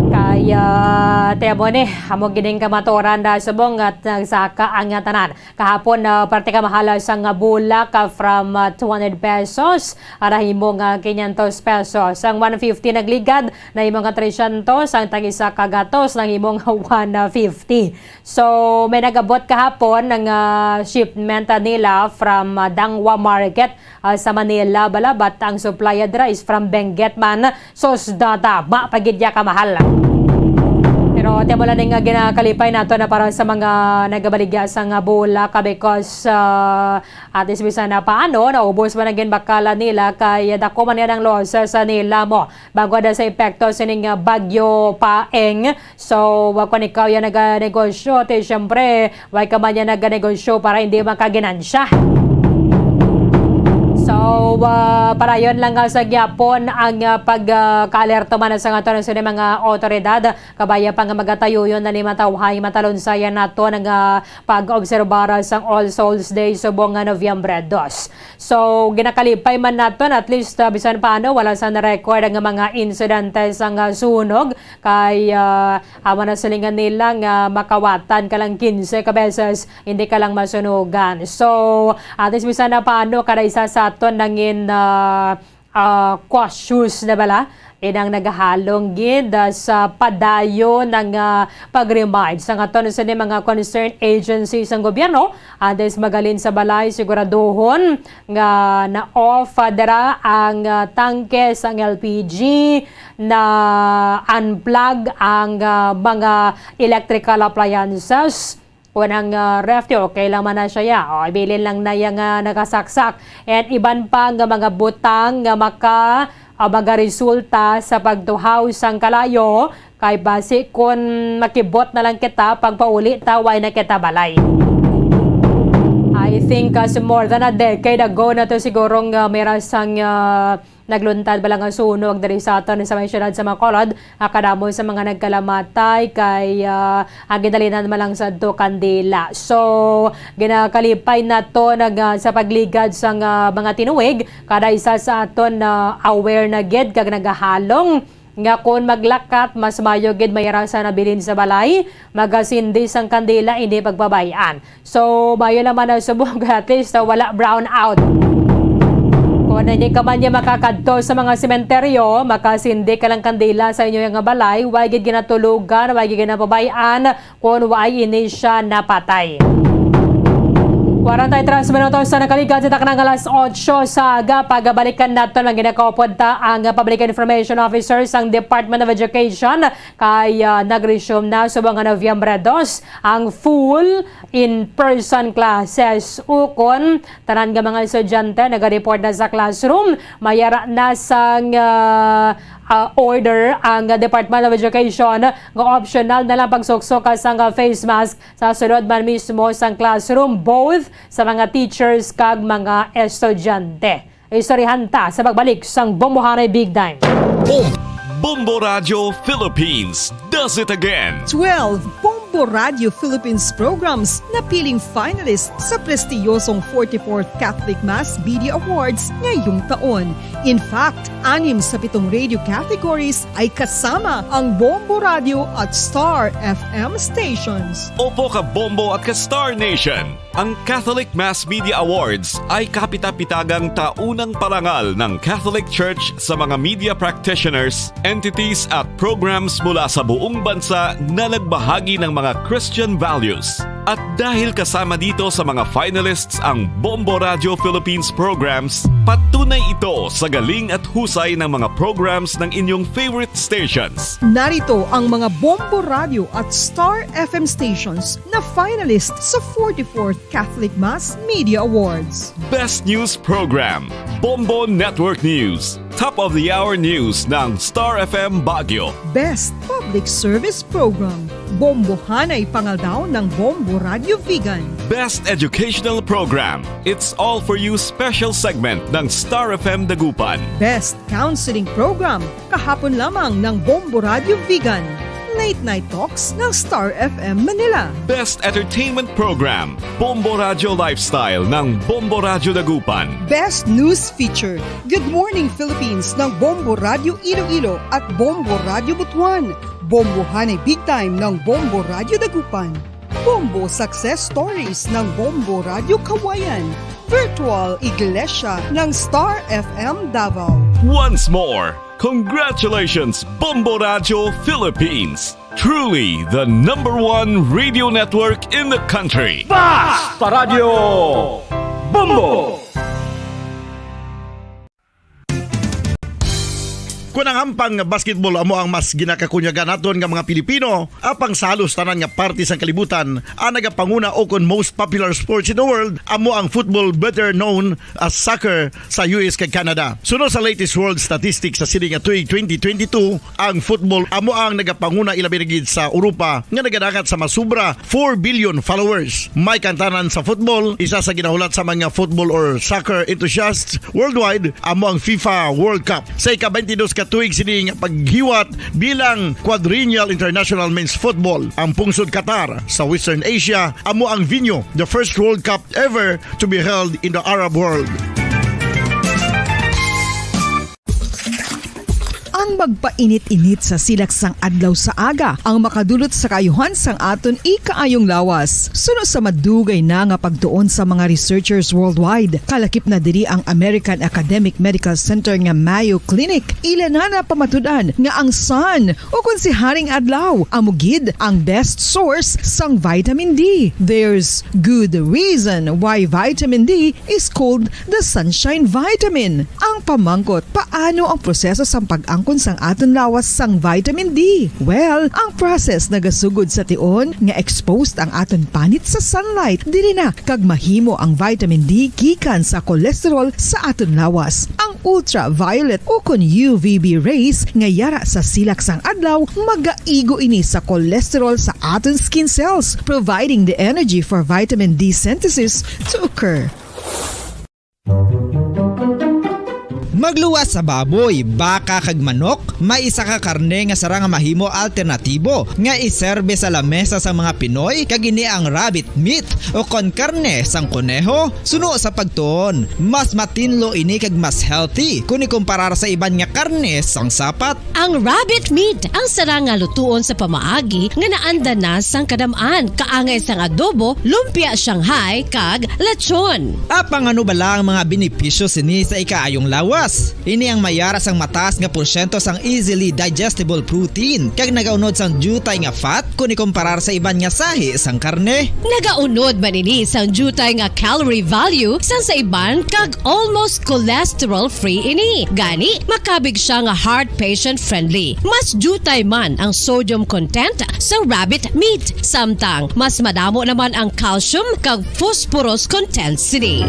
Kay, ah, temo ni, amo gining kamaturan na subong at nagsaka ang, ah, tanan. Kahapon, ah, parte ka mahala sang bulak, ah, from, ah, two hundred pesos, ah, nahimo nga quinientos pesos. Ang one fifty nagligad, nahimo nga trescientos. Ang tag-isa ka gatos, nahimo nga one fifty. So, may nagabot kahapon nga, ah, shipment, ah, nila from, ah, Dangwa Market, ah, sa Manila, bala, but ang supply dira is from Benguet man. Sus, data, ma, pagidya ka mahal. Pero temo lang nga ginakalipay nato na para sa mga nagabaligya sa nga bulak, ah, because, ah, at least bisan na paano, naubos man ang ginbakala nila kay dako man yan ang losses sa nila mo. Bago na sa epekto sining, ah, Bagyo Paeng, So, wa ko ni ikaw yan naganegosyo, ti siyempre, wa ka man yan naganegosyo para hindi makaginansya. So, ah, padayon lang nga sa gyapon ang, ah, pag, ah, kaalerto man sa nga to ng sini mga otoridad, kabaya pa nga magatayuyon na ni matawhay matalunsayan nato nga pag-obserbar sang All Souls Day subong nga Nobyembre dos. So, ginakalipay man naton, at least, ah, bisan paano, wala sa na-record ang mga insidente sang, ah, sunog. Kay, ah, amo na silingan nila nga makawatan ka lang quince ka beses, hindi ka lang masunugan. So, at least bisan na paano, kada isa sa aton nangin, ah, ah, cautious na bala. Inang nagahalong gid, ah, sa padayon nga pag-remind sa aton sa mga concerned agencies sang gobyerno, antes magalin sa balay, siguraduhon nga na-off, ah, dira ang, ah, tangke sang L P G, na-unplug ang, ah, mga electrical appliances. Kung ang, ah, ref, okay lang man na siya, ya. O, ibilin lang na yang, ah, nakasaksak. And iban pa nga mga butang nga maka, ah, magaresulta sa pagtuhaw sang kalayo, kay basi kon makibot na lang kita, pagpauli ta, way na kita balay. I think, ah, s-, more than a decade ago na to siguro nga may ra sang, ah, nagluntad bala nga sunog diri sa aton sa may siyudad sa Bacolod, ah, kadamo sa mga nagkalamatay kay, ah, ang ginalinan man lang sa to kandila. So, ginakalipay na to nag, ah, sa pagligad sang, ah, mga tinuig, kada isa sa aton na aware na gid kag nagahalong nga kon maglakat, mas mayo gid may ra sa nabilin sa balay, magasindi sang kandila, hindi pagpabay-an. So, mayo naman na subong at least, uh, wala brown out. Kung hindi ka man niya makakadto sa mga sementeryo, makasindi ka lang kandila sa inyo nga balay, way gid ginatulogan, way gid ginapabay-an, kung way ini siya napatay. Kwarenta y tres minutos sa nakaligad sa takna nga alas otso sa aga. Pagabalikan naton ang ginakaupod ta ang Public Information Officer sang Department of Education kay, ah, nag-resume na subong nga Nobyembre dos ang full in-person classes. Ukon tanan nga mga estudyante naga-report na sa classroom, mayara na sang, ah, ah, order ang Department of Education nga optional na lang pagsuksok ka sang face mask sa sulod man mismo sang classroom, both sa mga teachers kag mga estudyante. Istoryahan ta sa pagbalik sang Bombohanay Big Time. Bom Bombo Radio Philippines does it again. Twelve Bombo Radio Philippines programs napiling finalists sa prestiyosong forty-fourth Catholic Mass Media Awards ngayong taon. In fact, anim sa pitong radio categories ay kasama ang Bombo Radio at Star F M stations. Opo ka Bombo at ka Star Nation. Ang Catholic Mass Media Awards ay kapita-pitagang taunang parangal ng Catholic Church sa mga media practitioners, entities at programs mula sa buong bansa na nagbahagi ng mga Christian values. At dahil kasama dito sa mga finalists ang Bombo Radio Philippines programs, patunay ito sa galing at husay ng mga programs ng inyong favorite stations. Narito ang mga Bombo Radio at Star F M stations na finalist sa forty-fourth Catholic Mass Media Awards. Best News Program, Bombo Network News. Top of the Hour News ng Star F M Baguio. Best Public Service Program, Bombohanay Pangaldaw ng Bombo Radio Vigan. Best Educational Program, It's All For You Special Segment ng Star F M Dagupan. Best Counseling Program, Kahapon Lamang ng Bombo Radio Vigan. Late Night Talks ng Star F M Manila. Best Entertainment Program, Bombo Radio Lifestyle ng Bombo Radio Dagupan. Best News Feature, Good Morning Philippines ng Bombo Radio Iloilo at Bombo Radio Butuan. Bombohanay Big Time ng Bombo Radio Dagupan. Bombo Success Stories ng Bombo Radio Kawayan. Virtual Iglesia ng Star F M Davao. Once more, congratulations, Bombo Radio Philippines! Truly the number one radio network in the country. Basta Radio Bombo! Kung ang hampang nga basketball amo ang mas ginakakunyagan naton nga mga Pilipino, apang sa halos tanan nga parte sang kalibutan, ang nagapanguna o kon most popular sports in the world amo ang football, better known as soccer, sa U S kag Canada. Suno sa latest world statistics sa sini nga tuig twenty twenty-two, ang football amo ang nagapanguna, ilabi na gid sa Europa, nga nagadangat sa masubra four billion followers. May kantanan sa football, isa sa ginahulat sa mga football or soccer enthusiasts worldwide amo ang FIFA World Cup. Sa ika-twenty-dos ka tuig sini nga paghiwat bilang Quadrennial International Men's Football, ang pungsod Qatar sa Western Asia amo ang venue, the first World Cup ever to be held in the Arab world. Ang magpainit-init sa silak sang adlaw sa aga ang makadulot sa kaayuhan sang aton ikaayong lawas. Suno sa madugay na nga pagtuon sa mga researchers worldwide, kalakip na diri ang American Academic Medical Center nga Mayo Clinic. Ila na napamatud-an nga ang sun, o kon si Haring Adlaw, amo gid ang best source sang vitamin D. There's good reason why vitamin D is called the sunshine vitamin. Ang pamangkot, paano ang proseso sang pag-angkon sa ang aton lawas sang vitamin D? Well, ang process nagasugod sa tion nga exposed ang aton panit sa sunlight. Diri na kag mahimo ang vitamin D gikan sa cholesterol sa aton lawas. Ang ultraviolet ukon U V B rays nga yara sa silak sang adlaw magaigo ini sa cholesterol sa aton skin cells, providing the energy for vitamin D synthesis to occur. Magluwas sa baboy, baka, kag manok, may isa ka karne nga sarang nga mahimo alternatibo nga iserbe sa lamesa sang mga Pinoy, kag ini ang rabbit meat, ukon karne sang koneho. Suno sa pagtuon, mas matinlo ini kag mas healthy kon ikumparar sa iban nga karne sang sapat. Ang rabbit meat ang sarang nga lutuon sa pamaagi nga naanda na sang kadam-an, kaangay sang adobo, lumpia Shanghai, kag lechon. Apang ano bala ang mga benepisyo sini sa ikaayong lawas? Ini ang mayara sang mataas nga porsyento sang easily digestible protein, kag nagaunod sang diutay nga fat kon ikumparar sa iban nga sahi sang karne. Nagaunod man ini sang diutay nga calorie value sang sa iban, kag almost cholesterol-free ini. Gani, makabig siya nga heart patient-friendly. Mas diutay man ang sodium content sa rabbit meat, samtang mas madamo naman ang calcium kag phosphorus content sini.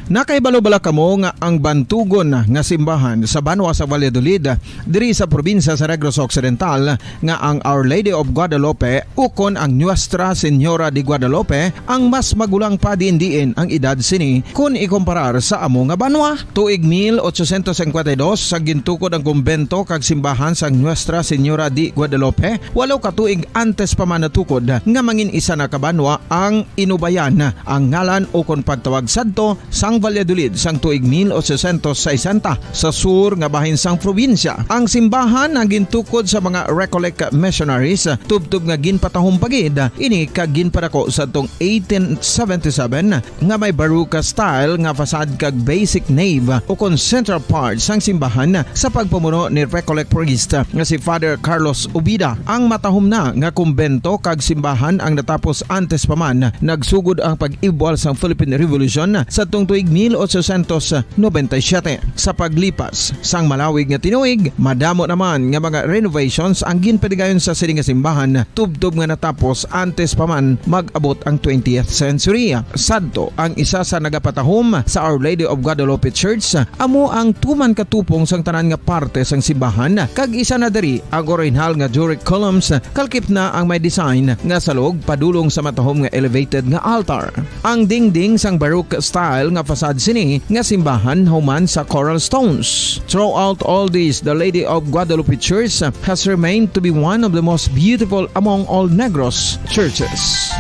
Nakahibalo bala kamo nga ang bantugon nga simbahan sa banwa sa Valladolid, diri sa probinsya sa Negros Occidental, nga ang Our Lady of Guadalupe ukon ang Nuestra Señora de Guadalupe ang mas magulang pa diin-diin ang edad sini kon ikumparar sa amo nga banwa? Tuig mil ochocientos cincuenta y dos, sa gintukod ang kumbento kag simbahan sang Nuestra Señora de Guadalupe, walo ka tuig antes pa man natukod nga mangin isa na ka banwa ang Inubayan ang ngalan ukon pagtawag sadto sang Valladolid sang tuig mil ochocientos sesenta, sa sur nga bahin sang probinsya. Ang simbahan ang gintukod sa mga Recollect missionaries, tubtob nga ginpatahom pa gid ini kag ginpadako sadtong eighteen seventy-seven, nga may Baroque style nga facade kag basic nave ukon central part sang simbahan sa pagpamuno ni Recollect priest nga si Father Carlos Ubida. Ang matahom na nga kumbento kag simbahan ang natapos antes pa man nagsugod ang pag-ibwal sang Philippine Revolution sadtong tuig mil ochocientos noventa y siete. Sa paglipas sang malawig nga tinuig, madamo naman nga mga renovations ang ginpadigayon sa sini nga simbahan, tubtob nga natapos antes pa man mag-abot ang twentieth century. Sadto, ang isa sa nagapatahom sa Our Lady of Guadalupe Church amo ang tuman ka tupong sang tanan nga parte sang simbahan, kag isa na diri ang orihinal nga Doric columns, kalkip na ang may design nga salog padulong sa matahom nga elevated nga altar. Ang dingding sang Baroque style nga facade sini nga simbahan human sa coral stones. Throughout all this, the Lady of Guadalupe Church has remained to be one of the most beautiful among all Negros churches.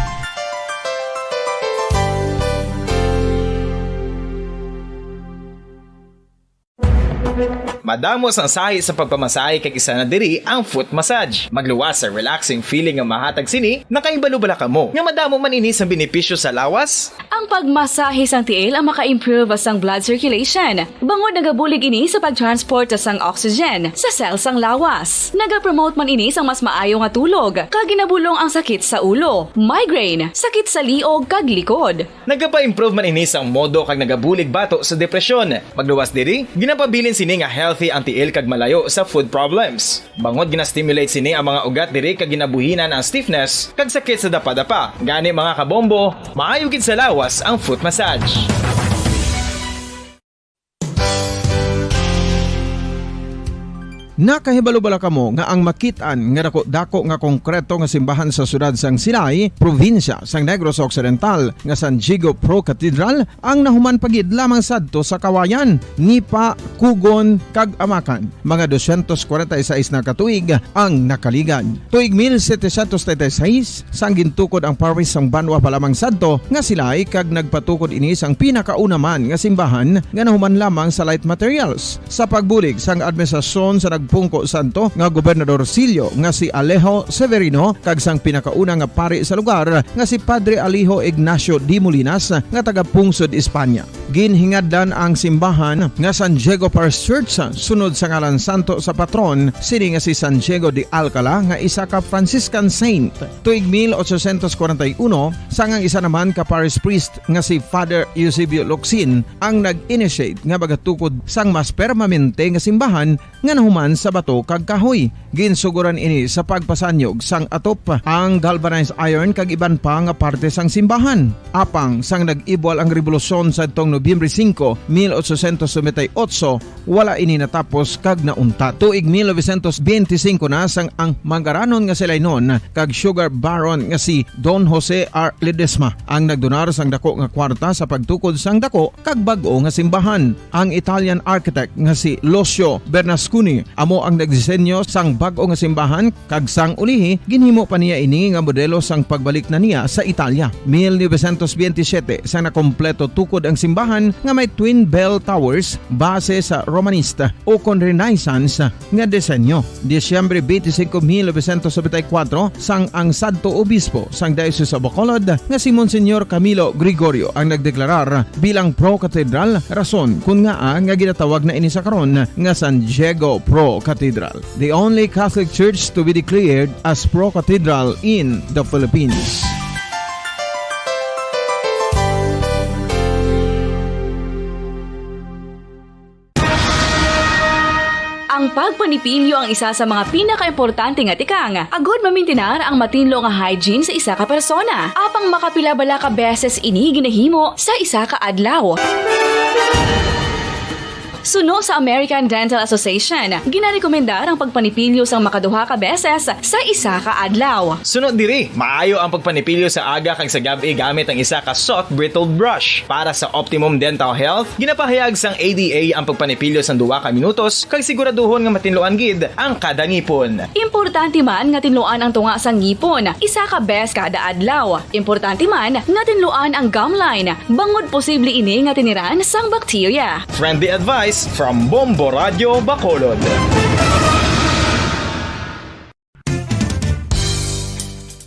Madamo sang sahi sa pagpamasahe kag isa na diri ang foot massage. Magluwas sa relaxing feeling nga mahatag sini, nakahibalo bala kamo nga madamo man ini sang benepisyo sa lawas? Ang pagmasahe sang tiil ang maka-improve sang blood circulation, bangod nagabulig ini sa pag-transport sang oxygen sa cell sang lawas. Nagapromote man ini sang mas maayo nga tulog, kag ginabulong ang sakit sa ulo, migraine, sakit sa liog kag likod. Nagapa-improve man ini sang modo kag nagabulig bato sa depresyon. Magluwas diri, ginapabilin sini nga healthy ang tiil kag malayo sa foot problems. Bangod gina-stimulate sini ang mga ugat diri kag ginabuhinan ang stiffness kag sakit sa dapadapa. Gani, mga kabombo, maayo gid sa lawas ang foot massage. Nakahibalo bala kamo nga ang makit-an nga dako-dako nga konkreto nga simbahan sa siyudad sang Silay, probinsya sang Negros Occidental, nga San Diego Pro Cathedral, ang nahuman pa gid lamang sadto sa Kawayan, Nipa, Cogon, kag Amacan, mga doscientos cuarenta y seis na ka tuig ang nakaligad. Tuig mil setecientos treinta y seis, sang gintukod ang parish sang banwa pa lamang sadto nga Silay, kag nagpatukod ini sang pinakauna man nga simbahan nga nahuman lamang sa light materials. Sa pagbulig sang administrasyon sa nag- Pungko Santo nga Gobernador Silio nga si Alejo Severino kag sang pinakauna nga pari sa lugar nga si Padre Alejo Ignacio de Molinas nga taga Pungsod, Espanya. Ginhingadlan ang simbahan nga San Diego Parish Church sunod sa ngalan santo sa patron sini nga si San Diego de Alcala nga isa ka Franciscan saint. Tuig mil ochocientos kwarenta y uno, sang ang isa naman ka parish priest nga si Father Eusebio Locsin ang nag-initiate nga magatukod sang mas permanente nga simbahan nga nahuman sa bato kag kahoy. Ginsugoran ini sa pagpasanyog sang atop, ang galvanized iron kag iban pa nga parte sang simbahan. Apang sang nag-ibwal ang rebolusyon sadtong Nobyembre singko, mil ochocientos noventa y ocho, wala ini natapos kag nauntat. Tuig mil novecientos benti singko na sang ang manggaranon nga si Lainon kag sugar baron nga si Don Jose R. Ledesma ang nagdonar sang dako nga kwarta sa pagtukod sang dako kag bag-o nga simbahan. Ang Italian architect nga si Lucio Bernasconi amo ang nagdisenyo sang bag-o nga simbahan, kag sang ulihi ginhimo pa niya ini nga modelo sang pagbalik na niya sa Italia. Mil novecientos benti siyete, sang nakompleto tukod ang simbahan nga may twin bell towers base sa Romanista ukon Renaissance nga disenyo. Disyembre twenty-five, mil novecientos noventa y cuatro, sang ang sadto obispo sang Diocese of Bacolod nga si Monsignor Camilo Gregorio ang nagdeklarar bilang pro-cathedral, rason kun ngaa nga ginatawag na ini sa karon nga San Diego Pro Cathedral, the only Catholic church to be declared as pro-cathedral in the Philippines. Ang pagpanipilyo ang isa sa mga pinakaimportante nga tikang agud mamintinar ang matinlo nga hygiene sa isa ka persona. Apang makapila bala ka beses ini ginahimo sa isa ka adlaw? Suno sa American Dental Association, ginarekomendar ang pagpanipilyo sang makaduha ka beses sa isa ka adlaw. Suno diri, maayo ang pagpanipilyo sa aga kag sa gab-i gamit ang isa ka soft bristled brush. Para sa optimum dental health, ginapahayag sang A D A ang pagpanipilyo sang duha ka minutos kag siguraduhon nga matinluan gid ang kada ngipon. Importante man nga tinluan ang tunga sang ngipon isa ka beses kada adlaw. Importante man nga tinluan ang gum line, bangod posible ini nga tiniran sang bakterya. Friendly advice from Bombo Radio Bacolod.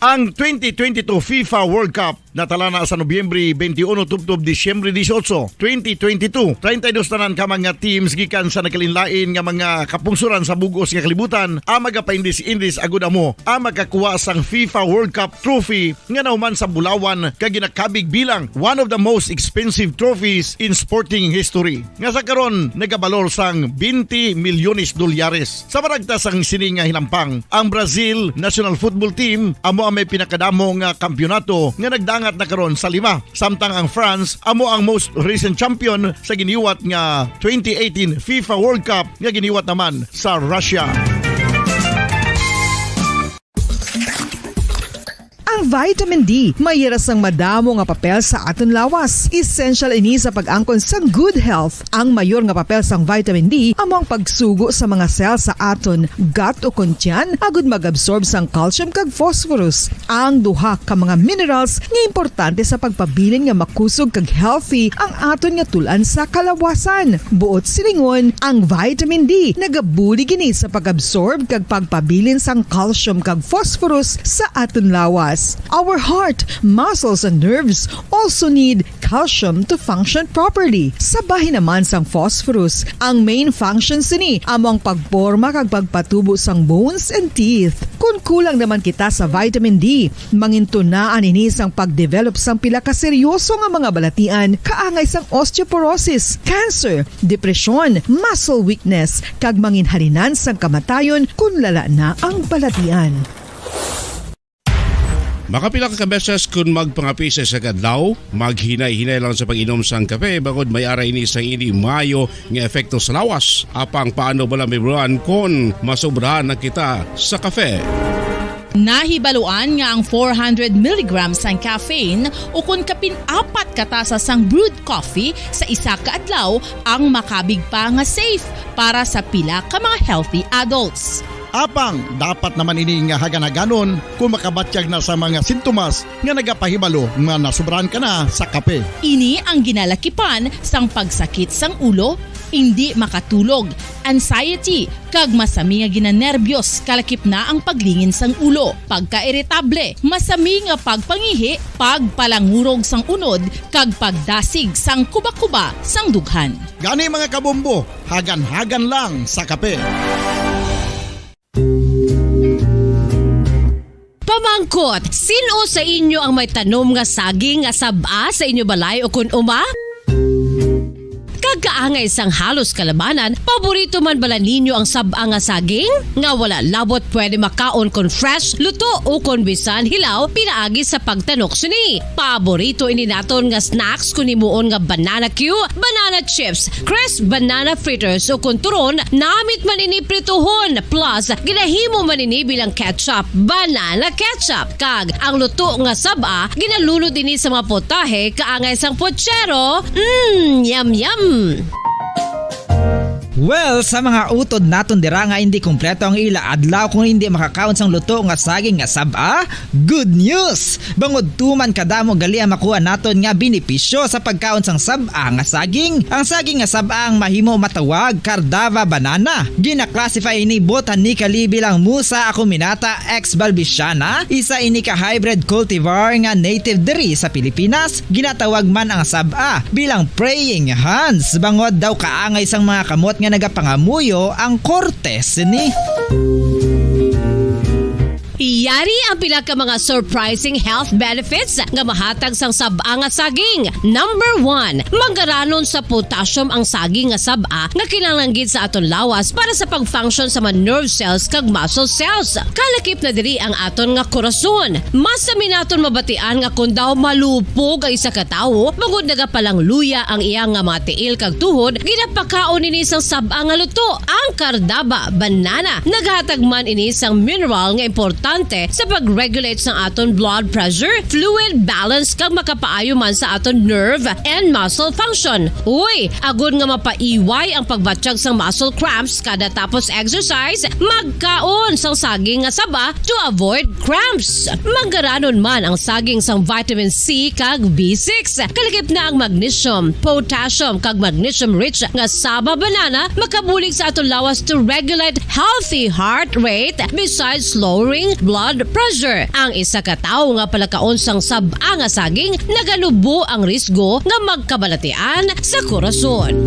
Ang twenty twenty-two FIFA World Cup natalana sa Nobyembre twenty-one tubtob Disyembre dieciocho, twenty twenty-two. Treinta y dos tanan ka mga teams gikan sa nagkalainlain nga mga kapungsoran sa bug-os nga kalibutan ang magapaindis-indis agud amo ang makakuha sang FIFA World Cup trophy nga nahuman sa bulawan kag ginakabig bilang one of the most expensive trophies in sporting history, nga sa karon nagabalor sang twenty milyones dolyares. Sa maragta sang sini nga hinampang, ang Brazil national football team amo ang may pinakadamo nga kampiyonato nga nagdangat na karon sa lima, samtang ang France amo ang most recent champion sa giniwat nga twenty eighteen FIFA World Cup nga giniwat naman sa Russia. Ang vitamin D may hira sang madamo nga papel sa aton lawas. Essential ini sa pag-angkon sang good health. Ang mayor nga papel sang vitamin D amo ang pagsugo sa mga cell sa aton gut o kon tiyan agud mag-absorb sang calcium kag phosphorus, ang duha ka mga minerals nga importante sa pagpabilin nga makusog kag healthy ang aton nga tul-an sa kalawasan. Buot silingon, ang vitamin D nagabulig ini sa pag-absorb kag pagpabilin sang calcium kag phosphorus sa aton lawas. Our heart, muscles, and nerves also need calcium to function properly. Sa bahin naman sang phosphorus, ang main function sini amo ang pagporma kag pagpatubo sang bones and teeth. Kon kulang naman kita sa vitamin D, mangintunaan ini sang pag-develop sang pila ka seryoso nga mga balatian, kaangay sang osteoporosis, cancer, depresyon, muscle weakness, kag manginhalinan sang kamatayon kon lala na ang balatian. Makapila ka beses kon magpangape sa isa ka adlaw, maghinay-hinay lang sa pag-inom sang kape, bangod may ara ini sang indi maayo nga epekto sa lawas. Apang paano bala, Ma'am Ron, kon masobrahan na kita sa kape? Nahibaluan nga ang four hundred milligrams sang caffeine, ukon kapin apat ka tasa sang brewed coffee sa isa ka adlaw, ang makabig pa nga safe para sa pila ka mga healthy adults. Apang dapat naman ini nga hagan-haganon kon makabatyag na sa mga sintomas nga nagapahibalo nga nasobrahan ka na sa kape. Ini ang ginalakipan sang pagsakit sang ulo, indi makatulog, anxiety, kag masami nga ginanerbyos, kalakip na ang paglingin sang ulo, pagkairitable, masami nga pagpangihi, pagpalangurog sang unod, kag pagdasig sang kubakuba sang dughan. Gani, mga kabombo, hagan-hagan lang sa kape. Pamangkot, sin-o sa inyo ang may tanom nga saging nga sab-a sa inyo balay ukon uma? Kag kaangay sang halos kalabanan, paborito man bala ninyo ang sab-a nga saging? Nga wala labot pwede makaon kon fresh, luto, ukon bisan hilaw pinaagi sa pagtanok sini. Paborito ini naton nga snacks kon himuon nga banana cue, banana chips, crisp banana fritters, ukon turon, namit man ini prituhon, plus ginahimo man ini bilang ketchup, banana ketchup, kag ang luto nga sab-a ginalunod ini sa mga potahe kaangay sang pochero. Mm, yum, yum! Well, sa mga utod naton dira nga indi kompleto ang ila adlaw kung indi makakaon sang luto nga saging nga sab-a, good news! Bangod tuman kadamo gali ang makuha naton nga benepisyo sa pagkaon sang sab-a nga saging. Ang saging nga sab-a ang mahimo matawag Cardava banana. Gina-classify ini botanically bilang Musa acuminata ex balbisiana, isa ini ka hybrid cultivar nga native diri sa Pilipinas. Ginatawag man ang sab-a bilang praying hands, bangod daw kaangay sang mga kamot nga nagapangamuyo ang korte sini. Yari ang pila ka mga surprising health benefits nga mahatag sang sab-a nga saging. Number one, manggaranon sa potassium ang saging nga sab-a nga kinahanglan gid sa aton lawas para sa pag-function sa mga nerve cells kag muscle cells. Kalakip na diri ang aton nga korason. Masami naton mabatian nga kon daw malupog ang isa ka tawo, bangod nagapalangluya ang iya nga mga tiil kag tuhod, ginapakaon ini sang sab-a nga luto, ang Cardava banana. Naghatag man ini sang mineral nga importante sa pag-regulate sang aton blood pressure, fluid balance, kag makapaayo man sa aton nerve and muscle function. Uy, agod nga mapaiway ang pagbatyag sang muscle cramps kada tapos exercise, magkaon sang saging nga saba to avoid cramps. Manggaranon man ang saging sang vitamin C kag B six. Kalakip na ang magnesium, potassium, kag magnesium-rich nga saba banana makabulig sa aton lawas to regulate healthy heart rate besides lowering blood pressure. Ang isa ka tawo nga palakaon sang sab-a nga saging nagalubo ang risgo nga magkabalatian sa korason.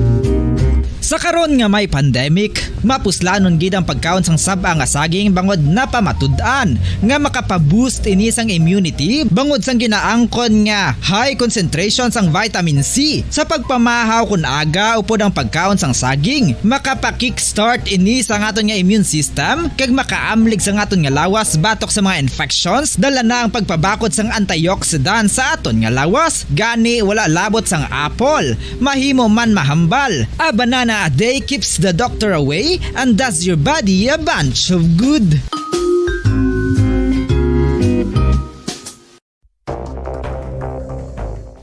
Sa karon nga may pandemic, mapuslanon gid ang pagkaon sang sab-a nga saging bangod napamatud-an nga makapa-boost ini sang immunity bangod sang ginaangkon nga high concentration sang vitamin C. Sa pagpamahaw kon aga upod ang pagkaon sang saging, makapa-kickstart ini sa aton nga immune system kag makaamlig sa aton nga lawas batok sa mga infections, dala na ang pagpabakod sang antioxidant sa aton nga lawas. Gani, wala labot sang apple. Mahimo man mahambal. A banana a day keeps the doctor away and does your body a bunch of good.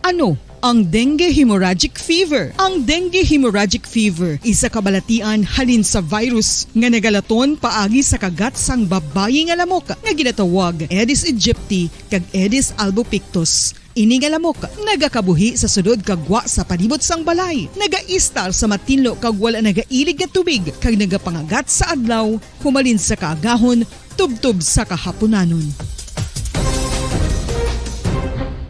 Ano ang dengue hemorrhagic fever? Ang dengue hemorrhagic fever isa ka balatian halin sa virus nga nagalaton paagi sa kagat sang babayi nga lamok nga ginatawag Aedes aegypti kag Aedes albopictus. Ini nga lamok nagakabuhi sa sulod kag gwa sa palibot sang balay, nagaistar sa matinlo kag wala nagailig nga tubig, kag nagapangagat sa adlaw, humalin sa kaagahon tubtob sa kahapunanon.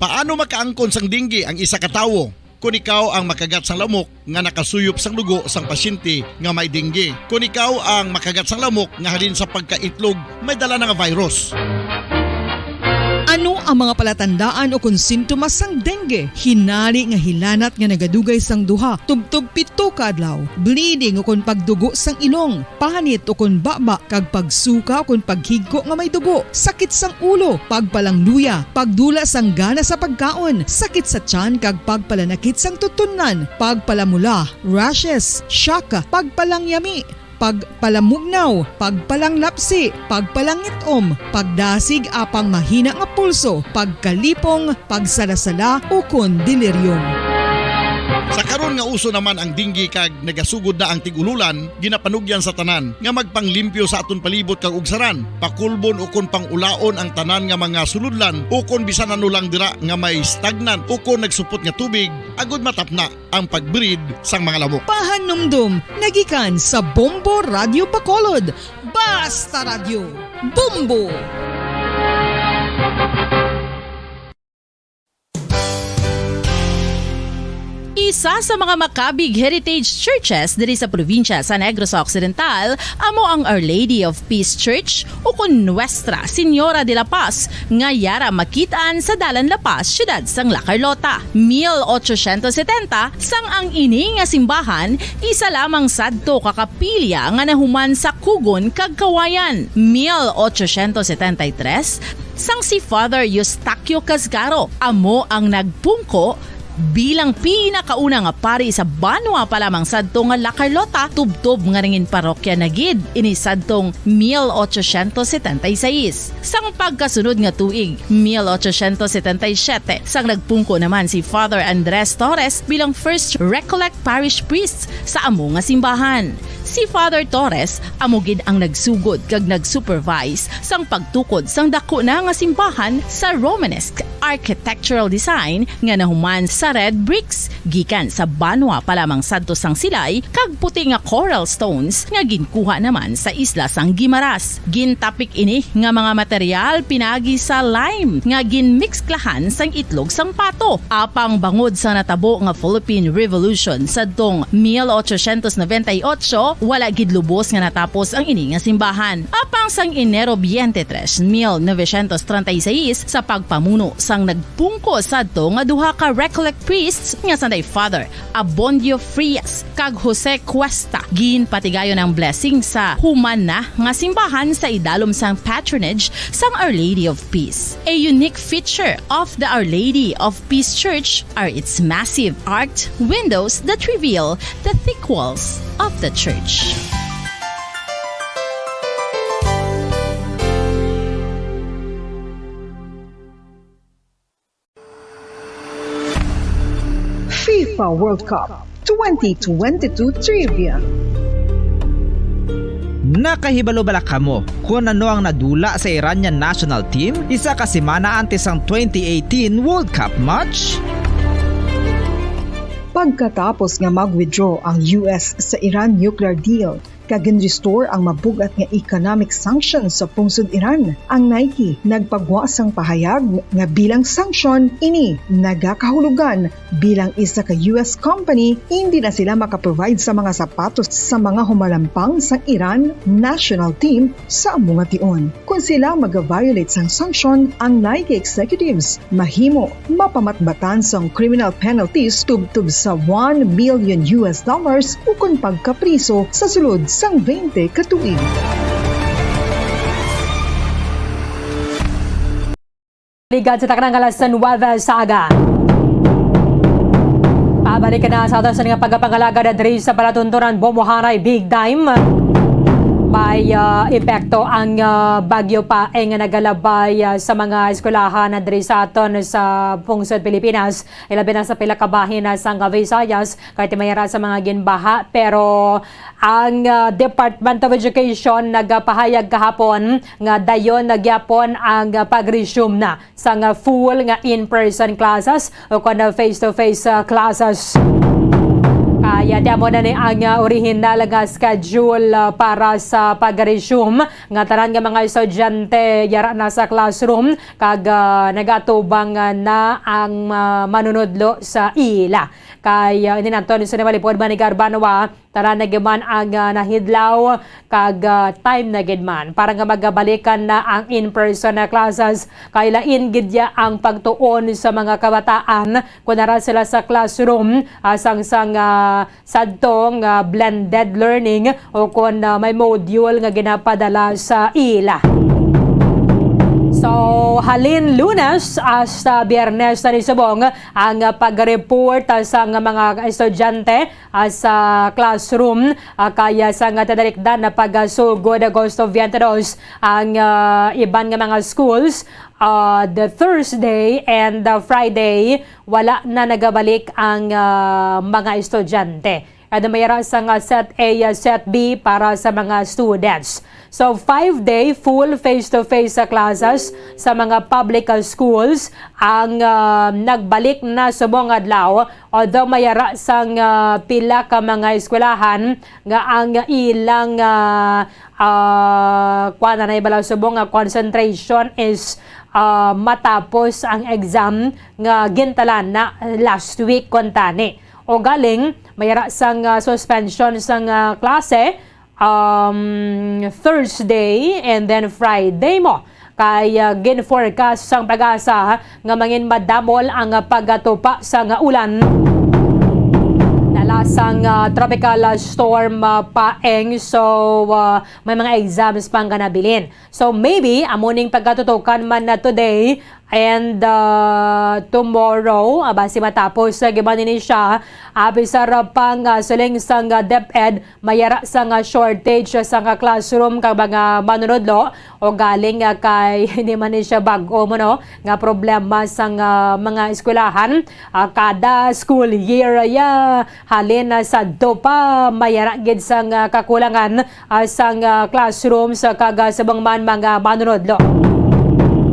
Paano makaangkon sang dengue ang isa ka tawo? Kon ikaw ang makagat sang lamok nga nakasuyop sang dugo sang pasyente nga may dengue, kon ikaw ang makagat sang lamok nga halin sa pagkaitlog may dala na nga virus. Ano ang mga palatandaan o kon sintomas sang dengue? Hinari nga hilanat nga nagadugay sang duha tubtob pito ka adlaw, bleeding o kon pagdugo sang ilong, panit o kon baba, kag pagsuka o kon paghigko nga may dugo, sakit sang ulo, pagpalangluya, pagdula sang gana sa pagkaon, sakit sa tiyan kag pagpalanakit sang tutunlan, pagpalamula, rashes, shock, pagpalangyami, pagpalamugnaw, pagpalanglapsi, pagpalangit-om, pagdasig apang mahina nga pulso, pagkalipong, pagsalasala, ukon delirium. Sa Karon nga uso naman ang dengue kag nagasugod na ang tig-ululan, ginapanugyan sa tanan nga magpanglimpyo sa aton palibot kag ugsaran, pakulbon ukon pang-ulaon ang tanan nga mga sulodlan ukon bisan ano lang dira nga may stagnant ukon nagsupot nga tubig, agud matapna ang pag-breed sang mga lamok. Pahanumdom nga gikan sa Bombo Radyo Bacolod. Basta Radyo, Bombo! Isa sa mga makabig heritage churches diri sa probinsya sa Negros Occidental amo ang Our Lady of Peace Church, ukon Nuestra Señora de la Paz, nga yara makit-an sa Dalan La Paz, siyudad sang La Carlota. Mil ochocientos setenta, sang ang ini nga simbahan isa lamang sadto ka kapilya nga nahuman sa kugon kag kawayan. Mil ochocientos setenta y tres, sang si Father Eustaquio Casgaro amo ang nagpungko bilang pinakauna nga pari sa banwa pa lamang sadto nga La Carlota, tubtob nga nangin parokya na gid ini sadtong mil ochocientos setenta y seis. Sang pagkasunod nga tuig, mil ochocientos setenta y siete, sang nagpungko naman si Father Andres Torres bilang first Recollect Parish Priest sa amo nga simbahan. Si Father Torres amo gid ang nagsugod kag nag-supervise sang pagtukod sang daku na nga simbahan sa Romanesque architectural design nga nahuman sa red bricks gikan sa banwa pa lamang sadto sang Silay kag puti nga coral stones nga ginkuha naman sa isla sang Guimaras. Gintapik ini nga mga material pinagi sa lime nga ginmiksklahan sang itlog sang pato. Apang bangod sa natabo nga Philippine Revolution sadtong mil ochocientos noventa y ocho, wala gid lubos nga natapos ang ini nga simbahan. Apang sang Enero twenty-three, mil novecientos treinta y seis, sa pagpamuno sang nagpungko sadto nga duha ka Recollect priests nga sanday Father Abondio Frias kag Jose Cuesta, ginpatigayon ang blessing sa human na nga simbahan sa idalom sang patronage sang Our Lady of Peace. A unique feature of the Our Lady of Peace Church are its massive arched windows that reveal the thick walls of the church. FIFA World Cup twenty twenty-two Trivia. Nakahibalo bala kamo kon ano ang nadula sa Iranian national team isa ka semana antes sang twenty eighteen World Cup match? Pagkatapos nga mag-withdraw ang U S sa Iran nuclear deal, kag gin-restore ang mabug-at nga economic sanctions sa pungsod Iran. Ang Nike nagpagwa sang pahayag nga bilang sanction ini nagakahulugan bilang isa ka U S company, hindi na sila makaprovide sa mga sapatos sa mga humalampang sang Iran national team sa amo nga tion. Kon sila maga-violate sang sanction, ang Nike executives mahimo mapamatbatan sang criminal penalties tubtob sa one million U S dollars ukon pagkapriso sa sulod sang twenty ka tuig. Ligad sa taknang alas nuwebe sa aga. Pabalik na sa aton sa nga pagpangalagad diri sa palatuntunan, Bombo Haray, big time. May, ah, epekto ang, ah, Bagyo Paeng nga nagalabay, ah, sa mga eskwelahan na diri sa aton sa pungsod Pilipinas. Ilabi na sa pila ka bahin na sang Visayas, kay timayara sa mga ginbaha. Pero ang, ah, Department of Education nagapahayag kahapon nga dayon na gyapon ang, ah, pag-resume na sang, ah, full nga in-person classes o kon, ah, face-to-face, ah, classes. Kaya di amo na ni ang, ah, orihinal nga schedule, ah, para sa pag-resume nga tanan nga mga estudyante yara na sa classroom kag, ah, nagaatubang, ah, na ang, ah, manunudlo sa ila. Kay, ah, ini naton sa Newalipod, Manigar Banwa, tanan na gyud man ang, ah, nahidlaw kag, ah, time na gid man para nga magabalikan na ang in-person na classes. Kay lain gid ya ang pagtuon sa mga kabataan kon ara sila sa classroom, ah, sang, sang, ah, sadto nga blended learning o kon, ah, may module nga ginapadala sa ila. So, halin Lunes hasta Biyernes na ni subong ang pag-report, ah, sa nga mga estudyante, ah, sa classroom, ah, kaya sa nga tinalikdan na pagsugod Agosto twenty-two ang, ah, iban nga mga schools, ah, the Thursday and the Friday, wala na nagabalik ang, ah, mga estudyante. And may ara sang, ah, set A, ah, set B para sa mga students. So, five-day full face-to-face sa classes sa mga public, ah, schools ang, ah, nagbalik na subong adlaw, although may ara sang, ah, pila ka mga eskwelahan nga ang ilang, ah, ah, kuwan na, nahibalo subong nga concentration is, ah, matapos ang exam nga gintalan na last week kuntani. O galing, may ara sang, ah, suspension sang, ah, klase, um, Thursday and then Friday mo. Kay, ah, gin-forecast sang PAGASA nga mangin madamol ang, ah, pagkatupa sang, ah, ulan dala sang, ah, tropical, ah, storm, ah, Paeng. So, ah, may mga exams pang ganabilin. So, maybe, amo ning pagkatutukan man na today and, ah, tomorrow, ah, basi matapos, ah, giban ini siya, ah, bisar pang, ah, siling sang, ah, DepEd, may ara sang, ah, shortage sang, ah, classroom kag mga manunodlo o galing, ah, kay hindi man ni siya bag-o mo, no, nga problema sang, ah, mga eskwelahan. Ah, kada school year, ya, halin na sa DOPA, may ara gid sang, ah, kakulangan, ah, sang, ah, classrooms, ah, kag, ah, subong man mga manunodlo.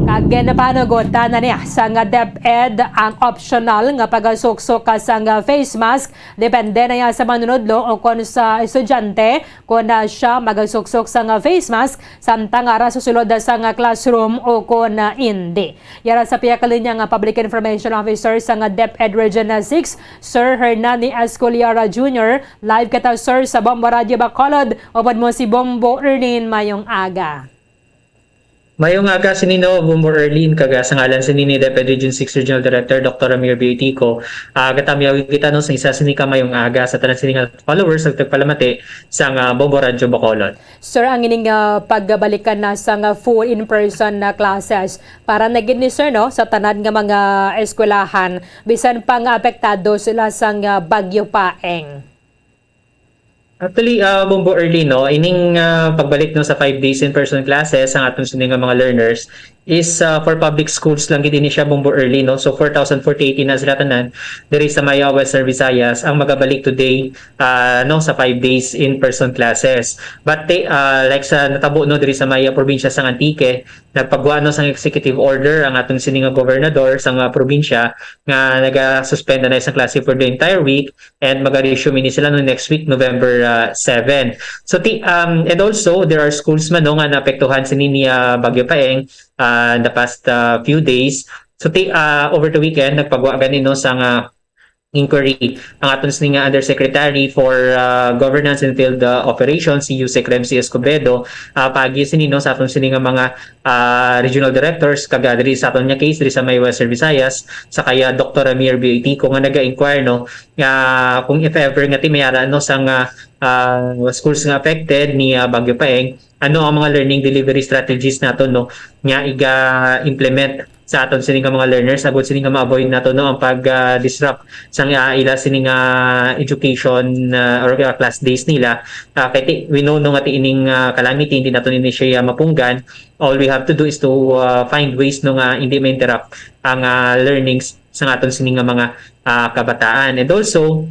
Kag ginapanugotan na niya sang, ah, DepEd ang optional nga pagasuksok, ah, sang, ah, face mask, depende na niya sa manunodlo o kon sa estudyante kon, ah, siya magasuksok sang, ah, face mask samtang ara sa sulod, ah, sang, ah, classroom o kon, ah, indi. Yara sa pihak linya nga Public Information Officer sang, ah, DepEd Region, ah, six, Sir Hernani Escoliara Junior, Live kita, sir, sa Bombo Radyo Bacolod. Upod mo si Bombo Erlin. Mayong aga. Mayong aga sini, no, Bombo Erlin, kag, ah, sa ngalan sini ni DepEd Region six Regional Director Doktor Ramir Biotico, ah, gatamyaw kita, no, sa isa sini ka mayong aga sa tanan sini nga followers ug tagpalamati sang, ah, Bombo Radyo Bacolod. Sir, ang ining, ah, pagbalikan na sang, ah, full in-person na classes para na gid ni, sir, no, sa tanan nga mga eskwelahan, bisan pa nga apektado sila sang, ah, Bagyo Paeng. Actually, ah, Bombo Erlin, no, ining, ah, pagbalik, no, sa five days in-person classes ang aton sini nga mga learners is, ah, for public schools lang gid ini siya, Bombo Erlin, no. So, four thousand forty-eight na sila tanan diri sa Maya, Western Visayas, ang magabalik today, ah, no, sa five days in-person classes. But, te-, ah, like sa natabo, no, diri sa Maya, probinsya sang Antique, nagpagwa, no, sang executive order ang aton sini nga gobernador sang, ah, probinsya nga naga-suspend na isang klase for the entire week. And mag-resume ini sila no next week, November, ah, seven. So, ti-, um, and also, there are schools man, no, nga naapektuhan sini ni, ah, Bagyo Paeng, ah, in the past, ah, few days. So, ti-, ah, over the weekend, nagpagwa gani, no, sang, ah, inquiry ang aton sini nga Undersecretary for, ah, Governance and Field, ah, Operations, si Usec Remcy Escobedo, ah, paagi sini, no, sa aton sini nga mga, ah, regional directors, kag, ah, diri sa aton nga case, diri sa may Western Visayas, sa kaya Doktor Ramir Biotico nga naga-inquire, no, nga kung if ever nga ti may ara, no, sang, ah, ah, schools nga affected ni, ah, Bagyo Paeng, ano ang mga learning delivery strategies nato, no, nga iga-implement sa aton sini nga mga learners, agud sini nga ma-avoid nato, no, ang pag, ah, disrupt sang, ah, ila sini nga education, ah, or, ah, class days nila. Ah, kay ti-, we know, no, nga ti ining, ah, calamity, hindi nato nini siya mapunggan. All we have to do is to, ah, find ways, no, nga hindi ma-interrupt ang, ah, learnings sa aton sini nga mga, ah, kabataan. And also,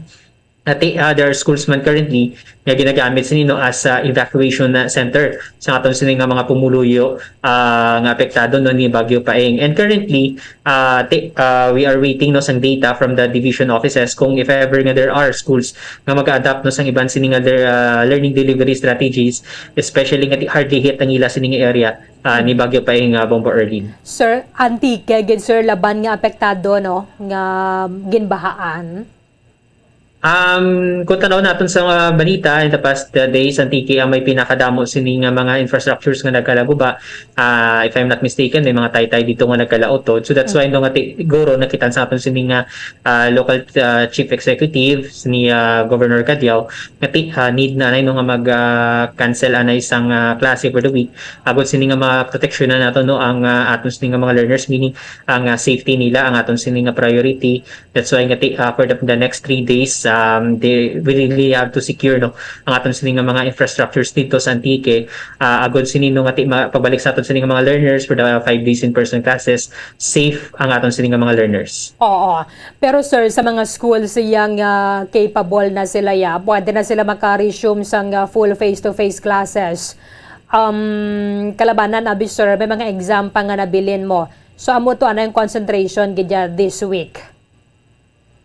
ati, ah, there are schools man currently nga ginagamit sini, no, as, ah, evacuation, ah, center sa aton sini nga mga pumuluyo, ah, nga apektado, no, ni Bagyo Paeng. And currently, ah, ti-, ah, we are waiting, no, sang data from the division offices kung if ever nga there are schools nga mag-adapt, no, sang iban sini nga their, ah, learning delivery strategies, especially nga ti-, hardly hit ang ila sini nga area, ah, ni Bagyo Paeng, ah, Bombo Erlin. Sir, Antique gid, sir, laban nga apektado, no, nga ginbahaan. Um, kung tanaw naton sa mga balita in the past, uh, days, Antique ang may pinakadamo sini nga mga infrastructures nga nagkalaguba. Ah, if I'm not mistaken, may mga taytay dito nga nagkalautod. So that's why no nga ti-, siguro nakita sa aton sini nga, ah, local, ah, chief executive, sini, ah, Governor Cadiao, nga ti-, ah, need na anay no nga mag, ah, cancel anay sang, ah, klase for the week. Agod sini nga maproteksyonan nato no ang, ah, aton sini nga mga learners, meaning ang, ah, safety nila ang aton sini nga priority. That's why nga ti-, ah, for the, the next three days, um, they, we really have to secure no ang aton sini nga mga infrastructures dito sa Antique. Ah, agod sini no nga ti-, ma-, pabalik sa aton sini nga mga learners for the five days in-person classes, safe ang aton sini nga mga learners. Oo. Pero sir, sa mga schools yang, ah, capable na sila ya, pwede na sila maka-resume sang, ah, full face-to-face classes. Um, kalabanan abi sir, may mga exam pa nga nabilin mo. So amo to, ano yung concentration gid ya this week?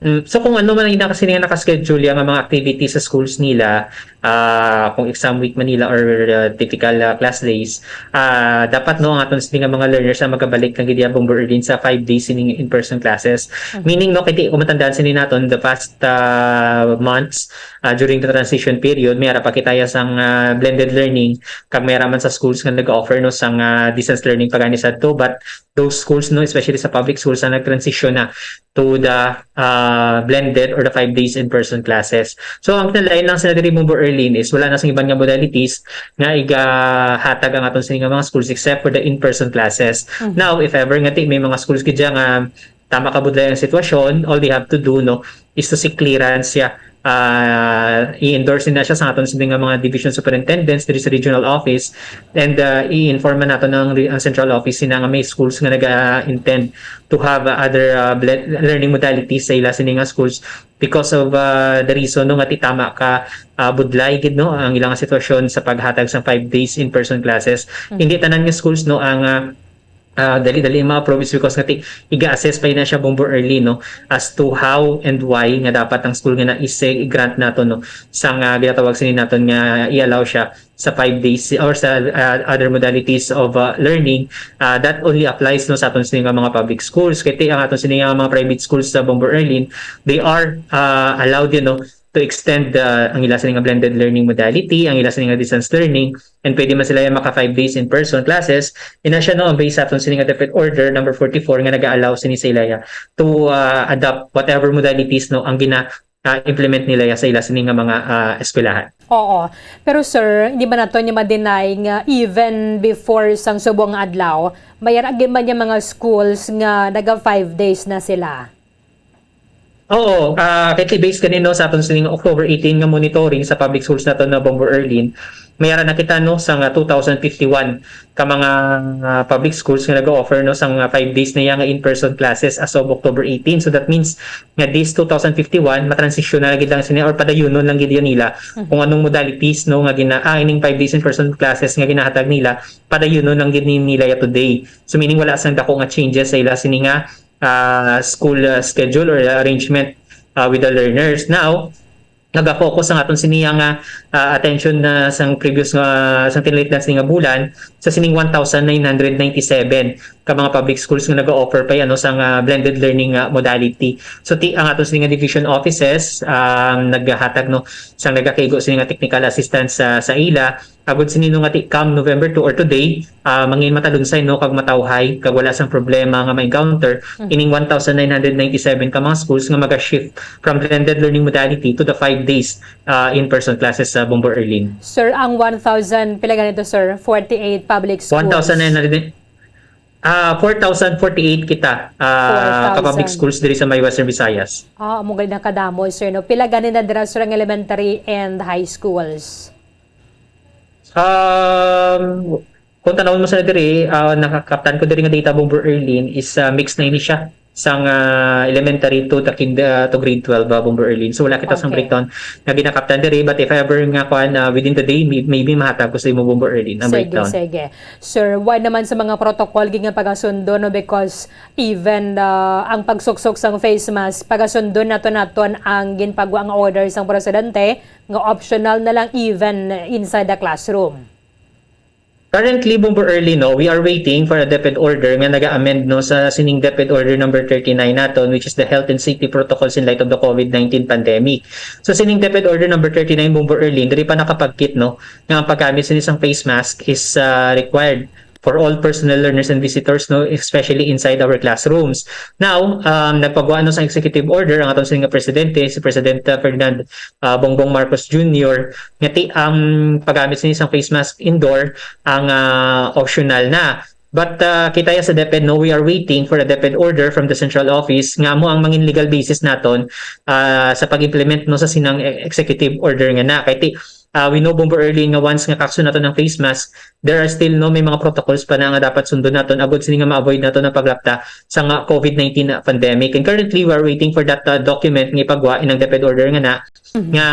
Mm, so kung ano man ang naka-, sini nga naka-schedule ya nga mga activities sa schools nila, ah, kung exam week man nila or, ah, typical, ah, class days, ah, dapat no ang aton sini nga mga learners ang magabalik na gid ya Bombo Erlin sa five days sining in-person classes. Mhm. Meaning no, kay di ko matandaan sini naton the past, ah, months, ah, during the transition period, may ara pa kita ya sang, ah, blended learning, kag may ara man sa schools nga nag-offer no sang, ah, distance learning pagani sadto, but those schools no, especially sa public schools, ang nag-transition na to the, ah, blended or the five days in-person classes. So ang kinalain lang sa diri Bombo Erlin is wala na sa iban nga modalities nga igahatag ang aton sini nga mga schools except for the in-person classes. Mhm. Now, if ever nga ti may mga schools gid dyan nga tama ka budlay ang sitwasyon, all they have to do no is to seek clearance siya. Ah, i-endorse na siya sa aton sini nga mga division superintendents diri sa regional office, and, ah, i-inform man nato ang, re-, ang central office sina nga may schools nga naga-intend to have, ah, other, ah, ble-, learning modalities sa ila sini nga schools because of, ah, the reason no nga ti tama ka, ah, budlay gid no ang ilang sitwasyon sa paghatag sa five days in-person classes. Mhm. Hindi tanan nga schools no ang, ah, ah, dali-dali ang mga province because nga ti-, iga-assess pa na siya Bombo Erlin no as to how and why nga dapat ang school nga na i-grant nato no sa nga ginatawag sini naton nga i-allow siya sa five days or sa, ah, other modalities of, ah, learning. Ah, that only applies no sa aton sini nga mga public schools. Kay ti ang aton sini nga mga private schools sa Bombo Erlin, they are, ah, allowed yun no to extend, ah, ang ila sini nga blended learning modality, ang ila sini nga distance learning, and pwede man sila yung maka five days in-person classes. Ina siya no ang based sa aton sini nga DepEd Order number forty-four nga nag-allow sini sa ila ya to, ah, adopt whatever modalities no ang gina ah, implement nila ya sa ila sini nga mga, ah, eskwelahan. Oo. Pero sir, hindi man nato niya ma-deny nga even before sang subong nga adlaw, may ara gid man niya mga schools nga naga five days na sila. Oo, ah, kay ti based kanino sa aton sining October eighteen nga monitoring sa public schools nato na Bombo Erlin, may ara na kita no sa nga two thousand fifty-one ka mga, ah, public schools nga nag-offer no sang, ah, five days na iya nga in-person classes as of October eighteen. So that means nga this two thousand fifty-one, matransisyon na gid lang sini or padayunon lang gid yan nila Mhm. kung anong modalities no nga gina ah, ining five days in person classes nga ginahatag nila, padayunon lang gid ni nila ya today. So meaning wala sang dako nga changes sa ila sini nga, ah, school, ah, schedule or arrangement, ah, with the learners. Now, naga-focus ang aton sini nga, ah, attention na sang previous nga, sang tinilikdan sini nga bulan sa sining one thousand nine hundred ninety-seven ka mga public schools nga naga-offer pa yan no sang, ah, blended learning, ah, modality. So ti ang aton sini nga division offices, um, nagahatag no sang nagakaigo sini nga technical assistance sa, sa ila. Agod sini no nga ti come November two or today, ah, mangin matalunsay no kag matawhay kag wala sang problema nga ma-encounter Mhm. ining one thousand nine hundred ninety-seven ka mga schools nga maga-shift from blended learning modality to the five days, ah, in-person classes sa Bombo Erlin. Sir, ang one thousand, pila ganito, sir? Forty-eight public schools. One thousand nine hundred, ah, four thousand forty-eight kita, ah, ka public Four thousand. schools diri sa may Western Visayas. Ah, amo gani nakadamo, sir, no? Pila gani na dira, sir, ang elementary and high schools? Um, kung tanawon mo sa diri, ah, nakakaptan ko diri nga data, Bombo Erlin, is, ah, mix na ini siya sang, ah, elementary to the kind-, ah, to grade twelve, ah, Bombo Erlin. So wala kita sang Okay. breakdown nga ginakaptan diri, but if ever nga kuan, ah, within the day, may-, maybe mahatag ko sa imo, Bombo Erlin, ang Sige, breakdown. sige. Sir, why naman sa mga protocol gid nga pagasundo, no? Because even, ah, ang pagsuksok sang face mask, pagasundo nato naton ang ginpagwa nga order sang presidente nga optional na lang even inside the classroom. Currently, Bombo Early, no, we are waiting for a DepEd order nga naga-amend, no, sa sining DepEd Order number thirty-nine naton, which is the Health and Safety Protocols in Light of the COVID nineteen Pandemic. So, sining DepEd Order number thirty-nine, Bombo Early, diri pa nakapagkit, no, nga ang paggamit sini sang face mask is, ah, required for all personnel, learners, and visitors, no, especially inside our classrooms. Now, um, nagpagwa, no, sa executive order ang aton sini nga presidente, si President, uh, Ferdinand, uh, Bongbong Marcos Junior, nga ti ang paggamit sini sang face mask indoor ang, uh, optional na. But, uh, kita ya sa DepEd, no, we are waiting for a DepEd order from the central office nga mo ang mangin legal basis naton, uh, sa pag-implement, no, sa sinang e-, executive order nga na. Kay ti, uh, we know, Bombo Early, nga once nga kakso naton ang face mask, there are still, no, may mga protocols pa na nga dapat sundon naton agud sini nga ma-avoid naton ang paglapta sa nga COVID nineteen pandemic. And currently, we are waiting for that, uh, document nga ipagwa inang DepEd order nga na, Mhm. nga,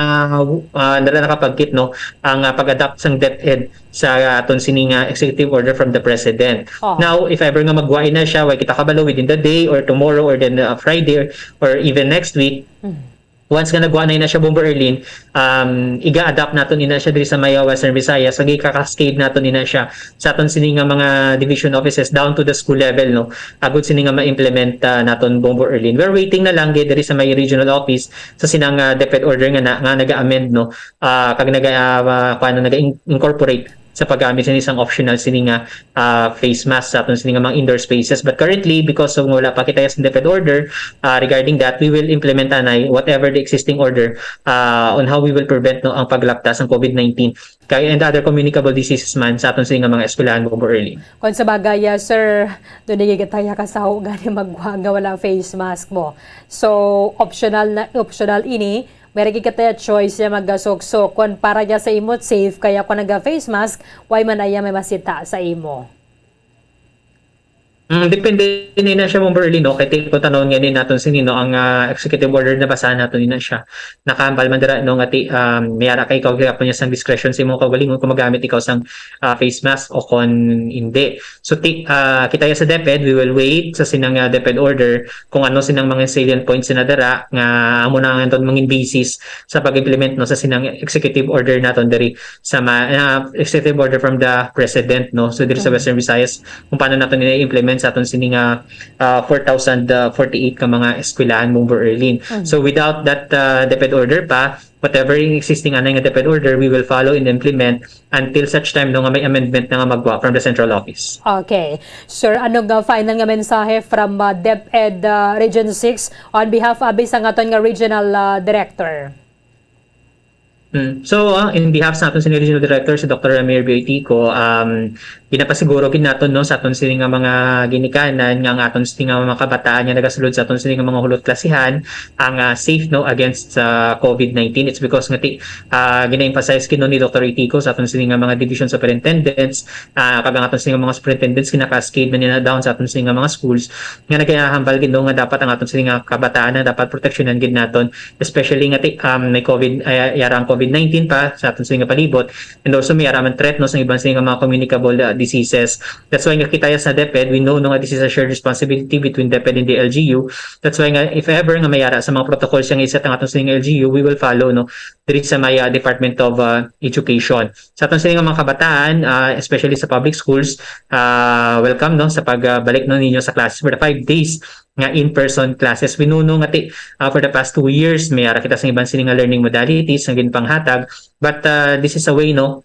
uh, nara nakapagkit, no, ang, uh, pag-adopt sang DepEd sa aton sini nga executive order from the president. Oh. Now, if ever nga magwa na siya, way kita kabalo, within the day or tomorrow or then, uh, Friday or, or even next week, Mhm. once nga nagwa na na siya, Bombo Early, um, iga-adapt naton ina siya diri sa Maya Western Visayas, kag ika-cascade naton ina siya sa aton sini nga mga division offices down to the school level, no? Agud sini nga ma-implement, ah, naton, Bombo Early. We're waiting na lang gid diri sa may regional office sa sinang, ah, DepEd order nga na, nga naga-amend, no? Ah, kag naga, ah, ah, kuwan, naga-in-, incorporate sa paggamit sini sang optional sini nga, ah, face mask sa aton sini nga mga indoor spaces. But currently, because of wala pa kita sa DepEd order, ah, regarding that, we will implement anay whatever the existing order, ah, on how we will prevent, no, ang paglapta sang COVID nineteen kay and other communicable diseases man sa aton sini nga mga eskwelahan, Bombo Early. Kung sa bagay, ah, sir, doon nagigitaya ka sa ho gani magwa nga wala face mask mo. So, optional na, optional ini, may ra gid kataya choice ya magasuksok. Kon para ya sa imo, safe kaya kon naga-face mask, way man aya may masita sa imo. Mm, depende ni na siya, Ma'am Berly, no? Kay ti-, kung tanawon nga ni naton sini, no, ang, ah, executive order na basahan naton ni na siya. Nakahambal man dira, no, nga ti-, um, may ara kay ikaw gyapon niya sang discretion sa imong kaugalingon kung magamit ikaw sang, ah, face mask o kon hindi. So, ti-, ah, kita ya sa DepEd, we will wait sa sinang, ah, DepEd order kung ano sinang mga salient points na dira nga amo na ang aton mangin basis sa pag-implement, no, sa sinang executive order naton diri sa ma-, ah, executive order from the president, no. So diri sa Mhm. Western Visayas, kung paano naton i-implement sa aton sini nga, ah, four thousand forty-eight ka mga eskwelahan, Ma'am Berlin. Mhm. So without that, ah, DepEd order pa, whatever yung existing anay nga DepEd order, we will follow and implement until such time, no, nga may amendment na nga magwa from the central office. Okay. Sir, ano nga final nga mensahe from, uh, DepEd, uh, Region six on behalf, uh, abi sang aton nga regional, uh, director? Mm. So, uh, in behalf sa aton senior regional director, si Doctor Ramir Biotico, um, ginapasiguro gid naton, no, sa aton sini nga mga ginikanan nga ang aton sini nga mga kabataan nga nagasulod sa aton sini nga mga hulot klasihan, ang, ah, safe, no, against sa COVID nineteen. It's because nga ti-, ah, gina-emphasize gid, no, ni Doctor Itico sa aton sini nga mga division superintendents, ah, kag ang aton sini nga mga superintendents gina-cascade man nila down sa aton sini nga mga schools nga nagahambal gid, no, nga dapat ang aton sini nga kabataan na dapat proteksyonan gid naton, especially nga ti-, um, may COVID, ay, yara ang COVID nineteen pa sa aton sini nga palibot, and also may yara man threat, no, sa iban sini nga mga communicable, uh, diseases. That's why nga kita ya sa DepEd, we know, no, nga this is a shared responsibility between DepEd and the L G U. That's why nga, if ever nga may ara sa mga protocols nga i-set ang aton sining L G U, we will follow, no, diri sa may, ah, Department of, ah, Education. Sa aton sining mga kabataan, ah, especially sa public schools, ah, welcome, no, sa pagbalik, no, ninyo sa classes for the five days nga in-person classes. We know, no, nga ti-, ah, for the past two years, may ara kita sa iban sini nga learning modalities nga ginpanghatag. But, ah, this is a way, no,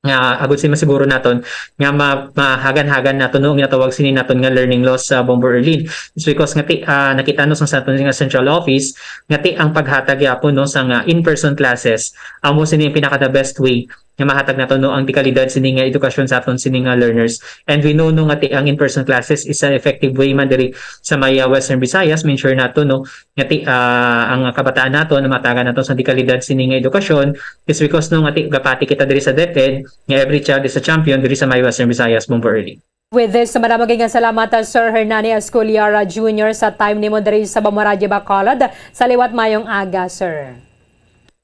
nga agud sini masiguro naton nga ma-, mahagan-hagan naton, no, ang ginatawag sini naton nga learning loss sa Bombo Erlin. It's because nga ti-, ah, nakita, no, sa aton nga central office nga ti-, ang paghatag gyapon, no, sa nga in-person classes, amo sini ang pinaka the best way nga mahatag naton, no, ang dekalidad sini nga edukasyon sa aton sini nga learners. And we know, no, nga ti-, ang in-person classes is an effective way man diri sa may, ah, Western Visayas, ma-ensure naton, no, nga ti-, ah, ang kabataan naton na matagan naton sa dekalidad sini nga edukasyon is because, no, nga ti-, gapati kita diri sa DepEd nga every child is a champion diri sa may Western Visayas, Bombo Erlin. With this, madamo gid nga salamat, ah, Sir Hernani Esculiara Junior, sa time nimo diri sa Bamaraje, Bacolod. Sa liwat, mayong aga, sir.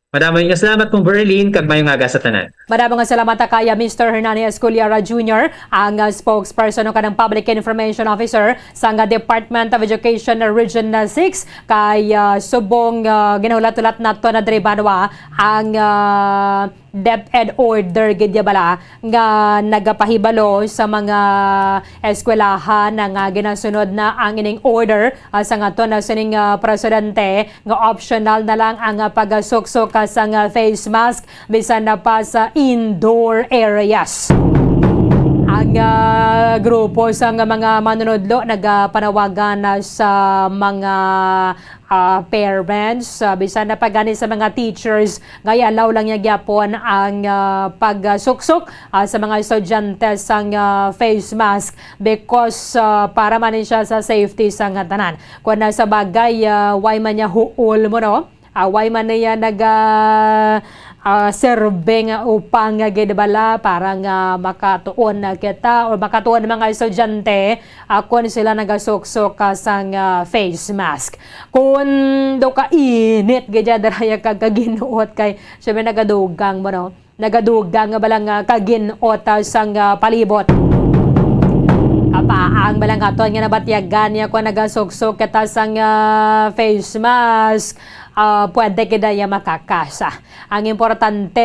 Madamo nga salamat, Bombo Erlin, kag mayong aga sa tanan. Madamo nga salamat ta kaya Mister Hernani Esculiara Junior, ang, ah, spokesperson o kanang Public Information Officer sang, ah, Department of Education Region, ah, six, kay, ah, subong, ah, ginahulat-hulat nato na diri banwa ang, ah, DepEd order gid ya bala nga nagapahibalo sa mga eskwelahan na nga ginasunod na ang ining order, ah, sa ngaton na sining, ah, presidente nga optional na lang ang, ah, pagsuksok, ah, sang, ah, face mask bisan na pa sa indoor areas. Ang, ah, grupo sang mga manunodlo nagapanawagan na sa mga, ah, parents, ah, bisan na pa gani sa mga teachers nga i-allow lang niya gyapon ang, ah, pagsuksok, ah, sa mga estudyante sang, ah, face mask because, ah, para man ni siya sa safety sang tanan. Kung na sa bagay, ah, way man niya huol mo, no? Ah, way man niya naga, ah, serve nga upang nga gid bala para nga makatuon na kita o makatuon ang mga estudyante, ah, kung sila nagasuksok ka sang, ah, face mask. Kung do ka init gid ya dira ya kag kaginuot kay syempre nagadugang mo, no? Nagadugang nga bala nga kaginuot, ah, sang, ah, palibot. Apa ang bala nga aton nga nabatyagan niya kung nagasuksok kita sang, ah, face mask, ah, pwede gid ya makakasa. Ang importante,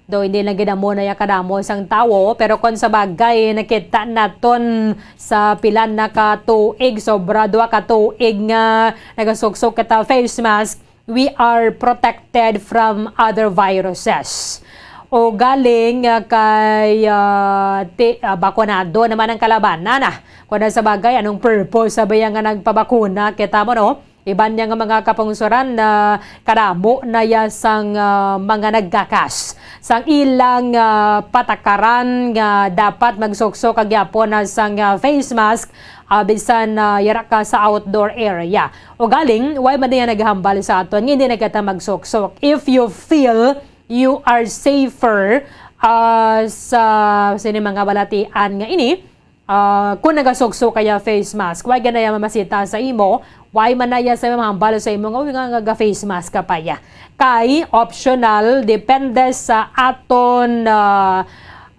do hindi lang gid amo na ya kadamo sang tawo, pero kung sa bagay nakita naton sa pila na ka tuig, sobra duha ka tuig nga nagasuksok kita face mask, we are protected from other viruses. O galing, ah, kay, ah, ti-, ah, bakunado naman ang kalabanan, ah. Kung na sa bagay, anong purpose sabi nga nagpabakuna kita mo, no? Iban niya nga mga kapungsoran na kadamo na ya sang, ah, mga nagkakas sang ilang, ah, patakaran nga dapat magsuksok ka gyapon na sang, ah, face mask, ah, bisan, ah, yara ka sa outdoor area. O galing, why man niya naghambal sa aton nga hindi na kita magsuksok? If you feel you are safer, ah, sa sini mga balatian nga ini, ah, kung nagasuksok kaya face mask, why ganaya mamasita sa imo? Why man na iya sa mahambal sa imo nga, "Uy, nga, nga, ga-face mask ka pa ya?" Kay optional, depende sa aton, ah,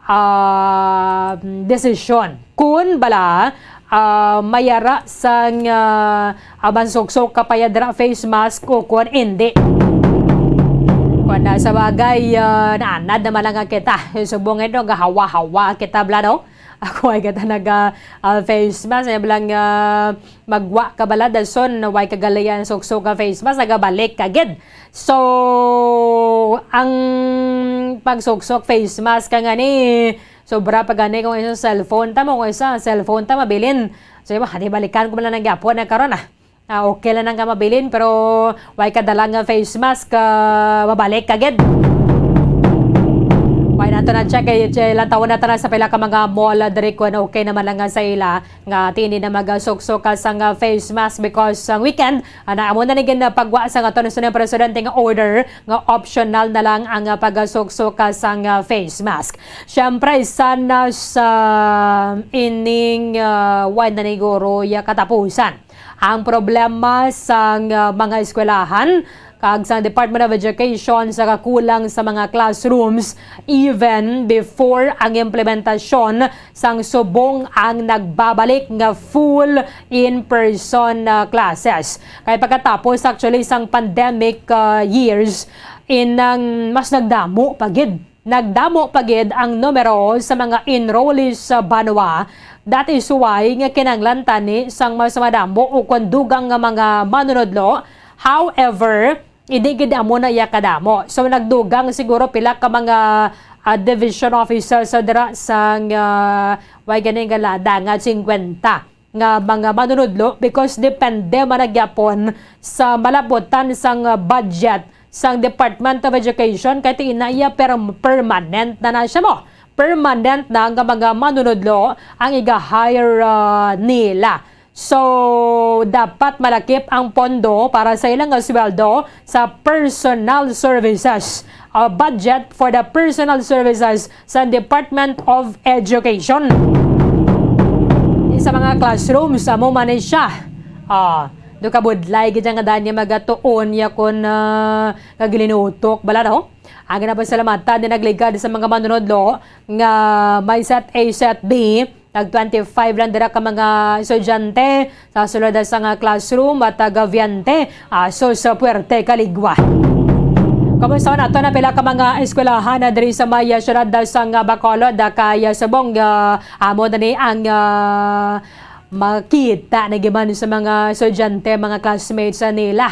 ah, desisyon. Kun bala, ah, mayara sang, ah, ah, mansuksok ka pa ya dira face mask o kun hindi. Kun na sa bagay, ah, naanad naman lang nga kita. Subong ito, gahawa-hawa kita, bla, no? Ako ay kita naga, ah, face mask, ay bala nga magwa ka bala, dason, way kagalayan suksok ka face mask, nagabalik ka gid. So, ang pagsuksok face mask ka nga ni, sobra pa gani kung isa cellphone ta mo, kung isa cellphone ta mabilin. So, iba, di balikan ko man lang gyapon na karon, ah. Ah, okay lang nga mabilin, pero way ka dala nga face mask, ah, mabalik ka gid. Way nato na check, eh, che-, lantawon nato na sa pila ka mga mall, ah, diri kung okay naman lang nga sa ila nga tini na magasuksok ka sang, ah, face mask because ang weekend, ah, na amo na ni gin-, pagwa sa aton sa presidente nga order nga optional na lang ang, ah, pagasuksok ka sang, ah, face mask. Siyempre, sana sa ining, ah, way na ni guro ya katapusan ang problema sang, ah, mga eskwelahan kag sang Department of Education sa kakulang sa mga classrooms even before ang implementasyon sang subong ang nagbabalik nga full in-person, ah, classes. Kay pagkatapos actually sang pandemic, ah, years, inang mas nagdamo pa gid. Nagdamo pa gid ang numero sa mga enrollees sa banwa. That is why nga kinahanglan tani sang mas madamo o kung dugang nga mga manunodlo. However, hindi gid amo na iya kadamo. So, nagdugang siguro pila ka mga, ah, division officers sa dira sang, ah, way gani nga la-, dangat singkwenta nga mga manunodlo because depende man na gyapon sa malabutan sang, ah, budget sang Department of Education kay ti na iya per-, permanent na na siya mo. Permanent na nga mga manunodlo ang iga-hire, ah, nila. So, dapat malakip ang pondo para sa ilang sweldo sa personal services, ah, budget for the personal services sa Department of Education. Sa mga classrooms, amo man ni siya. Ah, do kabudlay gid nga daan niya magatuon ya kon, ah, kagilinutok bala, no? Ang ginapasalamatan din nagligad sa mga manunodlo nga may set A, set B, tag twenty-five lang dira ka mga estudyante sa sulod sa nga classroom at taga Viente, aso sa Puerte, Caligua. Kumusta nato na pila ka mga eskwelahan na diri sa may, ah, siyudad, ah, sang, ah, Bacolod, ah, kay, ah, subong, ah, amo na ni ang, ah, makita na giman sa mga estudyante, mga classmates, ah, nila.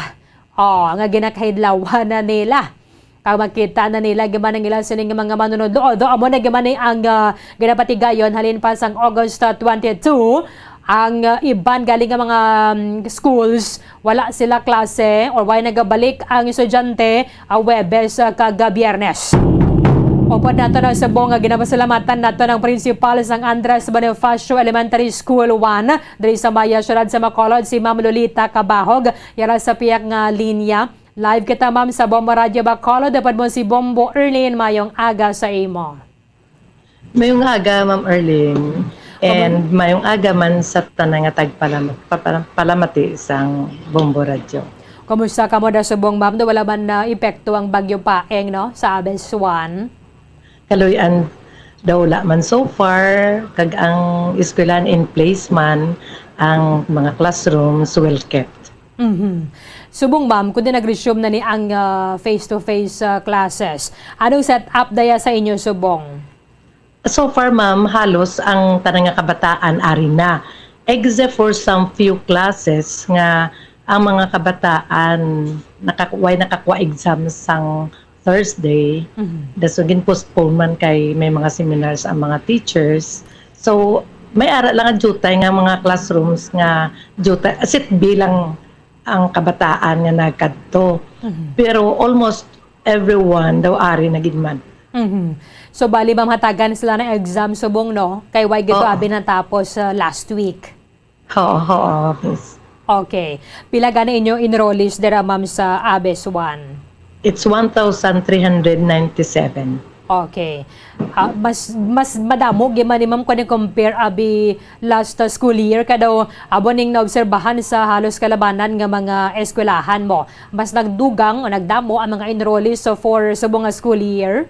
Oh, nga ginakahidlawan na nila. Kag makita na nila giman ang ila sining mga manunod-, do, do, amo na giman ni ang, ah, ginapatigayon halin pa sang August, ah, twenty-two, ang, ah, iban gali nga mga, mm, schools, wala sila klase or way nagabalik ang estudyante, ah, Huwebes, ah, kag, ah, Biyernes. Upod nato na subong nga ginapasalamatan nato ng principal sang Andres Bonifacio Elementary School one diri sa may, ah, siyudad sa Bacolod, si Ma'am Lolita Cabahog, yara sa piyak nga linya. Live kita, ma'am, sa Bombo Radyo Bacolod. Dapat mo si Bombo Erlin, mayong aga sa imo. Mayong aga, Ma'am Erlin. Kamu- And mayong aga man sa tanan nga tagpalamat-, papala-, palamati sang Bombo Radyo. Kumusta kamo da subong, ma'am? Do wala man na epekto ang Bagyo Paeng, no, sa Abes One? Kaluy-an daw wala man so far, kag ang eskwelahan in place man, ang mga classrooms well kept. Mhm. Subong, ma'am, kundi nag-resume na ni ang, ah, face-to-face, ah, classes, anong setup daya sa inyo subong? So far, ma'am, halos ang tanan nga kabataan ari na, except for some few classes nga ang mga kabataan nakakuway nakakuha exam sang Thursday. Mhm. Dason gin-postpone man kay may mga seminars ang mga teachers. So, may ara lang ang jutay nga mga classrooms nga jutay, sit B lang ang kabataan nga nagkadto. Mhm. Pero almost everyone daw ari na gid man. Mhm. So, bali, ma'am, hatagan sila ng exam subong, no? Kay way gid to Oo. abi natapos, uh, last week. Oo, oo, miss. Okay. Pila gani inyo enrollees dira, ma'am, sa Abes One? It's one thousand three hundred ninety-seven. Okay. Ah, mas, mas madamo gid man ni, ma'am, kung i-compare abi last, uh, school year, kay daw amo ning naobserbahan sa halos kalabanan nga mga eskwelahan mo. Mas nagdugang o nagdamo ang mga enrollees, so, for subong nga school year?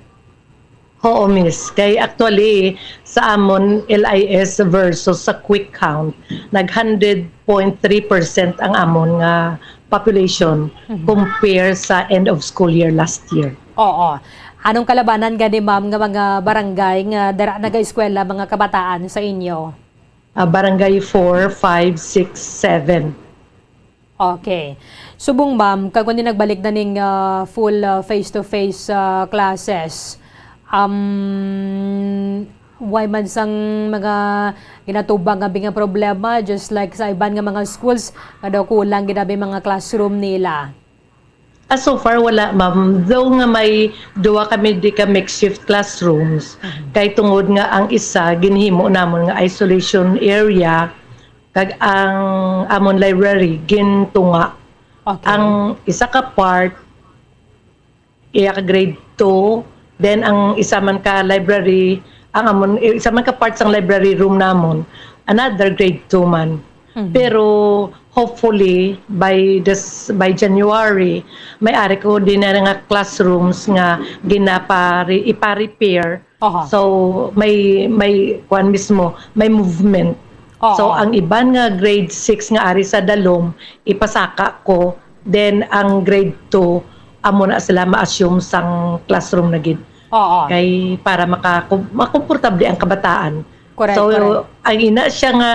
Oo, miss. Kay actually, sa amon L I S versus sa quick count, nag hundred point three percent ang amon nga population Mhm. compare sa end of school year last year. Oo. Anong kalabanan gani, ma'am, nga mga barangay nga dira nagaeskwela mga kabataan sa inyo? Ah, barangay four, five, six, seven. Okay. Subong, ma'am, kag kundi nagbalik na ning, ah, full, ah, face-to-face, ah, classes, um, way man sang mga ginatubang nga bi nga problema, just like sa iban nga mga schools, nga daw kulang gid abi mga classroom nila? Ah, so far, wala, ma'am. Though nga may duwa kami di ka makeshift classrooms, Mhm. kay tungod nga ang isa ginhimo namon nga isolation area, kag ang amon library gintunga. Okay. Ang isa ka part, iya ka grade two, then ang isa man ka library, ang amon, isa man ka part sang library room namon, another grade two man. Mhm. Pero hopefully, by this, by January, may ari ko din na nga classrooms nga ginapare-, ipa-repair. Aha. So, may, may kuan mismo, may movement. Oo. So, ang iban nga grade six nga ari sa dalom, ipasaka ko. Then, ang grade two, amo na sila ma-assume sang classroom na gid. Oo. Kay para maka-, makomportable ang kabataan. Correct, So, correct. ang ina siya nga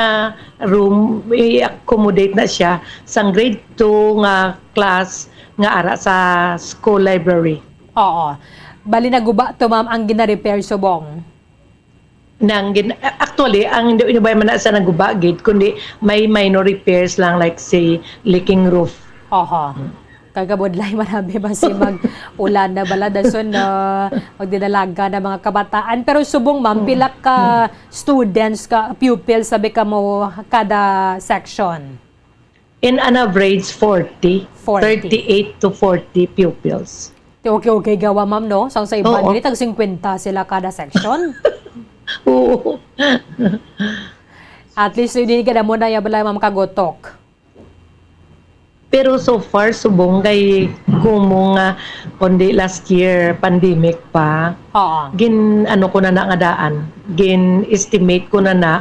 room, i-accommodate na siya sang grade two nga class nga ara sa school library. Oo. Bali, naguba to, ma'am, ang gina-repair subong? Nang gin-, actually, ang hindi, hindi ba man na sa naguba gid, kundi may minor repairs lang, like, say, leaking roof. Oho. Kagabudlay man abi, basi mag-ulan na bala, dason na magdidalaga na mga kabataan. Pero subong, ma'am, pila ka students, ka pupils, sabi ka mo, kada section? In an average, forty. Forty. Thirty-eight to forty pupils. Ti okay, okay, gawa, ma'am, no? Sang sa iban, Oo. dili tag singkwenta sila kada section. Oo. At least, hindi ka na muna, ya, bala, ma'am, kagotok. Pero so far, subong kay kumo nga, kundi last year, pandemic pa, Oo. gin-, ano ko na na nga daan, gin-estimate ko na na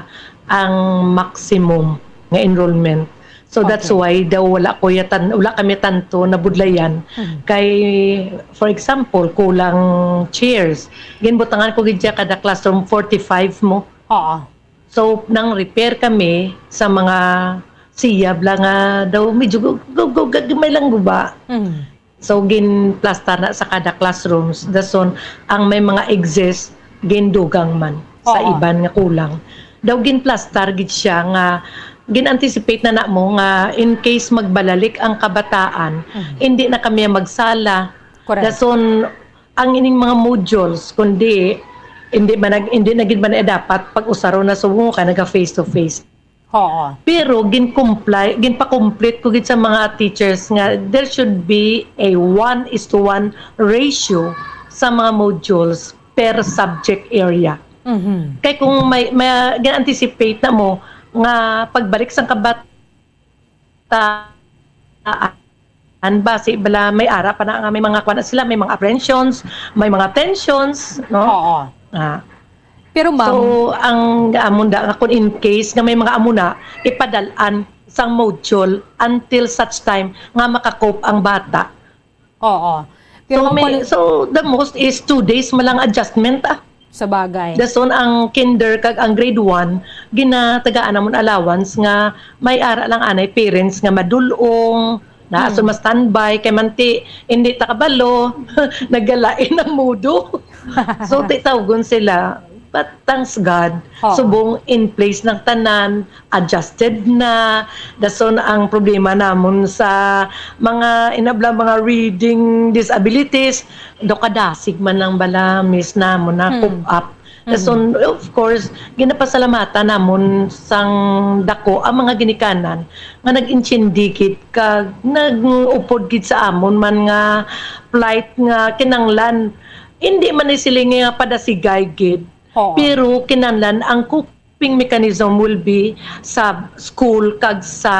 ang maximum nga enrollment. So that's Okay. why daw wala ko yatan, wala kami tanto nabudlayan. Mhm. Kay, for example, kulang chairs. Ginbutangan ko gid siya kada classroom forty-five mo. Oo. So, nang repair kami sa mga siyab lang nga daw medyo gu-, gu-, gu-, gagmay lang guba. Mhm. So, ginplastar na sa kada classrooms. Dason, ang may mga excess, gindugang man sa Oo. iban nga kulang. Daw ginplastar gid siya nga gin-anticipate na namo nga in case magbalalik ang kabataan, Mhm. hindi na kami magsala. Correct. Dason, ang ining mga modules, kundi hindi man nag-, hindi na gid man dapat pag-usaron na subong ka naga face to face. Oo. Pero gin-comply, ginpa-complete ko gid sa mga teachers nga there should be a one is to one ratio sa mga modules per subject area. Mhm. Kay kung may, may gin-anticipate na mo nga pagbalik sang kabataan, basi bala may ara pa na nga may mga kuwan na sila, may mga apprehensions, may mga tensions, no? Oo. Ah. Pero, ma'am, So, ang amon da nga kung in case nga may mga amo na, ipadal-an sang module until such time nga maka-cope ang bata. Oo. Pero, So, ma'am, may, kung so, the most is two days man lang adjustment, ah. Sa bagay. Dason ang kinder kag ang grade one, ginatagaan namon allowance nga may ara lang anay parents nga madulong, na Hmm. aso ma-standby, kay manti, hindi ta kabalo, nagalain ang mudo. So, titawgon sila. But thanks God, Oo. subong in place ng tanan, adjusted na. Dason ang problema namon sa mga inabla, mga reading disabilities, do kadasig man lang bala, miss, namon na Hmm. cope up. Dason, Mm. of course, ginapasalamatan namon sang dako ang mga ginikanan nga nag-intindi gid kag nag-upod gid sa amon man nga plight nga kinanglan. Hindi man ni sila nga padasigay gid, Oo. pero kinanglan ang coping mechanism will be sa school kag sa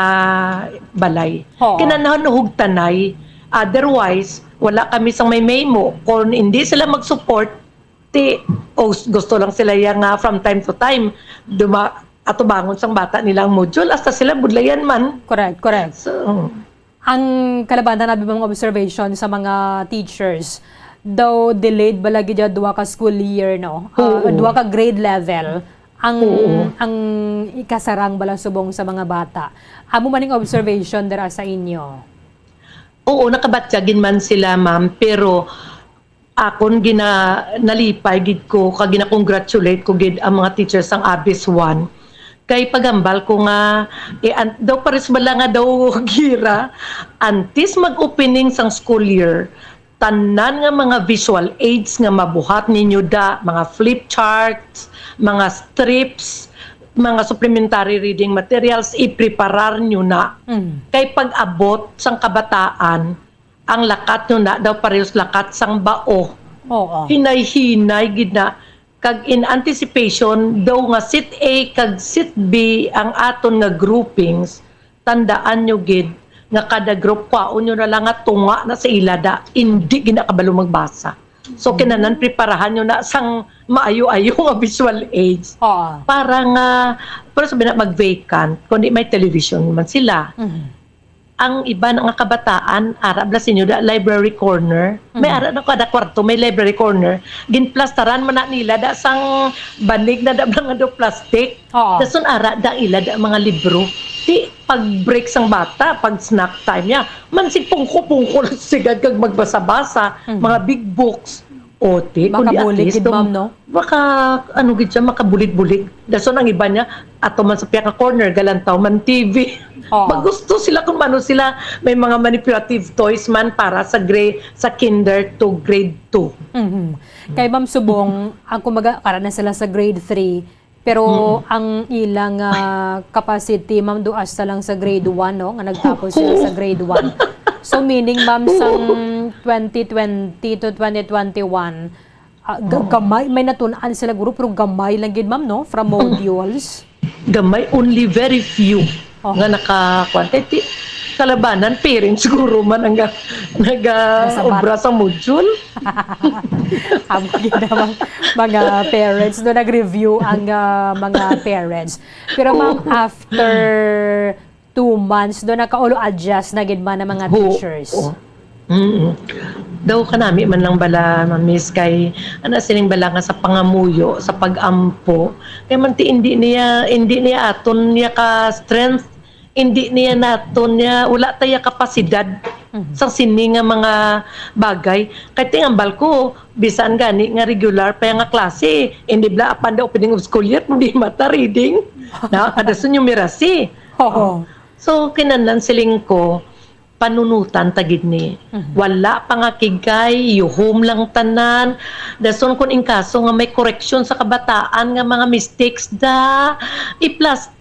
balay. Oo. Kinahanglan hugtanay. Otherwise, wala kami sang may memo. Kung hindi sila mag-support, ti, o s-, gusto lang sila yang, ah, from time to time, duma-, atubangon sang bata nila ang module, hasta sila budlayan man. Correct, correct. So, Ang kalabanan, abi, mga observation sa mga teachers, daw delayed ba lagi dyan duha ka school year, no? Ah, Oo. duha ka grade level ang, Oo. ang ikasarang bala subong sa mga bata. Amo man ning observation dira sa inyo? Oo, nakabatyagin man sila, ma'am, pero akon gina-, nalipay gid ko kag gina-congratulate ko gid ang mga teachers sang Abis One. Kay paghambal ko nga, eh, an-, daw pares bala nga daw gira, antes mag-opening sang school year, tanan nga mga visual aids nga mabuhat ninyo da, mga flip charts, mga strips, mga supplementary reading materials, ipreparar nyo na. Mm. Kay pag-abot sang kabataan, ang lakat nyo na daw parehas lakat sang bao. Oo. Hinay-hinay gid na. Kag in anticipation daw nga seat A kag seat B ang aton nga groupings, tandaan nyo gid nga kada group, kwaon nyo na lang nga tunga na sa ila da, indi gid na kabalo magbasa. So, Mm. kinahanglan preparahan nyo na sang maayo-ayo nga visual aids. Oo. Para nga, para sabi na mag-vacant, kundi may television man sila. Mhm. Ang iban nga kabataan, ara bala sa inyo da, library corner. May Mhm. ara na kada kwarto, may library corner. Ginplastaran man na nila da sang banig na da nga do plastic. Oo. Dason ara da ila da mga libro. Ti, pag break sang bata, pag snack time niya, mansig pungko-pungko lang sigad kag magbasa-basa, Mhm. mga big books. O, ti, kundi at Makabulig least gid, dong ma'am, no? maka-, ano gid siya, makabulig-bulig. Dason ang iba niya, ato man sa piyaka corner, galantaw man T V. Oo. Magusto sila kung ano sila, may mga manipulative toys man para sa gra-, sa kinder to grade two. Mhm. Kay Ma'am Subong, ang kumbaga, para na sila sa grade three, pero Mm. ang ilang, ah, capacity, ma'am, do hasta lang sa grade one, no? Nga nagtapos sila sa grade one. So, meaning, ma'am, sang twenty twenty to twenty twenty-one, ah, ga-, Oo. gamay, may natun-an sila, guro, pero gamay lang gid, ma'am, no? From modules. Gamay, only very few Oo. nga nakakuan. Kay ti-, kalabanan, parents, siguro man ang ga-, naga-, Nasabat. obra sa module. Amo gid ang mga parents, no, nag-review ang, ah, mga parents. Pero, ma'am, Oo. after two months, do nakaulo adjust na gid man ang mga Oo, teachers. Oo. Mm. Daw kanami man lang bala, Ma'am Miss, kay ana siling bala nga sa pangamuyo, sa pag-ampo, kay man ti hindi niya, hindi niya aton niya ka strength, hindi niya naton niya, wala ta iya kapasidad Mhm. sa sini nga mga bagay. Kay tingambal ko, bisan gani nga regular pa nga klase, hindi bala apan the opening of school year, hindi mata reading. Na, ada sa numeracy. Oo. So, kinahanglan siling ko, panunutan ta gid ni. Mhm. Wala pa nga kigay, yuhom lang tanan. Dason kun in kaso nga may koreksyon sa kabataan nga mga mistakes da, iplastar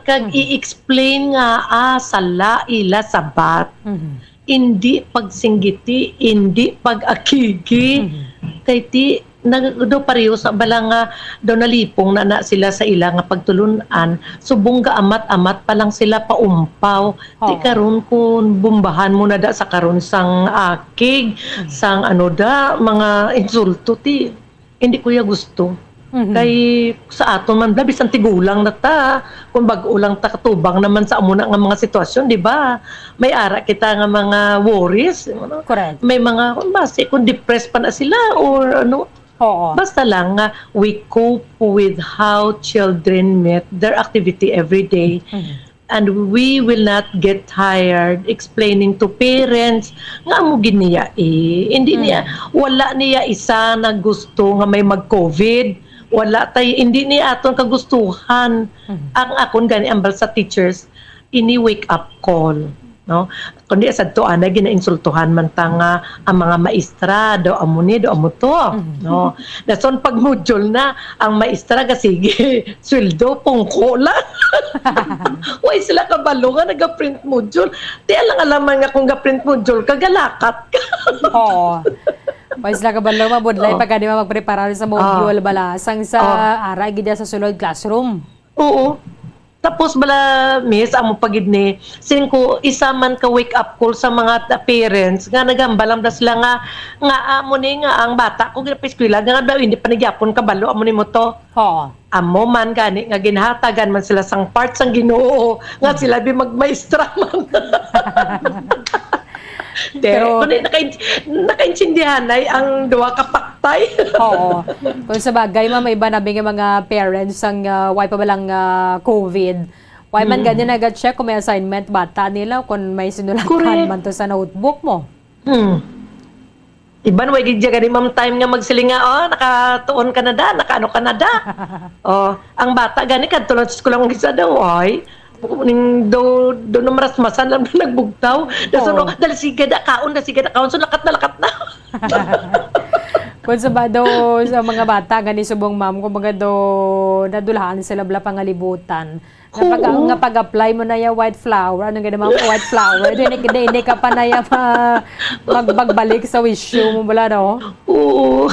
kag Mhm. i-explain nga, ah, sala ila sabat. Mhm. Indi pagsinggiti, indi pag-akigi. Mhm. Kay ti, nag-, daw pareho sa bala nga daw nalipong na, na sila sa ila nga pagtulun-an, subong gaamat-amat pa lang sila paumpaw. Ti Oo. karon kun bombahan mo na da sa karon sang akig, Mm. sang ano da, mga insulto, ti, hindi ko ya gusto. Mhm. Kay sa aton man, bla, bisan tigulang na ta, kung bag-o lang ta katubang naman sa amo na nga mga sitwasyon, di ba? May ara kita nga mga worries, ano? Correct. May mga, kung basi, kung depressed pa na sila or ano. Oo. Basta lang nga we cope with how children meet their activity every day. Mhm. And we will not get tired explaining to parents nga amo gid niya eh. Hindi niya, Mm. wala niya isa na gusto nga may mag-covid. Wala tay, hindi niya aton kagustuhan. Mm. Ang akon gani ambal sa teachers, ini wake up call, no? Kundi sadto anay ginainsultuhan man ta nga ang mga maestra do amo ni, do amo to, Mm. no? Dason pag module na, ang maestra ga sige sweldo, pungko lang. Way sila kabalo nga naga-print module. Ti alang-alang man nga kung ga-print module ka, galakat ka. Oo. Way sila kabalo, mabudlay Oo. pa gani magpreparar sa module, Oo. bala. Sang sa Oo. ara gid sa sulod classroom. Oo. Tapos bala, miss, amo pa gid ni, siling ko, isa man ka wake up call sa mga ta-, parents nga nagamba lang da sila nga, nga amo ni nga ang bata ko ginapaeskwela nga daw hindi pa nagyapon kabalo amo ni mo to. Oo. Amo man gani nga ginhatagan man sila sang part sang Ginoo nga Mm. sila bi magmaestra man. Pero Pero kundi nakain-, nakaintindihanay ang duha ka paktay. Oo. Kung sa bagay, ma'am, may iba na nga mga parents ang, ah, way pa balang, ah, covid. Way man Mm. gani naga-check kung may assignment bata nila, kung may sinulatan Correct. man to sa notebook mo. Hmm. Iban, way gid gani, ma'am, time nga magsiling nga, "Oh, nakatuon ka na da, nakaano ka na da." Oh, ang bata gani, kadto lang sa eskwela, ang isa daw, ay, ning do, do na marasmasan lang na nagbugtaw. Dason, Oo. oh, dali, sige da, kaon da, sige da, kaon. So, lakat na, lakat na. Kung sa ba daw, sa mga bata gani subong, ma'am, kung mga do, nadulahan sila bala pangalibutan. Nga pag-, Oo. nga pag-apply mo na ya white flower, anong gani, ma'am, white flower, di, di, di, di ka pa na ya ma-, magbagbalik sa wisyo mo bala, no? Oo.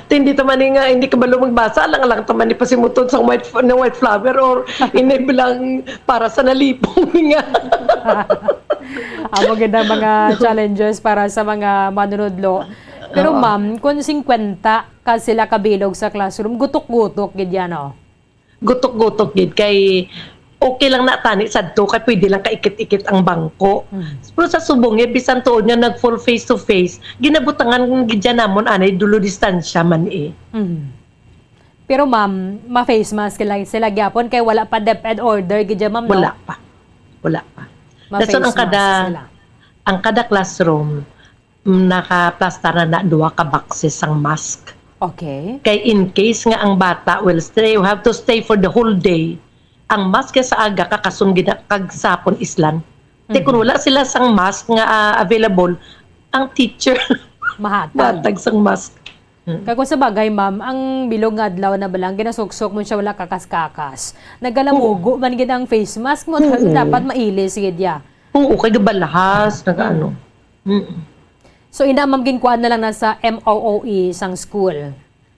Ti hindi ta man ni nga, hindi kabalo magbasa, lang, lang ta man ni pasimutod sa white f-, na white flower or ini bilang para sa nalipong nga. Amo gid ang mga challenges para sa mga manunudlo. Pero, Oo. ma'am, kung singkwenta ka sila kabilog sa classroom, gutok-gutok gid yan, oh. Gutok-gutok gid kay okay lang na tani sadto kay pwede lang kaikit-ikit ang bangko. Mm. Pero sa subong, eh, bisan tuod nga nag-full face to face, ginabutangan gid dyan namon anay dulo distansya man eh. Mm. Pero ma'am, ma-face mask sila, sila gyapon kay wala pa DepEd order gid dyan, ma'am, no? Wala pa. Wala pa. Ma-face Dason ang kada, mask sila. ang kada classroom, mm, nakaplastar na, na duha ka boxes sang mask. Okay. Kay in case nga ang bata will stay, have to stay for the whole day, ang mask sa aga kakason gina-, kag sa hapon islan. Ti kun Mhm. wala sila sang mask nga, ah, available, ang teacher Mahatag. mahatag sang mask. Mm. Kag kung sa bagay, ma'am, ang bilog nga adlaw na balang ginasuksok mo siya, wala kakas-kakas. Nagalamugo Oo. man gid ang face mask mo, Oo. dapat mailis gid ya. Oo, kay gabalahas, nagaano. Mm. Mm. So, ina, ma'am, ginkuan na lang na sa M O O E sang school?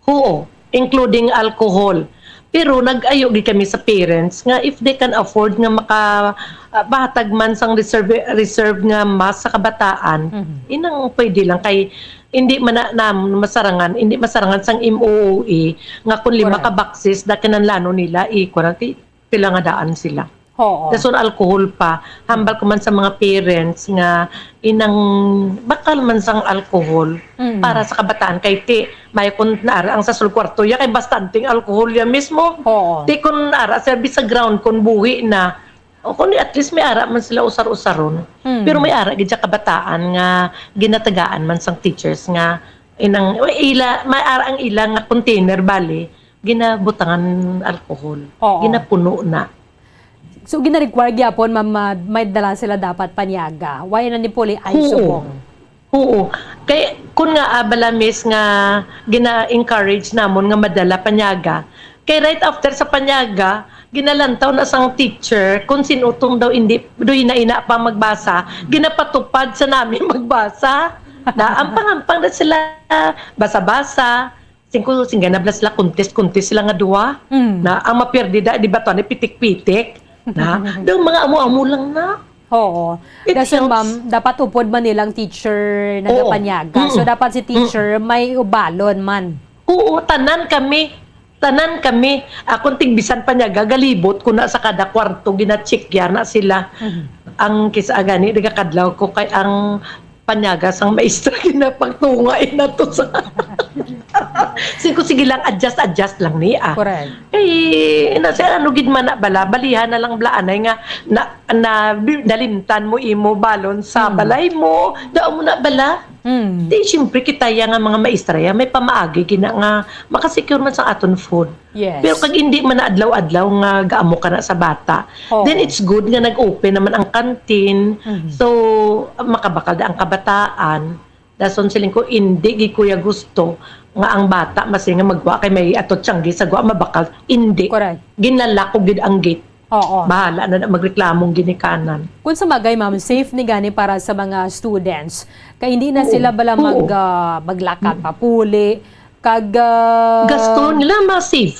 Oo, including alcohol. Pero nag-ayo gid kami sa parents nga if they can afford nga maka-, ah, bahatag man sang reserve, reserve nga mask sa kabataan, Mhm. inang pwede lang kay hindi man na, na masarangan, hindi masarangan sang M O O E nga kung lima Correct. ka boxes, da kinahanglanon nila, i-, kuwan, ti-, pila nga daan sila. Oo. Dason alcohol pa. Hambal ko man sa mga parents nga inang bakal man sang alcohol Mm. para sa kabataan. Kay ti, may kun naara ang sa sulod kwarto ya, kay bastante ang alcohol ya mismo. Oo. Ti kun naara sa, sa ground, kun buhi na, o kun at least may ara man sila usar-usaron. Mm. Pero may ara gid sa kabataan nga ginatagaan man sang teachers nga inang, ila, may ara ang ila nga container, bali, ginabutangan alcohol. Oo. Ginapuno na. So, gina-require gyapon, ma'am, ma-, may dala sila dapat panyaga. Why na ni puli ay Oo. subong? Oo. Kay, kun nga, ah, bala, miss, nga gina-encourage namon nga madala panyaga, kay right after sa panyaga, ginalantaw na sang teacher kung sin-o tong daw indi, do ina-ina pa magbasa, ginapatupad sa nami magbasa. Na, ampang-ampang na sila, basa-basa. Singko, singga na bala sila, kuntis-kuntis sila nga duha. Mm. Na, ang mapirdi da, di ba to, ni pitik-pitik? Na, daw mga amo-amo lang na. Oo. It Dason, helps. ma'am, dapat upod man nilang teacher Oo. nagapanyaga. So, Mm. dapat si Mm. teacher may ubalon man. Oo, tanan kami. Tanan kami. Akong tigbisan panyaga, galibot ko na sa kada kwarto, gina-check ya na sila. Mhm. Ang kisa gani, nagakadlaw ko kay ang panyaga sang maestra, ginapagtungay na to sa Sige, sige lang, adjust, adjust lang ni, ah. Correct. Eh, na, sa ano gid man na bala, balihan na lang bala anay nga na, na, nalimtan mo imo balon sa Hmm. balay mo, dao mo na bala. Hmm. Di, siyempre, kita ya nga mga maestra ya, may pamaagi gina nga makasecure man sa aton food. Yes. Pero kag hindi man na adlaw-adlaw nga gaamo ka na sa bata, Oo. then it's good nga nag-open naman ang canteen. Mhm. So, makabakal na ang kabataan. Dason siling ko, "Indi gid, kuya, gusto nga ang bata masi nga magwa kay may ato tiyanggi sa gwa mabakal." Indi. Correct. Ginlalak ko gid ang gate. Oo. Bahala na na magreklamong ginikanan. Kung sa bagay, ma'am, safe ni gani para sa mga students. Kay hindi na Oo. sila bala mag, Oo. ah, maglakad Mm. papuli. Kag, ah, Gasto nila, ma-save.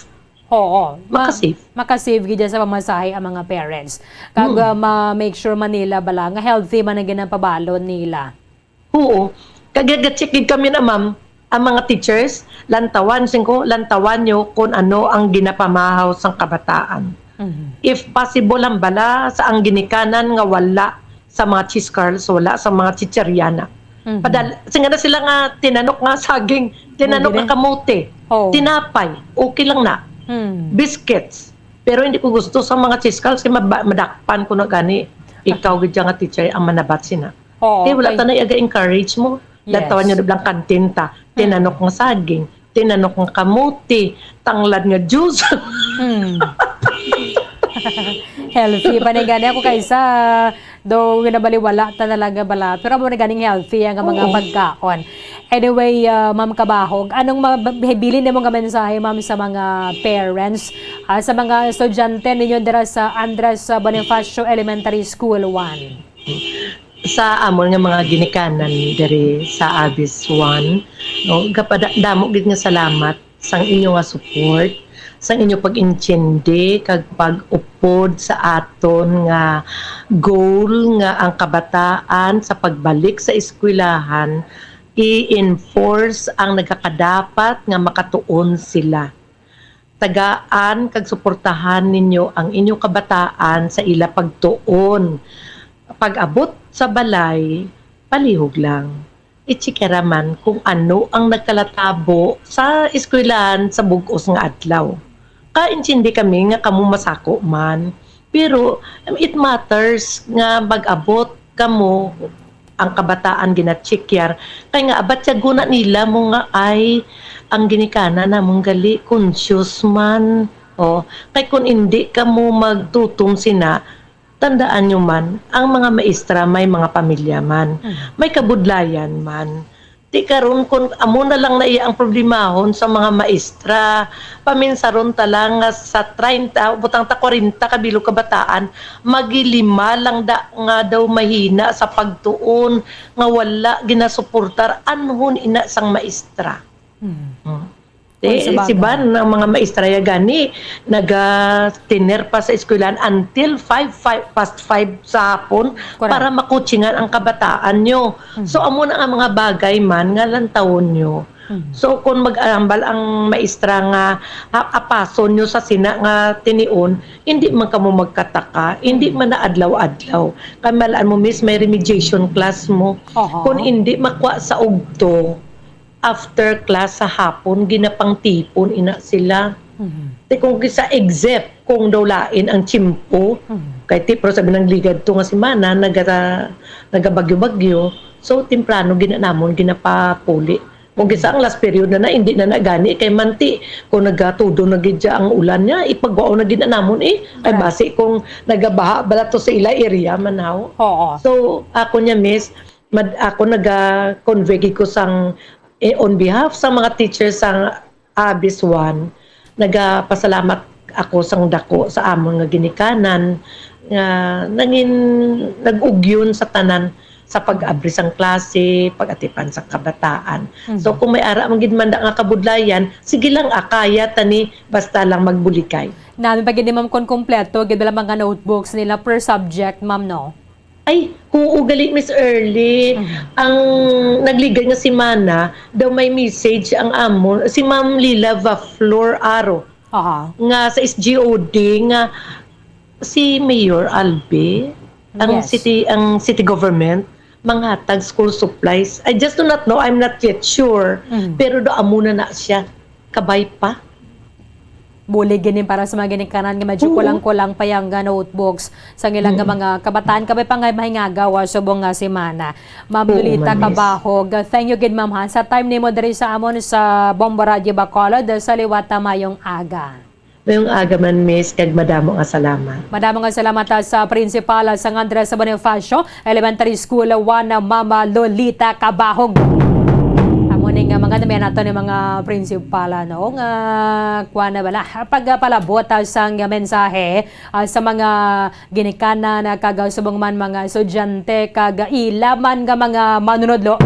Oo. Ma-, Maka-save. maka-save gid sa pamasahe ang mga parents. Kag, Mm. ah, ma-make sure man nila bala nga healthy man ang ginapabalon nila. Oo. Kag ga-check gid kami na, ma'am, ang mga teachers, lantawan, singko, lantawan nyo kung ano ang ginapamahaw sang kabataan. Mhm. If possible lang bala sa ang ginikanan nga wala sa mga cheese curls, wala sa mga chicheria na. Mhm. Padal-, singa na sila nga tinanok nga saging, tinanok Pwede nga na. kamote, Oo. tinapay, okay lang na. Hmm. Biscuits. Pero hindi ko gusto sa mga cheese curls kay maba-, madakpan ko na gani. Ikaw gid nga teacher ang manabat sina. Oo, Di, wala okay. ta na iyaga encourage mo. Yes. Lantawan nyo na blang kantin ta. Hmm. Tinanok nga saging, tinanok nga kamote, tanglad nga juice. Hmm. Healthy pa ni gani ako kaysa do ginabaliwala ta na lang nga bala. Pero amo na ganing healthy ang mga Oo. pagkaon. Anyway, ah, Ma'am Kabahog, anong mab-, mabilin nimo nga mensahe, ma'am, sa mga parents, ah, sa mga estudyante ninyo dira sa Andres, ah, Bonifacio Elementary School one? Sa amon nga mga ginikanan diri sa Abis one, no, gapada-, damo gid nga salamat sang inyo nga support, sang inyo pag-intindi kag pag-upod sa aton nga goal nga ang kabataan sa pagbalik sa eskwelahan, i-enforce ang nagakadapat nga makatuon sila. Tagaan kag suportahan ninyo ang inyong kabataan sa ila pagtuon. Pag-abot sa balay, palihog lang. Itsikera man kung ano ang nagkalatabo sa eskwelahan sa bug-os nga adlaw. Kaintindi kami nga kamo masako man, pero it matters nga mag-abot kamo ang kabataan ginachekyar, kay nga abatyag na nila mo nga, "Ay, ang ginikanan namon gali conscious man." O, kay kun indi kamo magtutom sina, tandaan nyo man, ang mga maestra may mga pamilya man, Mm. may kabudlayan man. Ti karon, kun amo na lang na iya ang problemahon sa mga maestra, paminsaron ta lang nga sa treinta, butang ta kwarenta ka bilog kabataan, magilima lang da nga daw mahina sa pagtuon, nga wala ginasuportar, anhon ina sang maestra. Hmm. Hmm. Kung Eh, sa bagay. Si Van, ang mga maestra ya gani, naga-tener pa sa eskwelahan until five, five, past five sa hapon Correct. para makutsingan ang kabataan nyo. Mhm. So, amo na ang mga bagay man nga lantawon nyo. So, kung mag-ambal ang maestra nga, ha, apason nyo sa sina nga tinion, hindi man kamo magkataka, hindi man na adlaw-adlaw. Kay malaan mo, miss, may remediation class mo. Aha. Kung hindi makuha sa ugto, after class sa hapon, ginapangtipon ina sila. Mhm. Ti kung sa except, kung daw lain ang tiyempo, Mhm. kay ti, pero sabi ng ligad to nga semana, naga-, nagabagyo-bagyo, so, temprano gina-, namon ginapapuli. Kung kisa ang last period na na, hindi na nagani, kay manti, kung nagatudo na gid siya ang ulan niya, ipagwao na gid na namon eh. Ay, Correct. Basi kung nagabaha bala to sa ila area, man, haw? Oo. So, ako niya, miss, mad-, ako naga-convey gid ko sang, eh, on behalf sa mga teachers sang Abis One, nagapasalamat ako sang dako sa amon nga ginikanan nga nangin nag-ugyon sa tanan sa pag-abri sang klase, pag-atipan sa kabataan. So, Mhm. Kung may ara man gid man da nga kabudlayan, sige lang, ah, kaya ta ni, basta lang magbuligay. Nami pa gid ni ma'am kon kompleto gid bala mga notebooks nila per subject, ma'am, no? Ay, oo, gali, Miss Early. Mhm. Ang nagligad nga semana, daw may message ang amon, si Ma'am Lila Vaflor Aro, Aha. nga sa S G O D, nga si Mayor Albi, ang Yes. city, ang city government, manghatag school supplies. I just do not know, I'm not yet sure. Mhm. Pero do amo na na siya. Kabay pa. Bulig gini para sa mga ginikanan nga medyo Oo. kulang-kulang pa yang, ah, notebooks sa ilang nga Mm. mga kabataan. Kabay pa nga mahingagaw, ah, subong nga semana. Ma'am Oo, Lolita Ma'am Miss. Cabahog, ah, thank you gid, ma'am, ha, sa time nimo diri sa amon sa Bombo Radio Bacolod, ah, sa liwat, ah, mayong aga. Mayong aga man, Miss, kag madamo nga salamat. Madamo nga salamat, ah, sa principal, ah, sang Andres Bonifacio Elementary School One, ah, Mama Lolita Cabahog. Amo ni nga mga namian nato ni mga principal, ano, nga kuwan na bala, pagpalabot, ah, sang mensahe, ah, sa mga ginikanan, ah, kag, ah, subong man mga estudyante kag ila man nga mga manunodlo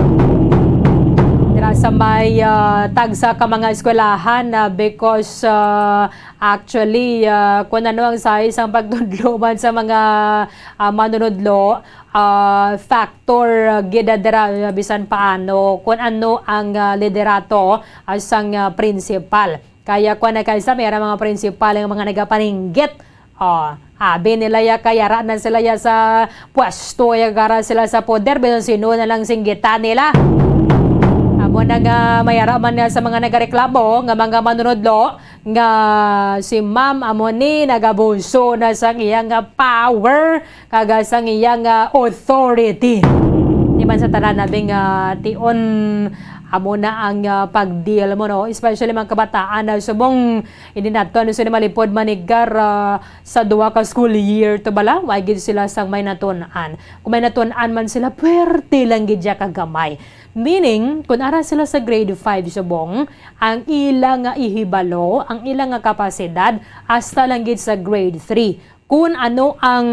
dira sa may, ah, tagsa ka mga eskwelahan, ah, because, ah, actually, ah, kung ano ang size ang pagtudlo man sa mga, ah, manunodlo, ah, factor, ah, gid, ah, dira, ah, bisan paano kung ano ang, ah, liderato, ah, sang, ah, principal. Kaya kung ano, kaysa may mga principal ang mga nagapaninggit, oh, abi nila ya kay ara na sila ya sa pwesto, ya gara sila sa poder, bisan sino na lang singgitan nila. Amo na nga may ara man na sa mga nagareklamo nga mga manunodlo nga si ma'am amo ni nagabuso na sang iya nga power kag sang iya nga authority. Di man sa tanan nabing, ah, tion amo na ang, ah, pag-deal mo, no? Especially mga kabataan na subong hindi nato ano sila malipod manigar, ah, sa duha ka school year to bala, wa gid sila sang may natun-an. Kung may natun-an man sila, pwerte lang gid siya kagamay. Meaning, kung ara sila sa grade five subong, ang ila nga ihibalo, ang ila nga kapasidad, hasta lang gid sa grade three. Kung ano ang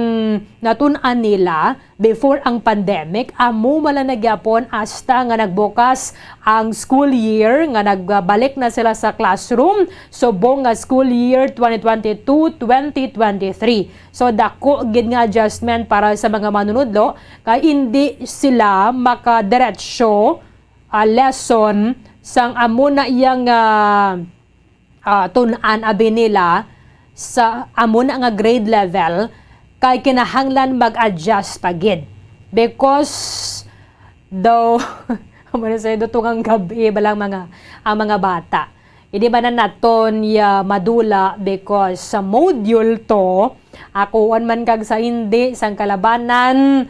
natun-an nila before ang pandemic, amo man lang na gyapon hasta nga nagbukas ang school year, nga nagbalik na sila sa classroom, subong nga school year twenty twenty-two, twenty twenty-three. So, dako gid nga adjustment para sa mga manunodlo, kay hindi sila makadiretso, ah, lesson sang amo na iyang, ah, ah, tun-an abi nila sa amo na nga grade level, kay kinahanglan mag-adjust pa gid. Because daw, amo na sa dutungang gab-i, balang mga, ang mga bata. Hindi ba na naton ya madula because sa module two, akuan man kag sa hindi, sang kalabanan,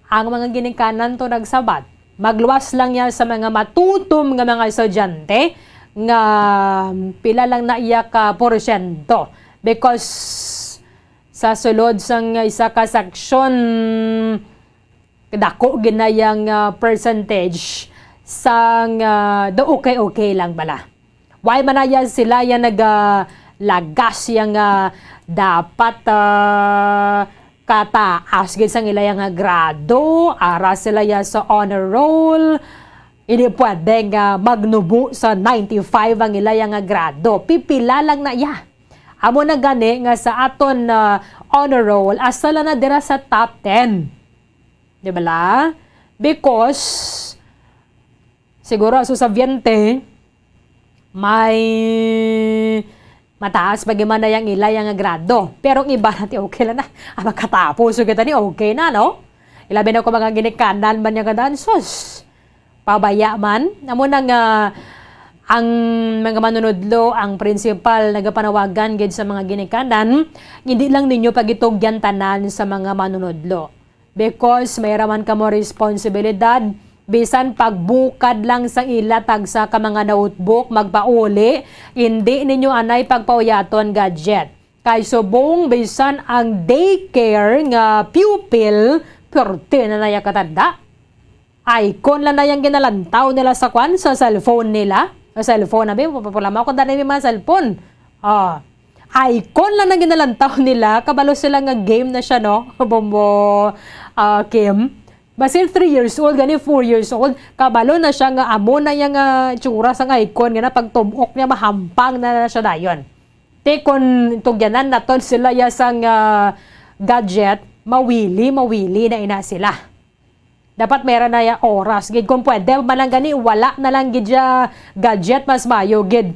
ang mga ginikanan to nagsabat. Magluwas lang ya sa mga matutom nga mga estudyante nga pila lang na iya ka porsyento. Because sa sulod sang isa ka section, dako gid na yang, ah, percentage sang, ah, do okay-okay lang bala. Why man na yan sila yang nagalagas yang, ah, dapat, ah, kataas gid sang ila yang, ah, grado, ara sila ya sa honor roll, hindi pwede nga magnubo sa ninety-five ang ila yang, ah, grado. Pipila lang na ya. Amo na gani nga sa aton, ah, honor roll, asa lang na dira sa top ten. Di ba la? Because, siguro, ang susabyente, may mataas pa gyud man na yang ila yang grado. Pero ang iba na ti okay lang na. Ah, makatapos so kita ni okay na, no? Ilabi na ko mga ginikanan man yang kadaan. Sus! Pabaya man. Amo na nga ang mga manunudlo, ang principal nagapanawagan gid sa mga ginikanan, hindi lang ninyo pagitugyan tanan sa mga manunudlo. Because may ra man kamo responsibilidad, bisan pagbukad lang sa ila tagsa ka mga notebook, magpauli, hindi ninyo anay pagpauyaton gadget. Kay subong bisan ang daycare nga pupil, pwerte na naya katanda. Icon lang na yang ginalantaw nila sa kwan, sa cellphone nila. Sa cellphone, abi, papapulama ko dali may mga cellphone. Ah, icon lang na ginalantaw nila. Kabalo sila nga game na siya, no? Bombo, ah, Kim. Basin three years old, gani four years old. Kabalo na siya nga amo na yang, ah, tsura sang icon nga na pagtubok niya, mahampang na, na siya dayon. Te, kung tugyanan naton sila ya sang, ah, gadget, mawili, mawili na ina sila. Dapat meron na ya oras gid. Kung pwede man lang gani, wala na lang gid ya gadget, mas mayo gid.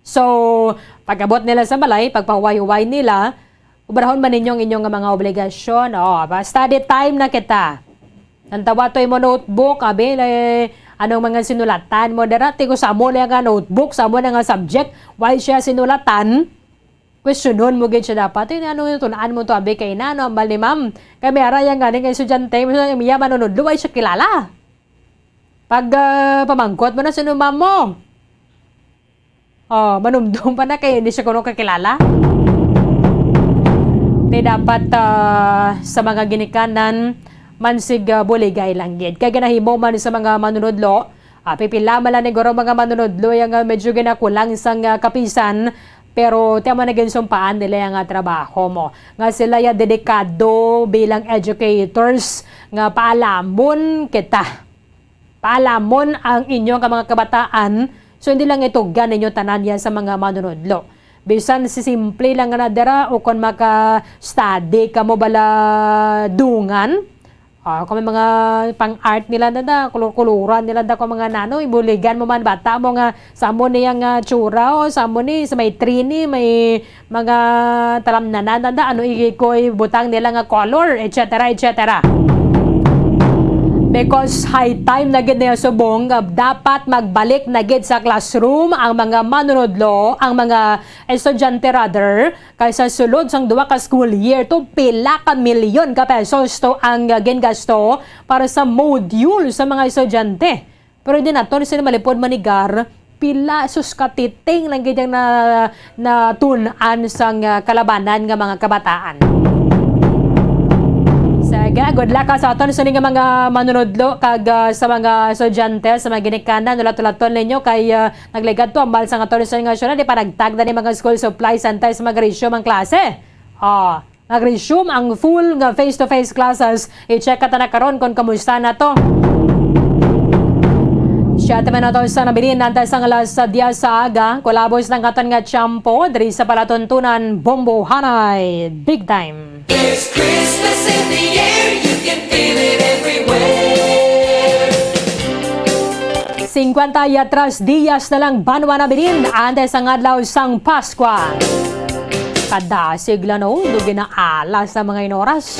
So, pag-abot nila sa balay, pagpahuway-huway nila, obrahon man ninyo ang inyong mga obligasyon. O, ba, study time na kita. Tantawa to imo notebook, abi, eh, anong mga sinulatan mo dira? Ti ko sa amo lang nga notebook, sa amo lang nga subject, why siya sinulatan? Questionon mo gid siya dapat. Eh, ano yung tunaan mo to, abi, kay na, ano, ambal ni ma'am? Kay may ara yang galing nga estudyante, mo sa iya manunudlo, ay siya kilala. Pag, ah, pamangkot mo na, sino ma'am mo? Oh, manumdom pa na kay hindi siya kuno kakilala. Te dapat, ah, sa mga ginikanan, mansig, ah, buligay lang gid. Kay ginahimo man sa mga manunudlo, ah, pipila man lang ni guro mga manunudlo yang, ah, medyo ginakulang sang, ah, kapisan, pero ti amo na ginsumpaan nila yang, ah, trabaho mo. Nga sila ya dedikado bilang educators nga paalamon kita. Paalamon ang inyo nga mga kabataan, so hindi lang itugyan ninyo tanan yan sa mga manunudlo. Bisan si simple lang nga na dira, o kon maka-study ka mo bala dungan, ah, kung may mga pang-art nila na da, kulor-kuluran nila da, kung mga nano, ibuligan mo man bata mo nga, sa mo niya nga tsura, o sa mo ni, sa may tree ni, may mga talamnanan, anda, ano, ikoy butang nila nga color, et cetera, et cetera. Because high time na gid na subong nga dapat magbalik na gid sa classroom ang mga manunudlo, ang mga estudyante rather, kay sa sulod sang duha ka school year to pila ka milyon ka pesos to ang, uh, gingasto para sa module sa mga estudyante. Pero hindi naton sila malipod manigar, pila sus katiting lang gid ang na, natun-an sang, ah, kalabanan nga mga kabataan. Sige, good luck ka sa aton sini nga mga manunudlo kag, ah, sa mga estudyante, sa mga ginikanan, ulat-ulaton ninyo kay, ah, nagligad to ang balsa nga aton sini nga syudad, di pa nagtagda ni mga school supplies, antay sa mga resume ang klase. Ah, Nag-resume ang full nga face-to-face classes. I-check ka ta na karon kung kamusta na to. Siya naman na to sa nabilin, nanta sang alas diyes sa aga. Kulabos ng katan nga tiyempo, diri sa palatuntunan, Bombo Hanay. Big time. There's Christmas in the air, you can feel it everywhere. Singkwenta y atras diyas na lang banwa nabilin, antes ang adlaw sang Paskwa. Kadasig lang, no? Dugi na alas sa mga inoras.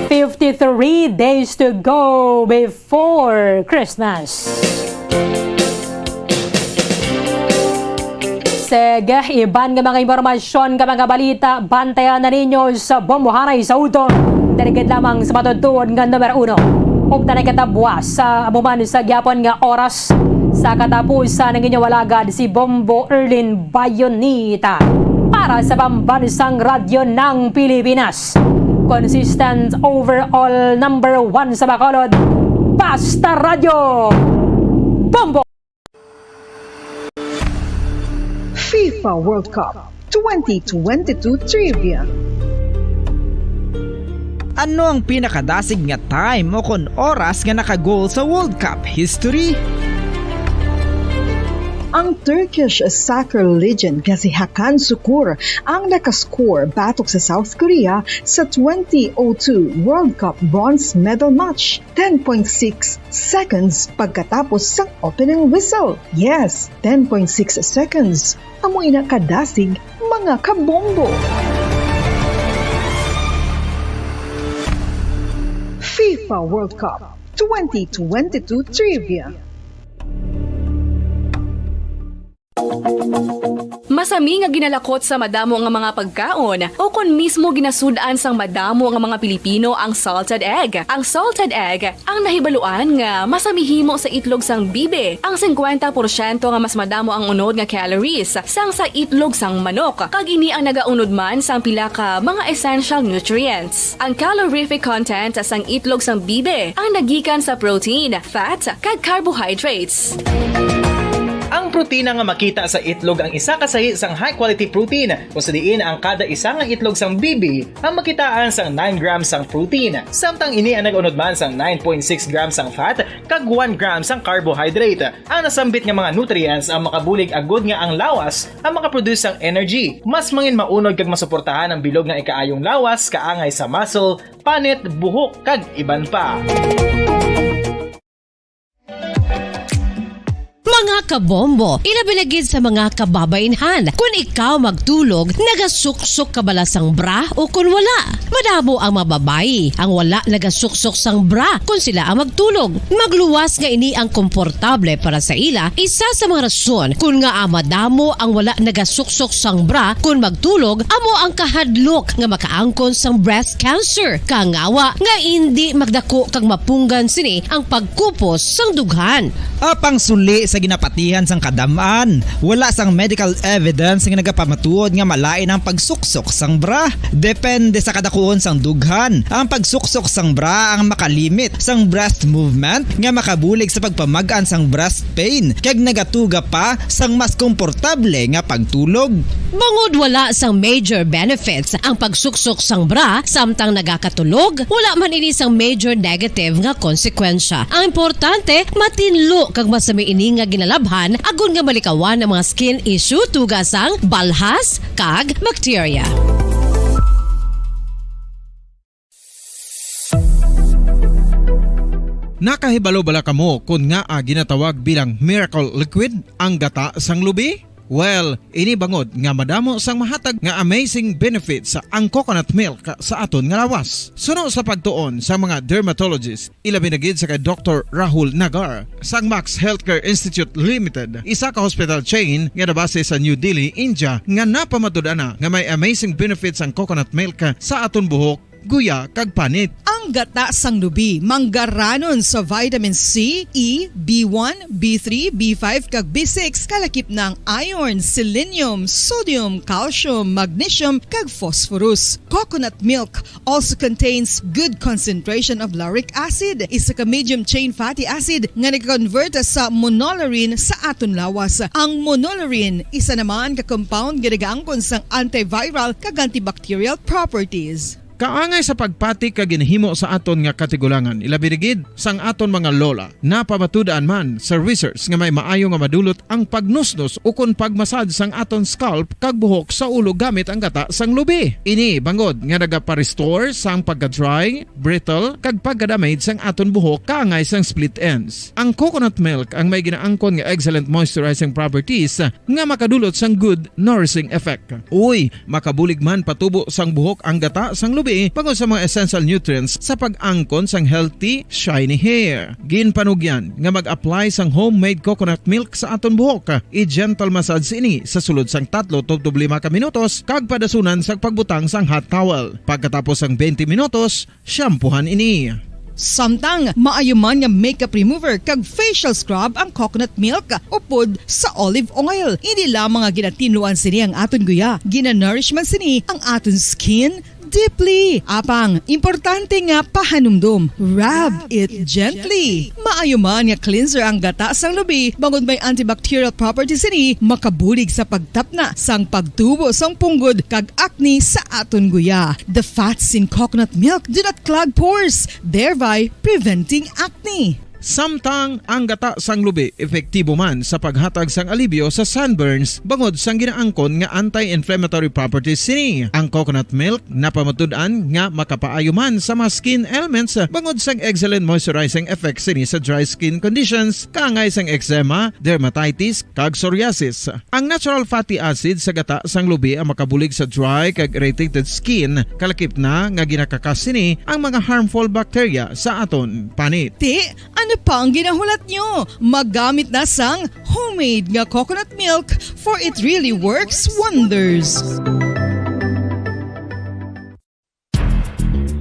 Fifty-three days to go before Christmas. Sige, iban nga mga impormasyon ka mga balita, bantayan na ninyo sa Bombo Hanay sa Udto. Diri gid lamang sa matutuod nga numero uno. Ug tanay katabwas sa amuman sa gihapon nga oras. Sa katapusan, ang inyong alagad, si Bombo Erlin Bayonita para sa Pambansang Radyo ng Pilipinas. Consistent overall number one sa Bacolod, Basta Radyo, Bombo! FIFA World Cup twenty twenty-two Trivia. Ano ang pinakadasig nga time o kon oras nga naka-goal sa World Cup history? Ang Turkish soccer legend nga si Hakan Sukur ang nakascore batok sa South Korea sa twenty oh two World Cup bronze medal match, ten point six seconds pagkatapos sang opening whistle. Yes, ten point six seconds. Amo ina kadasig, mga kabombo. FIFA World Cup twenty twenty-two Trivia. Masami nga ginalakot sa madamo nga mga pagkaon, o kon mismo ginasud-an sang madamo nga mga Pilipino ang salted egg. Ang salted egg ang nahibaluan nga masami himo sa itlog sang bibi. Ang singkwenta porsyento nga mas madamo ang unod nga calories sang sa itlog sang manok, kag ini ang nagaunod man sang pila ka mga essential nutrients. Ang calorific content sang itlog sang bibi ang nagikan sa protein, fat, kag carbohydrates. Ang protina nga makita sa itlog ang isa ka sahi sang high-quality protein, kung sa diin ang kada isa nga itlog sang bibi ang makitaan sang nine grams sang protein, samtang ini ang nag-unod man sang nine point six grams sang fat kag one gram sang carbohydrate. Ang nasambit nga mga nutrients ang makabulig agud nga ang lawas ang makaproduce sang energy. Mas mangin maunod kag masuportahan ang bilog nga ikaayong lawas, kaangay sa muscle, panit, buhok, kag iban pa. Mga kabombo, ilabi na gid sa mga kababainhan. Kun ikaw magtulog, nagasuksok ka bala sang bra o kun wala? Madamo ang mga babayi ang wala nagasuksok sang bra kun sila ang magtulog. Magluwas nga ini ang komportable para sa ila. Isa sa mga rason kun ngaa madamo ang wala nagasuksok sang bra kun magtulog amo ang kahadlok nga makaangkon sang breast cancer. Kangawa nga indi magdako kag mapunggan sini ang pagkupos sang dughan. Apang suli sa ginapatihan sang kadam-an, wala sang medical evidence nga nagapamatuod nga malain ang pagsuksok sang bra. Depende sa kadakuon sang dughan, ang pagsuksok sang bra ang makalimit sang breast movement nga makabulig sa pagpamag-an sang breast pain kag nagatuga pa sang mas komportable nga pagtulog. Bangod wala sang major benefits ang pagsuksok sang bra samtang nagakatulog, wala man ini sang major negative nga konsekwensya. Ang importante, matinlo kag masami ini nga ginalabhan agod nga malikawan ang mga skin issue, tuga sang balhas kag bakterya. Nakahibalo bala kamo kon ngaa ginatawag bilang miracle liquid ang gata sang lubi? Well, ini bangod nga madamo sang mahatag nga amazing benefits ang coconut milk sa aton nga lawas. Suno sa pagtuon sa mga dermatologist, ilabi na gid sa kay Doktor Rahul Nagar sang Max Healthcare Institute Limited, isa ka hospital chain nga nabase sa New Delhi, India, nga napamatud-an na nga may amazing benefits ang coconut milk sa aton buhok, guya, kag panit. Ang gata sang lubi manggaranon sa vitamin C, E, B one, B three, B five, kag B six, kalakip na ang iron, selenium, sodium, calcium, magnesium, kag phosphorus. Coconut milk also contains good concentration of lauric acid, isa ka medium chain fatty acid nga nag-convert sa monolaurin sa aton lawas. Ang monolaurin, isa naman ka compound nga nagaangkon sang antiviral kag antibacterial properties. Kaangay sa pagpati kag ginahimo sa aton nga katigulangan, ilabi na gid sang aton mga lola. Napamatud-an man sa research nga may maayo nga madulot ang pagnusnos ukon pagmasad sang aton scalp kag buhok sa ulo gamit ang gata sang lubi. Ini bangod nga nagapa-restore sang pagka-dry, brittle, kag pagka-damage sang aton buhok kaangay sang split ends. Ang coconut milk ang may ginaangkon nga excellent moisturizing properties nga makadulot sang good nourishing effect. Uy, makabulig man patubo sang buhok ang gata sang lubi bangod sa mga essential nutrients sa pag-angkon sang healthy, shiny hair. Ginpanugyan nga mag-apply sang homemade coconut milk sa aton buhok. I-gentle massage ini sa sulod sang tatlo tubtob lima ka minutos kag padasunan sang pagbutang sang hot towel. Pagkatapos sang twenty minutos, shampoohan ini. Samtang maayo man nga makeup remover kag facial scrub ang coconut milk upod sa olive oil. Hindi lamang nga ginatinluan sini ang aton guya, ginanourish man sini ang aton skin deeply. Apang, importante nga pahanumdom, rub it gently. Maayo man nga cleanser ang gata sang lubi, bangod may antibacterial properties sini, makabulig sa pagtapna sang pagtubo sang punggod kag acne sa aton guya. The fats in coconut milk do not clog pores, thereby preventing acne. Samtang ang gata sang lubi epektibo man sa paghatag sang alibyo sa sunburns bangod sang ginaangkon nga anti-inflammatory properties sini. Ang coconut milk napamatud-an nga makapaayo man sa mga skin ailments bangod sang excellent moisturizing effect sini sa dry skin conditions kaangay sang eczema, dermatitis, kag psoriasis. Ang natural fatty acid sa gata sang lubi ang makabulig sa dry kag irritated skin, kalakip na nga ginakakas sini ang mga harmful bacteria sa aton panit. Ti, ano pa ang ginahulat nyo? Magamit na sang homemade nga coconut milk, for it really works wonders.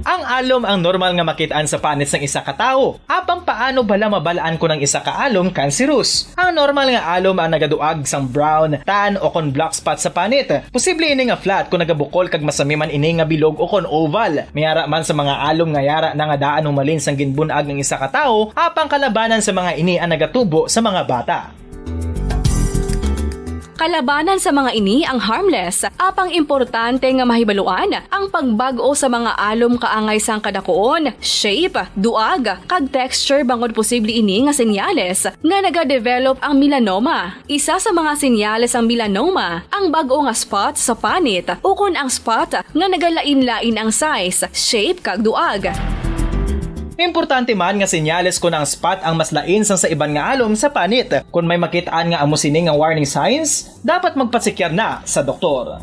Ang alom ang normal nga makit-an sa panit sang isa ka tawo. Apang paano bala mabal-an kon ang isa ka alom kanserus? Ang normal nga alom ang nagaduag sang brown, tan, o kon black spot sa panit. Posible ini nga flat kon nagabukol kag masami man ini nga bilog o kon oval. May ara man sa mga alom nga yara na nga daan humalin sang ginbun-ag ang isa ka tawo, apang kalabanan sa mga ini ang nagatubo sa mga bata. Kalabanan sa mga ini ang harmless, apang importante nga mahibaluan ang pagbag-o sa mga alom kaangay sang kadakuon, shape, duag, kag texture bangod posible ini nga senyales nga nagadevelop ang melanoma. Isa sa mga senyales sang melanoma ang bag-o nga spot sa panit ukon ang spot nga nagalain-lain ang size, shape, kag duag. Importante man nga senyales kon ang spot ang mas lain sang sa iban nga alom sa panit. Kon may makit-an nga amo sini nga warning signs, dapat magpatsikyar na sa doktor.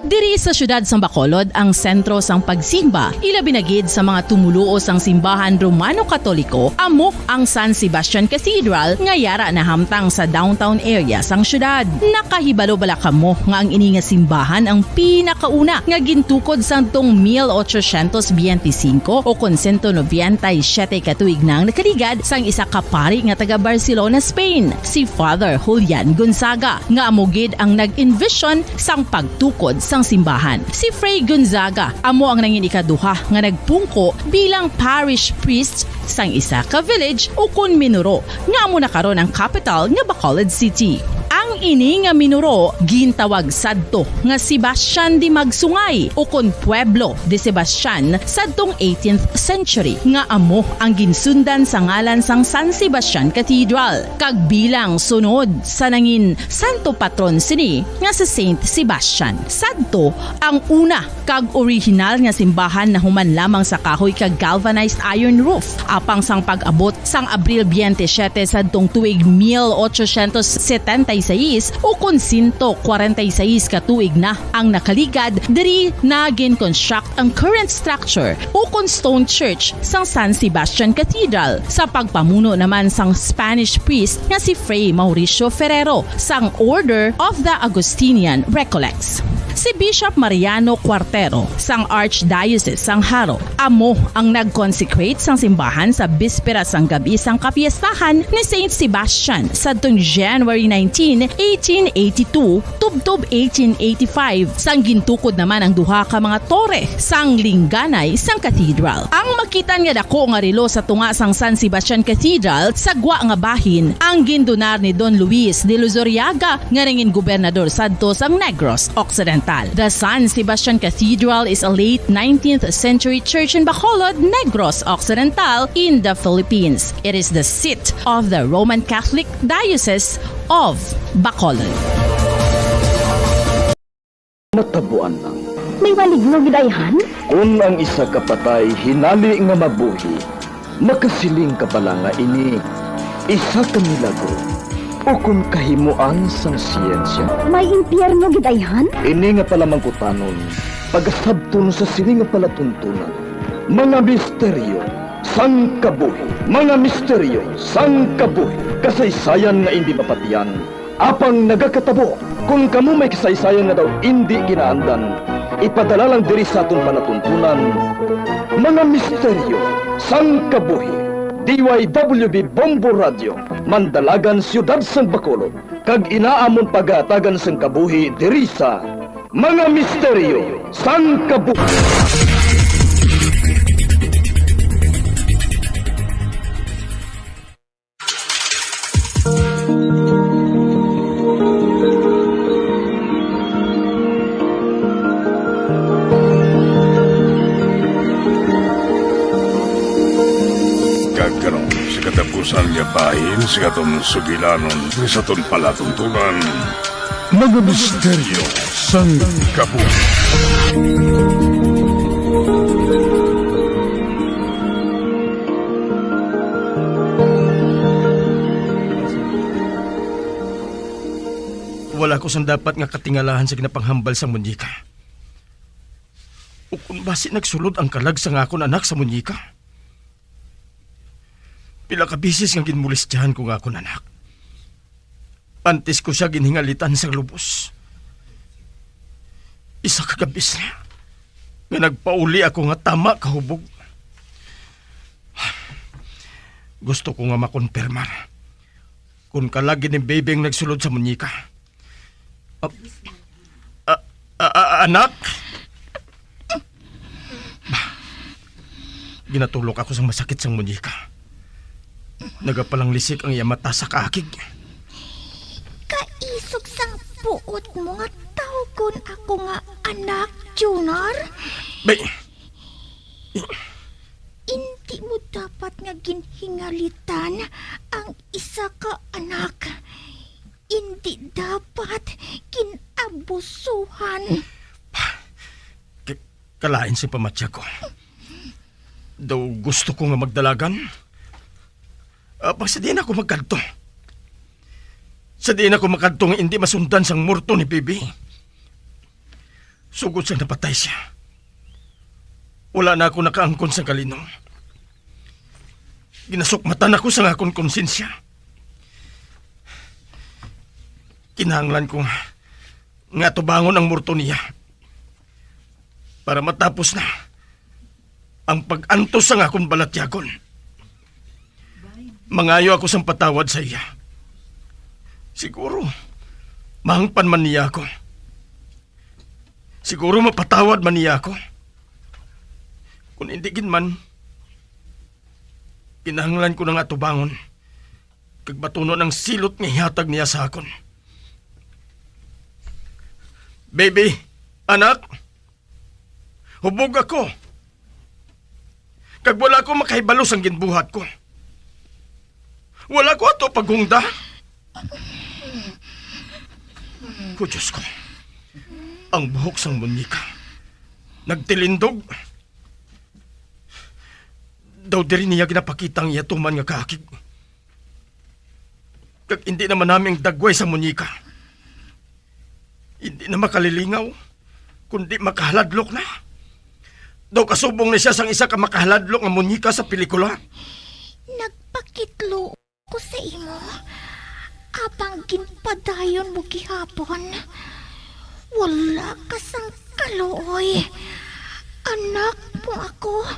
Diri sa siyudad sang Bacolod ang sentro sang pagsimba, ilabi na gid sa mga tumoluo sang simbahan Romano-Katoliko, amo ang San Sebastian Cathedral nga yara nahamtang sa downtown area sang siyudad. Nakahibalo bala kamo nga ang ini nga simbahan ang pinakauna nga gintukod sadtong mil ochocientos biyente singko o kon sento nobenta y siyete ka tuig na ang nakaligad sang isa ka pari nga taga Barcelona, Spain, si Father Julian Gonzaga, nga amo gid ang nag-envision sang pagtukod sang simbahan. Si Fray Gonzaga amo ang nangin ikaduha nga nagpungko bilang parish priest sang isa ka village ukon minuro nga amo na karon ang kapital nga Bacolod City. Ang ini nga minuro gintawag sadto nga Sebastian de Magsungay ukon Pueblo de Sebastian sadtong eighteenth century, nga amo ang ginsundan sa ngalan sang San Sebastian Cathedral, kag bilang sunod sa nangin santo patron sini nga si Saint Sebastian. Sadto ang una kag orihinal nga simbahan nahuman lamang sa kahoy kag galvanized iron roof. Apang sang pag-abot sang Abril biyente siyete sadtong tuig mil ochocientos setenta y seis, ukon sento kwarenta y seis ka tuig na ang nakaligad, diri na gin-construct ang current structure ukon stone church sang San Sebastian Cathedral sa pagpamuno naman sang Spanish priest nga si Fray Mauricio Ferrero sang Order of the Augustinian Recollects. Si Bishop Mariano Cuartero sang Archdiocese sang Jaro amo ang nag-consecrate sang simbahan sa bispera sang gab-i sang kapiestahan ni Saint Sebastian sadtong January nineteen, eighteen eighty-two, tubtob eighteen eighty-five, sang gintukod naman ang duha ka mga tore sang lingganay sang cathedral. Ang makit-an nga dako nga relo sa tunga sang San Sebastian Cathedral sa gwa nga bahin ang gindonar ni Don Luis de Luzuriaga nga nangin gobernador sadto sang Negros Occidental. The San Sebastian Cathedral is a late nineteenth century church in Bacolod, Negros Occidental, in the Philippines. It is the seat of the Roman Catholic Diocese of Bacolod. Matabuan lang. May maligno gid ayhan? Kon ang isa ka patay hinali nga mabuhi, makasiling ka bala nga ini isa ka milagro o kon kahimoan sang siyensya? May impyerno gid ayhan? Ini nga palamangkutanon, pagasabton sa sini nga palatuntunan. Mga misteryo sang kabuhi. Mga misteryo sang kabuhi. Kasaysayan nga indi mapatiyan, apang nagakatabo. Kon kamo may kasaysayan nga daw indi ginaandan, ipadala lang diri sa aton palatuntunan. Mga misteryo sang kabuhi. D Y W B Bombo Radio, Mandalagan, Siyudad sang Bacolod, kag ina amon pagahatagan sang kabuhi diri sa Mga Misteryo sang Kabuhi. Sang yabahin sa aton sugilanon, sa aton palatuntunan, mga misteryo sang kabuhi. Wala ko sang dapat nga katingalahan sa ginapanghambal sang muñika. Ukon basi nagsulod ang kalag sang akon anak sa muñika? Pila ka beses nga ginmolestyahan ko nga akon anak. Antes ko sia ginhingalitan sang lubos. Isa ka gab-i na nga nagpauli ako nga tama ka hubog. Gusto ko nga makonfirmar kon kalag ni Baby ang nagsulod sa muñika. Ah, ah, ah, ah, anak? Ginatulok ako sang masakit sang muñika. Nagapalanglisik ang iya mata sa kaakig. Kaisog sang buot mo nga tawgon ako nga anak, Junior. Bay, Indi mo dapat nga ginhingalitan ang isa ka anak. Indi dapat gin-abusuhan. K-, kalain sing pamatyag ko. Daw gusto ko nga magdalagan. Apang sa diin ako magkadto? Sa diin ako makadto nga indi masundan sang morto ni Bibi? Sugod sang napatay sia, wala na ako nakaangkon sang kalinom. Ginasukmatan ako sang akon konsensya. Kinahanglan ko nga atubangon ang morto niya para matapos na ang pag-antos sang akon balatyagon. Mangayo ako sang patawad sa iya. Siguro, mahangpan man niya ako. Siguro mapatawad man niya ako. Kung hindi gid man, kinahanglan ko na nga atubangon kag batunon ang silot nga ihatag niya sa akon. Baby, anak, hubog ako. Kag wala ako makahibalo sang ginbuhat ko. Wala ko ato paghungda. Oh, Diyos ko. Ang buhok sang muñika nagtilindog. Daw diri niya ginapakita ang iya tuman nga kaakig. Kag indi na manami ang dagway sang muñika. Indi na makalilingaw, kundi makahaladlok na. Daw kasubong na siya sang isa ka makahaladlok nga muñika sa pelikula. Nagpakitlo ko sa imo, apang ginpadayon mo gihapon. Wala ka sang kaluoy. Anak mo ako,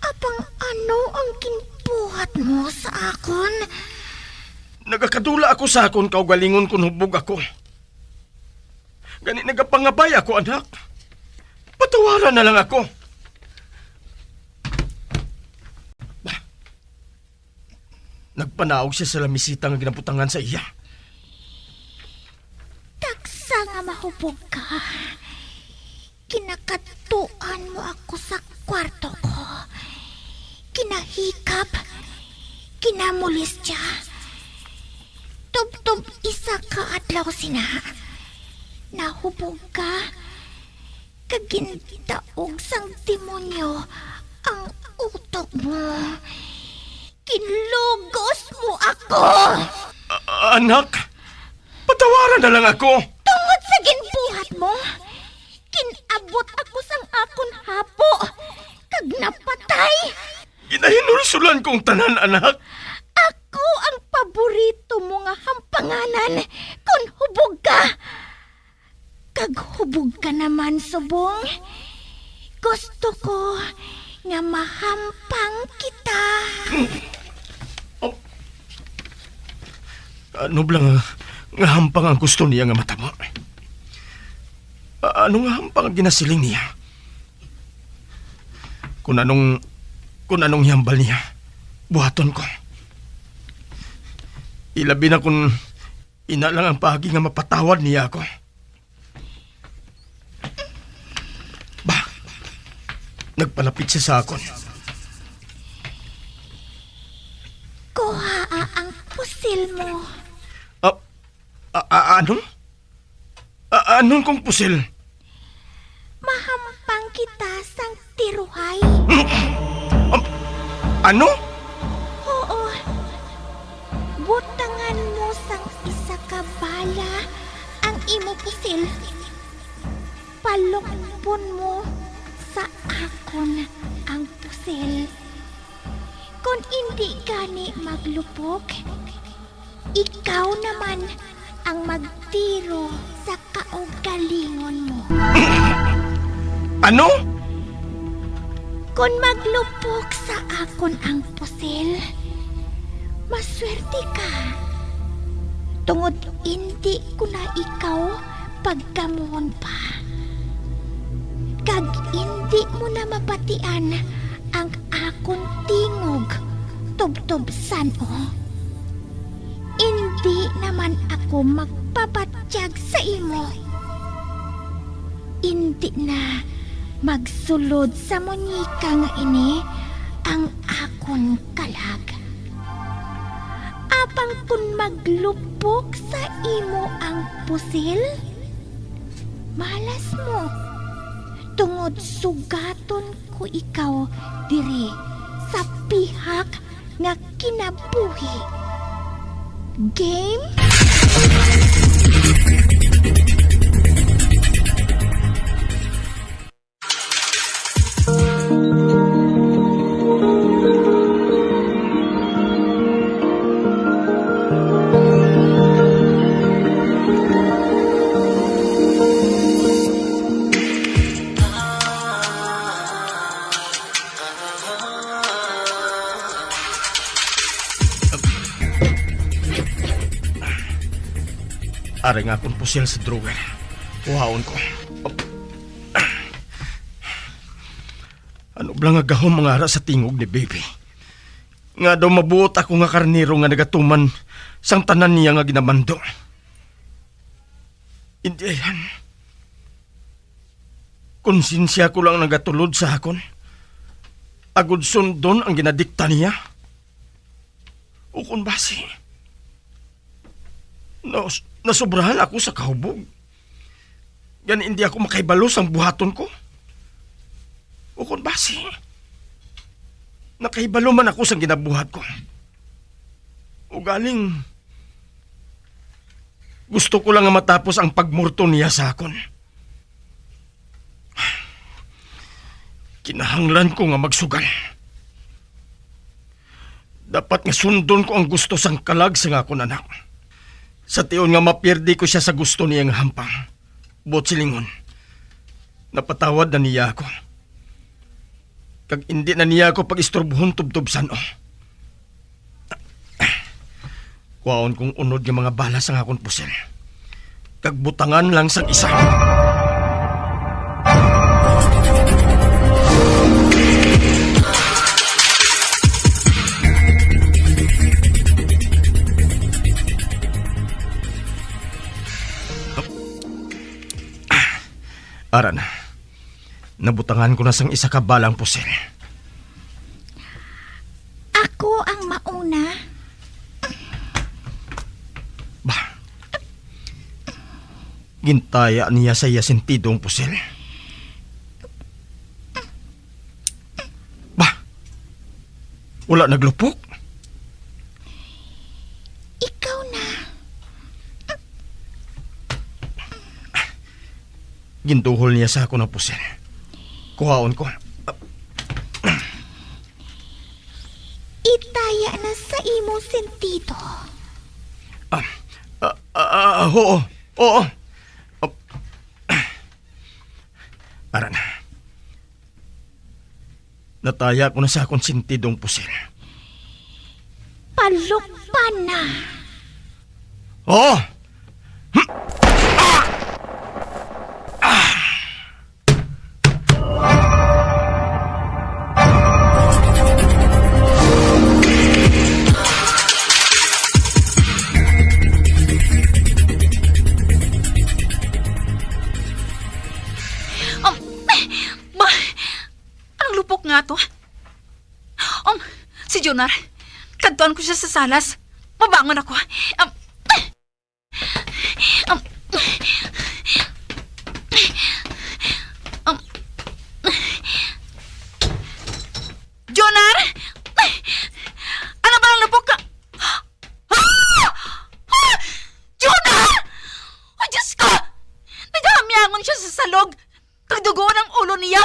apang ano ang ginbuhat mo sa akon? Nagakadula ako sa akon kaugalingon kon hubog ako. Gani nagapangabay ako, anak. Patawaran na lang ako. Nagpanaog siya sa lamisita nga ginabutangan sa iya. Taksa nga mahubog ka. Ginakadtuan mo ako sa kwarto ko. Ginahikap, ginamolestya. Tubtob isa ka adlaw sina, nahubog ka, kag gindaog sang demonyo ang utok mo. Ginlugos mo ako! A-, anak, patawaran na lang ako. Tungod sa ginbuhat mo, gin-abot ako sang akon hapo, kag napatay. Ginahinulsulan kong tanan, anak. Ako ang paborito mo nga hampanganan kon hubog ka. Kag hubog ka naman, subong. Gusto ko nga mahampang kita. Oh. Ano bala nga, nga hampang ang gusto niya nga matabo? A-, ano nga hampang ang ginasiling niya? Kung anong, kung anong ihambal niya, buhaton ko. Ilabi na kung ina lang ang paagi nga mapatawad niya ako. Ba, nagpalapit siya sa akon. Kuha mo. Ah, a-, a-, ano? A-, anon kong pusil? Mahampang kita sang tiruhay. Um, ano? Oo. Butangan mo sang isa ka bala ang imo pusil. Palukpon mo sa akon ang pusil. Kon indi gani maglupok, ikaw naman ang magtiro sa kaugalingon mo. Ano? Kon maglupok sa akon ang pusil, maswerte ka. Tungod indi ko na ikaw pagkamuhon pa. Kag indi mo na mabatian ang akon tingog tubtob san-o. Indi naman ako magpabatyag sa imo. Indi na magsulod sa muñika nga ini ang akon kalag. Apang kon maglupok sa imo ang pusil, malas mo, tungod sugaton ko ikaw diri sa pihak nga kinabuhi. Game? Ari nga akon pusil sa drawer. Kuhaon ko. Ano bala nga gahom ang ara sa tingog ni Baby? Nga daw mabuot ako nga karnero nga nagatuman sang tanan niya nga ginamando. Indi ayan. Konsensya ko lang nagatulod sa akon, agod sundon ang ginadikta niya. Ukon basi, nas-, nasobrahan ako sa kahubog. Gani hindi ako makahibalo sang buhaton ko. Ukon basi, nakahibalo man ako sang ginabuhat ko. Ugaling, gusto ko lang nga matapos ang pagmurto niya sa akon. Kinahanglan ko nga magsugal. Dapat nga sundon ko ang gusto sang kalag sang akon anak. Sa tion nga mapiyerde ko sia sa gusto niya nga hampang. Buot silingon, napatawad na niya ako. Kag indi na niya ako pag-istorbohon tubtob san-o. Kuhaon kong unod nga mga bala sang akon pusil, kag butangan lang sang isa. Ara na. Nabutangan ko na sang isa ka bala ang pusil. Ako ang mauna. Bah. Gintaya niya sa iya sentido ang pusil. Bah. Wala naglupok. Ikaw na. Ginduhol niya sa akon ang pusil. Kuhaon ko. Itaya na sa imo sentido. Ah, ah, ah, ah, oo, oo. Ah, ara na. Nataya ko na sa akon sentido ang pusil. Palukpan na. Oh! Hmm! Ah! Ah! Um, ba, Anong lupok nga to? Um, si Jonar, kadtuan ko siya sa salas. Mabangon ako. Um, um, um, Jonar! Ano ba ang lubok ka? Ah! Ah! Jonar! Ay, Diyos ko! Nagahamiangon siya sa salog, kag dugoon ang ulo niya.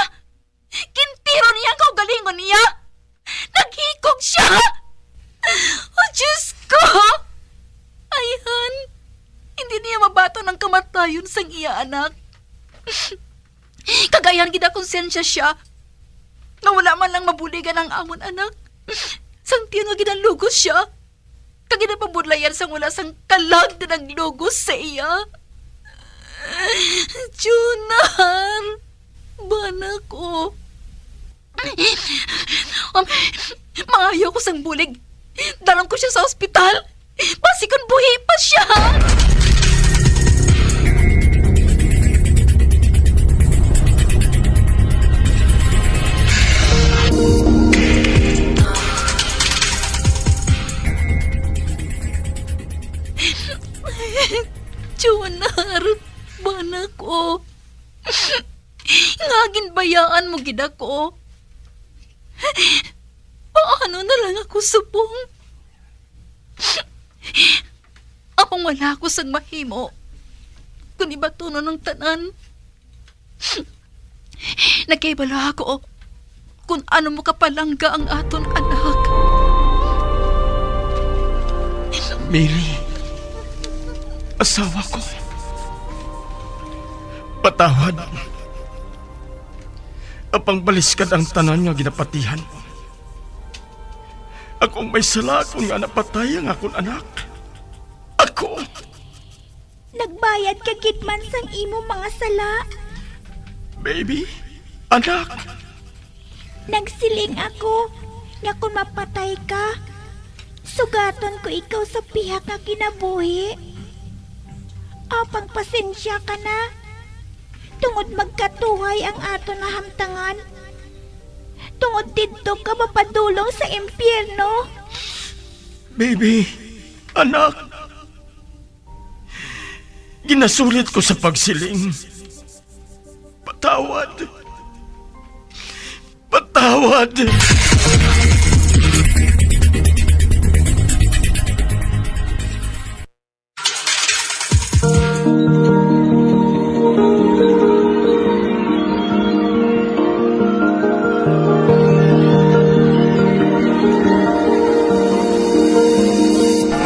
Gintiro niya ang kaugalingon niya. Naghikog siya. Oh, Diyos ko! Ayhan, hindi niya mabaton ang kamatayon sang iya anak. Kag ayhan, ginakonsensya siya nga wala man lang mabuligan ang amon anak. Sang tiyan nga ginalugos siya, kag ginapabudlayan sang wala sang kalag nga naglugos sa iya. Junar, bana ko. Um, mangayo ko sang bulig. Dalon ko siya sa ospital. Basi kon buhi pa siya. Junar, bana ko. Nga ginbayaan mo gid ako. Paano na lang ako subong? Among wala ako sang mahimo, kundi batunon ang tanan. Nagkahibalo ako kung ano mo kapalangga ang aton anak. Mary, asawa ko, patawad. Apang baliskad ang tanan nga ginapatihan mo. Ako ang may sala kon nga napatay ang akon anak. Ako. Nagbayad ka gid man sang imo mga sala. Baby, anak. Nagsiling ako nga kon mapatay ka, sugaton ko ikaw sa pihak nga kinabuhi. Apang pasensya ka na, tungod magkatuhay ang aton nahamtangan. Tungod didto ka mapadulong sa impyerno. Baby, anak, ginasulit ko sa pagsiling. Patawad. Patawad.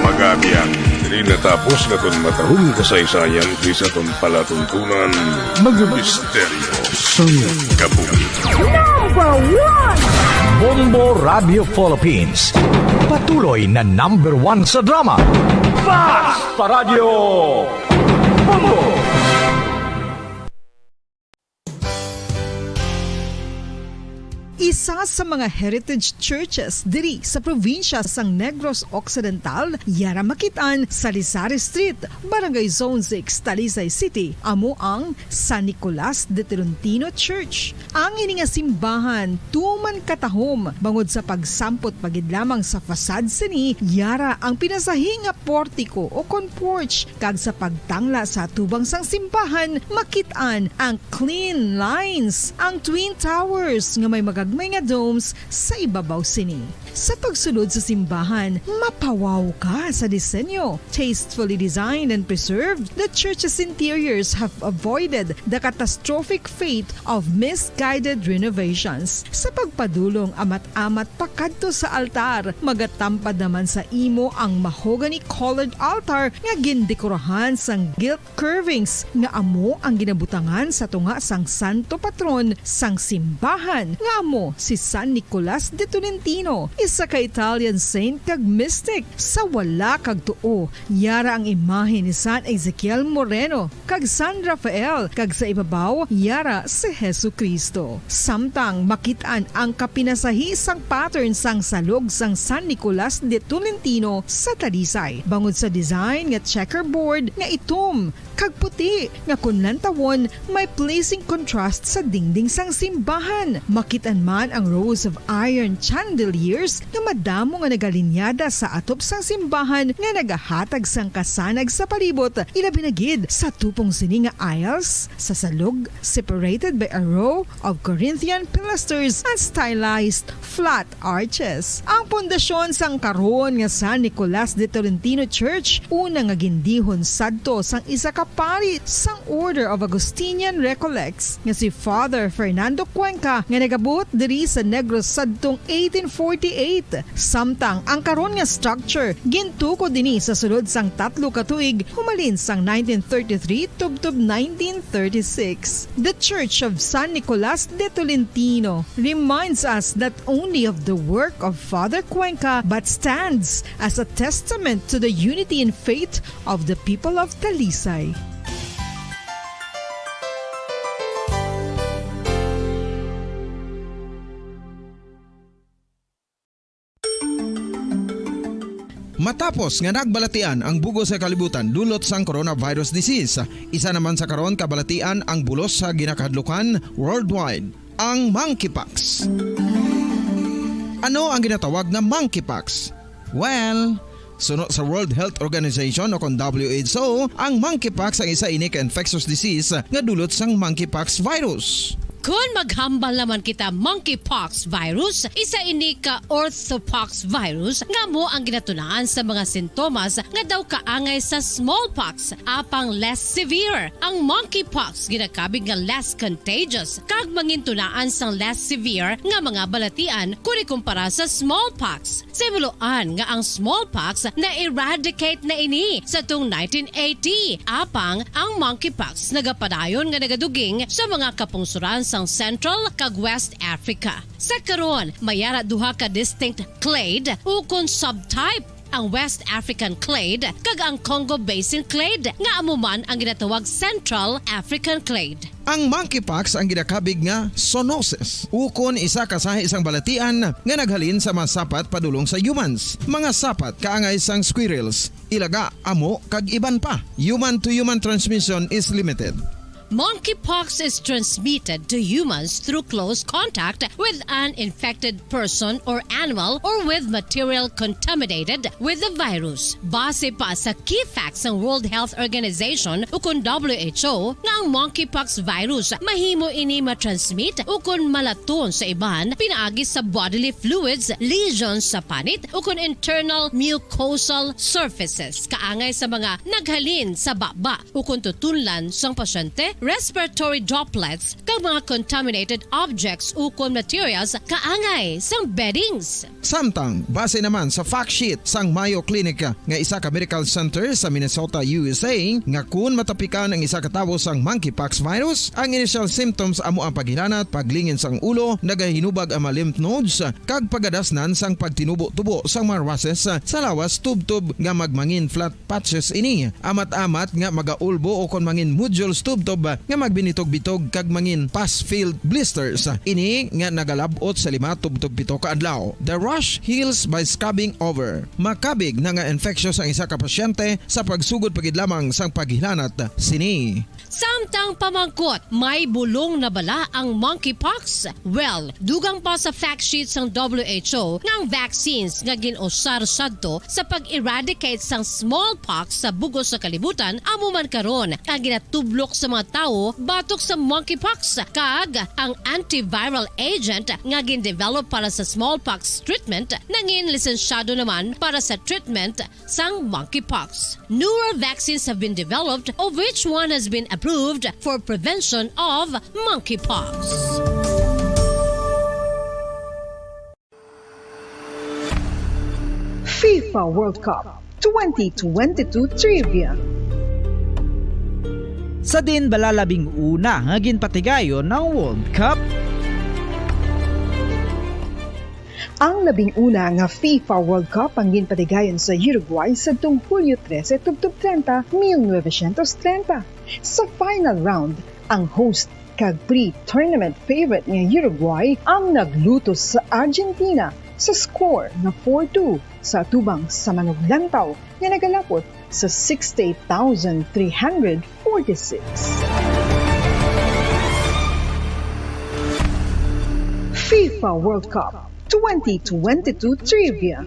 Mga abyan, diri natapos nga aton matahong kasaysayan diri sa aton palatuntunan, Mga Misteryo sang Kabuhi. Number one! Bombo Radio Philippines, patuloy na number one sa drama. Fast Paradyo Bombo! Isa sa mga heritage churches diri sa probinsya sang Negros Occidental, yara makit-an sa Salisari Street, Barangay Zone six, Talisay City, amo ang San Nicolas de Tolentino Church. Ang ini nga simbahan tuman katahom bangod sa pagsampot pa gid lamang sa facade sini, yara ang pinasahi nga portiko o kon porch, kag sa pagtangla sa atubang sang simbahan makit-an ang clean lines, ang twin towers nga may magagmay nga domes sa ibabaw sini. Sa pagsulod sa simbahan, mapawaw ka sa disenyo. Tastefully designed and preserved, the church's interiors have avoided the catastrophic fate of misguided renovations. Sa pagpadulong amat-amat pakadto sa altar, magatampad naman sa imo ang mahogany-colored altar nga gindekorahan sang gilt curvings nga amo ang ginabutangan sa tunga sang santo patron sang simbahan, nga amo si San Nicolas de Tolentino, isa ka Italian saint kag mystic. Sa wala kag tuo, yara ang imahe ni San Ezekiel Moreno kag San Rafael, kag sa ibabaw, yara si Jesu-Cristo. Samtang makit-an ang kapinasahi sang pattern sang salog sang San Nicolas de Tolentino sa Talisay, bangod sa design nga checkerboard nga itom kag puti, nga kon lantawon, may pleasing contrast sa dingding sang simbahan. Makit-an man ang rows of iron chandeliers nga madamo nga nagalinyada sa atop sang simbahan nga nagahatag sang kasanag sa palibot, ilabi na gid sa tupong sini nga aisles sa salog, separated by a row of Corinthian pilasters and stylized flat arches. Ang pundasyon sang karon nga San Nicolas de Tolentino Church, una nga gindihon sadto sang isa ka pari sang Order of Augustinian Recollects nga si Father Fernando Cuenca, nga nagabot diri sa Negros sadtong eighteen forty-eight. Samtang ang karon nga structure gintukod ini sa sulod sang tatlo ka tuig, humalin sang nineteen thirty-three tubtob nineteen thirty-six. The Church of San Nicolas de Tolentino reminds us not only of the work of Father Cuenca, but stands as a testament to the unity in faith of the people of Talisay. Matapos nga nagbalatian ang bug-os nga kalibutan dulot sang coronavirus disease, isa naman sa karon kabalatian ang bulos sa ginakahadlukan worldwide, ang monkeypox. Ano ang ginatawag nga monkeypox? Well, suno sa World Health Organization o kon W H O, ang monkeypox ang isa ini ka infectious disease nga dulot sang monkeypox virus. Kon maghambal naman kita monkeypox virus, isa ini ka orthopox virus nga amo ang ginatunaan sa mga sintomas nga daw kaangay sa smallpox, apang less severe. Ang monkeypox ginakabig nga less contagious kag mangintunaan sang less severe nga mga balatian kon ikumpara sa smallpox. Sa himuloan nga ang smallpox na-eradicate na ini sa tong nineteen eighty, apang ang monkeypox nagapadayon nga nagaduging sa mga kapungsoran sang Central kag West Africa. Sa karon, may ara duha ka distinct clade ukon subtype, ang West African clade kag ang Congo Basin clade, nga amo man ang ginatawag Central African clade. Ang monkeypox ang ginakabig nga zoonosis, ukon isa ka sahi sang balatian nga naghalin sa mga sapat padulong sa humans, mga sapat kaangay sang squirrels, ilaga, amo, kag iban pa. Human-to-human transmission is limited. Monkeypox is transmitted to humans through close contact with an infected person or animal or with material contaminated with the virus. Base pa sa key facts sang World Health Organization ukon W H O, nga ang monkeypox virus mahimo ini matransmit ukon malaton sa iban pinaagi sa bodily fluids, lesions sa panit, ukon internal mucosal surfaces, kaangay sa mga naghalin sa baba ukon tutunlan sang pasyente, respiratory droplets, kag mga contaminated objects ukon materials kaangay sang beddings. Samtang, base naman sa fact sheet sang Mayo Clinic nga isa ka medical center sa Minnesota, U S A, nga kun matapikan ang isa ka tawo sang monkeypox virus, ang initial symptoms amo ang paghilanat, paglingin sang ulo, nagahinubag ang mga lymph nodes, kag pagadasnan sang pagtinubo-tubo sang mga rushes sa lawas tubtob nga magmangin flat patches ini. Amat-amat nga magaulbo ukon mangin nodules tubtob nga magbinitog-bitog kag mangin pus-filled blisters. Ini nga nagalab-ot sa lima tubtob pito ka adlaw. The rash heals by scabbing over. Makabig na nga infectious ang isa ka pasyente sa pagsugod pa gid lamang sang paghilanat sini. Samtang pamangkot, may bulong na bala ang monkeypox? Well, dugang pa sa fact sheet sang W H O nga ang vaccines nga gin-usar sadto sa pag-eradicate sang smallpox sa bug-os nga kalibutan amo man karon ang ginatublok sa mga tawo batok sa monkeypox, kag ang antiviral agent nga gin-develop para sa smallpox treatment nangin lisensyado naman para sa treatment sang monkeypox. Newer vaccines have been developed, of which one has been approved for prevention of monkeypox. FIFA World Cup twenty twenty-two Trivia. Sa diin bala labing una nga ginpatigayon ang World Cup? Ang labing una nga FIFA World Cup ang ginpatigayon sa Uruguay sadtong Hulyo trese tubtob treinta, mil novecientos treinta. Sa final round, ang host kag pre-tournament favorite nga Uruguay ang naglutos sa Argentina sa score nga four two sa atubang sa manuglantaw nga nagalapot sa sixty thousand three hundred forty-six. FIFA World Cup Twenty twenty-two Trivia.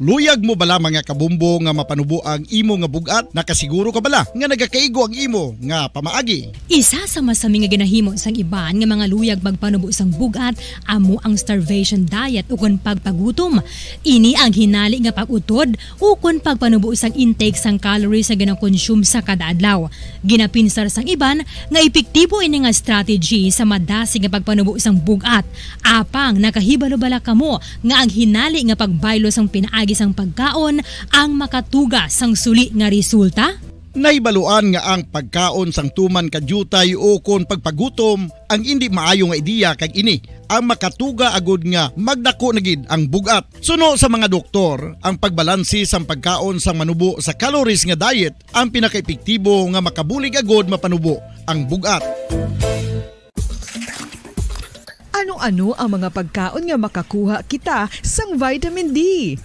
Luyag mo bala, mga kabombo, nga mapanubo ang imo nga bug-at? Nakasiguro ka bala nga nagakaigo ang imo nga pamaagi? Isa sa masami nga ginahimo sang iban nga mga luyag magpanubo sang bug-at amo ang starvation diet ukon pagpagutom. Ini ang hinali nga pag-utod ukon pagpanubo sang intake sang calories nga ginakonsume sa kada adlaw. Ginapinsar sang iban nga epektibo ini nga strategy sa madasig nga pagpanubo sang bug-at. Apang nakahibalo bala kamo nga ang hinali nga pagbaylo sang pinaagi sang pagkaon ang makatuga sang suli nga resulta? Nahibaluan nga ang pagkaon sang tuman ka diutay ukon pagpagutom ang indi maayo nga ideya, kag ini ang makatuga agud nga magdako na gid ang bug-at. Suno sa mga doktor, ang pagbalanse sang pagkaon sang manubo sa calories nga diet ang pinakaepektibo nga makabulig agud mapanubo ang bug-at. Ano-ano ang mga pagkaon nga makakuha kita sang vitamin D?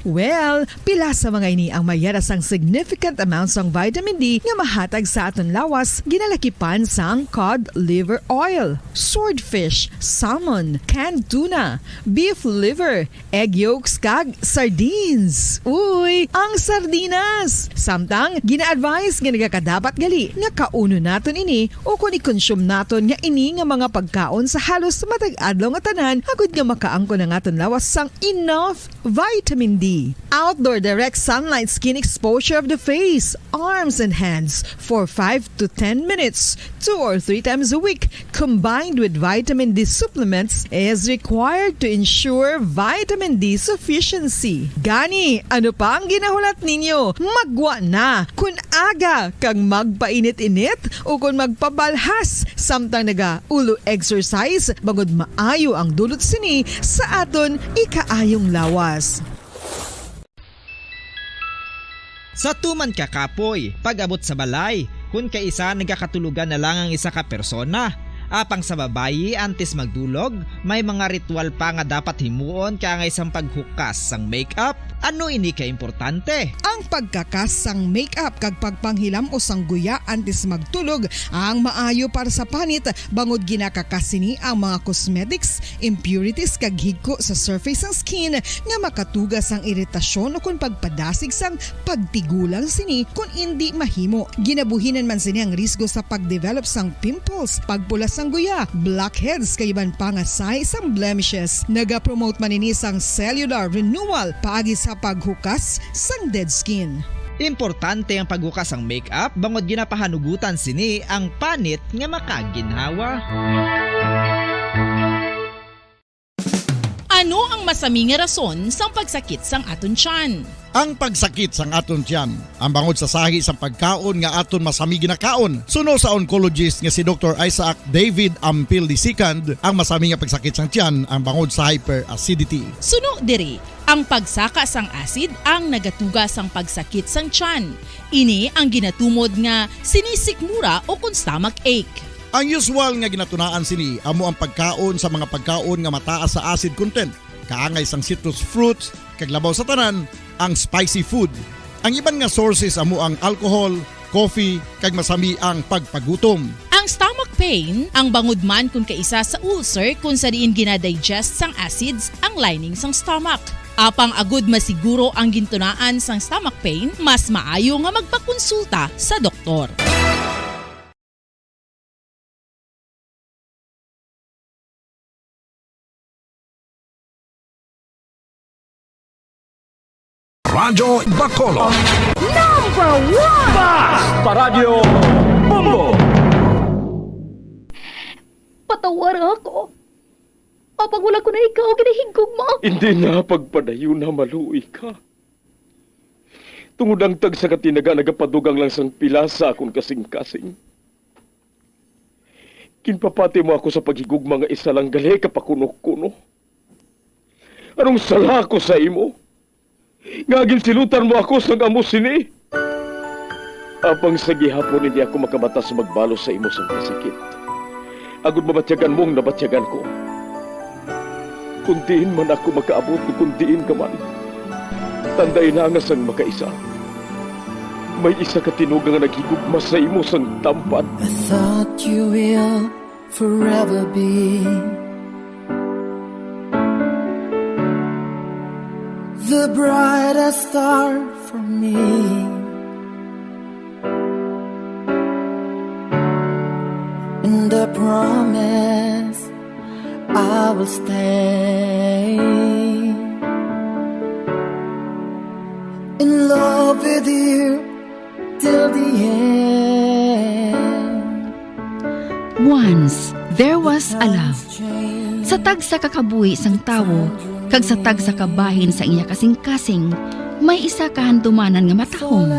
Well, pila sa mga ini ang mayara sang significant amount sang vitamin D nga mahatag sa aton lawas, ginalakipan sang cod liver oil, swordfish, salmon, canned tuna, beef liver, egg yolks, kag sardines. Uy, ang sardinas! Samtang, gina-advise nga nagakadapat gali nga kaunon naton ini ukon i-consume naton nga ini nga mga pagkaon sa halos matag adlaw nga tanan, agud nga makaangkon ang aton lawas sang enough vitamin D. Outdoor direct sunlight skin exposure of the face, arms, and hands for five to ten minutes, two or three times a week, combined with vitamin D supplements, is required to ensure vitamin D sufficiency. Gani, ano pa ang ginahulat ninyo? Maggwa na! Kon aga kag magpainit-init ukon magpabalhas samtang naga-ulo exercise, bangod maayo ang dulot sini sa aton ikaayong lawas. Sa tuman ka kapoy, pag-abot sa balay, kun kaisa nagakatulogan na lang ang isa ka persona. Apang sa babayi, antes magdulog, may mga ritual pa nga dapat himuon kaangay sang paghukas sang makeup. Ano ini ka importante? Ang pagkakas sang makeup kag pagpanghilam-os sang guya antes magtulog ang maayo para sa panit, bangod ginakakas sini ang mga cosmetics, impurities kag higko sa surface sang skin nga makatuga sang iritasyon ukon pagpadasig sang pagtigulang sini kon indi mahimo. Ginabuhinan man sini ang risgo sa pag-develop sang pimples, pagpula sang guya, blackheads kag iban pa nga sign sang blemishes. Nagapromote man ini sang cellular renewal paagi sa paghukas sang dead skin. Importante ang paghukas sang makeup bangod ginapahanugutan sini ang panit nga makaginhawa. Ano ang masami nga rason sang pagsakit sang aton tiyan? Ang pagsakit sang aton tiyan, ang bangod sa sahi sang pagkaon nga aton masami ginakaon. Suno sa oncologist nga si Doktor Isaac David Ampil the second, ang masami nga pagsakit sang tiyan ang bangod sa hyperacidity. Suno diri, ang pagsaka sang acid ang nagatuga sang pagsakit sang tiyan. Ini ang ginatumod nga sinisikmura ukon stomach ache. Ang usual nga ginatunaan sini amo ang pagkaon sa mga pagkaon nga mataas sa acid content, kaangay sang citrus fruits, kag labaw sa tanan, ang spicy food. Ang iban nga sources amo ang alcohol, coffee, kag masami ang pagpagutom. Ang stomach pain, ang bangod man kon kaisa sa ulcer kon sa diin gina-digest sang acids ang lining sang stomach. Apang agud masiguro ang gintunaan sang stomach pain, mas maayo nga magpakonsulta sa doktor. Radyo Bacolod. Number one! Basta Radyo Bombo! Patawara ako. Apang wala ko na ikaw ginahigugma. Hindi na pagpadayon na maluoy ka. Tungod ang tagsa ka tinaga nagapadugang lang sang pila sa akon kasing-kasing. Ginpapati mo ako sa paghigugma nga isa lang gali ka pakuno-kuno. Anong sala ko sa imo? Nga ginsilutan mo ako sang amo sini? Apang sa gihapon hindi ako makabata sa magbalos sa imo sang kasakit. Agud mabatyagan mo ang nabatyagan ko. Kung diin man ako makaabot o kung diin ka man, tandai na nga sang makaisa, may isa ka tinuga nga naghigugma sa imo sang tampad. I thought you will forever be the brightest star for me and the promise I will stay in love with you till the end. Once, there was a love. Sa tagsa ka kabuhi sang tawo, kag sa tagsa ka bahin sang iya kasingkasing, may isa ka handumanan nga matahom,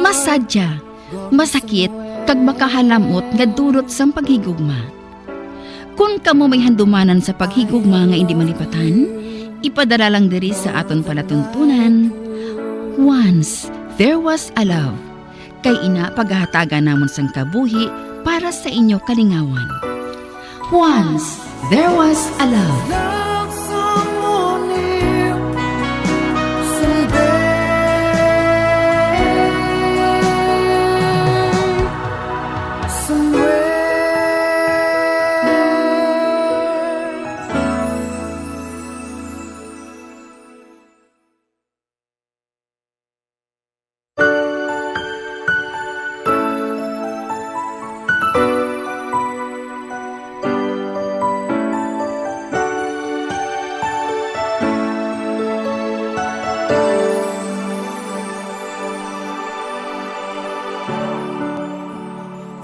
masadya, masakit, kag makahalam-ot nga dulot sang paghigugma. Kon kamo may handumanan sa paghigugma nga indi malipatan, ipadala lang diri sa aton palatuntunan, Once There Was a Love. Kay ina, pagahatagan namon sang kabuhi para sa inyo kalingawan. Once There Was a Love. Love someone new someday, somewhere.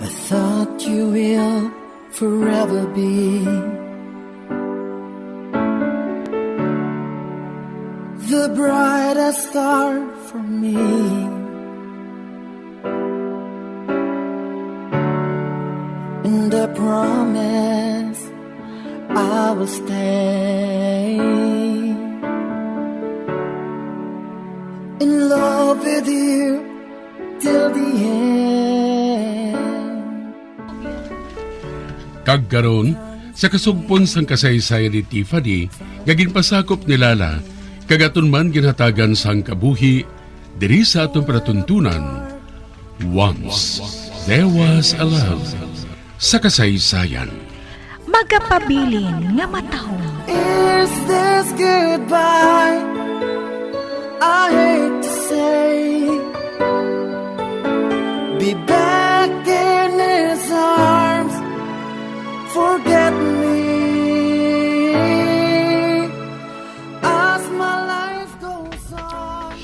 I thought you will forever be the brightest star for me. And I promise I will stay in love with you till the end. Kag karon, sa kasugpon sang kasaysayan ni Tiffany nga ginpasakop ni Lala, kag aton man ginhatagan sang kabuhi diri sa aton palatuntunan, Once There Was a Love sa kasaysayan. Magapabilin nga matahom. Is this goodbye? I hate to say. Be back in his arms. Forget me as my life goes on.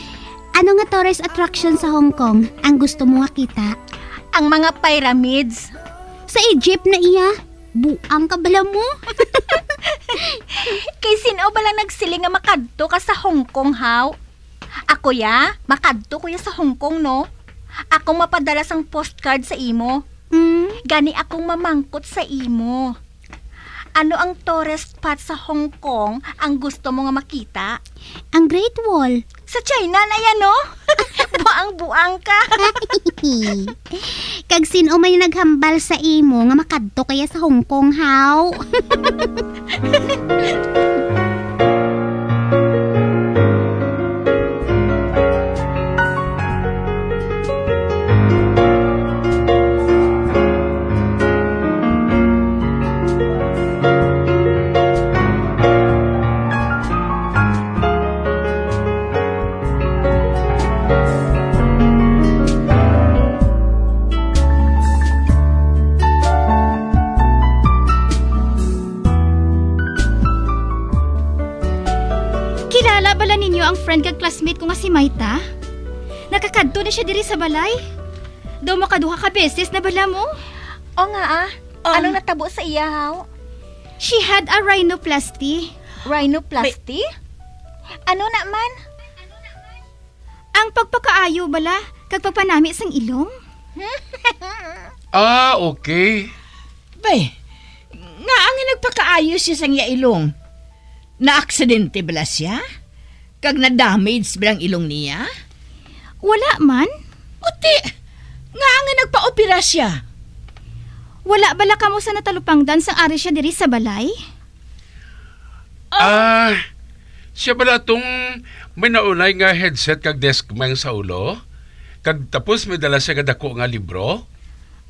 Ano nga tourist attraction sa Hong Kong ang gusto mo nga kita? Ang mga pyramids. Sa Egypt na iya. Buang ka bala mo? Kay sin-o bala nagsiling nga makadto ka sa Hong Kong, haw? Ako ya, makadto ko ya sa Hong Kong, no? Akong mapadala sang postcard sa imo. Mm. Gani akong mamangkot sa imo. Ano ang tourist spot sa Hong Kong ang gusto mo nga makita? Ang Great Wall. Sa China na yan, no? Buang-buang ka. Kag sin-o may naghambal sa imo nga makadto kaya sa Hong Kong, haw? Kilala bala ninyo ang friend kag classmate ko nga si Maita? Nakakadto na siya diri sa balay. Daw makaduha ka beses na bala mo. O nga, ah. Um, Anong natabo sa iya, haw? She had a rhinoplasty. Rhinoplasty? Ano na man? Ang pagpakaayo bala kag pagpanami sang ilong? Ah, okay. Bay, nga ang nagpakaayo siya sang iya ilong? Naaksidente bala siya? Kag na-damage bala ang ilong niya? Wala man. Uti, nga ang nagpaopera siya? Wala bala kamo sa natalupangdan sang ari siya diri sa balay? Ah, siya bala tong may naunay nga headset kag desk mang sa ulo? Kag tapos may dala siya nga dako nga libro?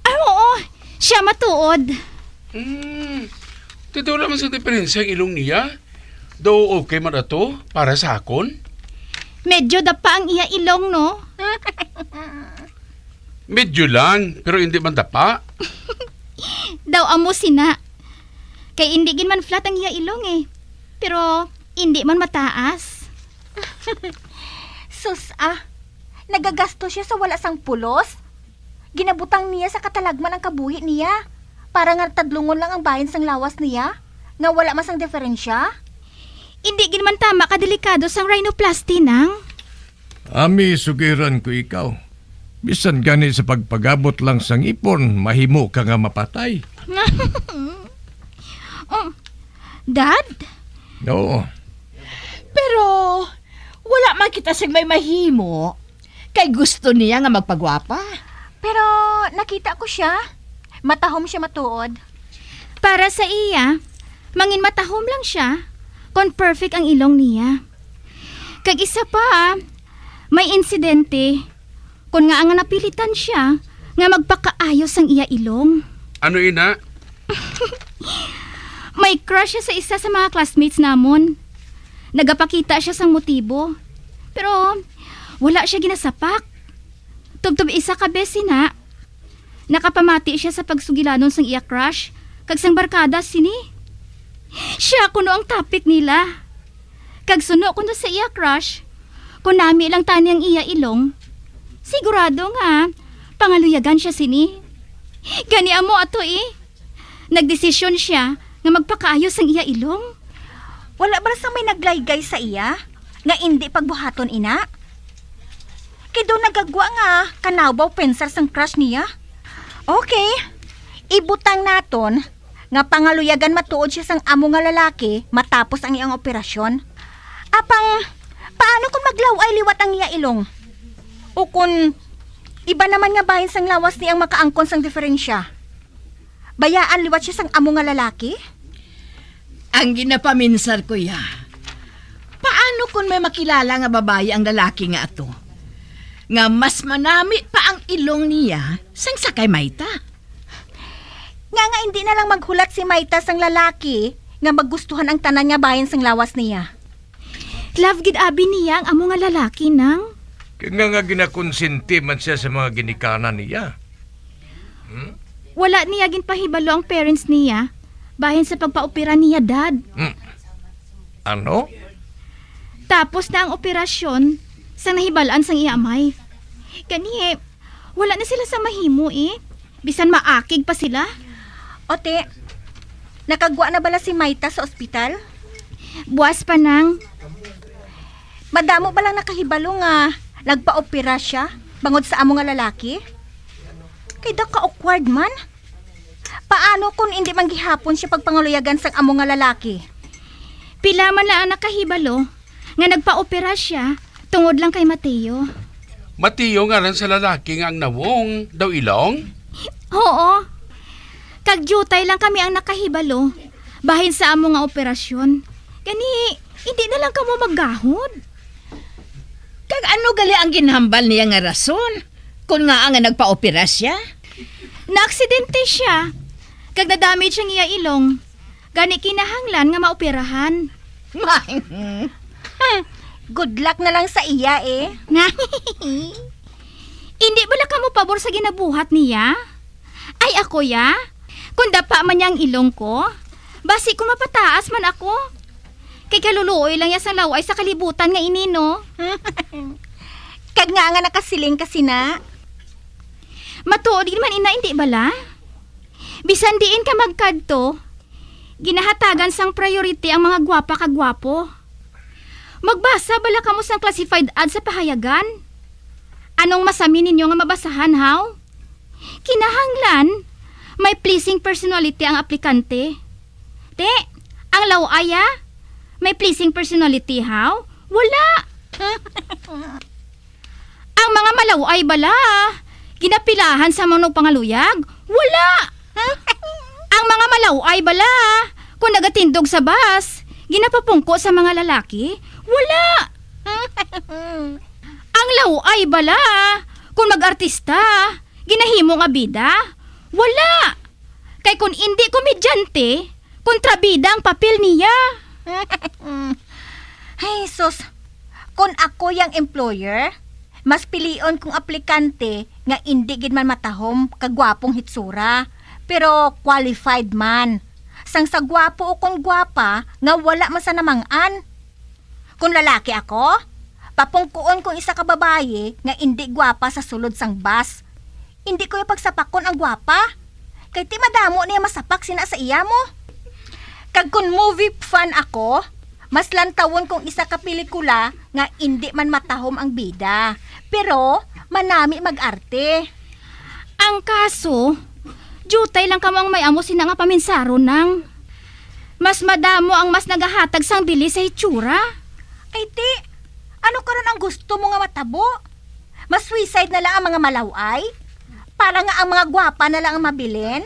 Ah, oo. Siya matuod. Hmm. Tito, wala man sa diferensya ang ilong niya. Daw okay man ato para sa akon? Medyo dapa ang iya ilong, no? Medyo lang, pero hindi man dapa. Daw amo sina. Kay hindi gid man flat ang iya ilong, eh. Pero hindi man mataas. Sus, ah. Nagagasto siya sa wala sang pulos. Ginabutang niya sa katalagman ang kabuhi niya para nga tadlungon lang ang bahin sang lawas niya, nga wala man sang diferensya. Hindi gid man tama ka delikado sang rhinoplasty, nang. Ami, sugiran ko ikaw. Bisan gani sa pagpagabot lang sang ipon, mahimo ka nga mapatay. Oh, Dad? Oo. Pero wala man kita sing may mahimo, kay gusto niya nga magpagwapa. Pero nakita ko siya. Matahom siya matuod. Para sa iya, mangin matahom lang siya kon perfect ang ilong niya. Kag isa pa, may insidente kon ngaa nga napilitan siya nga magpakaayo sang iya ilong. Ano ina? May crush siya sa isa sa mga classmates namon. Nagapakita siya sang motibo. Pero wala siya ginasapak. Tubtob isa ka beses na, nakapamati siya sa pagsugilanon sang iya crush kag sang barkada sini. Siya kuno ang topic nila. Kag suno kuno sa iya crush, kung nami lang tani ang iya ilong, sigurado nga pangaluyagan siya sini. Gani amo ato, eh. Nagdesisyon siya nga magpakaayo sang iya ilong. Wala bala sang may naglaygay sa iya nga indi pagbuhaton ina? Kay daw nagagwa nga kanabaw pensar sang crush niya. Okay, ibutang naton nga pangaluyagan matuod siya sang amo nga lalaki matapos ang iyang operasyon. Apang, paano kung maglaw-ay liwat ang iya ilong? O kung iba naman nga bahin sang lawas ni ang makaangkon sang diferensya? Bayaan liwat siya sang amo nga lalaki? Ang ginapaminsar ko, ya, paano kung may makilala nga babayi ang lalaki nga ato, nga mas manami pa ang ilong niya sang sa kay Mayta? Nga nga hindi na lang maghulat si Mayta sang lalaki nga magustuhan ang tanan nga bahin sang lawas niya. Love gid abi niya ang amo nga lalaki, nang. Kay nga nga ginakonsente man siya sa mga ginikanan niya. Hmm? Wala niya ginpahibalo ang parents niya bahin sa pagpaopera niya, Dad. Hmm. Ano? Tapos na ang operasyon sang nahibal-an sang iya amay. Gani, wala na sila sa mahimo, eh. Bisan maakig pa sila. Ote, nakagwa na bala si Mayta sa ospital? Buas pa, nang. Madamo ba lang nakahibalo nga nagpaopera siya bangod sa amo nga lalaki? Kay daw ka-awkward man. Paano kung indi man gihapon siya pagpangaluyagan sang amo nga lalaki? Pila man lang ang nakahibalo nga nagpaopera siya tungod lang kay Mateo. Mateo ngalan sa lalaki nga ang nawong daw ilong? Oo. Kag diutay lang kami ang nakahibalo bahin sa amo nga operasyon. Gani, hindi na lang kamo maggahod. Kag ano gali ang ginhambal niya nga rason kon ngaa nga nagpaopera siya? Naaksidente siya, kag na-damage ang iya ilong. Gani kinahanglan nga maoperahan. Good luck na lang sa iya, eh. Indi bala kamo pabor sa ginabuhat niya? Ay, ako, ya? Kung dapa man niya ang ilong ko, basi kung mapataas man ako. Kay kaluluoy lang ya sa law-ay sa kalibutan nga ini, no? Kag nga nga nakasiling ka sina? Matuod gid man ina, indi bala? Bisan diin ka magkadto, ginahatagan sang priority ang mga gwapa kag gwapo. Magbasa bala kamo sang classified ad sa pahayagan? Anong masami ninyo nga mabasahan, haw? Kinahanglan may pleasing personality ang aplikante. Te, ang law-ay, ah, may pleasing personality, haw? Wala. Ang mga malaw-ay bala, ginapilahan sa manugpangaluyag? Wala. Ang mga malaw-ay bala, kung nagatindog sa bus, ginapapungko sa mga lalaki? Wala. Ang law-ay bala, kung mag-artista, ginahimo nga bida? Wala. Kay kon indi komedyante, kontrabida ang papel niya. Ay, sus. Kon ako yang employer, mas pilion kong aplikante nga indi gid man matahom kag gwapong hitsura, pero qualified man. Sang sa gwapo o kon gwapa nga wala man sa namang-an. Kon lalaki ako, papungkuon kong isa ka babayi nga indi gwapa sa sulod sang bus. Indi ko ya pagsapakon ang gwapa. Kay ti madamo niya masapak sina sa iya mo. Kag kon movie fan ako, mas lantawon kong isa ka pelikula nga indi man matahom ang bida, pero manami mag-arte. Ang kaso, diutay lang kamo ang may amo sina nga paminsaron, Nang. Mas madamo ang mas nagahatag sang bili sa hitsura. Ay, ti, ano karon ang gusto mo nga matabo? Mas suicide na lang ang mga malaw-ay? Para nga ang mga gwapa na lang ang mabilin?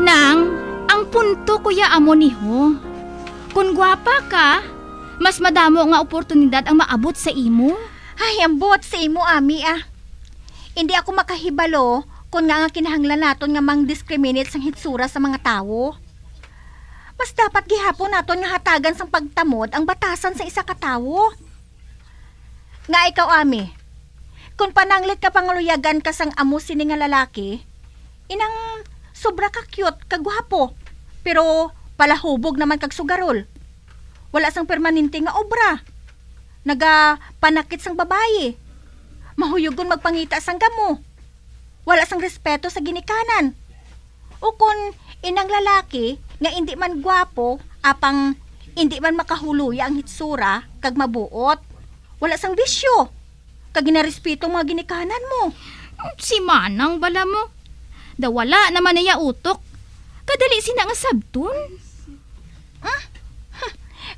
Nang, ang punto ko ya amo ni ho. Kon gwapa ka, mas madamo nga oportunidad ang maabot sa imo. Ay, ambot sa imo, Ami, ah. Indi ako makahibalo kon ngaa nga kinahanglan naton nga mang-discriminate sang hitsura sa mga tawo. Mas dapat gihapon naton nga hatagan sang pagtamod ang batasan sa isa ka tawo. Nga ikaw, Ami, kon pananglit nga pangaluyagan ka sang amo sini nga lalaki, inang sobra ka cute kag gwapo, pero palahubog naman kag sugarol. Wala sang permanente nga obra. Nagapanakit sang babayi. Mahuyugon magpangita sang gamo. Wala sang respeto sa ginikanan. Ukon inang lalaki nga indi man gwapo, apang indi man makahuluya ang hitsura kag mabuot. Wala sang bisyo, kag ginarespeto ang mga ginikanan mo. Si Manang bala mo. Daw wala naman niya utok. Kadali sina nga sabton. Hmm?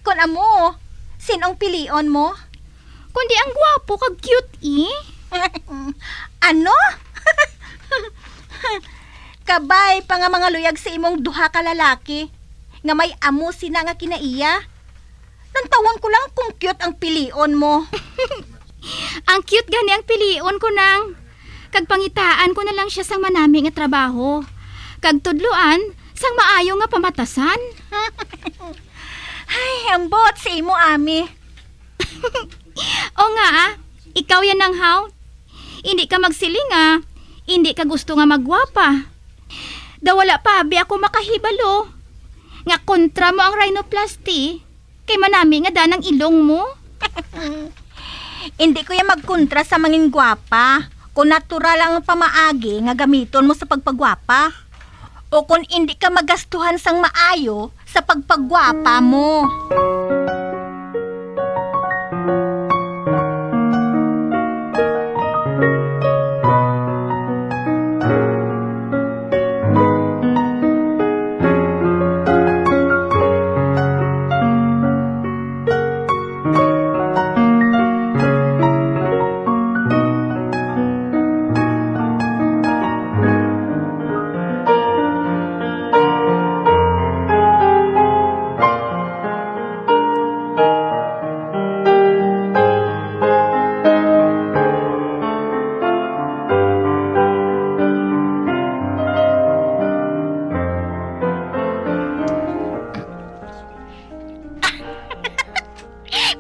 Kon amo, sin-ong pilion mo? Kundi ang gwapo kag cute, eh. Ano? Kabay pa nga mangaluyag sa imong duha ka lalaki nga may amo sina nga kinaiya. Lantawon ko lang kung cute ang pilion mo. Ang cute gani ang pilion ko, Nang. Kag pangitaan ko na lang siya sang manami nga trabaho. Kag tudloan sang maayo nga pamatasan. Ay, ambot sa imo, Ami. O nga, ah. Ikaw yan, Nang, haw? Hindi ka magsiling, ah. Hindi ka gusto nga magwapa. Daw wala pa abi ako makahibalo nga kontra mo ang rhinoplasty. Kay manami nga danang ilong mo. Indi ko ya magkontra sa mangin gwapa, kon natural ang pamaagi nga gamiton mo sa pagpagwapa, o kon indi ka magastuhan sang maayo sa pagpagwapa mo.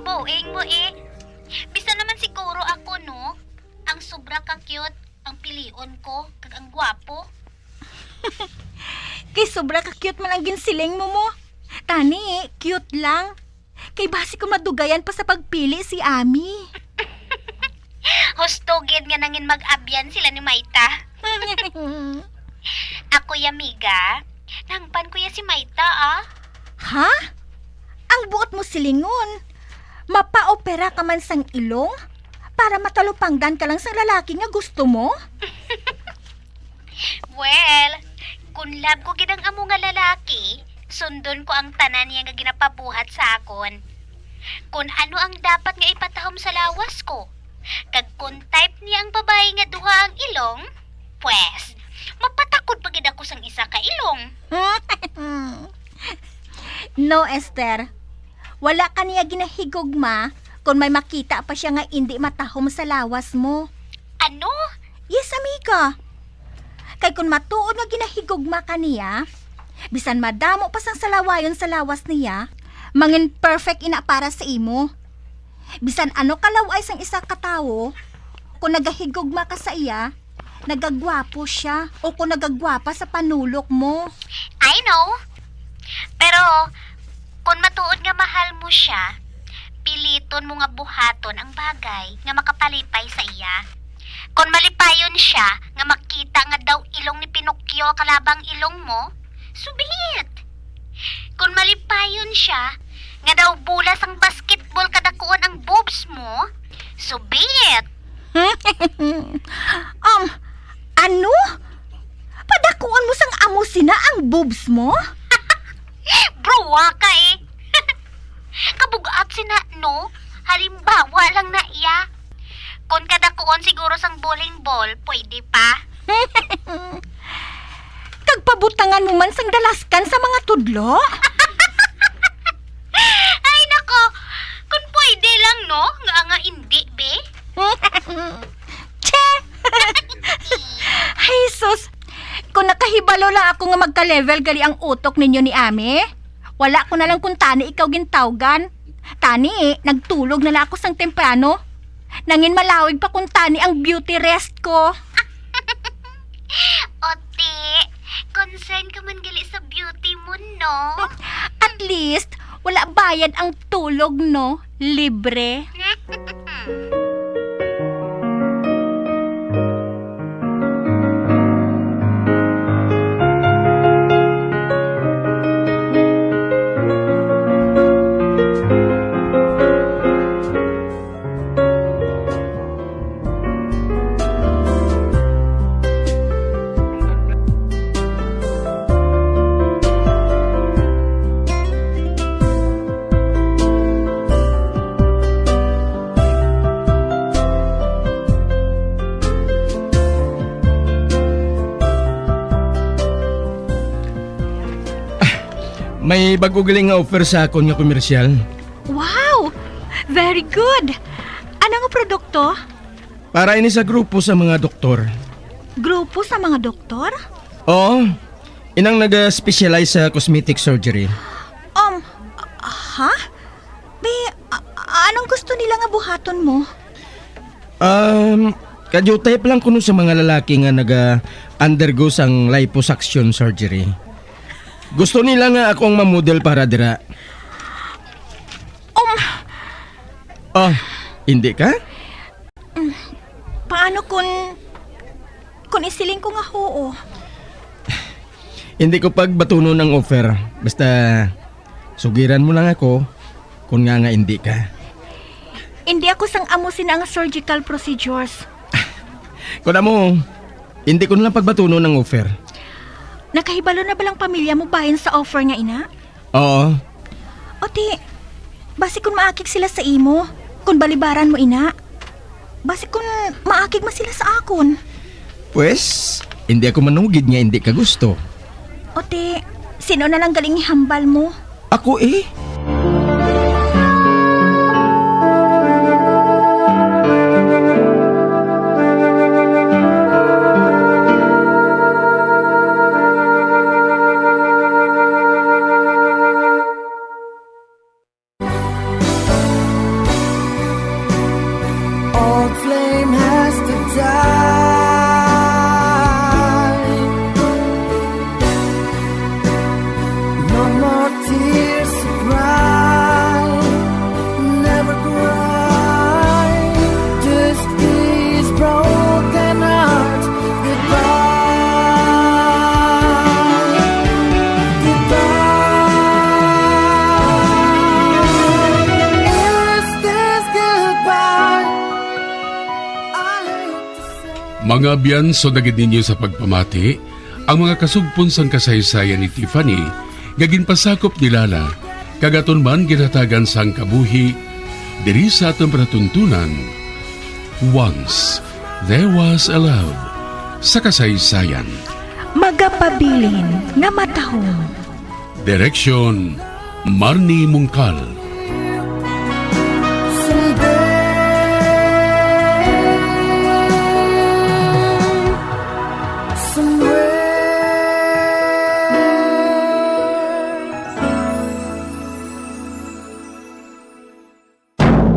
Buing mo eh. Bisan naman siguro ako, no? Ang sobra ka cute, ang pilion ko, kag ang gwapo. Kay sobra ka cute man ang ginsiling mo mo. Tani, cute lang. Kay basi ko madugayan pa sa pagpili si Ami. Husto gid nga nangin mag-abyan sila ni Maita. Ako ya, amiga. Nahangpan ko ya si Maita, ah. Ha? Ang buot mo silingon, mapaopera ka man sang ilong para matalupangdan ka lang sang lalaki nga gusto mo? Well, kung love ko gid ang amo nga lalaki, sundon ko ang tanan niya nga ginapabuhat sa akon. Kung ano ang dapat nga ipatahom sa lawas ko, kag kung type niya ang babayi nga duha ang ilong, pwes, mapatakod pa gid ako sang isa ka ilong. No, Esther. Wala ka niya ginahigugma kon may makita pa sia nga indi matahom sa lawas mo. Ano? Yes, amiga. Kay kon matuod nga ginahigugma ka niya, bisan madamo pa sang salawayon sa lawas niya, mangin perfect ina para sa imo. Bisan ano ka law-ay sang isa ka tawo, kon nagahigugma ka sa iya, nagagwapo sia o kon nagagwapa sa panulok mo. I know. Pero, kon matuod nga mahal mo sia, piliton mo nga buhaton ang bagay nga makapalipay sa iya. Kon malipayon sia nga makita nga daw ilong ni Pinocchio kalabang ilong mo, so be it. Kon malipayon sia nga daw bola sang basketball kadakuon ang boobs mo, so be it. Um, ano? Padakuon mo sang amo sina ang boobs mo? Bruwa ka eh. Kabugat sina, no? Halimbawa lang na iya. Kon kadakuon siguro sang bowling ball, pwede pa. Kag pabutangan mo man sang dalaskan sa mga tudlo? Ay, nako. Kon pwede lang, no? Nga nga indi, be? Che! Ay, sus! Kung nakahibalo lang ako nga magka-level gali ang utok ninyo ni Ami, wala ko na lang kuntani ikaw gintawgan. Tani, nagtulog na lang ako sang temprano. Nangin malawig pa kuntani ang beauty rest ko. Oti, concern ka man gali sa beauty mo, no? At least, wala bayad ang tulog, no? Libre. May bag-o gali nga offer sa akon nga komersyal. Wow! Very good! Ano nga produkto? Para ini sa grupo sa mga doktor. Grupo sa mga doktor? Oo. Inang naga-specialize sa cosmetic surgery. Um, ha? Be, a- anong gusto nila nga buhaton mo? Um, kadyo type lang kuno sa mga lalaki nga naga-undergo sang liposuction surgery. Gusto nila nga ako ang mamodel para dira. Um, Oh, hindi ka? Paano kung, kung isiling ko nga huo? Hindi ko pagbatunon ang offer. Basta, sugiran mo lang ako kung nga nga hindi ka. Hindi ako sang amo sina nga surgical procedures. Kung amo, hindi ko na lang pagbatunon ang offer. Nakahibalo na ba lang pamilya mo bahin sa offer nga ina? Oo. O ti, basi kun maakig sila sa imo, kun balibaran mo ina. Basi kun maakig man sila sa akon. Pwes, hindi ako manugid nga hindi ka gusto. O ti, sino na lang galing ihambal mo? Ako eh. Old flame has to die. No more tears to cry. Never cry. Just kiss broken heart goodbye. Mga abyan, sugad gid ninyo sa pagpamati, ang mga kasugpon sang kasaysayan ni Tiffany nga ginpasakop ni Lala, kag aton man ginhatagan sang kabuhi diri sa aton palatuntunan. Once There Was a Love sa kasaysayan. Magapabilin nga matahom. Direksyon, Marnie Mungkal.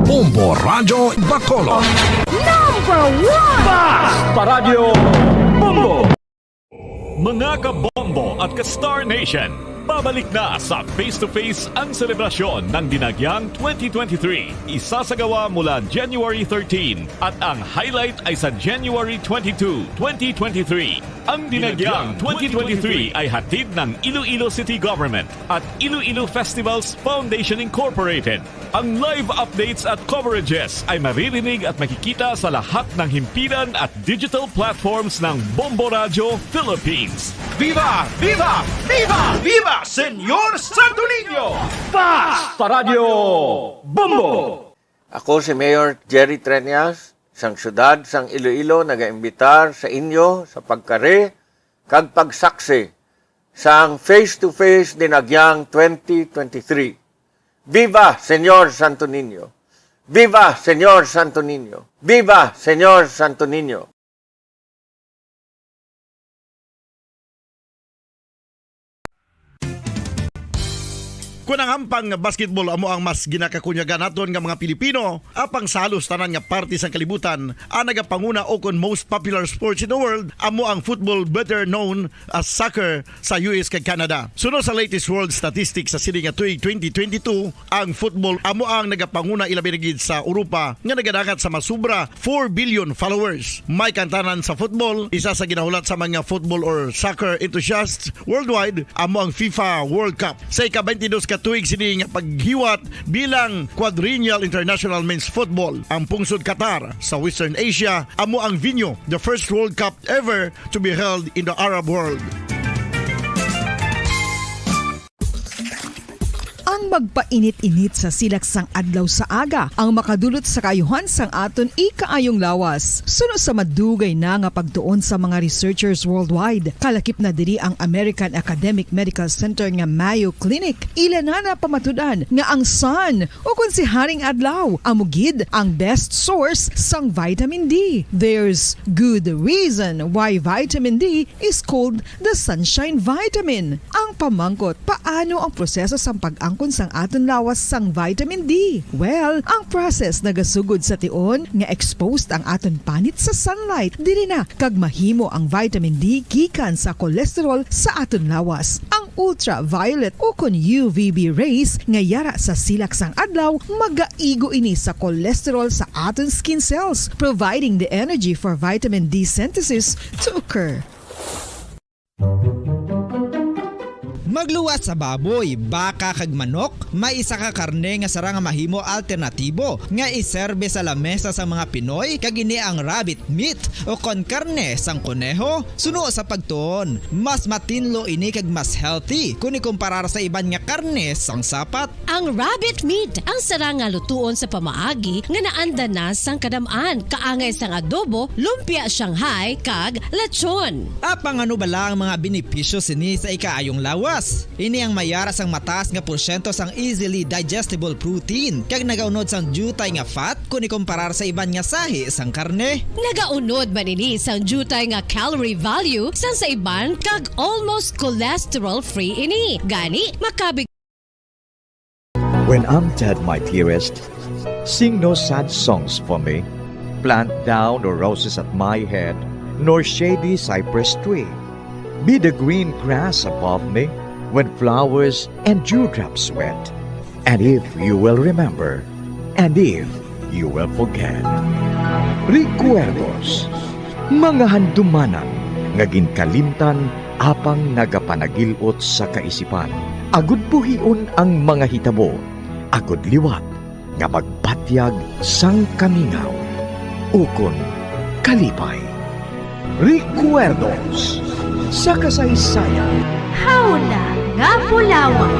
Bombo Radyo Bacolod. Number one! Fast Paradyo Bombo! Mga ka-Bombo at ka-Star Nation, pabalik na sa Face to Face ang selebrasyon ng Dinagyang twenty twenty-three. Isasagawa mula January thirteen at ang highlight ay sa January twenty-two, twenty twenty-three. Ang Dinagyang twenty twenty-three ay hatid ng Iloilo City Government at Iloilo Festivals Foundation Incorporated. Ang live updates at coverages ay maririnig at makikita sa lahat ng himpilan at digital platforms ng Bombo Radyo Philippines. Viva! Viva! Viva! Viva Señor Santo Niño! Fast Paradyo Bombo! Ako si Mayor Jerry Treñas, sang siyudad sang Iloilo, nagaimbitar sa inyo sa pagkari kag pagsaksi sang Face to Face Dinagyang twenty twenty-three. Viva Señor Santo Niño! Viva Señor Santo Niño! Viva Señor Santo Niño! Kon ang hampang nga basketball amo ang mas ginakakunyagan naton nga mga Pilipino, apang sa halos tanan nga parte sang kalibutan, ang nagapanguna ukon most popular sports in the world amo ang football, better known as soccer, sa U S kag Canada. Suno sa latest world statistics sa sini nga tuig twenty twenty-two, ang football amo ang nagapanguna, ilabi na gid sa Europa, nga nagadangat sa masubra four billion followers. May kaangtanan sa football, isa sa ginahulat sa mga football or soccer enthusiasts worldwide amo ang FIFA World Cup. Sa ika-twenty-dos ka tuig sini nga paghiwat bilang Quadrennial International Men's Football, ang pungsod Qatar sa Western Asia amo ang venue, the first World Cup ever to be held in the Arab world. Ang magpainit-init sa silak sang adlaw sa aga ang makadulot sa kaayuhan sang aton ikaayong lawas. Suno sa madugay na nga pagtuon sa mga researchers worldwide, kalakip na diri ang American Academic Medical Center nga Mayo Clinic. Ila na napamatud-an nga ang sun, ukon si Haring Adlaw, amo gid ang best source sang vitamin D. There's good reason why vitamin D is called the sunshine vitamin. Ang pamangkot, paano ang proseso sang pag-angkon sang aton lawas sang vitamin D? Well, ang process nagasugod sa tion nga exposed ang aton panit sa sunlight. Diri na kag mahimo ang vitamin D gikan sa cholesterol sa aton lawas. Ang ultraviolet ukon U V B rays nga yara sa silak sang adlaw magaigo ini sa cholesterol sa aton skin cells, providing the energy for vitamin D synthesis to occur. Magluwas sa baboy, baka, kag manok, may isa ka karne nga sarang nga mahimo alternatibo nga iserbe sa lamesa sang mga Pinoy, kag ini ang rabbit meat, ukon karne sang koneho. Suno sa pagtuon, mas matinlo ini kag mas healthy kon ikumparar sa iban nga karne sang sapat. Ang rabbit meat ang sarang nga lutuon sa pamaagi nga naanda na sang kadam-an, kaangay sang adobo, lumpia Shanghai, kag lechon. Apang ano bala ang mga benepisyo sini sa ikaayong lawas? Ini ang mayara sang mataas nga porsyento sang easily digestible protein, kag nagaunod sang diutay nga fat kon ikumparar sa iban nga sahi sang karne. Nagaunod man ini sang diutay nga calorie value sang sa iban, kag almost cholesterol-free ini. Gani, makabig When I'm dead, my dearest, sing no sad songs for me. Plant thou no roses at my head, nor shady cypress tree. Be the green grass above me when flowers and dewdrops wet. And if you will remember, and if you will forget. Recuerdos, mga handumanan nga ginkalimtan apang nagapanagil-ot sa kaisipan. Agud buhion ang mga hitabo, agud liwat nga magbatyag sang kamingaw ukon kalipay. Recuerdos sa kasaysayan. Hawla nga bulawan.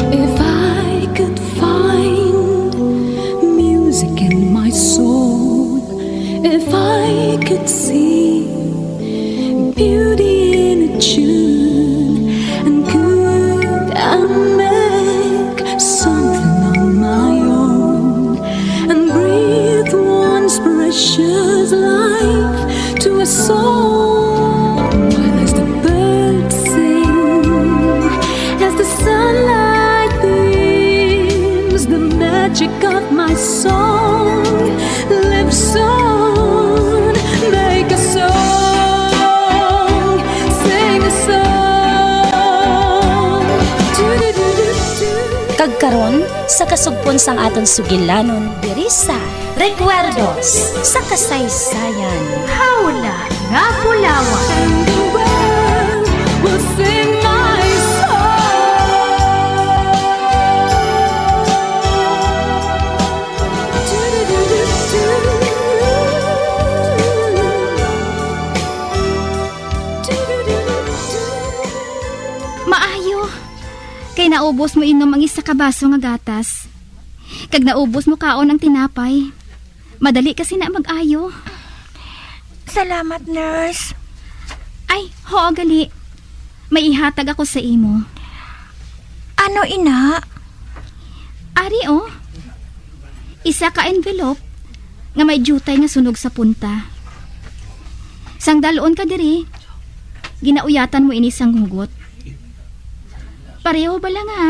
If I could find music in my soul, if I could see beauty in a tune, and could I make something on my own and breathe once precious life to a soul. While as the birds sing, as the sunlight beams, the magic of my song lives on. Make a song, sing a song. Do-do-do-do-do. Kag karon, sa kasugpon sang aton sugilanon diri sa Recuerdos sa Kasaysayan. Hawla nga bulawan. And the world will sing my song. Maayo, kay naubos mo inom ang isa ka baso nga gatas, kag naubos mo kaon ang tinapay. Madali ka sina mag-ayo. Salamat, nurse. Ay, hoo, gali. May ihatag ako sa imo. Ano ina? Ari, oh. Isa ka envelope nga may diutay nga sunog sa punta. Sang dal-on ka diri, ginauyatan mo ini sang hugot. Pareho bala nga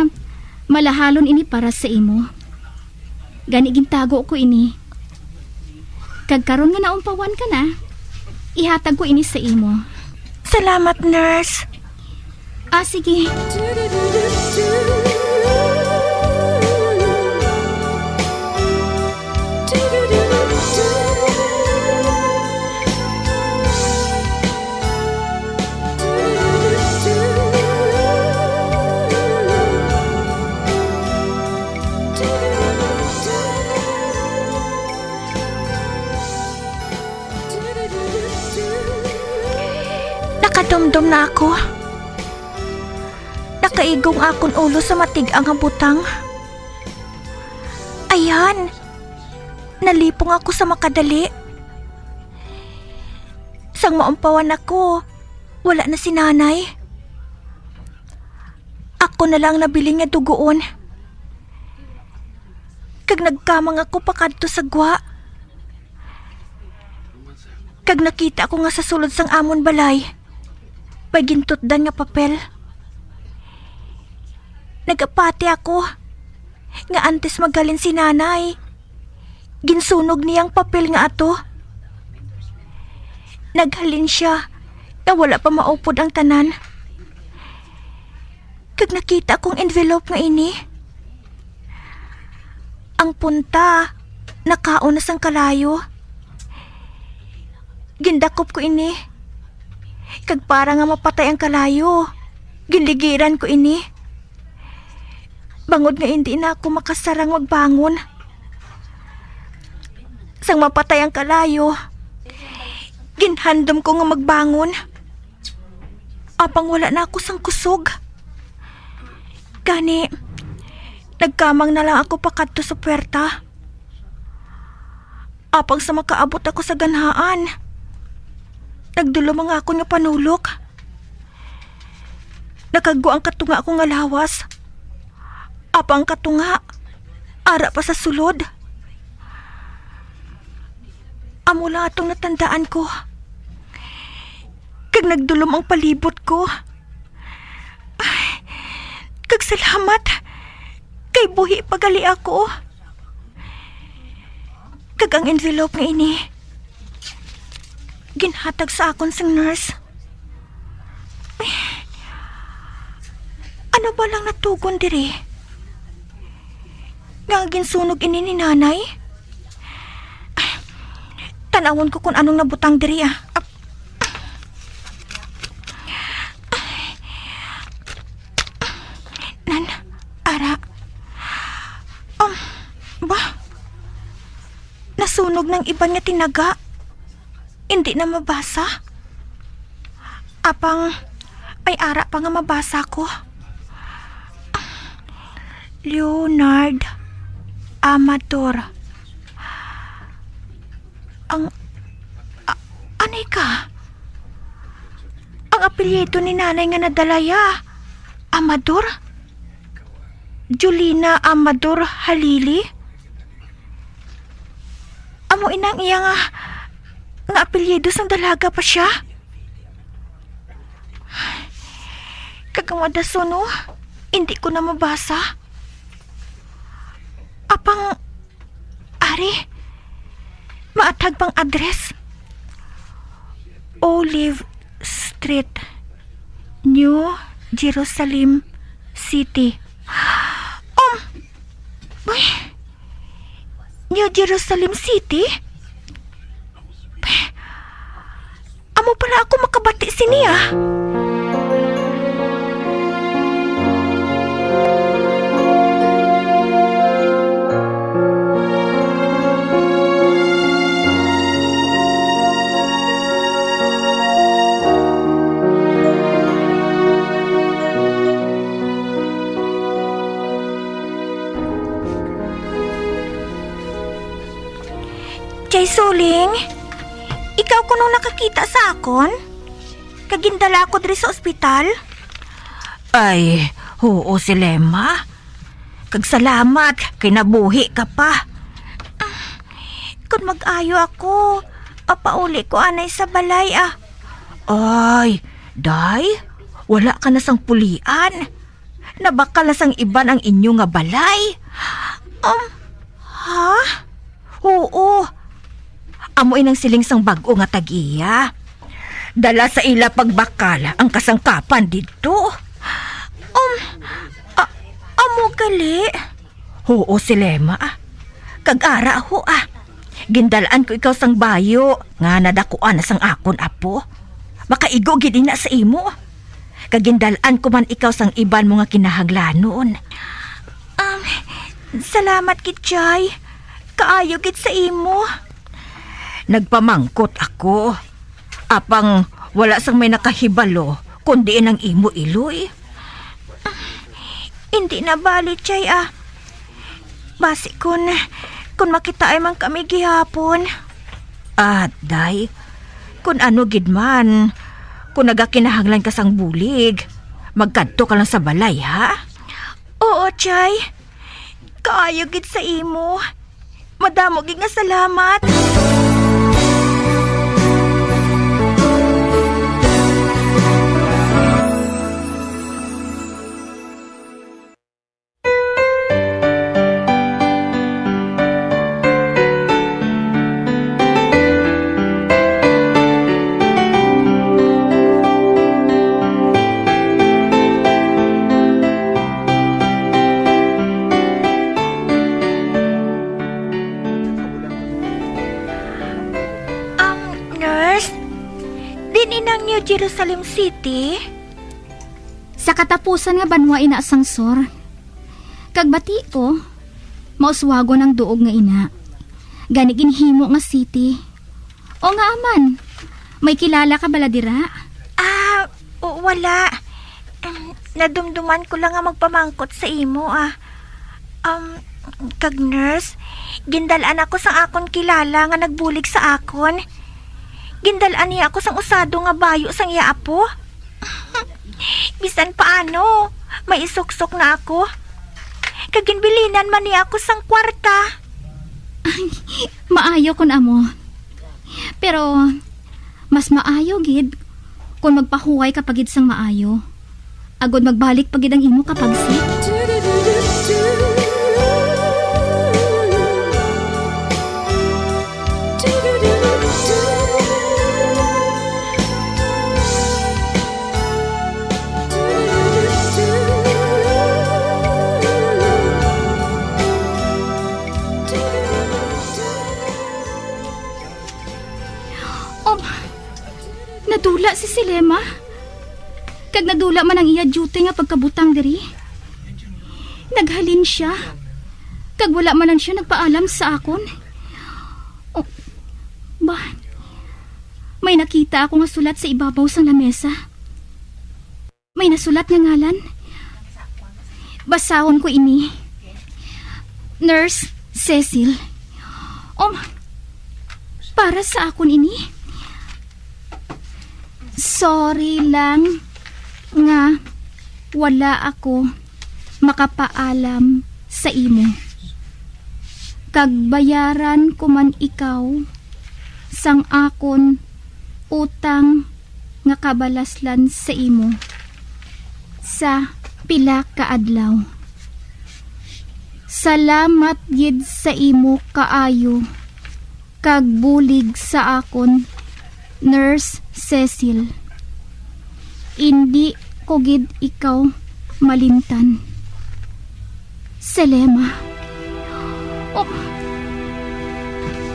malahalon ini para sa imo. Gani gintago ko ini. Kag karon nga naumpawan ka na, ihatag ko ini sa imo. Salamat, nurse. Ah, sige. Nakadumdom na ako. Nakaigong akon ulo sa matig-a nga butang. Ayan, nalipong ako sa makadali. Sang maumpawan ako, wala na si nanay. Ako na lang nabilin nga dugoon. Kag nagkamang ako pakadto sa gwa. Kag nakita ko nga sa sulod sang amon balay, may gintutdan nga papel. Nagapati ako nga antes maghalin si nanay, ginsunog niya ang papel nga ato. Naghalin sia nga wala pa maupod ang tanan. Kag nakita ko ang envelope nga ini. Ang punta, nakaon na sang kalayo. Gindakop ko ini. Kag para nga mapatay ang kalayo, ginligiran ko ini. Bangod nga indi na ako makasarang magbangon. Sang mapatay ang kalayo, ginhandom ko nga magbangon. Apang wala na ako sang kusog. Gani, nagkamang na lang ako pakadto sa puwerta. Apang sa makaabot ako sa ganhaan, nagdulom ang akon nga panulok. Nakagwa ang katunga ko nga lawas. Apang ang katunga, ara pa sa sulod. Amo lang atong natandaan ko. Kag nagdulom ang palibot ko. Ay, kag salamat, kay buhi pa gali ako. Kag ang envelope nga ini, ginhatag sa akon sang nurse. Ay, ano ba lang natugon diri? Nga ginsunog ini ni nanay? Ay, tanawon ko kung anong nabutang diri, ah. Ah. Nan, ara. Um, ba? Nasunog ng iban nga tinaga. Hindi na mabasa. Apang may ara pa nga mabasa ko. Leonard Amador. Ang, a-, anay ka? Ang apelyido ni nanay nga nadala ya, Amador? Jolina Amador Halili? Amo inang iya nga, nga apelyido sang dalaga pa siya? Kag ang madason, oh, hindi ko na mabasa. Apang, ari, maathag pang address. Olive Street, New Jerusalem City. Um, uy, New Jerusalem City? Amo pala ako makabati sini, ah. Jay Suling, ikaw kuno nakakita sa akon? Kag gindala ako diri sa ospital? Ay, huo, Selema. Kag salamat kay nabuhi ka pa. Kon mag-ayo ako, papauli ko anay sa balay, ah. Ay, day, wala ka na sang pulian. Nabakal na sang iban ang inyo nga balay. Um, ha? Huo. Amo inang siling sang bag-o nga tag-iya. Dala sa ila pagbakal ang kasangkapan didto. Um, a-, amo gali? Huo, Selema, ah. Kag ara ho, ah. Gindal-an ko ikaw sang bayo nga nadakuan na sang akon apo. Makaigo gid ina sa imo. Kag gindal-an ko man ikaw sang iban mo nga kinahanglanon. Um, salamat gid, Jay. Kaayo gid sa imo. Nagpamangkot ako. Apang wala sang may nakahibalo, kundi ang imo iloy. Hindi na bali, Jay, ah. Basi kun, kun makitaay man kami gihapon. At, day, kun ano gid man, kun nagakinahanglan ka sang bulig, magkadto ka lang sa balay, ha? Oo, Chay. Kaayo gid sa imo. Madamo gid nga salamat. Um, nurse, din inang New Jerusalem City? Sa katapusan nga banwa ina sang sur. Kag bati ko, mauswagon ang duog nga ina. Gani ginhimo nga city. O nga aman, may kilala ka bala dira? Ah, w-, wala. Em, nadumduman ko lang nga magpamangkot sa imo, ah. Um, kag nurse, gindal-an ako sang akon kilala nga nagbulig sa akon. Gindal-an niya ako sang usado nga bayo sang iya apo. Bisan paano, may isuksok na ako. Kag ginbilinan man niya ako sang kwarta. Ay, maayo kun amo. Pero mas maayo gid kon magpahuway ka pa gid sang maayo, agod magbalik pa gid ang imo kapagsit. Um, nadula si Selema. Kag nadula man ang iya duty nga pagkabutang diri. Naghalin sia, kag wala man lang sia nagpaalam sa akon. Oh, ba, may nakita ako nga sulat sa ibabaw sang lamesa. May nasulat nga ngalan. Basahon ko ini. Nurse Cecil. Um, para sa akon ini. Sorry lang nga wala ako makapaalam sa imo. Kag bayaran ko man ikaw sang akon utang nga kabalaslan sa imo sa pila ka adlaw. Salamat gid sa imo kaayo kag bulig sa akon, Nurse Cecil. Indi ko gid ikaw malimtan. Selema. Oh,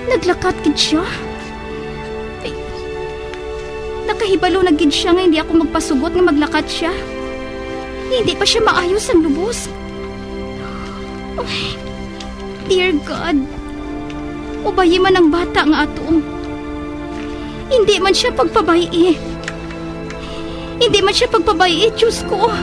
naglakat gid sia. Ay, nakahibalo na gid sia nga hindi ako magpasugot nga maglakat sia. Hindi pa sia maayo sang lubos. Ay, dear God, ubayi man ang bata nga ato. Hindi man sia pagpabay-i. Hindi man sia pagpabay-i, Diyos ko.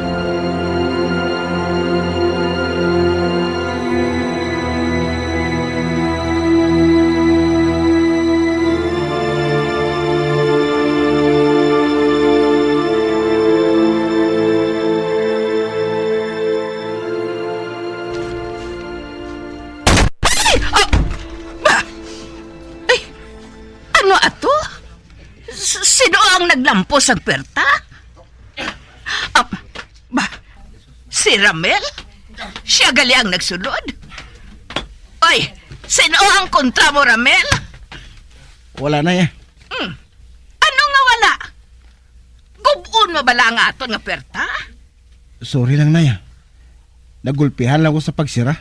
Ay! Ah! Ba? Ay! Ano ato? S-, sino ang naglampos sang perta? Ah, ba? Si Ramel? Siya gali ang nagsulod? Oy, sino ang kontra mo, Ramel? Wala na, eh. Hmm. Ano nga wala? Gub-on mo bala ang aton nga perta? Sorry lang, Nay, ah. Nagulpihan lang ko sa pagsira.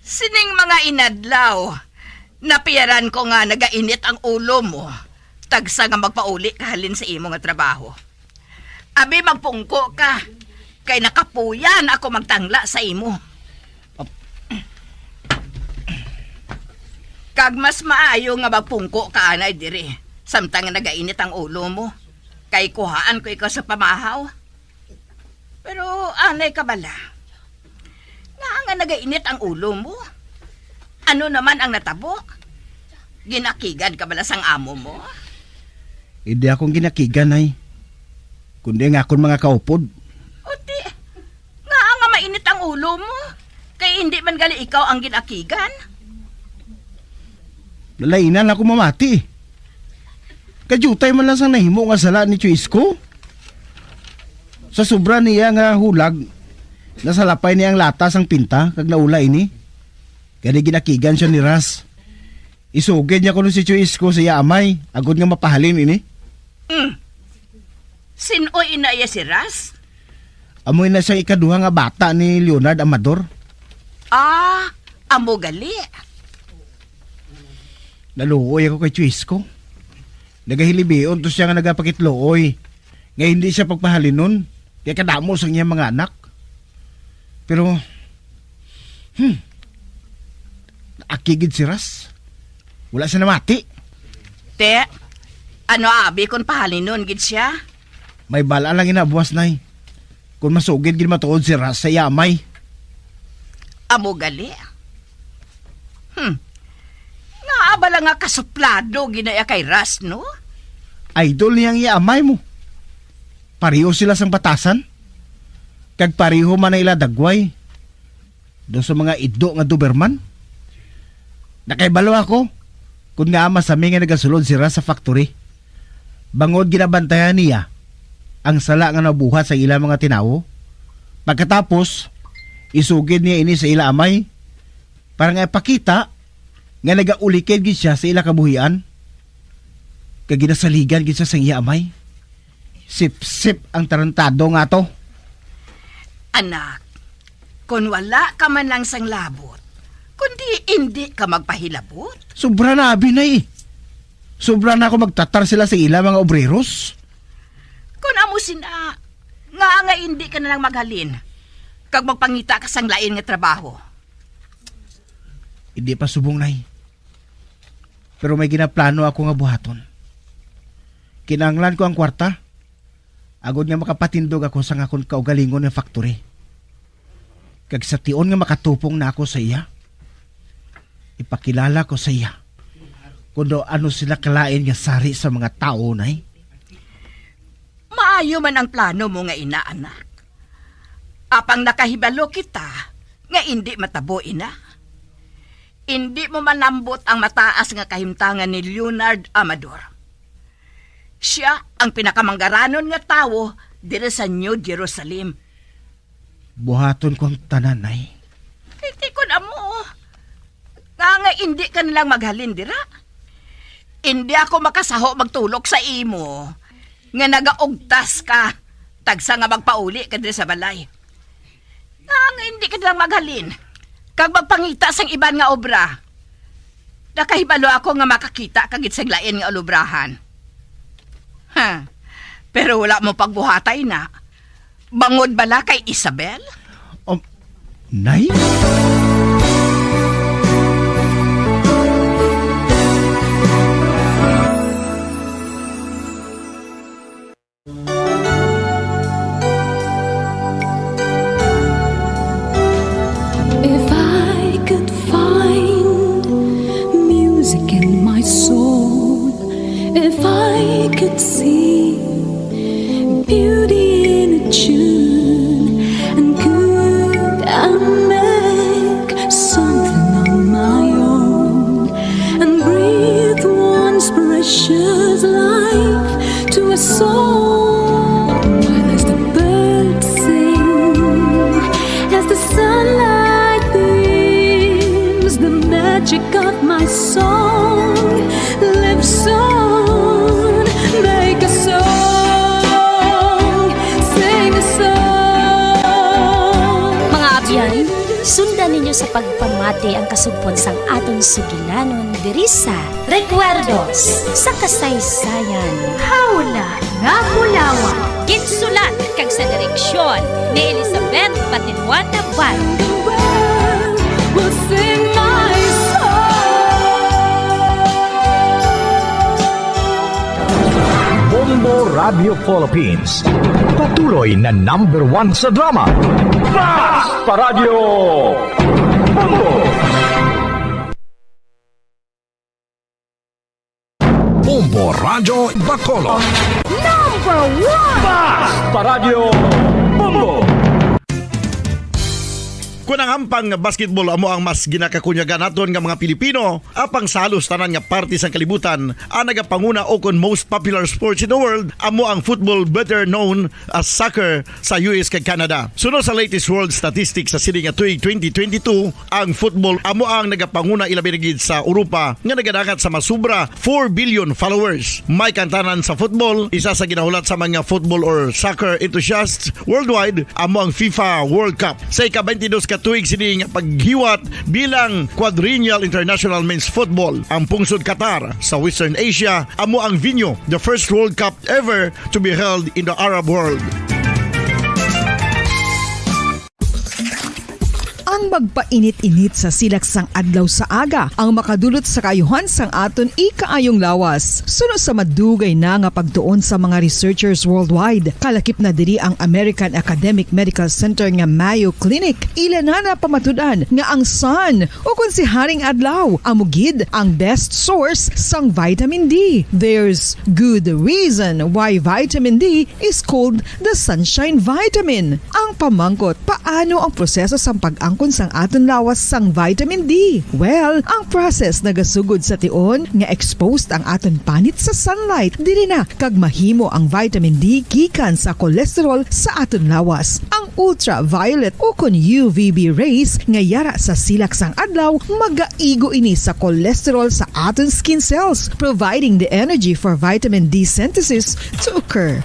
Sining mga inadlaw, napiyaran ko nga nagainit ang ulo mo, tagsa nga magpauli ka halin sa imo nga trabaho. Abi, magpungko ka, kay nakapuyan ako magtangla sa imo. Ap- Kag mas maayo nga magpungko ka anay diri, samtang nga nagainit ang ulo mo, kay kuhaan ko ikaw sa pamahaw. Pero anay ka bala? Ngaa nga nagainit ang ulo mo? Ano naman ang natabo? Ginakigan ka bala sang amo mo? Hindi akong ginakigan, Nay. Kundi ang akon mga kaupod. O ti, ngaa nga mainit ang ulo mo? Kay hindi man gali ikaw ang ginakigan? Nalainan ako mamati. Kadiutay man lang sang nahimo nga sala ni Chuisco. Sa sobra niya nga hulag, nasalapay niya ang lata sang pinta kag naula ini. Gani ginakigan siya ni Ras. Isugid niya kuno si Chuisco sa iya amay, agod nga mapahalin ini. Mm. Sin-o ina iya si Ras? Amo na siyang ikaduha nga bata ni Leonard Amador. Ah, amo gali. Naluoy ako kay Chuisco. Nagahilibion to siya nga nagapakitluoy nga hindi siya pagpahalinon kay kadamo sang iyang mga anak. Pero, hmm, naakig gid si Ras. Wala siya namati. Te, ano abi kon pahalinon gid siya? May bala lang inabuas, Nay. Kung masugid gid matuod si Ras sa iya amay. Amo gali. Hmm. Ngaa bala nga kasuplado ginaya kay Ras, no? Idol niya ang iya amay mo. Pareho sila sang batasan. Kag pareho man ang ila dagway. Do sa mga ido nga Doberman. Nakahibalo ako kung ngaa masami nga nagasulod si Ras sa factory. Bangod ginabantayan niya ang sala nga nabuhat sa ila mga tinawo. Pagkatapos, isugid niya ini sa ila amay para nga ipakita nga nagaulikid gid siya sa ila kabuhian. Kag ginasaligan gid siya sang iya amay. Sipsip ang tarantado nga to. Anak, kon wala ka man lang sang labot, kundi indi ka magpahilabot. Sobra na abi, Nay. Sobra na ako magtatar sila sa ila mga obreros. Kon amo sina, ngaa nga indi ka na lang maghalin? kag magpangita ka sang lain nga trabaho. Hindi pa subong, Nay. Pero may ginaplano ako nga buhaton. Kinahanglan ko ang kwarta agod nga makapatindog ako sa akon kaugalingon nga factory. Kag sa tion nga makatupong na ako sa iya, ipakilala ko sa iya kung daw ano sila kalain nga sari sa mga tawo, Nay. Maayo man ang plano mo nga ina, anak. Apang nakahibalo kita nga indi matabo ina. Indi mo manambot ang mataas nga kahimtangan ni Leonard Amador. Sia ang pinakamanggaranon nga tawo diri sa New Jerusalem. Buhaton ko ang tanan, Nay. Tiktikon amo. Nga nga indi ka nilang maghalin dira. Indi ako makasaho magtulok sa imo nga nagaugtas ka tagsa nga magpauli ka diri sa balay. Nga nga indi ka nilang maghalin kag magpangita sang iban nga obra. Nakahibalo ako nga makakita ka gid sang lain nga alobrahan. Ha. Pero wala mo pagbuhatay na. Bangod bala kay Isabel? Um, Nay? If I could find music in my soul, if I could see beauty in a tune, and could I make something on my own and breathe once precious life to a soul? While as the birds sing, as the sunlight beams, the magic of my song lives on. Make a song, sing a song. Mga abyan, sundan ninyo sa pagpamati ang kasugpon sang aton sugilanon diri sa Recuerdos sa Kasaysayan. Hawla nga Bulawan. Ginsulat kag sa direksyon ni Elizabeth Patinuan Naval. The world will sing my song. Bombo Radio Philippines, patuloy na number one sa drama. Basta Radyo Bombo! Bombo Radyo Bacolod. Number one! Basta Radyo Bombo! Kon ang hampang nga basketball amo ang mas ginakakunyagan naton nga mga Pilipino, apang sa halos tanan nga parte sang kalibutan, ang nagapanguna o kon most popular sports in the world amo ang football, better known as soccer, sa U S kag Canada. Suno sa latest world statistics sa sini nga tuig twenty twenty-two, ang football amo ang nagapanguna, ilabi na gid sa Europa, nga nagadangat sa masubra four billion followers. May kantanan sa football, isa sa ginahulat sa mga football or soccer enthusiasts worldwide amo ang FIFA World Cup. Sa ika-twenty-dos ka tuig sini nga paghiwat bilang Quadrennial International Men's Football, ang pungsod Qatar sa Western Asia amo ang venue, the first World Cup ever to be held in the Arab world. Ang magpainit-init sa silak sang adlaw sa aga ang makadulot sa kaayuhan sang aton ikaayong lawas. Suno sa madugay na nga pagtuon sa mga researchers worldwide, kalakip na diri ang American Academic Medical Center nga Mayo Clinic. Ila na napamatud-an nga ang sun, o kon si Haring Adlaw, amo gid ang best source sang vitamin D. There's good reason why vitamin D is called the sunshine vitamin. Ang pamangkot, paano ang proseso sang pag-angkon sang aton lawas sang vitamin D? Well, ang process nagasugod sa tion nga exposed ang aton panit sa sunlight. Diri na kag mahimo ang vitamin D gikan sa cholesterol sa aton lawas. Ang ultraviolet o kon U V B rays nga yara sa silak sang adlaw magaigo ini sa cholesterol sa aton skin cells, providing the energy for vitamin D synthesis to occur.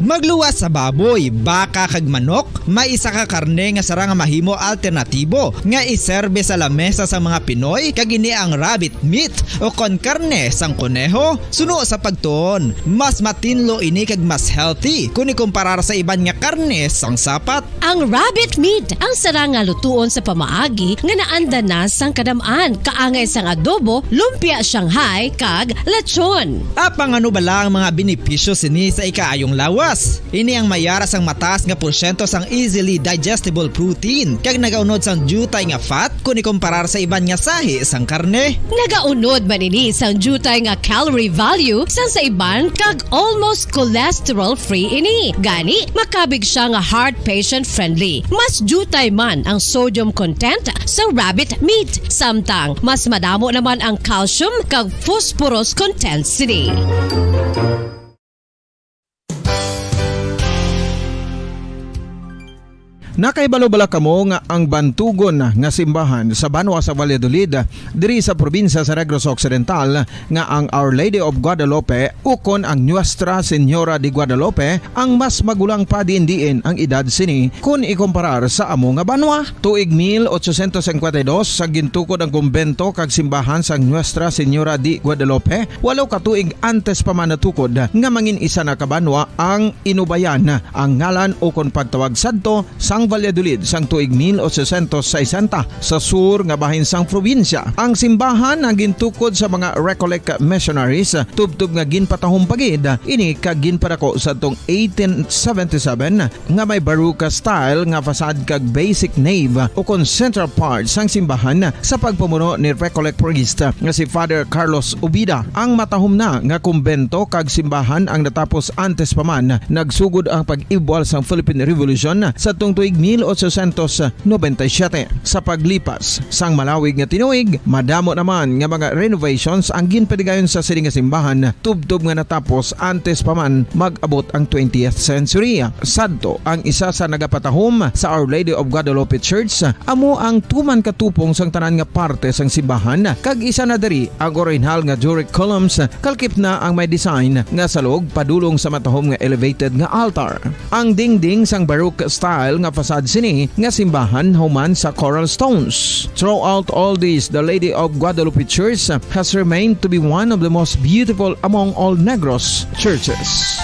Magluwas sa baboy, baka kag manok, may isa ka karne nga sarang nga mahimo alternatibo nga iserbe sa lamesa sa mga Pinoy, kag ini ang rabbit meat o kon karne sang kuneho. Suno sa pagtuon, mas matinlo ini kag mas healthy kon ikumparar sa iban nga karne sang sapat. Ang rabbit meat ang sarang nga lutuon sa pamaagi nga naanda na sang kadam-an, kaangay sang adobo, lumpia Shanghai, kag lechon. Apang ano bala ang mga benepisyo sini sa ikaayong lawas? Ini ang may ara sang mataas nga porsyento sang easily digestible protein, kag nagaunod sang diutay nga fat kon ikumparar sa iban nga sahi sang karne. Nagaunod man ini sang diutay nga calorie value sang sa iban, kag almost cholesterol-free ini. Gani, makabig siya nga heart patient-friendly. Mas diutay man ang sodium content sa rabbit meat, samtang mas madamo naman ang calcium kag phosphorus content sini. Nakahibalo bala kamo nga ang bantugon nga simbahan sa banwa sa Valladolid, diri sa probinsya sa Negros Occidental, nga ang Our Lady of Guadalupe ukon ang Nuestra Señora de Guadalupe ang mas magulang pa diin-diin ang edad sini kon ikumparar sa amo nga banwa? Tuig mil ochocientos cincuenta y dos sa gintukod ang kumbento kag simbahan sang Nuestra Señora de Guadalupe, walo ka tuig antes pa man natukod nga mangin isa na ka banwa ang Inubayan ang ngalan ukon pagtawag sadto sang Valladolid sang tuig mil ochocientos sesenta sa sur nga bahin sang probinsya. Ang simbahan ang gintukod sa mga Recollect missionaries, tubtob nga ginpatahom pa gid ini kag ginpadako sadtong eighteen seventy-seven nga may Baroque style nga facade kag basic nave ukon central part sang simbahan sa pagpamuno ni Recollect priest nga si Father Carlos Ubida. Ang matahom na nga kumbento kag simbahan ang natapos antes pa man nagsugod ang pag-ibwal sang Philippine Revolution sadtong tuig mil ochocientos noventa y siete. Sa paglipas sang malawig nga tinuig, madamo naman nga mga renovations ang ginpadigayon sa sini nga simbahan, tubtob nga natapos antes pa man mag-abot ang twentieth century. Sadto, ang isa sa nagapatahom sa Our Lady of Guadalupe Church amo ang tuman ka tupong sang tanan nga parte sang simbahan, kag isa na diri ang orihinal nga Doric columns, kalkip na ang may design nga salog padulong sa matahom nga elevated nga altar. Ang dingding sang Baroque style nga facade sini nga simbahan human sa coral stones. Throughout all this, the Lady of Guadalupe Church has remained to be one of the most beautiful among all Negros churches.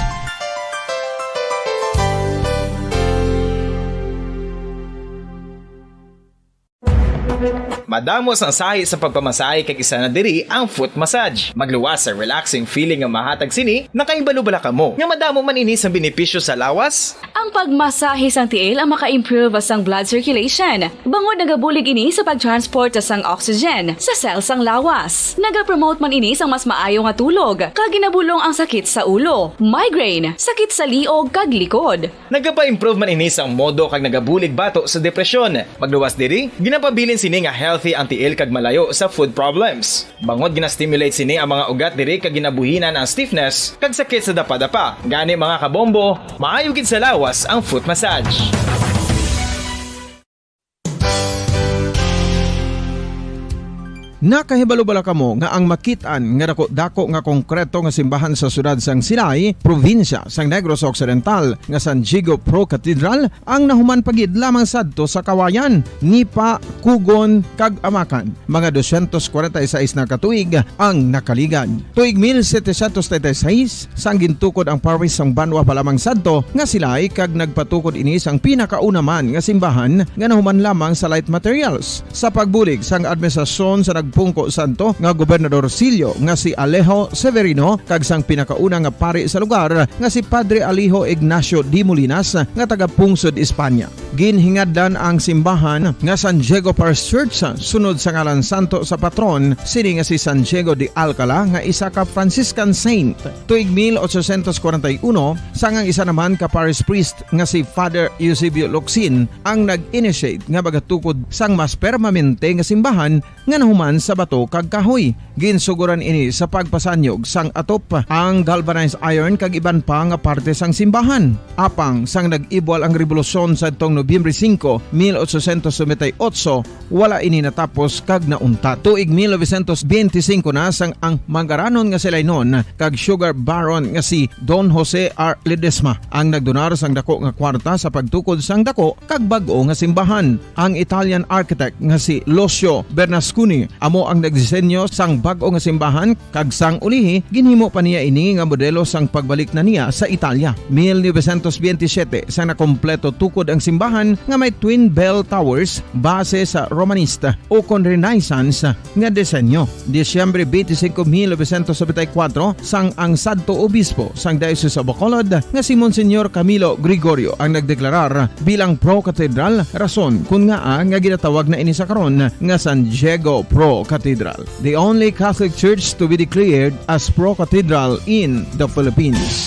Madamo sang sahi sa pagpamasahe kag isa na diri ang foot massage. Magluwas sa relaxing feeling nga mahatag sini. Nakahibalo bala kamo nga madamo man ini sang benepisyo sa lawas? Ang pagmasahe sang tiil ang maka-improve sang blood circulation, bangod nagabulig ini sa pag-transport sang oxygen sa cell sang lawas. Nagapromote man ini sang mas maayo nga tulog, kag ginabulong ang sakit sa ulo, migraine, sakit sa liog kag likod. Nagapa-improve man ini sang modo kag nagabulig bato sa depresyon. Magluwas diri, ginapabilin sini nga healthy ang tiil kag malayo sa foot problems. Bangod gina-stimulate sini ang mga ugat diri kag ginabuhinan ang stiffness kag sakit sa dapadapa. Gani, mga kabombo, maayo gid sa lawas ang foot massage. Nakahibalo bala kamo nga ang makit-an nga dako-dako nga konkreto nga simbahan sa siyudad sang Silay, probinsya sang Negros Occidental, nga San Diego Pro Cathedral, ang nahuman pa gid lamang sadto sa Kawayan, Nipa, Kugon, kag Amakan? Mga dosyentos kwarenta y seis na ka tuig ang nakaligad. Tuig mil setecientos treinta y seis, sang gintukod ang parish sang banwa pa lamang sadto nga Silay, kag nagpatukod ini sang pinakauna man nga simbahan nga nahuman lamang sa light materials. Sa pagbulig sang administrasyon sa nagpungko sadto nga Gobernador Sillo nga si Alejo Severino kag sang pinakauna nga pari sa lugar nga si Padre Alejo Ignacio de Molinas nga taga Pungsod, Espanya. Ginhingadlan ang simbahan nga San Diego Parish Church sunod sa ngalan santo sa patron sini nga si San Diego de Alcala nga isa ka Franciscan saint. Tuig mil ochocientos kwarenta y uno, sang ang isa naman ka parish priest nga si Father Eusebio Locsin ang nag-initiate nga magatukod sang mas permanente nga simbahan nga nahuman sa bato kag kahoy. Ginsugoran ini sa pagpasanyog sang atop, ang galvanized iron kag iban pa nga parte sang simbahan. Apang sang nag-ibwal ang rebolusyon sadtong Nobyembre singko, mil ochocientos noventa y ocho, wala ini natapos kag nauntat. Tuig mil novecientos benti singko na sang ang Mangaranon nga si Lainon kag Sugar Baron nga si Don Jose R. Ledesma ang nagdonar sang dako nga kwarta sa pagtukod sang dako kag bag-o nga simbahan. Ang Italian architect nga si Lucio Bernasconi amo ang nagdisenyo sang bag-o nga simbahan, kag sang ulihi, ginhimo pa niya ini nga modelo sang pagbalik na niya sa Italia. Mil novecientos benti siyete, sang nakompleto tukod ang simbahan nga may twin bell towers base sa Romanista ukon Renaissance nga disenyo. Disyembre twenty-five, mil novecientos noventa y cuatro, sang ang sadto obispo sang Diocese of Bacolod nga si Monsignor Camilo Gregorio ang nagdeklarar bilang pro-cathedral, rason kun ngaa nga ginatawag na ini sa karon nga San Diego Pro Cathedral, the only Catholic church to be declared as pro-cathedral in the Philippines.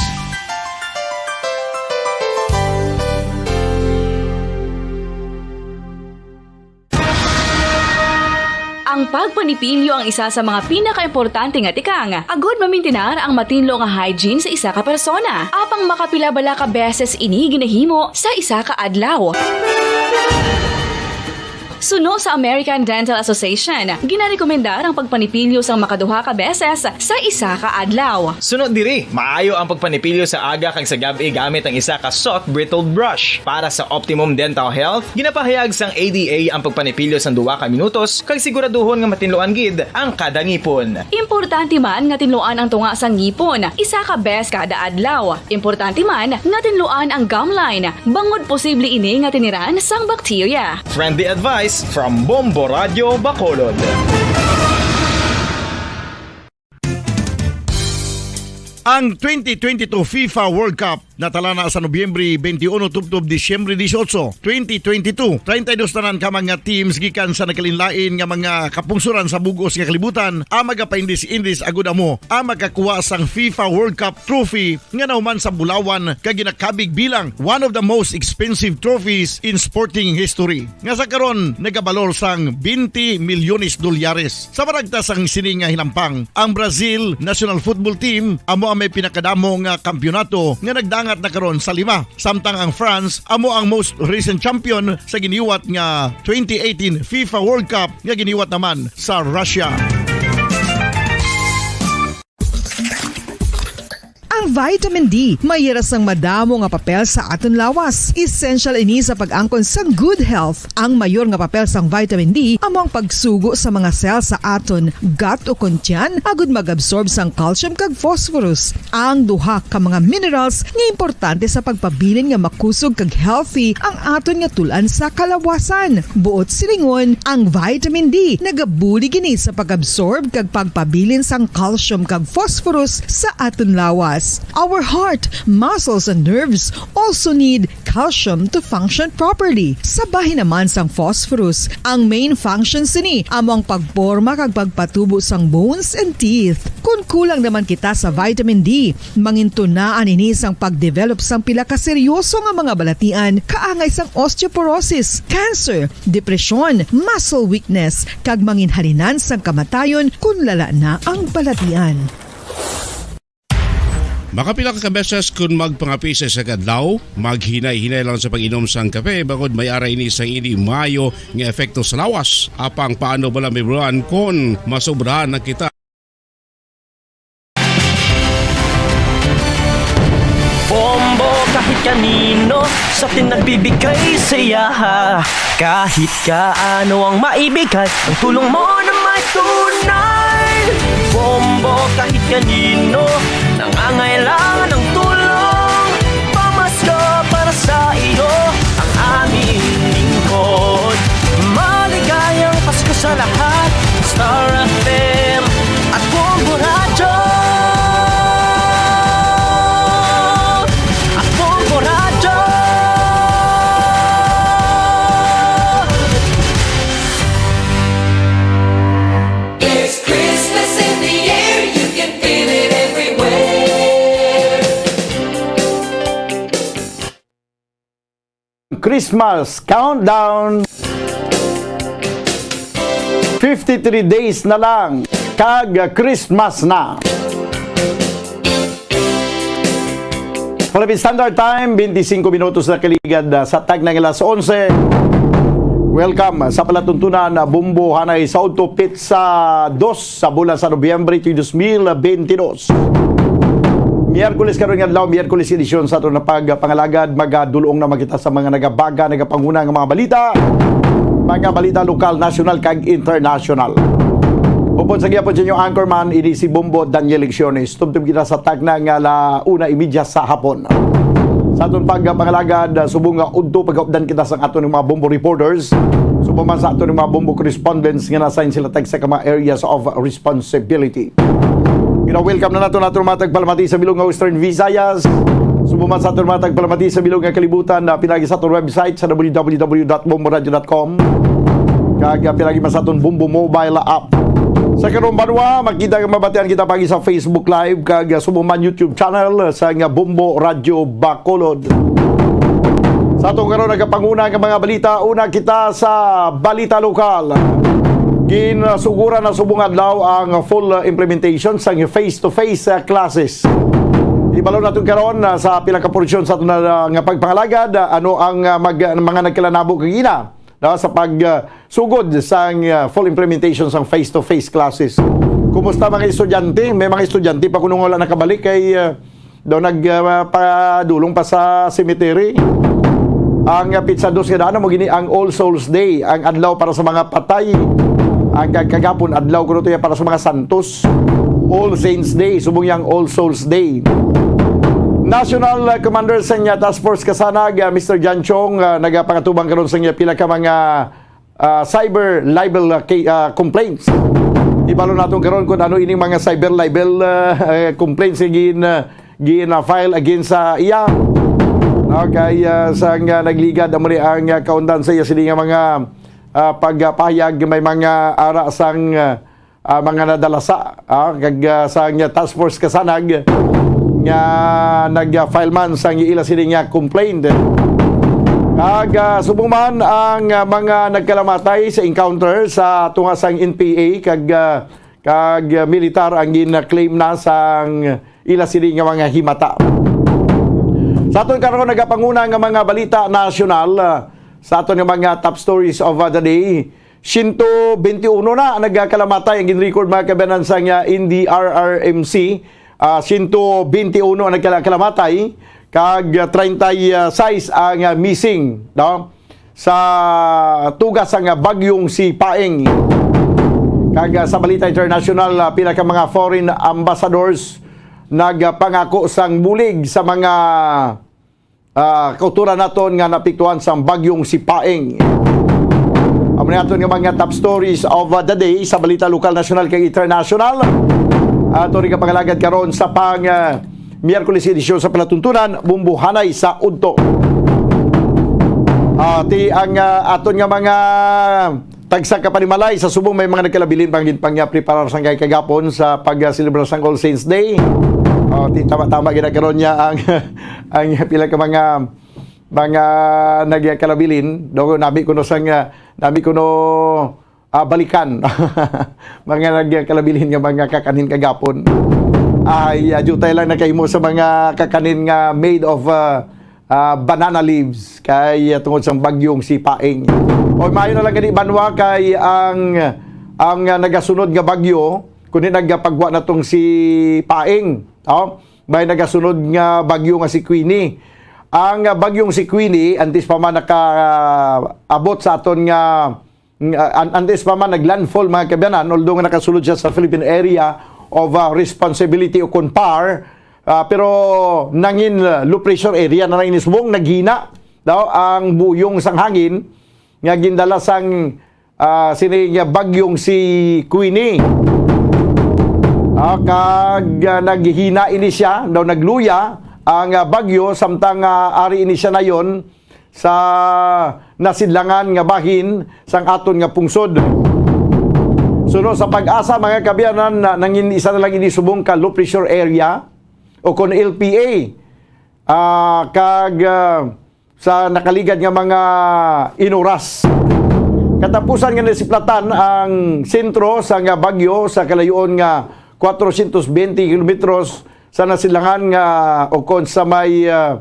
Ang pagpanipilyo ang isa sa mga pinakaimportante nga tikang agud mamintinar ang matinlo nga hygiene sa isa ka persona. Apang makapila bala ka beses ini ginahimo sa isa ka adlaw? Suno sa American Dental Association, ginarekomendar ang pagpanipilyo sang makaduha ka beses sa isa ka adlaw. Suno diri, maayo ang pagpanipilyo sa aga kag sa gab-i gamit ang isa ka soft bristled brush. Para sa optimum dental health, ginapahayag sang A D A ang pagpanipilyo sang duha ka minutos kag siguraduhon nga matinluan gid ang kada ngipon. Importante man nga tinluan ang tunga sang ngipon isa ka bes kada adlaw. Importante man nga tinluan ang gum line, bangod posible ini nga tiniran sang bakterya. Friendly advice from Bombo Radio Bacolod. Ang twenty twenty-two FIFA World Cup natala na sa Nobyembre twenty-one tubtob Disyembre dieciocho, twenty twenty-two. Treinta y dos tanan ka mga teams gikan sa nagkalainlain nga mga kapungsoran sa bug-os nga kalibutan ang magapaindis-indis agud amo ang makakuha sang FIFA World Cup trophy nga nahuman sa bulawan kag ginakabig bilang one of the most expensive trophies in sporting history, nga sa karon nagabalor sang twenty milyones dolyares. Sa maragtas sang sini nga hinampang, ang Brazil national football team amo ang may pinakadamo nga kampiyonato nga nagdangat na karon sa lima, samtang ang France amo ang most recent champion sa giniwat nga twenty eighteen FIFA World Cup nga giniwat naman sa Russia. Ang vitamin D may ira sang madamo nga papel sa aton lawas. Essential ini sa pag-angkon sang good health. Ang mayor nga papel sang vitamin D amo ang pagsugo sa mga cell sa aton gut o kon tiyan agud mag-absorb sang calcium kag phosphorus, ang duha ka mga minerals nga importante sa pagpabilin nga makusog kag healthy ang aton nga tul-an sa kalawasan. Buot silingon, ang vitamin D nagabulig ini sa pag-absorb kag pagpabilin sang calcium kag phosphorus sa aton lawas. Our heart, muscles, and nerves also need calcium to function properly. Sa bahin naman sang phosphorus, ang main function sini amo ang pagporma kag pagpatubo sang bones and teeth. Kon kulang naman kita sa vitamin D, mangintunaan ini sang pag-develop sang pila ka seryoso nga mga balatian kaangay sang osteoporosis, cancer, depresyon, muscle weakness, kag manginhalinan sang kamatayon kon lala na ang balatian. Makapila ka beses kon magpangape sa isa ka adlaw, maghinay-hinay lang sa pag-inom sang kape, bangod may ara ini sang indi maayo nga epekto sa lawas. Apang paano bala, Miss Ron, kon masobrahan na kita? Bombo kahit kanino sa atin nagbibigay saya. Kahit kaano ang maibigay, ang tulong mo na may tunay. Bombo kahit kanino nangangailangan ng tulong. Pamasko para sa iyo ang aming lingkod. Maligayang Pasko sa lahat. Star F M at Bombo Radyo. At Bombo Radyo. There's Christmas in the air, you can feel it everywhere. Christmas Countdown. Fifty-three days na lang, kag Christmas na. Philippine Standard Time, twenty-five minutos na kaligad, ah, sa tagna nga alas onse. Welcome sa palatuntunan, ah, Bombo Hanay sa udto, pitsa dos sa bulan sa Nobyembre, tuig dos mil benti dos. Miyerkules karon nga adlaw, Miyerkules edisyon sa aton nga pagpangalagad. Magadulong na man kita sa mga nagabaga, nagapanguna nga mga balita, mga balita lokal, nasyonal, kag internasyonal. Upod sa gihapon sa inyo anchorman, ini si Bombo Daniel Lecciones. Tubtob kita sa tagna nga ala una y media sa hapon. Sa aton pagpangalagad, subong nga udto pagkaupdan kita sa aton mga Bombo reporters, subong man sa aton mga Bombo correspondents nga na-assign sila tag sa mga areas of responsibility. Gina-welcome na nato naton mga tagpalamati sa bilog nga Western Visayas. Subong man sa aton mga tagpalamati sa bilog nga kalibutan, na pinagi sa aton website sa w w w dot bomboradio dot com. Kag, ah, pinagi man sa aton Bombo mobile app. Sa karong banwa, makita nga mabatian kita pagi sa Facebook Live kag, ah, subong man YouTube channel sa nga Bombo Radio Bacolod. Sa atong karon nagapanguna nga mga balita, una kita sa balita lokal. Ginsuguran na subong adlaw ang full, uh, implementation sang face-to-face, uh, classes. Ibalo naton karon, uh, sa pila ka porsyon sa aton, uh, nga pagpangalagad, uh, ano ang, uh, mag-, mga nagkalanabo kagina, no, sa pag, uh, sugod sang, uh, full implementation sang face-to-face classes. Kumusta mga estudyante? May mga estudyante pa kuno nga wala nakabalik kay, uh, daw nag, ah, padulong pa sa cemetery. Ang, ah, pitsa dos nga daan mo gini ang All Souls Day, ang adlaw para sa mga patay. Ang kag-, kagapon adlaw kuno to ya para sa mga santos. All Saints Day, subong yang All Souls Day. National, ah, Commander sa iya Task Force Kasanag, ah, Mister John Chong, ah, nagapangatubang karon sa iya pila ka mga ah, cyber libel, ah, ca-, ah, complaints. Ibalo naton karon kung ano ining mga cyber libel, ah, eh, complaints nga gin, ah, gin, ah, file against sa iya. Okay, ah, sang, ah, nagligad amo ni ang, ah, kaundan sa iya sini nga mga, ah, pagpahayag, may mga ara sang, ah, ah, mga nadalasa, ah, kag, ah, sang Task Force Kasanag nga nag-file man sang ila sini nga complaint. Kag, ah, subong man ang, ah, mga nagkalamatay sa encounter sa tunga sang N P A kag, ah, kag, ah, militar ang gin-claim na sang ila sini nga mga himata. Sa aton karon nagapanguna nga mga balita nasyonal, ah, sa aton nga mga top stories of, ah, the day, siyento benti uno na ang nagkalamatay ang gin-record, mga kaabyanan, sang N D R R M C. Ah, siyento benti uno ang nagkala-, kalamatay, kag, ah, treinta y seis ang, ah, missing, no? Sa tuga sang, ah, bagyong si Paeng. Kag, ah, sa balita international, ah, pila ka mga foreign ambassadors nagpangako sang bulig sa mga ah, kautoran naton nga naapektuhan sang bagyong si Paeng. Amo ni aton nga mga top stories of, uh, the day sa balita lokal, nasyonal, kag internasyonal. Aton nga pangalagad karon sa pang, uh, Miyerkules edisyon sa palatuntunan, Bombo Hanay sa udto. Ah, ti ang, uh, aton nga mga tagsa ka panimalay sa subong may mga nagkalabilin pang ginpangyapreparar sang kay kagapon sa pag-, ah, selebrar sang All Saints Day. Oh, ti-, tama-tama gid na karon niya ang, ang pila ka mga, mga nagkalabilin. Do, nami kuno sang, ah, nami kuno, ah, balikan. Mga nagkalabilin nga mga kakanin kagapon. Ay, ah, diutay lang nakahimo sa mga kakanin nga made of, ah, ah, banana leaves kay, ah, tungod sang bagyong si Paeng. O, maayo na lang gani, banwa, kay ang, ang, ah, nagasunod nga bagyo, kundi nagapagwa na tong si Paeng, oh, may nagasunod nga bagyo nga si Queenie. Ang, ah, bagyong si Queenie, antes pa man nakaabot sa aton nga Ng, ah, an-, antes pa man naglandfall, mga kaabyanan, although nga nakasulod siya sa Philippine Area of, ah, Responsibility o kon PAR, ah, pero nangin, ah, low pressure area na lang ini subong, naghina daw ang buyong sang hangin nga gindala sang, ah, sini nga bagyong si Queenie. Ah, kag, ah, naghina ini siya, daw nagluya ang, ah, bagyo, samtang, ah, ari ini siya nayon sa nasidlangan nga bahin sang aton nga pungsod. Suno sa PAGASA, mga kaabyanan, na, nangin isa na lang ini subong ka low pressure area o kon L P A, ah, kag, ah, sa nakaligad nga mga inuras. Katapusan nga nasiplatan ang sentro sa nga bagyo sa kalayoon nga kwatrocientos benti kilometros sa nasilangan nga, o kon sa may, ah,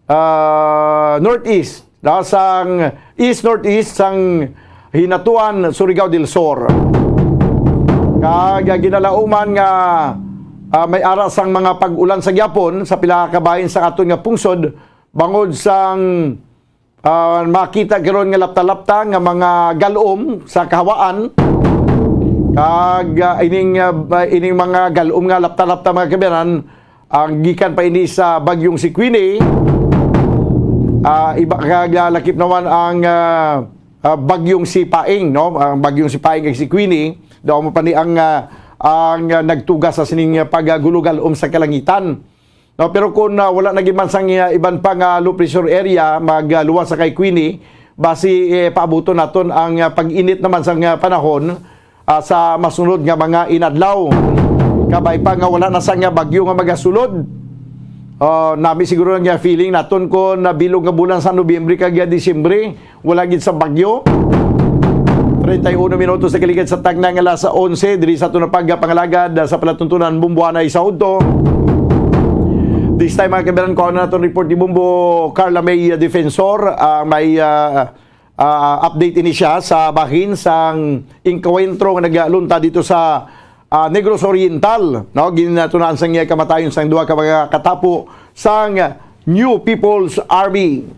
ah, northeast, na sang east-northeast sang Hinatuan, Surigao del Sur. Kag, ah, ginalauman nga, ah, may ara sang mga pag-ulan sa gyapon sa pila ka bahin sa aton nga pungsod bangod sang, ah, makita karon nga lapta-lapta nga mga galom sa kahawaan. Kag, ah, ining, ah, ining mga galom nga lapta-lapta, mga kabayan, ang gikan pa ini sa bagyong si Queenie. Ah, iba kag, ah, lakip naman ang, ah, ah, bagyong si Paing, no? Ang bagyong si Paing kag si Queenie, daw mo pa ni ang, ah, ang, ah, nagtugas sa sining, ah, paggulo-galom sa kalangitan. No, pero kung, ah, wala na gid man sang, ah, iban pa nga low pressure area magluwas sa kay Queenie, basi, eh, paabuton naton ang, ah, pag-init naman sang, ah, panahon, ah, sa masunod nga mga inadlaw. Kabay pa nga wala na sang, ah, bagyo nga magasulod. Ah, nami siguro nga feeling naton kung nabilog nga bulan sa Nobyembre kag, ah, Disyembre. Wala gid sa bagyo. Treinta y uno minutos na kaligad sa tagna nga alas onse, diri sa aton nga pagpangalagad sa palatuntunan Bumbuanay sa udto. This time, mga kabayan, kuha na naton report ni Bumbo Carla May Defensor. Ah, may, ah, ah, update ini siya sa bahin sang engkwentro nga nagaluntad dito sa, ah, Negros Oriental, no? Ginatunan sang iya kamatayon sang duha ka mga katapo sang New People's Army.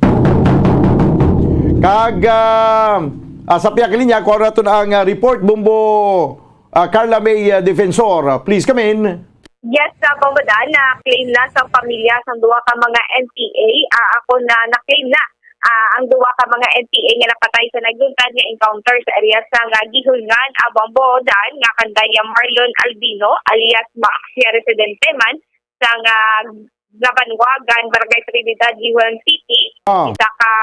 Kag, ah, ah, sa pihak linya, kuha naton ang, ah, report, Bumbo, ah, Carla May, ah, Defensor. Please come in. Yes, sa Bambadan, na-claim na sa pamilya sang duha ka mga N P A, ah, ako na na-claim na, ah, ang duha ka mga N P A nga napatay sa nagluntad nga encounter sa area sa nga Gihulngan, ah, Bambadan, nga kanday Marlon Albino alias Max, nga residente man sa nga Nabanwagan, Barangay Trinidad, Gihulan City, Ah. isa ka,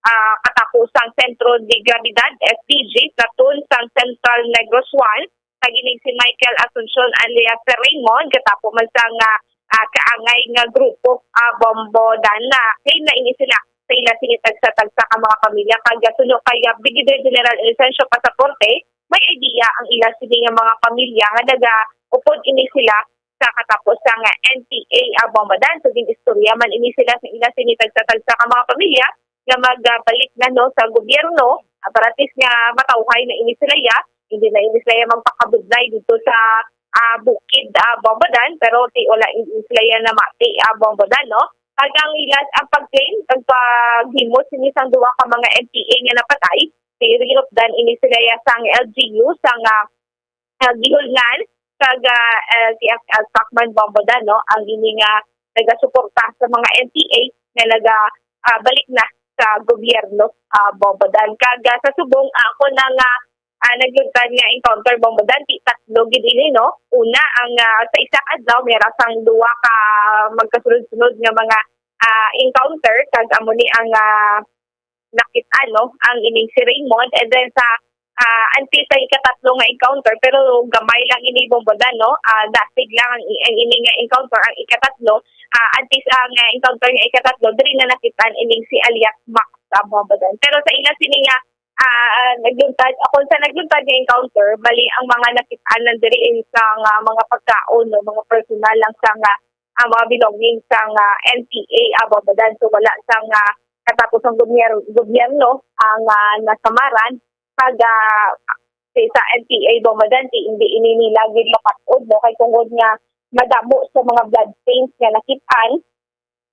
ah, katapusang Sentro de Gravidad, S D G, platoon sang Central Negros One, kag ining si Michael Asuncion alias Raymond, katapo man sang, ah, ah, kaangay nga grupo, ah, Bombo Dana. Claim na ini sila sa ila sini tagsa-tagsa ka mga pamilya. Kag suno kay, ah, Brigadier General Inocencio Pasaporte, may idea ang ila sini nga mga pamilya nga nagaupod ini sila sa katapos sang N P A, ah, Bombo Dana. So, gin-istorya man ini sila sa ila sini tagsa-tagsa ka mga pamilya nga magbalik na, no, sa gobyerno, ah, para at least nga matawhay na ini sila, ya. Hindi na ini sila, ya, magpakabudlay dito sa, ah, bukid, ah, Bombo Dana, pero ti wala ini sila, ya, namati, ah, Bombo Dana, no? Kag ang ila, ang pag-claim, ang paghimo sini sang duha ka mga N P A nga napatay, ti rinupdan ini sila, ya, sang L G U, sang, ah, ah, Gihulngan, kag, ah, ah, si F L Pacman Bombo Dana, no, ang ini nga nagasuporta sa mga N P A nga naga, ah, balik na sa gobyerno, ah, Bombo Dana. Kag, ah, sa subong, ah, ako na nga, ah, nagluntad nga encounter, Bombo Dana, ti tatlo gid ini, no? Una, ang, ah, sa isa ka adlaw, may ra sang duha ka magkasunod-sunod nga mga, ah, encounter, kag amo ni ang, ah, nakit-an, no, ang ining si Raymond. And then sa, ah, antes sa ikatatlo nga encounter, pero gamay lang ini, Bombo Dana, no? Ah, dasig lang ang, ang ini nga encounter, ang ikatatlo. Ah, antes ang, ah, encounter nga ikatatlo, diri na nakit-an ining si alias Max, ah, Bombo Dana. Pero sa ila sini nga, ah, nagluntad, ako sa nagluntad nga encounter, bali ang mga nakit-an lang diri is sa nga mga pagkaon, no, mga personal lang sa nga ang mga belongings sang, ah, N P A, ah, Bombo Dana. So, wala sang, ah, katapos ang gobyer-, gobyerno ang, ah, nasamaran. Kag, ah, sa N P A, Bombo Dana, ti hindi ini nila gid mapat-od, no? Kay tungod nga madamo sa mga blood stains nga nakit-an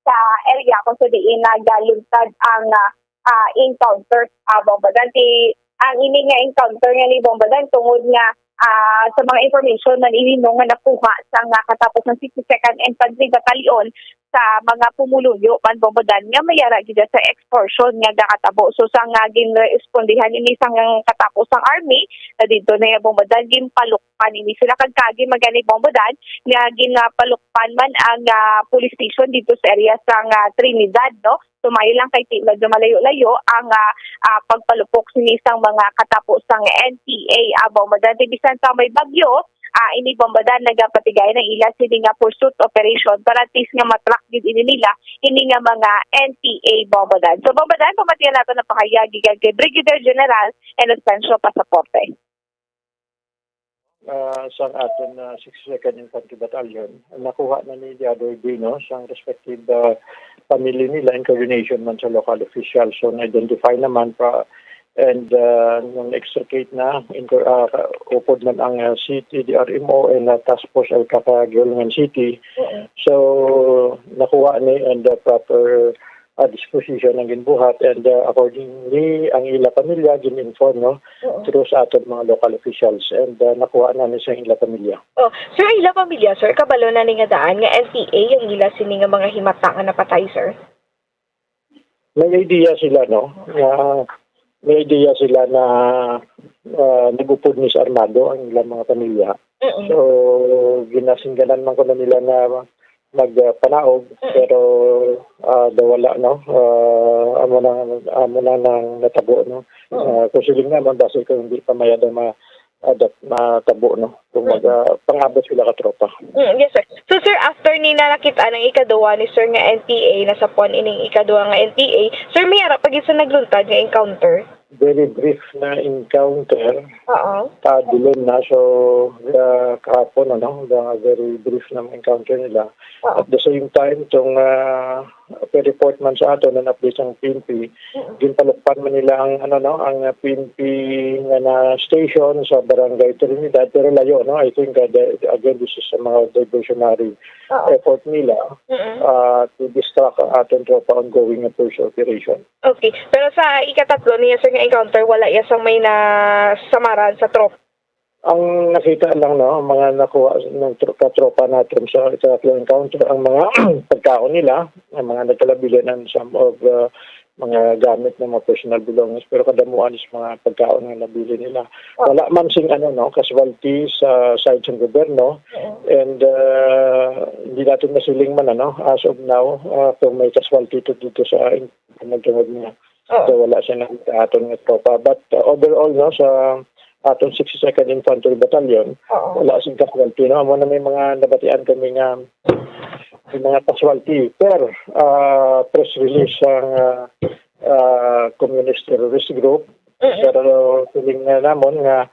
sa area kung sa diin nagaluntad ang, ah, ah, encounter, ah, Bombo Dana. Ti ang ini nga encounter nga ni Bombo Dana tungod nga, ah, sa mga information man ini, no, nga nakuha sa nga katapos ng sixty-second Infantry Battalion sa mga pumuluyo man, Bombo Dana, nga may ara gid sa extortion nga gakatabo. So, sa nga ginrespondihan ini sa nga katapos ang army, na dito na yung, Bombo Dana, ginpalukpan ini sila kag kagi magani, Bombo Dana, nga ginpalukpan man ang, ah, police station dito sa area sa nga Trinidad, no? So, maayo lang kay ti-, medyo malayo-layo ang, ah, ah, pagpalupok sini sang mga katapo sang N P A, ah, Bombo Dana. Ti bisan pa may bagyo, ah, ini, Bombo Dana, nagapatigay ang ila sini nga pursuit operation para at least nga matrack gid ini nila ini nga mga N P A, Bombo Dana. So, Bombo Dana, pamatian nato na pahayag gikan kay Brigadier General Inocencio Pasaporte. ah, sang aton, ah, sixty-second Infantry Battalion. Nakuha na ni the other day, no, sang respective, ah, family nila in coordination man sa local officials. So, na-identify naman pa and, ah, nung extricate na, in, ah, upod man ang, ah, city, D R M O, and, ah, Task Force Alcata, Guiulangan City. Oo. So, nakuha ni and, ah, proper, ah, disposition ang ginbuhat, and, ah, accordingly, ang ila pamilya gin-inform, no, Oo. through sa aton mga local officials, and, ah, nakuha na ni sa ila pamilya. Oh, sir, ila pamilya, sir, kabalo na ni nga daan nga N P A ang ila sini nga mga himata nga napatay, sir? May idea sila, no, nga may idea sila na, ah, nag-upod ni sa armado ang ilang mga pamilya. Mm-mm. So, ginasingganan man ko na nila na magpanaog, Mm. pero, ah, daw wala, no? Ah, amo na, amo na nang natabo, no? Mm. Ah, kung siling naman, basi kung hindi pa mayad ang ma-, ah, dat-, matabo, no? Kung Mm. mag-, ah, pang-abot sila ka tropa. Mm, yes, sir. So, sir, after ni na nakit-an ang ikaduha ni sir nga N P A, nasapwan ining ikaduha nga N P A, sir, may ara pa gid sa nagluntad nga encounter? Very brief na encounter. Oo. Ah, dilim na. So, ah, kahapon, ano, the very brief na encounter nila. Oo. At the same time, itong, ah, report man sa aton, an update sang P N P, Mm. ginpalukpan man nila ang, ano, no, ang, ah, P N P nga na station sa Barangay Trinidad, pero layo, no? I think, ah, the, again, this is a mga diversionary Oo. effort nila, Mm-mm. ah, to distract ang aton tropa ongoing nga pursuit operation. Okay. Pero sa ikatatlo niya, sir, nga encounter, wala iya sang may nasamaran sa tropa? Ang nakita lang, no, ang mga nakuha ng tro-, katropa natin sa ikatatlo encounter, ang mga pagkaon nila, ang mga nagkalabilin, and some of, uh, mga gamit ng mga personal belongings, pero kadamuan is mga pagkaon nga nabili nila. Oh. Wala man sing, ano, no, casualty sa side ng gobyerno, Oo. and, uh, hindi natin masiling man, ano, as of now, uh, kung may casualty to dito sa in-, nagtungod niya. Oo. So, wala siya nakita aton nga tropa. But, uh, overall, no, sa aton sixty-second Infantry Battalion, Oo. wala sing casualty, no? Amo na may mga nabatian kami nga may mga casualty per, ah, press release sang, ah, ah, Communist Terrorist Group. Mm-mm. Pero feeling nga namon nga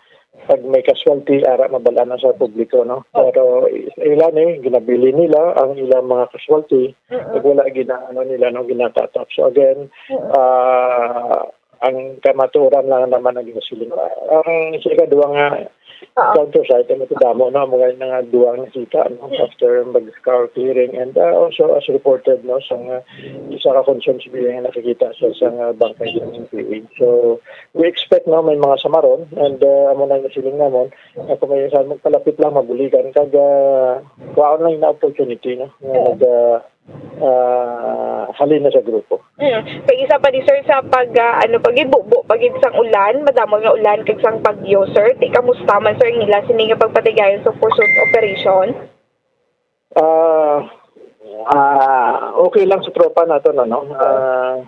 pag may casualty, ara mabal-an na sa publiko, no? Oo. Pero i-, ila ni, ginabili nila ang ilang mga casualty. Mm-mm. Pag wala, ginaano nila, no, ginatatap. So again, Mm-mm. ah, ang kamatuoran lang naman ang ginasiling. Ang sa ikaduha nga Oo. counter site, ang matudamo, no, mga nga duwang nakita, no, Mm. after mag-scour clearing, and, ah, also as reported, no, sa nga isa ka concern sa nga nakikita sa, sa nga bangkay sa N P A. So, we expect, no, may mga samaron, and, ah, amo na yung siling namon, na kung may isa magpalapit lang, mabuligan, kag, ah, kuhaon lang yung opportunity, no, nga Oo. mag, ah, ah, halin na sa grupo. Mm. Kag isa pa ni sir sa pag, ah, ano, pag ibubo, pag sang ulan, madamo nga ulan, kag sang bagyo, sir. Ti, kamusta man, sir, ang ila sini nga pagpatigayon sa pursuit operation? Ah, ah, okay lang sa tropa nato, no, no? Ah,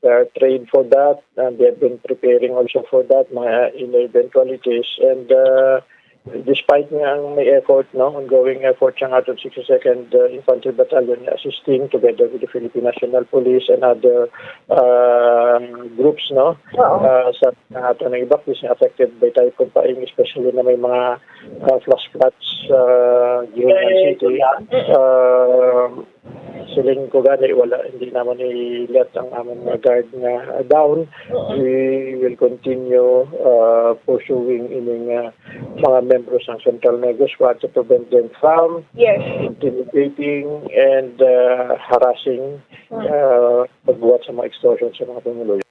they are trained for that, and they have been preparing also for that, mga in eventualities. And, uh, despite nga ang may effort, no, ongoing effort sa aton sixty-second, uh, Infantry Battalion nga assisting together with the Philippine National Police and other, uh, groups, no, Oo. uh, sa aton nga evacuees nga affected by Typhoon Paeng, especially na may mga, uh, flash floods sa Guiulangan City. Uh, Siling ko gani, wala, hindi naman i-let ang among mga guard nga, uh, down. Oo. We will continue, uh, pursuing ining, uh, mga membro sa Central Negros Squad to prevent them from Yes. intimidating and, uh, harassing, Mm. uh, pagbuhat sa mga extortion sa mga pumuluyo.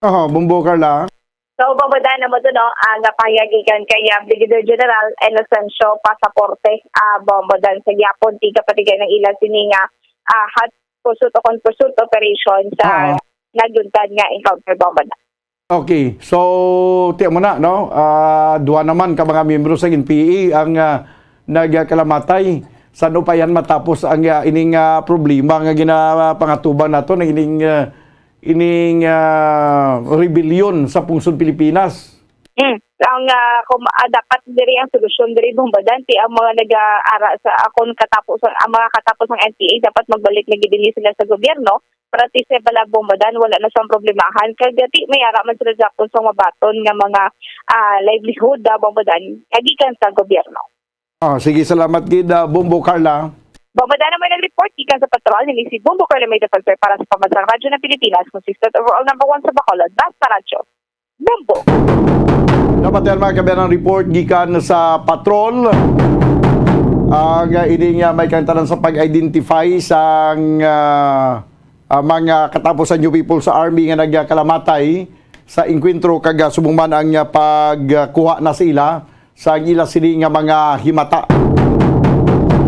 Oho, Bombo Carla. So, Bombo Dan, amo to, no, ang pahayag gikan kay, ah, Brigadier General Inocencio Pasaporte, ah, Bombo Dan, sa gyapon, ti kapatigay ng ilan sini nga, ah, hot pursuit o kon pursuit operation sa Oo. nagluntad nga encounter, Bombo Dan. Okay. So, ti mo na, no? Ah, duha naman ka mga miyembro sa N P A ang, ah, nagkalamatay. San-o pa yan matapos ang, ah, ining, ah, problema nga ginapangatubang nato na ining, ah, ining, ah, rebellion sa pungsod Pilipinas? Mm. Ang, ah, kum-, ah, dapat diri ang solusyon diri, Bombo Dan, ti ang mga nag-aara sa akon katapos ang, ang mga katapos ng N P A, dapat magbalik na gid dinhi sila sa gobyerno Para ti sa bala, Bombo Dan, wala na sang problemahan. Kag ti may ara man sila, Jackson, sa mabaton nga mga, ah, livelihood, ah, Bombo Dan, nga gikan sa gobyerno. Ah, sige, salamat gid, ah, Bombo Carla. Bombo Dan ang may nag-report gikan sa patrol, ni si Bombo Carla May Defensor para sa Pambansang Radyo ng Pilipinas, consistent overall number one sa Bacolod, Basta Radyo. Bombo. Dapat yan, mga kabayan, ang report gikan sa patrol. Ang, ah, ini nga may kantanan sa pag-identify sang, ah, ah, mga katapos sa New People's Army nga nagkalamatay sa engkwentro kag, ah, subong man ang, ah, pagkuha na sa ila sa ila sini nga mga himata.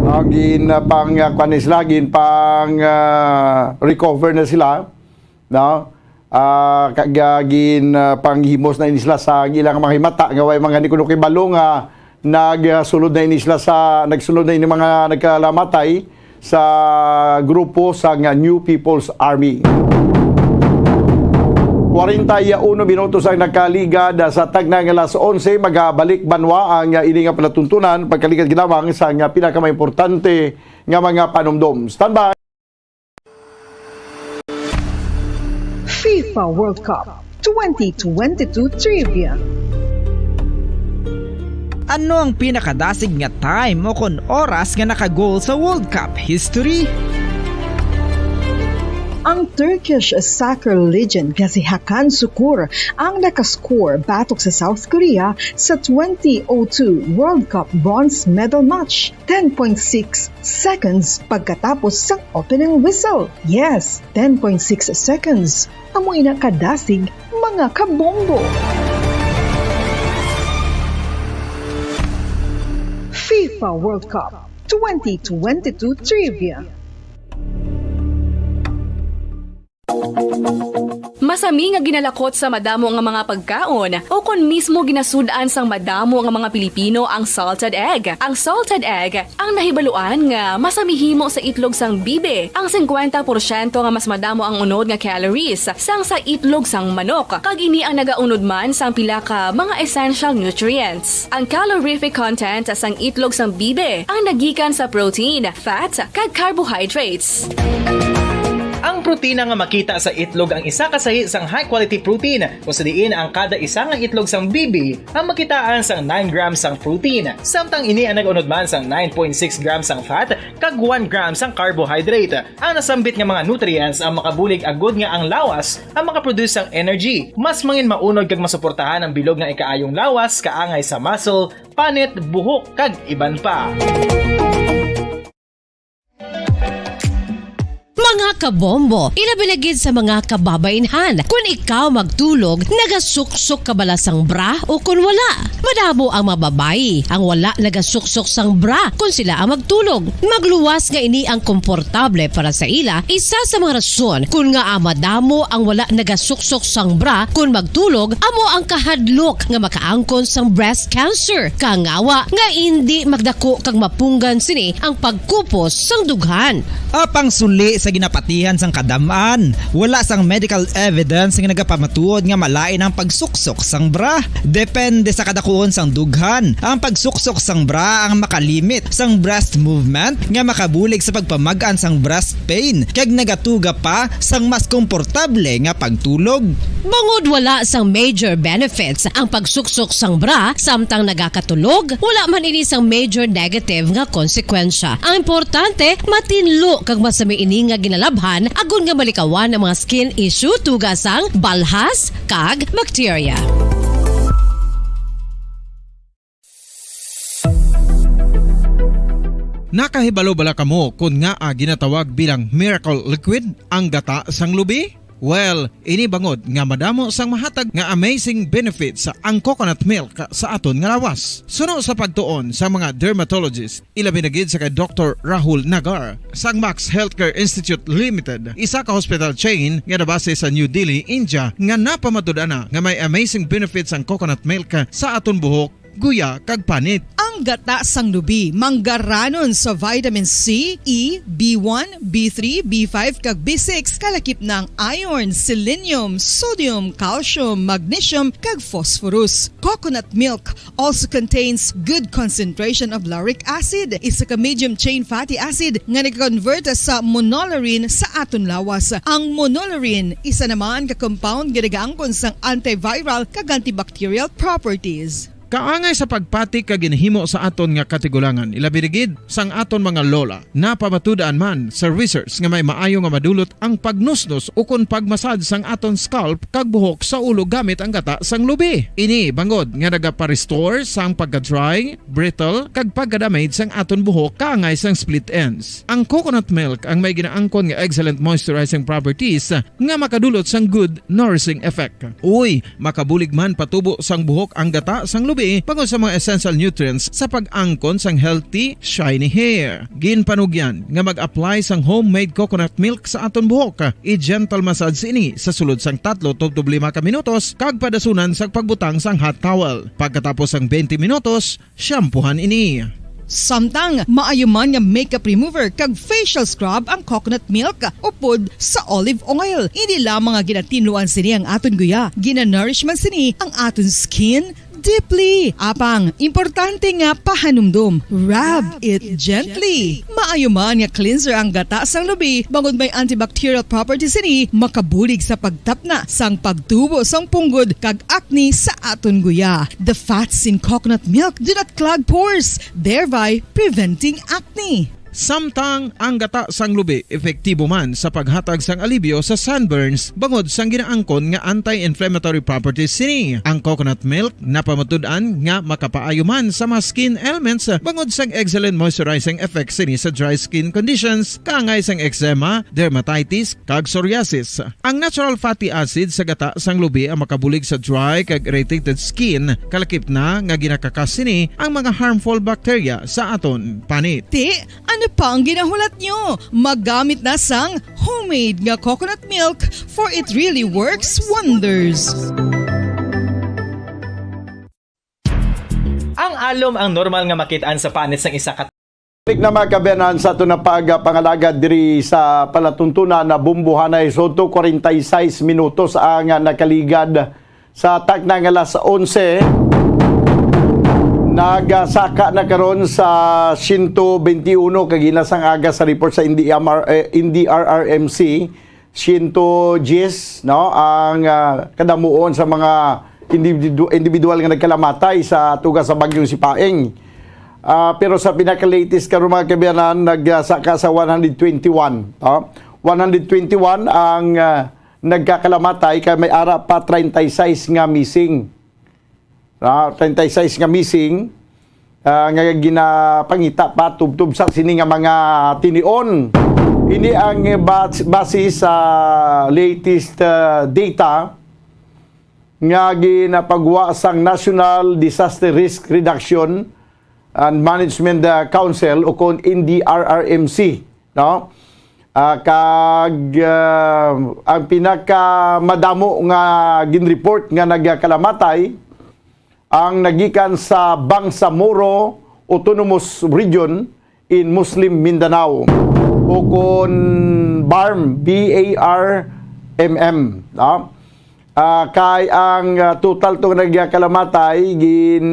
Ah, gin, ah, pang, ah, kuwan na sila, gin pang, ah, recover na sila, no? Ah, kag, ah, gin, ah, panghimos na ini sila sa ilang mga himata nga way mga ni kuno kibalo nga nagsulod na ini sila sa, nagsulod na ini mga nagkalamatay sa grupo sa nga New People's Army. Kwarenta y uno minutos ang nakaligad sa tagna nga alas onse. Magabalik banwa ang, ah, ini nga palatuntunan pagkaligad ginawang sa nga pinakamaimportante nga mga panumdom. Standby. FIFA World Cup twenty twenty-two Trivia. Ano ang pinakadasig nga time o kon oras nga naka-goal sa World Cup history? Ang Turkish soccer legend nga si Hakan Sukur ang nakascore batok sa South Korea sa twenty oh two World Cup bronze medal match, ten point six seconds pagkatapos sang opening whistle. Yes, ten point six seconds. Amo ina kadasig, mga kabombo. FIFA World Cup twenty twenty-two Trivia. Masami nga ginalakot sa madamo nga mga pagkaon, o kon mismo ginasud-an sang madamo nga mga Pilipino ang salted egg. Ang salted egg ang nahibaluan nga masami himo sa itlog sang bibi. Ang singkwenta porsyento nga mas madamo ang unod nga calories sang sa itlog sang manok, kag ini ang nagaunod man sang pila ka mga essential nutrients. Ang calorific content sang itlog sang bibi ang nagikan sa protein, fat, kag carbohydrates. Ang protina nga makita sa itlog ang isa ka sahi sang high-quality protein, kung sa diin ang kada isa nga itlog sang bibi ang makitaan sang nine grams sang protein, samtang ini ang nag-unod man sang nine point six grams sang fat kag one gram sang carbohydrate. Ang nasambit nga mga nutrients ang makabulig agud nga ang lawas ang makaproduce sang energy. Mas mangin maunod kag masuportahan ang bilog nga ikaayong lawas, kaangay sa muscle, panit, buhok, kag iban pa. Mga kabombo, ilabi na gid sa mga kababaynhan, kun ikaw magtulog, nagasuksok ka bala sang bra o kun wala? Madamo ang mga babayi ang wala nagasuksok sang bra kun sila ang magtulog. Magluwas nga ini ang komportable para sa ila, isa sa mga rason kun ngaa madamo ang wala nagasuksok sang bra kun magtulog amo ang kahadlok nga makaangkon sang breast cancer, kangawa nga indi magdako kag mapunggan sini ang pagkupos sang dughan. Apang suli sa ginapatihan sang kadam-an, wala sang medical evidence nga nagapamatuod nga malain ang pagsuksok sang bra. Depende sa kadakuon sang dughan, ang pagsuksok sang bra ang makalimit sang breast movement nga makabulig sa pagpamag-an sang breast pain, kag nagatuga pa sang mas komportable nga pagtulog. Bangod wala sang major benefits ang pagsuksok sang bra samtang nagakatulog, wala man ini sang major negative nga konsekwensya. Ang importante, matinlo kag masami ini nga ginalabhan agod nga malikawan ang mga skin issue, tuga sang balhas kag bakterya. Nakahibalo bala kamo kon ngaa ginatawag bilang miracle liquid ang gata sang lubi? Well, ini bangod nga madamo sang mahatag nga amazing benefits ang coconut milk sa aton nga lawas. Suno sa pagtuon sa mga dermatologist, ilabi na gid sa kay Doktor Rahul Nagar sang Max Healthcare Institute Limited, isa ka hospital chain nga nabase sa New Delhi, India, nga napamatud-an na nga may amazing benefits ang coconut milk sa aton buhok guya, kag panit. Ang gata sang lubi manggaranon sa vitamin C, E, B one, B three, B five, kag B six, kalakip na ang iron, selenium, sodium, calcium, magnesium, kag phosphorus. Coconut milk also contains good concentration of lauric acid, isa ka medium chain fatty acid nga nag-convert sa monolaurin sa aton lawas. Ang monolaurin isa naman ka compound nga nagaangkon sang antiviral kag antibacterial properties. Kaangay sa pagpati kag ginhimo sa aton nga katigulangan, ilabi na gid sang aton mga lola. Napamatud-an man sa research nga may maayo nga madulot ang pagnusnos ukon pagmasad sang aton scalp kag buhok sa ulo gamit ang gata sang lubi. Ini bangod nga nagaparestore sang pagka-dry, brittle, kag pagka-damage sang aton buhok kaangay sang split ends. Ang coconut milk ang may ginaangkon nga excellent moisturizing properties nga makadulot sang good nourishing effect. Uy, makabulig man patubo sang buhok ang gata sang lubi bangod sa mga essential nutrients sa pag-angkon sang healthy, shiny hair. Ginpanugyan nga mag-apply sang homemade coconut milk sa aton buhok. I-gentle massage ini sa sulod sang tatlo tubtob lima ka minutos kag padasunan sa pagbutang sang hot towel. Pagkatapos sang twenty minutos, shampoohan ini. Samtang maayo man nga makeup remover kag facial scrub ang coconut milk upod sa olive oil. Hindi lamang nga ginatinluan sini ang aton guya, ginanourish man sini ang aton skin deeply. Apang, importante nga pahanumdom, rub it gently. Maayo man nga cleanser ang gata sang lubi, bangod may antibacterial properties sini, makabulig sa pagtapna sang pagtubo sang punggod kag acne sa aton guya. The fats in coconut milk do not clog pores, thereby preventing acne. Samtang ang gata sang lubi epektibo man sa paghatag sang alibyo sa sunburns bangod sang ginaangkon nga anti-inflammatory properties sini. Ang coconut milk napamatud-an nga makapaayo man sa mga skin ailments bangod sang excellent moisturizing effects sini sa dry skin conditions, kaangay sang eczema, dermatitis, kag psoriasis. Ang natural fatty acid sa gata sang lubi ang makabulig sa dry kag irritated skin, kalakip na nga ginakakas sini ang mga harmful bacteria sa aton panit. Ti, ano pa ang ginahulat nyo? Magamit na sang homemade nga coconut milk, for it really works wonders. Ang alom ang normal nga makit-an sa panit sang isa ka Balik na, mga kaabyanan, sa aton nga pagpangalagad diri sa palatuntunan na Bumbuhanay. So, to forty-six minutos ang nakaligad sa takna nga alas onse. Nagasaka na karon sa siyento benti uno kag hinas ang aga sa report sa N D M R, eh, N D R R M C. Siyento diyes, no, ang, ah, kadamuon sa mga individu- individual nga nagkalamatay sa tuga sa Bagyong Sipaing. Ah, pero sa pinaka-latest karon, mga kaabyanan, nagsaka sa one hundred twenty-one, no? One hundred twenty-one ang, ah, nagkakalamatay, kay may ara pa treinta y seis nga missing. Ah, treinta y seis nga missing, ah, nga ginapangita pa tubtob sa sini nga mga tinion. Ini ang bas- base sa latest, ah, data nga ginapagwa sang National Disaster Risk Reduction and Management, ah, Council, o kon N D R R M C, no? Ah, kag, ah, ang pinakamadamo nga ginreport nga nagkalamatay ang nagikan sa Bangsamoro Autonomous Region in Muslim Mindanao, o kon BARM, B A R M M, no? Ah, kay ang, ah, total to nga nagkalamatay gin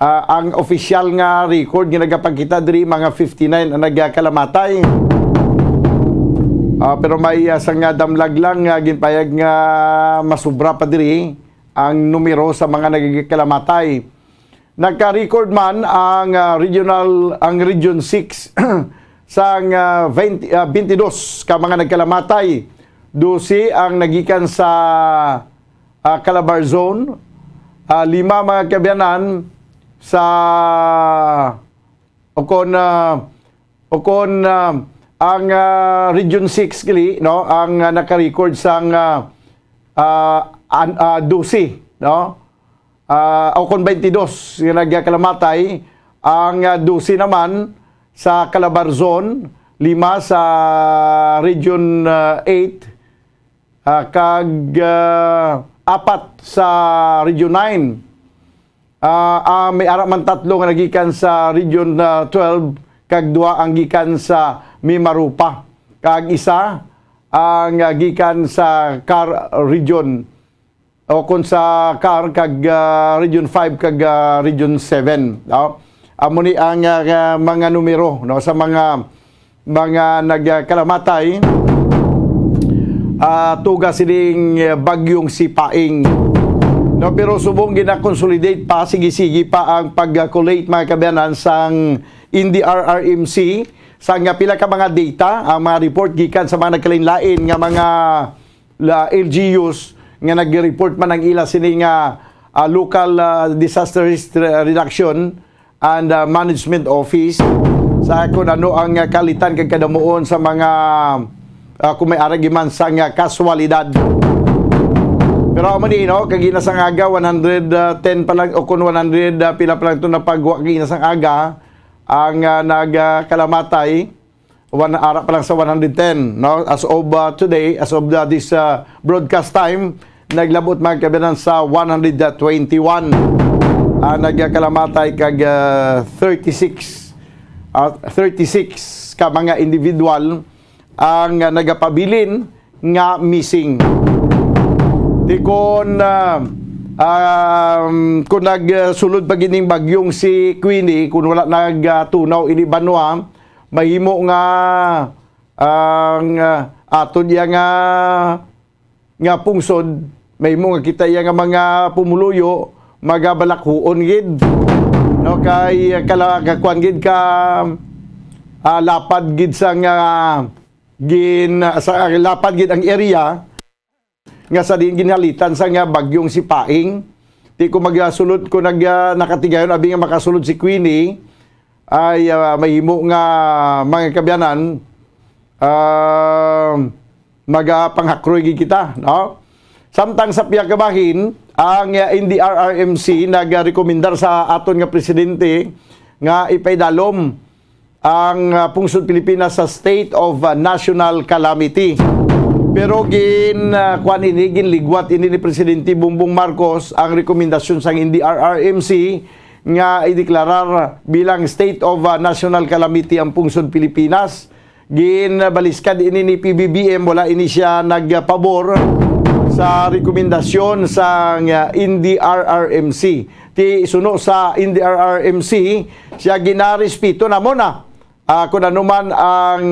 Ah, ang opisyal nga record nga nagapakita diri, mga fifty-nine ang nagakalamatay. Ah, pero may, ah, sang, ah, damlag lang nga ginpayag nga masubra pa diri ang numero sa mga nagakalamatay. Nagka-record man ang, ah, regional, ang Region six sang, ah, twenty, ah, twenty-dos ka mga nagkalamatay. Dose ang nagikan sa ah, Calabar Zone, ah, lima, mga kaabyanan, sa, o kon, ah, o kon, ah, ang, ah, Region six gali, no, ang, ah, naka-record sang, ah, ah, an- ah, dose, no? Ah, o kon twenty-dos nga nagkalamatay, ang, ah, dose naman sa Calabar Zone, lima sa Region, ah, eight, ah, kag, ah, apat sa Region nine. Ah, ah, may ara man tatlo nga nagikan sa Region, ah, twelve, kag duha ang gikan sa Mimaropa, kag isa ang, ah, gikan sa Car Region, o kon sa Car kag, ah, Region five kag, ah, Region seven, no? Amo ni ang, ah, mga numero, no, sa mga mga nagkalamatay, ah, tuga sining, eh, bagyong Sipaing. No, pero subong gina-consolidate pa, sige-sige pa ang pag-collate, mga kaabyanan, sang N D R R M C, sa nga pila ka mga data, ang mga report gikan sa mga nagkalain-lain nga mga la-, L G Us nga nag-report man ang ila sini nga, ah, local, ah, disaster risk re-, reduction and, ah, management office sa kung ano ang, ah, kalitan kag kadamuon sa mga, ah, kung may aragi man sa nga kaswalidad. Pero amo ni, no, kagina sang aga, one hundred ten pa lang, o kung one hundred, ah, pila pa lang ito napagwa kagina sang aga, ang, ah, nagkalamatay, one, ara pa lang sa one hundred ten, no? As of, uh, today, as of the, this, uh, broadcast time, naglabot, mga kaabyanan, sa one hundred twenty-one ang nagkalamatay kag, uh, thirty-six, uh, thirty-six ka mga individual ang, uh, nagapabilin nga missing. Di kon, uh, um, kung nagsulod pa gining bagyong si Queenie, kung wala nagtunaw ini banwa, mahimo nga ang, ah, aton iya nga, nga pungsod, mahimo nga kita iya nga mga pumuluyo, magabalakhuon gid. No, kay kala-, kakuan gid ka, ah, lapad gid sa nga gin-, sa lapad gid ang area nga sa diin ginhalitan sa nga bagyong Sipaing. Ti ko magasulod ko nag, ah, nakatigayon abi nga makasulod si Queenie, ay, ah, mahimo nga mga kaabyanan, ah, magapanghakroy gid kita, no? Samtang sa pihak ka bahin, ang, ah, N D R R M C nagarekomendar sa aton nga presidente nga ipaidalom ang, ah, pungsod Pilipinas sa state of, ah, national calamity. Pero gin, ah, kuan ini, ginligwat ini ni Presidente Bongbong Marcos ang rekomendasyon sang N D R R M C nga ideklarar bilang state of, ah, national calamity ang pungsod Pilipinas. Ginbaliskad ini ni P B B M, wala ini siya nagpabor sa rekomendasyon sang, ah, N D R R M C. Ti suno sa N D R R M C, siya ginarespeto namon na, ah, kung ano man ang,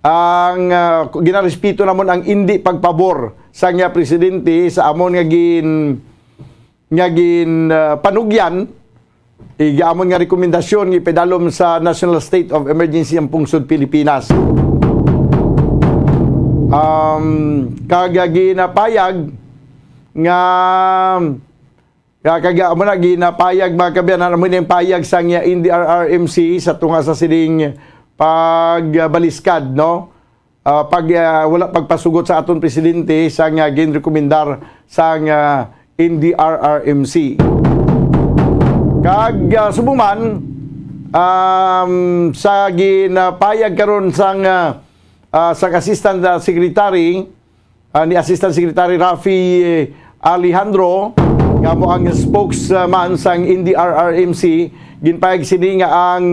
ang, ah, ginarespeto namon ang indi pagpabor sang iya presidente sa amon nga gin-, nga gin, ah, panugyan, igamon nga rekomendasyon nga ipadalom sa National State of Emergency ang pungsod Pilipinas. Um, kag ginapayag nga Kaya kag amo na ginapayag, mga kaabyanan, amo ning payag sang N D R R M C sa tunga sa sining pagbaliskad, no? Ah, pag, ah, wala pagpasugot sa aton presidente sang, ah, ginrekomendar sang, ah, N D R R M C. Kag, ah, subong man, um, sa ginapayag karon sang, ah, ah, sang Assistant, ah, Secretary, ah, ni Assistant Secretary Raffy, eh, Alejandro, nga amo ang spokesman sang N D R R M C, ginpayag sini nga ang,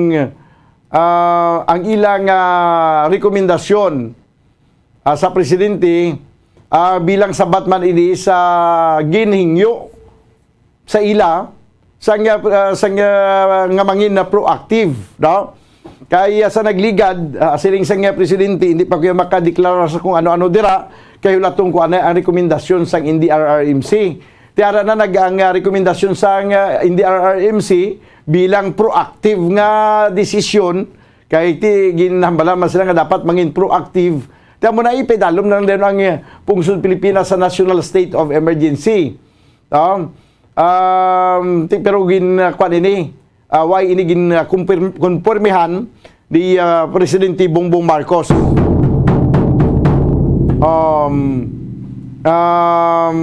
ah, ang ila nga rekomendasyon, ah, sa presidente, ah, bilang sabat man ini sa ginhingyo sa ila, sang, ah, sang, ah, nga mangin na proactive, no? Kay, ah, sa nagligad, ah, siling sang, ah, presidente, hindi pa ko makadeklara sa kung ano-ano dira, kay wala tong kuan ang rekomendasyon sang N D R R M C. Ti ara na nag-, ang, ah, rekomendasyon sang, ah, N D R R M C bilang proactive nga desisyon, kay ti ginhambalan man sila nga dapat mangin proactive. Ti amo na, ipadalom na lang dayon ang, ah, pungsod Pilipinas sa National State of Emergency. No? Um, ti-, pero gin, uh, kuwan ini, uh, why ini gin, uh, kumpir-, kumpormihan ni, uh, Presidente Bongbong Marcos. Um, um,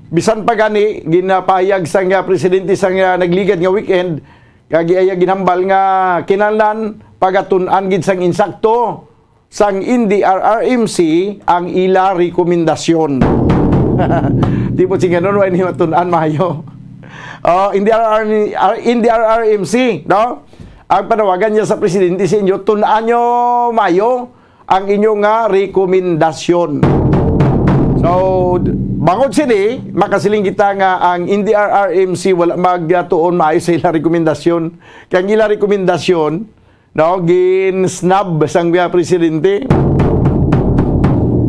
bisan pa gani, ginapahayag sang, uh, presidente sang, uh, nagligad nga weekend, kag iya ginhambal nga kinahanglan pagatun-an gid sang insakto sang N D R R M C ang ila rekomendasyon. Di po, sige, no, wala ni matun-an maayo. Oh, N D R R, N D R R M C, no? Ang panawagan niya sa presidente sa inyo, tun-an nyo mayo ang inyo nga rekomendasyon. So, d-, bangod sini, makasiling kita nga ang N D R R M C wala magtuon maayo sa ila rekomendasyon. Kay ang ila rekomendasyon, no, gin-snub sang, ah, presidente.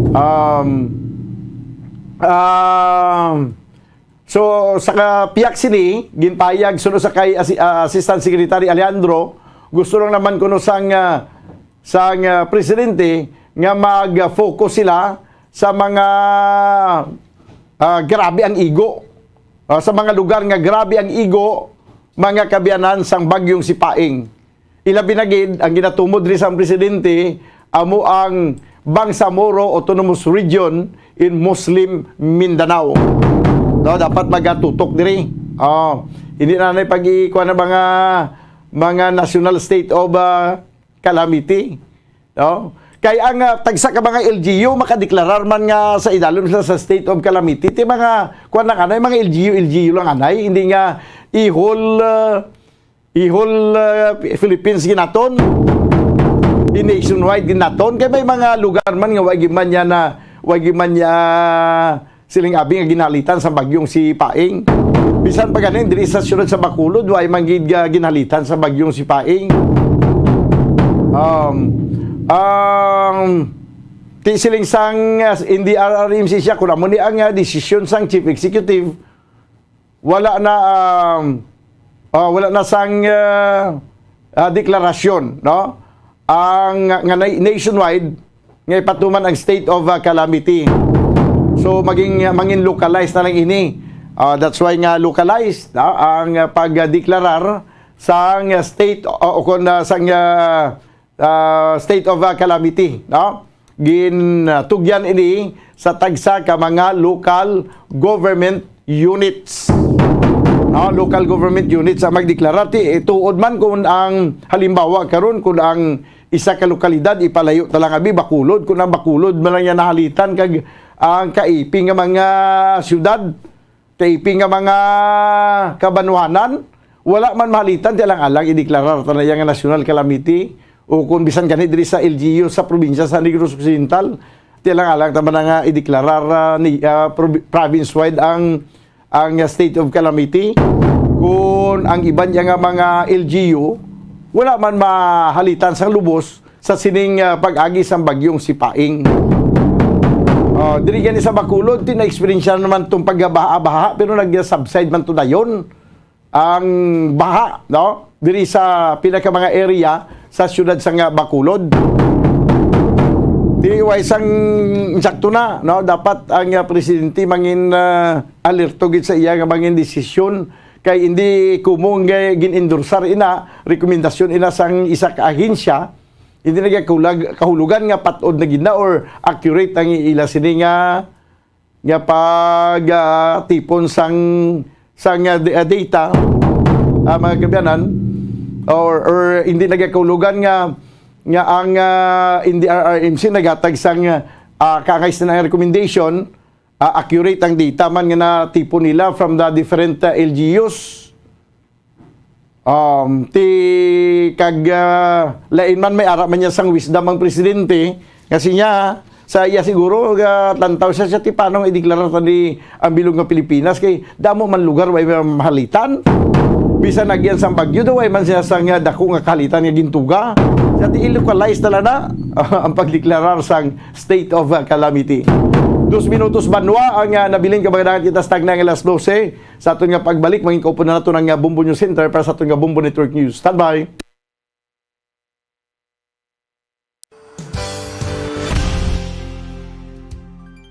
Um, um, so, sa kapiyak sini, ginpayag suno sa kay Assi-, ah, Assistant Secretary Alejandro, gusto lang naman kuno sang, ah, sang, ah, presidente nga mag-focus sila sa mga, ah, grabe ang igo. Ah, sa mga lugar nga grabe ang igo, mga kabiyanan sang Bagyong Sipaing. Ilabi na gid ang ginatumod diri sang presidente amo ang Bangsamoro Autonomous Region in Muslim Mindanao. No, dapat magatutok diri. Oh, hindi na nay pag-ikuan ng mga, mga national state of, ah, calamity. No? Kay ang, ah, tagsa ka mga L G U makadeklarar man nga sa idalom sila sa state of calamity. Ti mga, kuwan lang anay, mga L G U, L G U lang anay. Hindi nga ihol, ah, ihol, ah, Philippines ginaton. I nationwide ginaton. Kay may mga lugar man nga wagi man niya na, wagi man niya siling abi nga ginhalitan sa Bagyong Sipaing. Bisan pa ganin, diri sa siyudad sa Bacolod, way man gid ga-, ginhalitan sa Bagyong Sipaing. Um, um, ti siling sang, uh, N D R R M C siya, kung amo ni ang, uh, desisyon sang chief executive, wala na, um, uh, wala na sang, uh, uh, deklarasyon, no? Ang, nga na-, nationwide, nga ipatuman ang state of, uh, calamity. So, maging, uh, mangin localized na lang ini. Uh, that's why nga localized, no? Ang, uh, pagdeklarar sang, uh, state o, o kung, uh, sang, uh, uh, state of, uh, calamity, no? Gin, uh, tugyan ini sa tagsa ka mga local government units. No, local government units ang magdeklarar. Ti, eh, tuod man kung ang halimbawa karon, kung ang isa ka lokalidad ipalayo ta lang abi Bacolod, kung ang Bacolod man lang yan nahalitan kag ang kaiping nga mga syudad, kaiping nga mga kabanwanan, wala man mahalitan, ti alang-alang ideklarar ta na iya nga national calamity, o kung bisan gani diri sa L G U sa probinsya sa Negros Occidental, ti alang-alang ta man na nga ideklarar, ah, ni, ah, probi-, province-wide ang, ang state of calamity. Kung ang iban niya nga mga L G U, wala man mahalitan sang lubos sa sining, ah, pag-agi sang Bagyong Sipaing. Ah, diri gani sa Bacolod, ti na-eksperyensya naman tong pagbaha-baha, pero nag-subside man to dayon ang baha, no? Diri sa pila ka mga area sa siyudad sang, ah, Bacolod. Ti way sang insakto na, no? Dapat ang, ah, presidente mangin, ah, alerto gid sa iya nga mangin desisyon, kay hindi kumong gin-endorsar ina, rekomendasyon ina sang isa ka ahensya, hindi na gyud kahulag-, kahulugan nga pat-od na gid na or accurate ang ila sini nga, nga pag, ah, tipon sang, sang, ah, da-, ah, data, ah, mga kaabyanan, or, or hindi na gyud kahulugan nga, nga ang, ah, N D R R M C naghatag sang, ah, kaangay sila nga recommendation, ah, accurate ang data man nga natipon nila from the different, ah, L G Us. Um, ti kag, ah, lain man, may ara man niya sang wisdom ang presidente, nga siya, sa iya siguro, ga-, tantaw siya, siya ti paano nga ideklarar ta ni ang bilog nga Pilipinas, kay damo man lugar way mahalitan. Bisan nagyan sang bagyo daw, way man siya sang, ah, dako nga kahalitan nga gintuga. Siya ti i-localize tala na ang pagdeklarar sang state of, ah, calamity. Dos minutos banwa ang, ah, nabilin, kabagadangan kita sa tagna nga alas dose. Sa aton nga pagbalik, mangin kaupo na nato ang, ah, Bombo News Center para sa aton nga Bombo Network News. Standby.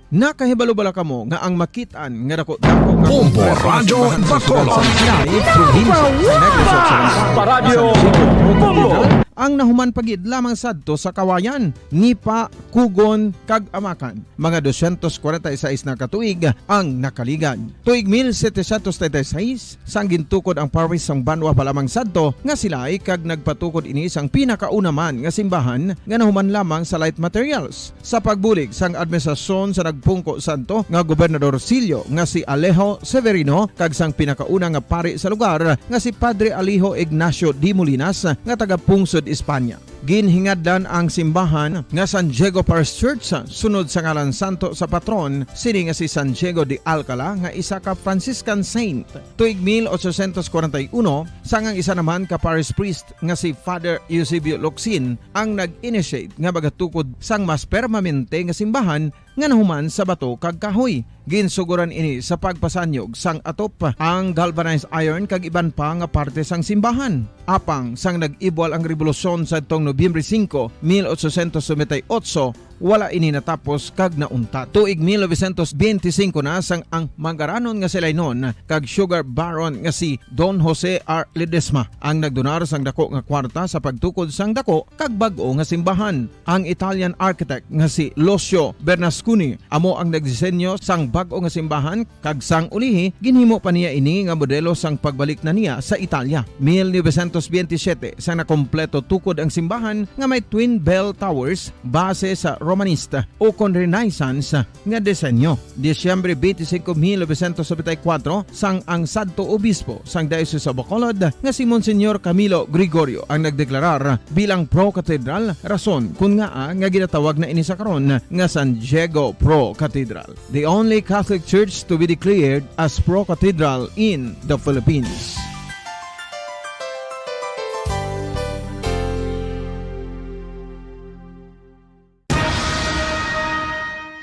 Nakahibalo bala kamo nga ang makit-an nga dako-dako nga Bombo kongreso nga Radyo simbahan sa siyudad Bacolod. Sa Sinay, probinsya sa Negros Occidental, Paradyo sa Antique, Bombo. Bukidnon, ang nahuman pa gid lamang sadto sa Kawayan, Nipa, Kugon, kag Amakan. Mga dosyentos kwarenta y seis na ka tuig ang nakaligad. Tuig mil setecientos treinta y seis, sang gintukod ang parish sang banwa pa lamang sadto nga silay, kag nagpatukod ini sang pinakauna man nga simbahan nga nahuman lamang sa light materials. Sa pagbulig sang administrasyon sa nagpungko sadto nga gobernadorcillo nga si Alejo Severino kag sang pinakauna nga pari sa lugar nga si Padre Alejo Ignacio de Molinas nga taga Pungsod, Espanya. Ginhingadlan ang simbahan nga San Diego Parish Church sunod sa ngalan santo sa patron sini nga si San Diego de Alcala nga isa ka Franciscan saint. Tuig mil ochocientos kwarenta y uno, sang ang isa naman ka parish priest nga si Father Eusebio Locsin ang nag-initiate nga magatukod sang mas permanente nga simbahan nga nahuman sa bato kag kahoy. Ginsugoran ini sa pagpasanyog sang atop, ang galvanized iron kag iban pa nga parte sang simbahan. Apang sang nag-ibwal ang rebolusyon sadtong Nobyembre singko, mil ochocientos noventa y ocho, wala ini natapos kag nauntat. Tuig mil novecientos benti singko na sang ang mangaranon nga silaynon kag sugar baron nga si Don Jose R. Ledesma ang nagdonar sang dako nga kwarta sa pagtukod sang dako kag bag-o nga simbahan. Ang Italian architect nga si Lucio Bernasconi amo ang nagdisenyo sang bag-o nga simbahan, kag sang ulihi ginhimo pa niya ini nga modelo sang pagbalik na niya sa Italia. Mil novecientos benti siyete, sang nakompleto tukod ang simbahan nga may twin bell towers base sa Romanista ukon Renaissance nga disenyo. Disyembre twenty-five, mil novecientos noventa y cuatro, sang ang sadto obispo sang Diocese of Bacolod nga si Monsignor Camilo Gregorio ang nagdeklarar bilang pro-cathedral, rason kon ngaa nga ginatawag na ini sa karon nga San Diego Pro Cathedral, the only Catholic church to be declared as pro-cathedral in the Philippines.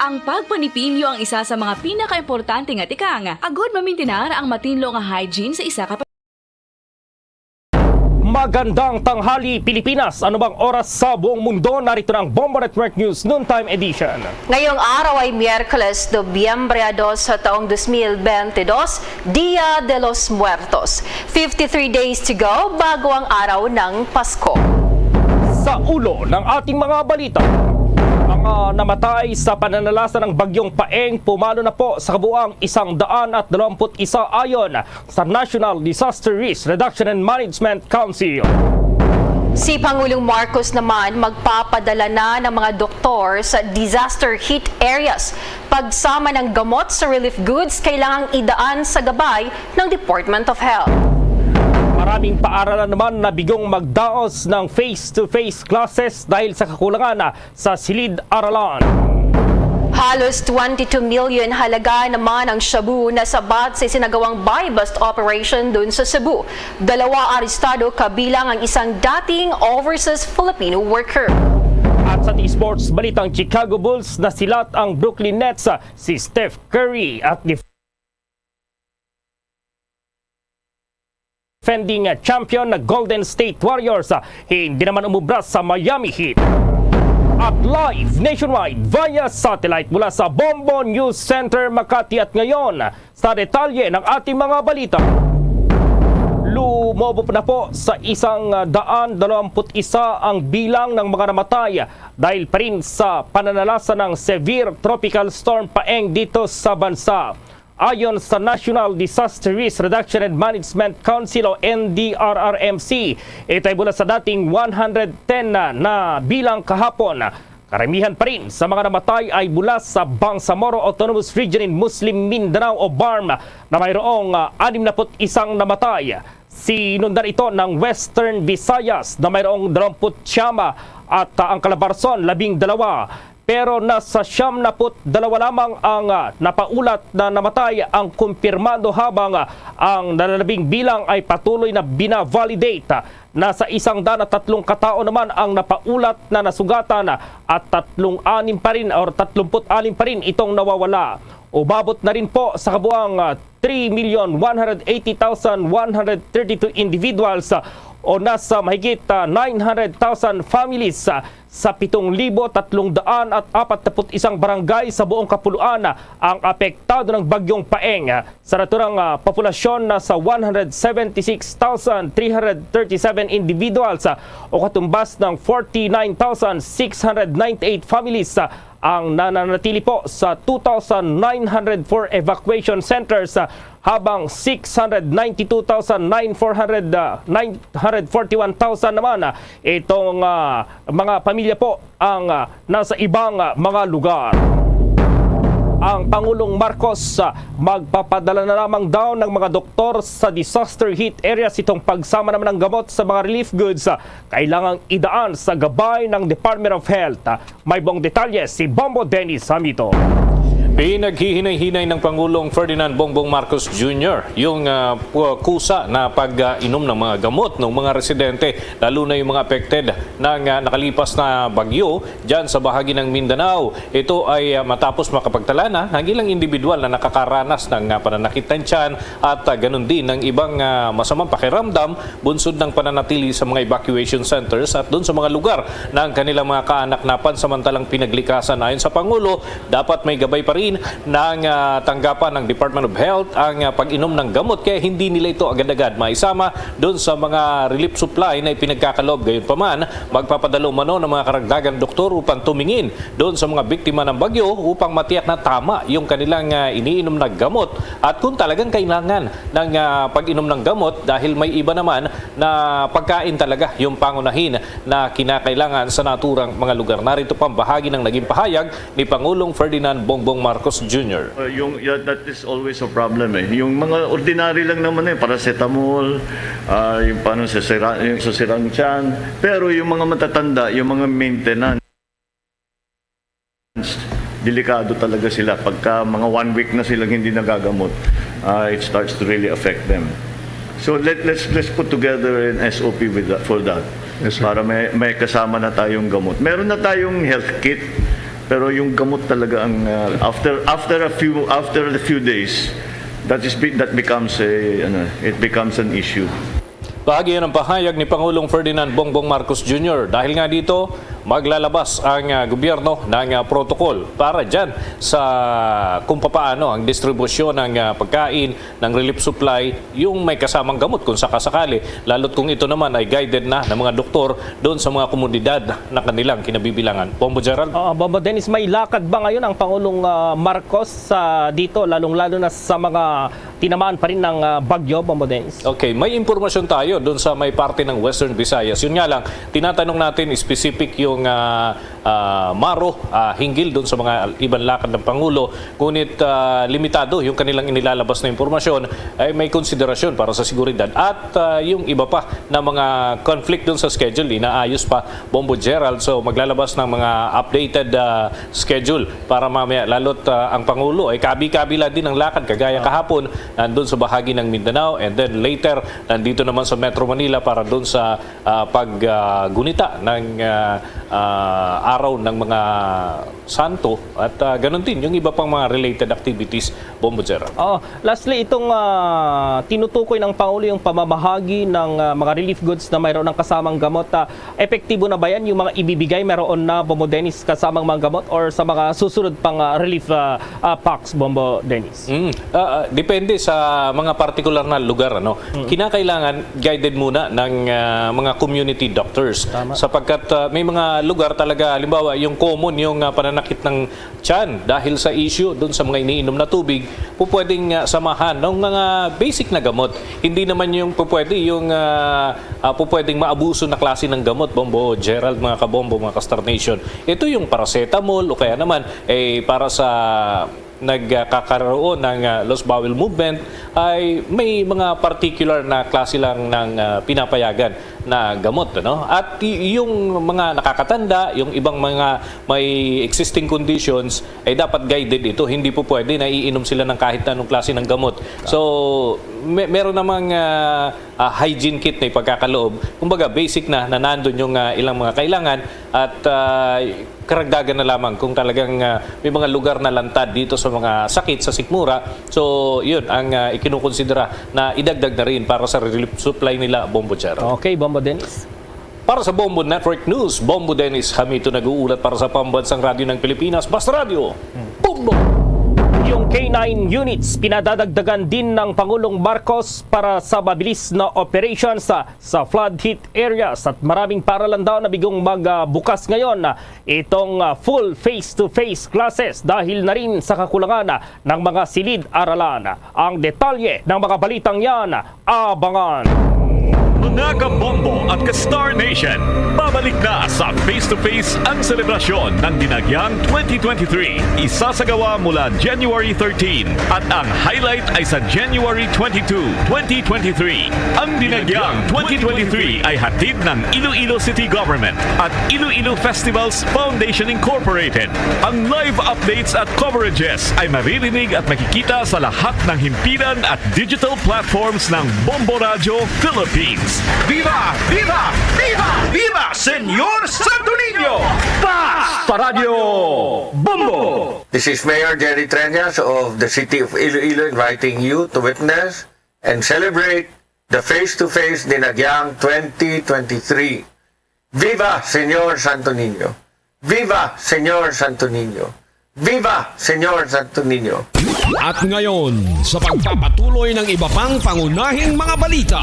Ang pagpanipilyo ang isa sa mga pinakaimportante nga tikang agud mamintinar ang matinlo nga hygiene sa isa ka. Magandang tanghali, Pilipinas. Ano bang oras sa buong mundo? Narito na ang Bombo Network News Noontime Edition. Ngayong araw ay Miyerkules, Nobyembre dos sa taong dos mil bente dos, Dia de los Muertos. Fifty-three days to go bago ang araw ng Pasko. Sa ulo ng ating mga balita, mga namatay sa pananalasa ng Bagyong Paeng pumalo na po sa kabuang isang daan at dalawampu't isa ayon sa National Disaster Risk Reduction and Management Council. Si Pangulong Marcos naman magpapadala na ng mga doktor sa disaster hit areas. Pagsama ng gamot sa relief goods, kailangang idaan sa gabay ng Department of Health. Maraming paaralan naman na bigong magdaos ng face-to-face classes dahil sa kakulangan sa silid-aralan. Halos twenty-two million halaga naman ang shabu na sabat sa isinagawang buy-bust operation dun sa Cebu. Dalawa arestado, kabilang ang isang dating overseas Filipino worker. At sa ating sports balitang Chicago Bulls, nasilat ang Brooklyn Nets, si Steph Curry at defending champion na Golden State Warriors, ah, hindi naman umubra sa Miami Heat. At live nationwide via satellite mula sa Bombo News Center, Makati, at ngayon, sa detalye ng ating mga balita. Lumobo na po sa isang daan dalawampu't isa ang bilang ng mga namatay dahil pa rin sa pananalasa ng severe tropical storm Paeng dito sa bansa. Ayon sa National Disaster Risk Reduction and Management Council o N D R R M C, ito ay mula sa dating one hundred ten na, na bilang kahapon. Karamihan pa rin sa mga namatay ay mula sa Bangsamoro Autonomous Region in Muslim Mindanao o BARMM na mayroong, ah, anim na put isang namatay. Sinundan ito ng Western Visayas na mayroong dalawampu't siyam at, ah, ang Calabarzon, labing dalawa. Pero nasa siyam na put dalawa lamang ang, ah, napaulat na namatay ang kumpirmado, habang, ah, ang nalalabing bilang ay patuloy na binavalidate. Nasa isang daan at tatlong katao naman ang napaulat na nasugatan at tatlong anim pa rin or tatlumpu't anim pa rin itong nawawala. Umabot na rin po sa kabuang, ah, three million one hundred eighty thousand one hundred thirty-two individuals, ah, o nasa mahigit, ah, nine hundred thousand families, ah, sa pitong libo tatlong daan at apat na put isang barangay sa buong kapuluan, ah, ang apektado ng Bagyong Paeng. Ah, sa naturang, ah, populasyon, nasa one hundred seventy-six thousand three hundred thirty-seven individuals, ah, o katumbas ng forty-nine thousand six hundred ninety-eight families, ah, ang nananatili po sa two thousand nine hundred four evacuation centers, ah, habang six hundred ninety-two thousand nine four hundred, ah, nine hundred forty-one thousand naman, ah, itong, ah, mga pamilya po ang, ah, nasa ibang, ah, mga lugar. Ang Pangulong Marcos, ah, magpapadala na lamang daw ng mga doktor sa disaster hit areas itong pagsama naman ng gamot sa mga relief goods, ah, kailangang idaan sa gabay ng Department of Health. Ah, may buong detalye si Bombo Dennis Hamito. Pinaghihinay-hinay ng Pangulong Ferdinand Bongbong Marcos Junior yung, ah, pu-, kusa na pag-inom ng mga gamot ng mga residente, lalo na yung mga affected ng, ah, nakalipas na bagyo dyan sa bahagi ng Mindanao. Ito ay, ah, matapos makapagtala na ng ilang individual na nakakaranas ng, ah, pananakit ng tiyan at, ah, ganun din ng ibang, ah, masamang pakiramdam bunsod ng pananatili sa mga evacuation centers at doon sa mga lugar na ang kanilang mga kaanak na pansamantalang pinaglikasan. Ayon sa Pangulo, dapat may gabay pa rin ng, ah, tanggapan ng Department of Health ang, ah, pag-inom ng gamot, kaya hindi nila ito agad-agad maisama doon sa mga relief supply na ipinagkakaloob. Gayunpaman, magpapadala umano ng mga karagdagang doktor upang tumingin doon sa mga biktima ng bagyo upang matiyak na tama yung kanilang, ah, iniinom na gamot at kung talagang kailangan ng, ah, pag-inom ng gamot dahil may iba naman na pagkain talaga yung pangunahin na kinakailangan sa naturang mga lugar. Narito pang bahagi ng naging pahayag ni Pangulong Ferdinand Bongbong Marcos Junior. Uh, yung, yeah, that is always a problem eh. Yung mga ordinary lang naman eh, paracetamol, ah, yung paano sa sira, yung sa sirang tiyan. Pero yung mga matatanda, yung mga maintenance, delikado talaga sila. Pagka mga one week na silang hindi nagagamot, ah, it starts to really affect them. So let, let's, let's put together an S O P with that, for that. Yes, sir. Para may, may kasama na tayong gamot. Meron na tayong health kit, pero yung gamot talaga ang, ah, after, after a few, after a few days, that is be-, that becomes a, ano, it becomes an issue. Bahagi yan ng pahayag ni Pangulong Ferdinand Bongbong Marcos Junior. Dahil nga dito, maglalabas ang, ah, gobyerno ng, ah, protocol para dyan sa kung papaano ang distribusyon ng, ah, pagkain, ng relief supply, yung may kasamang gamot kung sakasakali, lalo't kung ito naman ay guided na ng mga doktor doon sa mga komunidad na kanilang kinabibilangan. Bombo Gerald? Oo, Bombo Dennis, may lakad ba ngayon ang Pangulong, ah, Marcos sa dito, lalong-lalo na sa mga tinamaan pa rin ng, ah, bagyo, Bombo Dennis? Okay, may impormasyon tayo doon sa may parte ng Western Visayas. Yun nga lang, tinatanong natin specific yung, ah, ah, Maro, ah, hinggil doon sa mga ibang lakad ng Pangulo. Ngunit, ah, limitado yung kanilang inilalabas na impormasyon, ay may konsiderasyon para sa seguridad. At, ah, yung iba pa na mga conflict doon sa schedule, inaayos pa, Bombo Gerald. So, maglalabas ng mga updated, ah, schedule para mamaya. Lalo't, ah, ang Pangulo ay kabi-kabi lang din ang lakad. Kagaya kahapon, nandun sa bahagi ng Mindanao. And then later, nandito naman sa Metro Manila para doon sa, ah, pag, ah, gunita ng, ah, ah, araw ng mga santo at, ah, ganun din yung iba pang mga related activities, Bombo Gerald. Oo. Lastly, itong, ah, tinutukoy ng Pangulo yung pamamahagi ng, ah, mga relief goods na mayroon ng kasamang gamot. Ah, epektibo na ba yan, yung mga ibibigay? Mayroon na, Bombo Dennis, kasamang mga gamot or sa mga susunod pang, ah, relief, ah, ah, packs, Bombo Dennis? Mm. Ah, ah, depende sa mga partikular na lugar, ano. Mm. Kinakailangan guided muna ng, ah, mga community doctors. Tama. Sapagkat, ah, may mga lugar talaga, halimbawa, yung common, yung, ah, pananakit ng tiyan dahil sa issue dun sa mga iniinom na tubig, pupwedeng, ah, samahan ng mga basic na gamot. Hindi naman yung pupwede, yung, ah, ah, pupwedeng maabuso na klase ng gamot, Bombo Gerald, mga kabombo, mga ka-Star Nation. Ito yung paracetamol o kaya naman, eh, para sa nagkakaroon ng, ah, loose bowel movement, ay may mga particular na klase lang ng, ah, pinapayagan na gamot, ano? At y-, yung mga nakakatanda, yung ibang mga may existing conditions, ay dapat guided ito. Hindi po pwede na iinom sila ng kahit anong klase ng gamot. So, me-, meron namang, ah, ah, hygiene kit na ipagkakaloob. Kumbaga, basic na, na nandun yung, ah, ilang mga kailangan at, ah, karagdagan na lamang kung talagang, ah, may mga lugar na lantad dito sa mga sakit sa sikmura. So, yun ang, ah, ikinukonsidera na idagdag na rin para sa relief supply nila, Bombo Jero. Okay, Bombo Dennis. Para sa Bombo Network News, Bombo Dennis Hamito nag-uulat para sa Pambansang Radyo ng Pilipinas, Basta Radyo, Bombo! Yung K nine units, pinadadagdagan din ng Pangulong Marcos para sa mabilis na operations sa, sa flood hit areas, at maraming paaralan daw na bigong magbukas ngayon, ah, itong, ah, full face-to-face classes dahil na rin sa kakulangan, ah, ng mga silid-aralan. Ang detalye ng mga balitang yan, abangan. Mga kabombo at ka-Star Nation, babalik na sa Face to Face ang selebrasyon ng Dinagyang twenty twenty-three. Isasagawa mula January thirteen at ang highlight ay sa January twenty-two, twenty twenty-three. Ang Dinagyang twenty twenty-three ay hatid ng Iloilo City Government at Iloilo Festivals Foundation Incorporated. Ang live updates at coverages ay maririnig at makikita sa lahat ng himpilan at digital platforms ng Bombo Radyo Philippines. Viva! Viva! Viva! Viva, Senyor Santo Niño! Basta Radyo Bombo! This is Mayor Jerry Treñas of the City of Iloilo inviting you to witness and celebrate the Face-to-Face Dinagyang twenty twenty-three. Viva, Senyor Santo Niño! Viva, Senyor Santo Niño! Viva, Senyor Santo Niño! At ngayon, sa pagpapatuloy ng iba pang pangunahing mga balita.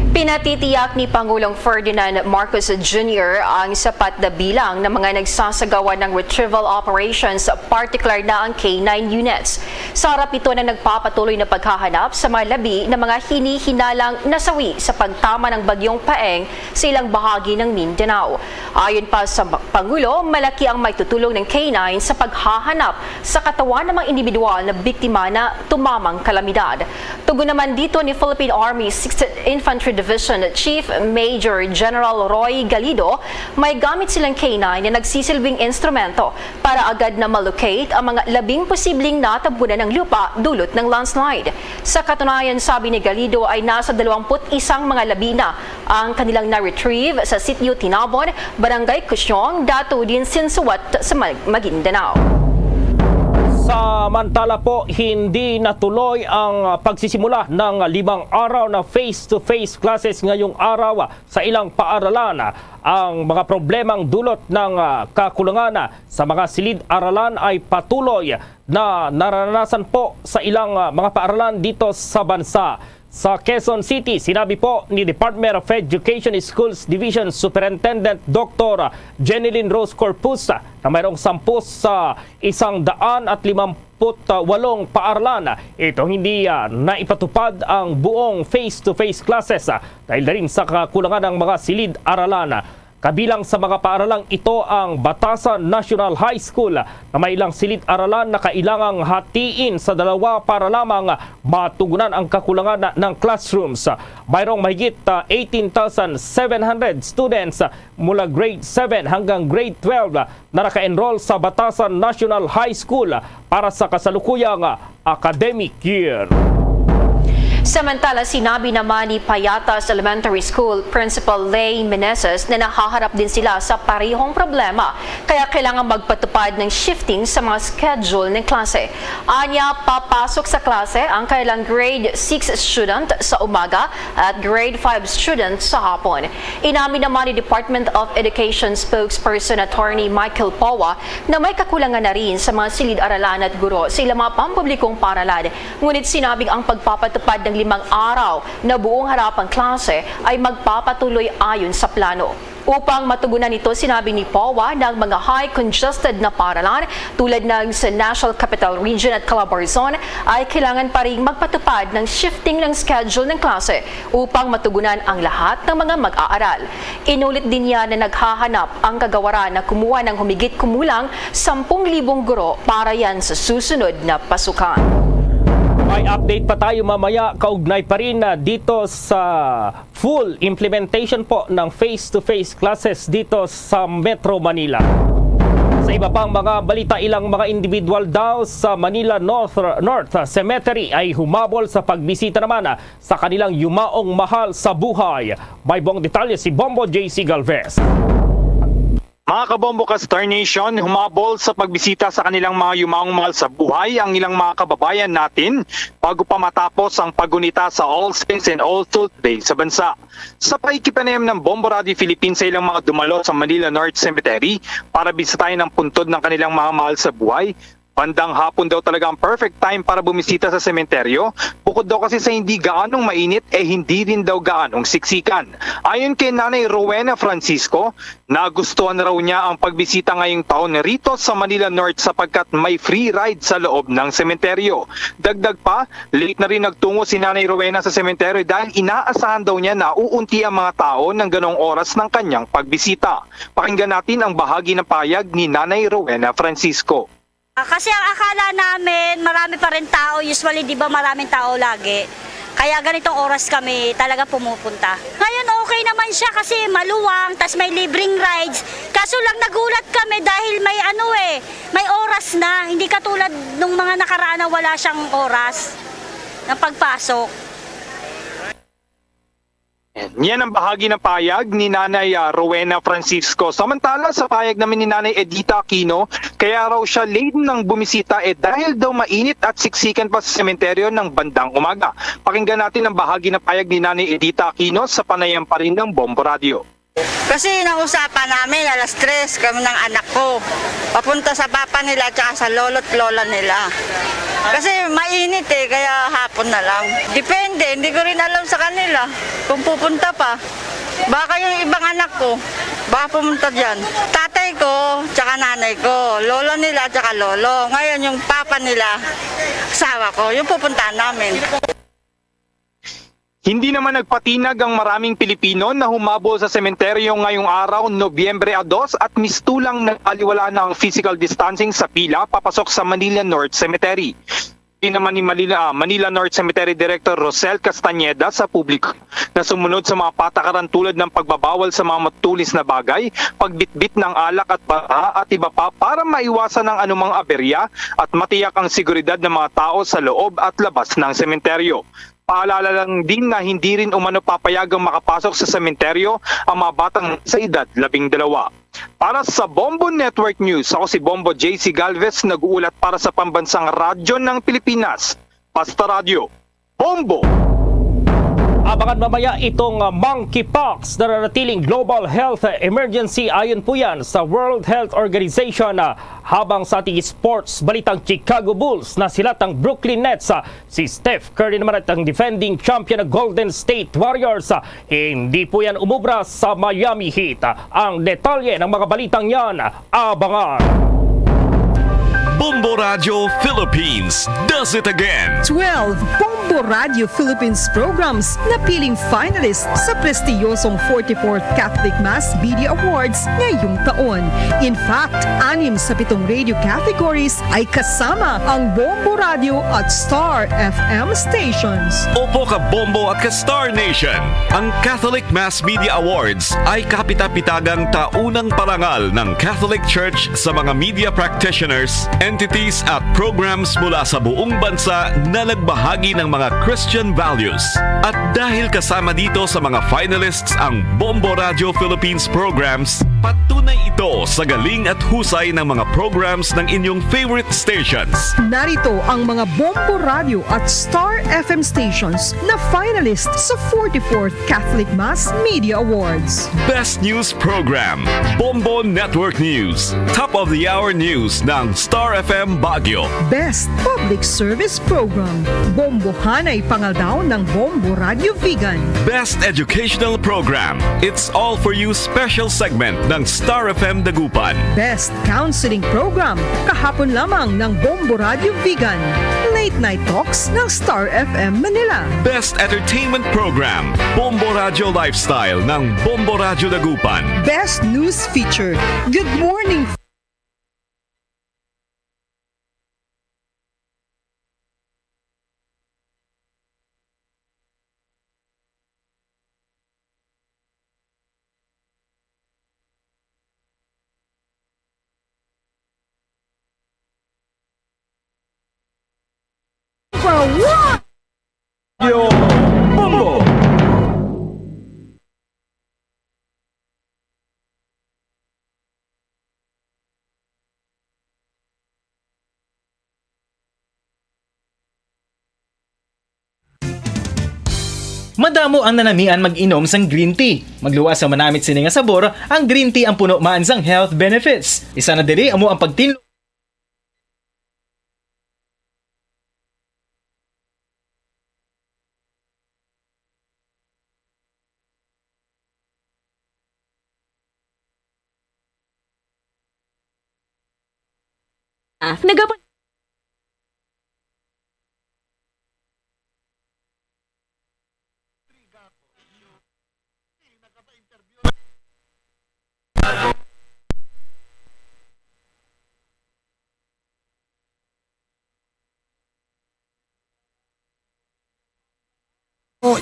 Pinatitiyak ni Pangulong Ferdinand Marcos Junior ang sapat na bilang ng mga nagsasagawa ng retrieval operations, partikular na ang K nine units. Sa harap ito na nagpapatuloy na paghahanap sa mga labi na mga hinihinalang nasawi sa pagtama ng Bagyong Paeng sa ilang bahagi ng Mindanao. Ayon pa sa Pangulo, malaki ang maitutulong ng K nine sa paghahanap sa katawan ng mga individual na biktima na tumamang kalamidad. Tugon naman dito ni Philippine Army sixth Infantry Division Chief Major General Roy Galido, may gamit silang K nine na nagsisilbing instrumento para agad na ma-locate ang mga labing posibleng natabunan ng lupa dulot ng landslide. Sa katunayan, sabi ni Galido, ay nasa dalawampu't isang mga labi na ang kanilang na-retrieve sa Sitio Tinabon, Barangay Kusyong, Dato Dinsin, Suwat sa Mag-, Maguindanao. Samantala po, hindi natuloy ang pagsisimula ng limang araw na face-to-face classes ngayong araw sa ilang paaralan. Ang mga problemang dulot ng, ah, kakulangan sa mga silid-aralan ay patuloy na naranasan po sa ilang, ah, mga paaralan dito sa bansa. Sa Quezon City, sinabi po ni Department of Education Schools Division Superintendent Doctor Jenilyn Rose Corpus na mayroong sampu sa isang daan at limamput walong paaralan itong hindi, ah, naipatupad ang buong face-to-face classes, ah, dahil na rin sa kakulangan ng mga silid-aralan. Kabilang sa mga paaralang ito ang Batasan National High School na may ilang silid-aralan na kailangang hatiin sa dalawa para lamang matugunan ang kakulangan na, ng classrooms. Mayroong mahigit, ah, eighteen thousand seven hundred students, ah, mula grade seven hanggang grade twelve, ah, na naka-enroll sa Batasan National High School, ah, para sa kasalukuyang, ah, academic year. Samantala, sinabi naman ni Payatas Elementary School Principal Lay Meneses na nahaharap din sila sa parehong problema, kaya kailangan magpatupad ng shifting sa mga schedule ng klase. Anya, papasok sa klase ang kanilang grade six student sa umaga at grade five student sa hapon. Inamin naman ni Department of Education spokesperson Attorney Michael Powa na may kakulangan na rin sa mga silid-aralan at guro sa ilang mga pampublikong paaralan. Ngunit sinabing ang pagpapatupad ng limang araw na buong harapang klase ay magpapatuloy ayon sa plano. Upang matugunan ito, sinabi ni Powa na ang mga high congested na paaralan tulad ng sa National Capital Region at Calabarzon ay kailangan pa ring magpatupad ng shifting ng schedule ng klase upang matugunan ang lahat ng mga mag-aaral. Inulit din niya na naghahanap ang kagawaran na kumuha ng humigit kumulang sampung libong guro para yan sa susunod na pasukan. May update pa tayo mamaya, kaugnay pa rin, ah, dito sa full implementation po ng face-to-face classes dito sa Metro Manila. Sa iba pang mga balita, ilang mga individual daw sa Manila North, North Cemetery ay humabol sa pagbisita naman sa kanilang yumaong mahal sa buhay. May buong detalye si Bombo J C Galvez. Mga kabombo ka Star Nation, humabol sa pagbisita sa kanilang mga yumaong mahal sa buhay ang ilang mga kababayan natin bago pa matapos ang paggunita sa All Saints and All Souls Day sa bansa. Sa pakikipanayam ng Bombo Radio Philippines sa ilang mga dumalo sa Manila North Cemetery para bisitahin ang puntod ng kanilang mga mahal sa buhay, bandang hapon daw talaga ang perfect time para bumisita sa sementeryo. Bukod daw kasi sa hindi gaanong mainit, eh hindi rin daw gaanong siksikan. Ayon kay Nanay Rowena Francisco, nagustuhan raw niya ang pagbisita ngayong taon rito sa Manila North sapagkat may free ride sa loob ng sementeryo. Dagdag pa, late na rin nagtungo si Nanay Rowena sa sementeryo dahil inaasahan daw niya na uunti ang mga tao ng ganong oras ng kanyang pagbisita. Pakinggan natin ang bahagi ng payag ni Nanay Rowena Francisco. Ah, kasi ang akala namin, marami pa rin tao. Usually, di ba, maraming tao lagi. Kaya ganitong oras kami talaga pumupunta. Ngayon, okay naman siya kasi maluwang, tas may libreng rides. Kaso lang, nagulat kami dahil may ano eh, may oras na. Hindi katulad nung mga nakaraan na wala siyang oras ng pagpasok. Yan ang bahagi ng payag ni Nanay, ah, Rowena Francisco. Samantala, sa payag naman ni Nanay Edita Aquino, kaya raw siya late nang bumisita eh dahil daw mainit at siksikan pa sa sementeryo ng bandang umaga. Pakinggan natin ang bahagi ng payag ni Nanay Edita Aquino sa panayam pa rin ng Bombo Radio. Kasi nausapan namin, alas tres kami ng anak ko. Papunta sa papa nila at saka sa lolo't lola nila. Kasi mainit eh, kaya hapon na lang. Depende, hindi ko rin alam sa kanila kung pupunta pa. Baka yung ibang anak ko, baka pumunta dyan. Tatay ko, tsaka nanay ko, lolo nila, tsaka lolo. Ngayon, yung papa nila, asawa ko, yung pupuntahan namin. Hindi naman nagpatinag ang maraming Pilipino na humabol sa sementeryo ngayong araw, Nobyembre a dos, at mistulang nagpaliwala na ang physical distancing sa pila papasok sa Manila North Cemetery. Di naman ni Manila, ah, Manila North Cemetery Director Rosel Castañeda sa publiko na sumunod sa mga patakaran tulad ng pagbabawal sa mga matulis na bagay, pagbitbit ng alak at baraha at iba pa para maiwasan ang anumang aberya at matiyak ang seguridad ng mga tao sa loob at labas ng sementeryo. Paalala lang din na hindi rin umano papayagang makapasok sa sementeryo ang mga batang sa edad labing dalawa. Para sa Bombo Network News, ako si Bombo J C Galvez, nag-uulat para sa Pambansang Radyo ng Pilipinas, Basta Radyo, Bombo! Abangan mamaya itong, uh, monkeypox na nanatiling global health emergency. Ayon po yan sa World Health Organization, uh, habang sa ating sports balitang Chicago Bulls na sila tang Brooklyn Nets, uh, Si Steph Curry naman at ang defending champion na Golden State Warriors. Ah, hindi po yan umubra sa Miami Heat. Ah, ang detalye ng mga balitang yan, abangan. Bombo Radio Philippines does it again. Twelve Bombo Radio Philippines programs na piling finalist sa prestiyosong forty-fourth Catholic Mass Media Awards ngayong taon. In fact, anim sa pitong radio categories ay kasama ang Bombo Radio at Star F M stations. Opo, ka Bombo at ka Star Nation. Ang Catholic Mass Media Awards ay kapita-pitagang taunang parangal ng Catholic Church sa mga media practitioners, entities at programs mula sa buong bansa na nagbahagi ng mga Christian values. At dahil kasama dito sa mga finalists ang Bombo Radio Philippines programs, patunay ito sa galing at husay ng mga programs ng inyong favorite stations. Narito ang mga Bombo Radio at Star F M stations na finalist sa forty-fourth Catholic Mass Media Awards. Best News Program, Bombo Network News. Top of the Hour News ng Star F M Baguio. Best Public Service Program, Bombohanay Pangaldaw ng Bombo Radio Vigan. Best Educational Program, It's All For You Special Segment ng Star F M Dagupan. Best Counseling Program, kahapon lamang ng Bombo Radio Vigan. Late Night Talks ng Star F M Manila. Best Entertainment Program, Bombo Radio Lifestyle ng Bombo Radio Dagupan. Best News Feature, Good Morning Radyo Bombo! Madamo ang nanamian mag-inom sang green tea. Magluwas sa manamit sini nga sabor, ang green tea ang puno man sang health benefits. Isa na diri amo ang pagtinlo. Ah, nagapa-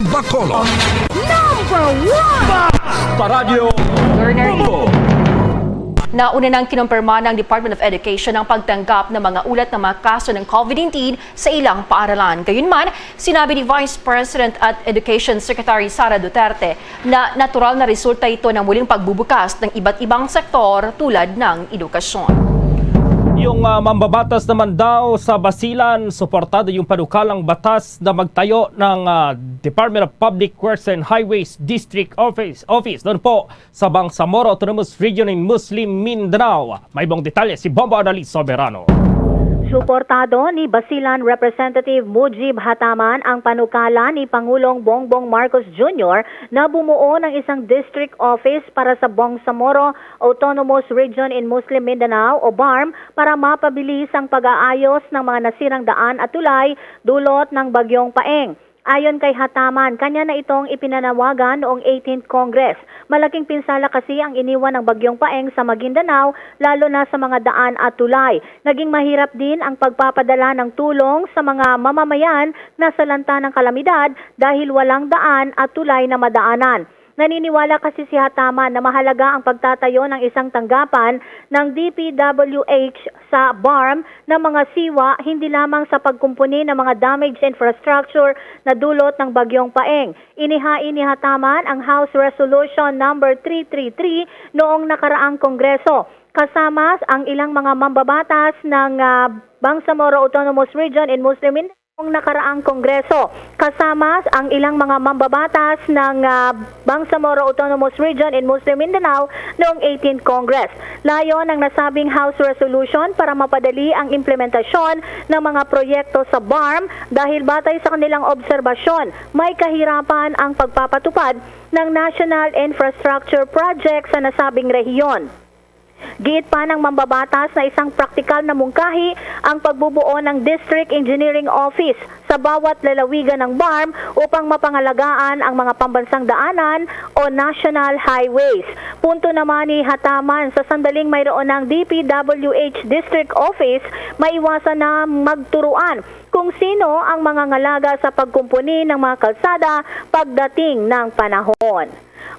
Bacolod. Number one! Basta Radyo Bombo! Nauna nang kinumpirma ng Department of Education ang pagtanggap ng mga ulat ng mga kaso ng COVID nineteen sa ilang paaralan. Gayunman, sinabi ni Vice President at Education Secretary Sara Duterte na natural na resulta ito ng muling pagbubukas ng iba't ibang sektor tulad ng edukasyon. Yung, ah, mambabatas naman daw sa Basilan, suportado yung panukalang batas na magtayo ng, ah, Department of Public Works and Highways District Office, Office doon po sa Bangsamoro Autonomous Region in Muslim Mindanao. May ibang detalye si Bombo Annalise Soberano. Suportado ni Basilan Representative Mujib Hataman ang panukala ni Pangulong Bongbong Marcos Junior na bumuo ng isang district office para sa Bangsamoro Autonomous Region in Muslim Mindanao o BARMM para mapabilis ang pag-aayos ng mga nasirang daan at tulay dulot ng Bagyong Paeng. Ayon kay Hataman, kanya na itong ipinanawagan noong eighteenth Congress. Malaking pinsala kasi ang iniwan ng Bagyong Paeng sa Maguindanao, lalo na sa mga daan at tulay. Naging mahirap din ang pagpapadala ng tulong sa mga mamamayan na salanta ng kalamidad dahil walang daan at tulay na madaanan. Naniniwala kasi si Hataman na mahalaga ang pagtatayo ng isang tanggapan ng D P W H sa BARMM ng mga siwa, hindi lamang sa pagkumpuni ng mga damaged infrastructure na dulot ng Bagyong Paeng. Inihain ni Hataman ang House Resolution Number three three three noong nakaraang Kongreso, kasama ang ilang mga mambabatas ng, ah, Bangsamoro Autonomous Region in Muslim Mindanao. Noong nakaraang Kongreso, kasama ang ilang mga mambabatas ng, ah, Bangsamoro Autonomous Region in Muslim Mindanao noong eighteenth Congress. Layon ng nasabing House Resolution para mapadali ang implementasyon ng mga proyekto sa BARMM dahil batay sa kanilang obserbasyon, may kahirapan ang pagpapatupad ng National Infrastructure Project sa nasabing rehiyon. Giit pa ng mambabatas na isang praktikal na mungkahi ang pagbubuo ng District Engineering Office sa bawat lalawigan ng BARMM upang mapangalagaan ang mga pambansang daanan o national highways. Punto naman ni Hataman, sa sandaling mayroon ng D P W H District Office, maiwasan na magturuan kung sino ang mga ngalaga sa pagkumpuni ng mga kalsada pagdating ng panahon.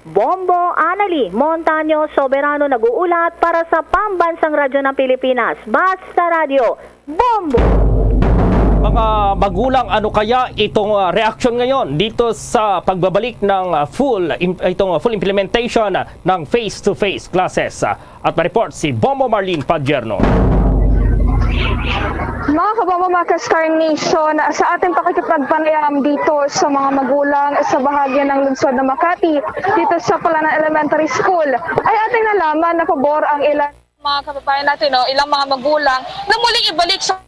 Bombo Anali Montaño Soberano nag-uulat para sa Pambansang Radyo ng Pilipinas, Basta Radyo, Bombo! Mga magulang, ano kaya itong, ah, reaksyon ngayon dito sa pagbabalik ng, ah, full im-, itong, ah, full implementation, ah, ng face-to-face classes? Ah, at ma-report si Bombo Marlene Padierno. Mga kabombo, mga ka-Star Nation, sa ating pakikipagpanayam dito sa mga magulang sa bahagi ng lungsod ng Makati, dito sa Palanan Elementary School, ay ating nalaman na pabor ang ilan. Mga kababayan natin, no, ilang mga magulang na muling ibalik sa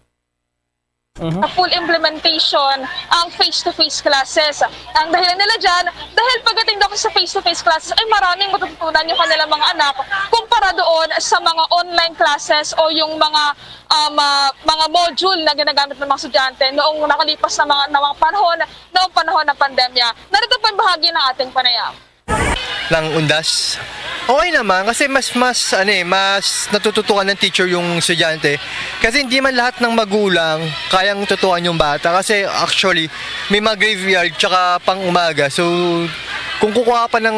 Mhm. sa full implementation ang face-to-face classes. Ang dahilan nila dyan, dahil pagdating daw sa face-to-face classes ay maraming matututunan yung kanilang mga anak kumpara doon sa mga online classes o yung mga, um, ah, mga module na ginagamit ng mga estudyante noong nakalipas na mga, na mga panahon, noong panahon ng pandemya. Narito po ang bahagi ng ating panayam. Ng undas. Okay naman kasi mas, mas, ano eh, mas natututukan ng teacher yung estudyante. Kasi hindi man lahat ng magulang kayang tutukan yung bata. Kasi actually, may mga graveyard tsaka pang umaga. So, Kung kukuha pa ng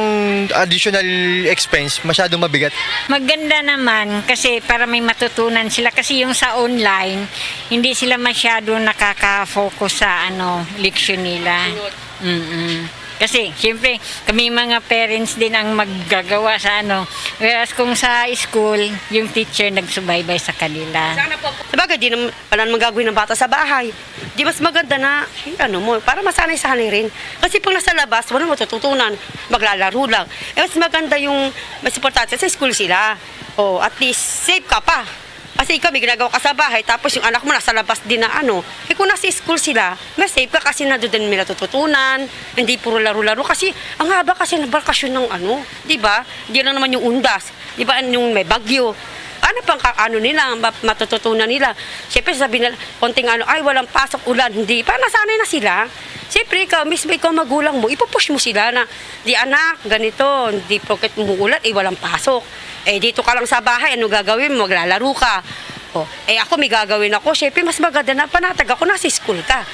additional expense, masyadong mabigat. Maganda naman kasi para may matutunan sila kasi yung sa online, hindi sila masyado nakaka-focus sa ano, leksyon nila. Mm-mm. Kasi siyempre kami mga parents din ang maggagawa sa ano. Whereas kung sa school, yung teacher nagsubaybay sa kanila. Sabagay, di naman pala naman gagawin ng bata sa bahay. Di mas maganda na, eh, ano mo, para masanay-sanay rin. Kasi pag nasa labas, walang matututunan, maglalaro lang. Eh, mas maganda yung, mas importante, sa school sila. Oh, at least, safe ka pa. Kasi ikaw, may ginagawa ka sa bahay, tapos yung anak mo nasa labas din na ano. Eh, kung nasa school sila, mas safe ka kasi nandun din may natututunan, hindi puro laro-laro. Kasi, ang haba kasi ng bakasyon ng ano, di ba? Di lang naman yung undas. Di ba, yung may bagyo. Ano pang ka- ano nila, ma- matututunan nila? Siyempre, sabi nila, konting ano, "Ay, walang pasok, ulan." Hindi, para nasanay na sila. Siyempre, ikaw, mismo ikaw magulang mo, ipupush mo sila na, "Di anak, ganito, hindi porket umuulan, eh, walang pasok. Eh, dito ka lang sa bahay, ano gagawin mo? Maglalaro ka." Oh, eh, ako, may gagawin ako. Siyempre, mas maganda na panatag ako, nasa school ka.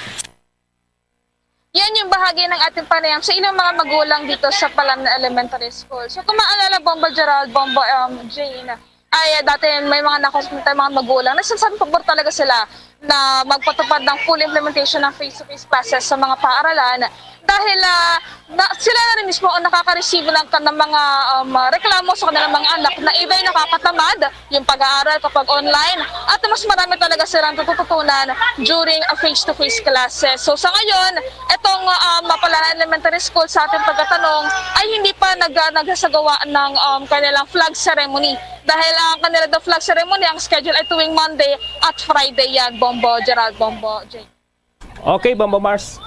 Yan yung bahagi ng ating panayam sa ilang mga magulang dito sa Palamnan Elementary School. So kung maalala, Bombo Gerald, Bombo um, Jane, ay uh, dati may mga nakusap tayo mga magulang, nagsasabi pabor talaga sila na magpatupad ng full implementation ng face-to-face classes sa mga paaralan dahil uh, na, sila na rin mismo ang nakaka-receive ng, ng mga um, reklamo sa kanilang mga anak na either nakakatamad yung pag-aaral kapag online at mas marami talaga silang natututunan during a face-to-face classes. So sa ngayon, itong um, Mapalanan Elementary School sa ating pagtatanong ay hindi pa nag nagsasagawa ng um, kanilang flag ceremony dahil ang kanila daw flag ceremony ang schedule ay tuwing Monday at Friday yan. Bombo, Gerald Bombo, Jane. Okay, Bombo Mars.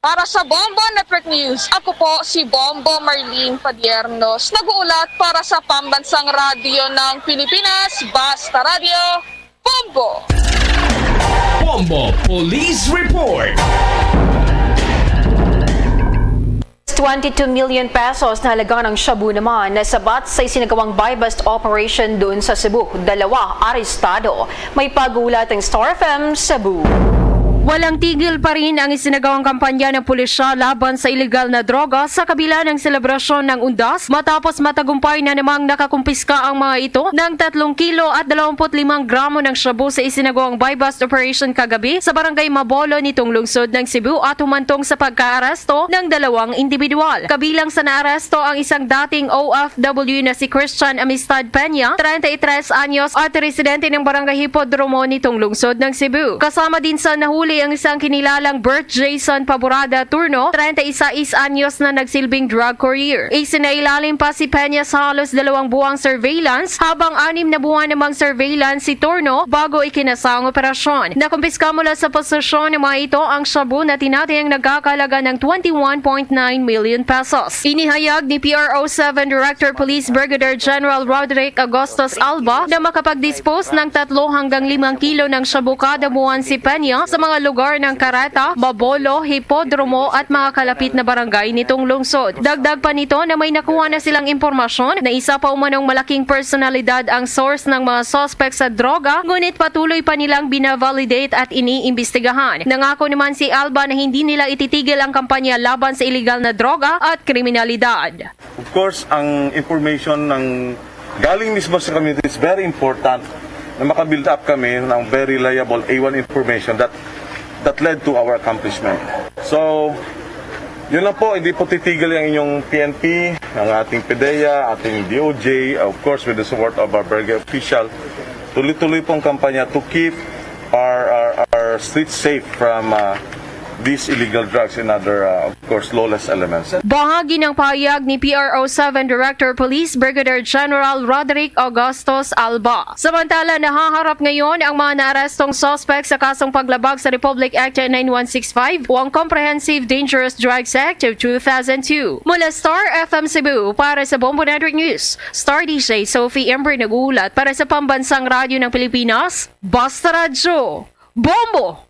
Para sa Bombo Network News, ako po si Bombo Marlene Padiernos, nag-uulat para sa Pambansang Radyo ng Pilipinas, Basta Radyo, Bombo! Bombo Police Report. Twenty-two million pesos na halaga ng shabu naman nasabat sa isinagawang buy-bust operation doon sa Cebu. Dalawa arestado. May pag-uulat ang Star F M Cebu. Walang tigil pa rin ang isinagawang kampanya ng pulisya laban sa iligal na droga sa kabila ng selebrasyon ng Undas matapos matagumpay na namang nakakumpiska ang mga ito ng tatlong kilo at dalawamput limang gramo ng shabu sa isinagawang buy-bust operation kagabi sa barangay Mabolo nitong lungsod ng Cebu at humantong sa pagkaaresto ng dalawang individual. Kabilang sa naaresto ang isang dating O F W na si Christian Amistad Peña, treinta y tres anyos at residente ng Barangay Hipodromo nitong lungsod ng Cebu. Kasama din sa nahuli ang isang kinilalang Bert Jason Paburada Turno, treinta y seis anyos na nagsilbing drug courier. Isinailalim pa si Peña sa halos dalawang buwang surveillance, habang anim na buwan namang surveillance si Turno bago ikinasa ang operasyon. Nakumpiska mula sa posesyon ng mga ito ang shabu na tinatayang nagkakalaga ng twenty-one point nine million pesos. Inihayag ni P R O seven Director Police Brigadier General Roderick Augustus Alba na makapag-dispose ng tatlo hanggang limang kilo ng shabu kada buwan si Peña sa mga lugar ng Careta, Mabolo, Hipodromo at mga kalapit na barangay nitong lungsod. Dagdag pa nito na may nakuha na silang impormasyon na isa pa umanong malaking personalidad ang source ng mga suspect sa droga, ngunit patuloy pa nilang binavalidate at iniimbestigahan. Nangako naman si Alba na hindi nila ititigil ang kampanya laban sa iligal na droga at kriminalidad. Of course, ang information ng galing mismo sa community is very important na maka-build up kami ng very reliable A one information that that led to our accomplishment. So, yun lang po, hindi po titigil ang inyong P N P, ang ating PDEA, ating D O J, of course, with the support of our barangay official. Tuloy-tuloy pong kampanya to keep our, our, our streets safe from uh, these illegal drugs and other, uh, of course, lawless elements. Bahagi ng pahayag ni P R O seven Director Police Brigadier General Roderick Augustus Alba. Samantala, nahaharap ngayon ang mga naarestong suspect sa kasong paglabag sa Republic Act nine one six five o ang Comprehensive Dangerous Drugs Act of two thousand two. Mula Star F M Cebu, para sa Bombo Network News, Star D J Sophie Ember nag-uulat para sa Pambansang Radyo ng Pilipinas, Basta Radyo, Bombo!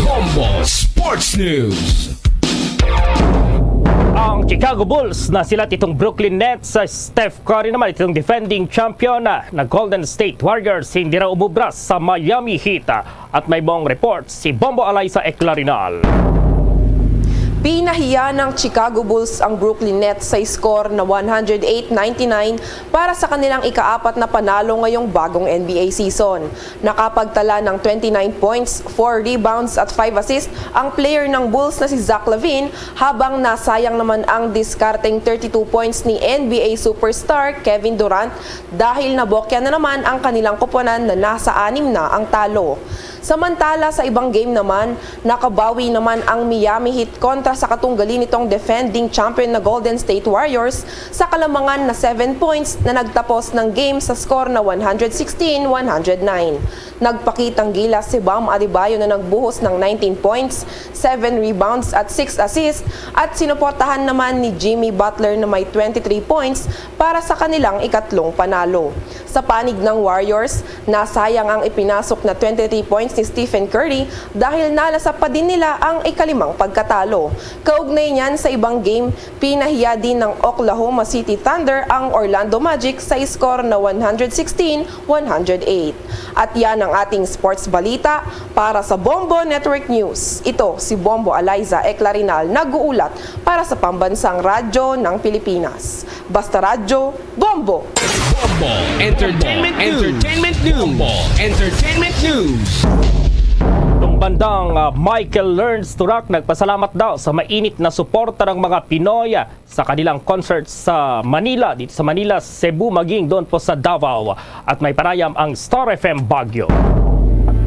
Bombo Sports News. Ang Chicago Bulls na sila itong Brooklyn Nets sa Steph Curry naman itong defending champion na, na Golden State Warriors hindi raw umubra sa Miami Heat. At may buong report si Bombo Alaysa Eclarinal. Pinahiya ng Chicago Bulls ang Brooklyn Nets sa score na one hundred eight ninety-nine para sa kanilang ikaapat na panalo ngayong bagong N B A season. Nakapagtala ng twenty-nine points, four rebounds at five assists ang player ng Bulls na si Zach LaVine, habang nasayang naman ang diskarteng thirty-two points ni N B A superstar Kevin Durant dahil nabokya na naman ang kanilang koponan na nasa anim na ang talo. Samantala, sa ibang game naman, nakabawi naman ang Miami Heat kontra sa katunggali nitong defending champion na Golden State Warriors sa kalamangan na seven points na nagtapos ng game sa score na one hundred sixteen one hundred nine. Nagpakitang gilas si Bam Adebayo na nagbuhos ng nineteen points, seven rebounds at six assists, at sinuportahan naman ni Jimmy Butler na may twenty-three points para sa kanilang ikatlong panalo. Sa panig ng Warriors, nasayang ang ipinasok na twenty-three points ni Stephen Curry dahil nalasap pa din nila ang ikalimang pagkatalo. Kaugnay niyan, sa ibang game, pinahiya din ng Oklahoma City Thunder ang Orlando Magic sa score na one hundred sixteen one hundred eight. At yan ang ating sports balita para sa Bombo Network News. Ito si Bombo Eliza Eclarinal, nag-uulat para sa Pambansang Radyo ng Pilipinas. Basta Radyo, Bombo! Bombo Entertainment News. Entertainment News. Bombo Entertainment News. Itong bandang ah, Michael Learns to Rock nagpasalamat daw sa mainit na suporta ng mga Pinoy ah, sa kanilang concert sa Manila, dito sa Manila, Cebu, maging doon po sa Davao. At may panayam ang Star F M Baguio.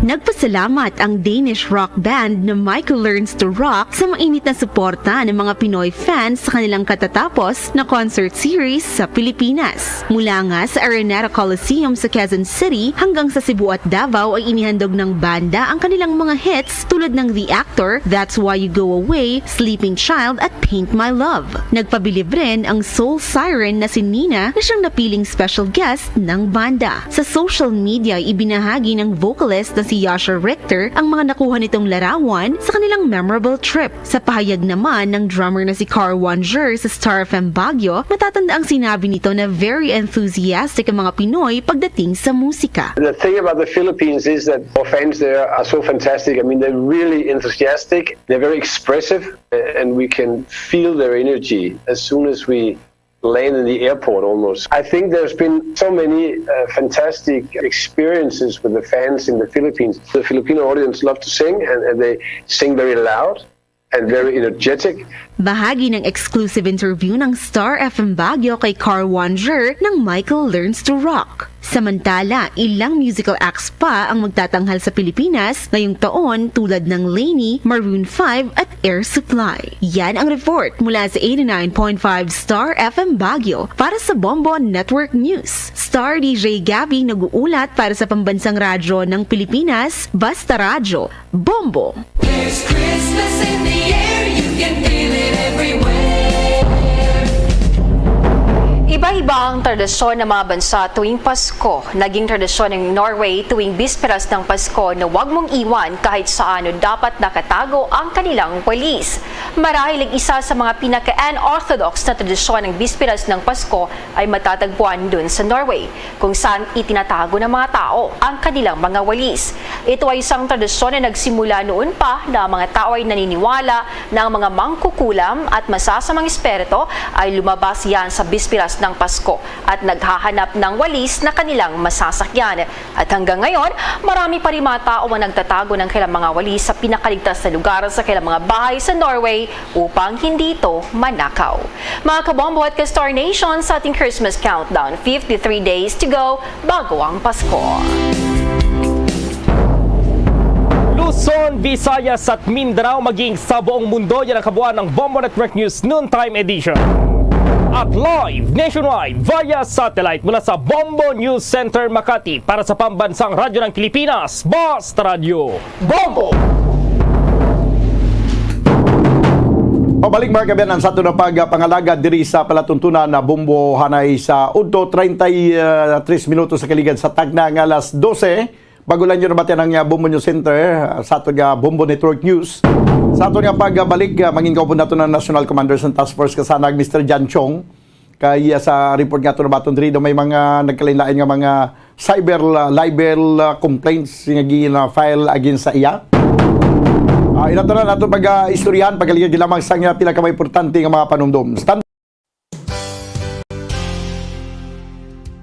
Nagpasalamat ang Danish rock band na Michael Learns to Rock sa mainit na suporta ng mga Pinoy fans sa kanilang katatapos na concert series sa Pilipinas. Mula nga sa Araneta Coliseum sa Quezon City hanggang sa Cebu at Davao ay inihandog ng banda ang kanilang mga hits tulad ng The Actor, That's Why You Go Away, Sleeping Child at Paint My Love. Nagpabilib rin ang soul siren na si Nina na siyang napiling special guest ng banda. Sa social media, ibinahagi ng vocalist na si Yasha Richter ang mga nakuha nitong larawan sa kanilang memorable trip. Sa pahayag naman ng drummer na si Car Wanger sa Star F M Baguio, matatanda ang sinabi nito na very enthusiastic ang mga Pinoy pagdating sa musika. The thing about the Philippines is that our fans there are so fantastic. I mean, they're really enthusiastic, they're very expressive, and we can feel their energy as soon as we land in the airport almost. I think there's been so many uh, fantastic experiences with the fans in the Philippines. The Filipino audience love to sing, and, and they sing very loud and very energetic. Bahagi ng exclusive interview ng Star F M Baguio kay Car Wanger ng Michael Learns to Rock. Samantala, ilang musical acts pa ang magtatanghal sa Pilipinas ngayong taon tulad ng Lainey, Maroon five at Air Supply. Yan ang report mula sa eighty-nine point five Star F M Baguio para sa Bombo Network News. Star D J Gabby nag-uulat para sa Pambansang Radyo ng Pilipinas, Basta Radyo, Bombo. There's Christmas in the air, you can feel it everywhere. Iba-iba ang tradisyon ng mga bansa tuwing Pasko. Naging tradisyon ng Norway tuwing bisperas ng Pasko na wag mong iwan kahit saano dapat nakatago ang kanilang walis. Marahil ang isa sa mga pinaka-unorthodox na tradisyon ng bisperas ng Pasko ay matatagpuan dun sa Norway, kung saan itinatago ng mga tao ang kanilang mga walis. Ito ay isang tradisyon na nagsimula noon pa na ang mga tao ay naniniwala na ang mga mangkukulam at masasamang espiritu ay lumabas yan sa bisperas ng Pasko at naghahanap ng walis na kanilang masasakyan. At hanggang ngayon, marami pa rin mga tao ang nagtatago ng kanilang mga walis sa pinakaligtas na lugar sa kanilang mga bahay sa Norway upang hindi ito manakaw. Mga kabombo at ka-Star Nation, sa ating Christmas countdown, fifty-three days to go bago ang Pasko. Luzon, Visayas at Mindanao, maging sa buong mundo, yan ang kabuuan ng Bombo Network News Noontime Edition. At live nationwide via satellite mula sa Bombo News Center Makati para sa Pambansang Radyo ng Pilipinas, Basta Radyo Bombo! Pabalik, mga kaabyanan, sa aton na pagpangalaga diri sa palatuntunan na Bombo, hanay sa udto, treinta y tres minutos sa kaligad sa tagna nga alas dose. Bago lang nyo nabatian ang, ah, Bombo News Center, ah, sa aton nga Bombo Network News. Sa aton nga pagbalik, ah, mangin kaupod nato ng National Commander sa Task Force Kasanag, Mister John Chong. Kay, ah, sa report nga ato nabaton diri, daw may mga nagkalain-lain nga mga cyber, ah, libel, ah, complaints nga gina-file against sa iya. Ah, ina to na nato pag-istoryahan, pagkaligid lamang sa nga pila ka mga importante nga mga panumdom. Stand-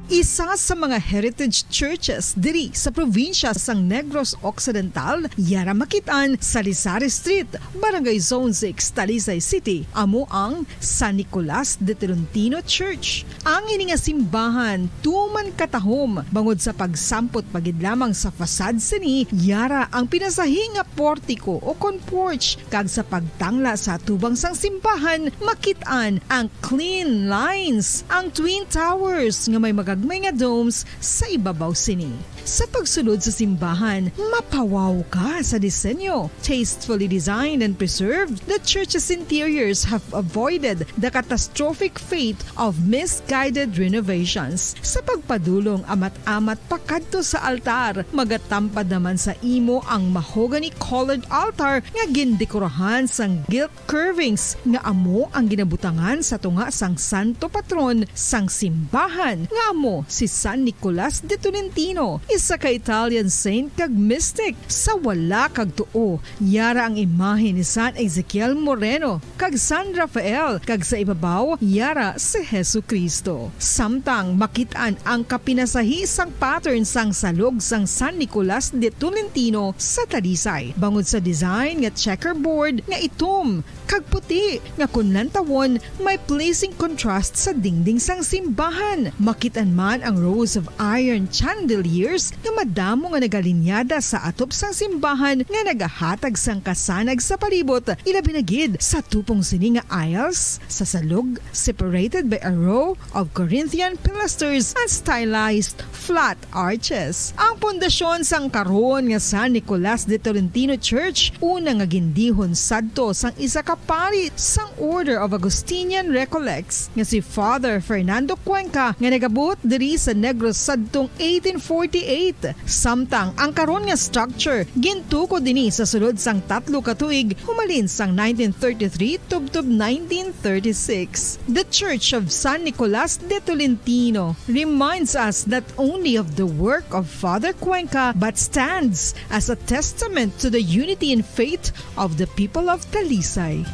Isa sa mga heritage churches diri sa probinsya sang Negros Occidental, yara makit-an sa Lisari Street, Barangay Zone six, Talisay City, amo ang San Nicolas de Tolentino Church. Ang ini nga simbahan tuman katahom bangod sa pagsampot pa gid lamang sa facade sini, yara ang pinasahi nga portiko ukon porch, kag sa pagtangla sa atubang sang simbahan, makit-an ang clean lines, ang twin towers nga may magagmay nga domes sa ibabaw sini. Sa pagsulod sa simbahan, mapawaw ka sa disenyo. Tastefully designed and preserved, the church's interiors have avoided the catastrophic fate of misguided renovations. Sa pagpadulong amat-amat pakadto sa altar, magatampad naman sa imo ang mahogany-colored altar nga gindekorahan sang gilt curvings nga amo ang ginabutangan sa tunga sang santo patron sang simbahan, nga amo si San Nicolas de Tolentino, isa ka Italian saint kag mystic. Sa wala kag tuo, yara ang imahe ni San Ezekiel Moreno kag San Rafael, kag sa ibabaw, yara si Jesu-Cristo. Samtang makit-an ang kapinasahi sang pattern sang salog sang San Nicolas de Tolentino sa Talisay, bangod sa design nga checkerboard nga itom kag puti, nga kon lantawon, may pleasing contrast sa dingding sang simbahan. Makit-an man ang rows of iron chandeliers nga madamo nga nagalinyada sa atop sang simbahan nga nagahatag sang kasanag sa palibot, ilabi na gid sa tupong sini nga aisles sa salog, separated by a row of Corinthian pilasters and stylized flat arches. Ang pundasyon sang karon nga San Nicolas de Tolentino Church una nga gindihon sadto sang isa ka pari sang Order of Augustinian Recollects nga si Father Fernando Cuenca, nga nagabot diri sa Negros sadtong eighteen forty-eight. Samtang ang karon nga structure gintukod ini sa sulod sang tatlo ka tuig, humalin sang nineteen thirty-three tubtob nineteen thirty-six. The Church of San Nicolas de Tolentino reminds us not only of the work of Father Cuenca, but stands as a testament to the unity in faith of the people of Talisay.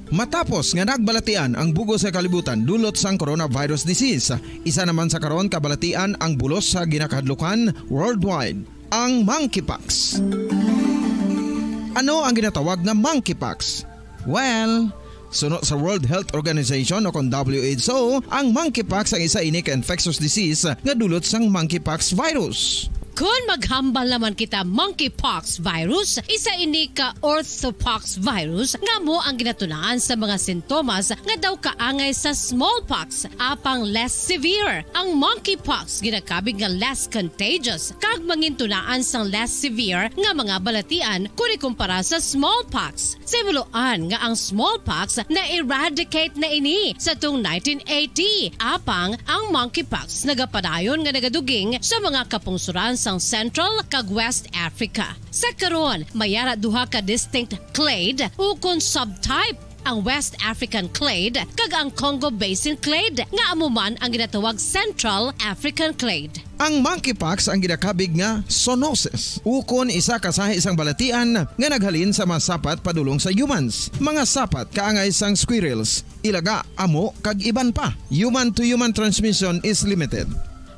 Matapos nga nagbalatian ang bug-os nga kalibutan dulot sang coronavirus disease, isa naman sa karon kabalatian ang bulos sa ginakahadlukan worldwide, ang monkeypox. Ano ang ginatawag nga monkeypox? Well, suno sa World Health Organization o kon W H O, ang monkeypox ang isa ini ka infectious disease nga dulot sang monkeypox virus. Kon maghambal naman kita monkeypox virus, isa ini ka orthopox virus nga amo ang ginatunaan sa mga sintomas nga daw kaangay sa smallpox, apang less severe. Ang monkeypox ginakabig nga less contagious kag mangintunaan sang less severe nga mga balatian kon ikumpara sa smallpox. Sa himuloan nga ang smallpox na-eradicate na ini sa tung nineteen eighty, apang ang monkeypox nagapadayon nga nagaduging sa mga kapungsoran sang Central kag West Africa. Sa karon, may ara duha ka distinct clade ukon subtype, ang West African clade kag ang Congo Basin clade, nga amo man ang ginatawag Central African clade. Ang monkeypox ang ginakabig nga zoonosis, ukon isa ka sahi sang balatian nga naghalin sa mga sapat padulong sa humans. Mga sapat kaangay sang squirrels, ilaga, amo, kag iban pa. Human-to-human transmission is limited.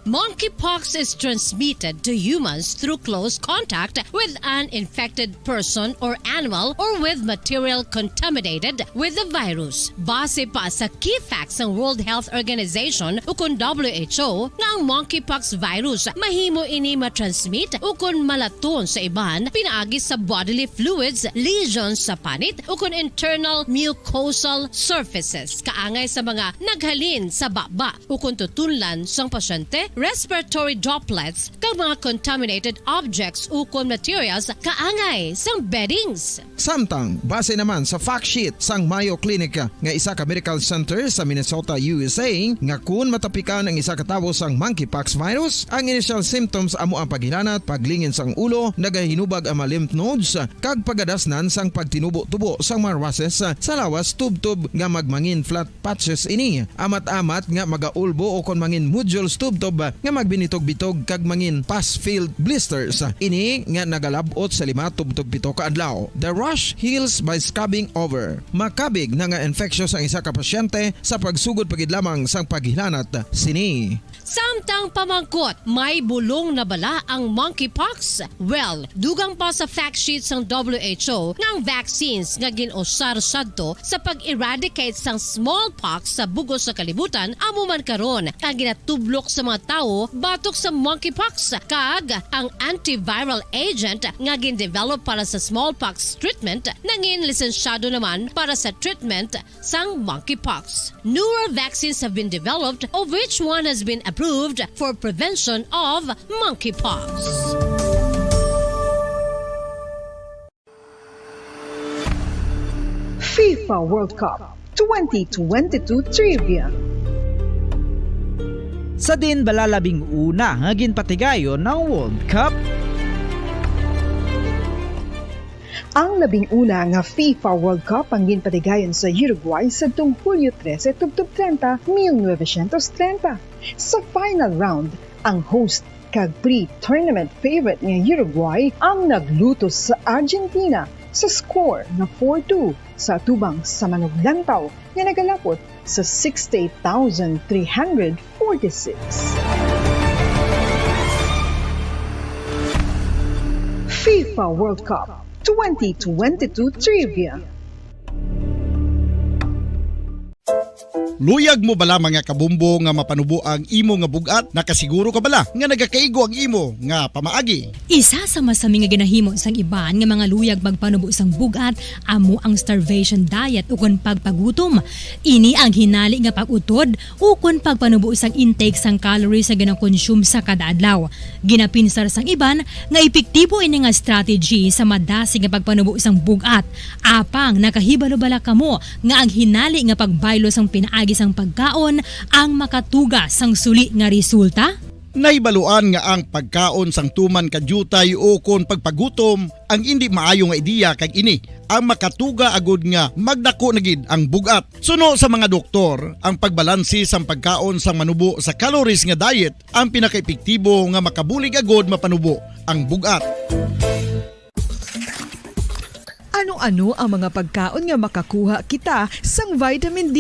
Monkeypox is transmitted to humans through close contact with an infected person or animal or with material contaminated with the virus. Base pa sa key facts sang World Health Organization ukon W H O, nga ang monkeypox virus mahimo ini matransmit ukon malaton sa iban pinaagi sa bodily fluids, lesions sa panit, ukon internal mucosal surfaces, kaangay sa mga naghalin sa baba ukon tutunlan sang pasyente respiratory droplets, kag mga contaminated objects ukon materials kaangay sang beddings. Samtang, base naman sa fact sheet sang Mayo Clinic nga isa ka medical center sa Minnesota, U S A, nga kun matapikan ang isa ka tawo sang monkeypox virus, ang initial symptoms amo ang paghilanat, paglingin sang ulo, nagahinubag ang mga lymph nodes, kag pagadasnan sang pagtinubo-tubo sang mga rushes sa lawas tubtob nga magmangin flat patches ini, amat-amat nga magaulbo o kon mangin nodules tubtob nga magbinitog-bitog kag mangin pus-filled blisters. Ini nga nagalab-ot sa lima tubtob pito ka adlaw. The rash heals by scabbing over. Makabig na nga infectious ang isa ka pasyente sa pagsugod pa gid lamang sang paghilanat sini. Samtang pamangkot, may bulong na bala ang monkeypox? Well, dugang pa sa fact sheet sang W H O nga ang vaccines nga gin-usar sadto sa pag-eradicate sang smallpox sa bug-os sa kalibutan amo man karon ang ginatublok sa mga tawo batok sa monkeypox, kag ang antiviral agent nga gin-develop para sa smallpox treatment nangin lisensyado naman para sa treatment sang monkeypox. Newer vaccines have been developed, of which one has been approved for prevention of monkeypox. FIFA World Cup twenty twenty-two Trivia. Sa diin bala labing una nga ginpatigayon ang World Cup? Ang labing una nga FIFA World Cup ang ginpatigayon sa Uruguay sadtong Hulyo trese tubtob treinta, mil novecientos treinta. Sa final round, ang host kag pre-tournament favorite nga Uruguay ang naglutos sa Argentina sa score nga four two sa atubang sa manuglantaw nga nagalapot sa sixty-eight thousand three hundred forty-six. FIFA World Cup twenty twenty-two Trivia. Luyag mo bala, mga kabombo, nga mapanubo ang imo nga bug-at? Nakasiguro ka bala nga nagakaigo ang imo nga pamaagi? Isa sa masami nga ginahimo sang iban nga mga luyag magpanubo sang bug-at amo ang starvation diet ukon pagpagutom. Ini ang hinali nga pag-utod ukon pagpanubo sang intake sang calories nga gina-consume sa kada adlaw. Ginapinsar sang iban nga epektibo ini nga strategy sa madasig nga pagpanubo sang bug-at. Apang nakahibalo bala kamo nga ang hinali nga pagbaylo sang pinaagi sang pagkaon ang makatuga sang suli nga resulta? Nahibaluan nga ang pagkaon sang tuman ka diutay ukon pagpagutom ang indi maayo nga ideya, kag ini ang makatuga agud nga magdako na gid ang bug-at. Suno sa mga doktor, ang pagbalanse sang pagkaon sang manubo sa calories nga diet ang pinakaepektibo nga makabulig agud mapanubo ang bug-at. Ano-ano ang mga pagkaon nga makakuha kita sang vitamin D?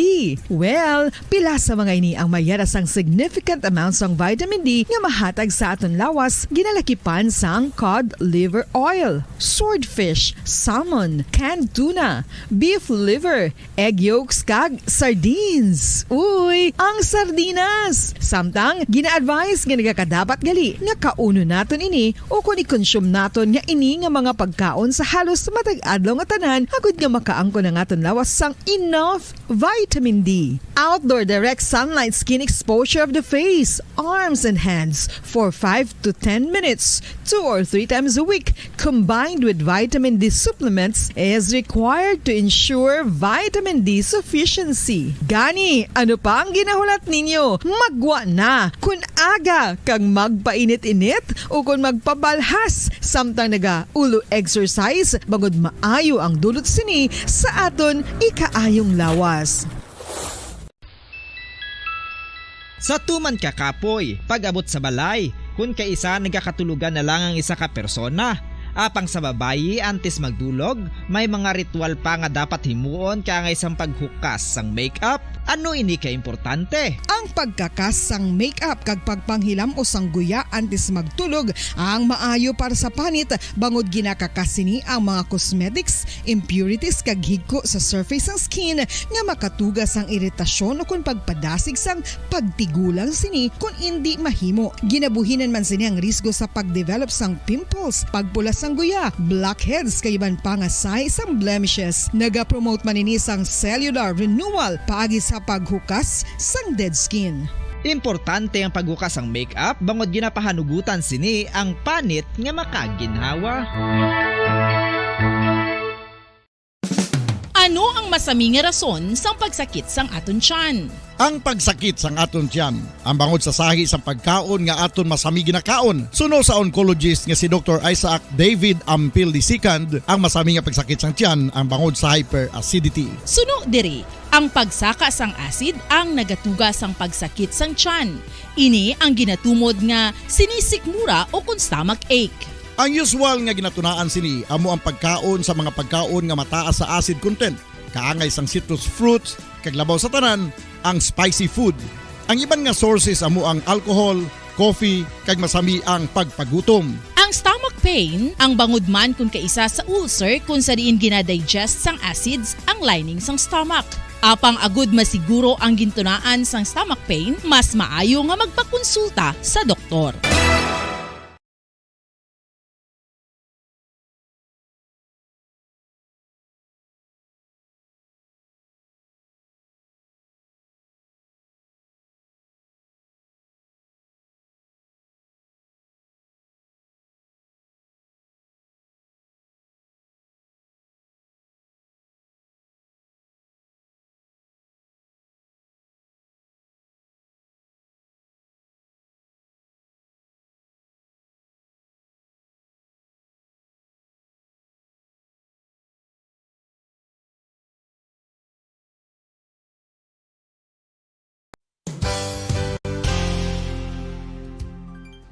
Well, pila sa mga ini ang mayara sang significant amount sang vitamin D nga mahatag sa aton lawas, ginalakipan sang cod liver oil, swordfish, salmon, canned tuna, beef liver, egg yolks, kag sardines. Uy, ang sardinas! Samtang, gina-advise nga nagakadapat gali nga kaunon naton ini ukon i-consume naton nga ini nga mga pagkaon sa halos matag adlaw nga tanan, agud nga makaangkon ang aton lawas sang enough vitamin D. Outdoor direct sunlight skin exposure of the face, arms, and hands for five to ten minutes, two or three times a week, combined with vitamin D supplements, is required to ensure vitamin D sufficiency. Gani, ano pa ang ginahulat ninyo? Maggwa na! Kun aga kag magpainit-init ukon magpabalhas samtang naga-ulo exercise, bangod maayo ang dulot sini sa aton ikaayong lawas. Sa tuman ka kapoy, pag-abot sa balay, kun kaisa nagakatulogan na lang ang isa ka persona. Apang sa babayi, antes magdulog, may mga ritual pa nga dapat himuon kaangay sang paghukas sang makeup. Ano ini ka importante? Ang pagkakas sang makeup kag pagpanghilam-os sang guya antes magtulog ang maayo para sa panit, bangod ginakakas sini ang mga cosmetics, impurities, kag higko sa surface sang skin nga makatuga sang iritasyon ukon pagpadasig sang pagtigulang sini kon indi mahimo. Ginabuhinan man sini ang risgo sa pagdevelop sang pimples, pagpula sang guya, blackheads, kag iban pa nga sahi sang blemishes. Nagapromote man ini sang cellular renewal paagi sa paghukas sang dead skin. Importante ang paghukas sang make-up bangod ginapahanugutan sini ang panit nga makaginhawa. Ano ang masami nga rason sang pagsakit sang aton tiyan? Ang pagsakit sang aton tiyan, ang bangod sa sahi sang pagkaon nga aton masami ginakaon. Suno sa oncologist nga si Doktor Isaac David Ampil the second, ang masami nga pagsakit sang tiyan ang bangod sa hyperacidity. Suno diri, ang pagsaka sang acid ang nagatuga sang pagsakit sang tiyan. Ini ang ginatumod nga sinisikmura o kon stomach ache. Ang usual nga ginatunaan sini amo ang pagkaon sa mga pagkaon nga mataas sa acid content, kaangay sang citrus fruits, kag labaw sa tanan, ang spicy food. Ang iban nga sources amo ang alcohol, coffee, kag masami ang pagpagutom. Ang stomach pain, ang bangod man kon kaisa sa ulcer kon sa diin ginadigest sang acids ang lining sang stomach. Apang agud masiguro ang gintunaan sang stomach pain, mas maayo nga magpakonsulta sa doktor.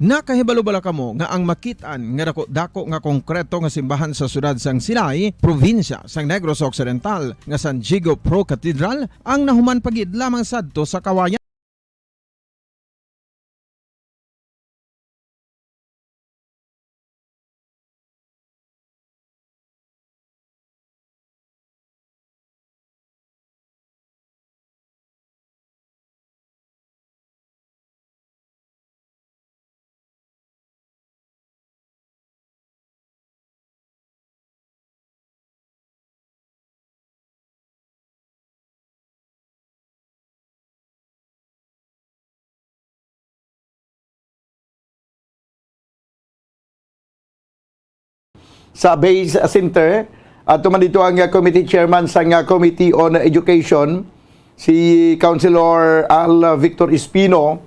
Nakahibalo bala kamo nga ang makit-an nga daku-daku nga konkreto nga simbahan sa siyudad sang Silay, probinsya sang Negros Occidental, nga San Diego Pro Cathedral, ang nahuman pa gid lamang sadto sa Kawayan? Sa Base Center, ato man dito ang, uh, committee chairman sa, uh, Committee on Education, si Councilor Al Victor Espino,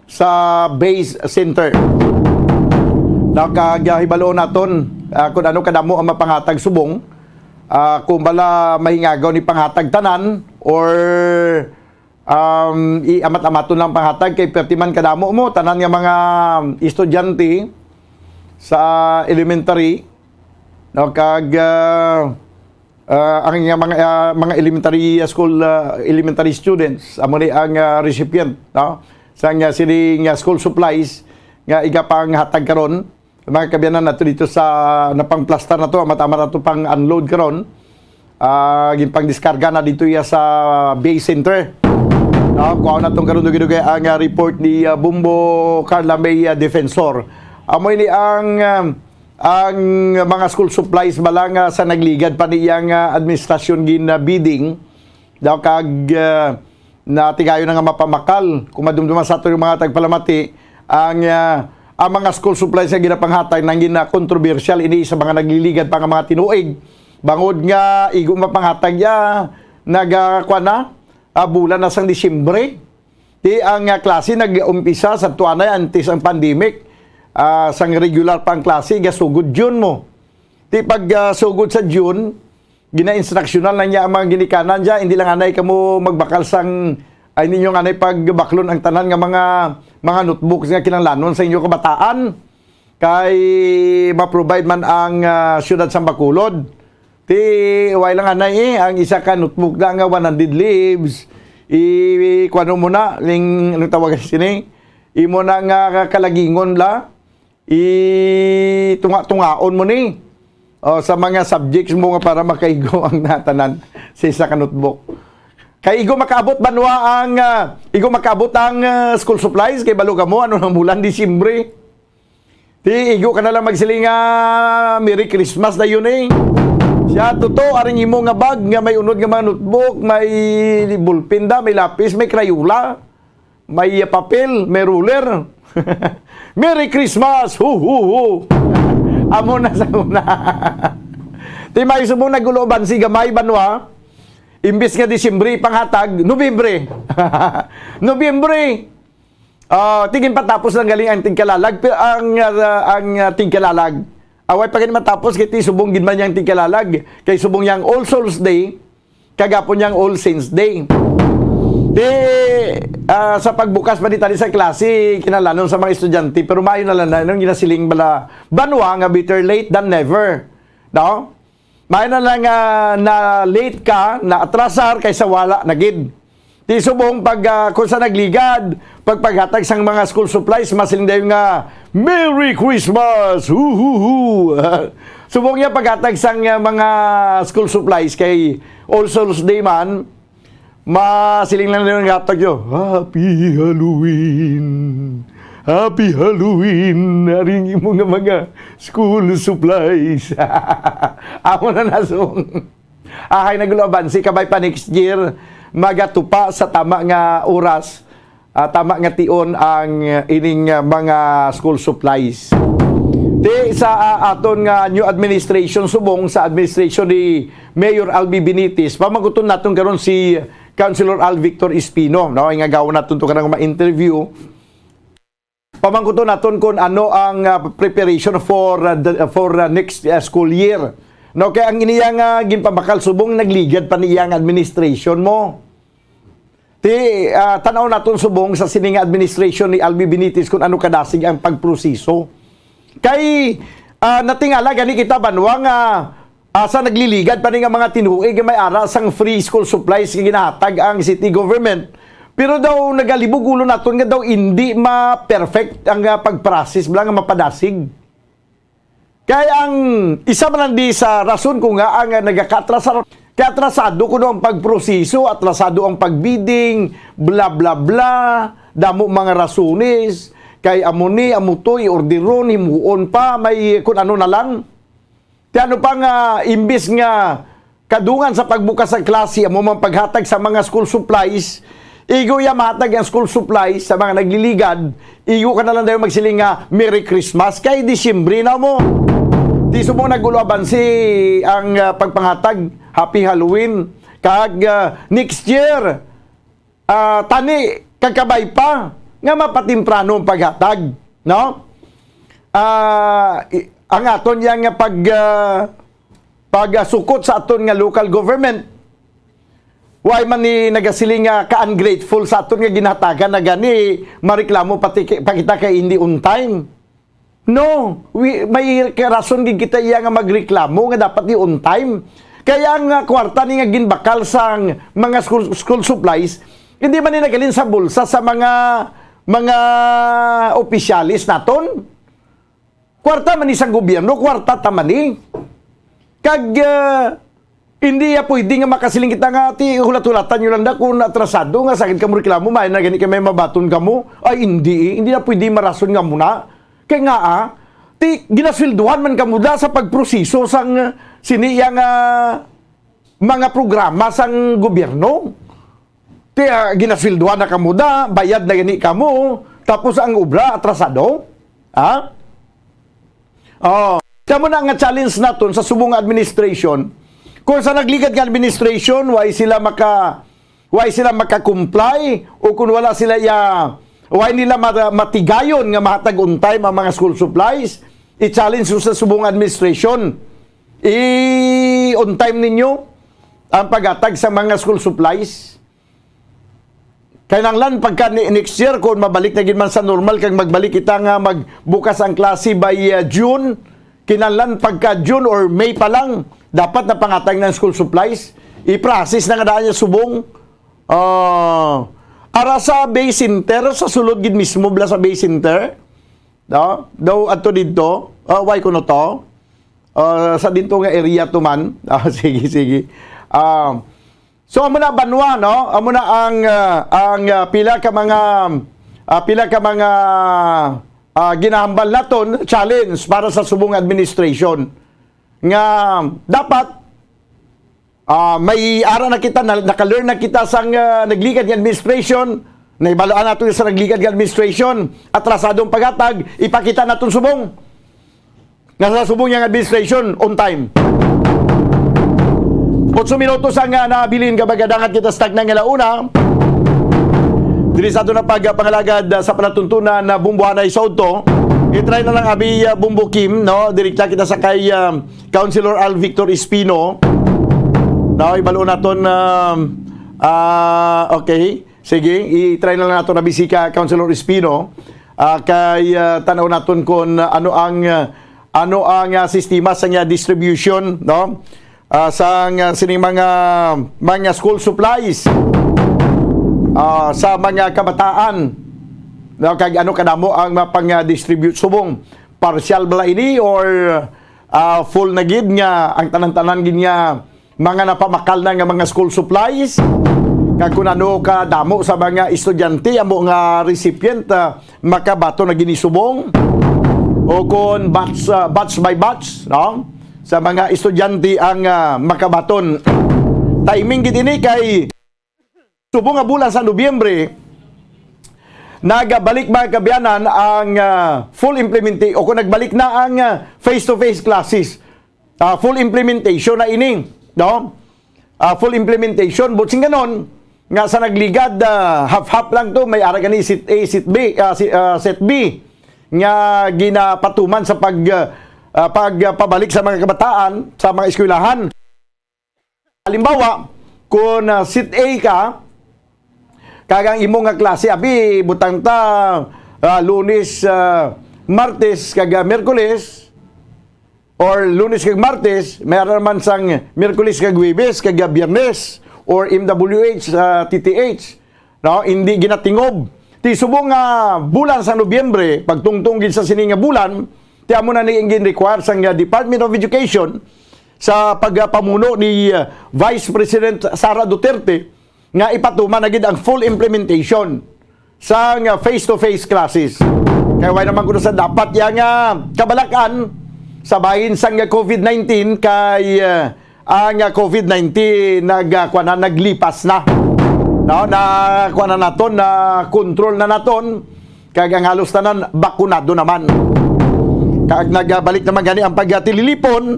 sa Base Center. Nakagahibalo naton, ah, kung ano kadamo ang mapanghatag subong, ah, kung bala mahingagaw ni panghatag tanan or, um, i-amat-amaton lang panghatag kay perti man kadamo mo tanan nga mga estudyante sa elementary, no, kag, ah, ah, ang nga mga, ah, mga elementary, ah, school, ah, elementary students, amo ni ang, ah, recipient, no? Sang, ah, sining, ah, school supplies nga igapanghatag karon, mga kaabyanan nato dito sa napangplastar na to, amat-amat na to pang unload karon. Ah, ginpangdiskarga na dito iya sa Base Center. No, kuha na tong karon dugay-dugay ang, ah, report ni, ah, Bumbo Carla May, ah, Defensor. Amo ini ang, ah, ang mga school supplies bala nga sa nagligad pa niyang, ah, administrasyon gin, ah, bidding daw kag, ah, natigayon na nga mapamakal. Kung madumduman sa ato yung mga tagpalamati, ang, ah, ang mga school supplies nga ginapanghatag nang gina-controversial ini sa mga nagliligad pa nga mga tinuig. Bangod nga igo mapanghatag ya, nagakuan na, ah, bulan na sang Disyembre. Ti ang, ah, klase nag-umpisa sa tuanay antes ang pandemic. Ah, sang regular pa ang klase, gasugod June mo. Ti pag, ah, sugod sa June, gina-instructional na niya ang mga ginikanan diya, hindi lang anay kamo magbakal sang, ay ninyo nga anay pagbaklon ang tanan nga mga, mga notebooks nga kinahanglanon sa inyo kabataan. Kay ma-provide man ang, ah, siyudad sang Bacolod. Ti, way lang anay eh, ang isa ka notebook na nga one hundred leaves. I, kuwano mo na, ling, anong tawag sini? Imo na nga kalagingon la, i, tunga-tungaon mo ni. O, sa mga subjects mo nga para makaigo ang natanan sa isa ka notebook. Kay igo makaabot banwa ang, ah, igo makaabot ang, ah, school supplies, kay balo ka mo, ano nang bulan, Disyembre. Ti, igo ka na lang magsiling nga, "Merry Christmas," na yun eh. Siya, totoo, aring imo nga bag nga may unod nga mga notebook, may ballpen da, may lapis, may Crayola. May papel, may ruler. Merry Christmas! Hu, hu, hu! Amo na sa una. Ti may subong nag-uloban si gamay banwa. Imbis nga Disyembre panghatag, Nobyembre. Nobyembre. Ah, tigin patapos lang galing ang tigkalalag, pero ang, ah, ang, ah, tigkalalag, away pa gani matapos kay ti subong gid man yang tigkalalag, kay subong yang All Souls Day, kagapon yang All Saints Day. Di, ah, sa pagbukas pa di tali sa klase, kinalanon sa mga estudyante, pero maayo na lang na, nung ginasiling bala, banwa nga better late than never. No? Maayo na lang nga na late ka, na atrasar, kaysa wala na gid. Di subong pag, ah, kung sa nagligad, pagpaghatag sang mga school supplies, masiling dayon nga, "Merry Christmas! Hu, hu, hu!" Subong niya paghatag sang, ah, mga school supplies kay All Souls Day man, masiling lang dayon nga hatag niyo, "Happy Halloween! Happy Halloween! Aring imo nga mga school supplies." Amo na na subong. Ahay, nag-uloban si kabay pa next year, magatupa sa tama nga oras, ah, tama nga tion ang, ah, ining, ah, mga school supplies. Ti sa, ah, aton nga new administration, subong sa administration ni Mayor Albi Benitez, pamangkuton naton karon si Councilor Al Victor Espino, no? Ingagawon naton to kanang ma-interview. Pamangkuton naton kung ano ang, ah, preparation for, ah, the, for, ah, next, ah, school year. No, kay ang iniya nga ginpabakal subong nagligad pa niya ang administration mo. Ti, ah, tan-aw naton subong sa sini nga administration ni Albi Benitez kung ano kadasig ang pagproseso. Kay, ah, natingala gani kita banwa nga, ah, sa nagliligad pa ni nga mga tinuig nga may ara sang free school supplies nga ginahatag ang city government. Pero daw nagalibog ulo naton nga daw indi ma-perfect ang, ah, pag-process bala nga mapadasig. Kay ang isa man lang di sa rason ko nga ang, ah, nagakaatrasar, kay atrasado kuno ang pagproseso, atrasado ang pagbidding, bla, bla, bla, damo mga rasones, kay amo ni, amo to, i-orderon, himuon pa, may kun ano na lang. Ti ano pa nga, imbis nga kadungan sa pagbukas sa klase, amo man paghatag sa mga school supplies, igo iya mahatag ang school supplies sa mga nagliligad, igo ka na lang dayon magsiling nga, "Merry Christmas," kay Disyembre na mo. Ti subong nag-uloban si ang, ah, pagpanghatag, "Happy Halloween," kag, ah, next year, ah, tani kagkabay pa nga mapatemprano ang paghatag, no? Ah, i-, ang aton yang nga pag, ah, pagsukot sa aton nga local government, way man ni nagasiling nga ka-ungrateful sa aton nga ginhatagan na gani, mareklamo pati ki-, pa kita kay hindi on time. No, wi-, may rason gid kita iya nga magreklamo nga dapat ni on time. Kaya ang, ah, kwarta ni nga ginbakal sang mga school, school supplies, hindi man ni naghalin sa bulsa sa mga, mga opisyales naton. Kwarta man ni sang gobyerno, kwarta ta man ni. Kag, ah, hindi ya pwede nga makasiling kita nga, "Ti, hulat-hulatan nyo lang da kung atrasado nga sagad ka mo reklamo, may na gani ka may mabaton ka mo." Ay, hindi eh. Hindi na pwede marason nga muna. Kay nga, ah, ti, ginasweldohan man ka mo da sa pagproseso sang, ah, sini iya nga mga programa sang gobyerno. Ti, ah, ginasweldohan na kamo da, bayad na gani kamo, tapos ang obra atrasado? Ha? Oh, kamo na nga challenge naton sa subong nga administration. Kung sa nagligad nga administration, why sila maka, why sila maka-comply, o kung wala sila ya, why nila ma-, matigayon nga mahatag on time ang mga school supplies, i-challenge sa subong administration. I-on time ninyo ang paghatag sa mga school supplies. Kinahanglan pagka ni-, next year, kung mabalik na gid man sa normal, kag magbalik kita nga magbukas ang klase by, uh, June, kinahanglan pagka June or May pa lang, dapat na pangatag ng school supplies. I-process na nga daan niya subong. Ah, ara sa Bay Center, sa sulod gid mismo bala sa Bay Center. No? Daw ato dito, ah, why kuno to? Ah, sa dito nga area to man. Ah, sige, sige. Ah, So, amo na banwa, no? Amo na ang, ah, ang, ah, pila ka mga, ah, pila ka mga, ah, ginahambal naton, challenge para sa subong administration. Nga dapat, ah, may ara na kita, na, naka-learn na kita sang, ah, nagligad nga administration, Nahibaluan nato sa nagligad nga administration, atrasado ang paghatag, ipakita naton subong nga sa subong niyang administration, on time. Otso minutos ang, ah, nabilin, kag magadangat kita sa takna nga launa. Diri sa ato na pagpangalagad, ah, sa palatuntunan na bumbuhanay sa udto. I-try na lang abi, ah, Bumbo Kim, no? Direkta kita sa kay, ah, Councilor Al Victor Espino. No, ibalo naton, ah, ah, okay. Sige, i-try na lang nato na bisika Councilor Espino. Ah, kay, ah, tanaw naton kung ano ang, ah, ano ang, ah, sistema sa niya distribution, no? Ah, sa nga sining mga, mga school supplies, ah, sa mga kabataan, no? Kag ano kadamo ang mapang-distribute subong? Partial bala ini or, ah, full na gid nga ang tanan-tanan gid nga mga napamakal na nga mga school supplies, kag kung ano kadamo sa mga estudyante amo nga recipient, ah, makabaton na gini subong, o kon batch, ah, batch by batch, no? Sa mga estudyante ang, ah, makabaton. Timing gid ini kay subong nga bulan sa Nobyembre, nagbalik, mga kaabyanan, ang, ah, full implementa-, o kung nagbalik na ang, ah, face-to-face classes. Ah, full implementation na ini, no? Ah, full implementation, but sing ganon, nga sa nagligad, ah, half-half lang to, may ara gani set A, set B, ah, si-, ah, set B, nga ginapatuman sa pag, ah, ah, pag, ah, pabalik sa mga kabataan, sa mga eskwelahan. Halimbawa, kung, ah, set A ka, kag ang imo nga klase, abi, butang ta, ah, Lunes, ah, Martes, kag, ah, Miyerkules, or Lunes kag Martes, may ara man sang Miyerkules kag Huwebes, kag, ah, Biyernes, or M W H, ah, T T H. No, hindi ginatingob. Ti subong nga bulan sa Nobyembre, pagtungtong gid sa sini nga bulan, ti amo na ni ang gin-require sang, ah, Department of Education sa pagpamuno ni, ah, Vice President Sara Duterte nga ipatuman na gid ang full implementation sang, ah, face-to-face classes. Kay wala naman kuno sa dapat yang, ah, kabalakan sa bahin sang, ah, covid nineteen kay, ah, ang, ah, covid nineteen nag, ah, kuwan na, naglipas na. No, na kuwan na naton, na control na naton, kag ang halos tanan bakunado naman. Kag nagbalik naman gani ang pagtililipon,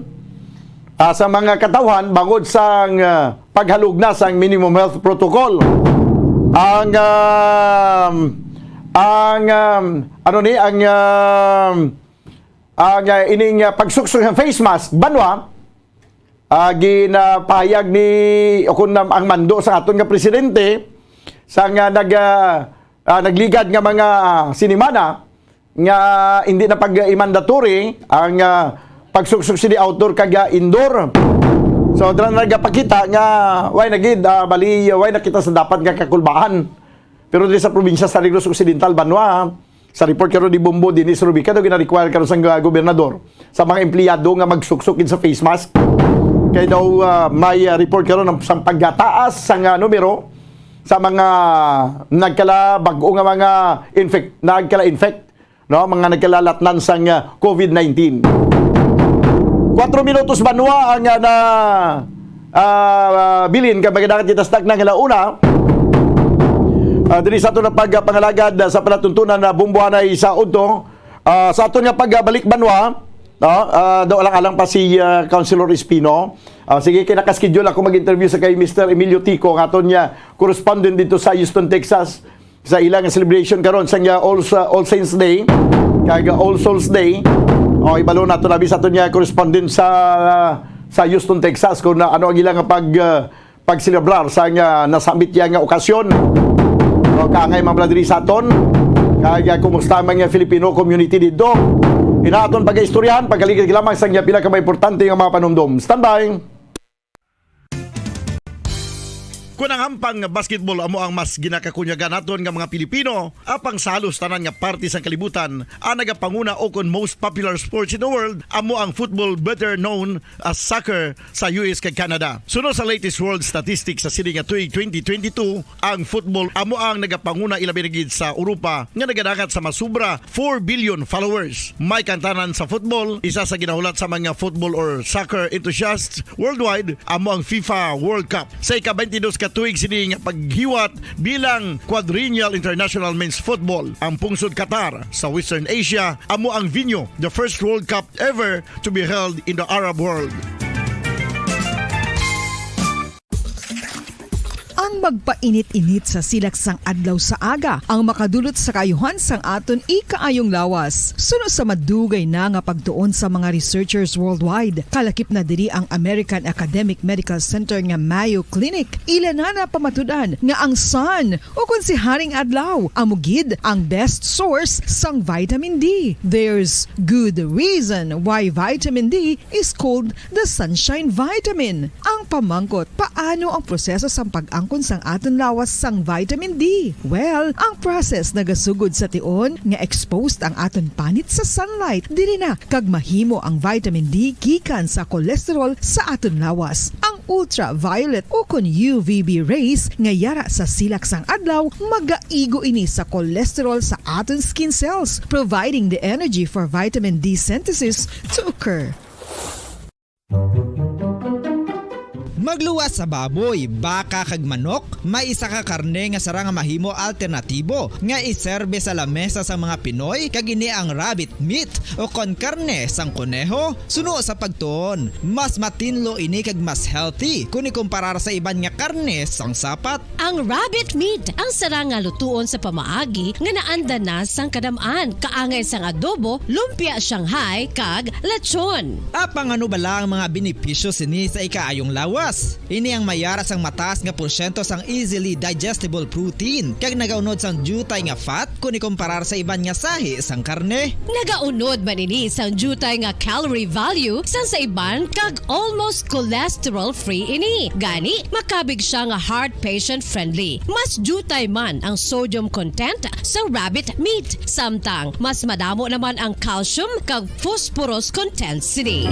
ah, sa mga katawhan bangod sang, ah, paghalugna sang minimum health protocol. Ang, um, ang, um, ano ni, ang, um, ang, ah, ining, ah, pagsuksok sa face mask, banwa, ah, ginapahayag ni, o kung nam-, ang mando sa aton nga presidente, sa nga nag, ah, ah, nagligad nga mga, ah, sinimana, nga hindi na pag-, i-mandatory ang, ah, pagsuksok sini outdoor kag, ah, indoor. So, dira na nagapakita nga, way na gid, ah, bali, way na kita sa dapat nga kakulbaan. Pero diri sa probinsya sa Negros Occidental, banwa, sa report karon ni Bombo Dennis Rubica, daw gina-require karon sang, ah, gobernador sa mga empleyado nga magsuksok gid sa face mask. Kay daw, ah, may, ah, report karon ng, sang pagkataas sang, ah, numero sa mga nagkala, bag-o nga mga infect, nagkala-infect, no, mga nagkalalatnan sang, ah, covid nineteen. Kwatro minutos banwa ang, ah, na, ah, bilin kag magdagat kita sa takna nga launa. Ah, diri sa aton na pagpangalagad, ah, sa palatuntunan na bumbuanay sa udto. Ah, sa aton nga pagbalik banwa, no, ah, daw alang-alang pa si, ah, Councilor Espino. Ah, sige, kay naka-schedule ako mag-interview sa kay Mister Emilio Tico, ang aton nga correspondent dito sa Houston, Texas, sa ilang celebration karon sa nga All, sa All Saints Day kag All Souls Day. O, ibalo nato na sa aton nga correspondent sa, sa Houston, Texas, kung na, ano ang ilang pag, ah, pagselebrar sa nga nasambit niya nga okasyon. O, kaangay man bala diri sa aton. Kag, ah, kumusta ang mga Filipino community dito? Inaton pag-istoryahan, pagkaligid lamang sa nga pila ka mga importante nga mga panumdom. Standby! Kung ang hampang nga basketball amo ang mas ginakakunyagan naton nga mga Pilipino, apang sa halos tanan nga parte sang kalibutan, ang nagapanguna o kon most popular sports in the world amo ang football, better known as soccer, sa U S kag Canada. Suno sa latest world statistics sa sini nga tuig twenty twenty-two, ang football amo ang nagapanguna, ilabi na gid sa Europa, nga nagadangat sa masubra four billion followers. May kaangtanan sa football, isa sa ginahulat sa mga football or soccer enthusiasts worldwide amo ang FIFA World Cup. Sa ika-twenty-two ka Tuig sini nga paghiwat bilang Quadrennial International Men's Football. Ang pungsod Qatar sa Western Asia amo ang venue the first World Cup ever to be held in the Arab world. Ang magpainit-init sa silak sang adlaw sa aga ang makadulot sa kaayuhan sang aton ikaayong lawas. Suno sa madugay na nga pagtuon sa mga researchers worldwide, kalakip na diri ang American Academic Medical Center nga Mayo Clinic. Ila na napamatud-an nga ang sun, o kon si Haring Adlaw, amo gid ang best source sang vitamin D. There's good reason why vitamin D is called the sunshine vitamin. Ang pamangkot, paano ang proseso sang pag-angkon sang aton lawas sang vitamin D? Well, ang process nagasugod sa tion nga exposed ang aton panit sa sunlight. Diri na kag mahimo ang vitamin D gikan sa cholesterol sa aton lawas. Ang ultraviolet o kon U V B rays nga yara sa silak sang adlaw magaigo ini sa cholesterol sa aton skin cells, providing the energy for vitamin D synthesis to occur. Magluwas sa baboy, baka kag manok, may isa ka karne nga sarang nga mahimo alternatibo nga iserbe sa lamesa sang mga Pinoy, kag ini ang rabbit meat o kon karne sang koneho. Suno sa pagtuon, mas matinlo ini kag mas healthy kon ikumparar sa iban nga karne sang sapat. Ang rabbit meat ang sarang nga lutuon sa pamaagi nga naanda na sang kadam-an, kaangay sang adobo, lumpia Shanghai, kag lechon. Apang ano bala ang mga benepisyo sini sa ikaayong lawas? Ini ang mayara sang mataas nga porsyento sang easily digestible protein kag nagaunod sang diutay nga fat kon ikumparar sa iban nga sahi sang karne. Nagaunod man ini sang diutay nga calorie value sang sa iban kag almost cholesterol-free ini. Gani, makabig siya nga heart patient-friendly. Mas diutay man ang sodium content sa rabbit meat, samtang mas madamo naman ang calcium kag phosphorus content sini.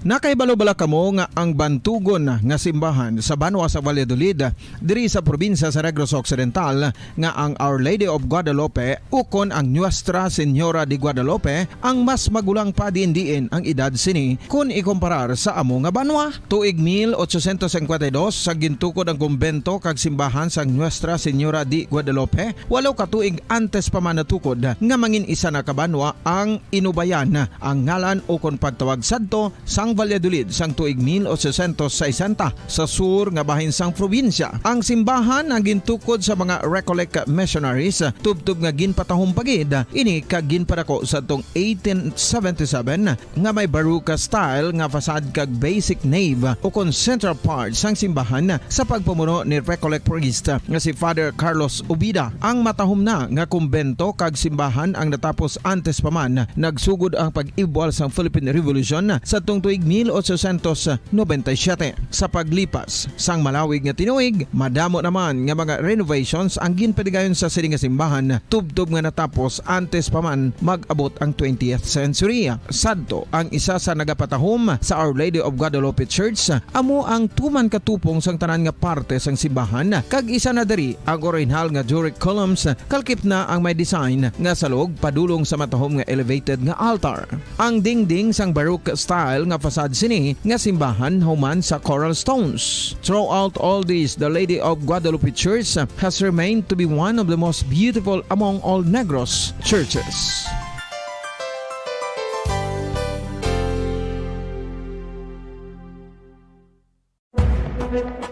Nakahibalo bala kamo nga ang bantugon nga simbahan sa banwa sa Valladolid, diri sa probinsya sa Negros Occidental, nga ang Our Lady of Guadalupe ukon ang Nuestra Señora de Guadalupe ang mas magulang pa diin-diin ang edad sini kon ikumparar sa amo nga banwa? Tuig mil ochocientos cincuenta y dos, sa gintukod ang kumbento kag simbahan sang Nuestra Señora de Guadalupe, walo ka tuig antes pa man natukod nga mangin isa na ka banwa ang Inubayan, ang ngalan ukon pagtawag sadto sang Valladolid sang tuig mil ochocientos sesenta, sa sur nga bahin sang probinsya. Ang simbahan ang gintukod sa mga Recollect missionaries, tubtob nga ginpatahom pa gid ini kag ginpadako sadtong eighteen seventy-seven nga may Baroque style nga facade kag basic nave ukon central part sang simbahan sa pagpamuno ni Recollect priest nga si Father Carlos Ubida. Ang matahom na nga kumbento kag simbahan ang natapos antes pa man nagsugod ang pag-ibwal sang Philippine Revolution sadtong tuig mil ochocientos noventa y siete. Sa paglipas sang malawig nga tinuig, madamo naman nga mga renovations ang ginpadigayon sa sini nga simbahan, tubtob nga natapos antes pa man mag-abot ang twentieth century. Sadto ang isa sa nagapatahom sa Our Lady of Guadalupe Church, amo ang tuman katupong sang tanan nga parte sang simbahan, kag isa na diri ang orihinal nga Doric columns, kalkip na ang may design nga salog padulong sa matahom nga elevated nga altar. Ang dingding sang Baroque style nga facade sini nga simbahan human sa coral stones. Throughout all this, the Lady of Guadalupe Church has remained to be one of the most beautiful among all Negros churches.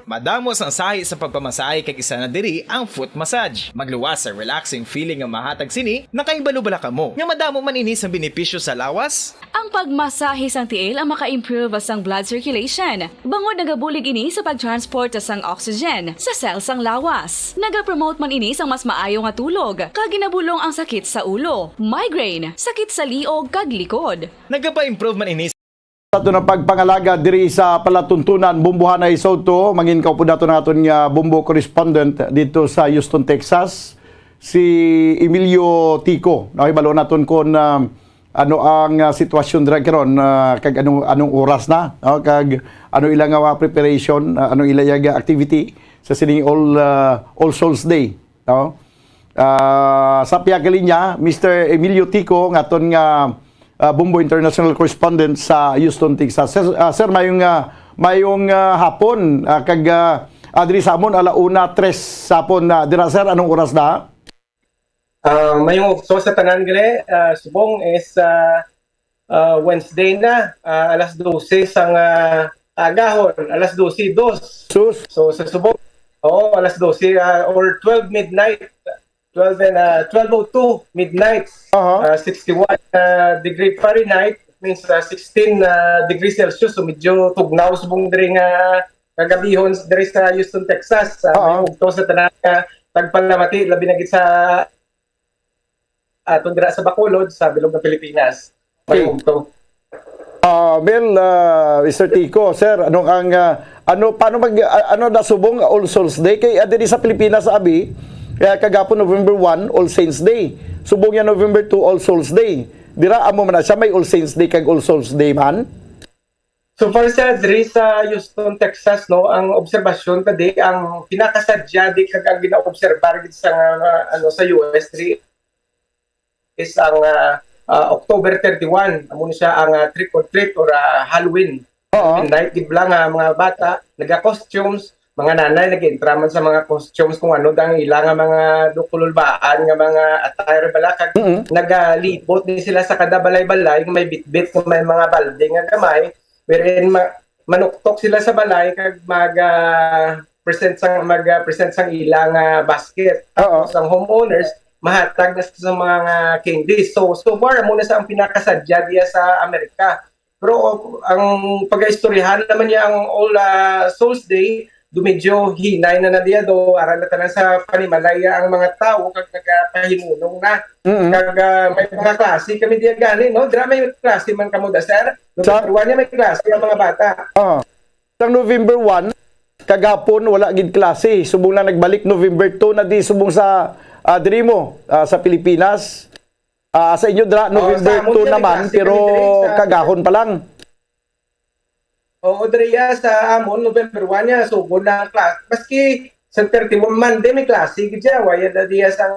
Madamo sang sahi sa pagpamasahe kag isa na diri ang foot massage. Magluwas sa relaxing feeling nga mahatag sini. Nakahibalo bala kamo nga madamo man ini sang benepisyo sa lawas? Ang pagmasahe sang tiil ang maka-improve sang blood circulation, bangod nagabulig ini sa pag-transport sang oxygen sa cell sang lawas. Nagapromote man ini sang mas maayo nga tulog, kag ginabulong ang sakit sa ulo, migraine, sakit sa liog, kag likod. Nagapa-improve man ini. Sa aton ang pagpangalaga diri sa palatuntunan, Bombohanay Soto, mangin kaupod naton ang aton nga Bombo correspondent dito sa Houston, Texas, si Emilio Tico. Nakahibalo naton kung, ah, ano ang, ah, sitwasyon dira karon, ah, kag anong, anong oras na, no? Kag ano ila nga mga preparation, ah, ano ila nga activity sa sining All, ah, All Souls Day, no? Ah, sa pihak linya, Mister Emilio Tico, nga aton nga ah, Bombo International Correspondent sa Houston, Texas. Sir, ah, sir, mayong, ah, mayong, ah, hapon, ah, kag, ah, ah, diri sa amon, ala una tres sa hapon na dira, sir. Anong oras na? Ah, mayong ugto sa tanan gali, ah, subong is, ah, ah, Wednesday na, ah, alas dose sang, ah, agahon, alas dose dos. Sus. So, sa subong, oo, alas dose, ah, or twelve midnight, twelve and, ah, twelve oh two midnight, Aha. ah, sixty-one, ah, degree Fahrenheit, means, ah, sixteen, ah, degree Celsius. So, medyo tugnaw subong diri nga kagabihon diri sa Houston, Texas. Ah, Oo. Mayong ugto sa tanan nga tagpalamati, labi na gid sa aton dira sa Bacolod, sa bilog nga Pilipinas. Okay. Mayong ugto. Ah, well, ah, Mister Tico, sir, ano ang, ah, ano, paano mag, ah, ano na subong All Souls Day? Kay, ah, diri sa Pilipinas, abi, eh, kagapon November one, All Saints Day. Subong yan November two, All Souls Day. Dira, amo man na siya, may All Saints Day kag All Souls Day man. So far sa diri sa Houston, Texas, no, ang obserbasyon ta di ang pinakasadya di kag ang ginaobserbar gid sa nga, ano, sa U S diri is ang, ah, ah, October thirty-one. Amo ni siya ang, ah, trick or treat or, ah, Halloween. Oo. Halloween night gid lang, ah, mga bata, naga-costumes, mga nanay nag-intra man sa mga costumes kung ano dang ila nga mga dukululbaan nga mga attire bala kag Mm-mm. nagalibot ni sila sa kada balay-balay nga may bitbit nga may mga balde nga gamay wherein ma- manuktok sila sa balay kag mag ah, present sang mag ah, present sang ilang ah, basket. Oo. Tapos ang homeowners mahatag na sa mga candies. So so far amo na sa ang pinakasadya diya sa Amerika. Pero ang pagaistoryahan naman niya ang All ah, Souls Day, do medyo hinay na na diya do ara na tanan sa panimalay ang mga tawo kag nagapahimunong na. Mm-mm. Kag ah, may mga klase kami diya gani, no? Dira may klase man kamo da, sir? Sa November one niya may klase ang mga bata. Ah. Sang November one, kagapon wala gid klase. Subong na nagbalik November two na di subong sa ah, diri mo, ah, sa Pilipinas. Ah, sa inyo dira, Oo, November sa amon two diri, naman, klase pero kami diri sa kagahon pa lang. Oo, diri ya, sa amon, November one niya, sugo na ang class. Maski sa thirty-one Monday, may klase gid siya. Waya na diya sang,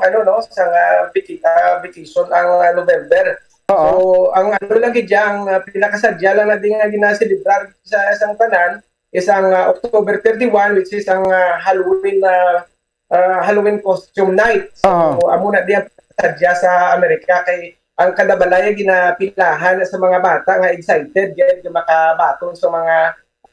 ano, no, sang ah, vaca- ah, vacation ang ah, November. Oo. So, ang ano lang gid siya, ang ah, pinakasadya lang na di nga ginaselebrar sa isang tanan, is ang ah, October thirty-one, which is ang ah, Halloween na ah, Halloween costume night. So, Aha. amo na diyan sadya sa Amerika kay ang kada balay ginapilahan sa mga bata nga excited gid nga makabaton sa mga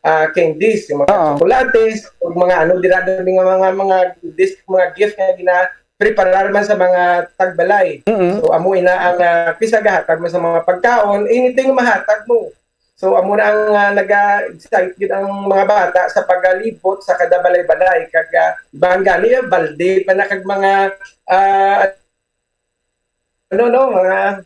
ah, candies, yung mga Oo. Chocolates, ug mga ano dira dami nga mga mga goodies, mga gift nga gina-preparar man sa mga tagbalay. Mm-mm. So amo ina ang ah, pisagahatag mo sa mga pagkaon, anything mahatag mo. So amo na ang ah, naga-excite gid ang mga bata sa pagalibot sa kada balay-balay kag ah, iban gani ah, balde pa na kag mga ah, ano no, mga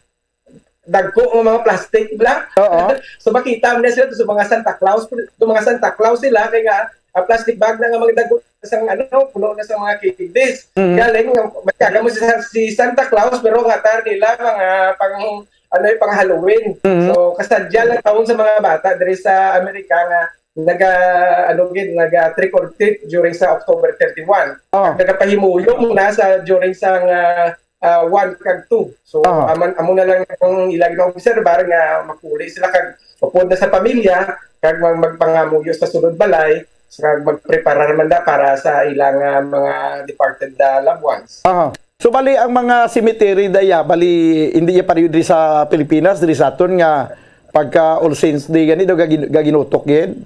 dagko nga mga plastic bla. Oo. So makita mo na sila to sa mga Santa Claus, to mga Santa Claus sila kay nga ah, plastic bag na nga mga dagko sang ano, puno na sa mga candies. Mhm. Galing, matyaga mo si, si Santa Claus pero nga tar nila mga pang ano yung pang Halloween. Mhm. So kasadya lang taon sa mga bata diri sa Amerika nga naga ano gid naga trick or treat during sa October thirty-one. Oh. Nagapahimuyong na sa during sa nga ah, one kag two. So Oh. aman amo na lang ang ilang na-obserbar nga makuli sila kag upod na sa pamilya kag mag- magpangamuyo sa sulod balay kag magpreparar man da para sa ilang ah, mga departed ah, loved ones. Aha. So bali ang mga cemetery daya, bali hindi ya pareho diri sa Pilipinas, diri sa aton nga pagka All Saints Day gani daw gagin- gaginutok gid.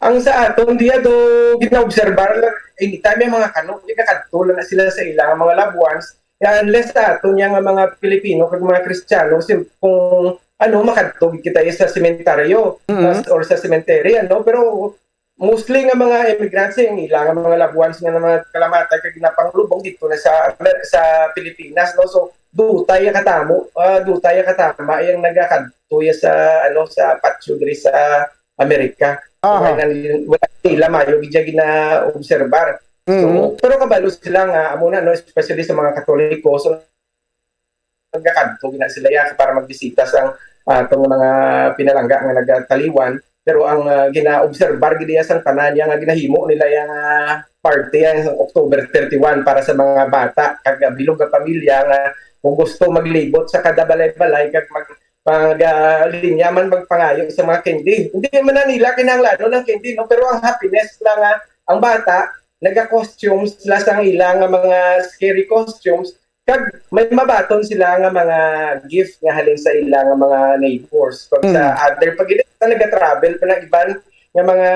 Ang sa aton diya do ginaobserbar lang anytime may mga kano gikakadto lang na sila sa ilang mga loved ones. Kaya unless sa aton niya nga mga Pilipino kag mga Kristiyano sim- kung ano makadto kita sa sementeryo Mm. or sa cemetery ano pero mostly nga mga immigrants ang ilang mga loved ones nga mga kalamatay kag ginapanglubong dito na sa Amer- sa Pilipinas no so dutay ang katamo ah, dutay ang katama yung nagakadto ya sa ano sa patio diri sa Amerika. Aha. Wala, wala nila mayo gid gina-obserbar. So, Mhm. pero kabalo sila nga amo na no especially sa mga Katoliko. So nagakadto gina sila ya para magbisita sa ah, atong mga pinalangga nga nagtaliwan. Pero ang ah, gina-obserbar gid iya sang tanan ya nga ginahimo nila yang ah, party ang October thirty-one para sa mga bata kag ah, bilog nga pamilya nga kung gusto maglibot sa kada balay-balay kag mag pag ah, linya man magpangayo sa mga candy. Hindi man na nila kinahanglanon ang candy, no? Pero ang happiness lang nga ang bata, naga-costumes sila sa ila nga mga scary costumes, kag may mabaton sila nga mga gift nga halin sa ila nga mga neighbors. Pag sa Mm. other, pag ila naga-travel pa na iban nga mga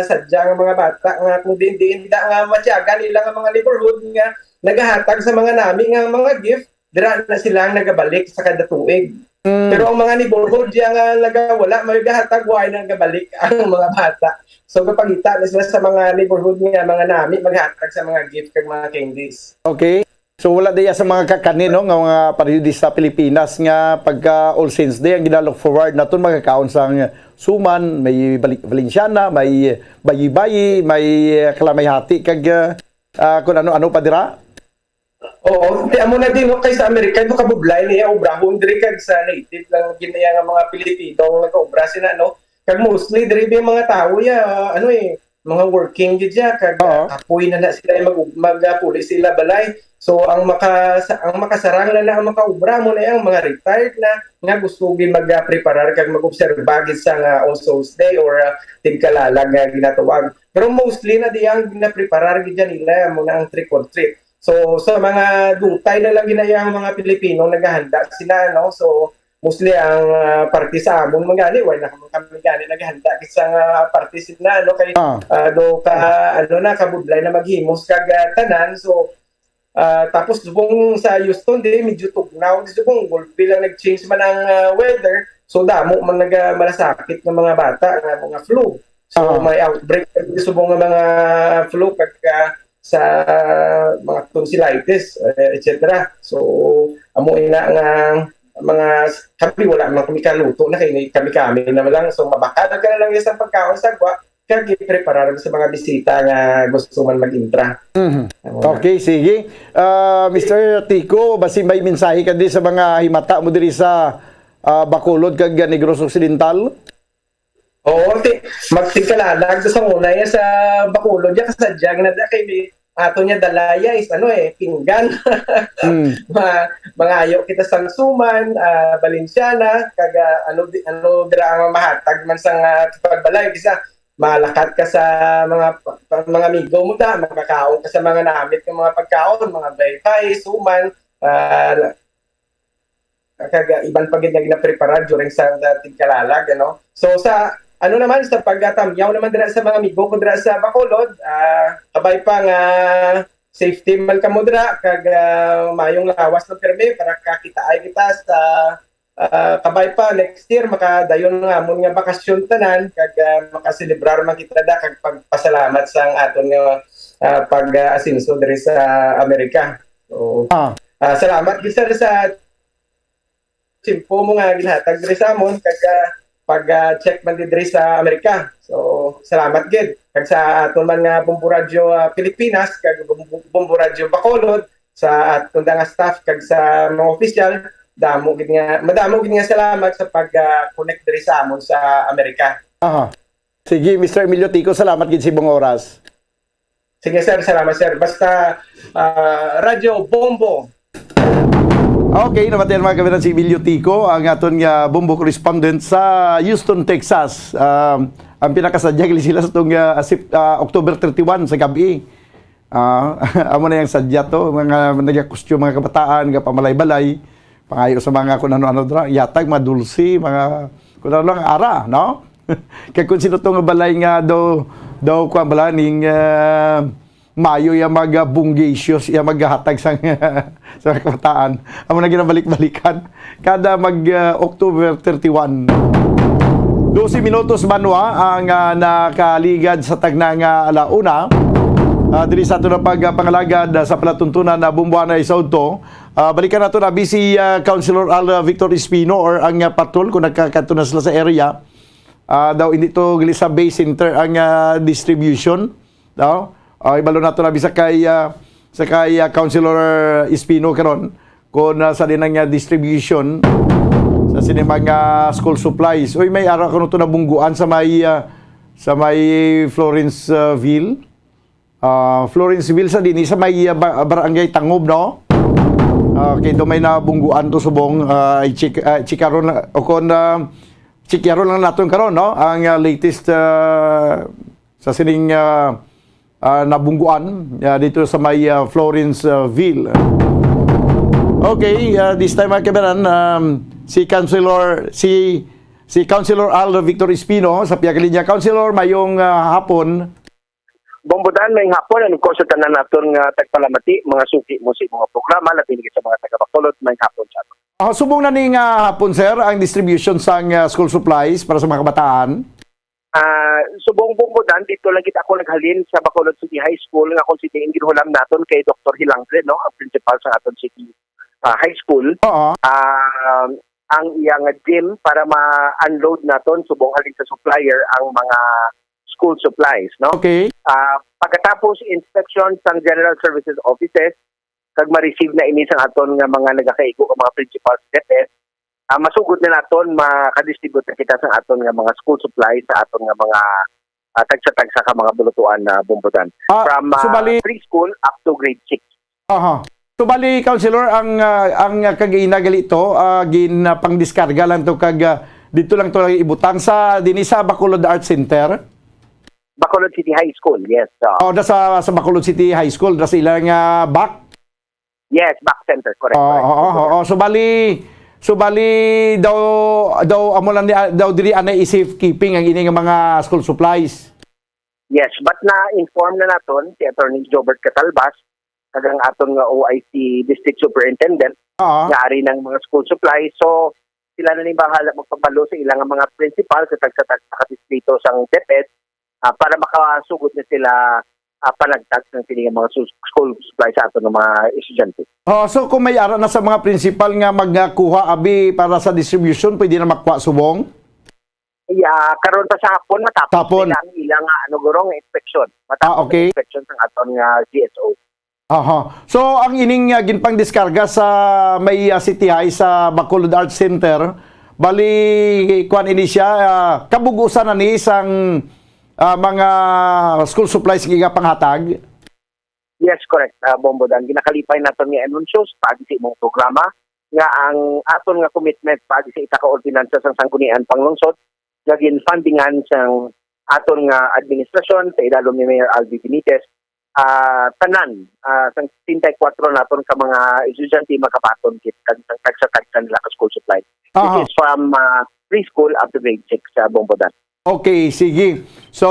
sadya nga mga bata nga kung diin-diin da nga matyagan nila nga mga neighborhood nga nagahatag sa mga nami nga mga gift, dira na sila ang nagabalik sa kada tuig. Mm. Pero ang mga neighborhood diya nga nagawala, may gahatag, wa na nagabalik ang mga bata. So, gapangita na sila sa mga neighborhood nga mga nami maghatag sa mga gift kag mga candies. Okay. So, wala diya sa mga kakani, no, nga mga pareho di sa Pilipinas nga pagka All Saints Day, ang ginalook forward naton makakaon sang suman, may bali-, Valenciana, may bayi-bayi, may, uh, kalamay hati, kag, uh, uh, kung ano-ano pa dira. Oo, ti amo na din, no, kay sa Amerika, ito kabudlay niya, obrahon diri kag sa native lang gid niya nga mga Pilipino ang nag-obra sila, no? Kag mostly diri may mga tawo ya, ano eh, mga working gid siya, kag Oo. ah, kapoy na na sila mag mag ah, puli sila balay. So ang maka ang makasarang na na ang makaobra mo na ang mga retired na nga gusto gid mag ah, preparar kag mag-obserba gid sa nga All Souls Day or ah, Tigkalalag nga ginatawag. Pero mostly na diyang ginapreparar gid dyan nila mo na ang trick or treat. So, sa mga dutay na lang ginaya ang mga Pilipino naghahanda sila, no? So, mostly ang ah, parte sa amon man gani, wala na kami gani naghanda sa nga parte sila, no? Kay Ah. ah, do ka ano na kabudlay na maghimos kag ah, tanan. So, ah, tapos subong sa Houston di medyo tugnaw, di subong gulpi lang nag-change man ang ah, weather. So, damo man naga malasakit ng mga bata nga mga flu. So, Ah. may outbreak subong nga mga flu pag ah, sa mga tonsillitis, eh, et cetera. So, amo ina nga mga kami wala man kami kaluto na kay kami-kami na lang. So, mabakal ka na lang isang pagkaon sa agwa kag gipreparar sa mga bisita nga gusto man mag-intra. Mhm. Amo na. Okay, sige. Ah, Mister Tico, basi may mensahe ka di sa mga himata mo diri sa ah, Bacolod kag Negros Occidental? Oo, ti magtigkalalag sa una ya sa Bacolod ya kasadya na da kay may ato niya dalaya is ano eh, pinggan. Mm. Ma mangayo kita sang suman, ah, Balenciana, kag ah, ano di, ano dira ang mahatag man sang ah, pagbalay bisa malakat ka sa mga pa- mga amigo mo da, makakaon ka sa mga namit nga mga pagkaon, mga baypay, suman, ah, kag ah, iban pa gid nga ginaprepara during sa dating kalalag, ano. So sa ano naman sa pagtamyaw naman dira sa mga amigo ko dira sa Bacolod, ah, kabay pa nga safety man kamo dira kag ah, mayong lawas lang pirmi para kakitaay kita sa ah, kabay pa next year makadayon nga amon nga bakasyon tanan kag ah, makaselebrar man kita da kag pagpasalamat sa aton nga ah, pag-asenso diri sa Amerika. So, Ah. ah, salamat gid sir sa tiyempo mo nga ginhatag diri sa amon kag ah, pag-check man gid diri sa Amerika. So, salamat gid kag sa aton man nga Bombo Radyo ah, Pilipinas kag Bombo, Bombo Radyo Bacolod, sa aton nga staff kag sa mga opisyal, damo gid nga madamo gid nga salamat sa pag-connect diri sa amon sa Amerika. Aha. Sige, Mister Emilio Tico, salamat gid sa imong oras. Sige sir, salamat sir. Basta ah, Radyo Bombo. Okay, namatian mga kabayan si Emilio Tico, ang aton nga Bombo correspondent sa Houston, Texas. Um, ang pinakasadya gali sila sa tong ah, Sep- ah, October thirty-one sa gabi. Ah, amo na yung sadya to, mga nagakustiyo, mga kabataan, nga pamalay-balay, pangayo sa mga kung ano-ano dra, yatag mga dulce, mga kung ano lang ara, no? Kaya kung sino to nga balay nga daw daw kuan bala ning ah, mayo ya mag ah, bunggacious ya maghatag sang sa mga kabataan. Amo na ginabalik-balikan kada mag ah, October thirty-one. Dose minutos banwa ang ah, nakaligad sa tagna nga alauna. Ah, diri sa ato na pagpangalagad ah, sa palatuntunan na Bumbuana Isaudto. Ah, balikan nato na busy ah, Councilor Al ah, Victor Espino or ang ah, patrol kung nagkakato na sila sa area. Ah, daw hindi to gali sa base center ang ah, distribution. Daw, ah, ibalo nato na bisa kay ah, sa kay ah, Councilor Espino karon kung ah, sa dinang ah, distribution sa sini mga school supplies. Uy, may ara kuno to nabungguan sa may ah, sa may Florenceville. Ah, Florenceville sa dinhi sa may ah, ba- barangay Tangob, no? Okay, do may nabungguan to subong, ah, i-check, ah, chikaron lang, o kon, ah, chikaron lang naton karon, no? Ang, ah, latest, ah, sa sining, ah, ah, nabungguan, ah, dito sa may, ah, Florence, ah, ville. Okay, ah, this time, mga kabayan, um, si Councilor, si, si Councilor Al Victor Espino sa pihak linya. Councilor, mayong, ah, hapon. Bombo Dan, may hapon, and of course, sa tanan naton nga tagpalamati, mga suki mo sa imong programa, labi na sa mga taga Bacolod, may hapon sa aton. Ah, subong na ni nga hapon, sir, ang distribution sang, ah, school supplies para sa mga kabataan? Ah, subong, Bombo Dan, dito lang gid ako naghalin sa Bacolod City High School, nga kung si diin ginhulam naton kay Doktor Hilangre, no, ang principal sa aton city, ah, high school. Oo. Ah, ang iya nga gym para ma-unload naton subong halin sa supplier ang mga school supplies, no? Okay. Ah, pagkatapos inspection sang General Services Offices, kag ma-receive na ini sang aton nga mga nagakaigo nga mga principal sa DepEd, ah, masugod na naton, makadistribute na kita sang aton nga mga school supplies sa aton nga mga, ah, tagsa-tagsa ka mga bulutuan na, Bombo Dan. Ah, From, ah, subali preschool up to grade six. Aha. Subali, Councilor, ang, ah, ang, ah, kag-ina gali to, ah, gin, ah, pangdiskarga lang to kag, ah, dito lang to lang ibutang sa, dinhi sa Bacolod Arts Center? Bacolod City High School, yes. Ah. Oh, da sa, sa Bacolod City High School, da sa ilang, ah, back? Yes, back center, correct, Oo, correct. Oo, oo. So, bali, so, bali, daw, daw, amo lang ni, ah, daw diri anay i-safekeeping ang ini nga mga school supplies. Yes, but na-inform na naton si Attorney Jobert Catalbas, kag ang aton nga O I C District Superintendent, Oo. nga ari ng mga school supplies. So, sila na ni bahala magpabalo sa ilang mga principal sa tagsa-tagsa ka distrito sang DepEd, ah, para makasugod na sila, ah, panagtag ng sini nga mga sus-, school supply sa aton nga mga estudyante. Oh, so kung may ara na sa mga principal nga magkuha abi para sa distribution, pwede na makuha subong? Yeah, karon pa sa hapon matapos Hapon. nila ang ilang, ah, ano, guro, nga inspection. Matapos Ah, okay. ang inspection sa aton nga G S O. Aha. So, ang ining, ah, ginpangdiskarga sa may, ah, City High sa Bacolod Arts Center, bali, kuwan ini siya, ah, kabug-usan na ni sang, ah, mga school supplies nga igapanghatag? Yes, correct, ah, Bombo Dan. Ginakalipay naton nga anunsyo sa paagi sa imong programa nga ang aton nga commitment paagi sa isa ka ordinansa sang Sangguniang Panglungsod nga ginfundingan sang aton nga administrasyon sa idalom ni Mayor Albi Benitez, ah, tanan, ah, sang sesenta y kuwatro naton ka mga estudyante makabaton gid kag sang tagsa-tagsa nila ka school supply. This Aha. is from, ah, preschool up to grade six, ah, Bombo Dan. Okay, sige. So,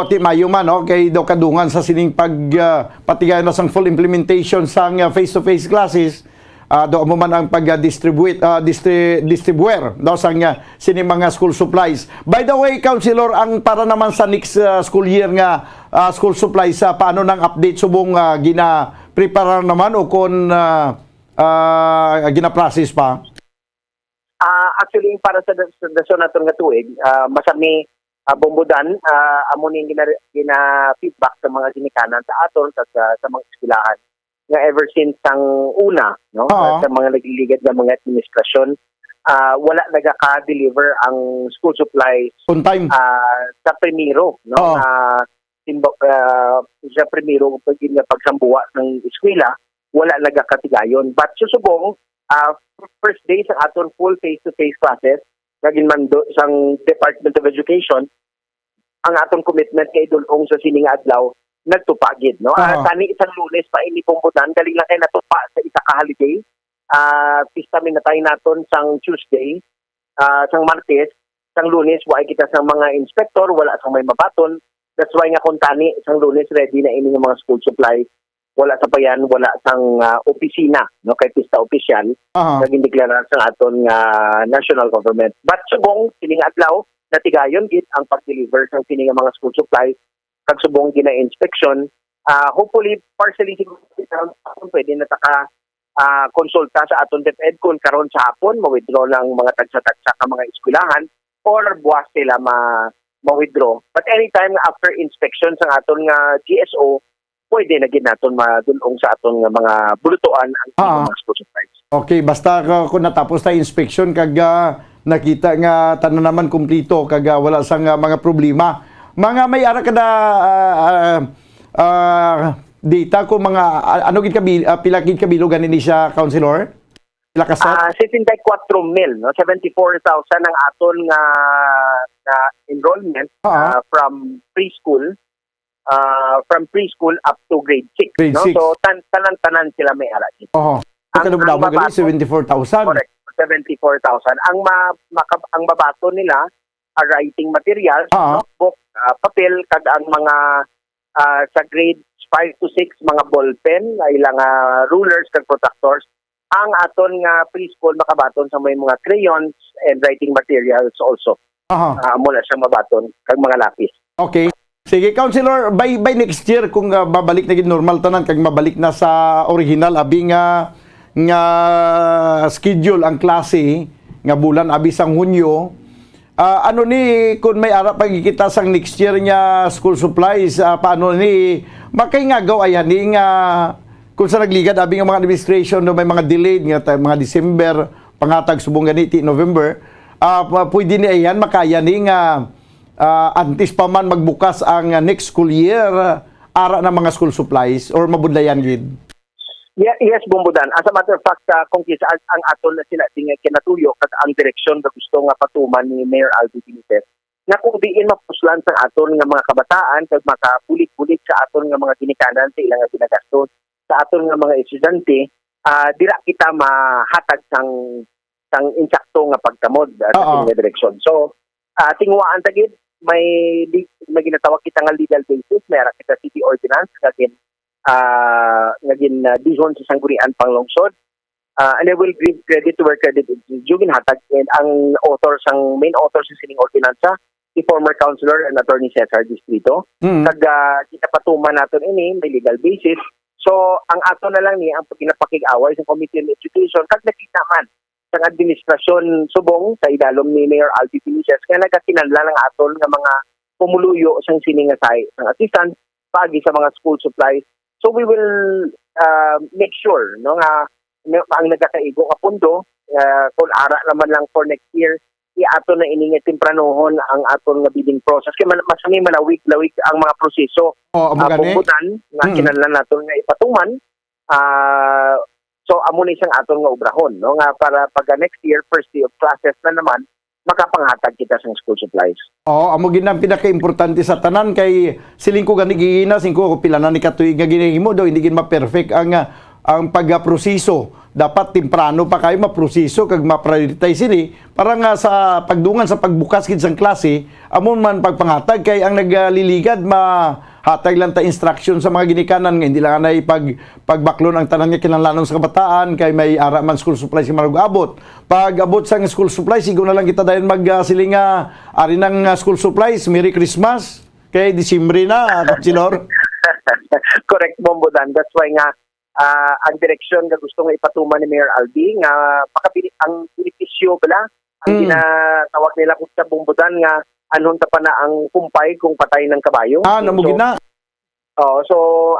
ati mayo man, no, kay daw kadungan sa sining pag, ah, patigayon na sang full implementation sang, ah, face-to-face classes, ah, daw amo man ang pag, ah, distribute, ah, distri-, distribuer daw sang, ah, sini mga school supplies. By the way, Councilor, ang para naman sa next, ah, school year nga, ah, school supplies, ah, paano nang update subong, ah, gina-prepare naman o kon, ah, ah, gina-process pa? Ah, actually, para sa, sa dasyon naton nga tuig, ah, masami, ah, Bombo Dan, ah, amo ning gina-, gina-feedback sa mga ginikanan sa aton, sa, sa, sa mga eskwelahan, nga ever since ang una, no, Oo. sa mga nagligad nga mga administrasyon, ah, wala nagaka-deliver ang school supplies, On time. ah, sa primero, no, Oo. nga simba-, ah, sa primero pag, nga pagsambuwa ng eskwela, wala nagakatigayon. But susubong, ah, first day sa aton full face-to-face classes, nga ginmando sang Department of Education, ang aton commitment nga idul-ong sa sini nga adlaw, nagtupa gid, no? Ah, Aha. tani isang Lunes pa ini, Bombo Dan, galing lang kay natupa sa isa ka holiday. Ah, pista minatay naton sang Tuesday, ah, sang Martes, sang Lunes, wa kita sang mga inspector, wala sang may mabaton. That's why nga kung tani, sang Lunes, ready na ini nga mga school supply. Wala sa payan, wala sang, ah, opisina, no, kay pista opisyal Aha. nga gindeklarar sang aton nga national government. But subong, sining adlaw, natigayon gid ang pag-deliver sang sini nga mga school supplies, kag subong gina-inspection. Ah, hopefully, partially siguro, pwede na ta ka, ah, konsulta sa aton DepEd kung karon sa hapon, ma-withdraw lang mga tagsa-tagsa ka mga eskwelahan or buwas sila ma-, ma-withdraw. But anytime after inspection sa aton nga G S O, pwede na gid naton madul-ong sa aton nga mga bulutuan ang Ah. mga school supplies. Okay, basta ka-, kung natapos na inspection kag, ah, nakita nga tanan naman kumplito kag, ah, wala sang, ah, mga problema. Mga may ara ka na, ah, ah, ah, data kung mga, ah, ano gid kabi-, ah, pila gid kabilog ani ni siya, Councilor? Pila ka set? Ah, sesenta y kuwatro mil, no? Seventy-four thousand ang aton nga, nga enrollment, Ah. ah, from preschool, ah, from preschool up to grade six, Grade no? six. So, tan-, tanan-tanan sila may ara dito. Oho. Ang, Pagkadamo-damo ang gali, mabaton, seventy-four thousand. Correct, seventy-four thousand. Ang ma-, makab-, ang mabaton nila, ah, writing materials, Ah. notebook, ah, papel, kag ang mga, ah, sa grades five to six, mga ballpen, ah, ilang, ah, rulers kag protractors. Ang aton nga preschool makabaton sa may mga crayons and writing materials also. Aha. Ah, amo na siyang mabaton, kag mga lapis. Okay. Sige, Councilor, by, by next year, kung, ah, babalik na gid normal tanan, kag mabalik na sa original, abi nga, nga schedule ang klase, nga bulan, abi sang Hunyo, ah, ano ni, kung may ara pa kita sang next year nga school supplies, ah, paano ni, makaingagaw ay ani nga, kung sa nagligad, abi nga mga administration, no, may mga delayed nga ta-, mga December, pangatag subong gani ti November, ah, pa-, pwede ni ayan, makaya ni nga, ah, antes pa man magbukas ang, ah, next school year, ah, ara na mga school supplies or mabudlayan gid? Ye-, yes, Bombodan. As a matter of fact, ah, kung kisa ang, ang aton na sila di nga kinatuyo kag ang direksyon nga gusto nga patuman ni Mayor Alvin Benitez, nga kung diin mapuslan sa aton nga mga kabataan kag makabulig-bulig sa aton nga mga ginikanan sa ilang nga ginagastos, sa aton nga mga estudyante, ah, dira kita mahatag sang, sang insakto nga pagtamod, ah, sa Oo. sini nga direksyon. So, ah, tinguhaan ta gid, may li-, may ginatawag kita nga legal basis, may ara kita city ordinance nga gin-, ah, nga gin, ah, dihon sa Sangguniang Panglungsod. Ah, and I will give credit to where credit is due. Ginhatag, and ang author sang, main author sa sining ordinansa, si former councilor and attorney Cesar Distrito. Mm. Kag, ah, ginapatuman naton ini, may legal basis. So, ang ato na lang ni ang ginapakig-away sa Committee on Education, kag nakita man sang administrasyon subong sa idalom ni Mayor Alvin Felices nga nagakinahanglan ang aton nga mga pumuluyo sang sini nga sahi sang assistance paagi sa mga school supplies. So, we will, ah, make sure, no, nga, nga ang nagakaigo nga pondo, ah, kung ara naman lang for next year, iato na ini nga tempranohon ang aton nga bidding process. Kay man-, mas may malawig-lawig ang mga proseso, Oh, amo ah, gani. Bombodan nga Mm. kinahanglan naton nga ipatuman. Ah, so, amo ni sang aton nga obrahon, no, nga para pag next year, first day of classes na naman, makapanghatag kita sang school supplies. Oo, amo gid ang pinakaimportante sa tanan, kay siling ko gani giina, siling ko pila na ni katuig nga ginahimo daw, hindi gid ma-perfect ang, ah, ang pagproseso. Dapat temprano pa kayo maproseso kag ma-prioritize ini para nga sa pagdungan sa pagbukas gid sang klase, amo man pagpanghatag kay ang nagliligad mahatag lang ta instruction sa mga ginikanan nga hindi lang anay pag, pagbaklon ang tanan nga kinahanglanon sa kabataan kay may ara man school supplies nga marag-abot. Pag abot sang school supplies, sigo na lang kita dayon mag, ah, siling nga, ari nang, ah, school supplies, Merry Christmas. Kay Disyembre na, Councilor. Correct, Bombodan. That's why nga, ah, ang direksyon nga gusto nga ipatuman ni Mayor Albi nga makabili ang benepisyo bala, ang Mm. ginatawag nila kung sa Bombodan nga anhon ta pa na ang kumpay kung patay ng kabayo. Ah, So, namo gina. Oo, so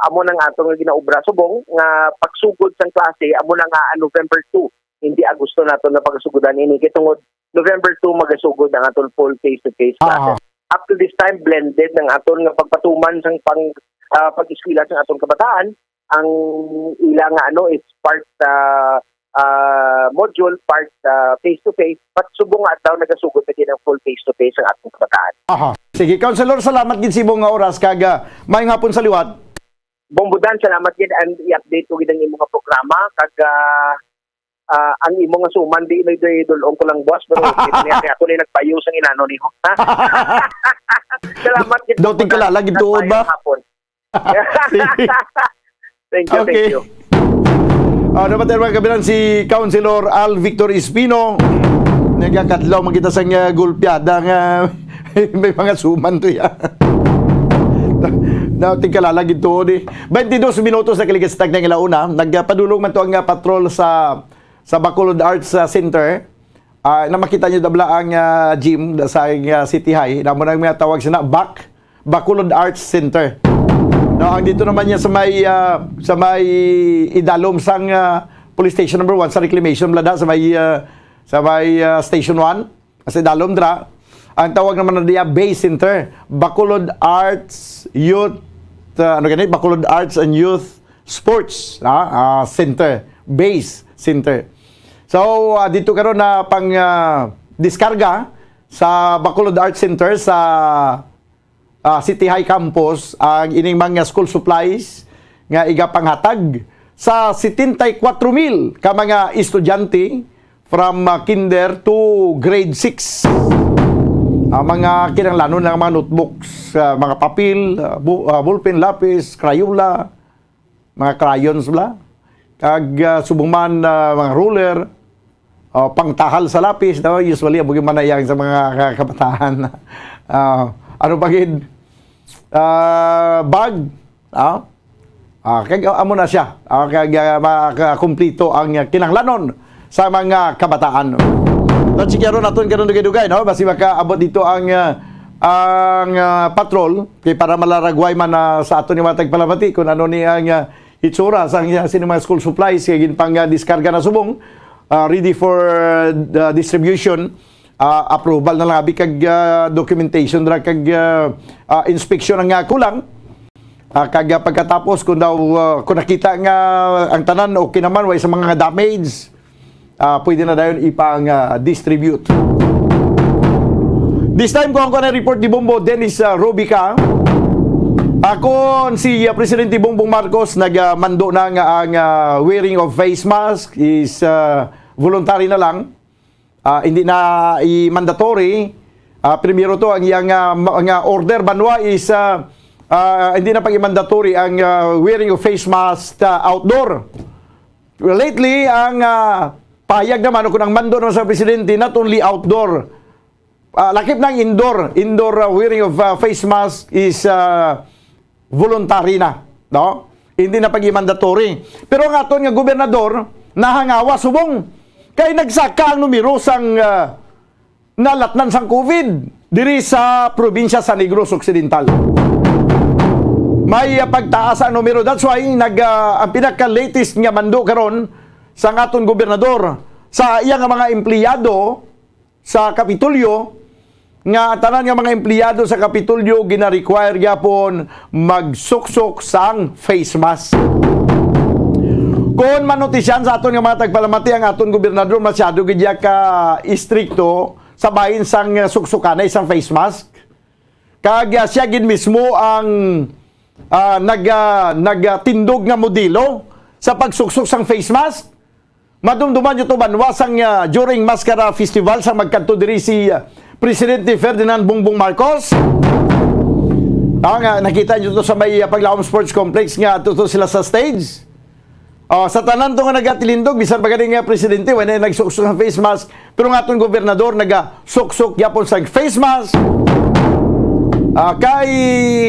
amo nang ato nga ginaobra subong nga pagsugod sang klase amo na nga ang November two, hindi Agosto nato na pagsugodan ini kay tungod November two magasugod ang aton full face-to-face Ah. classes. Up to this time, blended ang aton nga pagpatuman sang pang, ah, pag-eskwela sang aton kabataan. Ang ila nga ano is part, ah, ah, module, part, ah, face-to-face, but subong nga adlaw nagasugod na gid ang full face-to-face ang aton kabataan. Aha. Sige, Councilor, salamat gid sa imong nga oras kag, ah, maayong hapon sa liwat. Bombodan, salamat gid, and i-update ko gid ang imong nga programa kag, ah, ah, ang imong nga suman di may dul-ong ko lang, boss, pero okay, kaya ako na nagpayo sa inano niyo. Salamat gid, Daw Bombodan. Tigkalalag ito, At maayong ba? Hapon. Thank you, Okay. thank you. Ah, dapat tayo mga kabilang si Councilor Al Victor Espino. Nagkakadlaw man kita sa nga gulpyada nga may mga suman to ya. Na, tingkalalag ito, di. Twenty-dos minutos na kalikat sa tagna nga launa. Nagpadulong man to ang, ah, patrol sa, sa Bacolod Arts, ah, Center. Ah, na makita nyo dabla ang, ah, gym da-, sa, ah, City High. Namo na ang mga tawag sa na, back. Bacolod Arts Center. No, ang dito naman niya sa may, ah, sa may idalom sang, ah, Police Station number one sa reclamation, blada, sa may, ah, sa may, ah, Station one, sa idalom dra. Ang tawag naman na diya, Base Center, Bacolod Arts Youth, ah, ano gani? Bacolod Arts and Youth Sports, ah, ah, Center, Base Center. So, ah, dito karon na pang, ah, diskarga sa Bacolod Art Center sa, ah, City High Campus ang ining mga school supplies nga igapanghatag sa setenta y cuatro mil ka mga estudyante from, ah, kinder to grade six. Ang mga kinahanglanon ng mga notebooks, ah, mga papel, ah, bu-, ah, ballpen, lapis, Crayola, mga crayons bala, kag, ah, subong man, ah, mga ruler, o pangtahal sa lapis, no? Usually, amo man na iya sa mga ka-, kabataan. Ah, ano pa gid? Ah, bag, ah? Ah, kag, ah, amo na siya. Ah, kag, ah, makakumplito ang, ah, kinahanglanon sa mga kabataan. Let's see, karon naton karon dugay-dugay, no? Basi makaabot dito ang, ah, ang, ah, patrol kay para malaragway man, ah, sa aton nga mga tagpalamati kung ano ni ang, ah, itsura sang, ah, sini mga school supplies kay ginpang, ah, diskarga na subong, ah, ready for, ah, distribution. Ah, approval na lang abi kag, ah, documentation ra kag, ah, ah, inspection ang, ah, kulang. Ah, kag, ah, pagkatapos, kung daw, ah, kung nakita nga ang tanan okay naman, way sa mga damage, ah, pwede na dayon ipang, ah, distribute. This time, kung ako na report ni Bombo Dennis, ah, Robica, akon si, ah, Presidente Bongbong Marcos nagmando na nga ang, ah, wearing of face mask is, ah, voluntary na lang. Ah, hindi na i-mandatory. Ah, primero to, ang iyang, ah, ma-, nga order banwa is, ah, ah, hindi na pag-i-mandatory ang, ah, wearing of face mask, ah, outdoor. Well, lately, ang, ah, pahayag naman, o kung ang mando naman sa presidente, not only outdoor, ah, lakip na ang indoor, indoor, ah, wearing of, ah, face mask is, ah, voluntary na, no? Hindi na pag-i-mandatory. Pero ang aton nga gobernador, nahangawa subong. Kay nagsaka ang numero sang, ah, nalatnan sang COVID diri sa probinsya sa Negros Occidental. May, ah, pagtaas ang numero. That's why nag, ah, ang pinaka-latest nga mando karon sang aton gobernador sa iya nga mga empleyado sa Kapitolyo, nga ang tanan nga mga empleyado sa Kapitolyo gina-require gyapon magsuksok sang face mask. Kon manotisyan sa aton nga mga tagpalamati, ang aton gobernador masyado gid ya ka istrikto sa bahin sang suksukanay sang face mask. Kag, ah, siya gid mismo ang, ah, nag-, ah, nagtindog nga modelo sa pagsuksok sang face mask. Madumduman niyo to, banwa, sang, ah, during Mascara Festival sa magkadto diri si, ah, Presidente Ferdinand Bongbong Marcos. Ah, nga, nakita niyo to sa may, ah, Paglawom Sports Complex nga ato to sila sa stage. Oh, sa tanan to nga nagatilindog, bisan pa gani nga presidente, wala na nagsuksok sa face mask. Pero nga atong gobernador nagasuksok gyapon sa face mask. Ah, kay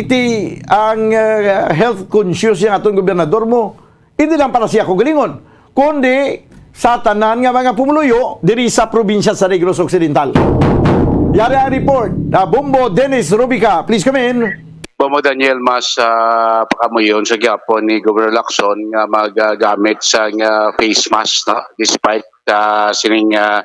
ti ang, ah, health conscious yang atong gobernador mo. Hindi lang para siya ko galingon, kundi sa tanan nga mga pumuluyo diri sa probinsya sa Negros Occidental. Yari ang report na Bombo Dennis Rubica. Please come in. Bombo Daniel, mas, ah, pakamuyon sa gyapon ni Governor Lacson nga maggamit sa nga face mask, no? Despite, ah, sining, ah,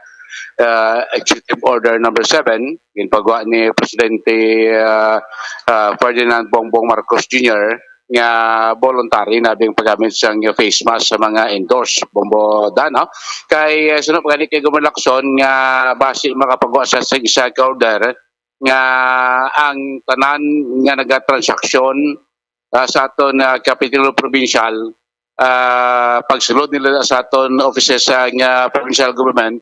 ah, Executive Order number seven, ginpagawa ni Presidente, ah, ah, Ferdinand Bongbong Marcos Junior, nga voluntary na bing paggamit sang face mask sa mga indoors, Bombo Dan, no? Kay, eh, suno pa gani kay Governor Lacson nga basi makapagawa sa, sa isa ka order nga ang tanan nga nagatransaksyon, ah, sa aton, ah, Kapitulo Provincial, ah, pagsulod nila sa aton offices sa, nga provincial government,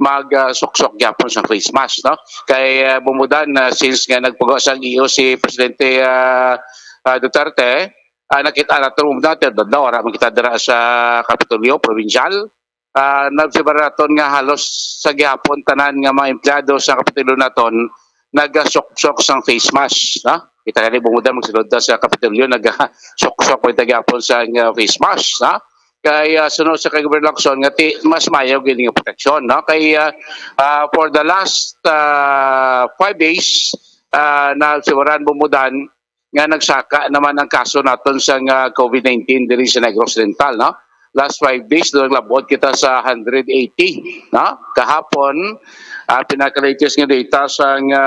mag, ah, suksok gyapon sa face mask, no? Kay, ah, Bombo Dan, ah, since nga nagpagawa sang E O si Presidente, ah, ah, Duterte, ah, nakita naton, Bombo Dan, pero daw, wala man kita dira sa Kapitolyo, provincial. Ah, nabsibaraton nga halos sa gihapon tanan nga mga empleyado sa Kapitolyo naton nagasuksok sang face mask, no? Kita gani, Bombo Dan, magsulod ta sa Kapitolyo, nagasuksok pa gihapon sa, ah, face mask, no? Kay, ah, suno sa kay Governor Lacson nga ti-, mas maayo gid nga proteksyon, no? Kay, ah, ah, for the last, ah, five days, ah, na siwaran, Bombo Dan, nga nagsaka naman ang kaso naton sa nga COVID nineteen diri sa Negros Oriental, no? Last five days, naglabot kita sa hundred eighty, no? Kahapon, ah, pinaka-latest nga data sa nga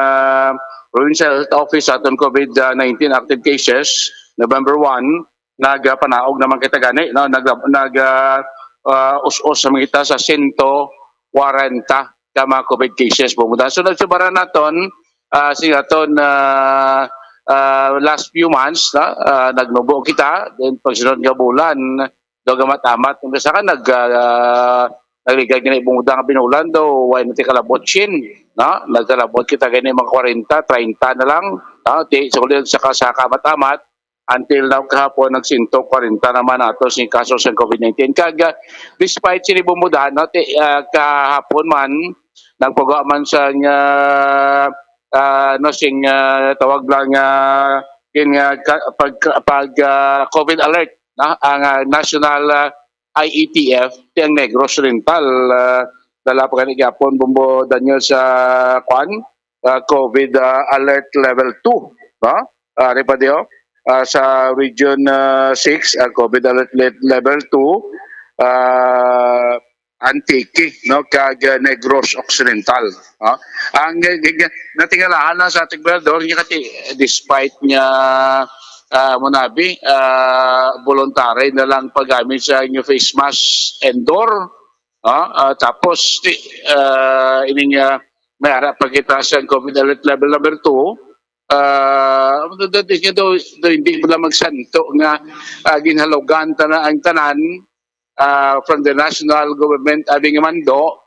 Provincial Health Office aton COVID nineteen active cases, November one, nagapanaog naman kita gani, no? Nag-, nag-, ah, ah, us-us sa mga kita sa sento kwarenta ka mga COVID cases, Bombo Dan. So, nagsubaran naton, ah, sing aton, ah, ah, last few months, na, ah, nagnubo kita, then pagsunod nga bulan, daw gamat-amat, kung sa ka nag, ah, nagligad nga Bombo Dan nga binulan, daw, why na ti kalabot, Shin, no? Nagkalabot kita gani mga kwarenta, treinta na lang, no? Ti, so, sa ka, sa kamat-amat, until now, kahapon, nag sento kwarenta naman ato sing kaso sa COVID nineteen. Kag, ah, despite sini Bombo Dan, no, ti, ah, kahapon man, nagpagawa man sa nga, ah, no, sing, ah, tawag lang, ah, yun nga, ka-, pag, pag, ah, COVID alert, no, ang, ah, national, ah, I E T F, ti ang Negros Oriental, ah, dala pa gani gihapon, Bombo Daniel, sa kwan, ah, COVID, ah, alert level two, no? Ah, ari pa diyo, ah, sa Region, ah, six, ah, COVID alert le-, level two, ah, Antique, no, kag, ah, Negros Occidental, no? Ang, eh, eh, natingalahan na sa ating gobernador, nga kati, despite nga, ah, munabi, ah, voluntary na lang paggamit sa inyo face mask indoor, ah, ah, tapos, ti-, ah, ining, ah, may ara pa kita sa COVID alert level number two, ah, daw, daw, daw hindi mo lang magsanto nga, ah, ginhalugan tana-, ang tanan, ah, from the national government, abi nga mando,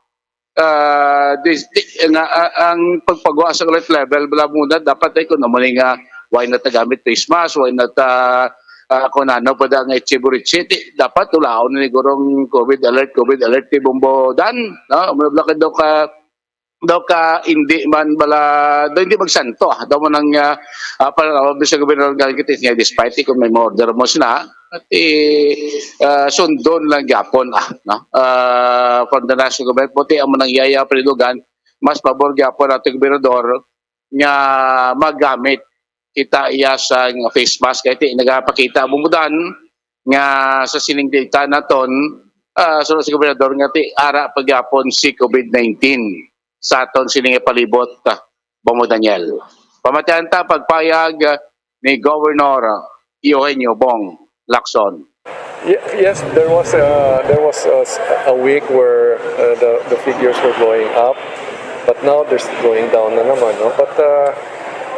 ah, this, ti-, nga, ah, ang pagpagawa sa alert level, wala muna, dapat ay kung amo ni nga, why not nagamit face mask, why not, ah, ah, kung ano pa da nga itse buriche, ti-, dapat ulaon na ni gurong COVID alert, COVID alert, ti Bombo Dan, no? Wala ka daw ka, daw ka, hindi man bala, daw hindi magsanto, ah. Daw mo nang, ah, ah, para, ah, bisag gobernador galing kita, nga despite kung may order mo sila, at, eh, ah, sundon lang gyapon, ah, no? Ah, from the national government, puti ang manang yaya, panidugan, mas pabor gyapon ato gobernador nga magamit kita iya sa face mask, kay ti nagapakita, Bombo Dan, nga sa sining data naton, ah, sunod sa gobernador, nga ti ara pa gyapon si COVID nineteen sa aton sining palibot, ah, Bombo Daniel. Pamatian ta pagpayag, ah, ni Governor Eugenio Bong Lacson. Ye-, yes, there was, uh, there was a, s-, a week where, uh, the, the figures were going up, but now they're s-, going down na naman, no? But, uh,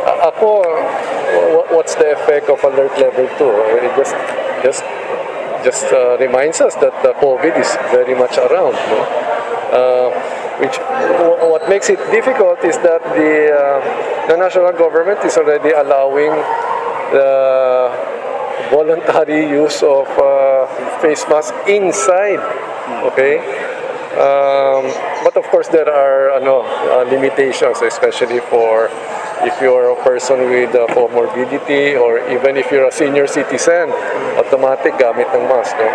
a-, ako, wha-, what's the effect of alert level two? It just, just, just, uh, reminds us that the COVID is very much around, no? Uh, which, wha-, what makes it difficult is that the, uh, the national government is already allowing the voluntary use of, uh, face mask inside. Okay? Um, but of course, there are, ano, uh, limitations, especially for if you're a person with, uh, comorbidity, or even if you're a senior citizen, automatic gamit ng mask, no?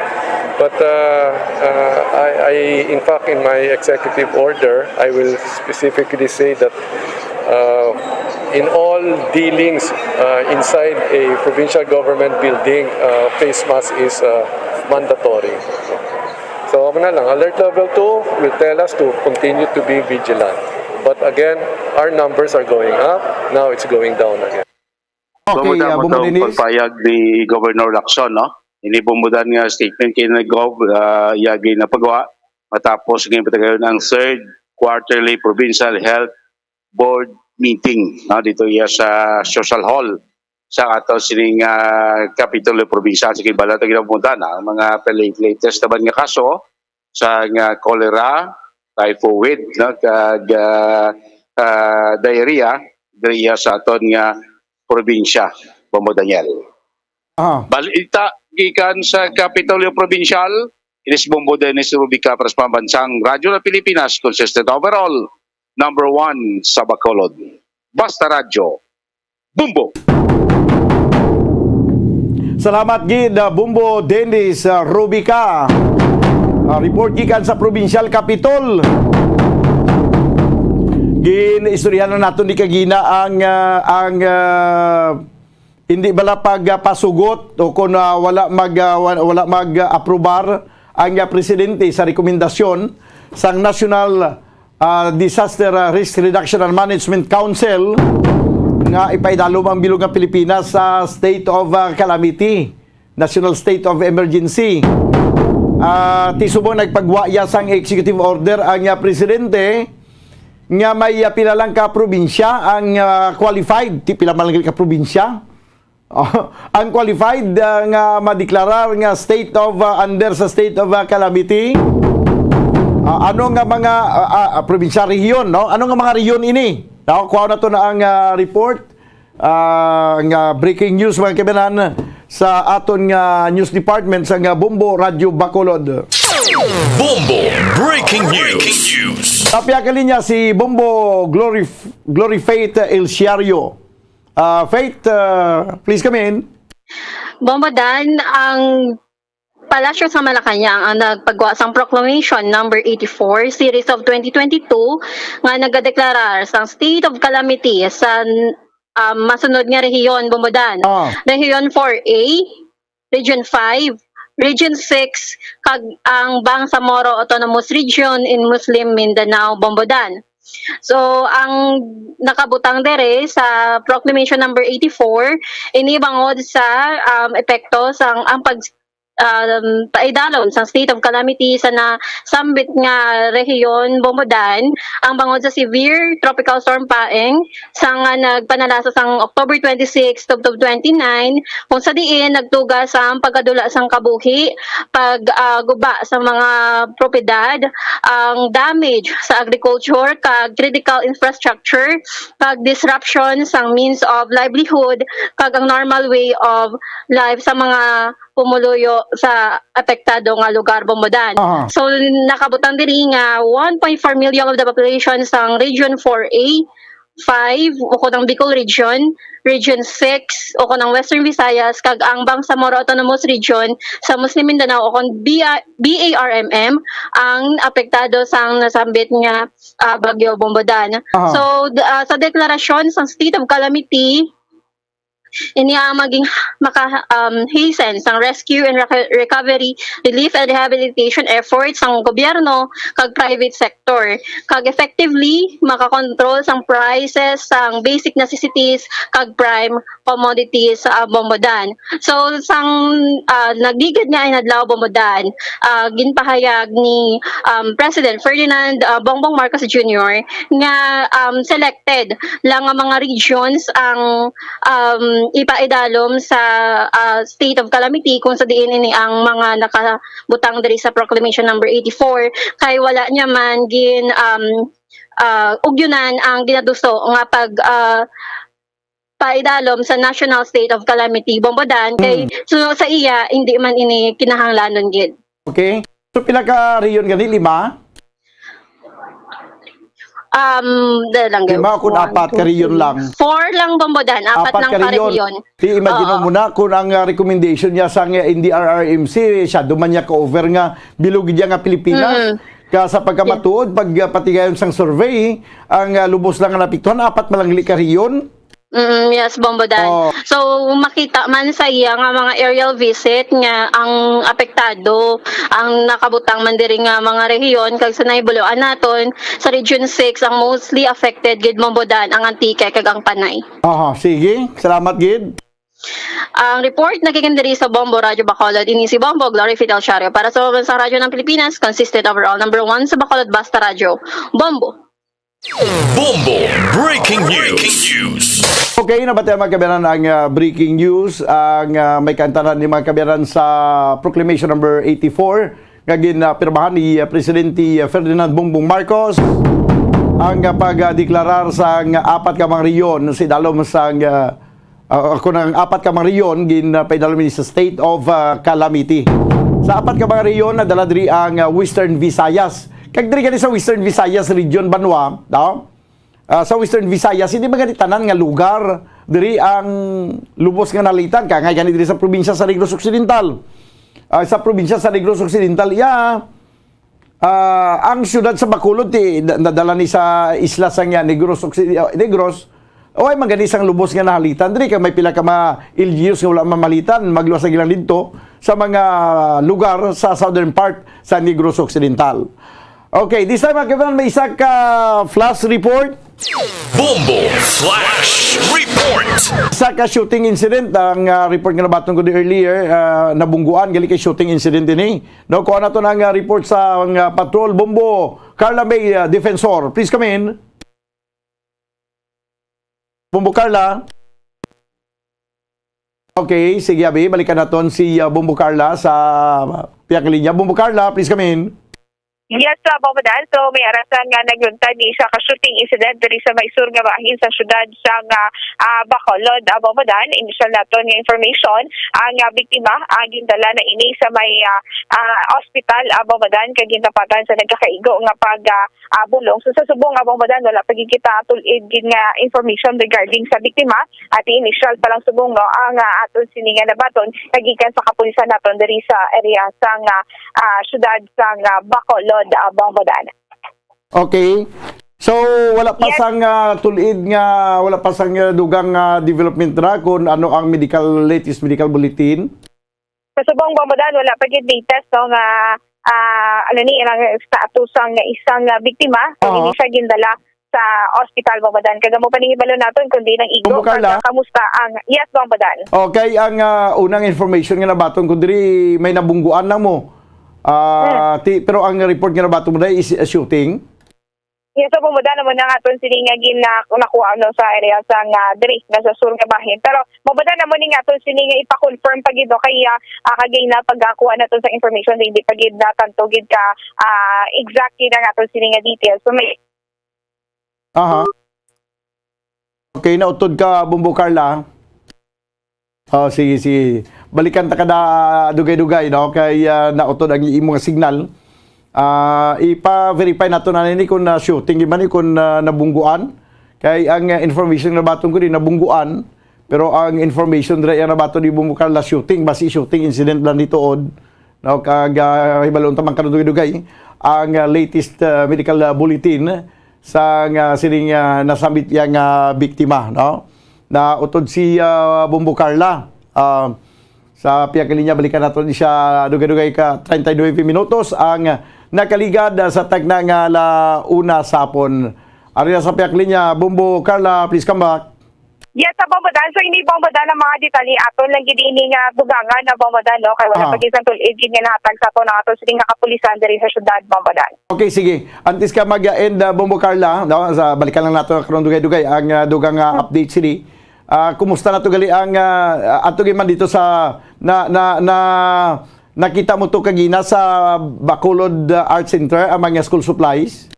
But, uh, uh, I, I, in fact, in my executive order, I will specifically say that, uh, in all dealings, uh, inside a provincial government building, uh, face mask is, uh, mandatory. So, amo na lang, alert level two will tell us to continue to be vigilant. But again, our numbers are going up. Now it's going down again. Okay, Mamuda ah, mo Bumbo tong Dennis. Pagpayag ni Governor Lacson, no? Ini Bombo Dan nga statement kay ni Gov, ah, iya ginapagawa matapos nga ipatagayon ang third quarterly provincial health board meeting, no? Dito iya sa social hall sa ato sining, ah, Kapitulo Provincial. Sige, bala ta ginabutan, ah, ang mga pala-, latest naman nga kaso sa nga cholera, typhoid, no? Kag, ah, ah, diarrhea, diarrhea sa aton nga probinsya, Bombo Daniel. Ah. Balita gikan sa Kapitolyo Provincial, inis Bombo Dennis Rubica para sa Pambansang Radyo ng Pilipinas, consistent overall, number one sa Bacolod. Basta Radyo, Bombo! Salamat gid, ah, Bombo Dennis, ah, Rubica. Ah, report gikan sa Provincial Capitol. Gin-istoryahan na naton ni kagina ang, ah, ang, ah, hindi bala pag, ah, pasugot o kung, ah, wala mag, ah, wa-, wala mag, ah, aprobar ang, ah, presidente sa rekomendasyon sang National, ah, Disaster, ah, Risk Reduction and Management Council nga ipaidalom ang bilog nga Pilipinas sa state of, ah, calamity, national state of emergency. Ah, ti subong nagpagwa ya sang executive order ang, ah, presidente nga may, ah, pila lang ka probinsya ang, ah, qualified. Ti pila man lang ka probinsya? Oh, ang qualified, ah, nga madeklarar nga state of, ah, under sa state of, ah, calamity. Ah, ano nga mga, ah, ah, probinsya, rehiyon, no? Ano nga mga rehiyon ini? No, kuha na to na ang, ah, report. Ah, nga breaking news, mga kabayanan, sa aton nga news department sa nga Bombo Radyo Bacolod. Bombo Breaking News. Sa pihak linya si Bombo Glory, Glory Faith El Siario. Ah, Faith, ah, please come in. Bombo Dan, ang Palasyo sa Malacañang ang nagpagawa sang Proclamation Number eighty-four, Series of twenty twenty-two, nga nagadeklarar sang state of calamity sa, um, masunod nga rehiyon, Bombo Dan. Ah. Rehiyon four A, Region five, Region six, kag ang Bangsamoro Autonomous Region in Muslim Mindanao, Bombo Dan. So, ang nakabutang dere sa Proclamation Number eighty-four, ini bangod sa, um, epekto sang ang pag, um, paidalom sang state of calamity sa nasambit nga rehiyon, Bombo Dan, ang bangod sa severe Tropical Storm Paeng, sa nga nagpanalasa sang October twenty-six tubtob twenty-nine, kung sa diin nagtuga sang pagkadula sang kabuhi, pag, ah, guba sa mga propiedad, ang damage sa agriculture kag critical infrastructure, kag disruption sang means of livelihood, kag ang normal way of life sa mga pumuluyo sa apektado nga lugar, Bombo Dan. Aha. So, nakabutang diri nga one point four million of the population sang Region four A, five, o kon ang Bicol Region, Region six, o kon ang Western Visayas, kag ang Bangsamoro Autonomous Region sa Muslim Mindanao, o kon B I, B A R M M, ang apektado sang nasambit nga, ah, Bagyo Bombo Dan. Aha. So, d-, ah, sa deklarasyon sang state of calamity, ini ang maging maka, um, hasten sang rescue and reco-, recovery, relief and rehabilitation efforts sang gobyerno kag private sector, kag effectively makakontrol sang prices sang basic necessities kag prime commodities sa Bombo Dan. So, sang, ah, nagligad nga inadlaw, Bombo Dan, ah, ginpahayag ni, um, President Ferdinand, ah, Bongbong Marcos Junior nga, um, selected lang nga mga regions ang, um, ipaidalom sa, ah, state of calamity, kung sa diin ini ang mga nakabutang diri sa Proclamation Number eighty-four, kay wala niya man gin, um, ah, ugyunan ang ginaduso nga pag, ah, paidalom sa National State of Calamity, Bombo Dan, kay Mm. so, sa iya, hindi man ini kinahanglanon gid. Okay? So, pila ka rehiyon gani? Lima? Um, dali lang, Lima o kung one, apat ka two, rehiyon three, lang? Four lang, Bombo Dan. Apat, Apat lang ka ka rehiyon. Rehiyon. Di, imagine Oo. mo na kung ang, ah, recommendation niya sa, ah, N D R R M C, siya duman niya cover nga bilog niya nga Pilipinas. Mm. Ka sa pagkamatuod, pag, ah, patigayon sang survey, ang, ah, lubos lang nga napiktuhan, apat man lang ka rehiyon. Mm, yes, Bombo Dan. Oh. So, makita man sa iya nga mga aerial visit nga ang apektado, ang nakabutang man diri nga mga rehiyon, kag sa nahibaluan naton, sa Region six, ang mostly affected gid, Bombo Dan, ang Antique kag ang Panay. Aha, sige. Salamat gid. Ang report nagikan diri sa Bombo Radyo Bacolod, ini si Bombo Glory Fidel Shario para sa Pambansang Radyo ng Pilipinas, consistent overall number one sa Bacolod, Basta Radyo. Bombo. Bombo Breaking News. Okay, nabatian, mga kabayanan, ang, ah, breaking news, ang, ah, may kaantanan ni, mga kabayanan, sa Proclamation Number eighty-four nga ginapirmahan ni, ah, Presidente, ah, Ferdinand Bongbong Marcos, ang, ah, pagdeklarar sa, ah, apat ka mga rehiyon sa idalom sa, ah, ah, kung ang apat ka mga rehiyon gin, ah, paidalom ni sa state of, ah, calamity. Sa apat ka mga rehiyon, nadala diri ang, ah, Western Visayas. Kag diri gani sa Western Visayas region, banwa, no? Ah, sa Western Visayas, hindi man gani tanan nga lugar diri ang lubos nga nahalitan. Kaya nga gani diri sa probinsya sa Negros Occidental. Ah, sa probinsya sa Negros Occidental, iya, ah, ang siyudad sa Bacolod, ti, na-, nadala ni sa isla sa nga Negros Occi-, ah, Negros, o ay man gani sang lubos nga nahalitan diri, kay may pila ka mga L G Us nga wala mamalitan, magluwas na gilang didto sa mga lugar sa southern part sa Negros Occidental. Okay, this time, mga kaibigan, may isa ka flash report. Bombo Flash Report. Isa ka shooting incident ang, ah, report nga nabaton ko di earlier, ah, nabungguan, gali kay shooting incident ini. No, kuha nato ang, ah, report sa, ang, ah, patrol. Bombo, Carla May, ah, Defensor. Please come in. Bombo Carla. Okay, sige, abi, balikan naton si, ah, Bombo Carla sa pihak linya. Bombo Carla, please come in. Yes, uh, Bombo Dan. So, may arasan nga nagluntad ni isa ka shooting incident diri sa may sur nga bahin sa syudad sa nga, ah, Bacolod, uh, Bombo Dan. Initial naton nga information, ang, ah, biktima, ah, gindala na ini sa may, ah, ah, ospital, uh, Bombo Dan, kag gintapatan sa nagkakaigo nga pag, ah, ah, bulong. So, sa subong, ah, Bombo Dan, wala pa gid kita tul-id gid nga information regarding sa biktima. At initial pa lang subong, no, ang, ah, aton sini nga nabaton nagikan sa kapulisan naton diri sa area sang, ah, ah, syudad sang, ah, Bacolod, ah, Bombo Dan. Okay. So, wala pa Yes. sang, ah, tul-id nga, wala pa sang, ah, dugang, ah, development ra kung ano ang medical, latest medical bulletin? Sa subong, Bombo Dan, wala pa gid latest, no, nga, ah, ano ni, ang status sang isang, ah, biktima. So, Oo. hindi siya gindala sa ospital, Bombo Dan. Kag amo pa ning ibalo naton, kundi nang igo, Bombo Carla? Kag kamusta ang, yes, Bombo Dan. Okay, ang, ah, unang information nga nabaton ko diri, may nabungguan na mo. Ah, Hmm. ti-, pero ang report nga nabaton mo diri is, ah, shooting? Yes, so, Bombo Dan, amo na nga aton sini nga gin-, na-, nakuha, no, sa area sa nga diri, nga sa sur nga bahin. Pero, Bombo Dan, amo ni nga aton sini nga ipa-confirm pa gid, no, kay, ah, ah, kag ina pagkakuha naton sa information, hindi pa gid na tanto gid ka, ah, exact gid ang aton sini nga details. So, may Aha. Okay, nautod ka, Bombo Carla. Oh, sige, sige. Balikan ta kada dugay-dugay, no? Kay, ah, nautod ang imo nga signal. Ah, ipa-verify nato na ni kung na shooting, di man ni kung, ah, nabungguan. Kay ang, ah, information na baton ko di nabungguan, pero ang information dira yang nabaton di bungguan la shooting, basi shooting incident lang dito od. No, kag, ah, hibalon ta man karon dugay-dugay ang, ah, latest, ah, medical, ah, bulletin sang, ah, sining, ah, nasambit yang, ah, biktima, no? Na utod si, ah, Bombo Carla, ah, sa pihak linya, balikan nato ni siya dugay-dugay ka treinta y nueve minutos ang, ah, nakaligad, ah, sa tagna nga la una sa hapon. Ari na sa pihak linya, Bombo Carla, please come back. Yes, sa Bombo Dan. So, ini Bombo Dan ang mga detalye aton lang gid ini nga dugangan na Bombo Dan, no? Kay wala Ah. pa gid sang tul-id gid nga nahatag sa aton ang aton sining nga kapulisan diri sa syudad, Bombo Dan. Okay, sige. Antes ka mag-end, ah, Bombo Carla, no? Sa, balikan lang nato karon dugay-dugay ang, ah, dugang, ah, Hmm. update sini. Ah, kumusta na to gali ang, ah, ato gid man dito sa na, na, na, nakita mo to kagina sa Bacolod, ah, Art Center, ang mga school supplies?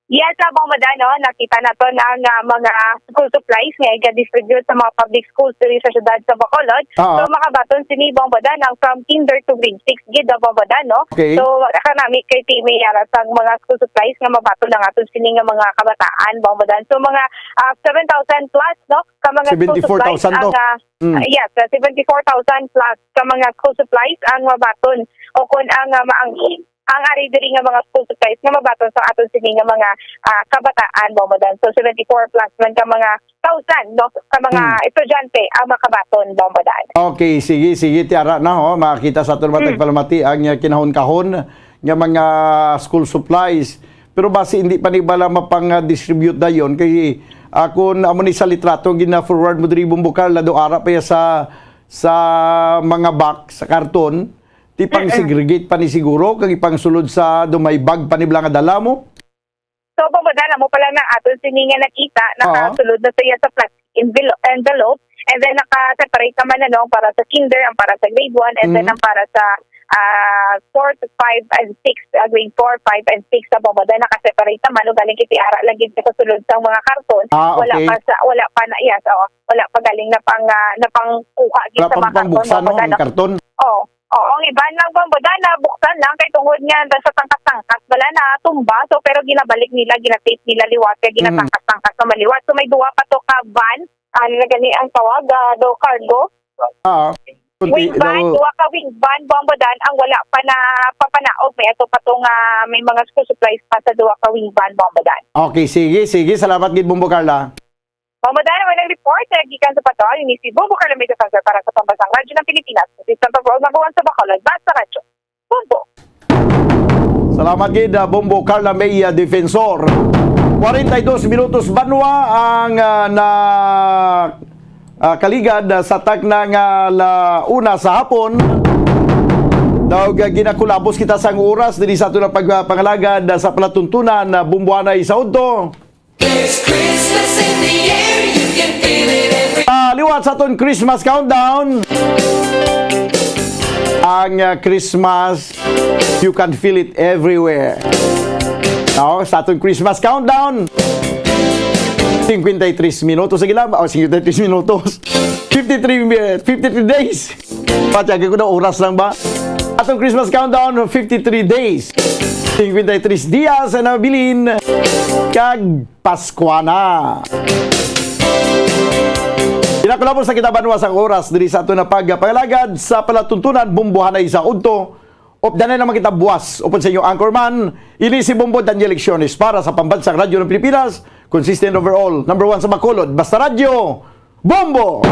Yes, ah, Bombo Dan, no? Nakita naton ang, ah, mga school supplies nga iga-distribute sa mga public schools diri sa syudad sa Bacolod. Ah. So, makabaton sini, Bombo Dan, ang from kinder to grade six gid, ah, Bombo Dan, no? Okay. So, kanami kay ti may ara sang mga school supplies nga mabaton ang aton sini nga mga kabataan, Bombo Dan. So, mga, ah, seven thousand plus, no? Ka mga school Seventy-four thousand supplies to? Ang, ah, Mm. ah, yes, ah, seventy-four thousand plus ka mga school supplies ang mabaton o kung ang, ah, maangin ang ari diri nga mga school supplies nga mabaton sa aton sini nga mga, ah, kabataan, Bombo Dan. So, seventy-four plus man ka mga thousand, no, ka mga Hmm. estudyante ang makabaton, Bombo Dan. Okay, sige, sige, tiara na, ho. Makakita sa aton Hmm. matag palamati ang, ah, kinahon-kahon nga mga school supplies. Pero basi hindi pa ni bala mapang-distribute dayon kay, ah, kung amo ni sa litrato gina-forward mo diri, Bombo Carla, do ara pa ya sa, sa mga box, sa karton, Ti pang-segregate pa ni siguro, kag ipangsulod sa dumay bag pa ni bala nga dala mo? So, Bombo Dan, amo pa lang na aton sini nga nakita, Oo. nakasulod na siya sa plastic envelo-, envelope, and then naka-separate naman, ano, ang para sa kinder, ang para sa grade one, and then Mm. ang para sa, ah, four to five and six, ah, grade four, five, and six sa Bombo Dan, naka-separate naman, no, galing kiti ara lagi sa sulod sa mga karton. Ah, Wala okay. pa sa, wala pa na, yes, oo. Wala pa galing na pang, ah, na pangkuha gid Wala sa pa mga karton, pangbuksan, Bombo no, Dan, ang no? karton? Oh. Oo, ang iban lang, Bombo Dan, nabuksan lang kay tungod nga sa tangkas-tangkas bala na tumba. So, pero ginabalik nila, ginatape nila liwat, kay Mm. ginatangkas-tangkas na maliwat. So, may duwa pa to ka van, ano na gani ang tawag, ah, do cargo? Ah, kunti Wing van, daw. Duwa ka wing van, Bombo Dan, ang wala pa na papanaog. May ato pa to nga may mga school supplies pa sa duwa ka wing van, Bombo Dan. Okay, sige, sige. Salamat gid, Bombo Carla. Bombo Dan, ang report, eh, gikan sa Patrol, ini si Bombo Carlo Medefensa para sa Pambansang Radyo ng Pilipinas. Assistant of World Number One sa Bacolod, Basta Radyo. Bombo! Salamat gid, ah, Bombo Carla May, ah, Defensor. Kwarenta y dos minutos banwa ang, ah, na, ah, kaligad, ah, sa takna nga la una sa hapon. Daw, ah, ginakulabos kita sang oras diri sa aton nga pagpangalagad, ah, sa palatuntunan, ah, Bombo Anay sa udto. There's Christmas in the air, you can feel it every Ah, liwat sa aton Christmas countdown. Ang, ah, Christmas, you can feel it everywhere. Now, sa aton Christmas countdown, cincuenta y tres minutos, sige lang, oh, cincuenta y tres minutos. Fifty-three mi-, fifty-three days. Patyagan ko na, oras lang ba? Atong Christmas countdown, fifty-three days. Cincuenta y tres días na nabilin kag Paskwa na. Pinakulabos na kita, banwa, sang oras diri sa aton nga pagpangalagad sa palatuntunan Bombo Anay sa udto. Updanay naman kita buwas upod sa inyo anchorman. Ini si Bombo Daniel Lecciones para sa Pambansang Radyo ng Pilipinas, consistent overall, number one sa Bacolod. Basta Radyo, Bombo!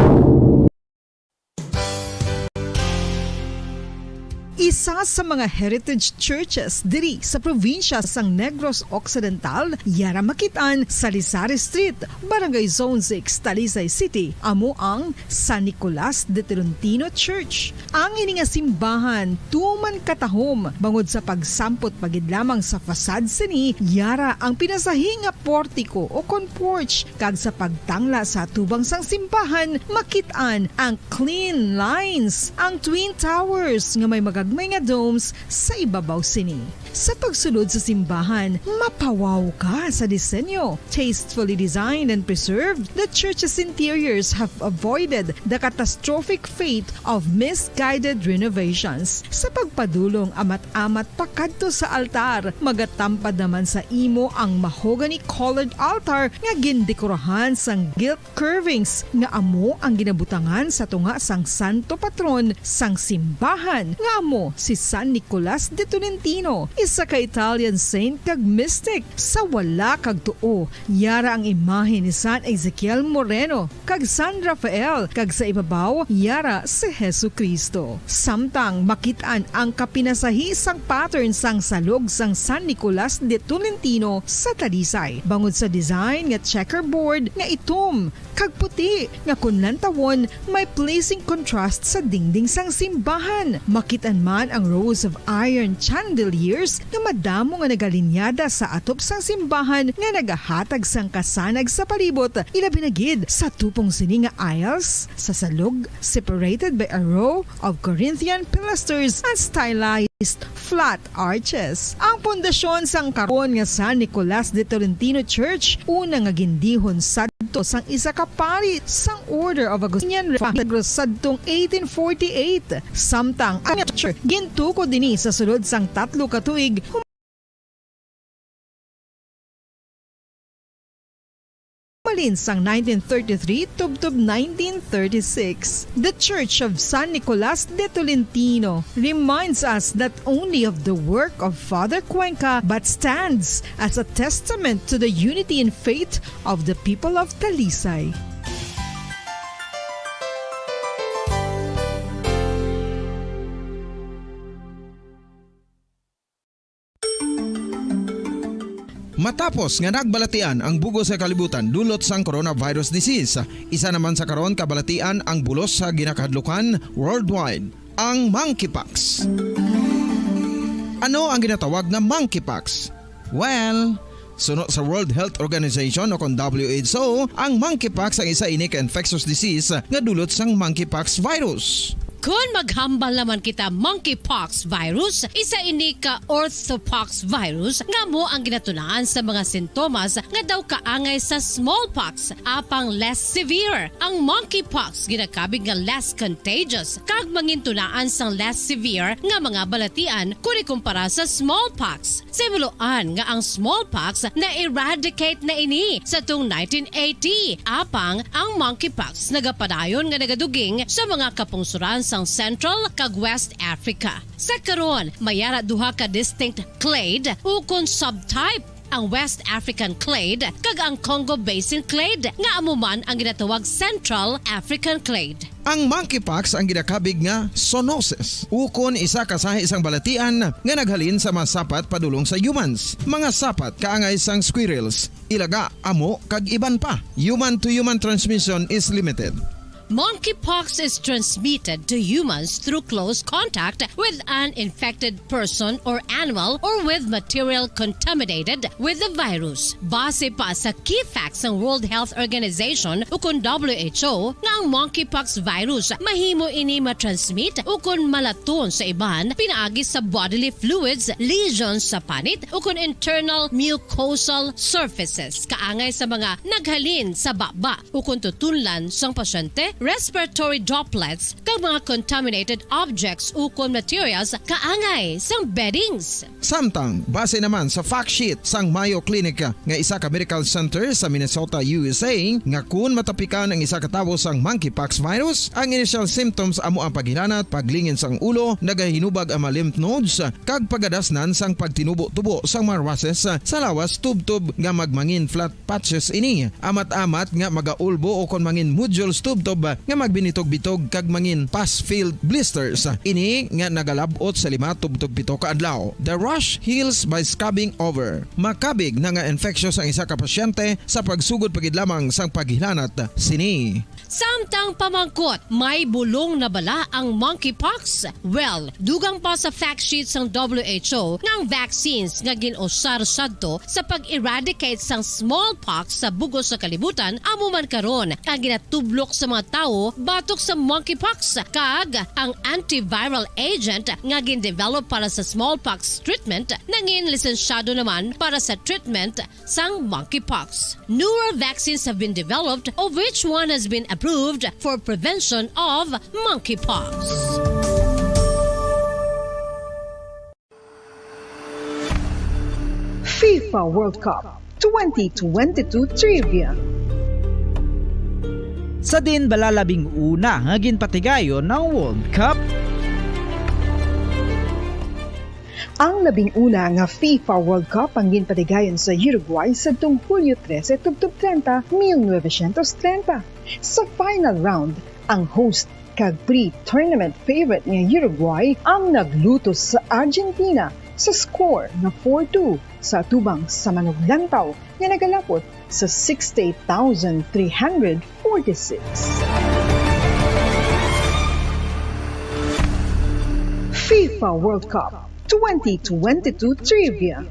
Isa sa mga heritage churches diri sa probinsya sang Negros Occidental, yara makit-an sa Lizares Street, Barangay Zone six, Talisay City, amo ang San Nicolas de Tolentino Church. Ang ini nga simbahan tuman katahom bangod sa pagsampot pa gid lamang sa facade sini, yara ang pinasahi nga portiko o kon porch, kag sa pagtangla sa atubang sang simbahan, makit-an ang clean lines, ang twin towers nga may magagmay nga domes sa ibabaw sini. Sa pagsulod sa simbahan, mapawaw ka sa disenyo. Tastefully designed and preserved, the church's interiors have avoided the catastrophic fate of misguided renovations. Sa pagpadulong amat-amat pakadto sa altar, magatampad naman sa imo ang mahogany-colored altar nga gindekorahan sang gilt curvings nga amo ang ginabutangan sa tunga sang santo patron sang simbahan, nga amo si San Nicolas de Tolentino, isa ka Italian saint kag mystic. Sa wala kag tuo, yara ang imahe ni San Ezekiel Moreno kag San Rafael, kag sa ibabaw, yara si Jesu-Cristo. Samtang makit-an ang kapinasahi sang pattern sang salog sang San Nicolas de Tolentino sa Talisay, bangod sa design nga checkerboard nga itom kag puti, nga kon lantawon, may pleasing contrast sa dingding sang simbahan. Makit-an man ang rows of iron chandeliers nga madamo nga nagalinyada sa atop sang simbahan nga nagahatag sang kasanag sa palibot, ilabi na gid sa tupong sini nga aisles sa salog, separated by a row of Corinthian pilasters and stylized flat arches. Ang pundasyon sang karon nga San Nicolas de Tolentino Church, una nga gindihon sadto sang isa ka pari sang Order of Augustinian Negros sadtong eighteen forty-eight, samtang ang church gintukod ini sa sulod sang tatlo ka tuig humalin sang nineteen thirty-three tubtob nineteen thirty-six. The Church of San Nicolas de Tolentino reminds us not only of the work of Father Cuenca, but stands as a testament to the unity in faith of the people of Talisay. Matapos nga nagbalatian ang bug-os nga kalibutan dulot sang coronavirus disease, isa naman sa karon kabalatian ang bulos sa ginakahadlukan worldwide, ang monkeypox. Ano ang ginatawag nga monkeypox? Well, suno sa World Health Organization o kon W H O, ang monkeypox ang isa ini ka infectious disease nga dulot sang monkeypox virus. Kon maghambal naman kita, monkeypox virus, isa ini ka orthopox virus nga amo ang ginatunaan sa mga sintomas nga daw kaangay sa smallpox, apang less severe. Ang monkeypox ginakabig nga less contagious kag mangintunaan sang less severe nga mga balatian kon ikumpara sa smallpox. Sa ibuloan nga ang smallpox na-eradicate na ini sa tung nineteen eighty, apang ang monkeypox nagapadayon nga nagaduging sa mga kapungsoran sang Central kag West Africa. Sa karon, may ara duha ka distinct clade ukon subtype, ang West African clade kag ang Congo Basin clade, nga amo man ang ginatawag Central African clade. Ang monkeypox ang ginakabig nga zoonosis, ukon isa ka sahi sang balatian nga naghalin sa mga sapat padulong sa humans. Mga sapat kaangay sang squirrels, ilaga, amo, kag iban pa. Human-to-human transmission is limited. Monkeypox is transmitted to humans through close contact with an infected person or animal or with material contaminated with the virus. Base pa sa key facts sang World Health Organization ukon W H O nga ang monkeypox virus mahimo ini matransmit ukon malaton sa iban pinaagi sa bodily fluids, lesions sa panit ukon internal mucosal surfaces kaangay sa mga naghalin sa baba ukon tutunlan sang pasyente, respiratory droplets, kag mga contaminated objects ukon materials kaangay sang beddings. Samtang, base naman sa fact sheet sang Mayo Clinic nga isa ka medical center sa Minnesota, U S A, nga kun matapikan ang isa ka tawo sang monkeypox virus, ang initial symptoms amo ang paghilanat, paglingin sang ulo, nagahinubag ang mga lymph nodes, kag pagadasnan sang pagtinubo-tubo sang mga rushes sa lawas tubtob nga magmangin flat patches ini, amat-amat nga magaulbo ukon mangin nodules tubtob nga magbinitog-bitog kag mangin pus-filled blisters. Ini nga nagalab-ot sa lima tubtob pito ka adlaw. The rash heals by scabbing over. Makabig na nga infectious ang isa ka pasyente sa pagsugod pa gid lamang sang paghilanat sini. Samtang pamangkot, may bulong na bala ang monkeypox? Well, dugang pa sa fact sheet sang W H O nga ang vaccines nga gin-usar sadto sa pag-eradicate sang smallpox sa bug-os sa kalibutan amo man karon ang ginatublok sa mga tawo batok sa monkeypox, kag ang antiviral agent nga gin-develop para sa smallpox treatment nangin lisensyado naman para sa treatment sang monkeypox. Newer vaccines have been developed, of which one has been approved for prevention of monkeypox. FIFA World Cup twenty twenty-two Trivia. Sa diin bala labing una nga ginpatigayon ang World Cup? Ang labing una nga FIFA World Cup ang ginpatigayon sa Uruguay sadtong Hulyo trese tubtob treinta, mil novecientos treinta. Sa final round, ang host kag pre-tournament favorite nga Uruguay ang naglutos sa Argentina sa score nga four two sa atubang sa manuglantaw nga nagalapot sa sixty-eight thousand three hundred forty-six. FIFA World Cup twenty twenty-two Trivia.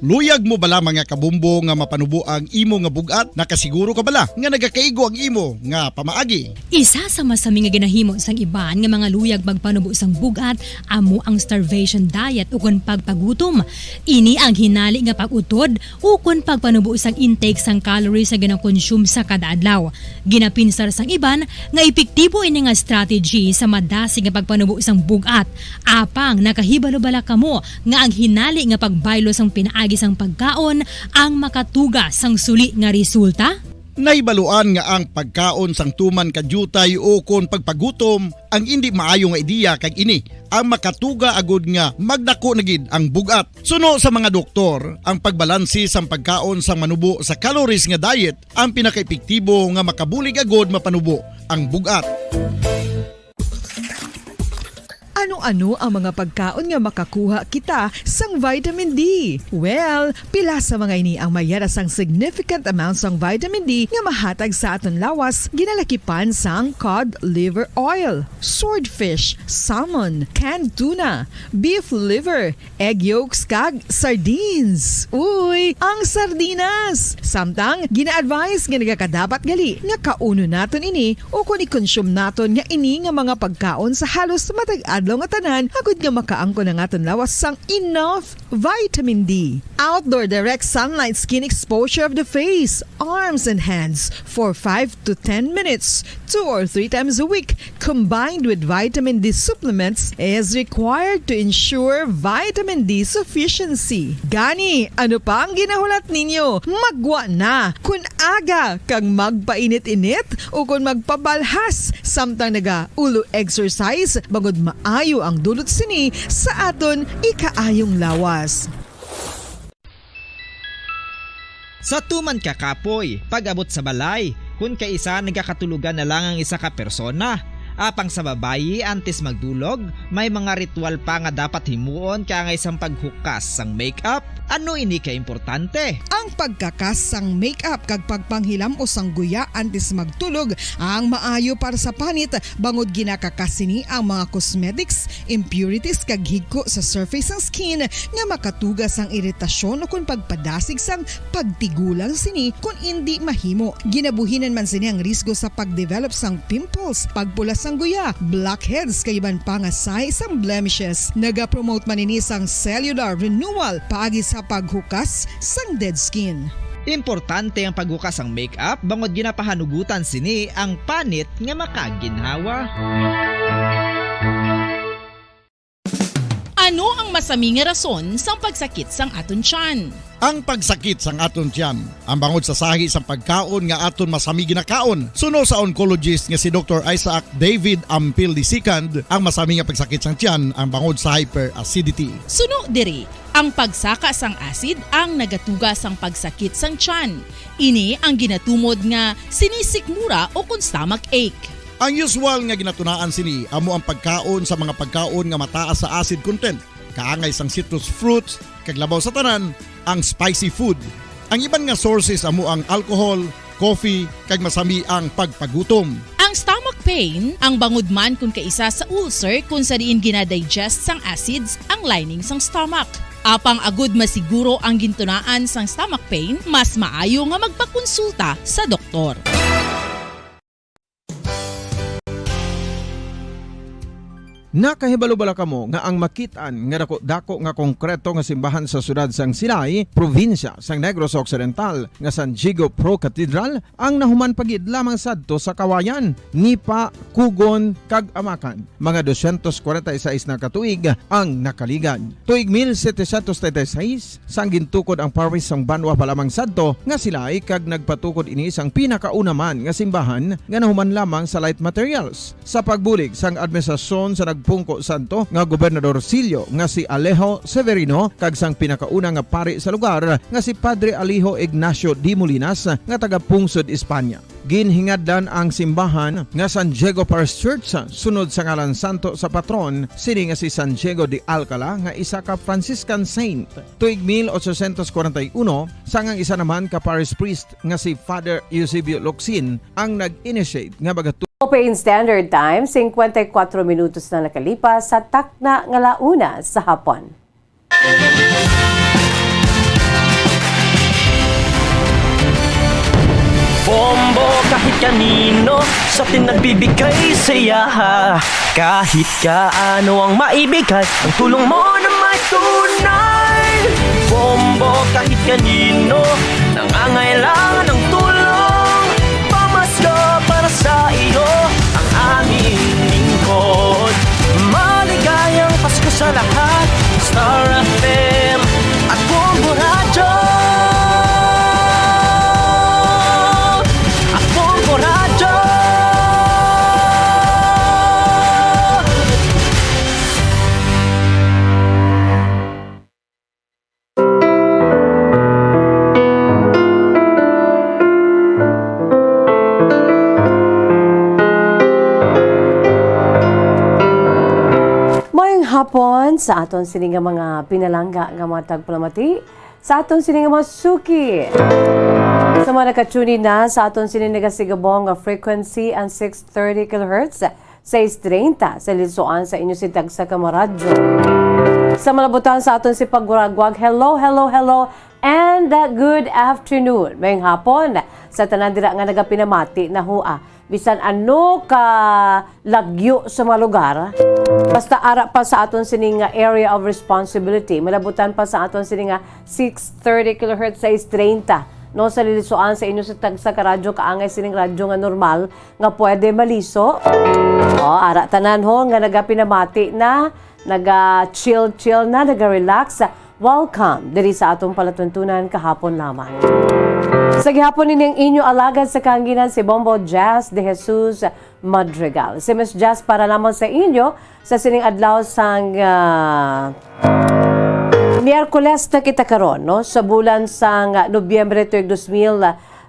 Luyag mo bala, mga kabombo, nga mapanubo ang imo nga bug-at? Nakasiguro ka bala nga nagakaigo ang imo nga pamaagi? Isa sa masami nga ginahimo sang iban nga mga luyag magpanubo sang bug-at amo ang starvation diet ukon pagpagutom. Ini ang hinali nga pag-utod ukon pagpanubo sang intake sang calories nga ginakonsume sa kada adlaw. Ginapinsar sang iban nga epektibo ini nga strategy sa madasig nga pagpanubo sang bug-at. Apang nakahibalo bala kamo nga ang hinali nga pagbaylo sang pinaagi sang pagkaon ang makatuga sang suli nga resulta? Nahibaluan nga ang pagkaon sang tuman ka diutay ukon pagpagutom ang indi maayo nga ideya, kag ini ang makatuga agud nga magdako na gid ang bug-at. Suno sa mga doktor, ang pagbalanse sang pagkaon sang manubo sa calories nga diet ang pinakaepektibo nga makabulig agud mapanubo ang bug-at. Ano-ano ang mga pagkaon nga makakuha kita sang vitamin D? Well, pila sa mga ini ang mayara sang significant amount sang vitamin D nga mahatag sa aton lawas, ginalakipan sang cod liver oil, swordfish, salmon, canned tuna, beef liver, egg yolks, kag sardines. Uy, ang sardinas! Samtang, gina-advise nga nagakadapat gali nga kaunon naton ini ukon i-consume naton nga ini nga mga pagkaon sa halos matag adlaw nga tanan, agud nga makaangkon ang aton lawas sang enough vitamin D. Outdoor direct sunlight skin exposure of the face, arms, and hands for five to ten minutes, two or three times a week, combined with vitamin D supplements, is required to ensure vitamin D sufficiency. Gani, ano pa ang ginahulat ninyo? Maggwa na! Kun aga kag magpainit-init ukon magpabalhas samtang naga-ulo exercise, bangod maayo ang dulot sini sa aton ikaayong lawas. Sa tuman ka kapoy, pag-abot sa balay, Kun kaisa nagakatulogan na lang ang isa ka persona. Apang sa babayi, antes magdulog, may mga ritual pa nga dapat himuon kaangay sang paghukas sang makeup. Ano ini ka importante? Ang pagkakas sang makeup kag pagpanghilam-os sang guya antes magtulog ang maayo para sa panit, bangod ginakakas sini ang mga cosmetics, impurities kag higko sa surface sang skin nga makatuga sang iritasyon ukon pagpadasig sang pagtigulang sini kon indi mahimo. Ginabuhinan man sini ang risgo sa pagdevelop sang pimples, pagpula sang guya, blackheads kag iban pa nga sahi sang blemishes. Nagapromote man ini sang cellular renewal paagi sa paghukas sang dead skin. Importante ang paghukas sang makeup bangod ginapahanugutan sini ang panit nga makaginhawa. Ano ang masami nga rason sang pagsakit sang aton tiyan? Ang pagsakit sang aton tiyan, ang bangod sa sahi sang pagkaon nga aton masami ginakaon. Suno sa oncologist nga si Doktor Isaac David Ampil the second, ang masami nga pagsakit sang tiyan ang bangod sa hyperacidity. Suno diri, ang pagsaka sang acid ang nagatuga sang pagsakit sang tiyan. Ini ang ginatumod nga sinisikmura o kon stomach ache. Ang usual nga ginatunaan sini amo ang pagkaon sa mga pagkaon nga mataas sa acid content, kaangay sang citrus fruits, kag labaw sa tanan, ang spicy food. Ang iban nga sources amo ang alcohol, coffee, kag masami ang pagpagutom. Ang stomach pain, ang bangod man kon kaisa sa ulcer kon sa diin ginadigest sang acids ang lining sang stomach. Apang agud masiguro ang gintunaan sang stomach pain, mas maayo nga magpakonsulta sa doktor. Nakahibalo bala kamo nga ang makit-an nga dako-dako nga konkreto nga simbahan sa siyudad sang Silay, probinsya sang Negros Occidental, nga San Diego Pro Cathedral, ang nahuman pa gid lamang sadto sa kawayan, nipa, kugon, kag amakan? Mga dosyentos kwarenta y seis na ka tuig ang nakaligad. Tuig mil setecientos treinta y seis, sang gintukod ang parish sang banwa pa lamang sadto nga Silay, kag nagpatukod ini sang pinakauna man nga simbahan nga nahuman lamang sa light materials. Sa pagbulig sang administrasyon sa nagpungko sadto nga gobernador silyo nga si Alejo Severino kag sang pinakauna nga pari sa lugar nga si Padre Alejo Ignacio de Molinas nga taga Pungsod, Espanya. Ginhingadlan ang simbahan nga San Diego Parish Church sunod sa ngalan santo sa patron sini nga si San Diego de Alcala nga isa ka Franciscan saint. Tuig mil ochocientos kwarenta y uno, sang ang isa naman ka parish priest nga si Father Eusebio Locsin ang nag-initiate nga magatu- Open Standard Time, singkwenta y kuwatro minutos na nakalipas sa takna nga launa sa hapon. Bombo kahit kanino sa atin nagbibigay saya. Kahit kaano ang maibigay, ang tulong mo na may tunay. Bombo kahit kanino nangangailangan ng tulong. Pamasko para sa iyo ang aming lingkod. Maligayang Pasko sa lahat. Star F M at Bombo Radyo. At Bombo Radyo. Maayong hapon sa aton sini nga mga pinalangga nga mga tagpalamati, sa aton sini nga mga suki, sa mga nakatune in na sa aton sini nagasigabong nga frequency and six thirty kilohertz. Sais treinta sa lisoan sa inyo si tagsa ka mga radyo. Sa malabutan sa aton si pagwagwag, hello, hello, hello, and, uh, good afternoon. Mayong hapon sa tanan dira nga nagapinamati na hua. Bisan ano ka lagyo sa mga lugar, basta ara pa sa aton sining, uh, area of responsibility, malabutan pa sa aton sining, uh, six thirty kilohertz, sais treinta, no, sa lisoan sa inyo sa tagsa ka radyo, kaangay sining radyo nga normal, nga pwede maliso. O, ara tanan ho nga nagapinamati na, naga-chill-chill na, naga-relax. Welcome diri sa atong palatuntunan kahapon lamang. Sa gihapon, ini ang inyo alagad sa kahanginan, si Bombo Jazz de Jesus Madrigal. Si Miss Jazz para lamang sa inyo sa sining adlaw sang, ah, Miyerkules na kita karon, no? Sa bulan sang Nobyembre tuig dos mil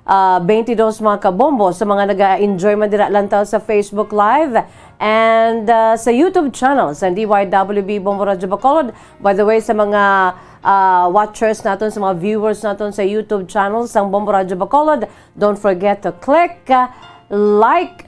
ah, twenty-two, mga kabombo, sa mga nag-enjoy man dira lantaw sa Facebook Live and, ah, sa YouTube channel sa D Y W B Bombo Radyo Bacolod. By the way, sa mga, ah, watchers naton, sa mga viewers naton sa YouTube channel sang Bombo Radyo Bacolod, don't forget to click, ah, like,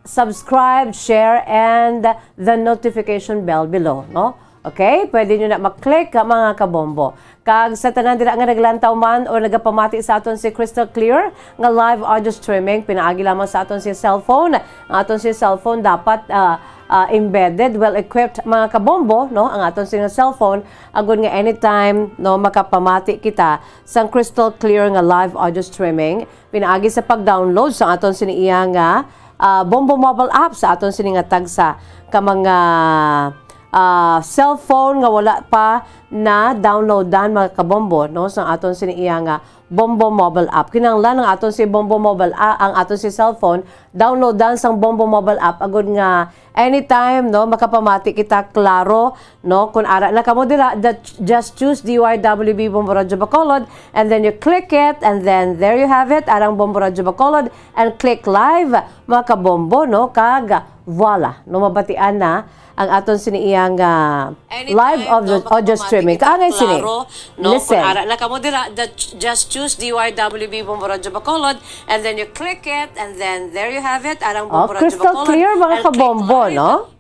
subscribe, share, and the notification bell below, no? Okay? Pwede nyo na ma-click, ah, mga kabombo. Kag sa tanan dira nga naglantaw man o nagapamati sa aton si Crystal Clear nga live audio streaming, pinaagi lamang sa aton si cellphone. Ang aton si cellphone dapat, ah, ah, embedded, well-equipped, mga kabombo, no? Ang aton si nga cellphone, agud nga anytime, no, makapamati kita sang Crystal Clear nga live audio streaming, pinaagi sa pag-download sa aton sini iya nga, ah, Bombo Mobile app sa aton sini nga tagsa ka mga, ah, cellphone nga wala pa na downloadan, mga kabombo, no, sa aton sini iya nga Bombo Mobile app. Kinahanglan ang aton si Bombo Mobile, ah, ang aton si cellphone downloadan sang Bombo Mobile app agud nga anytime, no, makapamati kita klaro, no? Kung ara na kamo dira, that, just choose D Y W B Bombo Radyo Bacolod, and then you click it, and then there you have it, arang Bombo Radyo Bacolod, and click live, mga kabombo, no? Kag voila, no, mabatian na ang aton sini iyang, ah, live audio, audio streaming. Kaangay sini. Listen. Ara na kamo dira, that, just choose D Y W B Bombo Radyo Bacolod, and then you click it, and then there you have it, arang Bombo Radyo Bacolod, and click live,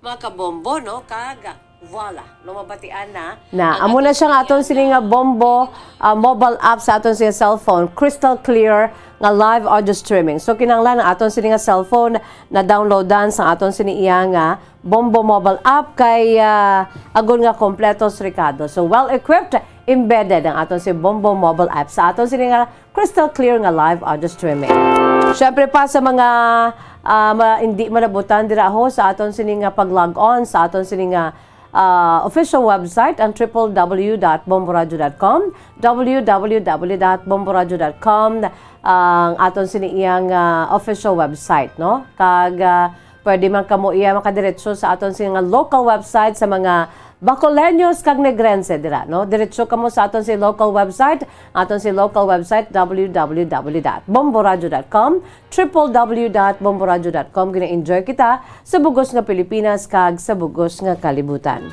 mga kabombo, no? Kag voila, no, mabatian na. Na, amo na siya nga aton sini nga Bombo, ah, mobile app sa aton sini nga cellphone, crystal clear nga live audio streaming. So, kinahanglan ang aton sini nga cellphone na downloadan sa aton sini iya nga Bombo mobile app kay, ah, agud nga kompleto sa rekado. So, well-equipped, embedded ang aton si Bombo mobile app sa aton sini nga crystal clear nga live audio streaming. Syempre pa sa mga, ah, ma-, hindi malabutan dira ho sa aton sini nga pag-log on sa aton sini nga, ah, official website, ang triple W dot bomboradio dot com, W W W dot bomboradio dot com, ang aton sini iyang, ah, official website, no? Kag, ah, pwede man kamo iya makadiretso sa aton sini nga local website sa mga Bacoleños kag Negrense dira, no? Diretso kamo sa aton si local website, aton si local website, W W W dot bomboradio dot com, triple W dot bomboradio dot com. Gina-enjoy kita sa bugos nga Pilipinas kag sa bugos nga kalibutan.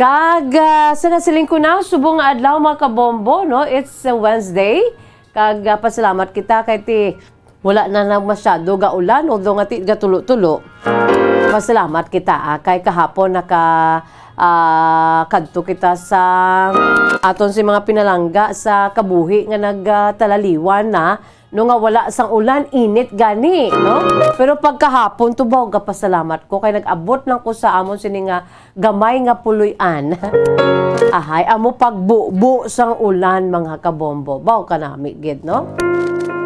Kag, ah, sa nasiling ko na, subong nga adlaw, mga kabombo, no? It's a Wednesday. Kag, ah, pasalamat kita kay ti wala na lang masyado ga ulan, although nga ti gatulo-tulo. Pasalamat kita, ah, kay kahapon naka, ah, kadto kita sa aton si mga pinalangga sa kabuhi nga nagtalaliwan na, no, nga wala sang ulan, init gani, no? Pero pagkahapon to ba, gapasalamat ko kay nag-abot lang ko sa amon sini nga gamay nga puloy-an. Ahay, amo pagbubo sang ulan, mga kabombo. Baw kanami gid, no?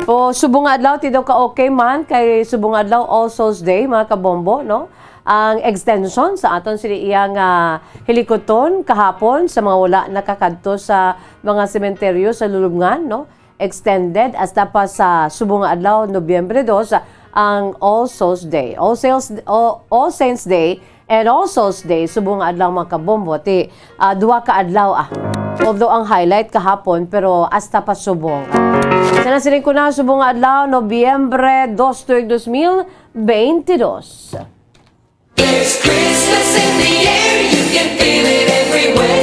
O, subong nga adlaw, ti daw ka okay man, kay subong nga adlaw, All Souls Day, mga kabombo, no? Ang extension sa aton sini iya nga hilikuton kahapon sa mga wala nakakadto sa mga sementeryo sa lulubngan, no? Extended hasta pa sa subong nga adlaw, Nobyembre dos, ang All Souls Day, All Sales, All, All Saints Day, and All Souls Day, subong nga adlaw, mga kabombo, ti, ah, duha ka adlaw, ah. Although ang highlight kahapon, pero hasta pa subong. Sa nasiling ko na, subong nga adlaw, Nobyembre dos, tuig dos mil bentidós. There's Christmas in the air, you can feel it everywhere.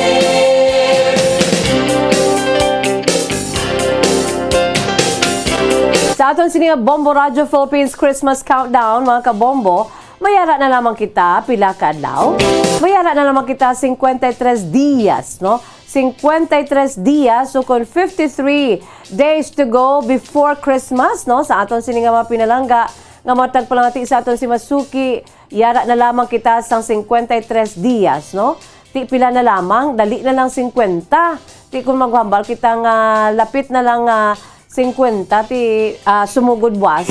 Sa aton sini nga Bombo Radyo Philippines Christmas Countdown, mga kabombo, may ara na lamang kita, pila ka adlaw? May ara na lamang kita, cincuenta y tres días, no? Cincuenta y tres días, so kon fifty-three days to go before Christmas, no? Sa aton sini nga mga pinalangga, nga matag palangati sa aton si Masuki, yara na lamang kita sang cincuenta y tres días, no? Ti pila na lamang, dali na lang cincuenta. Ti kung maghambal kita nga lapit na lang nga cincuenta, ti, ah, sumugod buwas.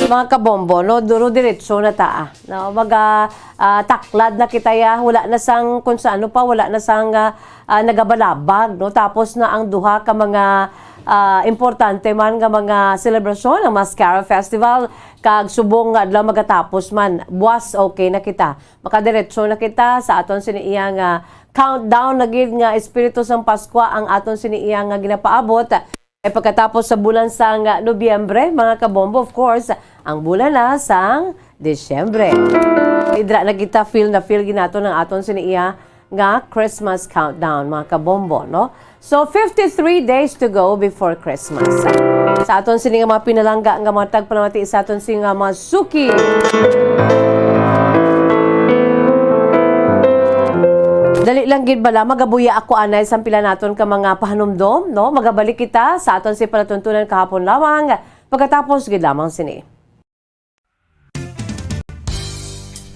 Mga kabombo, no? Duro diretso na ta, ah, no? Maga, ah, taklad na kita, ya. Wala na sang, kung sa ano pa, wala na sang, ah, ah, nagabalabag, no? Tapos na ang duha ka mga, ah, importante man nga mga selebrasyon, ang Mascara Festival, kag subong nga adlaw magatapos man. Buwas, okay na kita. Makadiretso na kita sa aton sini iya nga countdown na gid nga espiritu sang Paskwa ang aton sini iya nga ginapaabot. Ay pagkatapos sa bulan sang Nobyembre, mga kabombo, of course, ang bulan na sang Disyembre. Idra na kita, feel na feel ginato ng aton sini iya nga Christmas countdown, mga kabombo, no? So, fifty-three days to go before Christmas. Sa aton sini nga mga pinalangga nga mga tagpalamati sa aton sini nga mga suki. Dali lang gid bala, magabuya ako anay sa pila naton ka mga pahanumdom, no? Magabalik kita sa aton si palatuntunan kahapon lamang, pagkatapos gid lamang sini.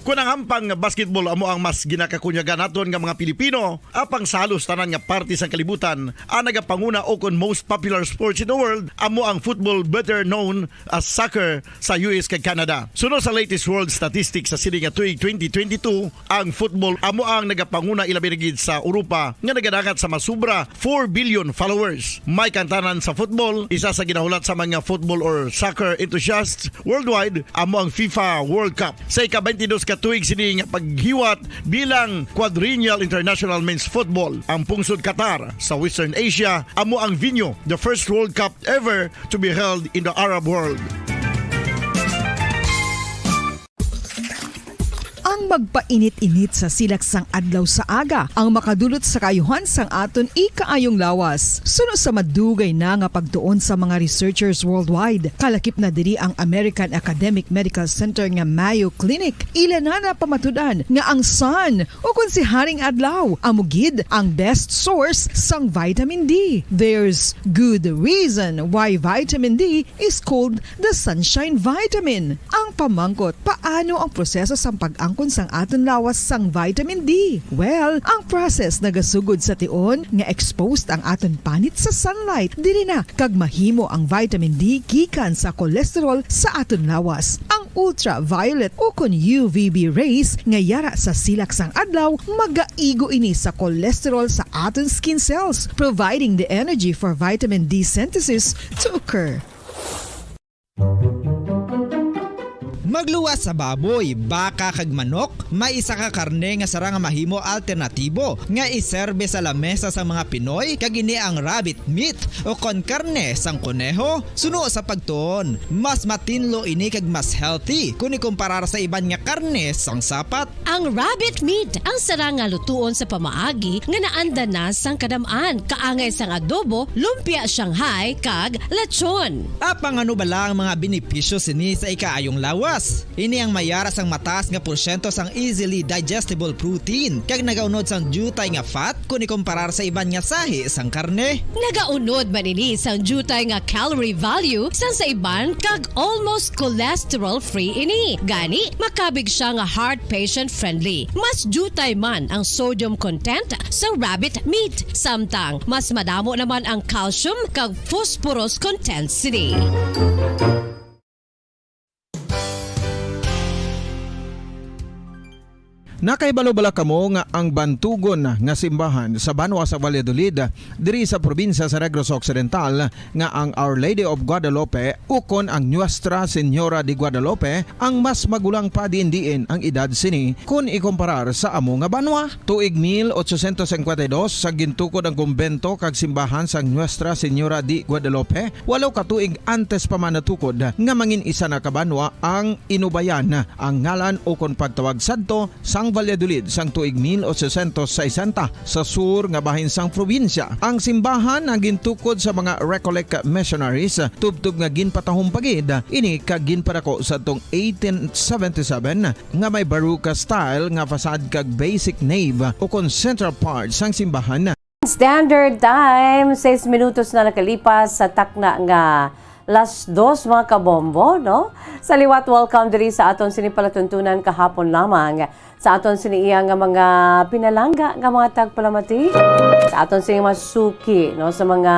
Kung ang hampang nga basketball amo ang mas ginakakunyagan naton nga mga Pilipino, apang sa halos tanan nga parte sang kalibutan, ang nagapanguna o kon most popular sports in the world amo ang football, better known as soccer sa U S kag Canada. Suno sa latest world statistics sa sini nga tuig twenty twenty-two, ang football amo ang nagapanguna ilabi na gid sa Europa nga nagadangat sa masubra four billion followers. May kantanan sa football, isa sa ginahulat sa mga football or soccer enthusiasts worldwide amo ang FIFA World Cup. Sa ika-twenty-dos ka tuig sini nga paghiwat bilang Quadrennial International Men's Football, ang pungsod Qatar sa Western Asia amo ang venue, the first World Cup ever to be held in the Arab world. Ang magpainit-init sa silak sang adlaw sa aga ang makadulot sa kaayuhan sang aton ikaayong lawas. Suno sa madugay na nga pagtuon sa mga researchers worldwide, kalakip na diri ang American Academic Medical Center nga Mayo Clinic. Ila na napamatud-an nga ang sun, o kon si Haring Adlaw, amo gid ang best source sang vitamin D. There's good reason why vitamin D is called the sunshine vitamin. Ang pamangkot, paano ang proseso sang pag-angkon sang aton lawas sang vitamin D? Well, ang process nagasugod sa tion nga exposed ang aton panit sa sunlight diri na, kag mahimo ang vitamin D gikan sa cholesterol sa aton lawas. Ang ultraviolet o kon U V B rays nga yara sa silak sang adlaw, magaigo ini sa cholesterol sa aton skin cells, providing the energy for vitamin D synthesis to occur. Magluwas sa baboy, baka kag manok, may isa ka karne nga sarang nga mahimo alternatibo nga iserbe sa lamesa sa mga Pinoy, kag ini ang rabbit meat o kon karne sang koneho. Suno sa pagtuon, mas matinlo ini kag mas healthy kon ikumparar sa iban nga karne sang sapat. Ang rabbit meat ang sarang nga lutuon sa pamaagi nga naanda na sang kadam-an, kaangay sang adobo, lumpia Shanghai, kag lechon. Apang ano bala ang mga benepisyo sini sa ikaayong lawas? Ini ang mayara sang mataas nga porsyento sang easily digestible protein kag nagaunod sang diutay nga fat kon ikumparar sa iban nga sahi sang karne. Nagaunod man ini sang diutay nga calorie value sang sa iban kag almost cholesterol-free ini. Gani, makabig siya nga heart patient-friendly. Mas diutay man ang sodium content sa rabbit meat, samtang mas madamo naman ang calcium kag phosphorus content sini. Nakahibalo bala kamo nga ang bantugon nga simbahan sa banwa sa Valladolid, diri sa probinsya sa Negros Occidental, nga ang Our Lady of Guadalupe ukon ang Nuestra Señora de Guadalupe ang mas magulang pa diin-diin ang edad sini kon ikumparar sa amo nga banwa? Tuig mil ochocientos cincuenta y dos, sa gintukod ang kumbento kag simbahan sang Nuestra Señora de Guadalupe, walo ka tuig antes pa man natukod nga mangin isa na ka banwa ang Inubayan, ang ngalan ukon pagtawag sadto sang Valladolid sang tuig mil ochocientos sesenta, sa sur nga bahin sang probinsya. Ang simbahan ang gintukod sa mga Recollect missionaries, tubtob nga ginpatahom pa gid ini kag ginpadako sadtong eighteen seventy-seven, nga may Baroque style nga facade kag basic nave ukon central part sang simbahan. Standard time, sais minutos na nakalipas sa takna nga las dos, mga kabombo, no? Sa liwat, welcome diri sa aton sini palatuntunan kahapon lamang. Sa aton sini iya nga mga pinalangga nga mga tagpalamati, sa aton sini mga suki, no? Sa mga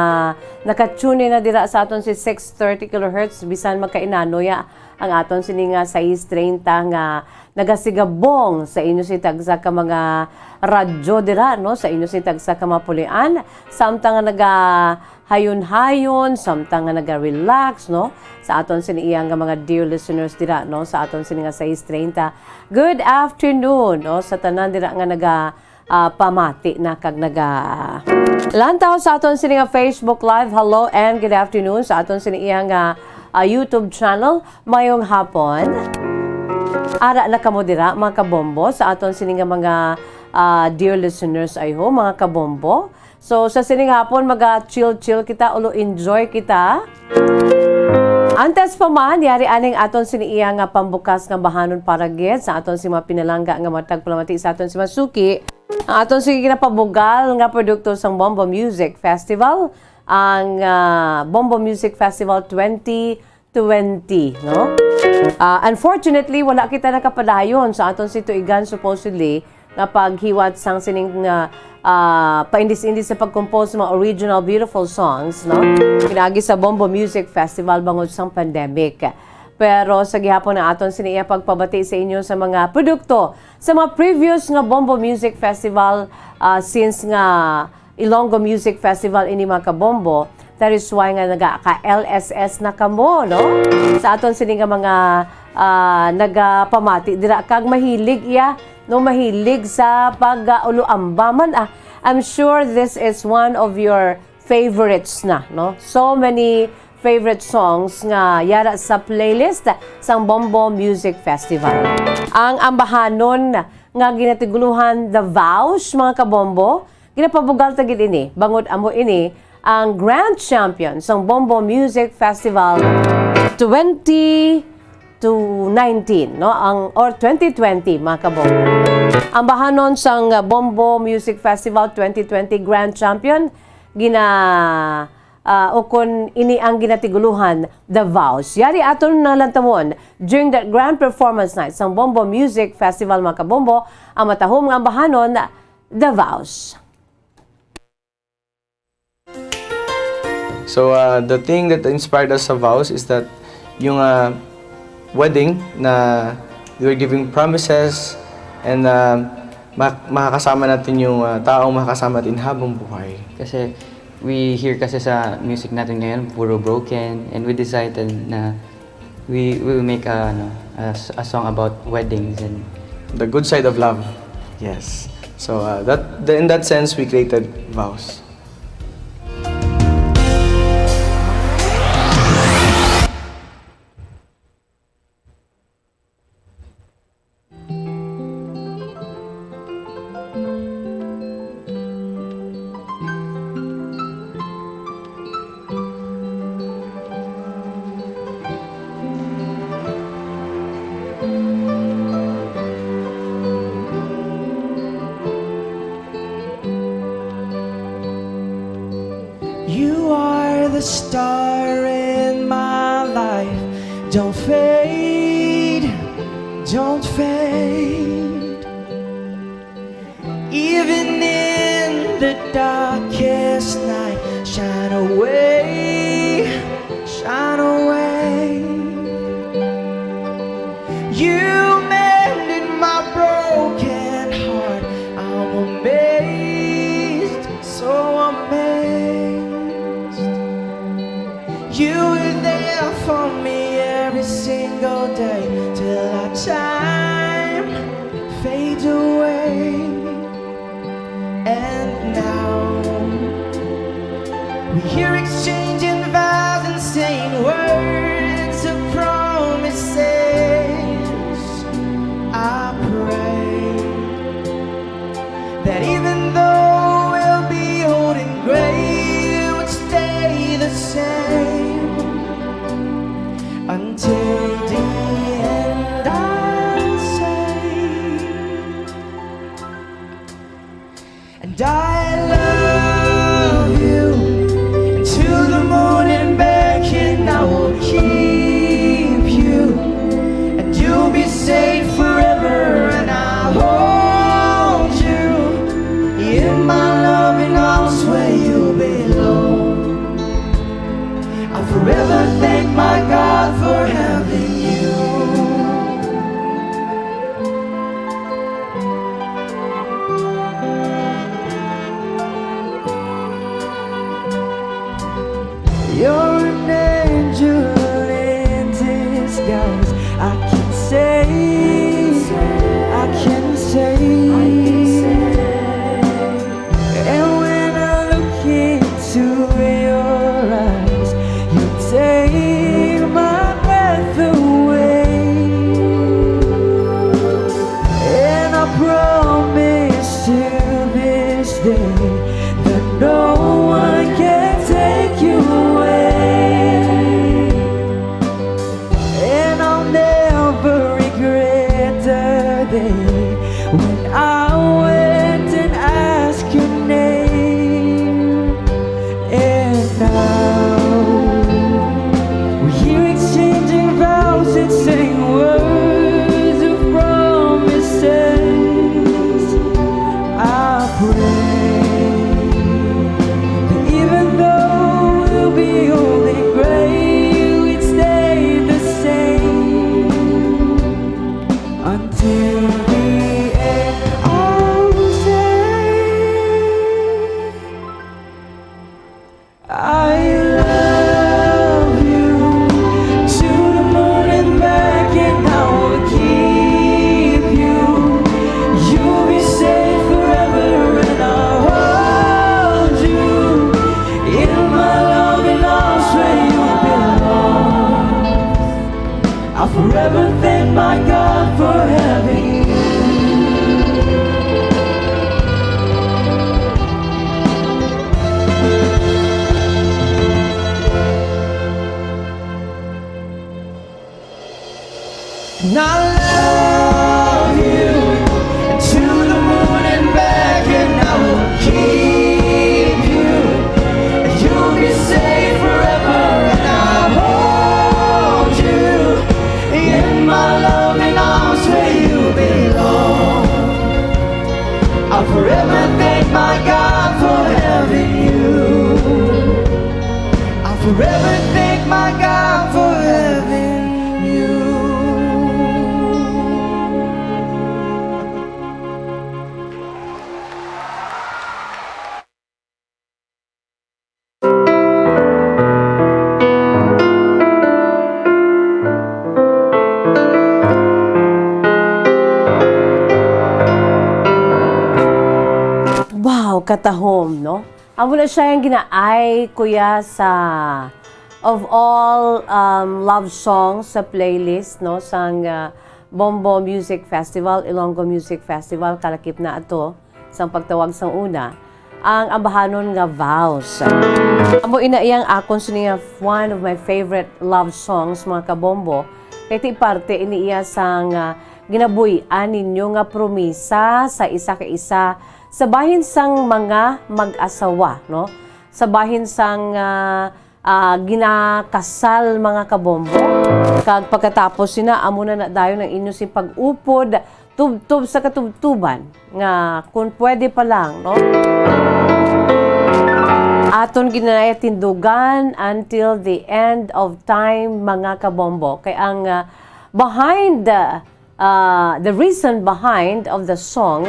nakatune na dira sa aton si six thirty kilohertz, bisan magkainano ya ang aton sini nga sais treinta nga nagasigabong sa inyo si tagsa ka mga radyo dira, no, sa inyo si tagsa ka mga pulian, samtang nga nagahayon-hayon, samtang nga naga-relax, no, sa aton sini iya nga mga dear listeners dira, no, sa aton sini nga sais treinta. Good afternoon, no, sa tanan dira nga naga ah, pamati na kag naga lantaw sa aton sini nga Facebook Live. Hello and good afternoon sa aton sini iya nga, ah, YouTube channel. Mayong hapon. Ara na kamo dira, mga kabombo, sa aton sini nga mga, ah, dear listeners, I hope, mga kabombo. So, sa sining hapon, maga-chill-chill kita, ulo enjoy kita. Antes pa man, yari aning aton sini iya nga pambukas nga bahanon para gid sa aton si mga pinalangga nga matag palamati sa aton si Masuki. Ang aton si ginapabugal nga produkto sang Bombo Music Festival, ang, ah, Bombo Music Festival twenty twenty, no? Ah, unfortunately, wala kita nakapadayon sa aton si tuigan, supposedly, nga paghiwat sang sining, ah, ah, paindis-indis sa pag-compose sa mga original beautiful songs, no? Pinaagi sa Bombo Music Festival bangod sang pandemic. Pero sa gihapon na aton sini iya pagpabati sa inyo sa mga produkto sa mga previous nga Bombo Music Festival, ah, since nga Ilonggo Music Festival ini, mga kabombo. That is why nga naga-ka-L S S na kamo, no? Sa aton sini nga mga, ah, nagapamati dira kag mahilig iya, no, mahilig sa pag, ah, uluamba man, ah. I'm sure this is one of your favorites na, no? So many favorite songs nga yara sa playlist sang Bombo Music Festival. Ang ambahanon nga ginatiguluhan The Vows, mga kabombo, ginapabugal ta gid ini, bangod amo ini ang grand champion sang Bombo Music Festival twenty to nineteen, no? Ang, or twenty twenty, mga kabombo. Ambahanon sang Bombo Music Festival twenty twenty grand champion, gina, ah, ukon ini ang ginatiguluhan The Vows. Yari aton nalantawon during the grand performance night sang Bombo Music Festival, mga kabombo, ang matahom nga ambahanon, The Vows. So, uh, the thing that inspired us sa Vows is that yung, uh, wedding na we were giving promises and, uh, ma- makakasama natin yung, uh, taong makakasama natin habang buhay. Kasi we hear kasi sa music natin ngayon, puro broken, and we decided na we will make a, ano, a, s- a song about weddings and The good side of love. Yes. So, uh, that the, in that sense, we created Vows. You are the star in my life. Don't fade, don't fade. Even in the darkest night, shine away, shine away. You mended my broken heart. I'm amazed, so amazed. You were there for me every single day till our time fades away. And now we hear exchanging vows and saying words of promises. I pray that even though we'll be old and gray, we'll stay the same until the end. I'll say, and I love you until the morning back, and I will keep you, and you'll be safe forever, and I'll hold you in my loving arms where you belong. I'll forever thank my God for having you. Forever thank my God for having you. And I love you to the moon and back, and I will keep you. You'll be safe forever, and I'll hold you in my loving arms where you belong. I'll forever thank my God for having you. I'll forever thank my God for having you. Wow, katahom, no? Amo na siya ang ginaay, kuya, sa of all, um, love songs sa playlist, no, sang, uh, Bombo Music Festival, Ilonggo Music Festival, kalakip na ato sang pagtawag sang una, ang ambahanon nga Vows. Amo ina iyang akon sini nga one of my favorite love songs, mga kabombo, kay ti parte ini iya sang, ah, ginabuy-an ninyo nga promisa sa isa ka isa sa bahin sang mga mag-asawa, no? Sa bahin sang, ah, ah, ginakasal, mga kabombo. Kag pagkatapos sina, amo na na dayon ang inyo sing pag-upod, tubtob sa katubtuban, nga kung pwede pa lang, no? Aton ginaya tindugan until the end of time, mga kabombo. Kay ang, ah, behind, ah, ah, the reason behind of the song,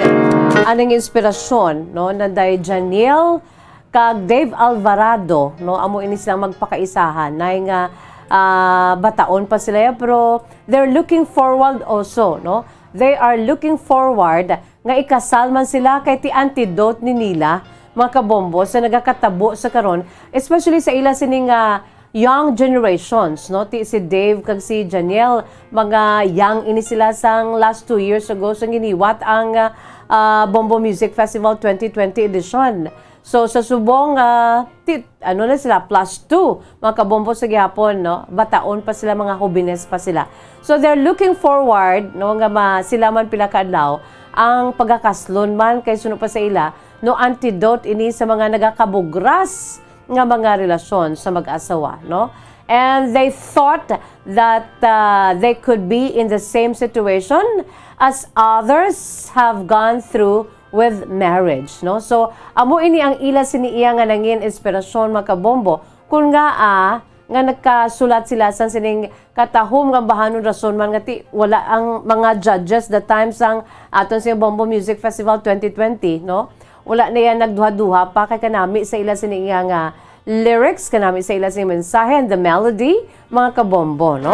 anang inspirasyon, no, na day Janiel kag Dave Alvarado, no, amo ini silang magpakaisahan. Nay nga, ah, bataon pa sila, pero they're looking forward also, no? They are looking forward nga ikasal man sila kay ti antidote ni nila, mga kabombo, sa nagakatabo sa karon, especially sa ila sining, ah, young generations, no? Ti si Dave kag si Janiel, mga young ini sila sang last two years ago, sang giniwat ang, ah, ah, Bombo Music Festival twenty twenty edition. So, sa subong, ah, ti-, ano na sila, plus two, mga kabombo sa gihapon, no? Bataon pa sila, mga hobines pa sila. So, they're looking forward, no, nga ma-, sila man pila ka adlaw, ang pagakaslon man, kay suno pa sa ila, no, antidote ini sa mga nagakabugras nga mga relasyon sa mag-asawa, no? And they thought that, uh, they could be in the same situation as others have gone through with marriage, no? So, amo ini ang ila sini iya nga nangin inspirasyon, mga kabombo, kun ngaa nga nagkasulat sila sang sining katahom nga bahanon, rason man nga ti wala ang mga judges that time sang aton sing Bombo Music Festival twenty twenty, no? Wala na yan nagduha-duha pa kay kanami sa ila sini iya nga lyrics, kanami sa ila sing mensahe and the melody, mga kabombo, no?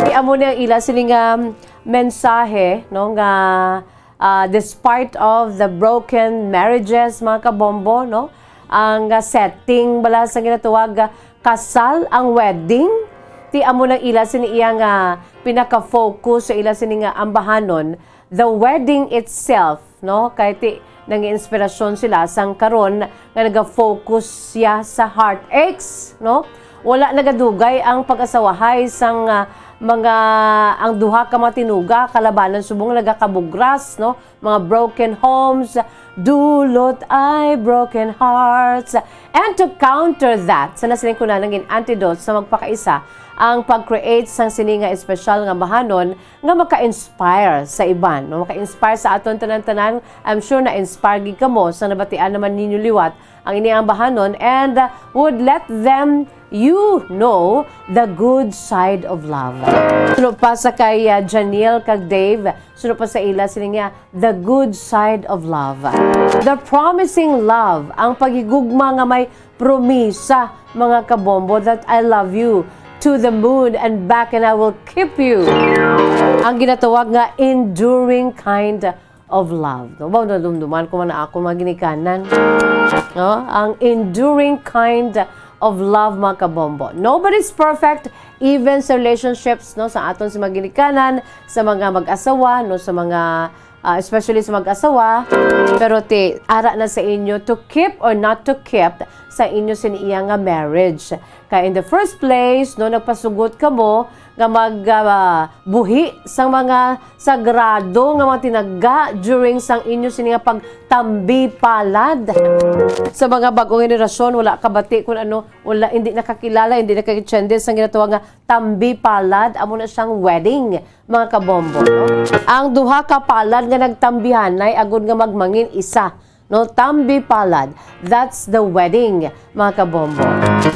Ti amo ni ang ila sini nga mensahe, no, nga, ah, despite of the broken marriages, mga kabombo, no? Ang, ah, setting bala sa ginatawag, ah, kasal, ang wedding, ti amo nang ila sini iya nga pinaka-focus sa ila sini nga ambahanon, the wedding itself, no? Kay ti nang inspirasyon sila sang karon nga naga-focus siya sa heartaches, no? Wala nagadugay ang pag-asawahay sang, ah, mga, ang duha ka mga tinuga, kalabanan subong nagakabugras, no? Mga broken homes, dulot ay broken hearts. And to counter that, sa nasiling ko na nangin antidote sa magpakaisa, ang pag-create sang sini nga espesyal nga bahanon nga maka-inspire sa iban, no? Maka-inspire sa aton tanan-tanan. I'm sure na-inspire gid kamo sa nabatian naman ninyo liwat ang ini ang bahanon and, uh, would let them you know the good side of love. Suno pa sa kay, uh, Janiel kag Dave, suno pa sa ila sini nga, the good side of love. The promising love, ang paghigugma nga may promisa, mga kabombo, that I love you to the moon and back and I will keep you. Ang ginatawag nga enduring kind of love. No? Wow, nadumduman ko man na ako mga ginikanan. No? Ang enduring kind of love, mga kabombo. Nobody's perfect even sa relationships, no, sa aton sa mga ginikanan, sa mga mag-asawa, no, sa mga, ah, especially sa mag-asawa. Pero ti, ara na sa inyo to keep or not to keep sa inyo sini iya nga marriage. Kay in the first place, no, nagpasugot kamo nga mag, ah, buhi sang mga sagrado nga mga tinagga during sang inyo sini nga pagtambi palad. Sa mga bag-ong henerasyon, wala kabati kung ano, wala, hindi nakakilala, hindi nakakintindi sang ginatawag nga tambi palad, amo na siyang wedding, mga kabombo, no? Ang duha ka palad nga nagtambihanay agud nga magmangin isa, no? Tambi palad. That's the wedding, mga kabombo.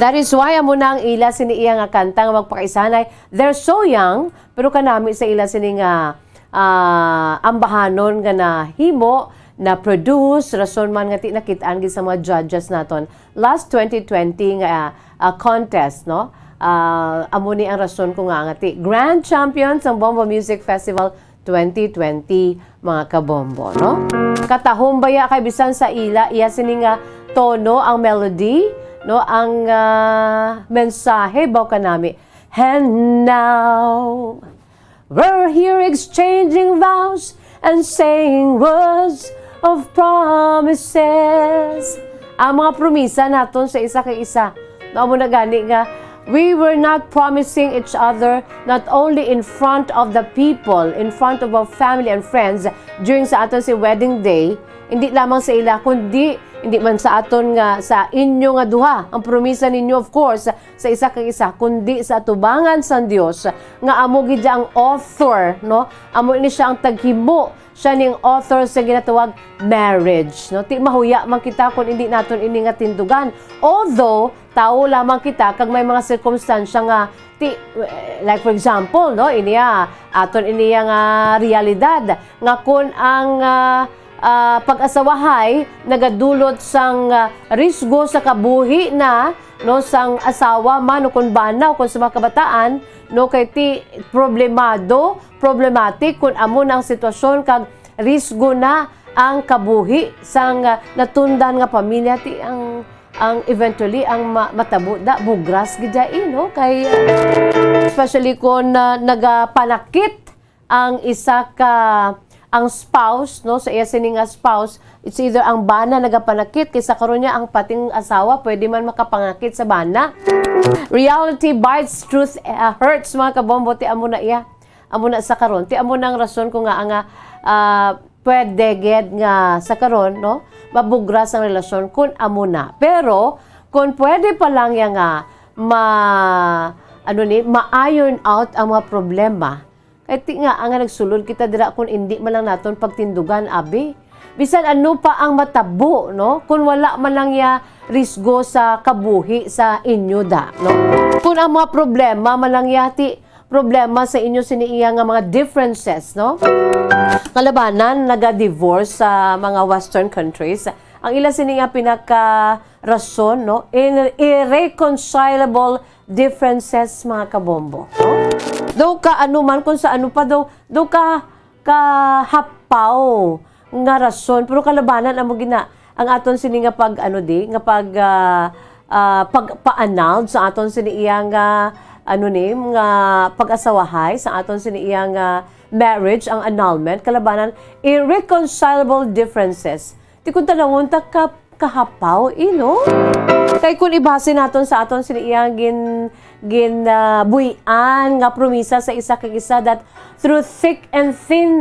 That is why amo na ang ila sini iya nga kanta nga magpakaisanay. They're so young, pero kanami sa ila sini nga, ah, ambahanon nga nahimo, na-produce, rason man nga ti nakit-an gid sa mga judges naton last twenty twenty nga, ah, contest, no? Ah, amo ni ang rason ko nga nga ti grand champion sang Bombo Music Festival twenty twenty, mga kabombo, no? Katahom baya kay bisan sa ila, iya sini nga tono, ang melody, no, ang, ah, mensahe baw kanami. And now, we're here exchanging vows and saying words of promises. Ang mga promisa naton sa isa kay isa. No, amo na gani nga, we were not promising each other not only in front of the people, in front of our family and friends during sa aton si wedding day, hindi lamang sa ila, kundi hindi man sa aton nga, sa inyo nga duha. Ang promisa ninyo, of course, sa isa kag isa, kundi sa atubangan sang Dios, nga amo gid ang author, no? Amo ini siya ang taghimo, siya ning author sa ginatawag marriage, no? Ti mahuya man kita kung hindi naton ini nga tindugan. Although, tawo lamang kita kag may mga sirkumstansya nga ti, like for example, no, iniya, aton iniya nga realidad nga kun ang, ah, ah, pag-asawahay nagadulot sang, ah, risgo sa kabuhi na, no, sang asawa man o kun bana o kun sa mga kabataan, no, kay ti problemado, problematic kun amo na ang sitwasyon kag risgo na ang kabuhi sang, ah, natundan nga pamilya, ti ang, ang eventually ang ma-, matabo da bugras gid ya, eh, no, kay, ah, especially kun, ah, nagapanakit ang isa ka, ang spouse, no, sa iya sini nga spouse, it's either ang bana nagapanakit, kay sa karon niya ang pating asawa pwede man makapangakit sa bana. Reality bites, truth, ah, hurts, mga kabombo, ti amo na iya. Amo na sa karon, ti amo na ang rason ko nga, nga, ah, pwede gid nga sa karon, no, mabugras ang relasyon kun amo na. Pero kun pwede pa lang ya nga ma-, ano ni, ma-iron out ang mga problema, kay ti nga, nga nagsulod kita dira kun indi man lang naton pagtindugan, abi. Bisan ano pa ang matabo, no? Kun wala man lang ya risgo sa kabuhi sa inyo da, no? Kun ang mga problema man lang ya ti problema sa inyo sini iya nga mga differences, no? Kalabanan, naga-divorce sa mga Western countries. Ang ila sini nga pinaka rason, no? In irreconcilable differences, mga kabombo, no? Daw ka ano man, kung sa ano pa daw, daw ka kahapaw nga rason, pero kalabanan amo gina ang aton sini nga pag ano di, nga pag, ah, ah, pagpa-annulled sa aton sini iya nga ano ni, nga pag-asawahay, sa aton sini iya nga marriage, ang annulment, kalabanan, irreconcilable differences. Ti kung tanawon ta ka, kahapaw, eh, no? Kay kung ibase naton sa aton sini iya gin-, gin, ah, buy-an nga promisa sa isa kag isa, that through thick and thin,